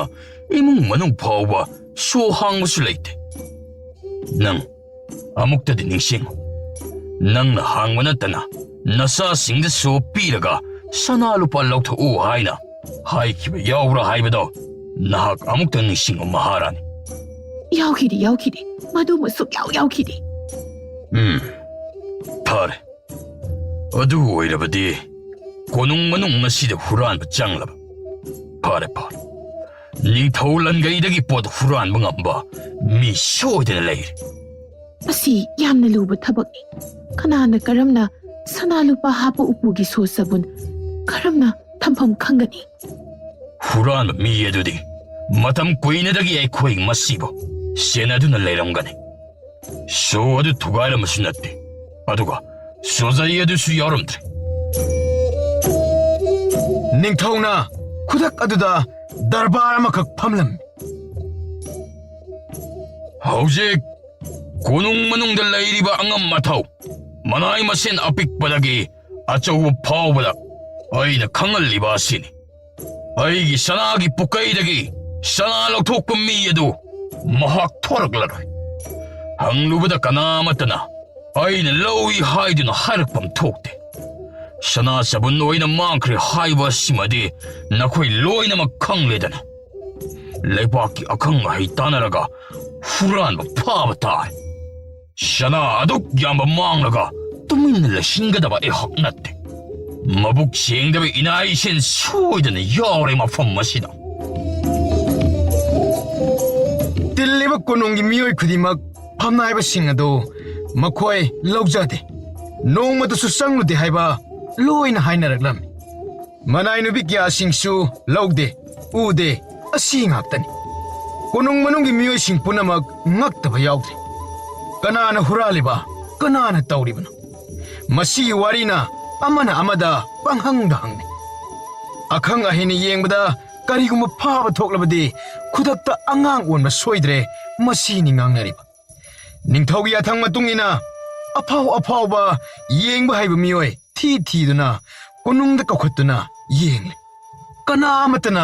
ꯏꯃꯨꯡ ꯃꯅꯨꯡ ꯐꯥꯎꯕ ꯁꯣ ꯍꯥꯡꯕꯁꯨ ꯂꯩꯇꯦ꯫ ꯅꯪ ꯑꯃꯨꯛꯇꯗꯤ ꯅꯤꯡꯁꯤꯡꯉꯨ꯫ ꯅꯪꯅ ꯍꯥꯡꯕ ꯅꯠꯇꯅ ꯅꯆꯥꯁꯤꯡꯗꯁꯨ ꯄꯤꯔꯒ ꯁꯅꯥ ꯂꯨꯄꯥ ꯂꯧꯊꯣꯛꯎ ꯍꯥꯏꯅ ꯍꯥꯏꯈꯤꯕ ꯌꯥꯎꯕ꯭ꯔꯥ ꯍꯥꯏꯕꯗꯣ ꯅꯍꯥꯛ ꯑꯃꯨꯛꯇ ꯅꯤꯡꯁꯤꯡꯉꯨ ꯃꯍꯥꯔꯥꯅꯤ꯫ ꯌꯥꯎꯈꯤꯗꯦ, ꯌꯥꯎꯈꯤꯗꯦ꯫ ꯃꯗꯨꯃ ꯁꯨꯛꯌꯥꯎ ꯌꯥꯎꯈꯤꯗꯦ꯫ ꯎꯝ, ꯐꯔꯦ꯫ ꯑꯗꯨ ꯑꯣꯏꯔꯕꯗꯤ ꯀꯣꯅꯨꯡ ꯃꯅꯨꯡ ꯑꯁꯤꯗ ꯍꯨꯔꯥꯟꯕ ꯆꯪꯂꯕ? ꯐꯔꯦ, ꯐꯔꯦ꯫ ꯅꯤꯡꯊꯧ ꯂꯟꯒꯩꯗꯒꯤ ꯄꯣꯠ ꯍꯨꯔꯥꯟꯕ ꯉꯝꯕ ꯃꯤ ꯁꯣꯏꯗꯅ ꯂꯩꯔꯦ꯫ ꯑꯁꯤ ꯌꯥꯝꯅ ꯂꯨꯕ ꯊꯕꯛꯅꯤ꯫ ꯀꯅꯥꯅ ꯀꯔꯝꯅ ꯁꯅꯥ ꯂꯨꯄꯥ ꯍꯥꯞꯄ ꯎꯄꯨꯒꯤ ꯁꯣ ꯆꯕꯨꯟ ꯀꯔꯝꯅ ꯊꯝꯐꯝ ꯈꯪꯒꯅꯤ? ꯍꯨꯔꯥꯟꯕ ꯃꯤ ꯑꯗꯨꯗꯤ ꯃꯇꯝ ꯀꯨꯏꯅꯗꯒꯤ ꯑꯩꯈꯣꯏ ꯃꯁꯤꯕꯨ ꯁꯦꯟꯅꯗꯨꯅ ꯂꯩꯔꯝꯒꯅꯤ꯫ ꯁꯣ ꯑꯗꯨ ꯊꯨꯒꯥꯏꯔꯝꯕꯁꯨ ꯅꯠꯇꯦ, ꯑꯗꯨꯒ ꯁꯣꯖꯩ ꯑꯗꯨꯁꯨ ꯌꯥꯎꯔꯝꯗ꯭ꯔꯦ꯫ ꯅꯤꯡꯊꯧꯅ ꯈꯨꯗꯛ ꯑꯗꯨꯗ ꯗꯔꯕꯥꯔ ꯑꯃꯈꯛ ꯐꯝꯂꯝꯃꯤ꯫ ꯍꯧꯖꯤꯛ ꯀꯣꯅꯨꯡ ꯃꯅꯨꯡꯗ ꯂꯩꯔꯤꯕ ꯑꯉꯝ ꯑꯊꯧ, ꯃꯅꯥꯏ ꯃꯁꯤꯟ ꯑꯄꯤꯛꯄꯗꯒꯤ ꯑꯆꯧꯕ ꯐꯥꯎꯕꯗ ꯑꯩꯅ ꯈꯪꯍꯜꯂꯤꯕ ꯑꯁꯤꯅꯤ꯫ ꯑꯩꯒꯤ ꯁꯅꯥꯒꯤ ꯄꯨꯀꯩꯗꯒꯤ ꯁꯅꯥ ꯂꯧꯊꯣꯛꯄ ꯃꯤ ꯑꯗꯨ ꯃꯍꯥꯛ ꯊꯣꯔꯛꯂꯔꯣꯏ꯫ ꯍꯪꯂꯨꯕꯗ ꯀꯅꯥ ꯑꯃꯠꯇꯅ ꯑꯩꯅ ꯂꯧꯏ ꯍꯥꯏꯗꯨꯅ ꯍꯥꯏꯔꯛꯐꯝ ꯊꯣꯛꯇꯦ꯫ ꯁꯅꯥ ꯆꯕꯨꯟ ꯑꯣꯏꯅ ꯃꯥꯡꯈ꯭ꯔꯦ ꯍꯥꯏꯕ ꯑꯁꯤꯃꯗꯤ ꯅꯈꯣꯏ ꯂꯣꯏꯅꯃꯛ ꯈꯪꯂꯦꯗꯅ꯫ ꯂꯩꯕꯥꯛꯀꯤ ꯑꯈꯪ ꯑꯍꯩ ꯇꯥꯟꯅꯔꯒ ꯍꯨꯔꯥꯟꯕ ꯐꯥꯕ ꯇꯥꯔꯦ꯫ ꯁꯅꯥ ꯑꯗꯨꯛ ꯌꯥꯝꯕ ꯃꯥꯡꯂꯒ ꯇꯨꯃꯤꯟꯅ ꯂꯩꯁꯤꯟꯒꯗꯕ ꯑꯩꯍꯥꯛ ꯅꯠꯇꯦ꯫ ꯃꯕꯨꯛ ꯁꯦꯡꯗꯕ ꯏꯅꯥ ꯏꯁꯤꯡ ꯁꯣꯏꯗꯅ ꯌꯥꯎꯔꯦ ꯃꯐꯝ ꯑꯁꯤꯗ꯫ ꯇꯤꯜꯂꯤꯕ ꯀꯣꯅꯨꯡꯒꯤ ꯃꯤꯑꯣꯏ ꯈꯨꯗꯤꯡꯃꯛ ꯐꯝꯅꯥꯏꯕꯁꯤꯡ ꯑꯗꯨ ꯃꯈꯣꯏ ꯂꯧꯖꯗꯦ, ꯅꯣꯡꯃꯇꯁꯨ ꯆꯪꯂꯨꯗꯦ ꯍꯥꯏꯕ ꯂꯣꯏꯅ ꯍꯥꯏꯅꯔꯛꯂꯝꯃꯤ꯫ ꯃꯅꯥꯏ ꯅꯨꯄꯤ ꯀꯌꯥꯁꯤꯡꯁꯨ ꯂꯧꯗꯦ, ꯎꯗꯦ, ꯑꯁꯤ ꯉꯥꯛꯇꯅꯤ꯫ ꯀꯣꯅꯨꯡ ꯃꯅꯨꯡꯒꯤ ꯃꯤꯑꯣꯏꯁꯤꯡ ꯄꯨꯝꯅꯃꯛ ꯉꯛꯇꯕ ꯌꯥꯎꯗ꯭ꯔꯦ꯫ ꯀꯅꯥꯅ ꯍꯨꯔꯥꯜꯂꯤꯕ? ꯀꯅꯥꯅ ꯇꯧꯔꯤꯕꯅꯣ? ꯃꯁꯤꯒꯤ ꯋꯥꯔꯤꯅ ꯑꯃꯅ ꯑꯃꯗ ꯄꯪꯍꯪꯗ ꯍꯪꯅꯩ꯫ ꯑꯈꯪ ꯑꯍꯩꯅ ꯌꯦꯡꯕꯗ ꯀꯔꯤꯒꯨꯝꯕ ꯐꯥꯕ ꯊꯣꯛꯂꯕꯗꯤ ꯈꯨꯗꯛꯇ ꯑꯉꯥꯡ ꯑꯣꯟꯕ ꯁꯣꯏꯗ꯭ꯔꯦ, ꯃꯁꯤꯅꯤ ꯉꯥꯡꯅꯔꯤꯕ꯫ ꯅꯤꯡꯊꯧꯒꯤ ꯌꯥꯊꯪ ꯃꯇꯨꯡ ꯏꯟꯅ ꯑꯐꯥꯎ ꯑꯐꯥꯎꯕ ꯌꯦꯡꯕ ꯍꯩꯕ ꯃꯤꯑꯣꯏ ꯊꯤ ꯊꯤꯗꯨꯅ ꯀꯣꯅꯨꯡꯗ ꯀꯧꯈꯠꯇꯨꯅ ꯌꯦꯡꯂꯦ꯫ ꯀꯅꯥ ꯑꯃꯠꯇꯅ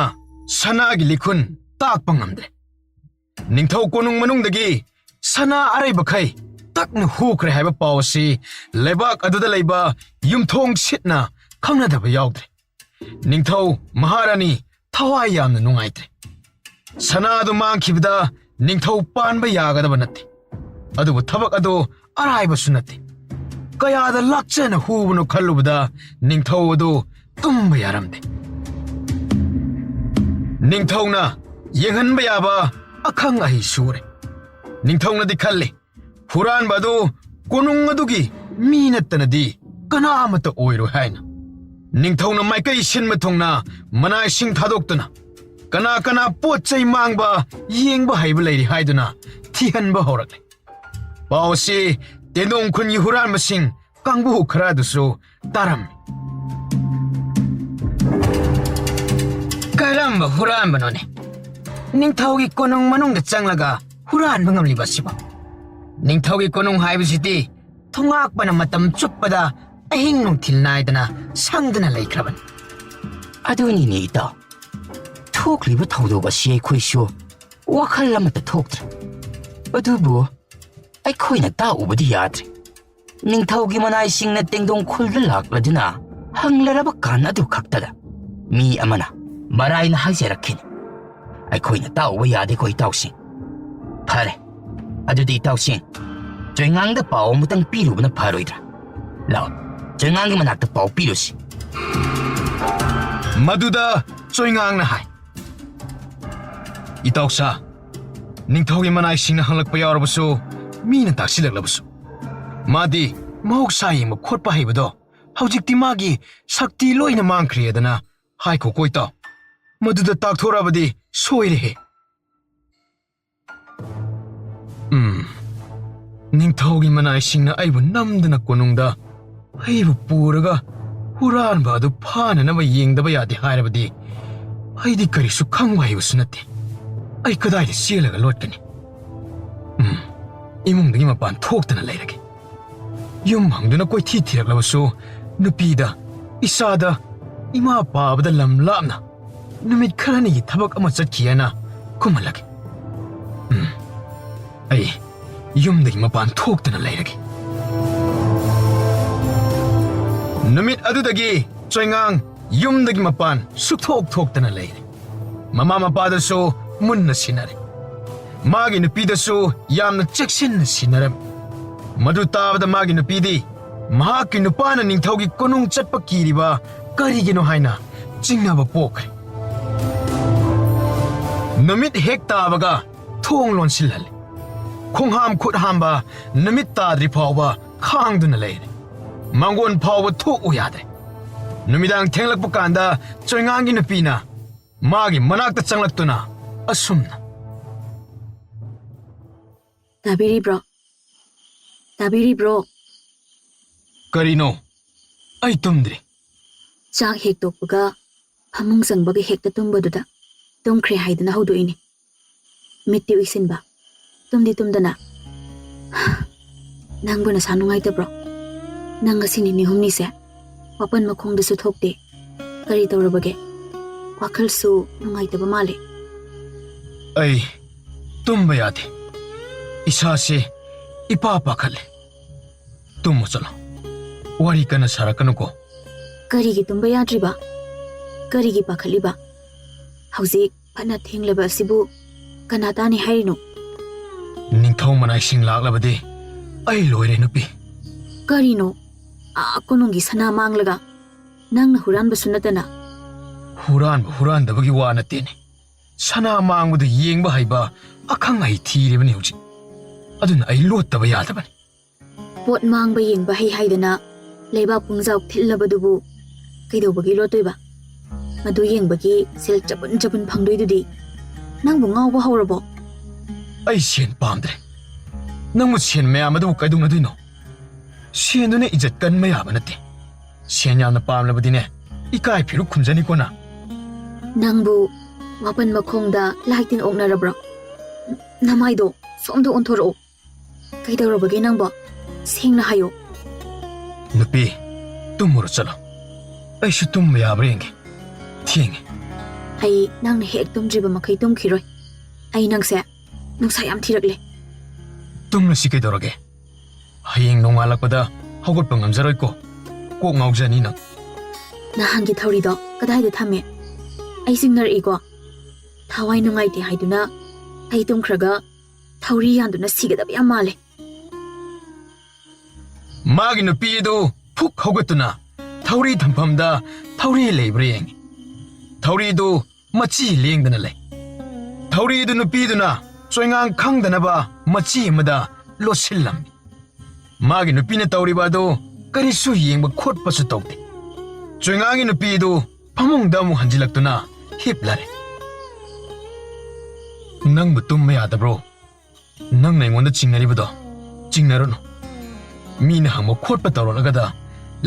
ꯁꯅꯥꯒꯤ ꯂꯤꯈꯨꯟ ꯇꯥꯛꯄ ꯉꯝꯗ꯭ꯔꯦ꯫ ꯅꯤꯡꯊꯧ ꯀꯣꯅꯨꯡ ꯃꯅꯨꯡꯗꯒꯤ ꯁꯅꯥ ꯑꯔꯩꯕꯈꯩ ꯇꯛꯅ ꯍꯨꯈ꯭ꯔꯦ ꯍꯥꯏꯕ ꯄꯥꯎ ꯑꯁꯤ ꯂꯩꯕꯥꯛ ꯑꯗꯨꯗ ꯂꯩꯕ ꯌꯨꯝꯊꯣꯡ ꯁꯤꯠꯅ ꯈꯪꯅꯗꯕ ꯌꯥꯎꯗ꯭ꯔꯦ꯫ ꯅꯤꯡꯊꯧ ꯃꯍꯥꯔꯥꯅꯤ ꯊꯋꯥꯏ ꯌꯥꯝꯅ ꯅꯨꯡꯉꯥꯏꯇ꯭ꯔꯦ꯫ ꯁꯅꯥ ꯑꯗꯨ ꯃꯥꯡꯈꯤꯕꯗ ꯅꯤꯡꯊꯧ ꯄꯥꯟꯕ ꯌꯥꯒꯗꯕ ꯅꯠꯇꯦ꯫ ꯑꯗꯨꯕꯨ ꯊꯕꯛ ꯑꯗꯨ ꯑꯔꯥꯏꯕꯁꯨ ꯅꯠꯇꯦ꯫ ꯀꯌꯥꯗ ꯂꯥꯛꯆꯅ ꯍꯨꯕꯅꯣ ꯈꯜꯂꯨꯕꯗ ꯅꯤꯡꯊꯧ ꯑꯗꯨ ꯇꯨꯝꯕ ꯌꯥꯔꯝꯗꯦ꯫ ꯅꯤꯡꯊꯧꯅ ꯌꯦꯡꯍꯟꯕ ꯌꯥꯕ ꯑꯈꯪ ꯑꯍꯩ ꯁꯨꯔꯦ꯫ ꯅꯤꯡꯊꯧꯅꯗꯤ ꯈꯜꯂꯤ, ꯍꯨꯔꯥꯟꯕ ꯑꯗꯨ ꯀꯣꯅꯨꯡ ꯑꯗꯨꯒꯤ ꯃꯤ ꯅꯠꯇꯅꯗꯤ ꯀꯅꯥ ꯑꯃꯠꯇ ꯑꯣꯏꯔꯣꯏ ꯍꯥꯏꯅ꯫ ꯅꯤꯡꯊꯧꯅ ꯃꯥꯏꯀꯩ ꯁꯤꯟꯕ ꯊꯨꯡꯅ ꯃꯅꯥꯏꯁꯤꯡ ꯊꯥꯗꯣꯛꯇꯨꯅ ꯀꯅꯥ ꯀꯅꯥ ꯄꯣꯠ ꯆꯩ ꯃꯥꯡꯕ ꯌꯦꯡꯕ ꯍꯩꯕ ꯂꯩꯔꯤ ꯍꯥꯏꯗꯨꯅ ꯊꯤꯍꯟꯕ ꯍꯧꯔꯛꯂꯦ꯫ ꯄꯥꯎ ꯑꯁꯤ ꯇꯦꯡꯗꯣꯡ ꯈꯨꯟꯒꯤ ꯍꯨꯔꯥꯟꯕꯁꯤꯡ ꯀꯥꯡꯕꯨ ꯈꯔ ꯑꯗꯨꯁꯨ ꯇꯥꯔꯝꯃꯤ꯫ ꯀꯔꯝꯕ ꯍꯨꯔꯥꯟꯕꯅꯣꯅꯦ? ꯅꯤꯡꯊꯧꯒꯤ ꯀꯣꯅꯨꯡ ꯃꯅꯨꯡꯗ ꯆꯪꯂꯒ ꯍꯨꯔꯥꯟꯕ ꯉꯝꯂꯤꯕ ꯑꯁꯤꯕꯣ? ꯅꯤꯡꯊꯧꯒꯤ ꯀꯣꯅꯨꯡ ꯍꯥꯏꯕꯁꯤꯗꯤ ꯊꯣꯉꯥꯛꯄꯅ ꯃꯇꯝ ꯆꯨꯞꯄꯗ ꯑꯍꯤꯡ ꯅꯨꯡꯊꯤꯜ ꯅꯥꯏꯗꯅ ꯁꯪꯗꯨꯅ ꯂꯩꯈ꯭ꯔꯕꯅꯤ꯫ ꯑꯗꯨꯅꯤꯅꯦ ꯏꯇꯥꯎ, ꯊꯣꯛꯂꯤꯕ ꯊꯧꯗꯣꯛ ꯑꯁꯤ ꯑꯩꯈꯣꯏꯁꯨ ꯋꯥꯈꯜ ꯑꯃꯠꯇ ꯊꯣꯛꯇ꯭ꯔꯦ꯫ ꯑꯗꯨꯕꯨ ꯑꯩꯈꯣꯏꯅ ꯇꯥꯛꯎꯕꯗꯤ ꯌꯥꯗ꯭ꯔꯦ꯫ ꯅꯤꯡꯊꯧꯒꯤ ꯃꯅꯥꯏꯁꯤꯡꯅ ꯇꯦꯡꯗꯣꯡ ꯈꯨꯜꯗ ꯂꯥꯛꯂꯗꯨꯅ ꯍꯪꯂꯔꯕ ꯀꯥꯟ ꯑꯗꯨ ꯈꯛꯇꯗ ꯃꯤ ꯑꯃꯅ ꯃꯔꯥꯏꯅ ꯍꯥꯏꯖꯔꯛꯈꯤꯅꯤ꯫ ꯑꯩꯈꯣꯏꯅ ꯇꯥꯛꯎꯕ ꯌꯥꯗꯦꯀꯣ ꯏꯇꯥꯎꯁꯤꯡ꯫ ꯐꯔꯦ, ꯑꯗꯨꯗꯤ ꯏꯇꯥꯎꯁꯤꯡ, ꯆꯣꯏꯉꯥꯡꯗ ꯄꯥꯎ ꯑꯃꯇꯪ ꯄꯤꯔꯨꯕꯅ ꯐꯔꯣꯏꯗ꯭ꯔꯥ? ꯂꯥꯛꯑꯣ, ꯆꯣꯏꯉꯥꯡꯒꯤ ꯃꯅꯥꯛꯇ ꯄꯥꯎ ꯄꯤꯔꯨꯁꯤ꯫ ꯃꯗꯨꯗ ꯆꯣꯏꯉꯥꯡꯅ ꯍꯥꯏ, "ꯏꯇꯥꯎꯁꯥ, ꯅꯤꯡꯊꯧꯒꯤ ꯃꯅꯥꯏꯁꯤꯡꯅ ꯍꯪꯂꯛꯄ ꯌꯥꯎꯔꯕꯁꯨ, ꯃꯤꯅ ꯇꯥꯛꯁꯤꯜꯂꯛꯂꯕꯁꯨ, ꯃꯥꯗꯤ ꯃꯍꯧꯁꯥ ꯌꯦꯡꯕ ꯈꯣꯠꯄ ꯍꯩꯕꯗꯣ ꯍꯧꯖꯤꯛꯇꯤ ꯃꯥꯒꯤ ꯁꯛꯇꯤ ꯂꯣꯏꯅ ꯃꯥꯡꯈ꯭ꯔꯦꯗꯅ ꯍꯥꯏꯈꯣꯀꯣ ꯏꯇꯥꯎ꯫ ꯃꯗꯨꯗ ꯇꯥꯛꯊꯣꯔꯛꯑꯕꯗꯤ ꯁꯣꯏꯔꯦꯍꯦ꯫ ꯎꯝ, ꯅꯤꯡꯊꯧꯒꯤ ꯃꯅꯥꯏꯁꯤꯡꯅ ꯑꯩꯕꯨ ꯅꯝꯗꯅ ꯀꯣꯅꯨꯡꯗ ꯑꯩꯕꯨ ꯄꯨꯔꯒ ꯍꯨꯔꯥꯟꯕ ꯑꯗꯨ ꯐꯥꯅꯅꯕ ꯌꯦꯡꯗꯕ ꯌꯥꯗꯦ ꯍꯥꯏꯔꯕꯗꯤ ꯑꯩꯗꯤ ꯀꯔꯤꯁꯨ ꯈꯪꯕ ꯍꯩꯕꯁꯨ ꯅꯠꯇꯦ꯫ ꯑꯩ ꯀꯗꯥꯏꯗ ꯆꯦꯜꯂꯒ ꯂꯣꯠꯀꯅꯤ? ꯎꯝ, ꯏꯃꯨꯡꯗꯒꯤ ꯃꯄꯥꯟ ꯊꯣꯛꯇꯅ ꯂꯩꯔꯒꯦ꯫ ꯌꯨꯝ ꯍꯪꯗꯨꯅ ꯀꯣꯏꯊꯤ ꯊꯤꯔꯛꯂꯕꯁꯨ ꯅꯨꯄꯤꯗ, ꯏꯆꯥꯗ, ꯏꯃꯥ ꯄꯥꯕꯗ ꯂꯝ ꯂꯥꯞꯅ ꯅꯨꯃꯤꯠ ꯈꯔꯅꯤꯒꯤ ꯊꯕꯛ ꯑꯃ ꯆꯠꯈꯤ ꯍꯥꯏꯅ ꯈꯨꯝꯍꯜꯂꯒꯦ꯫ ꯎꯝ, ꯑꯩ ꯌꯨꯝꯗꯒꯤ ꯃꯄꯥꯟ ꯊꯣꯛꯇꯅ ꯂꯩꯔꯒꯦ꯫ ꯅꯨꯃꯤꯠ ꯑꯗꯨꯗꯒꯤ ꯆꯣꯏꯉꯥꯡ ꯌꯨꯝꯗꯒꯤ ꯃꯄꯥꯟ ꯁꯨꯛꯊꯣꯛ ꯊꯣꯛꯇꯅ ꯂꯩꯔꯦ꯫ ꯃꯃꯥ ꯃꯄꯥꯗꯁꯨ ꯃꯨꯟꯅ ꯁꯤꯟꯅꯔꯦ꯫ ꯃꯥꯒꯤ ꯅꯨꯄꯤꯗꯁꯨ ꯌꯥꯝꯅ ꯆꯦꯛꯁꯤꯟꯅ ꯁꯤꯟꯅꯔꯝꯃꯤ꯫ ꯃꯗꯨ ꯇꯥꯕꯗ ꯃꯥꯒꯤ ꯅꯨꯄꯤꯗꯤ ꯃꯍꯥꯛꯀꯤ ꯅꯨꯄꯥꯅ ꯅꯤꯡꯊꯧꯒꯤ ꯀꯣꯅꯨꯡ ꯆꯠꯄ ꯀꯤꯔꯤꯕ ꯀꯔꯤꯒꯤꯅꯣ ꯍꯥꯏꯅ ꯆꯤꯡꯅꯕ ꯄꯣꯛꯈ꯭ꯔꯦ꯫ ꯅꯨꯃꯤꯠ ꯍꯦꯛ ꯇꯥꯕꯒ ꯊꯣꯡ ꯂꯣꯟꯁꯤꯜꯍꯜꯂꯦ꯫ ꯈꯣꯡꯍꯥꯝ ꯈꯨꯠ ꯍꯥꯝꯕ ꯅꯨꯃꯤꯠ ꯇꯥꯗ꯭ꯔꯤ ꯐꯥꯎꯕ ꯈꯥꯡꯗꯨꯅ ꯂꯩꯔꯦ꯫ ꯃꯥꯡꯒꯣꯟ ꯐꯥꯎꯕ ꯊꯣꯛꯎ ꯌꯥꯗ꯭ꯔꯦ꯫ ꯅꯨꯃꯤꯗꯥꯡ ꯊꯦꯡꯂꯛꯄ ꯀꯥꯟꯗ ꯆꯣꯏꯉꯥꯡꯒꯤ ꯅꯨꯄꯤꯅ ꯃꯥꯒꯤ ꯃꯅꯥꯛꯇ ꯆꯪꯂꯛꯇꯨꯅ ꯑꯁꯨꯝꯅ, "ꯇꯥꯕꯤꯔꯤꯕ꯭ꯔꯣ? ꯇꯥꯕꯤꯔꯤꯕ꯭ꯔꯣ?" "ꯀꯔꯤꯅꯣ? ꯑꯩ ꯇꯨꯝꯗ꯭ꯔꯤ꯫" "ꯆꯥꯛ ꯍꯦꯛ ꯇꯣꯛꯄꯒ ꯐꯃꯨꯡ ꯆꯪꯕꯒ ꯍꯦꯛꯇ ꯇꯨꯝꯕꯗꯨꯗ ꯇꯨꯝꯈ꯭ꯔꯦ ꯍꯥꯏꯗꯨꯅ ꯍꯧꯗꯣꯛꯏꯅꯦ꯫ ꯃꯤꯠꯇꯤ ꯎꯏꯁꯤꯟꯕ, ꯇꯨꯝꯗꯤ ꯇꯨꯝꯗꯅ꯫ ꯅꯪꯕꯨ ꯅꯁꯥ ꯅꯨꯡꯉꯥꯏꯇꯕ꯭ꯔꯣ? ꯅꯪ ꯉꯁꯤ ꯅꯤꯅꯤ ꯍꯨꯝꯅꯤꯁꯦ ꯋꯥꯄꯟ ꯃꯈꯣꯡꯗꯁꯨ ꯊꯣꯛꯇꯦ꯫ ꯀꯔꯤ ꯇꯧꯔꯕꯒꯦ? ꯋꯥꯈꯜꯁꯨ ꯅꯨꯡꯉꯥꯏꯇꯕ ꯃꯥꯜꯂꯦ꯫" "ꯑꯩ ꯇꯨꯝꯕ ꯌꯥꯗꯦ꯫ ꯏꯁꯥꯁꯦ ꯏꯄꯥ ꯄꯥꯈꯠꯂꯦ꯫" "ꯇꯨꯝꯃꯣ ꯆꯠꯂꯣ꯫ ꯋꯥꯔꯤ ꯀꯟꯅ ꯁꯥꯔꯛꯀꯅꯨꯀꯣ꯫" "ꯀꯔꯤꯒꯤ ꯇꯨꯝꯕ ꯌꯥꯗ꯭ꯔꯤꯕ? ꯀꯔꯤꯒꯤ ꯄꯥꯈꯠꯂꯤꯕ? ꯍꯧꯖꯤꯛ ꯐꯅ ꯊꯦꯡꯂꯕ ꯑꯁꯤꯕꯨ ꯀꯅꯥ ꯇꯥꯅꯤ ꯍꯥꯏꯔꯤꯅꯣ?" "ꯅꯤꯡꯊꯧ ꯃꯅꯥꯏꯁꯤꯡ ꯂꯥꯛꯂꯕꯗꯤ ꯑꯩ ꯂꯣꯏꯔꯦ ꯅꯨꯄꯤ꯫" "ꯀꯔꯤꯅꯣ? ꯑꯥ ꯀꯣꯅꯨꯡꯒꯤ ꯁꯅꯥ ꯃꯥꯡꯂꯒ ꯅꯪꯅ ꯍꯨꯔꯥꯟꯕꯁꯨ ꯅꯠꯇꯅ꯫ ꯍꯨꯔꯥꯟꯕ ꯍꯨꯔꯥꯟꯗꯕꯒꯤ ꯋꯥ ꯅꯠꯇꯦꯅꯦ꯫ ꯁꯅꯥ ꯃꯥꯡꯕꯗ ꯌꯦꯡꯕ ꯍꯩꯕ ꯑꯈꯪ ꯑꯍꯩ ꯊꯤꯔꯤꯕꯅꯤ ꯍꯧꯖꯤꯛ꯫ ꯑꯗꯨꯅ ꯑꯩ ꯂꯣꯠꯇꯕ ꯌꯥꯗꯕꯅꯤ꯫ ꯄꯣꯠ ꯃꯥꯡꯕ ꯌꯦꯡꯕ ꯍꯩ ꯍꯥꯏꯗꯅ ꯂꯩꯕꯥꯛ ꯄꯨꯝꯖꯥꯎ ꯊꯤꯜꯂꯕꯗꯨꯕꯨ ꯀꯩꯗꯧꯕꯒꯤ ꯂꯣꯠꯇꯣꯏꯕ? ꯃꯗꯨ ꯌꯦꯡꯕꯒꯤ ꯁꯦꯜ ꯆꯕꯨꯟ ꯆꯕꯨꯟ ꯐꯪꯗꯣꯏꯗꯨꯗꯤ꯫ ꯅꯪꯕꯨ ꯉꯥꯎꯕ ꯍꯧꯔꯕꯣ? ꯑꯩ ꯁꯦꯟ ꯄꯥꯝꯗ꯭ꯔꯦ꯫ ꯅꯪꯕꯨ ꯁꯦꯟ ꯃꯌꯥꯝ ꯑꯗꯨꯕꯨ ꯀꯩꯗꯧꯅꯗꯣꯏꯅꯣ? ꯁꯦꯟꯗꯨꯅ ꯏꯖꯠ ꯀꯟꯕ ꯌꯥꯕ ꯅꯠꯇꯦ꯫ ꯁꯦꯟ ꯌꯥꯝꯅ ꯄꯥꯝꯂꯕꯗꯤꯅꯦ, ꯏꯀꯥꯏ ꯐꯤꯔꯨꯛ ꯈꯨꯝꯖꯅꯤꯀꯣ ꯅꯪ꯫ ꯅꯪꯕꯨ ꯋꯥꯄꯟ ꯃꯈꯣꯡꯗ ꯂꯥꯏ ꯇꯤꯟ ꯑꯣꯛꯅꯔꯕ꯭ꯔꯣ? ꯅꯃꯥꯏꯗꯣ ꯁꯣꯝꯗ ꯑꯣꯟꯊꯣꯔꯛꯑꯣ꯫ ꯀꯩꯗꯧꯔꯕꯒꯦ ꯅꯪꯕꯣ? ꯁꯦꯡꯅ ꯍꯥꯏꯌꯣ꯫ ꯅꯨꯄꯤ, ꯇꯨꯝꯃꯨꯔꯣ ꯆꯠꯂꯣ꯫ ꯑꯩꯁꯨ ꯇꯨꯝꯕ ꯌꯥꯕ꯭ꯔꯥ ꯌꯦꯡꯒꯦ꯫ ꯊꯦꯡꯉꯦ꯫ ꯑꯩ ꯅꯪꯅ ꯍꯦꯛ ꯇꯨꯝꯗ꯭ꯔꯤꯕ ꯃꯈꯩ ꯇꯨꯝꯈꯤꯔꯣꯏ꯫ ꯑꯩ ꯅꯪꯁꯦ ꯅꯨꯡꯁꯥ ꯌꯥꯝ ꯊꯤꯔꯛꯂꯦ꯫ ꯇꯨꯝꯂꯁꯤ ꯀꯩꯗꯧꯔꯒꯦ? ꯍꯌꯦꯡ ꯅꯣꯡꯉꯥꯜꯂꯛꯄꯗ ꯍꯧꯒꯠꯄ ꯉꯝꯖꯔꯣꯏꯀꯣ꯫ ꯀꯣꯛ ꯉꯥꯎꯖꯅꯤ ꯅꯪ꯫ ꯅꯍꯥꯟꯒꯤ ꯊꯧꯔꯤꯗꯣ ꯀꯗꯥꯏꯗ ꯊꯝꯃꯦ? ꯑꯩ ꯆꯤꯡꯅꯔꯛꯏꯀꯣ꯫ ꯊꯋꯥꯏ ꯅꯨꯡꯉꯥꯏꯇꯦ ꯍꯥꯏꯗꯨꯅ ꯑꯩ ꯇꯨꯝꯈ꯭ꯔꯒ ꯊꯧꯔꯤ ꯌꯥꯟꯗꯨꯅ ꯁꯤꯒꯗꯕ ꯌꯥꯝ ꯃꯥꯜꯂꯦ꯫ ꯃꯥꯒꯤ ꯅꯨꯄꯤ ꯑꯗꯨ ꯐꯨꯛ ꯍꯧꯒꯠꯇꯨꯅ ꯊꯧꯔꯤ ꯊꯝꯐꯝꯗ ꯊꯧꯔꯤ ꯂꯩꯕ꯭ꯔꯥ ꯌꯦꯡꯉꯤ꯫ ꯊꯧꯔꯤꯗꯨ ꯃꯆꯤ ꯂꯦꯡꯗꯅ ꯂꯩ꯫ ꯊꯧꯔꯤꯗꯨ ꯅꯨꯄꯤꯗꯨꯅ ꯆꯣꯏꯉꯥꯡ ꯈꯪꯗꯅꯕ ꯃꯆꯤ ꯑꯃꯗ ꯂꯣꯠꯁꯤꯜꯂꯝꯃꯤ꯫ ꯃꯥꯒꯤ ꯅꯨꯄꯤꯅ ꯇꯧꯔꯤꯕ ꯑꯗꯨ ꯀꯔꯤꯁꯨ ꯌꯦꯡꯕ ꯈꯣꯠꯄꯁꯨ ꯇꯧꯗꯦ꯫ ꯆꯣꯏꯉꯥꯡꯒꯤ ꯅꯨꯄꯤ ꯑꯗꯨ ꯐꯃꯨꯡꯗ ꯑꯃꯨꯛ ꯍꯟꯖꯤꯜꯂꯛꯇꯨꯅ ꯍꯤꯞꯂꯔꯦ꯫ ꯅꯪꯕꯨ ꯇꯨꯝꯕ ꯌꯥꯗꯕ꯭ꯔꯣ? ꯅꯪꯅ ꯑꯩꯉꯣꯟꯗ ꯆꯤꯡꯅꯔꯤꯕꯗꯣ ꯆꯤꯡꯅꯔꯨꯅꯨ꯫ ꯃꯤꯅ ꯍꯪꯕ ꯈꯣꯠꯄ ꯇꯧꯔꯛꯂꯒꯗ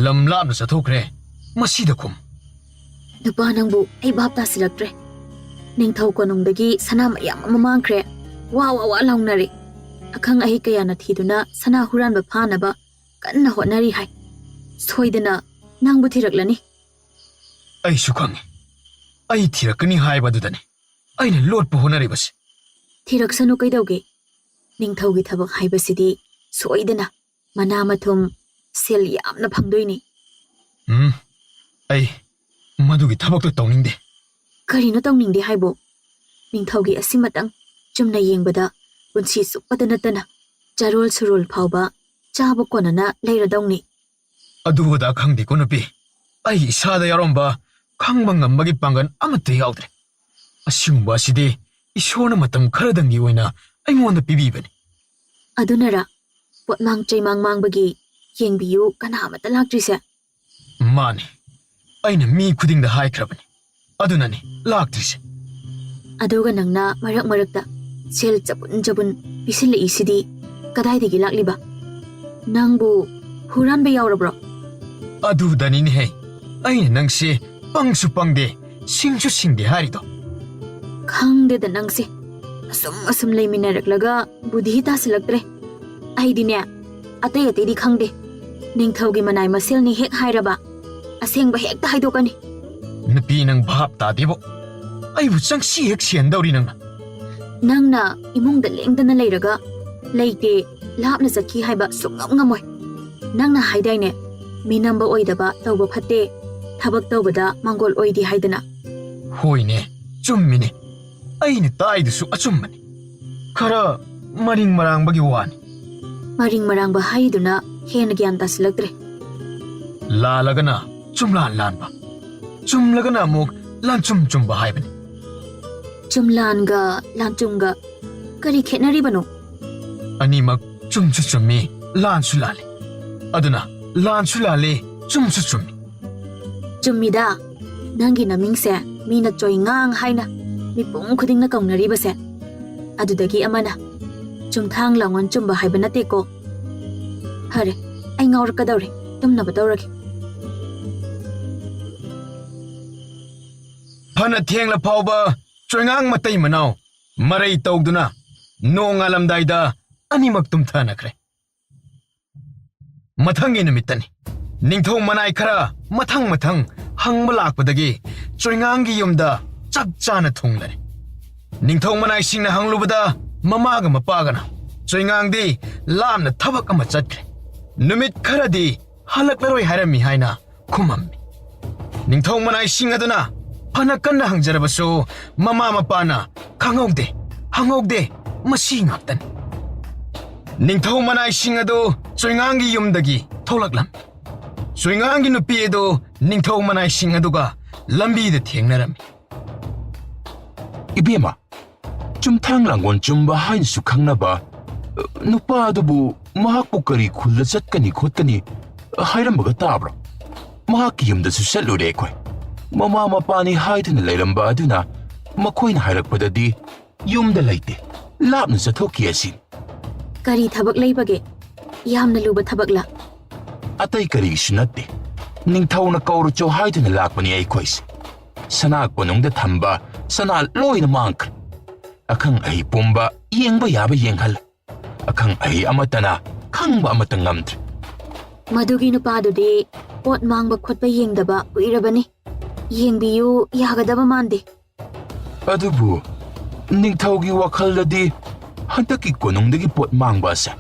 ꯂꯝ ꯂꯥꯞꯅ ꯆꯠꯊꯣꯛꯈ꯭ꯔꯦ꯫ ꯃꯁꯤꯗ ꯈꯨꯝ꯫ ꯅꯨꯄꯥ ꯅꯪꯕꯨ ꯑꯩ ꯚꯥꯞ ꯇꯥꯁꯤꯜꯂꯛꯇ꯭ꯔꯦ꯫ ꯅꯤꯡꯊꯧ ꯀꯣꯅꯨꯡꯗꯒꯤ ꯁꯅꯥ ꯃꯌꯥꯝ ꯑꯃ ꯃꯥꯡꯈ꯭ꯔꯦ꯫ ꯋꯥ ꯋꯥ ꯋꯥ ꯂꯥꯎꯅꯔꯦ꯫ ꯑꯈꯪ ꯑꯍꯩ ꯀꯌꯥꯅ ꯊꯤꯗꯨꯅ ꯁꯅꯥ ꯍꯨꯔꯥꯟꯕ ꯐꯥꯅꯕ ꯀꯟꯅ ꯍꯣꯠꯅꯔꯤ ꯍꯥꯏ꯫ ꯁꯣꯏꯗꯅ ꯅꯪꯕꯨ ꯊꯤꯔꯛꯂꯅꯤ꯫ ꯑꯩꯁꯨ ꯈꯪꯉꯤ꯫ ꯑꯩ ꯊꯤꯔꯛꯀꯅꯤ ꯍꯥꯏꯕ ꯑꯗꯨꯗꯅꯤ ꯑꯩꯅ ꯂꯣꯠꯄ ꯍꯣꯠꯅꯔꯤꯕꯁꯤ꯫ ꯊꯤꯔꯛꯁꯅꯨ ꯀꯩꯗꯧꯒꯦ? ꯅꯤꯡꯊꯧꯒꯤ ꯊꯕꯛ ꯍꯥꯏꯕꯁꯤꯗꯤ ꯁꯣꯏꯗꯅ ꯃꯅꯥ ꯃꯊꯨꯝ, ꯁꯦꯜ ꯌꯥꯝꯅ ꯐꯪꯗꯣꯏꯅꯤ꯫ ꯎꯝ, ꯑꯩ ꯃꯗꯨꯒꯤ ꯊꯕꯛꯇꯣ ꯇꯧꯅꯤꯡꯗꯦ꯫ ꯀꯔꯤꯅꯣ ꯇꯧꯅꯤꯡꯗꯦ ꯍꯥꯏꯕꯣ? ꯅꯤꯡꯊꯧꯒꯤ ꯑꯁꯤꯃꯇꯪ ꯆꯨꯝꯅ ꯌꯦꯡꯕꯗ ꯄꯨꯟꯁꯤ ꯆꯨꯞꯄꯗ ꯅꯠꯇꯅ ꯆꯥꯔꯣꯜ ꯁꯨꯔꯣꯜ ꯐꯥꯎꯕ ꯆꯥꯕ ꯀꯣꯟꯅꯅ ꯂꯩꯔꯗꯧꯅꯤ꯫ ꯑꯗꯨ ꯑꯗꯥ ꯈꯪꯗꯦꯀꯣ ꯅꯨꯄꯤ, ꯑꯩ ꯏꯁꯥꯗ ꯌꯥꯎꯔꯝꯕ ꯈꯪꯕ ꯉꯝꯕꯒꯤ ꯄꯥꯡꯒꯜ ꯑꯃꯠꯇ ꯌꯥꯎꯗ꯭ꯔꯦ꯫ ꯑꯁꯤꯒꯨꯝꯕ ꯑꯁꯤꯗꯤ ꯏꯁꯣꯔꯅ ꯃꯇꯝ ꯈꯔꯗꯪꯒꯤ ꯑꯣꯏꯅ ꯑꯩꯉꯣꯟꯗ ꯄꯤꯕꯤꯕꯅꯤ꯫ ꯑꯗꯨꯅꯔ ꯄꯣꯠꯃꯥꯡ ꯆꯩꯃꯥꯡ ꯃꯥꯡꯕꯒꯤ ꯌꯦꯡꯕꯤꯌꯨ ꯀꯅꯥ ꯑꯃꯠꯇ ꯂꯥꯛꯇ꯭ꯔꯤꯁꯦ? ꯃꯥꯅꯤ, ꯑꯩꯅ ꯃꯤ ꯈꯨꯗꯤꯡꯗ ꯍꯥꯏꯈ꯭ꯔꯕꯅꯤ, ꯑꯗꯨꯅꯅꯤ ꯂꯥꯛꯇ꯭ꯔꯤꯁꯦ꯫ ꯑꯗꯨꯒ ꯅꯪꯅ ꯃꯔꯛ ꯃꯔꯛꯇ ꯁꯦꯜ ꯆꯕꯨꯟ ꯆꯕꯨꯟ ꯄꯤꯁꯤꯜꯂꯛꯏꯁꯤꯗꯤ ꯀꯗꯥꯏꯗꯒꯤ ꯂꯥꯛꯂꯤꯕ? ꯅꯪꯕꯨ ꯍꯨꯔꯥꯟꯕ ꯌꯥꯎꯔꯕ꯭ꯔꯣ? ꯑꯗꯨꯗꯅꯤꯅꯦꯍꯦ, ꯑꯩꯅ ꯅꯪꯁꯦ ꯄꯪꯁꯨ ꯄꯪꯗꯦ, ꯁꯤꯡꯁꯨ ꯁꯤꯡꯗꯦ ꯍꯥꯏꯔꯤꯗꯣ꯫ ꯈꯪꯗꯦꯗ ꯅꯪꯁꯦ, ꯑꯁꯨꯝ ꯑꯁꯨꯝ ꯂꯩꯃꯤꯟꯅꯔꯛꯂꯒ ꯕꯨꯙꯤ ꯇꯥꯁꯤꯜꯂꯛꯇ꯭ꯔꯦ꯫ ꯑꯩꯗꯤꯅꯦ, ꯑꯇꯩ ꯑꯇꯩꯗꯤ ꯈꯪꯗꯦ, ꯅꯤꯡꯊꯧꯒꯤ ꯃꯅꯥꯏ ꯃꯁꯦꯜꯅꯤ ꯍꯦꯛ ꯍꯥꯏꯔꯕ ꯑꯁꯦꯡꯕ ꯍꯦꯛꯇ ꯍꯥꯏꯗꯣꯛꯀꯅꯤ꯫ ꯅꯨꯄꯤ, ꯅꯪ ꯚꯥꯞ ꯇꯥꯗꯦꯕꯣ꯫ ꯑꯩꯕꯨ ꯆꯪꯁꯤ ꯍꯦꯛ ꯁꯤꯍꯟꯗꯧꯔꯤ ꯅꯪꯅ꯫ ꯅꯪꯅ ꯏꯃꯨꯡꯗ ꯂꯦꯡꯗꯅ ꯂꯩꯔꯒ ꯂꯩꯇꯦ, ꯂꯥꯞꯅ ꯆꯠꯈꯤ ꯍꯥꯏꯕ ꯁꯨꯡꯉꯝ ꯉꯝꯃꯣꯏ꯫ ꯅꯪꯅ ꯍꯥꯏꯗꯥꯏꯅꯦ, ꯃꯤ ꯅꯝꯕ ꯑꯣꯏꯗꯕ ꯇꯧꯕ ꯐꯠꯇꯦ, ꯊꯕꯛ ꯇꯧꯕꯗ ꯃꯥꯡꯒꯣꯜ ꯑꯣꯏꯗꯦ ꯍꯥꯏꯗꯅ꯫ ꯍꯣꯏꯅꯦ, ꯆꯨꯝꯃꯤꯅꯦ, ꯑꯩꯅ ꯇꯥꯏꯗꯨꯁꯨ ꯑꯆꯨꯝꯕꯅꯤ꯫ ꯈꯔ ꯃꯔꯤꯡ ꯃꯔꯥꯡꯕꯒꯤ ꯋꯥꯅꯤ꯫ ꯃꯔꯤꯡ ꯃꯔꯥꯡꯕ ꯍꯥꯏꯗꯨꯅ ꯍꯦꯟꯅ ꯒ꯭ꯌꯥꯟ ꯇꯥꯁꯤꯜꯂꯛꯇ꯭ꯔꯦ꯫ ꯂꯥꯜꯂꯒꯅ ꯆꯨꯝꯂꯥꯟ ꯂꯥꯟꯕ, ꯆꯨꯝꯂꯒꯅ ꯑꯃꯨꯛ ꯂꯥꯟꯆꯨꯝ ꯆꯨꯝꯕ ꯍꯥꯏꯕꯅꯤ꯫ ꯆꯨꯝꯂꯥꯟꯒ ꯂꯥꯟꯆꯨꯝꯒ ꯀꯔꯤ ꯈꯦꯠꯅꯔꯤꯕꯅꯣ? ꯑꯅꯤꯃꯛ ꯆꯨꯝꯁꯨ ꯆꯨꯝꯃꯤ, ꯂꯥꯟꯁꯨ ꯂꯥꯜꯂꯤ꯫ ꯑꯗꯨꯅ ꯂꯥꯟꯁꯨ ꯂꯥꯜꯂꯤ, ꯆꯨꯝꯁꯨ ꯆꯨꯝꯃꯤ꯫ ꯆꯨꯝꯃꯤꯗ, ꯅꯪꯒꯤ ꯅꯃꯤꯡꯁꯦ ꯃꯤꯅ ꯆꯣꯏꯉꯥꯡ ꯍꯥꯏꯅ ꯃꯤꯄꯨꯝ ꯈꯨꯗꯤꯡꯅ ꯀꯧꯅꯔꯤꯕꯁꯦ꯫ ꯑꯗꯨꯗꯒꯤ ꯑꯃꯅ ꯆꯨꯝꯊꯥꯡ ꯂꯥꯡꯑꯣꯟ ꯆꯨꯝꯕ ꯍꯥꯏꯕ ꯅꯠꯇꯦꯀꯣ꯫ ꯐꯔꯦ, ꯑꯩ ꯉꯥꯎꯔꯛꯀꯗꯧꯔꯦ, ꯇꯨꯝꯅꯕ ꯇꯧꯔꯒꯦ꯫ ꯐꯅ ꯊꯦꯡꯂ ꯐꯥꯎꯕ ꯆꯣꯏꯉꯥꯡ ꯃꯇꯩ ꯃꯅꯥꯎ ꯃꯔꯩ ꯇꯧꯗꯨꯅ ꯅꯣꯡꯉꯥꯜꯂꯝꯗꯥꯏꯗ ꯑꯅꯤꯃꯛ ꯇꯨꯝꯊꯅꯈ꯭ꯔꯦ꯫ ꯃꯊꯪꯒꯤ ꯅꯨꯃꯤꯠꯇꯅꯤ꯫ ꯅꯤꯡꯊꯧ ꯃꯅꯥꯏ ꯈꯔ ꯃꯊꯪ ꯃꯊꯪ ꯍꯪꯕ ꯂꯥꯛꯄꯗꯒꯤ ꯆꯣꯏꯉꯥꯡꯒꯤ ꯌꯨꯝꯗ ꯆꯞ ꯆꯥꯅ ꯊꯨꯡꯂꯔꯦ꯫ ꯅꯤꯡꯊꯧ ꯃꯅꯥꯏꯁꯤꯡꯅ ꯍꯪꯂꯨꯕꯗ ꯃꯃꯥꯒ ꯃꯄꯥꯒꯅ ꯆꯣꯏꯉꯥꯡꯗꯤ ꯂꯥꯞꯅ ꯊꯕꯛ ꯑꯃ ꯆꯠꯈ꯭ꯔꯦ, ꯅꯨꯃꯤꯠ ꯈꯔꯗꯤ ꯍꯜꯂꯛꯂꯔꯣꯏ ꯍꯥꯏꯔꯝꯃꯤ ꯍꯥꯏꯅ ꯈꯨꯝꯃꯝꯃꯤ꯫ ꯅꯤꯡꯊꯧ ꯃꯅꯥꯏꯁꯤꯡ ꯑꯗꯨꯅ ꯐꯅ ꯀꯟꯅ ꯍꯪꯖꯔꯕꯁꯨ ꯃꯃꯥ ꯃꯄꯥꯅ "ꯈꯪꯍꯧꯗꯦ, ꯍꯪꯍꯧꯗꯦ, ꯃꯁꯤ ꯉꯥꯛꯇꯅꯤ"꯫ ꯅꯤꯡꯊꯧ ꯃꯅꯥꯏꯁꯤꯡ ꯑꯗꯨ ꯆꯣꯏꯉꯥꯡꯒꯤ ꯌꯨꯝꯗꯒꯤ ꯊꯣꯛꯂꯛꯂꯝꯃꯤ꯫ ꯆꯨꯏꯉꯥꯡꯒꯤ ꯅꯨꯄꯤ ꯑꯗꯨ ꯅꯤꯡꯊꯧ ꯃꯅꯥꯏꯁꯤꯡ ꯑꯗꯨꯒ ꯂꯝꯕꯤꯗ ꯊꯦꯡꯅꯔꯝꯃꯤ꯫ ꯏꯕꯦꯝꯃ, ꯆꯨꯝꯊꯥꯡ ꯂꯥꯡꯒꯣꯜ ꯆꯨꯝꯕ ꯍꯥꯏꯅꯁꯨ ꯈꯪꯅꯕ, ꯑ, ꯅꯨꯄꯥ ꯑꯗꯨꯕꯨ ꯃꯍꯥꯛꯄꯨ ꯀꯔꯤ ꯈꯨꯜꯗ ꯆꯠꯀꯅꯤ ꯈꯣꯠꯀꯅꯤ ꯍꯥꯏꯔꯝꯕꯒ ꯇꯥꯕ꯭ꯔꯣ? ꯃꯍꯥꯛꯀꯤ ꯌꯨꯝꯗꯁꯨ ꯆꯠꯂꯨꯔꯦ ꯑꯩꯈꯣꯏ꯫ ꯃꯃꯥ ꯃꯄꯥꯅꯤ ꯍꯥꯏꯗꯨꯅ ꯂꯩꯔꯝꯕ ꯑꯗꯨꯅ ꯃꯈꯣꯏꯅ ꯍꯥꯏꯔꯛꯄꯗꯗꯤ ꯌꯨꯝꯗ ꯂꯩꯇꯦ, ꯂꯥꯞꯅ ꯆꯠꯊꯣꯛꯈꯤ ꯑꯁꯤꯅꯤ꯫ ꯀꯔꯤ ꯊꯕꯛ ꯂꯩꯕꯒꯦ? ꯌꯥꯝꯅ ꯂꯨꯕ ꯊꯕꯛꯂ? ꯑꯇꯩ ꯀꯔꯤꯒꯤꯁꯨ ꯅꯠꯇꯦ꯫ ꯅꯤꯡꯊꯧꯅ ꯀꯧꯔꯨꯆꯣ ꯍꯥꯏꯗꯨꯅ ꯂꯥꯛꯄꯅꯤ ꯑꯩꯈꯣꯏꯁꯦ꯫ ꯁꯅꯥ ꯀꯣꯅꯨꯡꯗ ꯊꯝꯕ ꯁꯅꯥ ꯂꯣꯏꯅ ꯃꯥꯡꯈ꯭ꯔꯦ꯫ ꯑꯈꯪ ꯑꯍꯩ ꯄꯨꯝꯕ ꯌꯦꯡꯕ ꯌꯥꯕ ꯌꯦꯡꯍꯜꯂꯦ꯫ ꯑꯈꯪ ꯑꯍꯩ ꯑꯃꯠꯇꯅ ꯈꯪꯕ ꯑꯃꯠꯇ ꯉꯝꯗ꯭ꯔꯦ꯫ ꯃꯗꯨꯒꯤ ꯅꯨꯄꯥꯗꯨꯗꯤ ꯄꯣꯠ ꯃꯥꯡꯕ ꯈꯣꯠꯄ ꯌꯦꯡꯗꯕ ꯀꯨꯏꯔꯕꯅꯤ꯫ ꯌꯦꯡꯕꯤꯌꯨ ꯌꯥꯒꯗꯕ ꯃꯥꯟꯗꯦ꯫ ꯑꯗꯨꯕꯨ ꯅꯤꯡꯊꯧꯒꯤ ꯋꯥꯈꯜꯗꯗꯤ ꯍꯟꯗꯛꯀꯤ ꯀꯣꯅꯨꯡꯗꯒꯤ ꯄꯣꯠ ꯃꯥꯡꯕ ꯑꯁꯦ,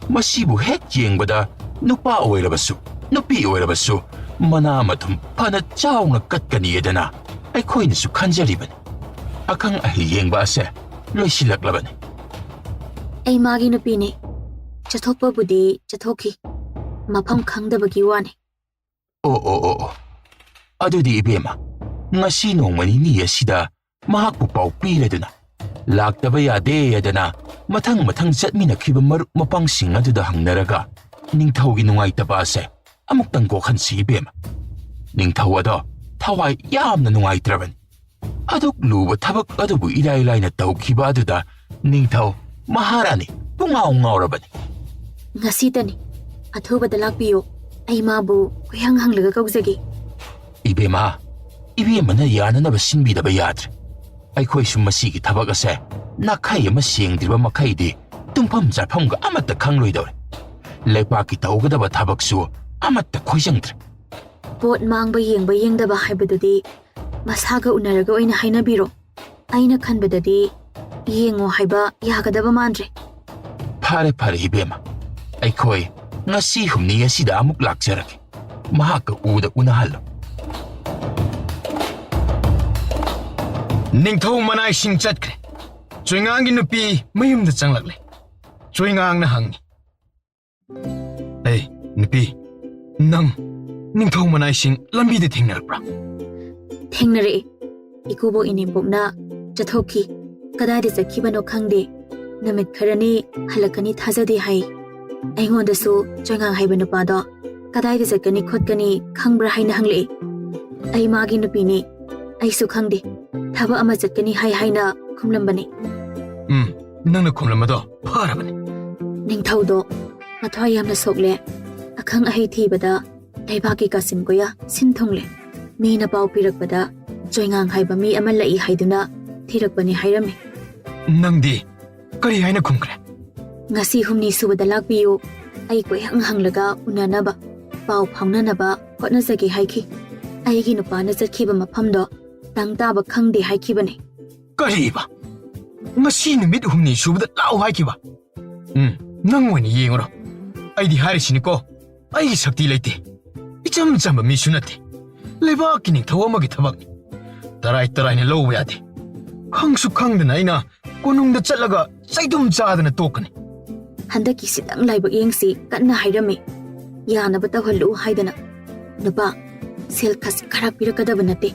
ꯃꯁꯤꯕꯨ ꯍꯦꯛ ꯌꯦꯡꯕꯗ ꯅꯨꯄꯥ ꯑꯣꯏꯔꯕꯁꯨ, ꯅꯨꯄꯤ ꯑꯣꯏꯔꯕꯁꯨ ꯃꯅꯥ ꯃꯊꯨꯝ ꯐꯅ ꯆꯥꯎꯅ ꯀꯠꯀꯅꯤꯗꯅ ꯑꯩꯈꯣꯏꯅꯁꯨ ꯈꯟꯖꯔꯤꯕꯅꯤ꯫ ꯑꯈꯪ ꯑꯍꯩ ꯌꯦꯡꯕ ꯑꯁꯦ ꯂꯣꯏꯁꯤꯜꯂꯛꯂꯕꯅꯤ꯫ ꯑꯩ ꯃꯥꯒꯤ ꯅꯨꯄꯤꯅꯤ꯫ ꯆꯠꯊꯣꯛꯄꯕꯨꯗꯤ ꯆꯠꯊꯣꯛꯈꯤ꯫ ꯃꯐꯝ ꯈꯪꯗꯕꯒꯤ ꯋꯥꯅꯤ꯫ ꯑꯣ, ꯑꯣ, ꯑꯣ, ꯑꯣ꯫ ꯑꯗꯨꯗꯤ ꯏꯕꯦꯝꯃ, ꯉꯁꯤ ꯅꯣꯡꯃ ꯅꯤꯅꯤ ꯑꯁꯤꯗ ꯃꯍꯥꯛꯄꯨ ꯄꯥꯎ ꯄꯤꯔꯗꯨꯅ, ꯂꯥꯛꯇꯕ ꯌꯥꯗꯦ ꯍꯥꯏꯗꯅ ꯃꯊꯪ ꯃꯊꯪ ꯆꯠꯃꯤꯟꯅꯈꯤꯕ ꯃꯔꯨꯞ ꯃꯄꯥꯡꯁꯤꯡ ꯑꯗꯨꯗ ꯍꯪꯅꯔꯒ ꯅꯤꯡꯊꯧꯒꯤ ꯅꯨꯡꯉꯥꯏꯇꯕ ꯑꯁꯦ ꯑꯃꯨꯛꯇꯪ ꯀꯣꯛꯍꯟꯁꯤ ꯏꯕꯦꯝꯃ꯫ ꯅꯤꯡꯊꯧ ꯑꯗꯣ ꯊꯋꯥꯏ ꯌꯥꯝꯅ ꯅꯨꯡꯉꯥꯏꯇ꯭ꯔꯕꯅꯤ꯫ ꯑꯗꯨꯛ ꯂꯨꯕ ꯊꯕꯛ ꯑꯗꯨꯕꯨ ꯏꯔꯥꯏ ꯂꯥꯏꯅ ꯇꯧꯈꯤꯕ ꯑꯗꯨꯗ ꯅꯤꯡꯊꯧ ꯃꯍꯥꯔꯥꯅꯤ ꯄꯨꯡꯉꯥꯎ ꯉꯥꯎꯔꯕꯅꯤ꯫ ꯉꯁꯤꯇꯅꯤ꯫ ꯑꯊꯨꯕꯗ ꯂꯥꯛꯄꯤꯌꯨ꯫ ꯑꯩ ꯃꯥꯕꯨ ꯀꯣꯏꯍꯪ ꯍꯪꯂꯒ ꯀꯧꯖꯒꯦ꯫ ꯏꯕꯦꯝꯃ, ꯏꯕꯦꯝꯃꯅ ꯌꯥꯅꯅꯕ ꯁꯤꯟꯕꯤꯗꯕ ꯌꯥꯗ꯭ꯔꯦ꯫ ꯑꯩꯈꯣꯏꯁꯨ ꯃꯁꯤꯒꯤ ꯊꯕꯛ ꯑꯁꯦ ꯅꯥꯈꯩ ꯑꯃ ꯁꯦꯡꯗ꯭ꯔꯤꯕ ꯃꯈꯩꯗꯤ ꯇꯨꯝꯐꯝ ꯆꯥꯐꯝꯒ ꯑꯃꯠꯇ ꯈꯪꯂꯣꯏꯗꯧꯔꯦ꯫ ꯂꯩꯄꯥꯛꯀꯤ ꯇꯧꯒꯗꯕ ꯊꯕꯛꯁꯨ ꯑꯃꯠꯇ ꯈꯣꯏꯖꯪꯗ꯭ꯔꯦ꯫ ꯄꯣꯠ ꯃꯥꯡꯕ ꯌꯦꯡꯕ ꯌꯦꯡꯗꯕ ꯍꯥꯏꯕꯗꯨꯗꯤ ꯃꯁꯥꯒ ꯎꯅꯔꯒ ꯑꯣꯏꯅ ꯍꯥꯏꯅꯕꯤꯔꯣ꯫ ꯑꯩꯅ ꯈꯟꯕꯗꯗꯤ ꯌꯦꯡꯉꯣ ꯍꯥꯏꯕ ꯌꯥꯒꯗꯕ ꯃꯥꯟꯗ꯭ꯔꯦ꯫ ꯐꯔꯦ, ꯐꯔꯦ, ꯏꯕꯦꯝꯃ꯫ ꯑꯩꯈꯣꯏ ꯉꯁꯤ ꯍꯨꯝꯅꯤ ꯑꯁꯤꯗ ꯑꯃꯨꯛ ꯂꯥꯛꯆꯔꯒꯦ꯫ ꯃꯍꯥꯛꯀ ꯎꯗ ꯎꯅꯍꯜꯂꯣ꯫ ꯅꯤꯡꯊꯧ ꯃꯅꯥꯏꯁꯤꯡ ꯆꯠꯈ꯭ꯔꯦ꯫ ꯆꯨꯏꯉꯥꯡꯒꯤ ꯅꯨꯄꯤ ꯃꯌꯨꯝꯗ ꯆꯪꯂꯛꯂꯦ꯫ ꯆꯨꯏꯉꯥꯡꯅ ꯍꯪꯉꯤ, "ꯑꯦ, ꯅꯨꯄꯤ, ꯅꯪ ꯅꯤꯡꯊꯧ ꯃꯅꯥꯏꯁꯤꯡ ꯂꯝꯕꯤꯗ ꯊꯦꯡꯅꯔꯛꯄ꯭ꯔꯥ? ꯊꯦꯡꯅꯔꯛꯏ꯫ ꯏꯀꯨꯕꯣꯛ ꯏꯅꯦꯝꯕꯣꯛꯅ ꯆꯠꯊꯣꯛꯈꯤ꯫ ꯀꯗꯥꯏꯗ ꯆꯠꯈꯤꯕꯅꯣ ꯈꯪꯗꯦ꯫ ꯅꯨꯃꯤꯠ ꯈꯔꯅꯤ ꯍꯜꯂꯛꯀꯅꯤ ꯊꯥꯖꯗꯦ ꯍꯥꯏ꯫ ꯑꯩꯉꯣꯟꯗꯁꯨ ꯆꯣꯏꯉꯥꯡ ꯍꯥꯏꯕ ꯅꯨꯄꯥꯗꯣ ꯀꯗꯥꯏꯗ ꯆꯠꯀꯅꯤ ꯈꯣꯠꯀꯅꯤ ꯈꯪꯕ꯭ꯔꯥ ꯍꯥꯏꯅ ꯍꯪꯂꯛꯏ꯫ ꯑꯩ ꯃꯥꯒꯤ ꯅꯨꯄꯤꯅꯤ꯫ ꯑꯩꯁꯨ ꯈꯪꯗꯦ꯫ ꯊꯕꯛ ꯑꯃ ꯆꯠꯀꯅꯤ ꯍꯥꯏ ꯍꯥꯏꯅ ꯈꯨꯝꯂꯝꯕꯅꯤ꯫ ꯎꯝ, ꯅꯪꯅ ꯈꯨꯝꯂꯝꯕꯗꯣ ꯐꯔꯕꯅꯤ꯫ ꯅꯤꯡꯊꯧꯗꯣ ꯃꯊ꯭ꯋꯥꯏ ꯌꯥꯝꯅ ꯁꯣꯛꯂꯦ꯫ ꯑꯈꯪ ꯑꯍꯩ ꯊꯤꯕꯗ ꯂꯩꯕꯥꯛꯀꯤ ꯀꯥꯆꯤꯟ ꯀꯣꯌꯥ ꯁꯤꯟ ꯊꯨꯡꯂꯦ꯫ ꯃꯤꯅ ꯄꯥꯎ ꯄꯤꯔꯛꯄꯗ ꯆꯣꯏꯉꯥꯡ ꯍꯥꯏꯕ ꯃꯤ ꯑꯃ ꯂꯩ ꯍꯥꯏꯗꯨꯅ ꯊꯤꯔꯛꯄꯅꯤ ꯍꯥꯏꯔꯝꯃꯤ꯫ ꯅꯪꯗꯤ ꯀꯔꯤ ꯍꯥꯏꯅ ꯈꯨꯝꯈ꯭ꯔꯦ? ꯉꯁꯤ ꯍꯨꯝꯅꯤ ꯁꯨꯕꯗ ꯂꯥꯛꯄꯤꯌꯨ꯫ ꯑꯩ ꯀꯣꯏꯍꯪ ꯍꯪꯂꯒ ꯎꯅꯅꯕ, ꯄꯥꯎ ꯐꯥꯎꯅꯅꯕ ꯍꯣꯠꯅꯖꯒꯦ ꯍꯥꯏꯈꯤ꯫ ꯑꯩꯒꯤ ꯅꯨꯄꯥꯅ ꯆꯠꯈꯤꯕ ꯃꯐꯝꯗꯣ ꯇꯪ ꯇꯥꯕ ꯈꯪꯗꯦ ꯍꯥꯏꯈꯤꯕꯅꯤ꯫ ꯀꯔꯤꯕ? ꯉꯁꯤ ꯅꯨꯃꯤꯠ ꯍꯨꯝꯅꯤ ꯁꯨꯕꯗ ꯂꯥꯛꯎ ꯍꯥꯏꯈꯤꯕ? ꯎꯝ, ꯅꯪ ꯑꯣꯏꯅ ꯌꯦꯡꯉꯨꯔꯣ꯫ ꯑꯩꯗꯤ ꯍꯥꯏꯔꯤꯁꯤꯅꯤꯀꯣ, ꯑꯩꯒꯤ ꯁꯛꯇꯤ ꯂꯩꯇꯦ꯫ ꯏꯆꯝ ꯆꯝꯕ ꯃꯤꯁꯨ ꯅꯠꯇꯦ꯫ ꯂꯩꯕꯥꯛꯀꯤ ꯅꯤꯡꯊꯧ ꯑꯃꯒꯤ ꯊꯕꯛꯅꯤ꯫ ꯇꯔꯥꯏ ꯇꯔꯥꯏꯅ ꯂꯧꯕ ꯌꯥꯗꯦ꯫ ꯈꯪꯁꯨ ꯈꯪꯗꯅ ꯑꯩꯅ ꯀꯣꯅꯨꯡꯗ ꯆꯠꯂꯒ ꯆꯩꯗꯨꯝ ꯆꯥꯗꯅ ꯇꯣꯛꯀꯅꯤ꯫ ꯍꯟꯗꯛꯀꯤ ꯁꯤꯗꯪ ꯂꯥꯏꯕꯛ ꯌꯦꯡꯁꯤ ꯀꯟꯅ ꯍꯥꯏꯔꯝꯃꯤ꯫ ꯌꯥꯅꯕ ꯇꯧꯍꯜꯂꯨ ꯍꯥꯏꯗꯅ꯫ ꯅꯨꯄꯥ, ꯁꯦꯜ ꯈꯖꯤꯛ ꯈꯔ ꯄꯤꯔꯛꯀꯗꯕ ꯅꯠꯇꯦ꯫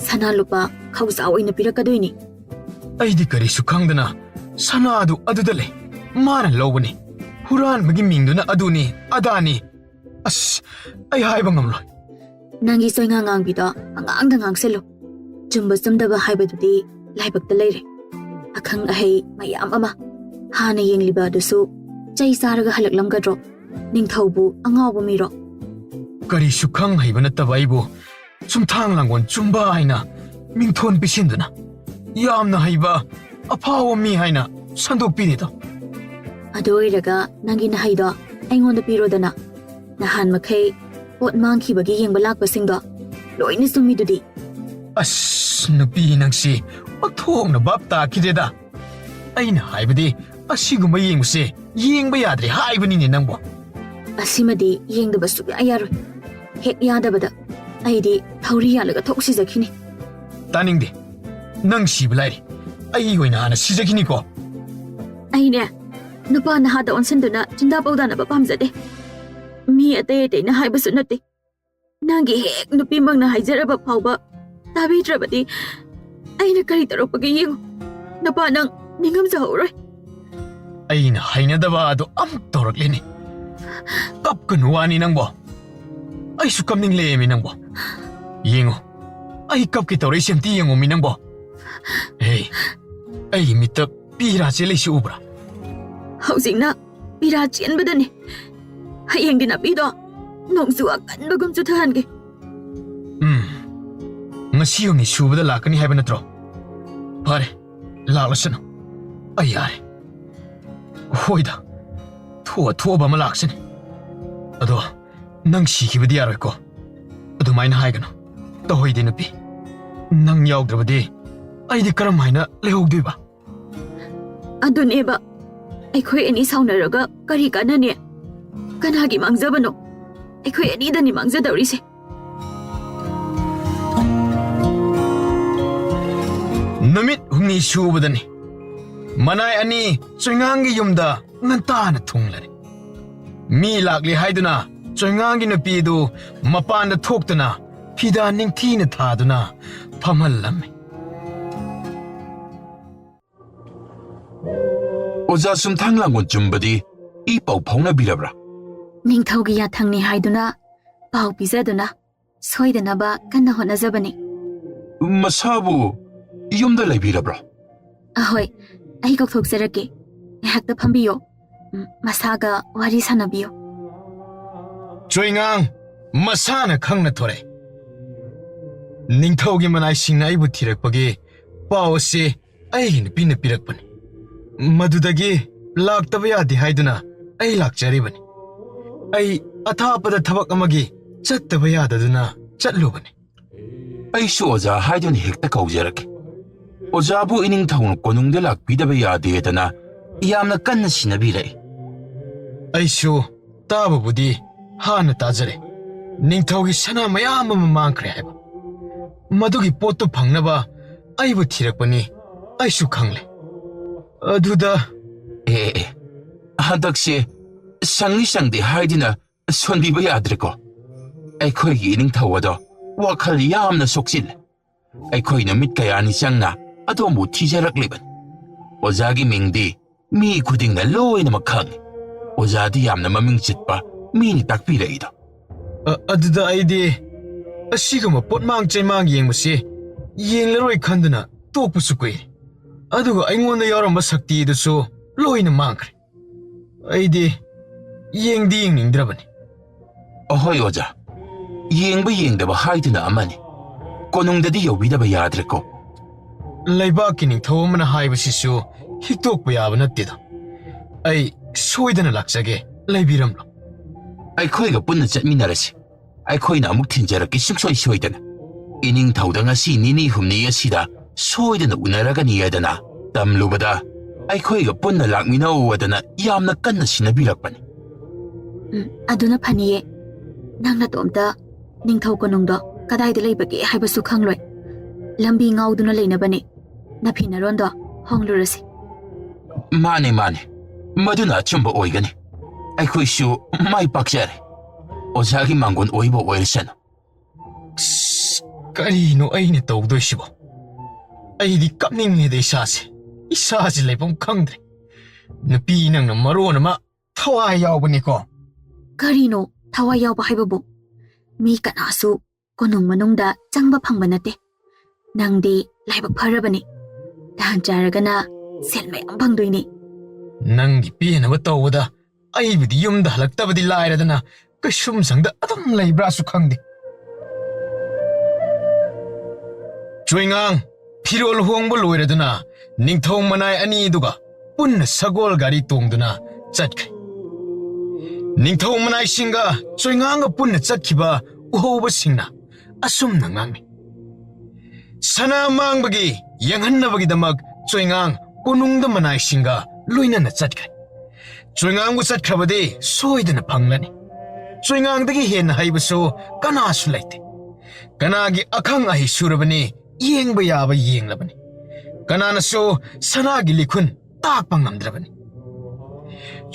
ꯁꯅꯥ ꯂꯨꯄꯥ ꯈꯧꯖꯥꯎ ꯑꯣꯏꯅ ꯄꯤꯔꯛꯀꯗꯣꯏꯅꯤ꯫ ꯑꯩꯗꯤ ꯀꯔꯤꯁꯨ ꯈꯪꯗꯅ ꯁꯅꯥꯗꯨ ꯑꯗꯨꯗ ꯂꯩ꯫ ꯃꯥꯅ ꯂꯧꯕꯅꯤ꯫ ꯍꯨꯔꯥꯟꯕꯒꯤ ꯃꯤꯡꯗꯨꯅ ꯑꯗꯨꯅꯤ ꯑꯗꯥꯅꯤ꯫ ꯑꯁ, ꯑꯩ ꯍꯥꯏꯕ ꯉꯝꯂꯣꯏ꯫ ꯅꯪꯒꯤ ꯆꯣꯏꯉꯥ ꯉꯥꯡꯕꯤꯗꯣ ꯑꯉꯥꯡꯗ ꯉꯥꯡꯁꯤꯜꯂꯨ꯫ ꯆꯨꯝꯕ ꯆꯨꯝꯗꯕ ꯍꯥꯏꯕꯗꯨꯗꯤ ꯂꯥꯏꯕꯛꯇ ꯂꯩꯔꯦ꯫ ꯑꯈꯪ ꯑꯍꯩ ꯃꯌꯥꯝ ꯑꯃ ꯍꯥꯟꯅ ꯌꯦꯡꯂꯤꯕ ꯑꯗꯨꯁꯨ ꯆꯩ ꯆꯥꯔꯒ ꯍꯜꯂꯛꯂꯝꯒꯗ꯭ꯔꯣ? ꯅꯤꯡꯊꯧꯕꯨ ꯑꯉꯥꯎꯕ ꯃꯤꯔꯣ? ꯀꯔꯤꯁꯨ ꯈꯪ ꯍꯩꯕ ꯅꯠꯇꯕ ꯑꯩꯕꯨ ꯆꯨꯝꯊꯥꯡ ꯂꯥꯡꯒꯣꯜ ꯆꯨꯝꯕ ꯍꯥꯏꯅ ꯃꯤꯡꯊꯣꯟ ꯄꯤꯁꯤꯟꯗꯨꯅ ꯌꯥꯝꯅ ꯍꯩꯕ ꯑꯐꯥꯎꯕ ꯃꯤ ꯍꯥꯏꯅ ꯁꯟꯗꯣꯛꯄꯤꯔꯤꯗꯣ꯫ ꯑꯗꯨ ꯑꯣꯏꯔꯒ ꯅꯪꯒꯤ ꯅꯍꯩꯗꯣ ꯑꯩꯉꯣꯟꯗ ꯄꯤꯔꯣꯗꯅ꯫ ꯅꯍꯥꯟ ꯃꯈꯩ ꯄꯣꯠ ꯃꯥꯡꯈꯤꯕꯒꯤ ꯌꯦꯡꯕ ꯂꯥꯛꯄꯁꯤꯡꯗꯣ ꯂꯣꯏꯅ ꯆꯨꯝꯃꯤꯗꯨꯗꯤ꯫ ꯑꯁ, ꯅꯨꯄꯤ ꯅꯪꯁꯤ ꯑꯣꯟꯊꯣꯛꯅ ꯚꯥꯞ ꯇꯥꯈꯤꯗꯦꯗ꯫ ꯑꯩꯅ ꯍꯥꯏꯕꯗꯤ ꯑꯁꯤꯒꯨꯝꯕ ꯌꯦꯡꯕꯁꯦ ꯌꯦꯡꯕ ꯌꯥꯗ꯭ꯔꯦ ꯍꯥꯏꯕꯅꯤꯅꯦ ꯅꯪꯕꯨ꯫ ꯑꯁꯤꯃꯗꯤ ꯌꯦꯡꯗꯕ ꯁꯨꯛꯌꯥ ꯌꯥꯔꯣꯏ꯫ ꯍꯦꯛ ꯌꯥꯗꯕꯗ ꯑꯩꯗꯤ ꯊꯧꯔꯤ ꯌꯥꯜꯂꯒ ꯊꯣꯛꯁꯤꯖꯈꯤꯅꯤ꯫ ꯇꯥꯅꯤꯡꯗꯦ꯫ ꯅꯪ ꯁꯤꯕ ꯂꯥꯏꯔꯤ꯫ ꯑꯩ ꯑꯣꯏꯅ ꯍꯥꯟꯅ ꯁꯤꯖꯈꯤꯅꯤꯀꯣ꯫ ꯑꯩꯅꯦ, ꯅꯨꯄꯥ ꯅꯍꯥꯗ ꯑꯣꯟꯁꯤꯟꯗꯨꯅ ꯆꯤꯟꯗꯥ ꯄꯧꯗꯥꯅꯕ ꯄꯥꯝꯖꯗꯦ꯫ ꯃꯤ ꯑꯇꯩ ꯑꯇꯩꯅ ꯍꯥꯏꯕꯁꯨ ꯅꯠꯇꯦ꯫ ꯅꯪꯒꯤ ꯍꯦꯛ ꯅꯨꯄꯤꯃꯛꯅ ꯍꯥꯏꯖꯔꯕ ꯐꯥꯎꯕ ꯇꯥꯕꯤꯗ꯭ꯔꯕꯗꯤ ꯑꯩꯅ ꯀꯔꯤ ꯇꯧꯔꯛꯄꯒꯦ ꯌꯦꯡꯉꯨ꯫ ꯅꯄꯥ ꯅꯪ ꯅꯤꯡꯉꯝꯖꯍꯧꯔꯣꯏ꯫ ꯑꯩꯅ ꯍꯩꯅꯗꯕ ꯑꯗꯨ ꯑꯃꯨꯛ ꯇꯧꯔꯛꯂꯦꯅꯦ꯫ ꯀꯞꯀꯅꯨ ꯋꯥꯅꯤ ꯅꯪꯕꯣ꯫ ꯑꯩꯁꯨ ꯀꯞꯅꯤꯡꯂꯛꯑꯦꯃꯤ ꯅꯪꯕꯣ꯫ ꯌꯦꯡꯉꯨ, ꯑꯩ ꯀꯞꯀꯦ ꯇꯧꯔꯛꯏꯁꯦ ꯑꯝꯇ ꯌꯦꯡꯉꯨꯃꯤ ꯅꯪꯕꯣ꯫ ꯍꯦ, ꯑꯩꯒꯤ ꯃꯤꯠꯇ ꯄꯤꯔꯥ ꯆꯦꯜꯂꯤꯁꯤ ꯎꯕ꯭ꯔꯥ? ꯍꯧꯖꯤꯛꯅ ꯄꯤꯔꯥ ꯆꯦꯟꯕꯗꯅꯤ꯫ ꯍꯌꯦꯡꯗꯤ ꯅꯥꯄꯤꯗꯣ ꯅꯣꯡꯖꯨ ꯑꯀꯟꯕꯒꯨꯝ ꯆꯨꯊꯍꯟꯒꯦ꯫ ꯎꯝ, ꯉꯁꯤ ꯍꯨꯝꯅꯤ ꯁꯨꯕꯗ ꯂꯥꯛꯀꯅꯤ ꯍꯥꯏꯕ ꯅꯠꯇ꯭ꯔꯣ? ꯐꯔꯦ, ꯂꯥꯛꯂꯁꯅꯨ꯫ ꯑꯩ ꯌꯥꯔꯦ꯫ ꯍꯣꯏꯗ, ꯊꯣꯛꯑ ꯊꯣꯛꯑꯕ ꯑꯃ ꯂꯥꯛꯁꯅꯤ꯫ ꯑꯗꯣ ꯅꯪ ꯁꯤꯈꯤꯕꯗꯤ ꯌꯥꯔꯣꯏꯀꯣ꯫ ꯑꯗꯨꯃꯥꯏꯅ ꯍꯥꯏꯒꯅꯨ꯫ ꯇꯧꯍꯩꯗꯦ ꯅꯨꯄꯤ꯫ ꯅꯪ ꯌꯥꯎꯗ꯭ꯔꯕꯗꯤ ꯑꯩꯗꯤ ꯀꯔꯝ ꯍꯥꯏꯅ ꯂꯩꯍꯧꯗꯣꯏꯕ? ꯑꯗꯨꯅꯦꯕ, ꯑꯩꯈꯣꯏ ꯑꯅꯤ ꯁꯥꯎꯅꯔꯒ ꯀꯔꯤ ꯀꯥꯟꯅꯅꯤ? ꯀꯅꯥꯒꯤ ꯃꯥꯡꯖꯕꯅꯣ? ꯑꯩꯈꯣꯏ ꯑꯅꯤꯗꯅꯤ ꯃꯥꯡꯖꯗꯧꯔꯤꯁꯦ꯫ ꯅꯨꯃꯤꯠ ꯍꯨꯝꯅꯤ ꯁꯨꯕꯗꯅꯤ ꯃꯅꯥꯏ ꯑꯅꯤ ꯆꯣꯏꯉꯥꯡꯒꯤ ꯌꯨꯝꯗ ꯉꯟꯇꯥꯅ ꯊꯨꯡꯂꯔꯦ꯫ ꯃꯤ ꯂꯥꯛꯂꯤ ꯍꯥꯏꯗꯨꯅ ꯆꯣꯏꯉꯥꯡꯒꯤ ꯅꯨꯄꯤꯗꯨ ꯃꯄꯥꯟꯗ ꯊꯣꯛꯇꯨꯅ ꯐꯤꯗꯥ ꯅꯤꯡꯊꯤꯅ ꯊꯥꯗꯨꯅ ꯐꯝꯍꯜꯂꯝꯃꯤ꯫ ꯑꯣꯖꯥ ꯁꯨꯝꯊꯥꯡ ꯂꯥꯡꯒꯣꯜ ꯆꯨꯝꯕꯗꯤ ꯏ ꯄꯥꯎ ꯐꯥꯎꯅꯕꯤꯔꯕ꯭ꯔꯥ? ꯅꯤꯡꯊꯧꯒꯤ ꯌꯥꯊꯪꯅꯤ ꯍꯥꯏꯗꯨꯅ ꯄꯥꯎ ꯄꯤꯖꯗꯨꯅ ꯁꯣꯏꯗꯅꯕ ꯀꯟꯅ ꯍꯣꯠꯅꯖꯕꯅꯤ꯫ ꯃꯁꯥꯕꯨ ꯌꯨꯝꯗ ꯂꯩꯕꯤꯔꯕ꯭ꯔꯥ? ꯑꯍꯣꯏ, ꯑꯩ ꯀꯧꯊꯣꯛꯆꯔꯛꯀꯦ꯫ ꯉꯥꯏꯍꯥꯛꯇ ꯐꯝꯕꯤꯌꯣ꯫ ꯎꯝ, ꯃꯁꯥꯒ ꯋꯥꯔꯤ ꯁꯥꯟꯅꯕꯤꯌꯣ꯫ ꯆꯣꯏꯉꯥꯡ ꯃꯁꯥꯅ ꯈꯪꯅ ꯊꯣꯔꯛꯑꯦ꯫ ꯅꯤꯡꯊꯧꯒꯤ ꯃꯅꯥꯏꯁꯤꯡꯅ ꯑꯩꯕꯨ ꯊꯤꯔꯛꯄꯒꯤ ꯄꯥꯎ ꯑꯁꯤ ꯑꯩꯒꯤ ꯅꯨꯄꯤꯅ ꯄꯤꯔꯛꯄꯅꯤ꯫ ꯃꯗꯨꯗꯒꯤ ꯂꯥꯛꯇꯕ ꯌꯥꯗꯦ ꯍꯥꯏꯗꯨꯅ ꯑꯩ ꯂꯥꯛꯆꯔꯤꯕꯅꯤ꯫ ꯑꯩ ꯑꯊꯥꯞꯄꯗ ꯊꯕꯛ ꯑꯃꯒꯤ ꯆꯠꯇꯕ ꯌꯥꯗꯗꯨꯅ ꯆꯠꯂꯨꯕꯅꯤ꯫ ꯑꯩꯁꯨ ꯑꯣꯖꯥ ꯍꯥꯏꯗꯨꯅ ꯍꯦꯛꯇ ꯀꯧꯖꯔꯛꯀꯦ꯫ ꯑꯣꯖꯥꯕꯨ ꯏꯅꯤꯡꯊꯧꯅ ꯀꯣꯅꯨꯡꯗ ꯂꯥꯛꯄꯤꯗꯕ ꯌꯥꯗꯦꯗꯅ ꯌꯥꯝꯅ ꯀꯟꯅ ꯁꯤꯟꯅꯕꯤꯔꯛꯏ꯫ ꯑꯩꯁꯨ ꯇꯥꯕꯕꯨꯗꯤ ꯍꯥꯟꯅ ꯇꯥꯖꯔꯦ꯫ ꯅꯤꯡꯊꯧꯒꯤ ꯁꯅꯥ ꯃꯌꯥꯝ ꯑꯃ ꯃꯥꯡꯈ꯭ꯔꯦ ꯍꯥꯏꯕ꯫ ꯃꯗꯨꯒꯤ ꯄꯣꯠꯇꯨ ꯐꯪꯅꯕ ꯑꯩꯕꯨ ꯊꯤꯔꯛꯄꯅꯤ, ꯑꯩꯁꯨ ꯈꯪꯂꯦ꯫ ꯑꯗꯨꯗ ꯑꯦ, ꯑꯦ, ꯑꯦ, ꯍꯟꯗꯛꯁꯦ ꯁꯪꯏ ꯁꯪꯗꯦ ꯍꯥꯏꯗꯨꯅ ꯁꯣꯟꯕꯤꯕ ꯌꯥꯗ꯭ꯔꯦꯀꯣ꯫ ꯑꯩꯈꯣꯏꯒꯤ ꯏꯅꯤꯡꯊꯧ ꯑꯗꯣ ꯋꯥꯈꯜ ꯌꯥꯝꯅ ꯁꯣꯛꯆꯤꯜꯂꯦ꯫ ꯑꯩꯈꯣꯏ ꯅꯨꯃꯤꯠ ꯀꯌꯥꯅꯤ ꯆꯪꯅ ꯑꯗꯣꯝꯕꯨ ꯊꯤꯖꯔꯛꯂꯤꯕꯅꯤ꯫ ꯑꯣꯖꯥꯒꯤ ꯃꯤꯡꯗꯤ ꯃꯤ ꯈꯨꯗꯤꯡꯅ ꯂꯣꯏꯅꯃꯛ ꯈꯪꯏ꯫ ꯑꯣꯖꯥꯗꯤ ꯌꯥꯝꯅ ꯃꯃꯤꯡ ꯆꯠꯄ ꯃꯤꯅꯤ ꯇꯥꯛꯄꯤꯔꯛꯏꯗꯣ꯫ ꯑ-, ꯑꯗꯨꯗ ꯑꯩꯗꯤ ꯑꯁꯤꯒꯨꯝꯕ ꯄꯣꯠꯃꯥꯡ ꯆꯩꯃꯥꯡ ꯌꯦꯡꯕꯁꯤ ꯌꯦꯡꯂꯔꯣꯏ ꯈꯟꯗꯨꯅ ꯇꯣꯛꯄꯁꯨ ꯀꯨꯏꯔꯦ꯫ ꯑꯗꯨꯒ ꯑꯩꯉꯣꯟꯗ ꯌꯥꯎꯔꯝꯕ ꯁꯛꯇꯤ ꯑꯗꯨꯁꯨ ꯂꯣꯏꯅ ꯃꯥꯡꯈ꯭ꯔꯦ꯫ ꯑꯩꯗꯤ ꯌꯦꯡꯗꯤ ꯌꯦꯡꯅꯤꯡꯗ꯭ꯔꯕꯅꯤ꯫ ꯑꯍꯣꯏ ꯑꯣꯖꯥ, ꯌꯦꯡꯕ ꯌꯦꯡꯗꯕ ꯍꯥꯏꯗꯨꯅ ꯑꯃꯅꯤ꯫ ꯀꯣꯅꯨꯡꯗꯗꯤ ꯌꯧꯕꯤꯗꯕ ꯌꯥꯗ꯭ꯔꯦꯀꯣ꯫ ꯂꯩꯕꯥꯛꯀꯤ ꯅꯤꯡꯊꯧ ꯑꯃꯅ ꯍꯥꯏꯕꯁꯤꯁꯨ ꯍꯤꯛꯇꯣꯛꯄ ꯌꯥꯕ ꯅꯠꯇꯦꯗ꯫ ꯑꯩ ꯁꯣꯏꯗꯅ ꯂꯥꯛꯆꯒꯦ, ꯂꯩꯕꯤꯔꯝꯂꯣ꯫ ꯑꯩꯈꯣꯏꯒ ꯄꯨꯟꯅ ꯆꯠꯃꯤꯟꯅꯔꯁꯤ꯫ ꯑꯩꯈꯣꯏꯅ ꯑꯃꯨꯛ ꯊꯤꯟꯖꯔꯛꯀꯦ ꯁꯨꯡꯁꯣꯏ ꯁꯣꯏꯗꯅ꯫ ꯏꯅꯤꯡꯊꯧꯗ ꯉꯁꯤ ꯅꯤꯅꯤ ꯍꯨꯝꯅꯤ ꯑꯁꯤꯗ ꯁꯣꯏꯗꯅ ꯎꯅꯔꯒꯅꯤ ꯍꯥꯏꯗꯅ ꯇꯝꯂꯨꯕꯗ ꯑꯩꯈꯣꯏꯒ ꯄꯨꯟꯅ ꯂꯥꯛꯃꯤꯟꯅꯧ ꯍꯥꯏꯗꯅ ꯌꯥꯝꯅ ꯀꯟꯅ ꯁꯤꯟꯅꯕꯤꯔꯛꯄꯅꯤ꯫ ꯎꯝ, ꯑꯗꯨꯅ ꯐꯅꯤꯌꯦ꯫ ꯅꯪ ꯅꯇꯣꯝꯇ ꯅꯤꯡꯊꯧ ꯀꯣꯅꯨꯡꯗꯣ ꯀꯗꯥꯏꯗ ꯂꯩꯕꯒꯦ ꯍꯥꯏꯕꯁꯨ ꯈꯪꯂꯣꯏ꯫ ꯂꯝꯕꯤ ꯉꯥꯎꯗꯨꯅ ꯂꯩꯅꯕꯅꯦ꯫ ꯅꯐꯤ ꯅꯔꯣꯟꯗꯣ ꯍꯣꯡꯂꯨꯔꯁꯤ꯫ ꯃꯥꯅꯦ, ꯃꯥꯅꯦ꯫ ꯃꯗꯨꯅ ꯑꯆꯨꯝꯕ ꯑꯣꯏꯒꯅꯤ꯫ ꯑꯩꯈꯣꯏꯁꯨ ꯃꯥꯏ ꯄꯥꯛꯆꯔꯦ꯫ ꯑꯣꯖꯥꯒꯤ ꯃꯥꯡꯒꯣꯟ ꯑꯣꯏꯕ ꯑꯣꯏꯔꯁꯅꯨ꯫ ꯑꯁ, ꯀꯔꯤꯅꯣ ꯑꯩꯅ ꯇꯧꯗꯣꯏꯁꯤꯕꯣ? ꯑꯩꯗꯤ ꯀꯞꯅꯤꯡꯉꯦꯗ ꯏꯁꯥꯁꯦ꯫ ꯏꯁꯥꯁꯦ ꯂꯩꯐꯝ ꯈꯪꯗ꯭ꯔꯦ꯫ ꯅꯨꯄꯤ ꯅꯪꯅ ꯃꯔꯣꯟ ꯑꯃ ꯊꯋꯥꯏ ꯌꯥꯎꯕꯅꯤꯀꯣ꯫ ꯀꯔꯤꯅꯣ ꯊꯋꯥꯏ ꯌꯥꯎꯕ ꯍꯥꯏꯕꯕꯨ? ꯃꯤ ꯀꯅꯥꯁꯨ ꯀꯣꯅꯨꯡ ꯃꯅꯨꯡꯗ ꯆꯪꯕ ꯐꯪꯕ ꯅꯠꯇꯦ꯫ ꯅꯪꯗꯤ ꯂꯥꯏꯕꯛ ꯐꯔꯕꯅꯤ꯫ ꯇꯥꯟ ꯆꯥꯔꯒꯅ ꯁꯦꯜ ꯃꯌꯥꯝ ꯐꯪꯗꯣꯏꯅꯤ꯫ ꯅꯪꯒꯤ ꯄꯦꯟꯅꯕ ꯇꯧꯕꯗ ꯑꯩꯕꯨꯗꯤ ꯌꯨꯝꯗ ꯍꯜꯂꯛꯇꯕꯗꯤ ꯂꯥꯏꯔꯗꯅ ꯀꯩꯁꯨꯝꯁꯪꯗ ꯑꯗꯨꯝ ꯂꯩꯕ꯭ꯔꯥꯁꯨ ꯈꯪꯗꯦ꯫ ꯆꯣꯏꯉꯥꯡ ꯐꯤꯔꯣꯜ ꯍꯣꯡꯕ ꯂꯣꯏꯔꯗꯨꯅ ꯅꯤꯡꯊꯧ ꯃꯅꯥꯏ ꯑꯅꯤꯗꯨꯒ ꯄꯨꯟꯅ ꯁꯒꯣꯜ ꯒꯥꯔꯤ ꯇꯣꯡꯗꯨꯅ ꯆꯠꯈ꯭ꯔꯦ꯫ ꯅꯤꯡꯊꯧ ꯃꯅꯥꯏꯁꯤꯡꯒ ꯆꯣꯏꯉꯥꯡꯒ ꯄꯨꯟꯅ ꯆꯠꯈꯤꯕ ꯎꯍꯧꯕꯁꯤꯡꯅ ꯑꯁꯨꯝꯅ ꯉꯥꯡꯅꯩ꯫ ꯁꯅꯥ ꯃꯥꯡꯕꯒꯤ ꯌꯦꯡꯍꯟꯅꯕꯒꯤꯗꯃꯛ ꯆꯣꯏꯉꯥꯡ ꯀꯣꯅꯨꯡꯗ ꯃꯅꯥꯏꯁꯤꯡꯒ ꯂꯣꯏꯅꯅ ꯆꯠꯈ꯭ꯔꯦ꯫ ꯆꯣꯏꯉꯥꯡꯕꯨ ꯆꯠꯈ꯭ꯔꯕꯗꯤ ꯁꯣꯏꯗꯅ ꯐꯪꯂꯅꯤ꯫ ꯆꯣꯏꯉꯥꯡꯗꯒꯤ ꯍꯦꯟꯅ ꯍꯩꯕꯁꯨ ꯀꯅꯥꯁꯨ ꯂꯩꯇꯦ꯫ ꯀꯅꯥꯒꯤ ꯑꯈꯪ ꯑꯍꯩ ꯁꯨꯔꯕꯅꯤ, ꯌꯦꯡꯕ ꯌꯥꯕ ꯌꯦꯡꯂꯕꯅꯤ꯫ ꯀꯅꯥꯅꯁꯨ ꯁꯅꯥꯒꯤ ꯂꯤꯈꯨꯟ ꯇꯥꯛꯄ ꯉꯝꯗ꯭ꯔꯕꯅꯤ꯫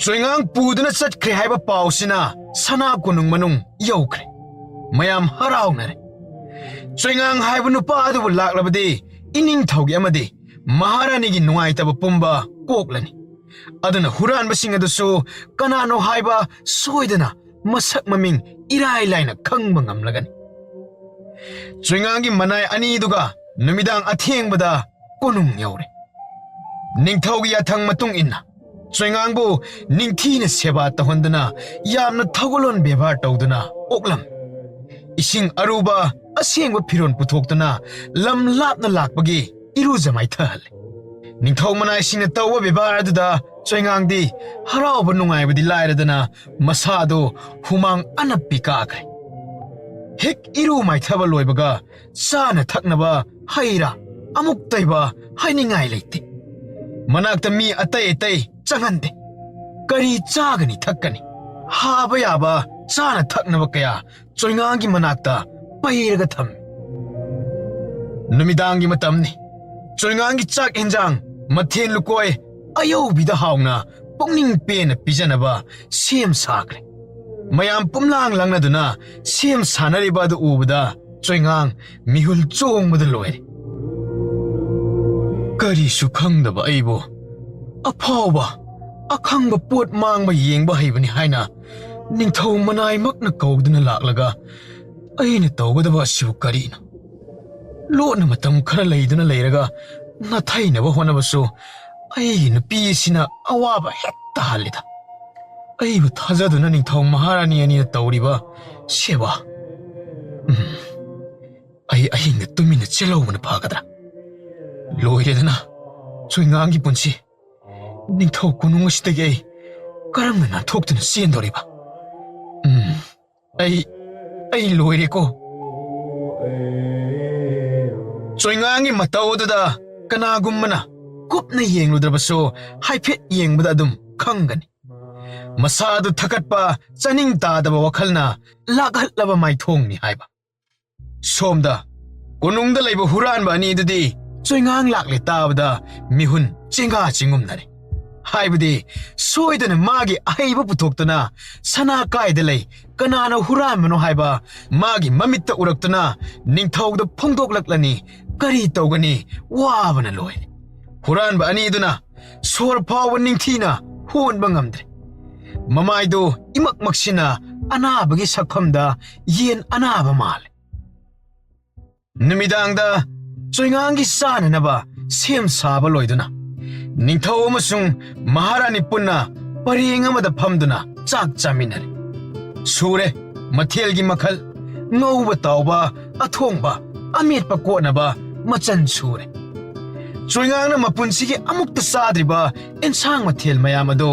ꯆꯣꯏꯉꯥꯡ ꯄꯨꯗꯨꯅ ꯆꯠꯈ꯭ꯔꯦ ꯍꯥꯏꯕ ꯄꯥꯎꯁꯤꯅ ꯁꯅꯥ ꯀꯣꯅꯨꯡ ꯃꯅꯨꯡ ꯌꯧꯈ꯭ꯔꯦ꯫ ꯃꯌꯥꯝ ꯍꯔꯥꯎꯅꯔꯦ꯫ ꯆꯣꯏꯉꯥꯡ ꯍꯥꯏꯕ ꯅꯨꯄꯥ ꯑꯗꯨꯕꯨ ꯂꯥꯛꯂꯕꯗꯤ ꯏꯅꯤꯡꯊꯧꯒꯤ ꯑꯃꯗꯤ ꯃꯍꯥꯔꯥꯅꯤꯒꯤ ꯅꯨꯡꯉꯥꯏꯇꯕ ꯄꯨꯝꯕ ꯀꯣꯛꯂꯅꯤ꯫ ꯑꯗꯨꯅ ꯍꯨꯔꯥꯟꯕꯁꯤꯡ ꯑꯗꯨꯁꯨ ꯀꯅꯥꯅꯣ ꯍꯥꯏꯕ ꯁꯣꯏꯗꯅ ꯃꯁꯛ ꯃꯃꯤꯡ ꯏꯔꯥꯏ ꯂꯥꯏꯅ ꯈꯪꯕ ꯉꯝꯂꯒꯅꯤ꯫ ꯆꯣꯏꯉꯥꯡꯒꯤ ꯃꯅꯥꯏ ꯑꯅꯤꯗꯨꯒ ꯅꯨꯃꯤꯗꯥꯡ ꯑꯊꯦꯡꯕꯗ ꯀꯣꯅꯨꯡ ꯌꯧꯔꯦ꯫ ꯅꯤꯡꯊꯧꯒꯤ ꯌꯥꯊꯪ ꯃꯇꯨꯡ ꯏꯟꯅ ꯆꯣꯏꯉꯥꯡꯕꯨ ꯅꯤꯡꯊꯤꯅ ꯁꯦꯕꯥ ꯇꯧꯍꯟꯗꯨꯅ ꯌꯥꯝꯅ ꯊꯧꯒꯜꯂꯣꯟ ꯕꯦꯕꯥꯔ ꯇꯧꯗꯨꯅ ꯑꯣꯛꯂꯝꯃꯤ꯫ ꯏꯁꯤꯡ ꯑꯔꯨꯕ ꯑꯁꯦꯡꯕ ꯐꯤꯔꯣꯜ ꯄꯨꯊꯣꯛꯇꯨꯅ ꯂꯝ ꯂꯥꯞꯅ ꯂꯥꯛꯄꯒꯤ ꯏꯔꯨꯖ ꯃꯥꯏꯊꯍꯜꯂꯤ꯫ ꯅꯤꯡꯊꯧ ꯃꯅꯥꯏꯁꯤꯡꯅ ꯇꯧꯕ ꯕꯦꯕꯥꯔ ꯑꯗꯨꯗ ꯆꯣꯏꯉꯥꯡꯗꯤ ꯍꯔꯥꯎꯕ ꯅꯨꯡꯉꯥꯏꯕꯗꯤ ꯂꯥꯏꯔꯗꯅ ꯃꯁꯥꯗꯨ ꯍꯨꯃꯥꯡ ꯑꯅꯞꯄꯤ ꯀꯥꯈ꯭ꯔꯦ꯫ ꯍꯦꯛ ꯏꯔꯨ ꯃꯥꯏꯊꯕ ꯂꯣꯏꯕꯒ ꯆꯥꯅ ꯊꯛꯅꯕ ꯍꯩ ꯔꯥ ꯑꯃꯨꯛ ꯇꯩꯕ ꯍꯥꯏꯅꯤꯡꯉꯥꯏ ꯂꯩꯇꯦ꯫ ꯃꯅꯥꯛꯇ ꯃꯤ ꯑꯇꯩ ꯑꯇꯩ ꯆꯪꯍꯟꯗꯦ꯫ ꯀꯔꯤ ꯆꯥꯒꯅꯤ ꯊꯛꯀꯅꯤ? ꯍꯥꯕ ꯌꯥꯕ ꯆꯥꯅ ꯊꯛꯅꯕ ꯀꯌꯥ ꯆꯣꯏꯉꯥꯡꯒꯤ ꯃꯅꯥꯛꯇ ꯄꯩꯔꯒ ꯊꯝꯃꯤ꯫ ꯅꯨꯃꯤꯗꯥꯡꯒꯤ ꯃꯇꯝꯅꯤ꯫ ꯆꯣꯏꯉꯥꯡꯒꯤ ꯆꯥꯛ ꯌꯦꯟꯖꯥꯡ ꯃꯊꯦꯜ ꯂꯨꯀꯣꯏ ꯑꯌꯧꯕꯤꯗ ꯍꯥꯎꯅ ꯄꯨꯛꯅꯤꯡ ꯄꯦꯟꯅ ꯄꯤꯖꯅꯕ ꯁꯦꯝ ꯁꯥꯈ꯭ꯔꯦ꯫ ꯃꯌꯥꯝ ꯄꯨꯝꯂꯥꯡ ꯂꯪꯅꯗꯨꯅ ꯁꯦꯝ ꯁꯥꯅꯔꯤꯕ ꯑꯗꯨ ꯎꯕꯗ ꯆꯣꯏꯉꯥꯡ ꯃꯤꯍꯨꯜ ꯆꯣꯡꯕꯗ ꯂꯣꯏꯔꯦ꯫ ꯀꯔꯤꯁꯨ ꯈꯪꯗꯕ ꯑꯩꯕꯨ ꯑꯐꯥꯎꯕ, ꯑꯈꯪꯕ ꯄꯣꯠ ꯃꯥꯡꯕ ꯌꯦꯡꯕ ꯍꯩꯕꯅꯤ ꯍꯥꯏꯅ ꯅꯤꯡꯊꯧ ꯃꯅꯥꯏꯃꯛꯅ ꯀꯧꯗꯨꯅ ꯂꯥꯛꯂꯒ ꯑꯩꯅ ꯇꯧꯒꯗꯕ ꯑꯁꯤꯕꯨ ꯀꯔꯤꯅꯣ? ꯂꯣꯟꯅ ꯃꯇꯝ ꯈꯔ ꯂꯩꯗꯨꯅ ꯂꯩꯔꯒ ꯅꯥꯊꯩꯅꯕ ꯍꯣꯠꯅꯕꯁꯨ ꯑꯩꯒꯤ ꯅꯨꯄꯤ ꯑꯁꯤꯅ ꯑꯋꯥꯕ ꯍꯦꯛꯇ ꯍꯜꯂꯤꯗ꯫ ꯑꯩꯕꯨ ꯊꯥꯖꯗꯨꯅ ꯅꯤꯡꯊꯧ ꯃꯍꯥꯔꯥꯅꯤ ꯑꯅꯤꯅ ꯇꯧꯔꯤꯕ ꯁꯦꯕꯥ꯫ ꯎꯝ, ꯑꯩ ꯑꯍꯤꯡꯗ ꯇꯨꯃꯤꯟꯅ ꯆꯦꯜꯍꯧꯕꯅ ꯐꯒꯗ꯭ꯔꯥ? ꯂꯣꯏꯔꯦꯗꯅ ꯆꯣꯏꯉꯥꯡꯒꯤ ꯄꯨꯟꯁꯤ꯫ ꯅꯤꯡꯊꯧ ꯀꯣꯅꯨꯡ ꯑꯁꯤꯗꯒꯤ ꯑꯩ ꯀꯔꯝꯅ ꯅꯥꯟꯊꯣꯛꯇꯨꯅ ꯆꯦꯟꯗꯧꯔꯤꯕ? ꯎꯝ, ꯑꯩ, ꯑꯩ ꯂꯣꯏꯔꯦꯀꯣ꯫ ꯆꯣꯏꯉꯥꯡꯒꯤ ꯃꯇꯧ ꯑꯗꯨꯗ ꯀꯅꯥꯒꯨꯝꯕꯅ ꯀꯨꯞꯅ ꯌꯦꯡꯂꯨꯗ꯭ꯔꯕꯁꯨ ꯍꯥꯏꯐꯦꯠ ꯌꯦꯡꯕꯗ ꯑꯗꯨꯝ ꯈꯪꯒꯅꯤ꯫ ꯃꯁꯥꯗꯨ ꯊꯀꯠꯄ, ꯆꯥꯅꯤꯡ ꯇꯥꯗꯕ ꯋꯥꯈꯜꯅ ꯂꯥꯛꯍꯠꯂꯕ ꯃꯥꯏꯊꯣꯡꯅꯤ ꯍꯥꯏꯕ꯫ ꯁꯣꯝꯗ ꯀꯣꯅꯨꯡꯗ ꯂꯩꯕ ꯍꯨꯔꯥꯟꯕ ꯑꯅꯤꯗꯨꯗꯤ ꯆꯣꯏꯉꯥꯡ ꯂꯥꯛꯂꯦ ꯇꯥꯕꯗ ꯃꯤꯍꯨꯟ ꯆꯦꯡꯒꯥ ꯆꯤꯡꯉꯨꯝꯅꯔꯦ꯫ ꯍꯥꯏꯕꯗꯤ ꯁꯣꯏꯗꯅ ꯃꯥꯒꯤ ꯑꯍꯩꯕ ꯄꯨꯊꯣꯛꯇꯨꯅ ꯁꯅꯥ ꯀꯥꯏꯗ ꯂꯩ, ꯀꯅꯥꯅ ꯍꯨꯔꯥꯟꯕꯅꯣ ꯍꯥꯏꯕ ꯃꯥꯒꯤ ꯃꯃꯤꯠꯇ ꯎꯔꯛꯇꯨꯅ ꯅꯤꯡꯊꯧꯗ ꯐꯣꯡꯗꯣꯛꯂꯛꯂꯅꯤ꯫ ꯀꯔꯤ ꯇꯧꯒꯅꯤ? ꯋꯥꯕꯅ ꯂꯣꯏꯔꯦ꯫ ꯍꯨꯔꯥꯟꯕ ꯑꯅꯤꯗꯨꯅ ꯁꯣꯔ ꯐꯥꯎꯕ ꯅꯤꯡꯊꯤꯅ ꯍꯣꯟꯕ ꯉꯝꯗ꯭ꯔꯦ꯫ ꯃꯃꯥꯏꯗꯨ ꯏꯃꯛ ꯃꯛꯁꯤꯟꯅ ꯑꯅꯥꯕꯒꯤ ꯁꯛꯐꯝꯗ ꯌꯦꯟ ꯑꯅꯥꯕ ꯃꯥꯜꯂꯦ꯫ ꯅꯨꯃꯤꯗꯥꯡꯗ ꯆꯣꯏꯉꯥꯡꯒꯤ ꯆꯥꯅꯅꯕ ꯁꯦꯝ ꯁꯥꯕ ꯂꯣꯏꯗꯨꯅ ꯅꯤꯡꯊꯧ ꯑꯃꯁꯨꯡ ꯃꯍꯥꯔꯥꯅꯤ ꯄꯨꯟꯅ ꯄꯔꯦꯡ ꯑꯃꯗ ꯐꯝꯗꯨꯅ ꯆꯥꯛ ꯆꯥꯃꯤꯟꯅꯔꯦ꯫ ꯁꯨꯔꯦ ꯃꯊꯦꯜꯒꯤ ꯃꯈꯜ, ꯉꯧꯕ ꯇꯥꯎꯕ, ꯑꯊꯣꯡꯕ, ꯑꯃꯦꯠꯄ ꯀꯣꯠꯅꯕ ꯃꯆꯜ ꯁꯨꯔꯦ꯫ ꯆꯣꯏꯉꯥꯡꯅ ꯃꯄꯨꯟꯁꯤꯒꯤ ꯑꯃꯨꯛꯇ ꯆꯥꯗ꯭ꯔꯤꯕ ꯑꯦꯟꯁꯥꯡ ꯃꯊꯦꯜ ꯃꯌꯥꯝ ꯑꯗꯨ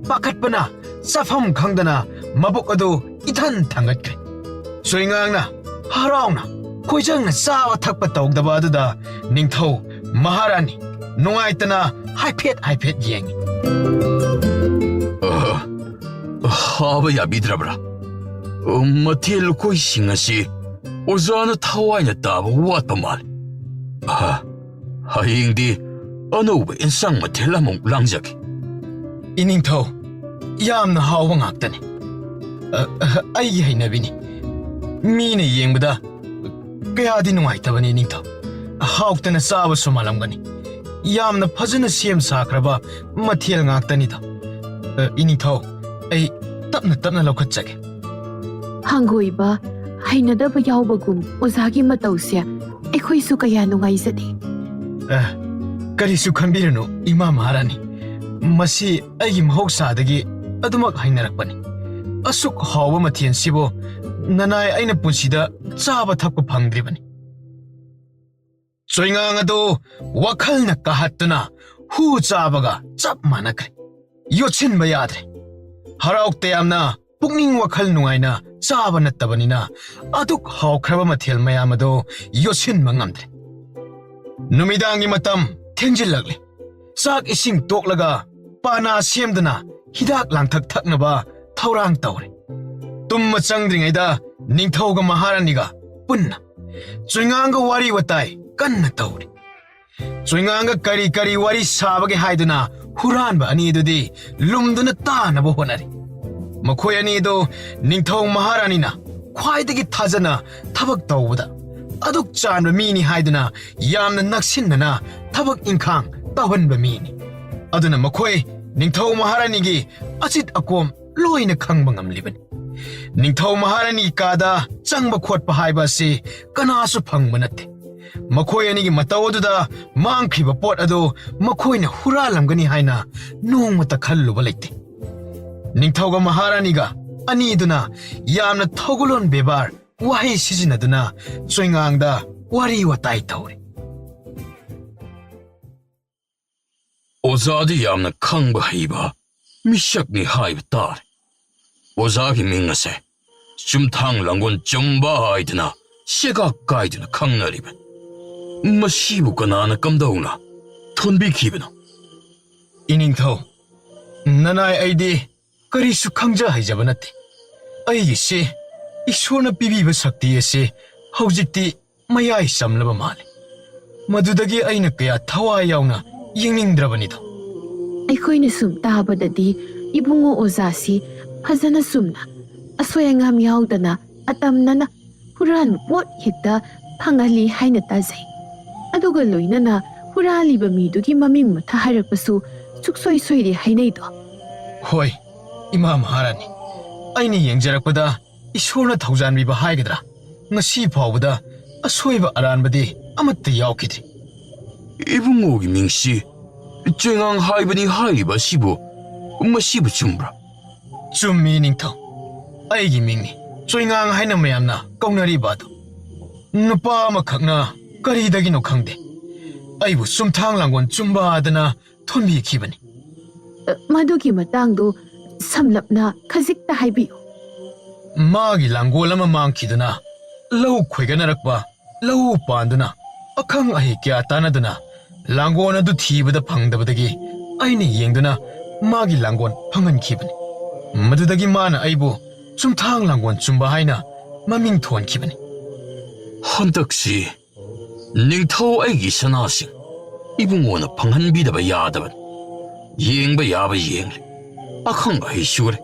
ꯄꯥꯈꯠꯄꯅ ꯆꯥꯐꯝ ꯈꯪꯗꯅ ꯃꯕꯨꯛ ꯑꯗꯨ ꯏꯊꯟ ꯊꯥꯡꯒꯠꯈ꯭ꯔꯦ꯫ ꯆꯣꯏꯉꯥꯡꯅ ꯍꯔꯥꯎꯅ ꯈꯣꯏꯖꯪꯅ ꯆꯥꯕ ꯊꯛꯄ ꯇꯧꯗꯕ ꯑꯗꯨꯗ ꯅꯤꯡꯊꯧ ꯃꯍꯥꯔꯥꯅꯤ ꯅꯨꯡꯉꯥꯏꯇꯅ ꯍꯥꯏꯐꯦꯠ ꯍꯥꯏꯐꯦꯠ ꯌꯦꯡꯉꯤ꯫ ꯑ, ꯍꯥꯕ ꯌꯥꯕꯤꯗ꯭ꯔꯕ꯭ꯔꯥ? ꯃꯊꯦꯜ ꯂꯨꯀꯣꯏꯁꯤꯡ ꯑꯁꯤ ꯑꯣꯖꯥꯅ ꯊꯋꯥꯏꯅ ꯇꯥꯕ ꯋꯥꯠꯄ ꯃꯥꯜꯂꯤ꯫ ꯑ, ꯍꯌꯦꯡꯗꯤ ꯑꯅꯧꯕ ꯏꯟꯁꯥꯡ ꯃꯊꯦꯜ ꯑꯃꯃꯨꯛ ꯂꯥꯡꯖꯒꯦ꯫ ꯏꯅꯤꯡꯊꯧ, ꯌꯥꯝꯅ ꯍꯥꯎꯕ ꯉꯥꯛꯇꯅꯤ꯫ ꯑ, ꯑ, ꯑꯩꯒꯤ ꯍꯩꯅꯕꯤꯅꯤ꯫ ꯃꯤꯅ ꯌꯦꯡꯕꯗ ꯀꯌꯥꯗꯤ ꯅꯨꯡꯉꯥꯏꯇꯕꯅꯤ, ꯏꯅꯤꯡꯊꯧ꯫ ꯍꯥꯎꯇꯅ ꯆꯥꯕꯁꯨ ꯃꯥꯜꯂꯝꯒꯅꯤ꯫ ꯌꯥꯝꯅ ꯐꯖꯅ ꯁꯦꯝ ꯁꯥꯈ꯭ꯔꯕ ꯃꯊꯦꯜ ꯉꯥꯛꯇꯅꯤꯗ꯫ ꯑ, ꯏꯅꯤꯡꯊꯧ, ꯑꯩ ꯇꯞꯅ ꯇꯞꯅ ꯂꯧꯈꯠꯆꯒꯦ꯫ ꯍꯪꯒꯣꯏꯕ, ꯍꯩꯅꯗꯕ ꯌꯥꯎꯕꯒꯨꯝ ꯑꯣꯖꯥꯒꯤ ꯃꯇꯧꯁꯦ ꯑꯩꯈꯣꯏꯁꯨ ꯀꯌꯥ ꯅꯨꯡꯉꯥꯏꯖꯗꯦ꯫ ꯑ, ꯀꯔꯤꯁꯨ ꯈꯟꯕꯤꯔꯨꯅꯨ, ꯏꯃꯥ ꯃꯍꯥꯔꯥꯅꯤ꯫ ꯃꯁꯤ ꯑꯩꯒꯤ ꯃꯍꯧꯁꯥꯗꯒꯤ ꯑꯗꯨꯃꯛ ꯍꯩꯅꯔꯛꯄꯅꯤ꯫ ꯑꯁꯨꯛ ꯍꯥꯎꯕ ꯃꯊꯦꯜꯁꯤꯕꯨ ꯅꯅꯥꯏ ꯑꯩꯅ ꯄꯨꯟꯁꯤꯗ ꯆꯥꯕ ꯊꯛꯄ ꯐꯪꯗ꯭ꯔꯤꯕꯅꯤ꯫ ꯆꯣꯏꯉꯥꯡ ꯑꯗꯨ ꯋꯥꯈꯜꯅ ꯀꯥꯍꯠꯇꯨꯅ ꯍꯨ ꯆꯥꯕꯒ ꯆꯞ ꯃꯥꯟꯅꯈ꯭ꯔꯦ꯫ ꯌꯣꯠꯁꯤꯟꯕ ꯌꯥꯗ꯭ꯔꯦ꯫ ꯍꯔꯥꯎ ꯇꯌꯥꯝꯅ ꯄꯨꯛꯅꯤꯡ ꯋꯥꯈꯜ ꯅꯨꯡꯉꯥꯏꯅ ꯆꯥꯕ ꯅꯠꯇꯕꯅꯤꯅ ꯑꯗꯨꯛ ꯍꯥꯎꯈ꯭ꯔꯕ ꯃꯊꯦꯜ ꯃꯌꯥꯝ ꯑꯗꯨ ꯌꯣꯠꯁꯤꯟꯕ ꯉꯝꯗ꯭ꯔꯦ꯫ ꯅꯨꯃꯤꯗꯥꯡꯒꯤ ꯃꯇꯝ ꯊꯦꯡꯖꯤꯜꯂꯛꯂꯦ꯫ ꯆꯥꯛ ꯏꯁꯤꯡ ꯇꯣꯛꯂꯒ ꯄꯥꯅꯥ ꯁꯦꯝꯗꯨꯅ ꯍꯤꯗꯥꯛ ꯂꯥꯡꯊꯛ ꯊꯛꯅꯕ ꯊꯧꯔꯥꯡ ꯇꯧꯔꯦ꯫ ꯇꯨꯝꯕ ꯆꯪꯗ꯭ꯔꯤꯉꯩꯗ ꯅꯤꯡꯊꯧꯒ ꯃꯍꯥꯔꯥꯅꯤꯒ ꯄꯨꯟꯅ ꯆꯣꯏꯉꯥꯡꯒ ꯋꯥꯔꯤ ꯋꯥꯇꯥꯏ ꯀꯟꯅ ꯇꯧꯔꯤ꯫ ꯆꯣꯏꯉꯥꯡꯒ ꯀꯔꯤ ꯀꯔꯤ ꯋꯥꯔꯤ ꯁꯥꯕꯒꯦ ꯍꯥꯏꯗꯨꯅ ꯍꯨꯔꯥꯟꯕ ꯑꯅꯤꯗꯨꯗꯤ ꯂꯨꯝꯗꯨꯅ ꯇꯥꯅꯕ ꯍꯣꯠꯅꯔꯤ꯫ ꯃꯈꯣꯏ ꯑꯅꯤꯗꯨ ꯅꯤꯡꯊꯧ ꯃꯍꯥꯔꯥꯅꯤꯅ ꯈ꯭ꯋꯥꯏꯗꯒꯤ ꯊꯥꯖꯅ ꯊꯕꯛ ꯇꯧꯕꯗ ꯑꯗꯨꯛ ꯆꯥꯟꯕ ꯃꯤꯅꯤ ꯍꯥꯏꯗꯨꯅ ꯌꯥꯝꯅ ꯅꯛꯁꯤꯟꯅꯅ ꯊꯕꯛ ꯏꯪꯈꯥꯡ ꯇꯧꯍꯟꯕ ꯃꯤꯅꯤ꯫ ꯑꯗꯨꯅ ꯃꯈꯣꯏ ꯅꯤꯡꯊꯧ ꯃꯍꯥꯔꯥꯅꯤꯒꯤ ꯑꯆꯤꯠ ꯑꯀꯣꯝ ꯂꯣꯏꯅ ꯈꯪꯕ ꯉꯝꯂꯤꯕꯅꯤ꯫ ꯅꯤꯡꯊꯧ ꯃꯍꯥꯔꯥꯅꯤ ꯀꯥꯗ ꯆꯪꯕ ꯈꯣꯠꯄ ꯍꯥꯏꯕ ꯑꯁꯤ ꯀꯅꯥꯁꯨ ꯐꯪꯕ ꯅꯠꯇꯦ꯫ ꯃꯈꯣꯏ ꯑꯅꯤꯒꯤ ꯃꯇꯧ ꯑꯗꯨꯗ ꯃꯥꯡꯈ꯭ꯔꯤꯕ ꯄꯣꯠ ꯑꯗꯨ ꯃꯈꯣꯏꯅ ꯍꯨꯔꯥꯜꯂꯝꯒꯅꯤ ꯍꯥꯏꯅ ꯅꯣꯡꯃꯇ ꯈꯜꯂꯨꯕ ꯂꯩꯇꯦ꯫ ꯅꯤꯡꯊꯧꯒ ꯃꯍꯥꯔꯥꯅꯤꯒ ꯑꯅꯤꯗꯨꯅ ꯌꯥꯝꯅ ꯊꯧꯒꯜꯂꯣꯟ ꯕꯦꯕꯥꯔ ꯋꯥꯍꯩ ꯁꯤꯖꯤꯟꯅꯗꯨꯅ ꯆꯣꯏꯉꯥꯡꯗ ꯋꯥꯔꯤ ꯋꯥꯇꯥꯏ ꯇꯧꯔꯤ꯫ ꯑꯣꯖꯥꯗꯤ ꯌꯥꯝꯅ ꯈꯪꯕ ꯍꯩꯕ ꯃꯤꯁꯛꯅꯤ ꯍꯥꯏꯕ ꯇꯥꯔꯦ꯫ ꯑꯣꯖꯥꯒꯤ ꯃꯤꯡ ꯑꯁꯦ ꯆꯨꯝꯊꯥꯡ ꯂꯥꯡꯒꯣꯜ ꯆꯨꯝꯕ ꯍꯥꯏꯗꯅ ꯁꯦꯒꯥꯛ ꯀꯥꯏꯗꯨꯅ ꯈꯪꯅꯔꯤꯕꯅꯤ꯫ ꯃꯁꯤꯕꯨ ꯀꯅꯥꯅ ꯀꯝꯗꯧꯅ ꯊꯣꯟꯕꯤꯈꯤꯕꯅꯣ? ꯏꯅꯤꯡꯊꯧ, ꯅꯅꯥꯏ ꯑꯩꯗꯤ ꯀꯔꯤꯁꯨ ꯈꯪꯖ ꯍꯩꯖꯕ ꯅꯠꯇꯦ꯫ ꯑꯩꯒꯤꯁꯤ ꯏꯁꯣꯔꯅ ꯄꯤꯕꯤꯕ ꯁꯛꯇꯤ ꯑꯁꯤ ꯍꯧꯖꯤꯛꯇꯤ ꯃꯌꯥꯏ ꯆꯝꯂꯕ ꯃꯥꯜꯂꯤ꯫ ꯃꯗꯨꯗꯒꯤ ꯑꯩꯅ ꯀꯌꯥ ꯊꯋꯥꯏ ꯌꯥꯎꯅ ꯌꯦꯡꯅꯤꯡꯗ꯭ꯔꯕꯅꯤꯗꯣ꯫ ꯑꯩꯈꯣꯏꯅ ꯁꯨꯝ ꯇꯥꯕꯗꯗꯤ ꯏꯕꯨꯡꯉꯣ ꯑꯣꯖꯥꯁꯤ ꯐꯖꯅ ꯆꯨꯝꯅ, ꯑꯁꯣꯏ ꯑꯉꯥꯝ ꯌꯥꯎꯗꯅ, ꯑꯇꯝꯅꯅ ꯍꯨꯔꯥꯟꯕ ꯄꯣꯠ ꯍꯦꯛꯇ ꯐꯪꯍꯜꯂꯤ ꯍꯥꯏꯅ ꯇꯥꯖꯩ꯫ ꯑꯗꯨꯒ ꯂꯣꯏꯅꯅ ꯍꯨꯔꯥꯜꯂꯤꯕ ꯃꯤꯗꯨꯒꯤ ꯃꯃꯤꯡ ꯃꯊꯥ ꯍꯥꯏꯔꯛꯄꯁꯨ ꯁꯨꯛꯁꯣꯏ ꯁꯣꯏꯗꯦ ꯍꯥꯏꯅꯩꯗꯣ꯫ ꯍꯣꯏ, ꯏꯃꯥ ꯃꯍꯥꯔꯥꯅꯤ, ꯑꯩꯅ ꯌꯦꯡꯖꯔꯛꯄꯗ ꯏꯁꯣꯔꯅ ꯊꯧꯖꯥꯟꯕꯤꯕ ꯍꯥꯏꯒꯗ꯭ꯔꯥ, ꯉꯁꯤ ꯐꯥꯎꯕꯗ ꯑꯁꯣꯏꯕ ꯑꯔꯥꯟꯕꯗꯤ ꯑꯃꯠꯇ ꯌꯥꯎꯈꯤꯗ꯭ꯔꯤ꯫ ꯏꯕꯨꯡꯉꯣꯒꯤ ꯃꯤꯡꯁꯤ ꯆꯣꯏꯉꯥꯡ ꯍꯥꯏꯕꯅꯤ ꯍꯥꯏꯔꯤꯕ ꯑꯁꯤꯕꯨ, ꯃꯁꯤꯕꯨ ꯆꯨꯝꯕ꯭ꯔꯥ? ꯆꯨꯝꯃꯤ ꯅꯤꯡꯊꯧ, ꯑꯩꯒꯤ ꯃꯤꯡꯅꯤ ꯆꯣꯏꯉꯥꯡ ꯍꯥꯏꯅ ꯃꯌꯥꯝꯅ ꯀꯧꯅꯔꯤꯕ ꯑꯗꯨ꯫ ꯅꯨꯄꯥ ꯑꯃꯈꯛꯅ ꯀꯔꯤꯗꯒꯤꯅꯣ ꯈꯪꯗꯦ, ꯑꯩꯕꯨ ꯆꯨꯝꯊꯥꯡ ꯂꯥꯡꯒꯣꯜ ꯆꯨꯝꯕ ꯑꯗꯨꯅ ꯊꯣꯟꯕꯤꯈꯤꯕꯅꯤ꯫ ꯑ, ꯃꯗꯨꯒꯤ ꯃꯇꯥꯡꯗꯨ ꯁꯝꯂꯞꯅ ꯈꯖꯤꯛꯇ ꯍꯥꯏꯕꯤꯌꯨ꯫ ꯃꯥꯒꯤ ꯂꯥꯡꯒꯣꯜ ꯑꯃ ꯃꯥꯡꯈꯤꯗꯨꯅ ꯂꯧ ꯈꯣꯏꯒꯠꯅꯔꯛꯄ ꯂꯧ ꯄꯥꯟꯗꯨꯅ ꯑꯈꯪ ꯑꯍꯩ ꯀꯌꯥ ꯇꯥꯟꯅꯗꯨꯅ ꯂꯥꯡꯒꯣꯜ ꯑꯗꯨ ꯊꯤꯕꯗ ꯐꯪꯗꯕꯗꯒꯤ ꯑꯩꯅ ꯌꯦꯡꯗꯨꯅ ꯃꯥꯒꯤ ꯂꯥꯡꯒꯣꯜ ꯐꯪꯍꯟꯈꯤꯕꯅꯤ꯫ ꯃꯗꯨꯗꯒꯤ ꯃꯥꯅ ꯑꯩꯕꯨ ꯆꯨꯝꯊꯥꯡ ꯂꯥꯡꯒꯣꯜ ꯆꯨꯝꯕ ꯍꯥꯏꯅ ꯃꯃꯤꯡ ꯊꯣꯟꯈꯤꯕꯅꯤ꯫ ꯍꯟꯗꯛꯁꯤ ꯅꯤꯡꯊꯧ ꯑꯩꯒꯤ ꯁꯅꯥꯁꯤꯡ ꯏꯕꯨꯡꯉꯣꯅ ꯐꯪꯍꯟꯕꯤꯗꯕ ꯌꯥꯗꯕꯅꯤ꯫ ꯌꯦꯡꯕ ꯌꯥꯕ ꯌꯦꯡꯂꯦ, ꯑꯈꯪ ꯑꯍꯩ ꯁꯨꯔꯦ,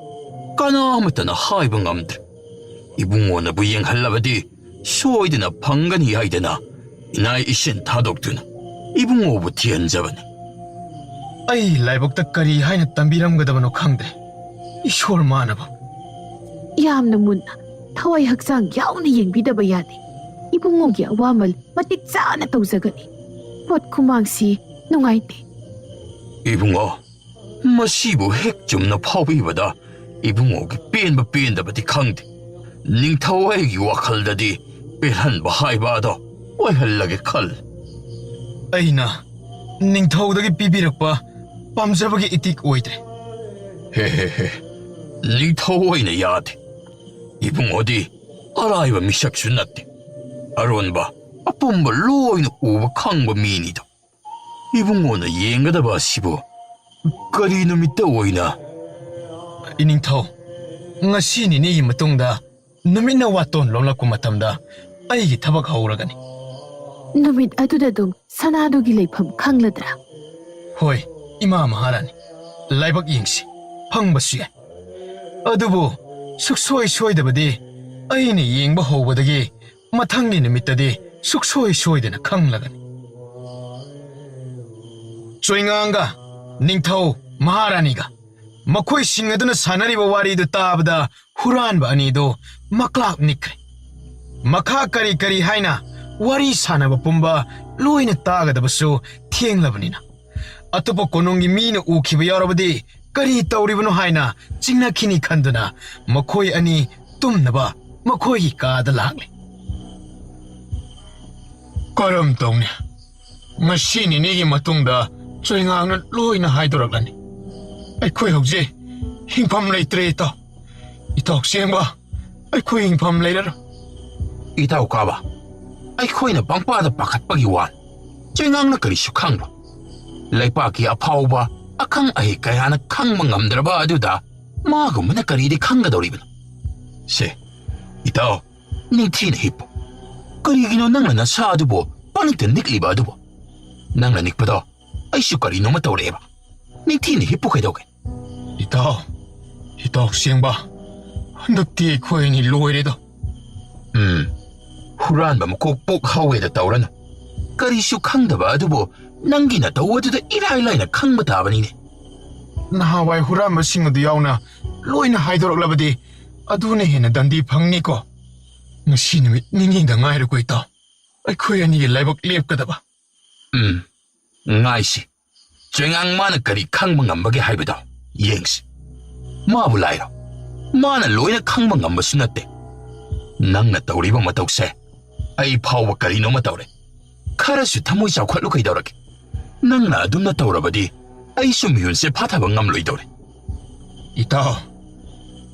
ꯀꯅꯥꯃꯠꯇꯅ ꯍꯥꯏꯕ ꯉꯝꯗ꯭ꯔꯦ꯫ ꯏꯕꯨꯡꯉꯣꯅꯕꯨ ꯌꯦꯡꯍꯜꯂꯕꯗꯤ ꯁꯣꯏꯗꯅ ꯐꯪꯒꯅꯤ ꯍꯥꯏꯗꯅ ꯏꯅꯥꯏ ꯏꯁꯤꯟ ꯊꯥꯗꯣꯛꯇꯨꯅ ꯏꯕꯨꯡꯉꯣꯕꯨ ꯊꯤꯍꯟꯖꯕꯅꯤ꯫ ꯑꯩ ꯂꯥꯏꯕꯛꯇ ꯀꯔꯤ ꯍꯥꯏꯅ ꯇꯝꯕꯤꯔꯝꯒꯗꯕꯅꯣ ꯈꯪꯗ꯭ꯔꯦ꯫ ꯏꯁꯣꯔ ꯃꯥꯅꯕ꯫ ꯌꯥꯝꯅ ꯃꯨꯟꯅ, ꯊꯋꯥꯏ ꯍꯛꯆꯥꯡ ꯌꯥꯎꯅ ꯌꯦꯡꯕꯤꯗꯕ ꯌꯥꯗꯦ꯫ ꯏꯕꯨꯡꯉꯣꯒꯤ ꯑꯋꯥꯃꯜ ꯃꯇꯤꯛ ꯆꯥꯅ ꯇꯧꯖꯒꯅꯤ꯫ ꯄꯣꯠ ꯈꯨꯃꯥꯡꯁꯤ ꯅꯨꯡꯉꯥꯏꯇꯦ꯫ ꯏꯕꯨꯡꯉꯣ, ꯃꯁꯤꯕꯨ ꯍꯦꯛ ꯆꯨꯝꯅ ꯐꯥꯎꯕꯤꯕꯗ ꯏꯕꯨꯡꯉꯣꯒꯤ ꯄꯦꯟꯕ ꯄꯦꯟꯗꯕꯗꯤ ꯈꯪꯗꯦ꯫ ꯅꯤꯡꯊꯧ ꯑꯩꯒꯤ ꯋꯥꯈꯜꯗꯗꯤ ꯄꯦꯜꯍꯟꯕ ꯍꯥꯏꯕ ꯑꯗꯣ ꯑꯣꯏꯍꯜꯂꯒꯦ ꯈꯜꯂꯤ꯫ ꯑꯩꯅ ꯅꯤꯡꯊꯧꯗꯒꯤ ꯄꯤꯕꯤꯔꯛꯄ ꯄꯥꯝꯖꯕꯒꯤ ꯏꯇꯤꯛ ꯑꯣꯏꯗ꯭ꯔꯦ꯫ ꯍꯦ ꯍꯦ ꯍꯦ, ꯅꯤꯡꯊꯧ ꯑꯣꯏꯅ ꯌꯥꯗꯦ꯫ ꯏꯕꯨꯡꯉꯣꯗꯤ ꯑꯔꯥꯏꯕ ꯃꯤꯁꯛꯁꯨ ꯅꯠꯇꯦ꯫ ꯑꯔꯣꯟꯕ ꯑꯄꯨꯝꯕ ꯂꯣꯏꯅ ꯎꯕ ꯈꯪꯕ ꯃꯤꯅꯤꯗꯣ꯫ ꯏꯕꯨꯡꯉꯣꯅ ꯌꯦꯡꯒꯗꯕ ꯑꯁꯤꯕꯨ ꯀꯔꯤ ꯅꯨꯃꯤꯠꯇ ꯑꯣꯏꯅ? ꯏꯅꯤꯡꯊꯧ, ꯉꯁꯤ ꯅꯤꯅꯤꯒꯤ ꯃꯇꯨꯡꯗ ꯅꯨꯃꯤꯠꯅ ꯋꯥꯇꯣꯟ ꯂꯣꯝꯂꯛꯄ ꯃꯇꯝꯗ ꯑꯩꯒꯤ ꯊꯕꯛ ꯍꯧꯔꯒꯅꯤ꯫ ꯅꯨꯃꯤꯠ ꯑꯗꯨꯗ ꯑꯗꯨꯝ ꯁꯅꯥꯗꯨꯒꯤ ꯂꯩꯐꯝ ꯈꯪꯂꯗ꯭ꯔꯥ? ꯍꯣꯏ, ꯏꯃꯥ ꯃꯍꯥꯔꯥꯅꯤ, ꯂꯥꯏꯕꯛ ꯌꯦꯡꯁꯤ, ꯐꯪꯕꯁꯨ ꯌꯥꯏ꯫ ꯑꯗꯨꯕꯨ ꯁꯨꯛꯁꯣꯏ ꯁꯣꯏꯗꯕꯗꯤ ꯑꯩꯅ ꯌꯦꯡꯕ ꯍꯧꯕꯗꯒꯤ ꯃꯊꯪꯒꯤ ꯅꯨꯃꯤꯠꯇꯗꯤ ꯁꯨꯛꯁꯣꯏ ꯁꯣꯏꯗꯅ ꯈꯪꯂꯒꯅꯤ꯫ ꯆꯣꯏꯉꯥꯡꯒ ꯅꯤꯡꯊꯧ ꯃꯍꯥꯔꯥꯅꯤꯒ ꯃꯈꯣꯏꯁꯤꯡ ꯑꯗꯨꯅ ꯁꯥꯟꯅꯔꯤꯕ ꯋꯥꯔꯤꯗꯨ ꯇꯥꯕꯗ ꯍꯨꯔꯥꯟꯕ ꯑꯅꯤꯗꯨ ꯃꯀ꯭ꯂꯥꯛ ꯅꯤꯛꯈ꯭ꯔꯦ꯫ ꯃꯈꯥ ꯀꯔꯤ ꯀꯔꯤ ꯍꯥꯏꯅ ꯋꯥꯔꯤ ꯁꯥꯟꯅꯕ ꯄꯨꯝꯕ ꯂꯣꯏꯅ ꯇꯥꯒꯗꯕꯁꯨ ꯊꯦꯡꯂꯕꯅꯤꯅ꯫ ꯑꯇꯣꯞꯄ ꯀꯣꯅꯨꯡꯒꯤ ꯃꯤꯅ ꯎꯈꯤꯕ ꯌꯥꯎꯔꯕꯗꯤ ꯀꯔꯤ ꯇꯧꯔꯤꯕꯅꯣ ꯍꯥꯏꯅ ꯆꯤꯡꯅꯈꯤꯅꯤ ꯈꯟꯗꯨꯅ ꯃꯈꯣꯏ ꯑꯅꯤ ꯇꯨꯝꯅꯕ ꯃꯈꯣꯏꯒꯤ ꯀꯥꯗ ꯂꯥꯛꯂꯦ꯫ ꯀꯔꯝ ꯇꯧꯅꯤ? ꯉꯁꯤ ꯅꯤꯅꯤꯒꯤ ꯃꯇꯨꯡꯗ ꯆꯣꯏꯉꯥꯡꯅ ꯂꯣꯏꯅ ꯍꯥꯏꯗꯣꯔꯛꯂꯅꯤ꯫ ꯑꯩꯈꯣꯏ ꯍꯧꯖꯤꯛ ꯍꯤꯡꯐꯝ ꯂꯩꯇ꯭ꯔꯦ, ꯏꯇꯥꯎ꯫ ꯏꯇꯥꯎ ꯆꯦꯡꯕ, ꯑꯩꯈꯣꯏ ꯍꯤꯡꯐꯝ ꯂꯩꯔꯔꯣꯏ꯫ ꯏꯇꯥꯎ ꯀꯥꯕ, ꯑꯩꯈꯣꯏꯅ ꯄꯪꯄꯥꯗ ꯄꯥꯈꯠꯄꯒꯤ ꯋꯥꯅꯤ꯫ ꯆꯣꯏꯉꯥꯡꯅ ꯀꯔꯤꯁꯨ ꯈꯪꯕ? ꯂꯩꯄꯥꯛꯀꯤ ꯑꯐꯥꯎꯕ ꯑꯈꯪ ꯑꯍꯩ ꯀꯌꯥꯅ ꯈꯪꯕ ꯉꯝꯗ꯭ꯔꯕ ꯑꯗꯨꯗ ꯃꯥꯒꯨꯝꯕꯅ ꯀꯔꯤꯗꯤ ꯈꯪꯒꯗꯧꯔꯤꯕꯅꯣ? ꯁꯦ, ꯏꯇꯥꯎ, ꯅꯤꯡꯊꯤꯅ ꯍꯤꯞꯄꯨ꯫ ꯀꯔꯤꯒꯤꯅꯣ ꯅꯪꯅ ꯅꯁꯥ ꯑꯗꯨꯕꯨ ꯄꯪꯅꯤꯛꯇ ꯅꯤꯛꯂꯤꯕ ꯑꯗꯨꯕꯨ? ꯅꯪꯅ ꯅꯤꯛꯄꯗꯣ ꯑꯩꯁꯨ ꯀꯔꯤꯅꯣꯃ ꯇꯧꯔꯛꯑꯦꯕ꯫ ꯅꯤꯡꯊꯤꯅ ꯍꯤꯞꯄꯨ ꯀꯩꯗꯧꯒꯦ? ꯏꯇꯥꯎ, ꯏꯇꯥꯎ ꯆꯦꯡꯕ, ꯍꯟꯗꯛꯇꯤ ꯑꯩꯈꯣꯏ ꯑꯅꯤ ꯂꯣꯏꯔꯦꯗ꯫ ꯎꯝ, ꯍꯨꯔꯥꯟꯕ ꯃꯀꯣꯛ ꯄꯣꯛ ꯍꯧꯋꯦꯗ ꯇꯧꯔꯅꯨ꯫ ꯀꯔꯤꯁꯨ ꯈꯪꯗꯕ ꯑꯗꯨꯕꯨ ꯅꯪꯒꯤ ꯅꯇꯧ ꯑꯗꯨꯗ ꯏꯔꯥꯏ ꯂꯥꯏꯅ ꯈꯪꯕ ꯇꯥꯕꯅꯤꯅꯦ꯫ ꯅꯍꯥꯟꯋꯥꯏ ꯍꯨꯔꯥꯟꯕꯁꯤꯡ ꯑꯗꯨ ꯌꯥꯎꯅ ꯂꯣꯏꯅ ꯍꯥꯏꯗꯣꯔꯛꯂꯕꯗꯤ ꯑꯗꯨꯅ ꯍꯦꯟꯅ ꯗꯟꯗꯤ ꯐꯪꯅꯤꯀꯣ꯫ ꯉꯁꯤ ꯅꯨꯃꯤꯠ ꯅꯤꯅꯤꯗ ꯉꯥꯏꯔꯦꯀꯣ ꯏꯇꯥꯎ, ꯑꯩꯈꯣꯏ ꯑꯅꯤꯒꯤ ꯂꯥꯏꯕꯛ ꯂꯦꯞꯀꯗꯕ꯫ ꯎꯝ, ꯉꯥꯏꯁꯤ꯫ ꯆꯣꯏꯉꯥꯡ ꯃꯥꯅ ꯀꯔꯤ ꯈꯪꯕ ꯉꯝꯕꯒꯦ ꯍꯥꯏꯕꯗꯣ ꯌꯦꯡꯁꯤ꯫ ꯃꯥꯕꯨ ꯂꯥꯏꯔꯣ? ꯃꯥꯅ ꯂꯣꯏꯅ ꯈꯪꯕ ꯉꯝꯕꯁꯨ ꯅꯠꯇꯦ꯫ ꯅꯪꯅ ꯇꯧꯔꯤꯕ ꯃꯇꯧꯁꯦ ꯑꯩ ꯐꯥꯎꯕ ꯀꯔꯤꯅꯣꯃ ꯇꯧꯔꯦ꯫ ꯈꯔꯁꯨ ꯊꯃꯣꯏ ꯆꯥꯎꯈꯠꯂꯨ ꯀꯩꯗꯧꯔꯒꯦ? ꯅꯪꯅ ꯑꯗꯨꯝꯅ ꯇꯧꯔꯕꯗꯤ ꯑꯩꯁꯨ ꯃꯤꯍꯨꯟꯁꯦ ꯐꯥꯊꯕ ꯉꯝꯂꯣꯏꯗꯧꯔꯦ꯫ ꯏꯇꯥꯎ,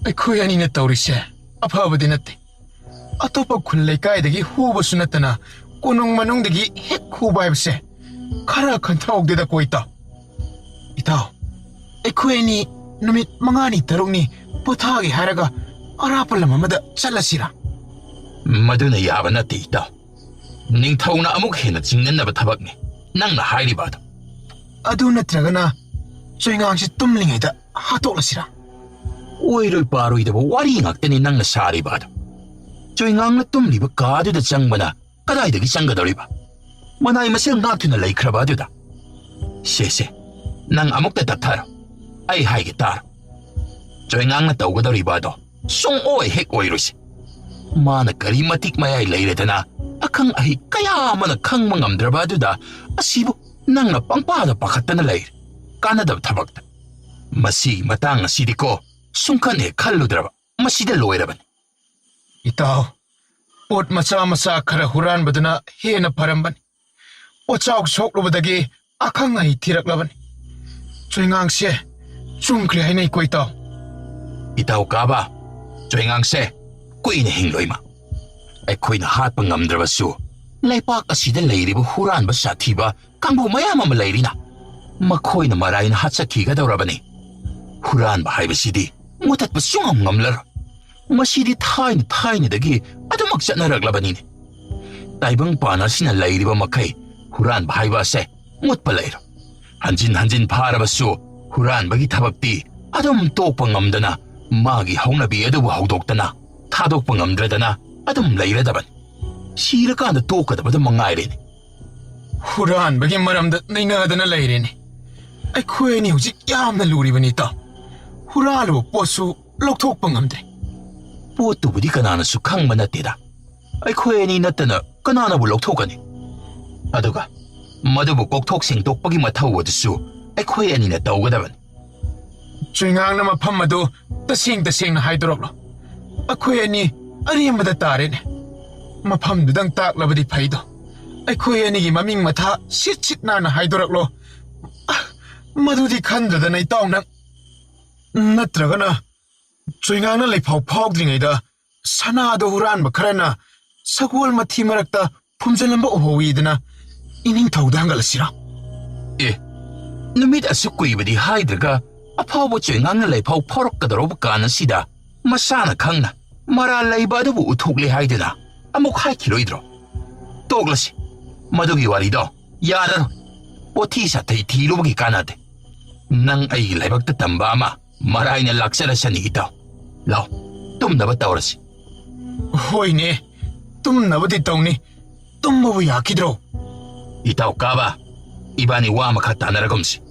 ꯑꯩꯈꯣꯏ ꯑꯅꯤꯅ ꯇꯧꯔꯤꯁꯦ ꯑꯐꯕꯗꯤ ꯅꯠꯇꯦ꯫ ꯑꯇꯣꯞꯄ ꯈꯨꯜ ꯂꯩꯀꯥꯏꯗꯒꯤ ꯍꯨꯕꯁꯨ ꯅꯠꯇꯅ ꯀꯣꯅꯨꯡ ꯃꯅꯨꯡꯗꯒꯤ ꯍꯦꯛ ꯍꯨꯕ ꯍꯥꯏꯕꯁꯦ ꯈꯔ ꯈꯟꯊꯍꯧꯗꯦꯗꯀꯣ ꯏꯇꯥꯎ꯫ ꯏꯇꯥꯎ, ꯑꯩꯈꯣꯏ ꯑꯅꯤ ꯅꯨꯃꯤꯠ ꯃꯉꯥꯅꯤ ꯇꯔꯨꯛꯅꯤ ꯄꯣꯊꯥꯒꯦ ꯍꯥꯏꯔꯒ ꯑꯔꯥꯞꯄ ꯂꯝ ꯑꯃꯗ ꯆꯠꯂꯁꯤꯔꯥ? ꯃꯗꯨꯅ ꯌꯥꯕ ꯅꯠꯇꯦ ꯏꯇꯥꯎ꯫ ꯅꯤꯡꯊꯧꯅ ꯑꯃꯨꯛ ꯍꯦꯟꯅ ꯆꯤꯡꯅꯅꯕ ꯊꯕꯛꯅꯤ ꯅꯪꯅ ꯍꯥꯏꯔꯤꯕ ꯑꯗꯨ꯫ ꯑꯗꯨ ꯅꯠꯇ꯭ꯔꯒꯅ ꯆꯣꯏꯉꯥꯡꯁꯤ ꯇꯨꯝꯂꯤꯉꯩꯗ ꯍꯥꯠꯇꯣꯛꯂꯁꯤꯔꯥ? ꯑꯣꯏꯔꯣꯏ ꯄꯥꯔꯣꯏꯗꯕ ꯋꯥꯔꯤ ꯉꯥꯛꯇꯅꯤ ꯅꯪꯅ ꯁꯥꯔꯤꯕ ꯑꯗꯨ꯫ ꯆꯣꯏꯉꯥꯡꯅ ꯇꯨꯝꯂꯤꯕ ꯀꯥ ꯑꯗꯨꯗ ꯆꯪꯕꯅ ꯀꯗꯥꯏꯗꯒꯤ ꯆꯪꯒꯗꯧꯔꯤꯕ? ꯃꯅꯥꯏ ꯃꯁꯤꯡ ꯉꯥꯛꯇꯨꯅ ꯂꯩꯈ꯭ꯔꯕ ꯑꯗꯨꯗ꯫ ꯁꯦ, ꯁꯦ, ꯅꯪ ꯑꯃꯨꯛꯇ ꯇꯞꯊꯔꯣ꯫ ꯑꯩ ꯍꯥꯏꯒꯦ ꯇꯥꯔꯣ꯫ ꯆꯣꯏꯉꯥꯡꯅ ꯇꯧꯒꯗꯧꯔꯤꯕ ꯑꯗꯣ ꯁꯨꯡꯑꯣꯏ ꯍꯦꯛ ꯑꯣꯏꯔꯣꯏꯁꯦ꯫ ꯃꯥꯅ ꯀꯔꯤ ꯃꯇꯤꯛ ꯃꯌꯥꯏ ꯂꯩꯔꯗꯅ ꯑꯈꯪ ꯑꯍꯩ ꯀꯌꯥ ꯑꯃꯅ ꯈꯪꯕ ꯉꯝꯗ꯭ꯔꯕ ꯑꯗꯨꯗ ꯑꯁꯤꯕꯨ ꯅꯪꯅ ꯄꯪꯄꯥꯗ ꯄꯥꯈꯠꯇꯅ ꯂꯩꯔꯦ꯫ ꯀꯥꯟꯅꯗꯕ ꯊꯕꯛꯇ꯫ ꯃꯁꯤꯒꯤ ꯃꯇꯥꯡ ꯑꯁꯤꯗꯤꯀꯣ ꯁꯨꯡꯈꯟ ꯍꯦꯛ ꯈꯜꯂꯨꯗ꯭ꯔꯕ꯫ ꯃꯁꯤꯗ ꯂꯣꯏꯔꯕꯅꯤ꯫ ꯏꯇꯥꯎ, ꯄꯣꯠ ꯃꯆꯥ ꯃꯆꯥ ꯈꯔ ꯍꯨꯔꯥꯟꯕꯗꯨꯅ ꯍꯦꯟꯅ ꯐꯔꯝꯕꯅꯤ꯫ ꯄꯣꯠꯆꯥꯎ ꯁꯣꯛꯂꯨꯕꯗꯒꯤ ꯑꯈꯪ ꯑꯍꯩ ꯊꯤꯔꯛꯂꯕꯅꯤ꯫ ꯆꯣꯏꯉꯥꯡꯁꯦ ꯆꯨꯝꯈ꯭ꯔꯦ ꯍꯥꯏꯅꯩꯀꯣ ꯏꯇꯥꯎ꯫ ꯏꯇꯥꯎ ꯀꯥꯕ, ꯆꯣꯏꯉꯥꯡꯁꯦ ꯀꯨꯏꯅ ꯍꯤꯡꯂꯣꯏ ꯃꯥ꯫ ꯑꯩꯈꯣꯏꯅ ꯍꯥꯠꯄ ꯉꯝꯗ꯭ꯔꯕꯁꯨ ꯂꯩꯄꯥꯛ ꯑꯁꯤꯗ ꯂꯩꯔꯤꯕ ꯍꯨꯔꯥꯟꯕ ꯁꯥꯊꯤꯕ ꯀꯥꯡꯕꯨ ꯃꯌꯥꯝ ꯑꯃ ꯂꯩꯔꯤꯅ ꯃꯈꯣꯏꯅ ꯃꯔꯥꯏꯅ ꯍꯥꯠꯆꯈꯤꯒꯗꯧꯔꯕꯅꯤ꯫ ꯍꯨꯔꯥꯟꯕ ꯍꯥꯏꯕꯁꯤꯗꯤ ꯃꯨꯊꯠꯄ ꯁꯨꯡꯉꯝ ꯉꯝꯂꯔꯣꯏ꯫ ꯃꯁꯤꯗꯤ ꯊꯥꯏꯅ ꯊꯥꯏꯅꯗꯒꯤ ꯑꯗꯨꯃꯛ ꯆꯠꯅꯔꯛꯂꯕꯅꯤꯅꯦ꯫ ꯇꯥꯏꯕꯪ ꯄꯥꯟ ꯑꯁꯤꯅ ꯂꯩꯔꯤꯕ ꯃꯈꯩ ꯍꯨꯔꯥꯟꯕ ꯍꯥꯏꯕ ꯑꯁꯦ ꯃꯨꯠꯄ ꯂꯩꯔꯣꯏ꯫ ꯍꯟꯖꯤꯟ ꯍꯟꯖꯤꯟ ꯐꯥꯔꯕꯁꯨ ꯍꯨꯔꯥꯟꯕꯒꯤ ꯊꯕꯛꯇꯤ ꯑꯗꯨꯝ ꯇꯣꯛꯄ ꯉꯝꯗꯅ, ꯃꯥꯒꯤ ꯍꯧꯅꯕꯤ ꯑꯗꯨꯕꯨ ꯍꯧꯗꯣꯛꯇꯅ ꯊꯥꯗꯣꯛꯄ ꯉꯝꯗ꯭ꯔꯗꯅ ꯑꯗꯨꯝ ꯂꯩꯔꯗꯕꯅꯤ꯫ ꯁꯤꯔꯀꯥꯟꯗ ꯇꯣꯛꯀꯗꯕꯗ ꯃꯉꯥꯏꯔꯦꯅꯦ꯫ ꯍꯨꯔꯥꯟꯕꯒꯤ ꯃꯔꯝꯗ ꯅꯩꯅꯗꯅ ꯂꯩꯔꯦꯅꯦ꯫ ꯑꯩꯈꯣꯏ ꯑꯅꯤ ꯍꯧꯖꯤꯛ ꯌꯥꯝꯅ ꯂꯨꯔꯤꯕꯅꯤ, ꯏꯇꯥꯎ꯫ ꯍꯨꯔꯥꯜꯂꯨꯕ ꯄꯣꯠꯁꯨ ꯂꯧꯊꯣꯛꯄ ꯉꯝꯗ꯭ꯔꯦ꯫ ꯄꯣꯠꯇꯨꯕꯨꯗꯤ ꯀꯅꯥꯅꯁꯨ ꯈꯪꯕ ꯅꯠꯇꯦꯗ꯫ ꯑꯩꯈꯣꯏ ꯑꯅꯤ ꯅꯠꯇꯅ ꯀꯅꯥꯅꯕꯨ ꯂꯧꯊꯣꯛꯀꯅꯤ? ꯑꯗꯨꯒ ꯃꯗꯨꯕꯨ ꯀꯣꯛꯊꯣꯛ ꯁꯦꯡꯗꯣꯛꯄꯒꯤ ꯃꯊꯧ ꯑꯗꯨꯁꯨ ꯑꯩꯈꯣꯏ ꯑꯅꯤꯅ ꯇꯧꯒꯗꯕꯅꯤ꯫ ꯆꯨꯏꯉꯥꯡꯅ ꯃꯐꯝ ꯑꯗꯨ ꯇꯁꯦꯡ ꯇꯁꯦꯡꯅ ꯍꯥꯏꯗꯣꯔꯛꯂꯣ꯫ ꯑꯩꯈꯣꯏ ꯑꯅꯤ ꯑꯔꯦꯝꯕꯗ ꯇꯥꯔꯦꯅꯦ꯫ ꯃꯐꯝꯗꯨꯗꯪ ꯇꯥꯛꯂꯕꯗꯤ ꯐꯩꯗꯣ꯫ ꯑꯩꯈꯣꯏ ꯑꯅꯤꯒꯤ ꯃꯃꯤꯡ ꯃꯊꯥ ꯁꯤꯠ ꯁꯤꯠ ꯅꯥꯟꯅ ꯍꯥꯏꯗꯣꯔꯛꯂꯣ꯫ ꯑ, ꯃꯗꯨꯗꯤ ꯈꯟꯗꯗꯅ, ꯏꯇꯥꯎ, ꯅꯪ꯫ ꯅꯠꯇ꯭ꯔꯒꯅ ꯆꯨꯏꯉꯥꯡꯅ ꯂꯩꯐꯥꯎ ꯐꯥꯎꯗ꯭ꯔꯤꯉꯩꯗ ꯁꯅꯥꯗꯣ ꯍꯨꯔꯥꯟꯕ ꯈꯔꯅ ꯁꯒꯣꯜ ꯃꯊꯤ ꯃꯔꯛꯇ ꯐꯨꯝꯖꯤꯜꯂꯝꯕ ꯎꯍꯧꯏꯗꯅ ꯏꯅꯤꯡꯊꯧꯗ ꯍꯪꯒꯠꯂꯁꯤꯔꯣ? ꯑꯦ, ꯅꯨꯃꯤꯠ ꯑꯁꯨꯛ ꯀꯨꯏꯕꯗꯤ ꯍꯥꯏꯗ꯭ꯔꯒ ꯑꯐꯥꯎꯕ ꯆꯦꯉꯥꯡꯅ ꯂꯩꯐꯥꯎ ꯐꯥꯎꯔꯛꯀꯗꯧꯔꯕ ꯀꯥꯟ ꯑꯁꯤꯗ ꯃꯁꯥꯅ ꯈꯪꯅ ꯃꯔꯥꯜ ꯂꯩꯕ ꯑꯗꯨꯕꯨ ꯎꯊꯣꯛꯂꯦ ꯍꯥꯏꯗꯨꯅ ꯑꯃꯨꯛ ꯍꯥꯏꯈꯤꯔꯣꯏꯗ꯭ꯔꯣ? ꯇꯣꯛꯂꯁꯤ, ꯃꯗꯨꯒꯤ ꯋꯥꯔꯤꯗꯣ ꯌꯥꯔꯔꯣꯏ꯫ ꯄꯣꯊꯤ ꯁꯥꯊꯩ ꯊꯤꯔꯨꯕꯒꯤ ꯀꯥꯟꯅꯗꯦ꯫ ꯅꯪ ꯑꯩꯒꯤ ꯂꯥꯏꯕꯛꯇ ꯇꯝꯕ ꯑꯃ ꯃꯔꯥꯏꯅ ꯂꯥꯛꯆꯔꯁꯅꯤ, ꯏꯇꯥꯎ꯫ ꯂꯥꯎ, ꯇꯨꯝꯅꯕ ꯇꯧꯔꯁꯤ꯫ ꯍꯣꯏꯅꯦ, ꯇꯨꯝꯅꯕꯗꯤ ꯇꯧꯅꯤ꯫ ꯇꯨꯝꯕꯕꯨ ꯌꯥꯈꯤꯗ꯭ꯔꯣ? ꯏꯇꯥꯎ ꯀꯥꯕ, ꯏꯕꯥꯅꯤ ꯋꯥ ꯑꯃꯈꯛ ꯇꯥꯟꯅꯔꯒꯨꯝꯁꯤ꯫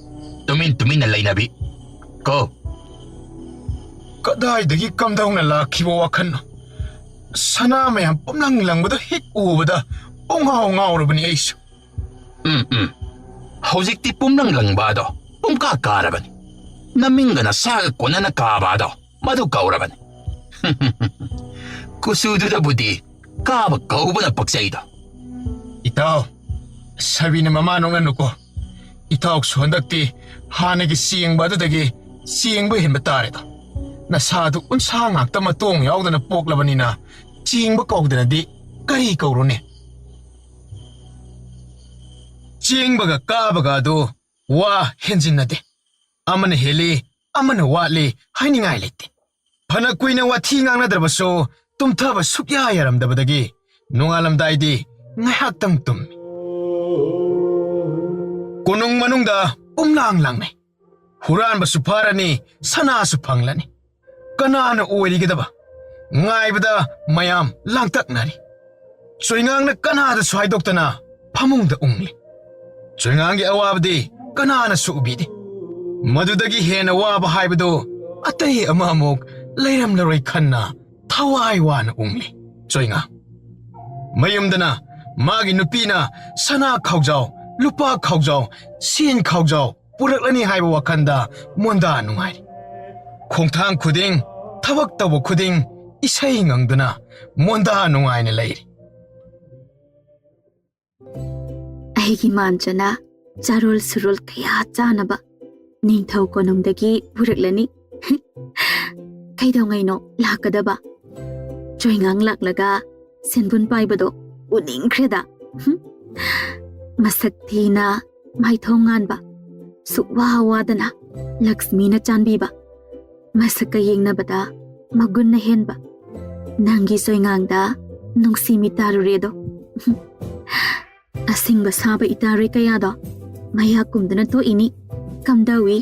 ꯇꯨꯃꯤꯟ ꯇꯨꯃꯤꯟꯅ ꯂꯩꯅꯕꯤ꯫ ꯀꯣ꯫ ꯀꯗꯥꯏꯗꯒꯤ ꯀꯝꯗꯧꯅ ꯂꯥꯛꯈꯤꯕ ꯋꯥꯈꯜꯅꯣ? ꯁꯅꯥ ꯃꯌꯥꯝ ꯄꯨꯝꯂꯪ ꯂꯪꯕꯗꯣ ꯍꯦꯛ ꯎꯕꯗ ꯄꯨꯡꯉꯥꯎ ꯉꯥꯎꯔꯕꯅꯤ ꯑꯩꯁꯨ꯫ ꯎꯝ, ꯎꯝ꯫ ꯍꯧꯖꯤꯛꯇꯤ ꯄꯨꯝꯂꯪ ꯂꯪꯕ ꯑꯗꯣ ꯄꯨꯡꯀꯥ ꯀꯥꯔꯕꯅꯤ꯫ ꯅꯃꯤꯡꯒ ꯅꯁꯥꯒ ꯀꯣꯟꯅꯅ ꯀꯥꯕ ꯑꯗꯣ ꯃꯗꯨ ꯀꯧꯔꯕꯅꯤ꯫ ꯀꯨꯆꯨꯗꯨꯗꯕꯨꯗꯤ ꯀꯥꯕ ꯀꯧꯕꯅ ꯄꯛꯆꯩꯗꯣ꯫ ꯏꯇꯥꯎ, ꯁꯥꯕꯤꯅ ꯃꯃꯥ ꯅꯣꯛꯅꯅꯨꯀꯣ꯫ ꯏꯇꯥꯎꯁꯨ ꯍꯟꯗꯛꯇꯤ ꯍꯥꯟꯅꯒꯤ ꯆꯦꯡꯕ ꯑꯗꯨꯗꯒꯤ ꯆꯦꯡꯕ ꯍꯦꯟꯕ ꯇꯥꯔꯦꯗꯣ꯫ ꯅꯁꯥꯗꯨ ꯎꯟꯁꯥ ꯉꯥꯛꯇ ꯃꯇꯣꯡ ꯌꯥꯎꯗꯅ ꯄꯣꯛꯂꯕꯅꯤꯅ ꯆꯦꯡꯕ ꯀꯧꯗꯅꯗꯤ ꯀꯔꯤ ꯀꯧꯔꯨꯅꯤ? ꯆꯦꯡꯕꯒ ꯀꯥꯕꯒ ꯑꯗꯨ ꯋꯥ ꯍꯦꯟꯖꯤꯟꯅꯗꯦ꯫ ꯑꯃꯅ ꯍꯦꯜꯂꯤ, ꯑꯃꯅ ꯋꯥꯠꯂꯤ ꯍꯥꯏꯅꯤꯡꯉꯥꯏ ꯂꯩꯇꯦ꯫ ꯐꯅ ꯀꯨꯏꯅ ꯋꯥꯊꯤ ꯉꯥꯡꯅꯗ꯭ꯔꯕꯁꯨ ꯇꯨꯝꯊꯕ ꯁꯨꯛꯌꯥ ꯌꯥꯔꯝꯗꯕꯗꯒꯤ ꯅꯣꯡꯉꯥꯜꯂꯝꯗꯥꯏꯗꯤ ꯉꯥꯏꯍꯥꯛꯇꯪ ꯇꯨꯝꯃꯤ꯫ ꯀꯣꯅꯨꯡ ꯃꯅꯨꯡꯗ ꯄꯨꯝꯂꯥꯡ ꯂꯥꯡꯅꯩ꯫ ꯍꯨꯔꯥꯟꯕꯁꯨ ꯐꯥꯔꯅꯤ, ꯁꯅꯥꯁꯨ ꯐꯪꯂꯅꯤ꯫ ꯀꯅꯥꯅ ꯑꯣꯏꯔꯤꯒꯗꯕ? ꯉꯥꯏꯕꯗ ꯃꯌꯥꯝ ꯂꯥꯡꯇꯛꯅꯔꯤ꯫ ꯆꯣꯏꯉꯥꯡꯅ ꯀꯅꯥꯗꯁꯨ ꯍꯥꯏꯗꯣꯛꯇꯅ ꯐꯃꯨꯡꯗ ꯎꯪꯂꯤ꯫ ꯆꯣꯏꯉꯥꯡꯒꯤ ꯑꯋꯥꯕꯗꯤ ꯀꯅꯥꯅꯁꯨ ꯎꯕꯤꯗꯦ꯫ ꯃꯗꯨꯗꯒꯤ ꯍꯦꯟꯅ ꯋꯥꯕ ꯍꯥꯏꯕꯗꯨ ꯑꯇꯩ ꯑꯃ ꯑꯃꯨꯛ ꯂꯩꯔꯝꯂꯔꯣꯏ ꯈꯟꯅ ꯊꯋꯥꯏ ꯋꯥꯅ ꯎꯪꯂꯤ ꯆꯣꯏꯉꯥꯡ꯫ ꯃꯌꯨꯝꯗꯅ ꯃꯥꯒꯤ ꯅꯨꯄꯤꯅ ꯁꯅꯥ ꯈꯥꯎꯖꯥꯎ, ꯂꯨꯄꯥ ꯈꯥꯎꯖꯥꯎ, ꯁꯦꯟ ꯈꯥꯎꯖꯥꯎ ꯄꯨꯔꯛꯂꯅꯤ ꯍꯥꯏꯕ ꯋꯥꯈꯜꯗ ꯃꯣꯟꯗꯥ ꯅꯨꯡꯉꯥꯏꯔꯤ꯫ ꯈꯣꯡꯊꯥꯡ ꯈꯨꯗꯤꯡ, ꯊꯕꯛ ꯇꯧꯕ ꯈꯨꯗꯤꯡ ꯏꯁꯩ ꯉꯪꯗꯨꯅ ꯃꯣꯟꯗꯥ ꯅꯨꯡꯉꯥꯏꯅ ꯂꯩꯔꯤ꯫ ꯑꯩꯒꯤ ꯃꯥꯟꯖꯅ ꯆꯥꯔꯣꯜ ꯁꯨꯔꯣꯜ ꯀꯌꯥ ꯆꯥꯅꯕ ꯅꯤꯡꯊꯧ ꯀꯣꯅꯨꯡꯗꯒꯤ ꯄꯨꯔꯛꯂꯅꯤ꯫ ꯀꯩꯗꯧꯉꯩꯅꯣ ꯂꯥꯛꯀꯗꯕ? ꯆꯣꯏꯉꯥꯡ ꯂꯥꯛꯂꯒ ꯁꯦꯟꯕꯨꯟ ꯄꯥꯏꯕꯗꯣ ꯎꯅꯤꯡꯈ꯭ꯔꯦꯗ꯫ ꯍꯨꯝ꯫ ꯃꯁꯛ ꯊꯤꯅ, ꯃꯥꯏꯊꯣꯡ ꯉꯥꯟꯕ, ꯁꯨꯛꯋꯥ ꯋꯥꯗꯅ ꯂꯛꯁꯃꯤꯅ ꯆꯥꯟꯕꯤꯕ, ꯃꯁꯛꯀ ꯌꯦꯡꯅꯕꯗ ꯃꯒꯨꯟꯅ ꯍꯦꯟꯕ ꯅꯪꯒꯤ ꯆꯣꯏꯉꯥꯡꯗ ꯅꯨꯡꯁꯤ ꯃꯤꯠ ꯇꯥꯔꯨꯔꯦꯗꯣ꯫ ꯑꯁꯤꯡꯕ ꯁꯥꯕ ꯏꯇꯥꯔꯣꯏ ꯀꯌꯥꯗꯣ ꯃꯌꯥ ꯀꯨꯝꯗꯨꯅ ꯇꯣꯛꯏꯅꯤ꯫ ꯀꯝꯗꯧꯏ?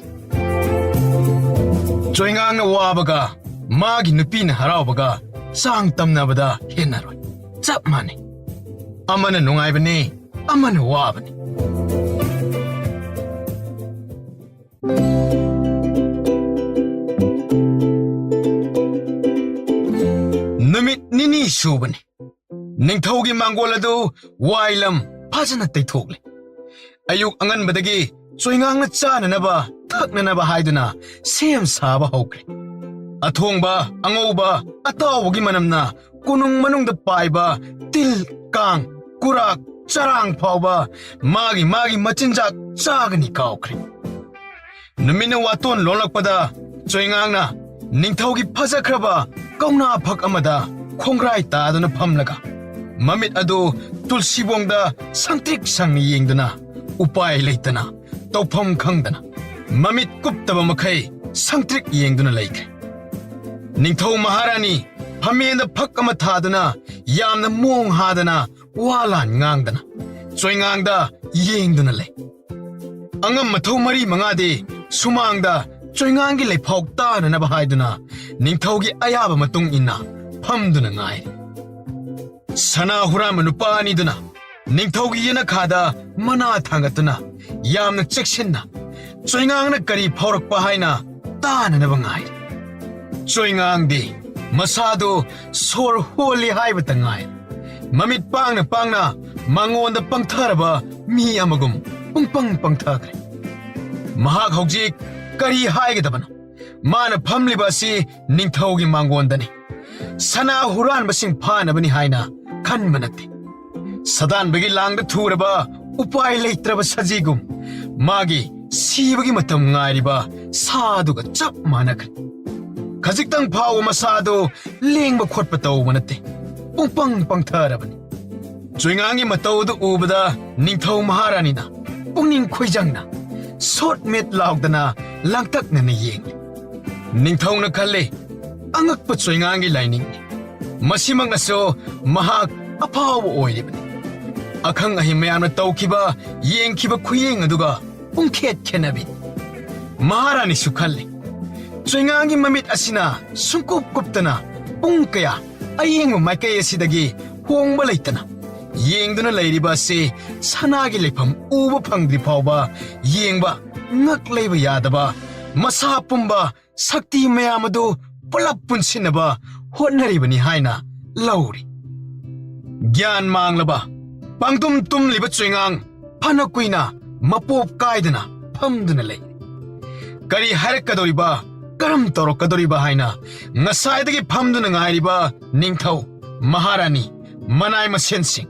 ꯆꯣꯏꯉꯥꯡꯅ ꯋꯥꯕꯒ ꯃꯥꯒꯤ ꯅꯨꯄꯤꯅ ꯍꯔꯥꯎꯕꯒ ꯆꯥꯡ ꯇꯝꯅꯕꯗ ꯍꯦꯟꯅꯔꯣꯏ꯫ ꯆꯞ ꯃꯥꯟꯅꯩ꯫ ꯑꯃꯅ ꯅꯨꯡꯉꯥꯏꯕꯅꯤ, ꯑꯃꯅ ꯋꯥꯕꯅꯤ꯫ ꯅꯨꯃꯤꯠ ꯅꯤꯅꯤ ꯁꯨꯕꯅꯤ꯫ ꯅꯤꯡꯊꯧꯒꯤ ꯃꯥꯡꯒꯣꯜ ꯑꯗꯨ ꯋꯥꯏꯂꯝ ꯐꯖꯅ ꯇꯩꯊꯣꯛꯂꯦ꯫ ꯑꯌꯨꯛ ꯑꯉꯟꯕꯗꯒꯤ ꯆꯣꯏꯉꯥꯡꯅ ꯆꯥꯅꯅꯕ, ꯊꯛꯅꯅꯕ ꯍꯥꯏꯗꯨꯅ ꯁꯦꯝ ꯁꯥꯕ ꯍꯧꯈ꯭ꯔꯦ꯫ ꯑꯊꯣꯡꯕ, ꯑꯉꯧꯕ, ꯑꯇꯥꯎꯕꯒꯤ ꯃꯅꯝꯅ ꯀꯣꯅꯨꯡ ꯃꯅꯨꯡꯗ ꯄꯥꯏꯕ ꯇꯤꯜ, ꯀꯥꯡ, ꯀꯨꯔꯥꯛ, ꯆꯔꯥꯡ ꯐꯥꯎꯕ ꯃꯥꯒꯤ ꯃꯥꯒꯤ ꯃꯆꯤꯟꯖꯥꯛ ꯆꯥꯒꯅꯤ ꯀꯥꯎꯈ꯭ꯔꯦ꯫ ꯅꯨꯃꯤꯠꯅ ꯋꯥꯇꯣꯟ ꯂꯣꯜꯂꯛꯄꯗ ꯆꯣꯏꯉꯥꯡꯅ ꯅꯤꯡꯊꯧꯒꯤ ꯐꯖꯈ꯭ꯔꯕ ꯀꯧꯅꯥ ꯐꯛ ꯑꯃꯗ ꯈꯣꯡꯒ꯭ꯔꯥꯏ ꯇꯥꯗꯨꯅ ꯐꯝꯂꯒ ꯃꯃꯤꯠ ꯑꯗꯨ ꯇꯨꯜꯁꯤꯕꯣꯡꯗ ꯁꯪꯇ꯭ꯔꯤꯛ ꯁꯪꯅ ꯌꯦꯡꯗꯨꯅ ꯎꯄꯥꯏ ꯂꯩꯇꯅ, ꯇꯧꯐꯝ ꯈꯪꯗꯅ ꯃꯃꯤꯠ ꯀꯨꯞꯇꯕ ꯃꯈꯩ ꯁꯪꯇ꯭ꯔꯤꯛ ꯌꯦꯡꯗꯨꯅ ꯂꯩꯈ꯭ꯔꯦ꯫ ꯅꯤꯡꯊꯧ ꯃꯍꯥꯔꯥꯅꯤ ꯐꯝꯃꯦꯟꯗ ꯐꯛ ꯑꯃ ꯊꯥꯗꯨꯅ ꯌꯥꯝꯅ ꯃꯣꯡ ꯍꯥꯗꯅ ꯋꯥ ꯂꯥꯟ ꯉꯥꯡꯗꯅ ꯆꯣꯏꯉꯥꯡꯗ ꯌꯦꯡꯗꯨꯅ ꯂꯩ꯫ ꯑꯉꯝ ꯃꯊꯧ ꯃꯔꯤ ꯃꯉꯥꯗꯤ ꯁꯨꯃꯥꯡꯗ ꯆꯣꯏꯉꯥꯡꯒꯤ ꯂꯩꯐꯥꯎ ꯇꯥꯅꯅꯕ ꯍꯥꯏꯗꯨꯅ ꯅꯤꯡꯊꯧꯒꯤ ꯑꯌꯥꯕ ꯃꯇꯨꯡ ꯏꯟꯅ ꯐꯝꯗꯨꯅ ꯉꯥꯏꯔꯤ꯫ ꯁꯅꯥ ꯍꯨꯔꯥꯟꯕ ꯅꯨꯄꯥ ꯑꯅꯤꯗꯨꯅ ꯅꯤꯡꯊꯧꯒꯤ ꯌꯦꯅꯈꯥꯗ ꯃꯅꯥ ꯊꯥꯡꯒꯠꯇꯨꯅ ꯌꯥꯝꯅ ꯆꯦꯛꯁꯤꯟꯅ ꯆꯣꯏꯉꯥꯡꯅ ꯀꯔꯤ ꯐꯥꯎꯔꯛꯄ ꯍꯥꯏꯅ ꯇꯥꯅꯅꯕ ꯉꯥꯏꯔꯤ꯫ ꯆꯣꯏꯉꯥꯡꯗꯤ ꯃꯁꯥꯗꯨ ꯁꯣꯔ ꯍꯣꯜꯂꯤ ꯍꯥꯏꯕꯇ ꯉꯥꯏ꯫ ꯃꯃꯤꯠ ꯄꯥꯡꯅ ꯄꯥꯡꯅ ꯃꯉꯣꯟꯗ ꯄꯪꯊꯔꯕ ꯃꯤ ꯑꯃꯒꯨꯝ ꯄꯨꯡꯄꯪ ꯄꯪꯊꯈ꯭ꯔꯦ꯫ ꯃꯍꯥꯛ ꯍꯧꯖꯤꯛ ꯀꯔꯤ ꯍꯥꯏꯒꯗꯕꯅꯣ? ꯃꯥꯅ ꯐꯝꯂꯤꯕ ꯑꯁꯤ ꯅꯤꯡꯊꯧꯒꯤ ꯃꯥꯡꯒꯣꯟꯗꯅꯤ꯫ ꯁꯅꯥ ꯍꯨꯔꯥꯟꯕꯁꯤꯡ ꯐꯥꯅꯕꯅꯤ ꯍꯥꯏꯅ ꯈꯟꯕ ꯅꯠꯇꯦ꯫ ꯁꯗꯥꯟꯕꯒꯤ ꯂꯥꯡꯗ ꯊꯨꯔꯕ ꯎꯄꯥꯏ ꯂꯩꯇ꯭ꯔꯕ ꯁꯖꯤꯒꯨꯝ ꯃꯥꯒꯤ ꯁꯤꯕꯒꯤ ꯃꯇꯝ ꯉꯥꯏꯔꯤꯕ ꯁꯥꯗꯨꯒ ꯆꯞ ꯃꯥꯟꯅꯈ꯭ꯔꯦ꯫ ꯈꯖꯤꯛꯇꯪ ꯐꯥꯎꯕ ꯃꯁꯥꯗꯨ ꯂꯦꯡꯕ ꯈꯣꯠꯄ ꯇꯧꯕ ꯅꯠꯇꯦ꯫ ꯄꯨꯡꯄꯪ ꯄꯪꯊꯔꯕꯅꯤ꯫ ꯆꯣꯏꯉꯥꯡꯒꯤ ꯃꯇꯧ ꯑꯗꯨ ꯎꯕꯗ ꯅꯤꯡꯊꯧ ꯃꯍꯥꯔꯥꯅꯤꯅ ꯄꯨꯛꯅꯤꯡ ꯈꯣꯏꯖꯪꯅ ꯁꯣꯠ ꯃꯦꯠ ꯂꯥꯎꯗꯅ ꯂꯥꯡꯇꯛꯅꯅ ꯌꯦꯡꯂꯤ꯫ ꯅꯤꯡꯊꯧꯅ ꯈꯜꯂꯤ, "ꯑꯉꯛꯄ ꯆꯣꯏꯉꯥꯡꯒꯤ ꯂꯥꯏꯅꯤꯡꯅꯤ꯫ ꯃꯁꯤꯃꯛꯅꯁꯨ ꯃꯍꯥꯛ ꯑꯐꯥꯎꯕ ꯑꯣꯏꯔꯤꯕꯅꯤ꯫" ꯑꯈꯪ ꯑꯍꯩ ꯃꯌꯥꯝꯅ ꯇꯧꯈꯤꯕ, ꯌꯦꯡꯈꯤꯕ ꯈꯨꯌꯦꯡ ꯑꯗꯨꯒ ꯄꯨꯡꯈꯦꯠ ꯈꯦꯠꯅꯕꯤ꯫ ꯃꯍꯥꯔꯥꯅꯤꯁꯨ ꯈꯜꯂꯤ, "ꯆꯣꯏꯉꯥꯡꯒꯤ ꯃꯃꯤꯠ ꯑꯁꯤꯅ ꯁꯨꯡꯀꯨꯞ ꯀꯨꯞꯇꯅ ꯄꯨꯡ ꯀꯌꯥ ꯑꯌꯦꯡꯕ ꯃꯥꯏꯀꯩ ꯑꯁꯤꯗꯒꯤ ꯍꯣꯡꯕ ꯂꯩꯇꯅ ꯌꯦꯡꯗꯨꯅ ꯂꯩꯔꯤꯕ ꯑꯁꯤ ꯁꯅꯥꯒꯤ ꯂꯩꯐꯝ ꯎꯕ ꯐꯪꯗ꯭ꯔꯤ ꯐꯥꯎꯕ ꯌꯦꯡꯕ ꯉꯛ ꯂꯩꯕ ꯌꯥꯗꯕ, ꯃꯁꯥ ꯄꯨꯝꯕ ꯁꯛꯇꯤ ꯃꯌꯥꯝ ꯑꯗꯨ ꯄꯨꯂꯞ ꯄꯨꯟꯁꯤꯟꯅꯕ ꯍꯣꯠꯅꯔꯤꯕꯅꯤ" ꯍꯥꯏꯅ ꯂꯧꯔꯤ꯫ ꯒ꯭ꯌꯥꯟ ꯃꯥꯡꯂꯕ, ꯄꯥꯡꯗꯨꯝ ꯇꯨꯝꯂꯤꯕ ꯆꯣꯏꯉꯥꯡ ꯐꯅ ꯀꯨꯏꯅ ꯃꯄꯣꯞ ꯀꯥꯏꯗꯅ ꯐꯝꯗꯨꯅ ꯂꯩ꯫ ꯀꯔꯤ ꯍꯥꯏꯔꯛꯀꯗꯧꯔꯤꯕ, ꯀꯔꯝ ꯇꯧꯔꯛꯀꯗꯧꯔꯤꯕ ꯍꯥꯏꯅ ꯉꯁꯥꯏꯗꯒꯤ ꯐꯝꯗꯨꯅ ꯉꯥꯏꯔꯤꯕ ꯅꯤꯡꯊꯧ, ꯃꯍꯥꯔꯥꯅꯤ, ꯃꯅꯥꯏ ꯃꯁꯦꯟꯁꯤꯡ,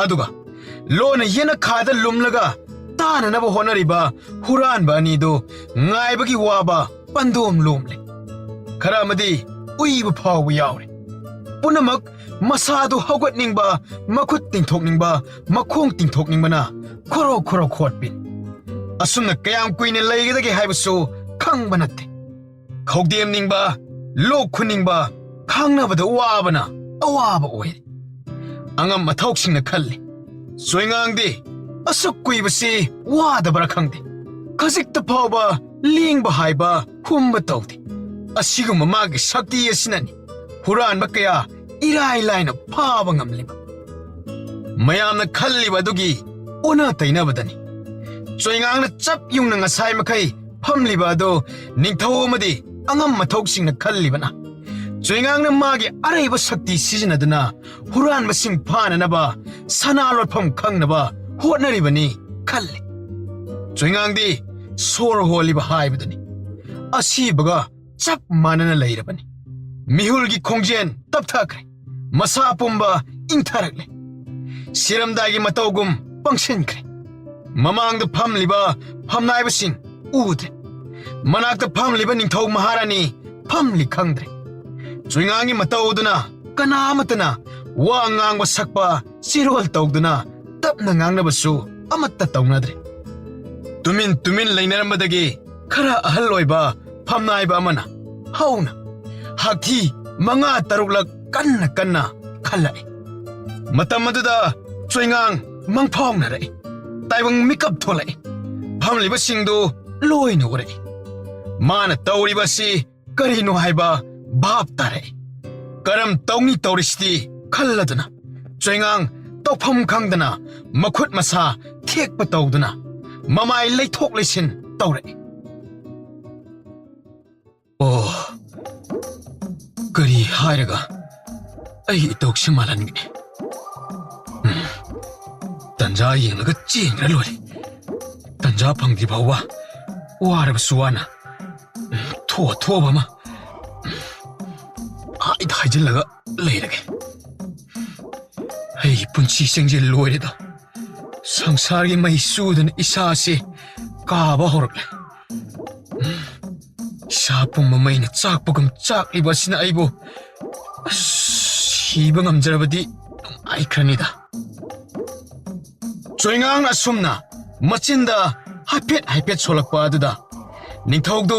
ꯑꯗꯨꯒ ꯂꯣꯟꯅ ꯌꯦꯅꯈꯥꯗ ꯂꯨꯝꯂꯒ ꯇꯥꯅꯅꯕ ꯍꯣꯠꯅꯔꯤꯕ ꯍꯨꯔꯥꯟꯕ ꯑꯅꯤꯗꯨ ꯉꯥꯏꯕꯒꯤ ꯋꯥꯕ ꯄꯟꯗꯣꯝ ꯂꯣꯝꯂꯦ꯫ ꯈꯔ ꯑꯃꯗꯤ ꯎꯏꯕ ꯐꯥꯎꯕ ꯌꯥꯎꯔꯦ꯫ ꯄꯨꯝꯅꯃꯛ ꯃꯁꯥꯗꯨ ꯍꯧꯒꯠꯅꯤꯡꯕ, ꯃꯈꯨꯠ ꯇꯤꯡꯊꯣꯛꯅꯤꯡꯕ, ꯃꯈꯣꯡ ꯇꯤꯡꯊꯣꯛꯅꯤꯡꯕꯅ ꯈꯣꯔꯣ ꯈꯣꯔꯣ ꯈꯣꯠꯄꯤ꯫ ꯑꯁꯨꯝꯅ ꯀꯌꯥꯝ ꯀꯨꯏꯅ ꯂꯩꯒꯗꯒꯦ ꯍꯥꯏꯕꯁꯨ ꯈꯪꯕ ꯅꯠꯇꯦ꯫ ꯈꯧꯗꯦꯝꯅꯤꯡꯕ, ꯂꯣꯛ ꯈꯨꯅꯤꯡꯕ, ꯈꯥꯡꯅꯕꯗ ꯋꯥꯕꯅ ꯑꯋꯥꯕ ꯑꯣꯏꯔꯦ꯫ ꯑꯉꯝ ꯑꯊꯧꯁꯤꯡꯅ ꯈꯜꯂꯤ, "ꯆꯣꯏꯉꯥꯡꯗꯤ ꯑꯁꯨꯛ ꯀꯨꯏꯕꯁꯤ ꯋꯥꯗꯕ꯭ꯔꯥ ꯈꯪꯗꯦ꯫ ꯈꯖꯤꯛꯇ ꯐꯥꯎꯕ ꯂꯦꯡꯕ ꯍꯥꯏꯕ ꯍꯨꯝꯕ ꯇꯧꯗꯦ꯫ ꯑꯁꯤꯒꯨꯝꯕ ꯃꯥꯒꯤ ꯁꯛꯇꯤ ꯑꯁꯤꯅꯅꯤ ꯍꯨꯔꯥꯟꯕ ꯀꯌꯥ ꯏꯔꯥꯏ ꯂꯥꯏꯅ ꯐꯥꯕ ꯉꯝꯂꯤꯕ꯫ ꯃꯌꯥꯝꯅ ꯈꯜꯂꯤꯕ ꯑꯗꯨꯒꯤ ꯑꯣꯟꯅ ꯇꯩꯅꯕꯗꯅꯤ꯫ ꯆꯣꯏꯉꯥꯡꯅ ꯆꯞ ꯌꯨꯡꯅ ꯉꯁꯥꯏ ꯃꯈꯩ ꯐꯝꯂꯤꯕ ꯑꯗꯨ ꯅꯤꯡꯊꯧ ꯑꯃꯗꯤ ꯑꯉꯝ ꯃꯊꯧꯁꯤꯡꯅ ꯈꯜꯂꯤꯕꯅ꯫ ꯆꯣꯏꯉꯥꯡꯅ ꯃꯥꯒꯤ ꯑꯔꯩꯕ ꯁꯛꯇꯤ ꯁꯤꯖꯤꯟꯅꯗꯨꯅ ꯍꯨꯔꯥꯟꯕꯁꯤꯡ ꯐꯥꯅꯅꯕ ꯁꯅꯥ ꯂꯣꯠꯐꯝ ꯈꯪꯅꯕ ꯍꯣꯠꯅꯔꯤꯕꯅꯤ ꯈꯜꯂꯤ꯫ ꯆꯣꯏꯉꯥꯡꯗꯤ ꯁꯣꯔ ꯍꯣꯜꯂꯤꯕ ꯍꯥꯏꯕꯗꯨꯅꯤ꯫ ꯑꯁꯤꯕꯒ ꯆꯞ ꯃꯥꯟꯅꯅ ꯂꯩꯔꯕꯅꯤ꯫ ꯃꯤꯍꯨꯜꯒꯤ ꯈꯣꯡꯖꯦꯜ ꯇꯞꯊꯈ꯭ꯔꯦ꯫ ꯃꯁꯥ ꯄꯨꯝꯕ ꯏꯪꯊꯔꯛꯂꯦ꯫ ꯁꯤꯔꯝꯗꯥꯏꯒꯤ ꯃꯇꯧꯒꯨꯝ ꯄꯪꯁꯤꯟꯈ꯭ꯔꯦ꯫ ꯃꯃꯥꯡꯗ ꯐꯝꯂꯤꯕ ꯐꯝꯅꯥꯏꯕꯁꯤꯡ ꯎꯗ꯭ꯔꯦ꯫ ꯃꯅꯥꯛꯇ ꯐꯝꯂꯤꯕ ꯅꯤꯡꯊꯧ ꯃꯍꯥꯔꯥꯅꯤ ꯐꯝꯂꯤ ꯈꯪꯗ꯭ꯔꯦ꯫ ꯆꯣꯏꯉꯥꯡꯒꯤ ꯃꯇꯧꯗꯨꯅ ꯀꯅꯥ ꯑꯃꯠꯇꯅ ꯋꯥ ꯉꯥꯡꯕ ꯁꯛꯄ ꯆꯤꯔꯣꯜ ꯇꯧꯗꯨꯅ ꯇꯞꯅ ꯉꯥꯡꯅꯕꯁꯨ ꯑꯃꯠꯇ ꯇꯧꯅꯗ꯭ꯔꯦ꯫ ꯇꯨꯃꯤꯟ ꯇꯨꯃꯤꯟ ꯂꯩꯅꯔꯝꯕꯗꯒꯤ ꯈꯔ ꯑꯍꯜ ꯑꯣꯏꯕ ꯐꯝꯅꯥꯏꯕ ꯑꯃꯅ ꯍꯧꯅ ꯍꯥꯛꯊꯤ ꯃꯉꯥ ꯇꯔꯨꯛꯂꯛ ꯀꯟꯅ ꯀꯟꯅ ꯈꯜꯂꯛꯏ꯫ ꯃꯇꯝ ꯑꯗꯨꯗ ꯆꯣꯏꯉꯥꯡ ꯃꯪꯐꯥꯎꯅꯔꯛꯏ꯫ ꯇꯥꯏꯕꯪ ꯃꯤꯀꯞ ꯊꯣꯛꯂꯛꯏ꯫ ꯐꯝꯂꯤꯕꯁꯤꯡꯗꯨ ꯂꯣꯏꯅ ꯎꯔꯛꯏ꯫ ꯃꯥꯅ ꯇꯧꯔꯤꯕ ꯑꯁꯤ ꯀꯔꯤꯅꯣ ꯍꯥꯏꯕ ꯚꯥꯞ ꯇꯥꯔꯛꯏ꯫ ꯀꯔꯝ ꯇꯧꯅꯤ ꯇꯧꯔꯤꯁꯤꯗꯤ ꯈꯜꯂꯗꯨꯅ ꯆꯣꯏꯉꯥꯡ ꯇꯧꯐꯝ ꯈꯪꯗꯅ ꯃꯈꯨꯠ ꯃꯁꯥ ꯊꯦꯛꯄ ꯇꯧꯗꯨꯅ ꯃꯃꯥꯏ ꯂꯩꯊꯣꯛ ꯂꯩꯁꯤꯟ ꯇꯧꯔꯛꯏ꯫ ꯑꯣ, ꯀꯔꯤ ꯍꯥꯏꯔꯒ ꯑꯩ ꯏꯇꯧꯁꯤ ꯃꯥꯜꯍꯟꯒꯅꯤ? ꯎꯝ, ꯇꯟꯖꯥ ꯌꯦꯡꯂꯒ ꯆꯦꯟꯈ꯭ꯔ ꯂꯣꯏꯔꯦ꯫ ꯇꯟꯖꯥ ꯐꯪꯗ꯭ꯔꯤ ꯐꯥꯎꯕ ꯋꯥꯔꯕꯁꯨ ꯋꯥꯅ, ꯎꯝ, ꯊꯣꯛꯑ ꯊꯣꯛꯑꯕ ꯑꯃ, ꯎꯝ, ꯍꯥꯏꯗ ꯍꯥꯏꯖꯤꯜꯂꯒ ꯂꯩꯔꯒꯦ꯫ ꯑꯩꯒꯤ ꯄꯨꯟꯁꯤꯁꯤꯡꯁꯦ ꯂꯣꯏꯔꯦꯗ꯫ ꯁꯪꯁꯥꯔꯒꯤ ꯃꯩ ꯆꯨꯗꯨꯅ ꯏꯁꯥꯁꯦ ꯀꯥꯕ ꯍꯧꯔꯛꯂꯦ꯫ ꯏꯁꯥ ꯄꯨꯝꯕ ꯃꯩꯅ ꯆꯥꯛꯄꯒꯨꯝ ꯆꯥꯛꯂꯤꯕ ꯑꯁꯤꯅ ꯑꯩꯕꯨ, ꯑꯁ, ꯁꯤꯕ ꯉꯝꯖꯔꯕꯗꯤ ꯅꯨꯡꯉꯥꯏꯈ꯭ꯔꯅꯤꯗ꯫ ꯆꯣꯏꯉꯥꯡ ꯑꯁꯨꯝꯅ ꯃꯆꯤꯟꯗ ꯍꯥꯏꯐꯦꯠ ꯍꯥꯏꯐꯦꯠ ꯁꯣꯜꯂꯛꯄ ꯑꯗꯨꯗ ꯅꯤꯡꯊꯧꯗꯨ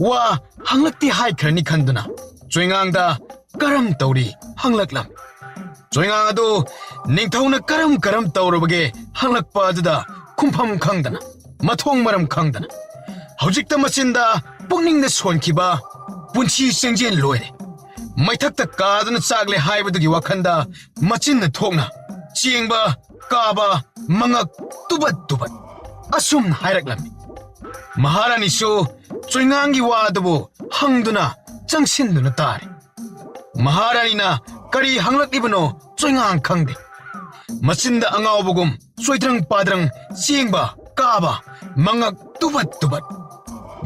ꯋꯥ ꯍꯪꯂꯛꯇꯦ ꯍꯥꯏꯈ꯭ꯔꯅꯤ ꯈꯟꯗꯨꯅ ꯆꯣꯏꯉꯥꯡꯗ ꯀꯔꯝ ꯇꯧꯔꯤ ꯍꯪꯂꯛꯂꯝꯃꯤ꯫ ꯆꯣꯏꯉꯥꯡ ꯑꯗꯨ ꯅꯤꯡꯊꯧꯅ ꯀꯔꯝ ꯀꯔꯝ ꯇꯧꯔꯕꯒꯦ ꯍꯪꯂꯛꯄ ꯑꯗꯨꯗ ꯈꯨꯝꯐꯝ ꯈꯪꯗꯅ ꯃꯊꯣꯡ ꯃꯔꯝ ꯈꯪꯗꯅ꯫ ꯍꯧꯖꯤꯛꯇ ꯃꯆꯤꯟꯗ ꯄꯨꯛꯅꯤꯡꯗ ꯁꯣꯟꯈꯤꯕ ꯄꯨꯟꯁꯤ ꯆꯦꯡꯖꯦꯜ ꯂꯣꯏꯔꯦ꯫ ꯃꯩꯊꯛꯇ ꯀꯥꯗꯨꯅ ꯆꯥꯛꯂꯦ ꯍꯥꯏꯕꯗꯨꯒꯤ ꯋꯥꯈꯜꯗ ꯃꯆꯤꯟꯅ ꯊꯣꯛꯅ ꯆꯦꯡꯕ, ꯀꯥꯕ, ꯃꯉꯛ ꯇꯨꯕꯠ ꯇꯨꯕꯠ ꯑꯁꯨꯝ ꯍꯥꯏꯔꯛꯂꯝꯃꯤ꯫ ꯃꯍꯥꯔꯥꯅꯤꯁꯨ ꯆꯣꯏꯉꯥꯡꯒꯤ ꯋꯥ ꯑꯗꯨꯕꯨ ꯍꯪꯗꯨꯅ ꯆꯪꯁꯤꯟꯗꯨꯅ ꯇꯥꯔꯤ꯫ ꯃꯍꯥꯔꯥꯅꯤꯅ ꯀꯔꯤ ꯍꯪꯂꯛꯂꯤꯕꯅꯣ ꯆꯣꯏꯉꯥꯡ ꯈꯪꯗꯦ꯫ ꯃꯆꯤꯟꯗ ꯑꯉꯥꯎꯕꯒꯨꯝ ꯆꯣꯏꯗ꯭ꯔꯪ ꯄꯥꯗ꯭ꯔꯪ ꯆꯦꯡꯕ, ꯀꯥꯕ, ꯃꯉꯛ ꯇꯨꯕꯠ ꯇꯨꯕꯠ꯫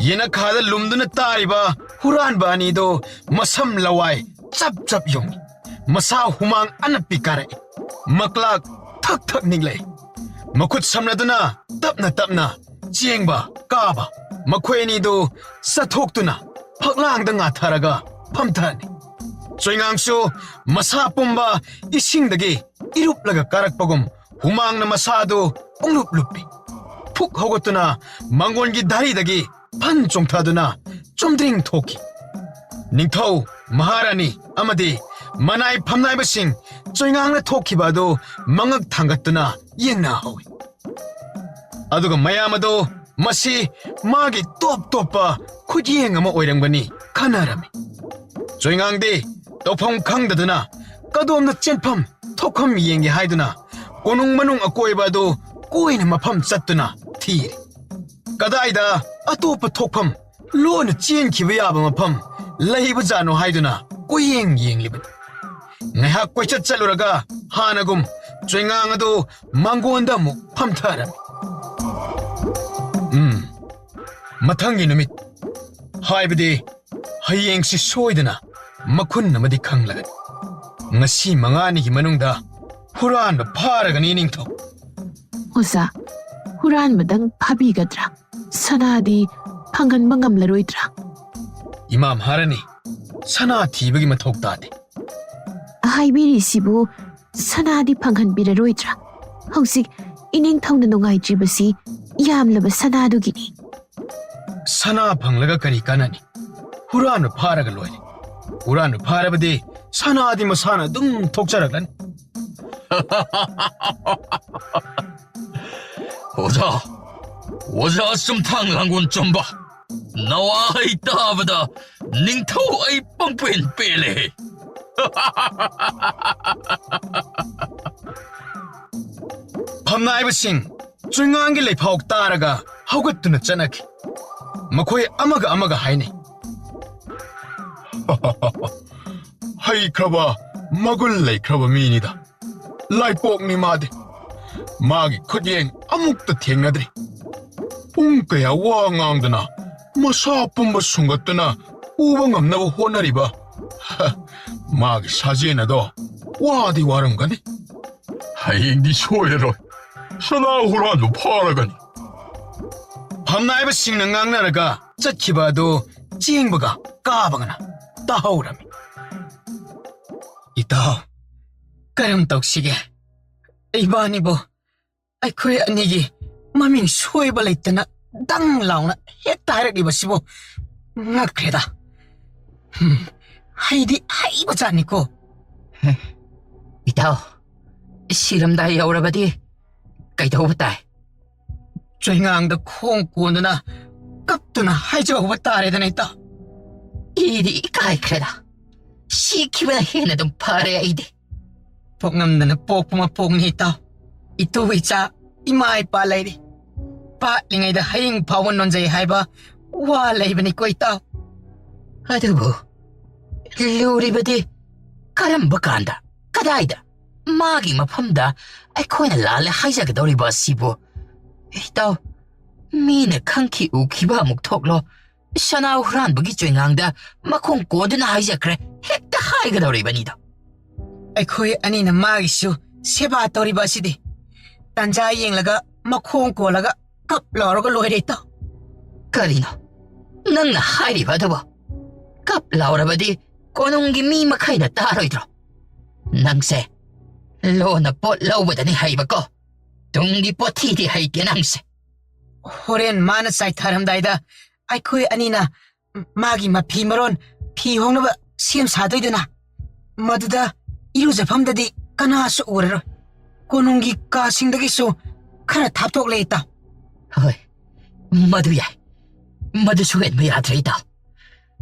ꯌꯦꯅꯈꯥꯗ ꯂꯨꯝꯗꯨꯅ ꯇꯥꯔꯤꯕ ꯍꯨꯔꯥꯟꯕ ꯑꯅꯤꯗꯣ ꯃꯁꯝ ꯂꯋꯥꯏ ꯆꯞ ꯆꯞ ꯌꯨꯡꯏ꯫ ꯃꯁꯥ ꯍꯨꯃꯥꯡ ꯑꯅꯞꯄꯤ ꯀꯥꯔꯛꯏ꯫ ꯃꯀ꯭ꯂꯥꯛ ꯊꯛ ꯊꯛ ꯅꯤꯛꯂꯛꯏ꯫ ꯃꯈꯨꯠ ꯁꯝꯅꯗꯨꯅ ꯇꯞꯅ ꯇꯞꯅ ꯆꯦꯡꯕ, ꯀꯥꯕ, ꯃꯈꯣꯏ ꯑꯅꯤꯗꯨ ꯆꯠꯊꯣꯛꯇꯨꯅ ꯐꯛꯂꯥꯡꯗ ꯉꯥꯊꯔꯒ ꯐꯝꯊꯅꯤ꯫ ꯆꯣꯏꯉꯥꯡꯁꯨ ꯃꯁꯥ ꯄꯨꯝꯕ ꯏꯁꯤꯡꯗꯒꯤ ꯏꯔꯨꯞꯂꯒ ꯀꯥꯔꯛꯄꯒꯨꯝ ꯍꯨꯃꯥꯡꯅ ꯃꯁꯥꯗꯨ ꯄꯨꯡꯂꯨꯞ ꯂꯨꯞꯄꯤ꯫ ꯐꯨꯛ ꯍꯧꯒꯠꯇꯨꯅ ꯃꯪꯒꯣꯟꯒꯤ ꯙꯥꯔꯤꯗꯒꯤ ꯐꯟ ꯆꯣꯡꯊꯗꯨꯅ ꯆꯨꯝꯗ꯭ꯔꯤꯡ ꯊꯣꯛꯈꯤ꯫ ꯅꯤꯡꯊꯧ, ꯃꯍꯥꯔꯥꯅꯤ ꯑꯃꯗꯤ ꯃꯅꯥꯏ ꯐꯝꯅꯥꯏꯕꯁꯤꯡ ꯆꯣꯏꯉꯥꯡꯅ ꯊꯣꯛꯈꯤꯕ ꯑꯗꯨ ꯃꯉꯛ ꯊꯥꯡꯒꯠꯇꯨꯅ ꯌꯦꯡꯅꯍꯧꯏ꯫ ꯑꯗꯨꯒ ꯃꯌꯥꯝ ꯑꯗꯨ ꯃꯁꯤ ꯃꯥꯒꯤ ꯇꯣꯞ ꯇꯣꯞꯄ ꯈꯨꯠꯌꯦꯡ ꯑꯃ ꯑꯣꯏꯔꯝꯒꯅꯤ ꯈꯟꯅꯔꯝꯃꯤ꯫ ꯆꯣꯏꯉꯥꯡꯗꯤ ꯇꯧꯐꯝ ꯈꯪꯗꯗꯨꯅ ꯀꯗꯣꯝꯗ ꯆꯦꯟꯐꯝ ꯊꯣꯛꯐꯝ ꯌꯦꯡꯒꯦ ꯍꯥꯏꯗꯨꯅ ꯀꯣꯅꯨꯡ ꯃꯅꯨꯡ ꯑꯀꯣꯏꯕ ꯑꯗꯨ ꯀꯣꯏꯅ ꯃꯐꯝ ꯆꯠꯇꯨꯅ ꯊꯤꯔꯤ꯫ ꯀꯗꯥꯏꯗ ꯑꯇꯣꯞꯄ ꯊꯣꯛꯐꯝ ꯂꯣꯟꯅ ꯆꯦꯟꯈꯤꯕ ꯌꯥꯕ ꯃꯐꯝ ꯂꯩꯕꯖꯥꯠꯅꯣ ꯍꯥꯏꯗꯨꯅ ꯀꯣꯏꯌꯦꯡ ꯌꯦꯡꯂꯤꯕꯅꯤ꯫ ꯉꯥꯏꯍꯥꯛ ꯀꯣꯏꯆꯠ ꯆꯠꯂꯨꯔꯒ ꯍꯥꯟꯅꯒꯨꯝ ꯆꯣꯏꯉꯥꯡ ꯑꯗꯨ ꯃꯥꯡꯒꯣꯟꯗ ꯑꯃꯨꯛ ꯐꯝꯊꯔꯝꯃꯤ꯫ ꯎꯝ, ꯃꯊꯪꯒꯤ ꯅꯨꯃꯤꯠ, ꯍꯥꯏꯕꯗꯤ ꯍꯌꯦꯡꯁꯤ ꯁꯣꯏꯗꯅ ꯃꯈꯨꯟ ꯑꯃꯗꯤ ꯈꯪꯂꯒꯅꯤ꯫ ꯉꯁꯤ ꯃꯉꯥꯅꯤꯒꯤ ꯃꯅꯨꯡꯗ ꯍꯨꯔꯥꯟꯕ ꯐꯥꯔꯒꯅꯤ, ꯅꯤꯡꯊꯧ꯫ ꯑꯣꯖꯥ, ꯍꯨꯔꯥꯟꯕꯗꯪ ꯐꯥꯕꯤꯒꯗ꯭ꯔꯥ? ꯁꯅꯥꯗꯤ ꯐꯪꯍꯟꯕ ꯉꯝꯂꯔꯣꯏꯗ꯭ꯔꯥ? ꯏꯃꯥ ꯃꯍꯥꯔꯥꯅꯤ, ꯁꯅꯥ ꯊꯤꯕꯒꯤ ꯃꯊꯧ ꯇꯥꯗꯦ꯫ ꯍꯥꯏꯕꯤꯔꯤꯁꯤꯕꯨ ꯁꯅꯥꯗꯤ ꯐꯪꯍꯟꯕꯤꯔꯔꯣꯏꯗ꯭ꯔꯥ? ꯍꯧꯖꯤꯛ ꯏꯅꯤꯡꯊꯧꯅ ꯅꯨꯡꯉꯥꯏꯇ꯭ꯔꯤꯕꯁꯤ ꯌꯥꯝꯂꯕ ꯁꯅꯥꯗꯨꯒꯤꯅꯤ꯫ ꯁꯅꯥ ꯐꯪꯂꯒ ꯀꯔꯤ ꯀꯥꯟꯅꯅꯤ? ꯍꯨꯔꯥꯟꯕ ꯐꯥꯔꯒ ꯂꯣꯏꯔꯦ꯫ ꯍꯨꯔꯥꯟꯕ ꯐꯥꯔꯕꯗꯤ ꯁꯅꯥꯗꯤ ꯃꯁꯥꯅ ꯑꯗꯨꯝ ꯊꯣꯛꯆꯔꯛꯂꯅꯤ꯫ ꯑꯣꯖꯥ, ꯑꯣꯖꯥ ꯆꯨꯝꯊꯥꯡ ꯂꯥꯡꯒꯣꯜ ꯆꯨꯝꯕ, ꯅꯋꯥꯍꯩ ꯇꯥꯕꯗ ꯅꯤꯡꯊꯧ ꯑꯩ ꯄꯪꯄꯦꯟ ꯄꯦꯜꯂꯦ꯫ ꯐꯝꯅꯥꯏꯕꯁꯤꯡ ꯆꯨꯏꯉꯥꯡꯒꯤ ꯂꯩꯐꯥꯎ ꯇꯥꯔꯒ ꯍꯧꯒꯠꯇꯨꯅ ꯆꯠꯅꯈꯤ꯫ ꯃꯈꯣꯏ ꯑꯃꯒ ꯑꯃꯒ ꯍꯥꯏꯅꯩ, "ꯍꯩꯈ꯭ꯔꯕ, ꯃꯒꯨꯟ ꯂꯩꯈ꯭ꯔꯕ ꯃꯤꯅꯤꯗ꯫ ꯂꯥꯏꯄꯣꯛꯅꯤ ꯃꯥꯗꯤ꯫ ꯃꯥꯒꯤ ꯈꯨꯠꯌꯦꯡ ꯑꯃꯨꯛꯇ ꯊꯦꯡꯅꯗ꯭ꯔꯤ꯫ ꯄꯨꯡ ꯀꯌꯥ ꯋꯥ ꯉꯥꯡꯗꯅ, ꯃꯁꯥ ꯄꯨꯝꯕ ꯁꯨꯡꯒꯠꯇꯨꯅ ꯎꯕ ꯉꯝꯅꯕ ꯍꯣꯠꯅꯔꯤꯕ꯫ ꯍ, ꯃꯥꯒꯤ ꯁꯥꯖꯦꯟ ꯑꯗꯣ ꯋꯥꯗꯤ ꯋꯥꯔꯝꯒꯅꯤ꯫ ꯍꯌꯦꯡꯗꯤ ꯁꯣꯏꯔꯔꯣꯏ꯫ ꯁꯅꯥ ꯍꯨꯔꯥꯟꯕ ꯐꯥꯔꯒꯅꯤ꯫" ꯐꯝꯅꯥꯏꯕꯁꯤꯡꯅ ꯉꯥꯡꯅꯔꯒ ꯆꯠꯈꯤꯕ ꯑꯗꯨ ꯆꯦꯡꯕꯒ ꯀꯥꯕꯒꯅ ꯇꯥꯍꯧꯔꯝꯃꯤ꯫ "ꯏꯇꯥꯎ, ꯀꯔꯝ ꯇꯧꯁꯤꯒꯦ? ꯏꯕꯥꯅꯤꯕꯨ ꯑꯩꯈꯣꯏ ꯑꯅꯤꯒꯤ ꯃꯃꯤꯡ ꯁꯣꯏꯕ ꯂꯩꯇꯅ ꯗꯪ ꯂꯥꯎꯅ ꯍꯦꯛꯇ ꯍꯥꯏꯔꯛꯂꯤꯕꯁꯤꯕꯨ ꯉꯛꯈ꯭ꯔꯦꯗ꯫ ꯍꯨꯝ, ꯍꯩꯗꯤ ꯍꯩꯕꯖꯥꯠꯅꯤꯀꯣ꯫" "ꯏꯇꯥꯎ, ꯁꯤꯔꯝꯗꯥꯏ ꯌꯧꯔꯕꯗꯤ ꯀꯩꯗꯧꯕ ꯇꯥꯏ?" "ꯆꯣꯏꯉꯥꯡꯗ ꯈꯣꯡ ꯀꯣꯟꯗꯨꯅ ꯀꯞꯇꯨꯅ ꯍꯥꯏꯖꯍꯧꯕ ꯇꯥꯔꯦꯗꯅ, ꯏꯇꯥꯎ꯫" "ꯏꯗꯤ ꯏꯀꯥꯏꯈ꯭ꯔꯦꯗ꯫ ꯁꯤꯈꯤꯕꯅ ꯍꯦꯟꯅ ꯑꯗꯨꯝ ꯐꯔꯦ ꯑꯩꯗꯤ꯫" "ꯄꯣꯛꯉꯝꯗꯅ ꯄꯣꯛꯄ ꯃꯄꯣꯛꯅꯤ, ꯏꯇꯥꯎ꯫ ꯏꯇꯨ ꯏꯆꯥ, ꯏꯃꯥ ꯏꯄꯥ ꯂꯩꯔꯤ꯫ ꯄꯥꯠꯂꯤꯉꯩꯗ ꯍꯌꯤꯡ ꯐꯥꯎꯕ ꯅꯣꯟꯖꯩ ꯍꯥꯏꯕ ꯋꯥ ꯂꯩꯕꯅꯤꯀꯣ, ꯏꯇꯥꯎ꯫" "ꯑꯗꯨꯕꯨ ꯂꯨꯔꯤꯕꯗꯤ ꯀꯔꯝꯕ ꯀꯥꯟꯗ, ꯀꯗꯥꯏꯗ ꯃꯥꯒꯤ ꯃꯐꯝꯗ ꯑꯩꯈꯣꯏꯅ ꯂꯥꯜꯂꯦ ꯍꯥꯏꯖꯒꯗꯧꯔꯤꯕ ꯑꯁꯤꯕꯨ? ꯏꯇꯥꯎ, ꯃꯤꯅ ꯈꯪꯈꯤ ꯎꯈꯤꯕ ꯑꯃꯨꯛ ꯊꯣꯛꯂꯣ, ꯁꯅꯥ ꯍꯨꯔꯥꯟꯕꯒꯤ ꯆꯣꯏꯉꯥꯡꯗ ꯃꯈꯣꯡ ꯀꯣꯟꯗꯨꯅ ꯍꯥꯏꯖꯈ꯭ꯔꯦ, ꯍꯦꯛꯇ ꯍꯥꯏꯒꯗꯧꯔꯤꯕꯅꯤꯗꯣ꯫" "ꯑꯩꯈꯣꯏ ꯑꯅꯤꯅ ꯃꯥꯒꯤꯁꯨ ꯁꯦꯕꯥ ꯇꯧꯔꯤꯕ ꯑꯁꯤꯗꯤ ꯇꯟꯖꯥ ꯌꯦꯡꯂꯒ ꯃꯈꯣꯡ ꯀꯣꯜꯂꯒ ꯀꯞ ꯂꯥꯎꯔꯒ ꯂꯣꯏꯔꯦ, ꯏꯇꯥꯎ꯫" "ꯀꯔꯤꯅꯣ ꯅꯪꯅ ꯍꯥꯏꯔꯤꯕ ꯑꯗꯨꯕꯣ? ꯀꯞ ꯂꯥꯎꯔꯕꯗꯤ ꯀꯣꯅꯨꯡꯒꯤ ꯃꯤ ꯃꯈꯩꯅ ꯇꯥꯔꯣꯏꯗ꯭ꯔꯣ? ꯅꯪꯁꯦ ꯂꯣꯟꯅ ꯄꯣꯠ ꯂꯧꯕꯗꯅꯤ ꯍꯩꯕꯀꯣ, ꯇꯨꯡꯒꯤ ꯄꯣꯠꯊꯤꯗꯤ ꯍꯩꯇꯦ ꯅꯪꯁꯦ꯫" "ꯍꯣꯔꯦꯟ ꯃꯥꯅ ꯆꯥꯏꯊꯔꯝꯗꯥꯏꯗ ꯑꯩꯈꯣꯏ ꯑꯅꯤꯅ ꯃꯥꯒꯤ ꯃꯐꯤ ꯃꯔꯣꯟ ꯐꯤ ꯍꯣꯡꯅꯕ ꯁꯦꯝ ꯁꯥꯗꯣꯏꯗꯅ, ꯃꯗꯨꯗ ꯏꯔꯨꯖꯐꯝꯗꯗꯤ ꯀꯅꯥꯁꯨ ꯎꯔꯔꯣꯏ꯫ ꯀꯣꯅꯨꯡꯒꯤ ꯀꯥꯁꯤꯡꯗꯒꯤꯁꯨ ꯈꯔ ꯊꯥꯞꯇꯣꯛꯂꯦ, ꯏꯇꯥꯎ꯫" "ꯍꯣꯏ, ꯃꯗꯨ ꯌꯥꯏ꯫ ꯃꯗꯨꯁꯨ ꯍꯦꯟꯕ ꯌꯥꯗ꯭ꯔꯦ, ꯏꯇꯥꯎ꯫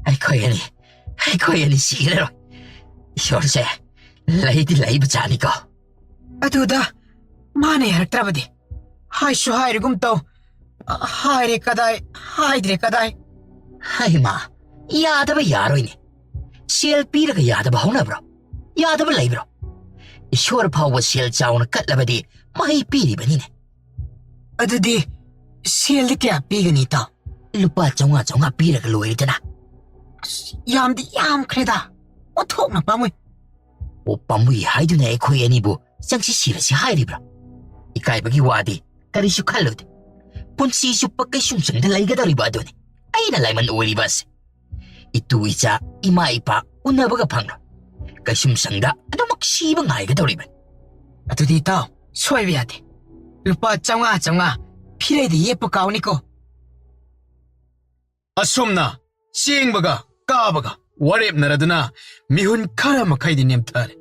ꯑꯩꯈꯣꯏ ꯑꯅꯤ, ꯑꯩꯈꯣꯏ ꯑꯅꯤ ꯁꯤꯔꯔꯣꯏ꯫ ꯏꯁꯣꯔꯁꯦ ꯂꯩꯗꯤ ꯂꯩꯕ ꯖꯥꯠꯅꯤꯀꯣ꯫ ꯑꯗꯨꯗ ꯃꯥꯅ ꯌꯥꯔꯛꯇ꯭ꯔꯕꯗꯤ? ꯍꯥꯏꯁꯨ ꯍꯥꯏꯔꯒꯨꯝ ꯇꯧ꯫ ꯍꯥꯏꯔꯦ ꯀꯗꯥꯏ, ꯍꯥꯏꯗ꯭ꯔꯦ ꯀꯗꯥꯏ? ꯍꯩꯃꯥ, ꯌꯥꯗꯕ ꯌꯥꯔꯣꯏꯅꯦ꯫ ꯁꯦꯜ ꯄꯤꯔꯒ ꯌꯥꯗꯕ ꯍꯧꯅꯕ꯭ꯔꯣ? ꯌꯥꯗꯕ ꯂꯩꯕ꯭ꯔꯣ? ꯏꯁꯣꯔ ꯐꯥꯎꯕ ꯁꯦꯜ ꯆꯥꯎꯅ ꯀꯠꯂꯕꯗꯤ ꯃꯍꯩ ꯄꯤꯔꯤꯕꯅꯤꯅꯦ꯫ ꯑꯗꯨꯗꯤ ꯁꯦꯜꯗꯤ ꯀꯌꯥ ꯄꯤꯒꯅꯤ, ꯏꯇꯥꯎ? ꯂꯨꯄꯥ ꯆꯥꯝꯃꯉꯥ, ꯆꯥꯝꯃꯉꯥ ꯄꯤꯔꯒ ꯂꯣꯏꯔꯦꯗꯅ꯫ ꯑꯁ, ꯌꯥꯝꯗꯤ ꯌꯥꯝꯈ꯭ꯔꯦꯗ꯫ ꯑꯣꯟꯊꯣꯛꯅ ꯄꯥꯝꯃꯨꯏ꯫ ꯑꯣ, ꯄꯥꯝꯃꯨꯏ ꯍꯥꯏꯗꯨꯅ ꯑꯩꯈꯣꯏ ꯑꯅꯤꯕꯨ ꯆꯪꯁꯤ ꯁꯤꯔꯁꯤ ꯍꯥꯏꯔꯤꯕ꯭ꯔꯥ? ꯏꯀꯥꯏꯕꯒꯤ ꯋꯥꯗꯤ ꯀꯔꯤꯁꯨ ꯈꯜꯂꯨꯗꯦ꯫ ꯄꯨꯟꯁꯤ ꯆꯨꯞꯄ ꯀꯩꯁꯨꯝꯁꯪꯗ ꯂꯩꯒꯗꯧꯔꯤꯕ ꯑꯗꯨꯅꯤ ꯑꯩꯅ ꯂꯥꯏꯃꯟ ꯑꯣꯏꯔꯤꯕ ꯑꯁꯦ꯫ ꯏꯇꯨ ꯏꯆꯥ, ꯏꯃꯥ ꯏꯄꯥ ꯎꯅꯕꯒ ꯐꯪꯂꯣꯏ꯫ ꯀꯩꯁꯨꯝꯁꯪꯗ ꯑꯗꯨꯃꯛ ꯁꯤꯕ ꯉꯥꯏꯒꯗꯧꯔꯤꯕꯅꯤ꯫ ꯑꯗꯨꯗꯤ ꯏꯇꯥꯎ, ꯁꯣꯏꯕ ꯌꯥꯗꯦ꯫ ꯂꯨꯄꯥ ꯆꯥꯝꯃꯉꯥ, ꯆꯥꯝꯃꯉꯥ ꯐꯤꯔꯩꯗ ꯌꯦꯞꯄ ꯀꯥꯎꯅꯤꯀꯣ꯫ ꯑꯁꯨꯝꯅ ꯆꯦꯡꯕꯒ ꯀꯥꯕꯒ ꯋꯥꯔꯦꯞꯅꯔꯗꯨꯅ ꯃꯤꯍꯨꯟ ꯈꯔ ꯃꯈꯩꯗꯤ ꯅꯦꯝꯊꯔꯦ꯫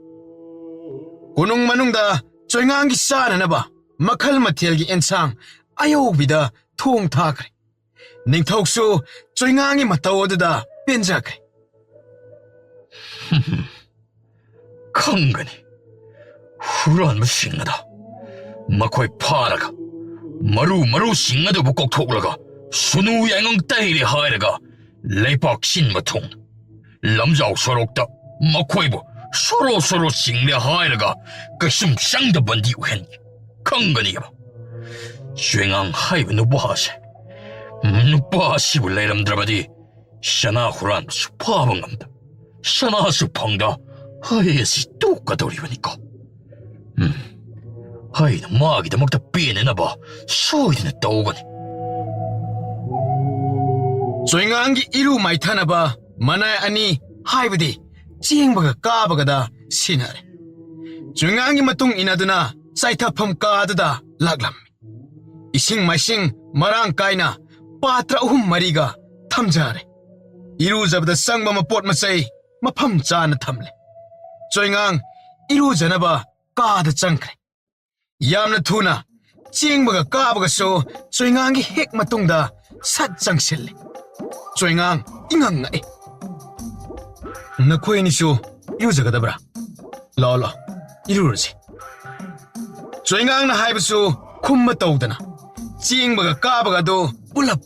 ꯀꯣꯅꯨꯡ ꯃꯅꯨꯡꯗ ꯆꯣꯏꯉꯥꯡꯒꯤ ꯆꯥꯅꯅꯕ ꯃꯈꯜ ꯃꯊꯦꯜꯒꯤ ꯑꯦꯟꯁꯥꯡ ꯑꯌꯧꯕꯤꯗ ꯊꯣꯡ ꯊꯥꯈ꯭ꯔꯦ꯫ ꯅꯤꯡꯊꯧꯁꯨ ꯆꯣꯏꯉꯥꯡꯒꯤ ꯃꯇꯧ ꯑꯗꯨꯗ ꯄꯦꯟꯖꯈ꯭ꯔꯦ꯫ ꯈꯪꯒꯅꯤ꯫ ꯍꯨꯔꯥꯟꯕꯁꯤꯡ ꯑꯗꯣ ꯃꯈꯣꯏ ꯐꯥꯔꯒ, ꯃꯔꯨ ꯃꯔꯨꯁꯤꯡ ꯑꯗꯨꯕꯨ ꯀꯧꯊꯣꯛꯂꯒ, ꯁꯨꯅꯨ ꯌꯥꯏꯉꯪ ꯇꯩꯔꯦ ꯍꯥꯏꯔꯒ, ꯂꯩꯄꯥꯛ ꯁꯤꯟꯕ ꯊꯨꯡꯅ ꯂꯝꯖꯥꯎ ꯁꯣꯔꯣꯛꯇ ꯃꯈꯣꯏꯕꯨ ꯁꯣꯔꯣ ꯁꯣꯔꯣ ꯆꯤꯡꯂꯦ ꯍꯥꯏꯔꯒ, ꯀꯩꯁꯨꯝꯁꯪꯗ ꯕꯟꯗꯤ ꯑꯣꯏꯍꯟꯒꯦ꯫ ꯈꯪꯒꯅꯤꯕ꯫ ꯆꯣꯏꯉꯥꯡ ꯍꯥꯏꯕ ꯅꯨꯄꯥ ꯑꯁꯦ, ꯅꯨꯄꯥ ꯑꯁꯤꯕꯨ ꯂꯩꯔꯝꯗ꯭ꯔꯕꯗꯤ ꯁꯅꯥ ꯍꯨꯔꯥꯟꯕꯁꯨ ꯐꯥꯕ ꯉꯝꯗ, ꯁꯅꯥꯁꯨ ꯐꯪꯗ, ꯑꯩ ꯑꯁꯤ ꯇꯣꯛꯀꯗꯧꯔꯤꯕꯅꯤꯀꯣ꯫ ꯎꯝ, ꯑꯩꯅ ꯃꯥꯒꯤꯗꯃꯛꯇ ꯄꯦꯟꯅꯅꯕ ꯁꯣꯏꯗꯅ ꯇꯧꯒꯅꯤ꯫ ꯆꯣꯏꯉꯥꯡꯒꯤ ꯏꯔꯨ ꯃꯥꯏꯊꯅꯕ ꯃꯅꯥꯏ ꯑꯅꯤ, ꯍꯥꯏꯕꯗꯤ ꯆꯦꯡꯕꯒ ꯀꯥꯕꯒꯗ ꯁꯤꯟꯅꯔꯦ꯫ ꯆꯣꯏꯉꯥꯡꯒꯤ ꯃꯇꯨꯡ ꯏꯟꯅꯗꯨꯅ ꯆꯥꯏꯊꯐꯝ ꯀꯥ ꯑꯗꯨꯗ ꯂꯥꯛꯂꯝꯃꯤ꯫ ꯏꯁꯤꯡ ꯃꯥꯏꯁꯤꯡ ꯃꯔꯥꯡ ꯀꯥꯏꯅ ꯄꯥꯇ꯭ꯔ ꯑꯍꯨꯝ ꯃꯔꯤꯒ ꯊꯝꯖꯔꯦ꯫ ꯏꯔꯨꯖꯕꯗ ꯆꯪꯕ ꯃꯄꯣꯠ ꯃꯆꯩ ꯃꯐꯝ ꯆꯥꯅ ꯊꯝꯂꯦ꯫ ꯆꯣꯏꯉꯥꯡ ꯏꯔꯨꯖꯅꯕ ꯀꯥꯗ ꯆꯪꯈ꯭ꯔꯦ꯫ ꯌꯥꯝꯅ ꯊꯨꯅ ꯆꯦꯡꯕꯒ ꯀꯥꯕꯒꯁꯨ ꯆꯣꯏꯉꯥꯡꯒꯤ ꯍꯦꯛ ꯃꯇꯨꯡꯗ ꯁꯠ ꯆꯪꯁꯤꯜꯂꯤ꯫ ꯆꯣꯏꯉꯥꯡ ꯏꯉꯛ ꯉꯛꯏ꯫ "ꯅꯈꯣꯏ ꯑꯅꯤꯁꯨ ꯏꯔꯨꯖꯒꯗꯕ꯭ꯔꯥ? ꯂꯥꯛꯑꯣ, ꯂꯥꯛꯑꯣ, ꯏꯔꯨꯔꯁꯤ꯫" ꯆꯣꯏꯉꯥꯡꯅ ꯍꯥꯏꯕꯁꯨ ꯈꯨꯝꯕ ꯇꯧꯗꯅ ꯆꯦꯡꯕꯒ ꯀꯥꯕꯒ ꯑꯗꯨ ꯄꯨꯂꯞ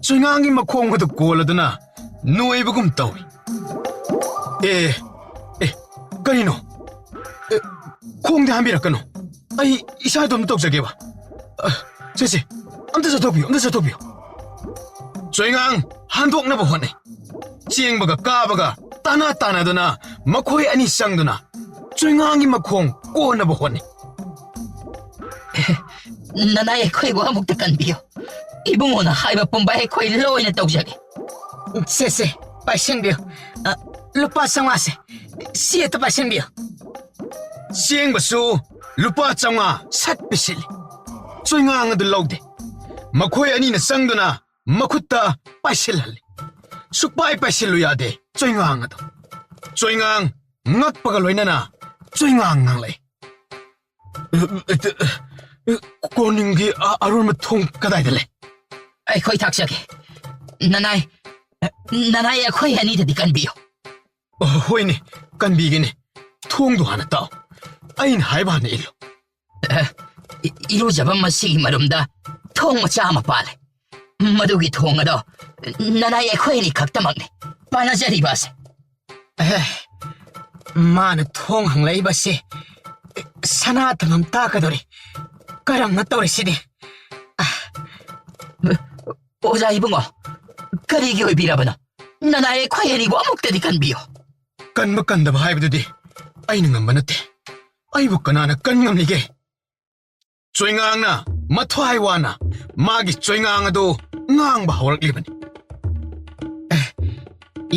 ꯆꯣꯏꯉꯥꯡꯒꯤ ꯃꯈꯣꯡ ꯑꯗꯨ ꯀꯣꯜꯂꯗꯨꯅ ꯅꯣꯏꯕꯒꯨꯝ ꯇꯧꯏ꯫ "ꯑꯦ, ꯑꯦ, ꯀꯔꯤꯅꯣ? ꯑꯦ, ꯈꯣꯡꯗꯤ ꯍꯥꯝꯕꯤꯔꯛꯀꯅꯨ꯫ ꯑꯩ ꯏꯁꯥ ꯏꯇꯣꯝꯇ ꯇꯧꯖꯒꯦꯕ꯫ ꯑ, ꯁꯦ, ꯁꯦ, ꯑꯝꯇ ꯆꯠꯊꯣꯛꯄꯤꯌꯨ, ꯑꯝꯇ ꯆꯠꯊꯣꯛꯄꯤꯌꯨ꯫" ꯆꯣꯏꯉꯥꯡ ꯍꯟꯗꯣꯛꯅꯕ ꯍꯣꯠꯅꯩ꯫ ꯆꯦꯡꯕꯒ ꯀꯥꯕꯒ ꯇꯥꯅ ꯇꯥꯅꯗꯨꯅ ꯃꯈꯣꯏ ꯑꯅꯤ ꯆꯪꯗꯨꯅ ꯆꯣꯏꯉꯥꯡꯒꯤ ꯃꯈꯣꯡ ꯀꯣꯟꯅꯕ ꯍꯣꯠꯅꯩ꯫ "ꯅꯅꯥꯏ ꯑꯩꯈꯣꯏꯕꯨ ꯑꯃꯨꯛꯇ ꯀꯟꯕꯤꯌꯨ꯫ ꯏꯕꯨꯡꯉꯣꯅ ꯍꯥꯏꯕ ꯄꯨꯝꯕ ꯑꯩꯈꯣꯏ ꯂꯣꯏꯅ ꯇꯧꯖꯒꯦ꯫" "ꯁꯦ, ꯁꯦ, ꯄꯥꯏꯁꯤꯟꯕꯤꯌꯨ꯫ ꯑ, ꯂꯨꯄꯥ ꯆꯥꯝꯃꯉꯥꯁꯦ, ꯁꯤ ꯍꯦꯛꯇ ꯄꯥꯏꯁꯤꯟꯕꯤꯌꯨ꯫" ꯆꯦꯡꯕꯁꯨ ꯂꯨꯄꯥ ꯆꯥꯝꯃꯉꯥ ꯁꯠ ꯄꯤꯁꯤꯜꯂꯤ꯫ ꯆꯣꯏꯉꯥꯡ ꯑꯗꯨ ꯂꯧꯗꯦ꯫ ꯃꯈꯣꯏ ꯑꯅꯤꯅ ꯆꯪꯗꯨꯅ ꯃꯈꯨꯠꯇ ꯄꯥꯏꯁꯤꯜꯍꯜꯂꯤ꯫ ꯁꯨꯛꯄꯥꯏ ꯄꯥꯏꯁꯤꯜꯂꯨ ꯌꯥꯗꯦ ꯆꯣꯏꯉꯥꯡ ꯑꯗꯨ꯫ ꯆꯣꯏꯉꯥꯡ ꯉꯛꯄꯒ ꯂꯣꯏꯅꯅ ꯆꯣꯏꯉꯥꯡ ꯉꯥꯡꯂꯛꯏ꯫ "ꯀꯣꯅꯨꯡꯒꯤ ꯑ-, ꯑꯔꯣꯟꯕ ꯊꯣꯡ ꯀꯗꯥꯏꯗ ꯂꯩ?" "ꯑꯩꯈꯣꯏ ꯊꯥꯛꯆꯒꯦ꯫ ꯅꯅꯥꯏ, ꯅꯅꯥꯏ ꯑꯩꯈꯣꯏ ꯑꯅꯤꯗꯗꯤ ꯀꯟꯕꯤꯌꯨ꯫" "ꯑ, ꯍꯣꯏꯅꯦ, ꯀꯟꯕꯤꯒꯦꯅꯦ꯫ ꯊꯣꯡꯗꯣ ꯍꯥꯟꯅ ꯇꯥꯛꯑꯣ꯫ ꯑꯩꯅ ꯍꯥꯏꯕ ꯍꯥꯟꯅ ꯏꯜꯂꯨ꯫" ꯑ, ꯏ-, ꯏꯔꯨꯖꯐꯝ ꯑꯁꯤꯒꯤ ꯃꯔꯨꯝꯗ ꯊꯣꯡ ꯃꯆꯥ ꯑꯃ ꯄꯥꯜꯂꯦ꯫ ꯃꯗꯨꯒꯤ ꯊꯣꯡ ꯑꯗꯣ ꯅꯅꯥꯏ ꯑꯩꯈꯣꯏ ꯑꯅꯤ ꯈꯛꯇꯃꯛꯅꯤ ꯄꯥꯟꯅꯖꯔꯤꯕ ꯑꯁꯦ꯫ ꯑꯦ, ꯃꯥꯅ ꯊꯣꯡ ꯍꯪꯂꯛꯏꯕꯁꯤ ꯁꯅꯥ ꯊꯝꯐꯝ ꯇꯥꯛꯀꯗꯧꯔꯤ꯫ ꯀꯔꯝꯅ ꯇꯧꯔꯤꯁꯤꯗꯤ? ꯑ, ꯑꯣꯖꯥ ꯏꯕꯨꯡꯉꯣ, ꯀꯔꯤꯒꯤ ꯑꯣꯏꯕꯤꯔꯕꯅꯣ? ꯅꯅꯥꯏ ꯑꯩꯈꯣꯏ ꯑꯅꯤꯕꯨ ꯑꯃꯨꯛꯇꯗꯤ ꯀꯟꯕꯤꯌꯨ꯫ ꯀꯟꯕ ꯀꯟꯗꯕ ꯍꯥꯏꯕꯗꯨꯗꯤ ꯑꯩꯅ ꯉꯝꯕ ꯅꯠꯇꯦ꯫ ꯑꯩꯕꯨ ꯀꯅꯥꯅ ꯀꯟ ꯉꯝꯂꯤꯒꯦ? ꯆꯣꯏꯉꯥꯡꯅ ꯃꯊ꯭ꯋꯥꯏ ꯋꯥꯅ ꯃꯥꯒꯤ ꯆꯣꯏꯉꯥꯡ ꯑꯗꯨ ꯉꯥꯡꯕ ꯍꯧꯔꯛꯂꯤꯕꯅꯤ꯫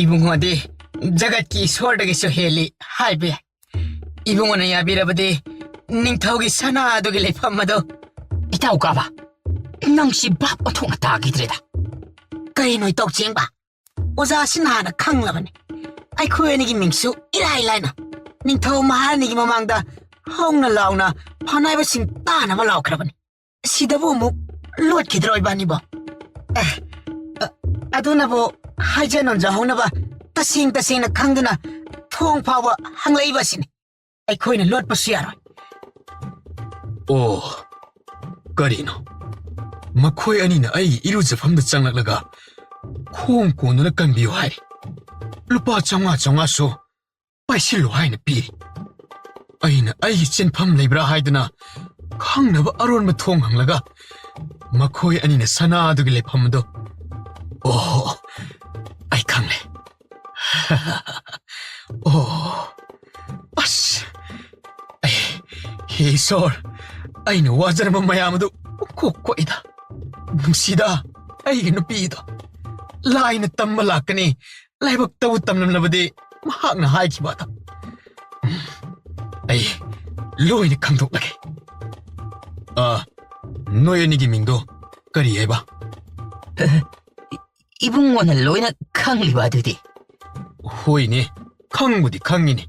"ꯏꯕꯨꯡꯉꯣꯗꯤ ꯖꯒꯠꯀꯤ ꯏꯁꯣꯔꯗꯒꯤꯁꯨ ꯍꯦꯜꯂꯤ ꯍꯥꯏꯕ ꯌꯥꯏ꯫ ꯏꯕꯨꯡꯉꯣꯅ ꯌꯥꯕꯤꯔꯕꯗꯤ ꯅꯤꯡꯊꯧꯒꯤ ꯁꯅꯥ ꯑꯗꯨꯒꯤ ꯂꯩꯐꯝ ꯑꯗꯨ꯫" "ꯏꯇꯥꯎ ꯀꯥꯕ, ꯅꯪꯁꯤ ꯚꯥꯞ ꯑꯣꯟꯊꯣꯛꯅ ꯇꯥꯈꯤꯗ꯭ꯔꯦꯗ꯫" "ꯀꯔꯤꯅꯣ ꯏꯇꯥꯎ ꯆꯦꯡꯕ? ꯑꯣꯖꯥꯁꯤꯅ ꯍꯥꯟꯅ ꯈꯪꯂꯕꯅꯤ꯫ ꯑꯩꯈꯣꯏ ꯑꯅꯤꯒꯤ ꯃꯤꯡꯁꯨ ꯏꯔꯥꯏ ꯂꯥꯏꯅ ꯅꯤꯡꯊꯧ ꯃꯍꯥꯔꯥꯅꯤꯒꯤ ꯃꯃꯥꯡꯗ ꯍꯧꯅ ꯂꯥꯎꯅ ꯐꯥꯎꯅꯥꯏꯕꯁꯤꯡ ꯇꯥꯅꯕ ꯂꯥꯎꯈ꯭ꯔꯕꯅꯤ꯫" ꯁꯤꯗꯕꯨ ꯑꯃꯨꯛ ꯂꯣꯠꯈꯤꯗ꯭ꯔꯣ ꯏꯕꯥꯅꯤꯕꯣ? ꯑꯦ, ꯑ, ꯑꯗꯨꯅꯕꯨ ꯍꯥꯏꯖ ꯅꯣꯟꯖꯍꯧꯅꯕ ꯇꯁꯦꯡ ꯇꯁꯦꯡꯅ ꯈꯪꯗꯅ ꯊꯣꯡ ꯐꯥꯎꯕ ꯍꯪꯂꯛꯏꯕꯁꯤꯅꯤ꯫ ꯑꯩꯈꯣꯏꯅ ꯂꯣꯠꯄꯁꯨ ꯌꯥꯔꯣꯏ꯫ ꯑꯣ, ꯀꯔꯤꯅꯣ? ꯃꯈꯣꯏ ꯑꯅꯤꯅ ꯑꯩꯒꯤ ꯏꯔꯨꯖꯐꯝꯗ ꯆꯪꯂꯛꯂꯒ ꯈꯣꯡ ꯀꯣꯟꯗꯨꯅ ꯀꯟꯕꯤꯌꯨ ꯍꯥꯏꯔꯤ꯫ ꯂꯨꯄꯥ ꯆꯥꯝꯃꯉꯥ ꯆꯥꯝꯃꯉꯥꯁꯨ ꯄꯥꯏꯁꯤꯜꯂꯨ ꯍꯥꯏꯅ ꯄꯤꯔꯤ꯫ ꯑꯩꯅ ꯑꯩꯒꯤ ꯆꯦꯟꯐꯝ ꯂꯩꯕ꯭ꯔꯥ ꯍꯥꯏꯗꯨꯅ ꯈꯪꯅꯕ ꯑꯔꯣꯟꯕ ꯊꯣꯡ ꯍꯪꯂꯒ ꯃꯈꯣꯏ ꯑꯅꯤꯅ ꯁꯅꯥꯗꯨꯒꯤ ꯂꯩꯐꯝ ꯑꯗꯨ, ꯑꯣ, ꯑꯩ ꯈꯪꯂꯦ꯫ ꯑꯣ, ꯑꯁ, ꯑꯩ, ꯍꯦ ꯏꯁꯣꯔ, ꯑꯩꯅ ꯋꯥꯖꯔꯝꯕ ꯃꯌꯥꯝ ꯑꯗꯨ ꯀꯣꯛ ꯀꯣꯛꯏꯗ꯫ ꯅꯨꯡꯁꯤꯗ, ꯑꯩꯒꯤ ꯅꯨꯄꯤꯗꯣ꯫ ꯂꯥꯏꯅ ꯇꯝꯕ ꯂꯥꯛꯀꯅꯤ, ꯂꯥꯏꯕꯛꯇꯕꯨ ꯇꯝꯂꯝꯂꯕꯗꯤ ꯃꯍꯥꯛꯅ ꯍꯥꯏꯈꯤꯕ ꯑꯗꯣ꯫ ꯎꯝ, ꯑꯩ ꯂꯣꯏꯅ ꯈꯪꯗꯣꯛꯂꯒꯦ꯫ ꯑ, ꯅꯣꯏ ꯑꯅꯤꯒꯤ ꯃꯤꯡꯗꯣ ꯀꯔꯤ ꯍꯥꯏꯕ? ꯏꯕꯨꯡꯉꯣꯅ ꯂꯣꯏꯅ ꯈꯪꯂꯤꯕ ꯑꯗꯨꯗꯤ꯫ ꯍꯣꯏꯅꯦ, ꯈꯪꯕꯨꯗꯤ ꯈꯪꯉꯤꯅꯦ꯫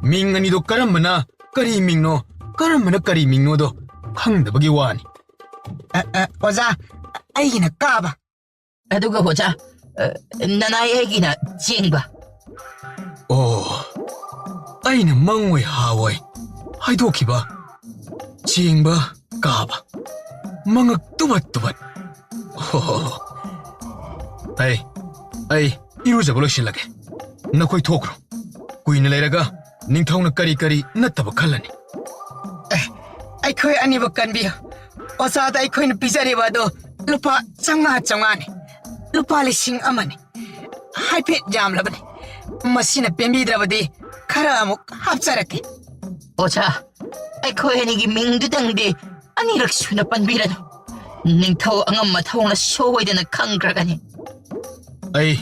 ꯃꯤꯡ ꯑꯅꯤꯗꯣ ꯀꯔꯝꯕꯅ ꯀꯔꯤ ꯃꯤꯡꯅꯣ, ꯀꯔꯝꯕꯅ ꯀꯔꯤ ꯃꯤꯡꯅꯣꯗꯣ ꯈꯪꯗꯕꯒꯤ ꯋꯥꯅꯤ꯫ ꯑ, ꯑ, ꯑꯣꯖꯥ, ꯑꯩꯒꯤꯅ ꯀꯥꯕ꯫ ꯑꯗꯨꯒ ꯑꯣꯖꯥ, ꯑ, ꯅꯅꯥꯏ ꯑꯩꯒꯤꯅ ꯆꯦꯡꯕ꯫ ꯑꯣ, ꯑꯩꯅ ꯃꯪꯑꯣꯏ ꯍꯥꯑꯣꯏ ꯍꯥꯏꯗꯣꯛꯈꯤꯕ ꯆꯦꯡꯕ ꯀꯥꯕ ꯃꯉꯛ ꯇꯨꯕꯠ ꯇꯨꯕꯠ꯫ ꯍꯣ, ꯍꯣ, ꯍꯣ꯫ ꯑꯩ, ꯑꯩ ꯏꯔꯨꯖꯕ ꯂꯣꯏꯁꯤꯜꯂꯒꯦ꯫ ꯅꯈꯣꯏ ꯊꯣꯛꯈ꯭ꯔꯣ꯫ ꯀꯨꯏꯅ ꯂꯩꯔꯒ ꯅꯤꯡꯊꯧꯅ ꯀꯔꯤ ꯀꯔꯤ ꯅꯠꯇꯕ ꯈꯜꯂꯅꯤ꯫ ꯑꯦ, ꯑꯩꯈꯣꯏ ꯑꯅꯤꯕꯨ ꯀꯟꯕꯤꯌꯨ꯫ ꯑꯣꯖꯥꯗ ꯑꯩꯈꯣꯏꯅ ꯄꯤꯖꯔꯤꯕ ꯑꯗꯨ ꯂꯨꯄꯥ ꯆꯥꯝꯃꯉꯥ ꯆꯥꯝꯃꯉꯥꯅꯤ꯫ ꯂꯨꯄꯥ ꯂꯤꯁꯤꯡ ꯑꯃꯅꯤ꯫ ꯍꯥꯏꯐꯦꯠ ꯌꯥꯝꯂꯕꯅꯤ꯫ ꯃꯁꯤꯅ ꯄꯦꯟꯕꯤꯗ꯭ꯔꯕꯗꯤ ꯈꯔ ꯑꯃꯨꯛ ꯍꯥꯞꯆꯔꯛꯀꯦ꯫ ꯑꯣꯖꯥ, ꯑꯩꯈꯣꯏ ꯑꯅꯤꯒꯤ ꯃꯤꯡꯗꯨꯗꯪꯗꯤ ꯑꯅꯤꯔꯛ ꯁꯨꯅ ꯄꯟꯕꯤꯔꯅꯨ꯫ ꯅꯤꯡꯊꯧ ꯑꯉꯝ ꯑꯊꯧꯅ ꯁꯣꯏꯗꯅ ꯈꯪꯈ꯭ꯔꯒꯅꯤ꯫ ꯑꯩ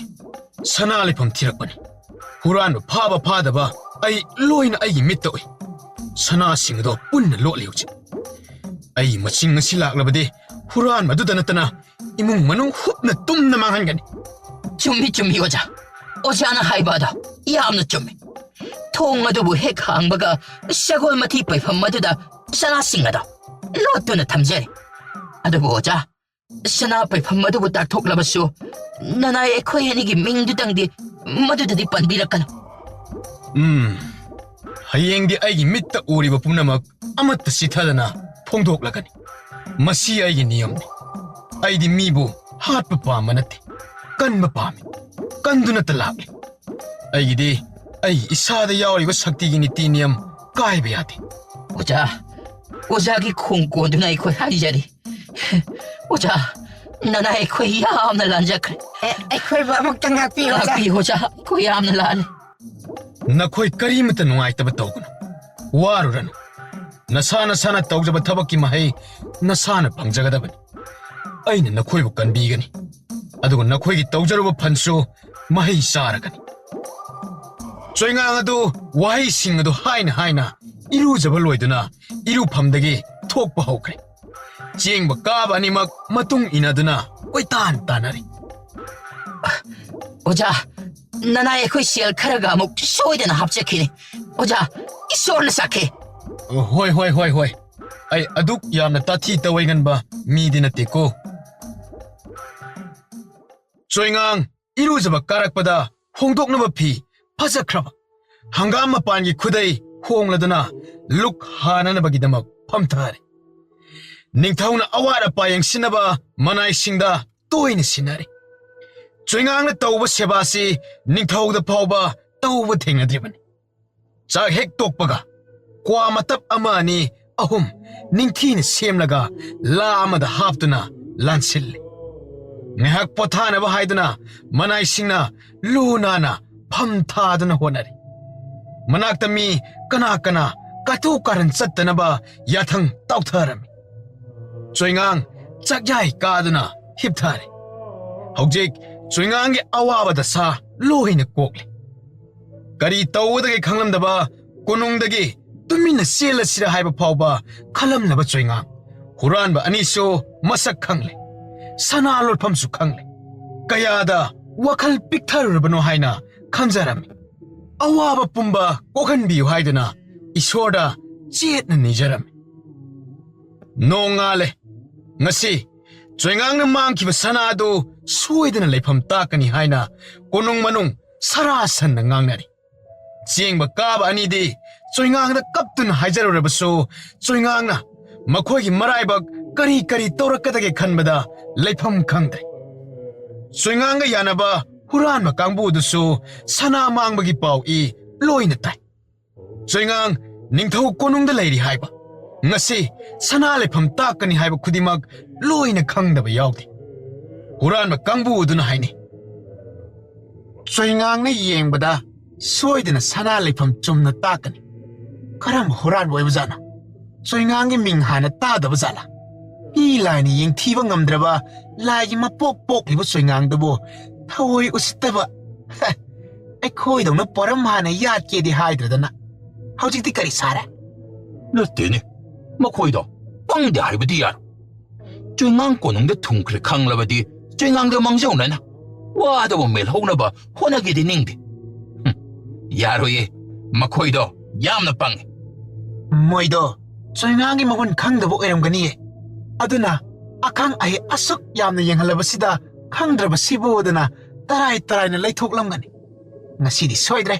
ꯁꯅꯥ ꯂꯩꯐꯝ ꯊꯤꯔꯛꯄꯅꯤ꯫ ꯍꯨꯔꯥꯟꯕ ꯐꯥꯕ ꯐꯥꯗꯕ ꯑꯩ ꯂꯣꯏꯅ ꯑꯩꯒꯤ ꯃꯤꯠꯇ ꯎꯏ꯫ ꯁꯅꯥꯁꯤꯡ ꯑꯗꯣ ꯄꯨꯟꯅ ꯂꯣꯠꯂꯤ ꯍꯧꯖꯤꯛ꯫ ꯑꯩꯒꯤ ꯃꯁꯤꯡ ꯑꯁꯤ ꯂꯥꯛꯂꯕꯗꯤ ꯍꯨꯔꯥꯟꯕꯗꯨꯗ ꯅꯠꯇꯅ ꯏꯃꯨꯡ ꯃꯅꯨꯡ ꯍꯨꯞꯅ ꯇꯨꯝꯅ ꯃꯥꯡꯍꯟꯒꯅꯤ꯫ ꯆꯨꯝꯃꯤ, ꯆꯨꯝꯃꯤ, ꯑꯣꯖꯥ꯫ ꯑꯣꯖꯥꯅ ꯍꯥꯏꯕ ꯑꯗꯣ ꯌꯥꯝꯅ ꯆꯨꯝꯃꯤ꯫ ꯊꯣꯡ ꯑꯗꯨꯕꯨ ꯍꯦꯛ ꯍꯥꯡꯕꯒ ꯁꯒꯣꯜ ꯃꯊꯤ ꯄꯩꯐꯝ ꯑꯗꯨꯗ ꯁꯅꯥꯁꯤꯡ ꯑꯗꯣ ꯂꯣꯠꯇꯨꯅ ꯊꯝꯖꯔꯤ꯫ ꯑꯗꯨꯕꯨ ꯑꯣꯖꯥ, ꯁꯅꯥ ꯄꯩꯐꯝ ꯑꯗꯨꯕꯨ ꯇꯥꯛꯊꯣꯛꯂꯕꯁꯨ ꯅꯅꯥꯏ ꯑꯩꯈꯣꯏ ꯑꯅꯤꯒꯤ ꯃꯤꯡꯗꯨꯇꯪꯗꯤ ꯃꯗꯨꯗꯗꯤ ꯄꯟꯕꯤꯔꯛꯀꯅꯨ꯫ ꯎꯝ, ꯍꯌꯦꯡꯗꯤ ꯑꯩꯒꯤ ꯃꯤꯠꯇ ꯎꯔꯤꯕ ꯄꯨꯝꯅꯃꯛ ꯑꯃꯠꯇ ꯆꯤꯊꯗꯅ ꯐꯣꯡꯗꯣꯛꯂꯒꯅꯤ꯫ ꯃꯁꯤ ꯑꯩꯒꯤ ꯅꯤꯌꯝꯅꯤ꯫ ꯑꯩꯗꯤ ꯃꯤꯕꯨ ꯍꯥꯠꯄ ꯄꯥꯝꯕ ꯅꯠꯇꯦ, ꯀꯟꯕ ꯄꯥꯝꯃꯤ꯫ ꯀꯟꯗꯨꯅꯇ ꯂꯥꯛꯂꯤ꯫ ꯑꯩꯒꯤꯗꯤ ꯑꯩ ꯏꯁꯥꯗ ꯌꯥꯎꯔꯤꯕ ꯁꯛꯇꯤꯒꯤ ꯅꯤꯇꯤ ꯅꯤꯌꯝ ꯀꯥꯏꯕ ꯌꯥꯗꯦ꯫ ꯑꯣꯖꯥ, ꯑꯣꯖꯥꯒꯤ ꯈꯣꯡ ꯀꯣꯟꯗꯨꯅ ꯑꯩꯈꯣꯏ ꯍꯥꯏꯖꯔꯤ꯫ ꯑꯣꯖꯥ, ꯅꯅꯥꯏ ꯑꯩꯈꯣꯏ ꯌꯥꯝꯅ ꯂꯥꯟꯖꯈ꯭ꯔꯦ꯫ ꯑꯦ, ꯑꯩꯈꯣꯏꯕꯨ ꯑꯃꯨꯛꯇ ꯉꯥꯛꯄꯤꯌꯨ, ꯑꯣꯖꯥ꯫ ꯉꯥꯛꯄꯤꯌꯨ, ꯑꯣꯖꯥ, ꯑꯩꯈꯣꯏ ꯌꯥꯝꯅ ꯂꯥꯜꯂꯦ꯫ ꯅꯈꯣꯏ ꯀꯔꯤꯃꯠꯇ ꯅꯨꯡꯉꯥꯏꯇꯕ ꯇꯧꯒꯅꯨ, ꯋꯥꯔꯨꯔꯅꯨ꯫ ꯅꯁꯥ ꯅꯁꯥꯅ ꯇꯧꯖꯕ ꯊꯕꯛꯀꯤ ꯃꯍꯩ ꯅꯁꯥꯅ ꯐꯪꯖꯒꯗꯕꯅꯤ꯫ ꯑꯩꯅ ꯅꯈꯣꯏꯕꯨ ꯀꯟꯕꯤꯒꯅꯤ, ꯑꯗꯨꯒ ꯅꯈꯣꯏꯒꯤ ꯇꯧꯖꯔꯨꯕ ꯐꯟꯁꯨ ꯃꯍꯩ ꯆꯥꯔꯒꯅꯤ꯫ ꯆꯣꯏꯉꯥꯡ ꯑꯗꯨ ꯋꯥꯍꯩꯁꯤꯡ ꯑꯗꯨ ꯍꯥꯏꯅ ꯍꯥꯏꯅ ꯏꯔꯨꯖꯕ ꯂꯣꯏꯗꯨꯅ ꯏꯔꯨꯐꯝꯗꯒꯤ ꯊꯣꯛꯄ ꯍꯧꯈ꯭ꯔꯦ꯫ ꯆꯦꯡꯕ ꯀꯥꯕ ꯑꯅꯤꯃꯛ ꯃꯇꯨꯡ ꯏꯟꯅꯗꯨꯅ ꯀꯣꯏꯇꯥꯟ ꯇꯥꯟꯅꯔꯤ꯫ ꯑꯣꯖꯥ, ꯅꯅꯥꯏ ꯑꯩꯈꯣꯏ ꯁꯦꯜ ꯈꯔꯒ ꯑꯃꯨꯛ ꯁꯣꯏꯗꯅ ꯍꯥꯞꯆꯈꯤꯅꯤ꯫ ꯑꯣꯖꯥ, ꯏꯁꯣꯔꯅ ꯁꯥꯈꯤ꯫ ꯍꯣꯏ, ꯍꯣꯏ, ꯍꯣꯏ, ꯍꯣꯏ꯫ ꯑꯩ ꯑꯗꯨꯛ ꯌꯥꯝꯅ ꯇꯥꯊꯤ ꯇꯧꯑꯣꯏꯒꯟꯕ ꯃꯤꯗꯤ ꯅꯠꯇꯦꯀꯣ꯫ ꯆꯣꯏꯉꯥꯡ ꯏꯔꯨꯖꯕ ꯀꯥꯔꯛꯄꯗ ꯍꯣꯡꯗꯣꯛꯅꯕ ꯐꯤ ꯐꯖꯈ꯭ꯔꯕ ꯍꯪꯒꯥꯝ ꯃꯄꯥꯟꯒꯤ ꯈꯨꯗꯩ ꯍꯣꯡꯂꯗꯨꯅ ꯂꯨꯛ ꯍꯥꯅꯅꯕꯒꯤꯗꯃꯛ ꯐꯝꯊꯔꯦ꯫ ꯅꯤꯡꯊꯧꯅ ꯑꯋꯥꯠ ꯑꯄꯥ ꯌꯦꯡꯁꯤꯟꯅꯕ ꯃꯅꯥꯏꯁꯤꯡꯗ ꯇꯣꯏꯅ ꯁꯤꯟꯅꯔꯤ꯫ ꯆꯣꯏꯉꯥꯡꯅ ꯇꯧꯕ ꯁꯦꯕꯥꯁꯤ ꯅꯤꯡꯊꯧꯗ ꯐꯥꯎꯕ ꯇꯧꯕ ꯊꯦꯡꯅꯗ꯭ꯔꯤꯕꯅꯤ꯫ ꯆꯥꯛ ꯍꯦꯛ ꯇꯣꯛꯄꯒ ꯀ꯭ꯋꯥ ꯃꯇꯞ ꯑꯃ ꯑꯅꯤ ꯑꯍꯨꯝ ꯅꯤꯡꯊꯤꯅ ꯁꯦꯝꯂꯒ ꯂꯥ ꯑꯃꯗ ꯍꯥꯞꯇꯨꯅ ꯂꯥꯟꯁꯤꯜꯂꯤ꯫ ꯉꯥꯏꯍꯥꯛ ꯄꯣꯊꯥꯅꯕ ꯍꯥꯏꯗꯨꯅ ꯃꯅꯥꯏꯁꯤꯡꯅ ꯂꯨ ꯅꯥꯟꯅ ꯐꯝ ꯊꯥꯗꯨꯅ ꯍꯣꯠꯅꯔꯤ꯫ ꯃꯅꯥꯛꯇ ꯃꯤ ꯀꯅꯥ ꯀꯅꯥ ꯀꯥꯊꯣꯛ ꯀꯥꯔꯟ ꯆꯠꯇꯅꯕ ꯌꯥꯊꯪ ꯇꯥꯎꯊꯔꯝꯃꯤ꯫ ꯆꯣꯏꯉꯥꯡ ꯆꯥꯛꯌꯥꯏ ꯀꯥꯗꯨꯅ ꯍꯤꯞꯊꯔꯦ꯫ ꯍꯧꯖꯤꯛ ꯆꯣꯏꯉꯥꯡꯒꯤ ꯑꯋꯥꯕ ꯗꯁꯥ ꯂꯣꯏꯅ ꯀꯣꯛꯂꯦ꯫ ꯀꯔꯤ ꯇꯧꯒꯗꯒꯦ ꯈꯪꯂꯝꯗꯕ, ꯀꯣꯅꯨꯡꯗꯒꯤ ꯇꯨꯃꯤꯟꯅ ꯆꯦꯜꯂꯁꯤꯔ ꯍꯥꯏꯕ ꯐꯥꯎꯕ ꯈꯜꯂꯝꯂꯕ ꯆꯣꯏꯉꯥꯡ, ꯍꯨꯔꯥꯟꯕ ꯑꯅꯤꯁꯨ ꯃꯁꯛ ꯈꯪꯂꯦ, ꯁꯅꯥ ꯂꯣꯠꯐꯝꯁꯨ ꯈꯪꯂꯦ꯫ ꯀꯌꯥꯗ ꯋꯥꯈꯜ ꯄꯤꯛꯊꯔꯨꯔꯕꯅꯣ ꯍꯥꯏꯅ ꯈꯟꯖꯔꯝꯃꯤ꯫ ꯑꯋꯥꯕ ꯄꯨꯝꯕ ꯀꯣꯛꯍꯟꯕꯤꯌꯨ ꯍꯥꯏꯗꯨꯅ ꯏꯁꯣꯔꯗ ꯆꯦꯠꯅ ꯅꯤꯖꯔꯝꯃꯤ꯫ ꯅꯣꯡꯉꯥꯜꯂꯦ꯫ ꯉꯁꯤ ꯆꯣꯏꯉꯥꯡꯅ ꯃꯥꯡꯈꯤꯕ ꯁꯅꯥ ꯑꯗꯨ ꯁꯣꯏꯗꯅ ꯂꯩꯐꯝ ꯇꯥꯛꯀꯅꯤ ꯍꯥꯏꯅ ꯀꯣꯅꯨꯡ ꯃꯅꯨꯡ ꯁꯔꯥ ꯁꯟꯅ ꯉꯥꯡꯅꯔꯤ꯫ ꯆꯦꯡꯕ ꯀꯥꯕ ꯑꯅꯤꯗꯤ ꯆꯣꯏꯉꯥꯡꯗ ꯀꯞꯇꯨꯅ ꯍꯥꯏꯖꯔꯨꯔꯕꯁꯨ, ꯆꯣꯏꯉꯥꯡꯅ ꯃꯈꯣꯏꯒꯤ ꯃꯔꯥꯏꯕꯛ ꯀꯔꯤ ꯀꯔꯤ ꯇꯧꯔꯛꯀꯗꯒꯦ ꯈꯟꯕꯗ ꯂꯩꯐꯝ ꯈꯪꯗ꯭ꯔꯦ꯫ ꯆꯣꯏꯉꯥꯡꯒ ꯌꯥꯅꯕ ꯍꯨꯔꯥꯟꯕ ꯀꯥꯡꯕꯨ ꯑꯗꯨꯁꯨ ꯁꯅꯥ ꯃꯥꯡꯕꯒꯤ ꯄꯥꯎ ꯏ ꯂꯣꯏꯅ ꯇꯥꯏ꯫ ꯆꯣꯏꯉꯥꯡ ꯅꯤꯡꯊꯧ ꯀꯣꯅꯨꯡꯗ ꯂꯩꯔꯤ ꯍꯥꯏꯕ, ꯉꯁꯤ ꯁꯅꯥ ꯂꯩꯐꯝ ꯇꯥꯛꯀꯅꯤ ꯍꯥꯏꯕ ꯈꯨꯗꯤꯡꯃꯛ ꯂꯣꯏꯅ ꯈꯪꯗꯕ ꯌꯥꯎꯗꯦ꯫ ꯍꯨꯔꯥꯟꯕ ꯀꯥꯡꯕꯨ ꯑꯗꯨꯅ ꯍꯥꯏꯅꯩ, ꯆꯣꯏꯉꯥꯡꯅ ꯌꯦꯡꯕꯗ ꯁꯣꯏꯗꯅ ꯁꯅꯥ ꯂꯩꯐꯝ ꯆꯨꯝꯅ ꯇꯥꯛꯀꯅꯤ꯫ ꯀꯔꯝꯕ ꯍꯨꯔꯥꯟꯕ ꯑꯣꯏꯕꯖꯥꯠꯅꯣ? ꯆꯣꯏꯉꯥꯡꯒꯤ ꯃꯤꯡ ꯍꯥꯟꯅ ꯇꯥꯗꯕ ꯖꯥꯠꯂꯥ? ꯃꯤ ꯂꯥꯏꯅ ꯌꯦꯡꯊꯤꯕ ꯉꯝꯗ꯭ꯔꯕ ꯂꯥꯏꯒꯤ ꯃꯄꯣꯛ ꯄꯣꯛꯂꯤꯕ ꯆꯣꯏꯉꯥꯡꯗꯨꯕꯨ ꯊꯑꯣꯏ ꯎꯁꯤꯠꯇꯕ꯫ ꯍꯦ, ꯑꯩꯈꯣꯏꯗꯧꯅ ꯄꯣꯔꯝ ꯍꯥꯟꯅ ꯌꯥꯠꯀꯦꯗꯤ ꯍꯥꯏꯗ꯭ꯔꯗꯅ ꯍꯧꯖꯤꯛꯇꯤ ꯀꯔꯤ ꯁꯥꯔꯦ? ꯅꯠꯇꯦꯅꯦ, ꯃꯈꯣꯏꯗꯣ ꯄꯪꯗꯦ ꯍꯥꯏꯕꯗꯤ ꯌꯥꯔꯣꯏ꯫ ꯆꯣꯏꯉꯥꯡ ꯀꯣꯅꯨꯡꯗ ꯊꯨꯡꯈ꯭ꯔꯦ ꯈꯪꯂꯕꯗꯤ ꯆꯣꯏꯉꯥꯡꯗ ꯃꯥꯡꯖꯧꯅꯅ ꯋꯥꯗꯕ ꯃꯦꯜꯍꯧꯅꯕ ꯍꯣꯠꯅꯒꯦꯗꯤ ꯅꯤꯡꯗꯦ꯫ ꯍꯨꯝ, ꯌꯥꯔꯣꯏꯌꯦ, ꯃꯈꯣꯏꯗꯣ ꯌꯥꯝꯅ ꯄꯪꯉꯤ꯫ ꯃꯣꯏꯗꯣ ꯆꯣꯏꯉꯥꯡꯒꯤ ꯃꯒꯨꯟ ꯈꯪꯗꯕ ꯑꯣꯏꯔꯝꯒꯅꯤꯌꯦ꯫ ꯑꯗꯨꯅ ꯑꯈꯪ ꯑꯍꯩ ꯑꯁꯨꯛ ꯌꯥꯝꯅ ꯌꯦꯡꯍꯜꯂꯕꯁꯤꯗ ꯈꯪꯗ꯭ꯔꯕꯁꯤꯕꯨꯗꯅ ꯇꯔꯥꯏ ꯇꯔꯥꯏꯅ ꯂꯩꯊꯣꯛꯂꯝꯒꯅꯤ꯫ ꯉꯁꯤꯗꯤ ꯁꯣꯏꯗ꯭ꯔꯦ꯫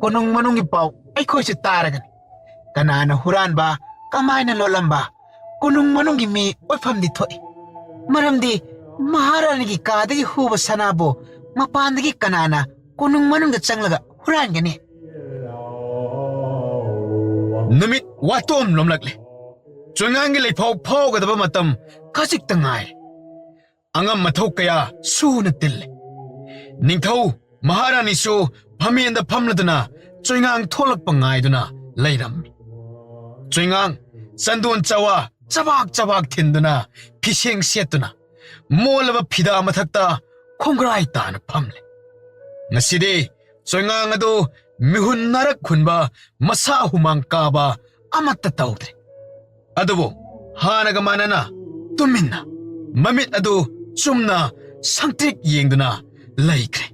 ꯀꯣꯅꯨꯡ ꯃꯅꯨꯡꯒꯤ ꯄꯥꯎ ꯑꯩꯈꯣꯏꯁꯨ ꯇꯥꯔꯒꯅꯤ꯫ ꯀꯅꯥꯅ ꯍꯨꯔꯥꯟꯕ, ꯀꯃꯥꯏꯅ ꯂꯣꯠꯂꯝꯕ, ꯀꯣꯅꯨꯡ ꯃꯅꯨꯡꯒꯤ ꯃꯤ ꯑꯣꯏꯐꯝꯗꯤ ꯊꯣꯛꯏ꯫ ꯃꯔꯝꯗꯤ ꯃꯍꯥꯔꯥꯅꯤꯒꯤ ꯀꯥꯗꯒꯤ ꯍꯨꯕ ꯁꯅꯥꯕꯨ ꯃꯄꯥꯟꯗꯒꯤ ꯀꯅꯥꯅ ꯀꯣꯅꯨꯡ ꯃꯅꯨꯡꯗ ꯆꯪꯂꯒ ꯍꯨꯔꯥꯟꯒꯅꯤ? ꯅꯨꯃꯤꯠ ꯋꯥꯇꯣꯝ ꯂꯣꯝꯂꯛꯂꯦ꯫ ꯆꯣꯏꯉꯥꯡꯒꯤ ꯂꯩꯐꯥꯎ ꯐꯥꯎꯒꯗꯕ ꯃꯇꯝ ꯈꯖꯤꯛꯇ ꯉꯥꯏꯔꯦ꯫ ꯑꯉꯝ ꯃꯊꯧ ꯀꯌꯥ ꯁꯨꯅ ꯇꯤꯜꯂꯦ꯫ ꯅꯤꯡꯊꯧ ꯃꯍꯥꯔꯥꯅꯤꯁꯨ ꯐꯝꯃꯦꯟꯗ ꯐꯝꯂꯗꯨꯅ ꯆꯣꯏꯉꯥꯡ ꯊꯣꯛꯂꯛꯄ ꯉꯥꯏꯗꯨꯅ ꯂꯩꯔꯝꯃꯤ꯫ ꯆꯣꯏꯉꯥꯡ ꯆꯟꯗꯣꯟ ꯆꯋꯥ ꯆꯕꯥꯛ ꯆꯕꯥꯛ ꯊꯤꯟꯗꯨꯅ, ꯐꯤꯁꯦꯡ ꯁꯦꯠꯇꯨꯅ, ꯃꯣꯜꯂꯕ ꯐꯤꯗꯥ ꯃꯊꯛꯇ ꯈꯣꯡꯒ꯭ꯔꯥꯏ ꯇꯥꯅ ꯐꯝꯂꯦ꯫ ꯉꯁꯤꯗꯤ ꯆꯣꯏꯉꯥꯡ ꯑꯗꯨ ꯃꯤꯍꯨꯟ ꯅꯥꯔꯛ ꯍꯨꯟꯕ, ꯃꯁꯥ ꯍꯨꯃꯥꯡ ꯀꯥꯕ ꯑꯃꯠꯇ ꯇꯧꯗ꯭ꯔꯦ꯫ ꯑꯗꯨꯕꯨ ꯍꯥꯟꯅꯒ ꯃꯥꯟꯅꯅ ꯇꯨꯃꯤꯟꯅ, ꯃꯃꯤꯠ ꯑꯗꯨ ꯆꯨꯝꯅ ꯁꯪꯇ꯭ꯔꯤꯛ ꯌꯦꯡꯗꯨꯅ ꯂꯩꯈ꯭ꯔꯦ꯫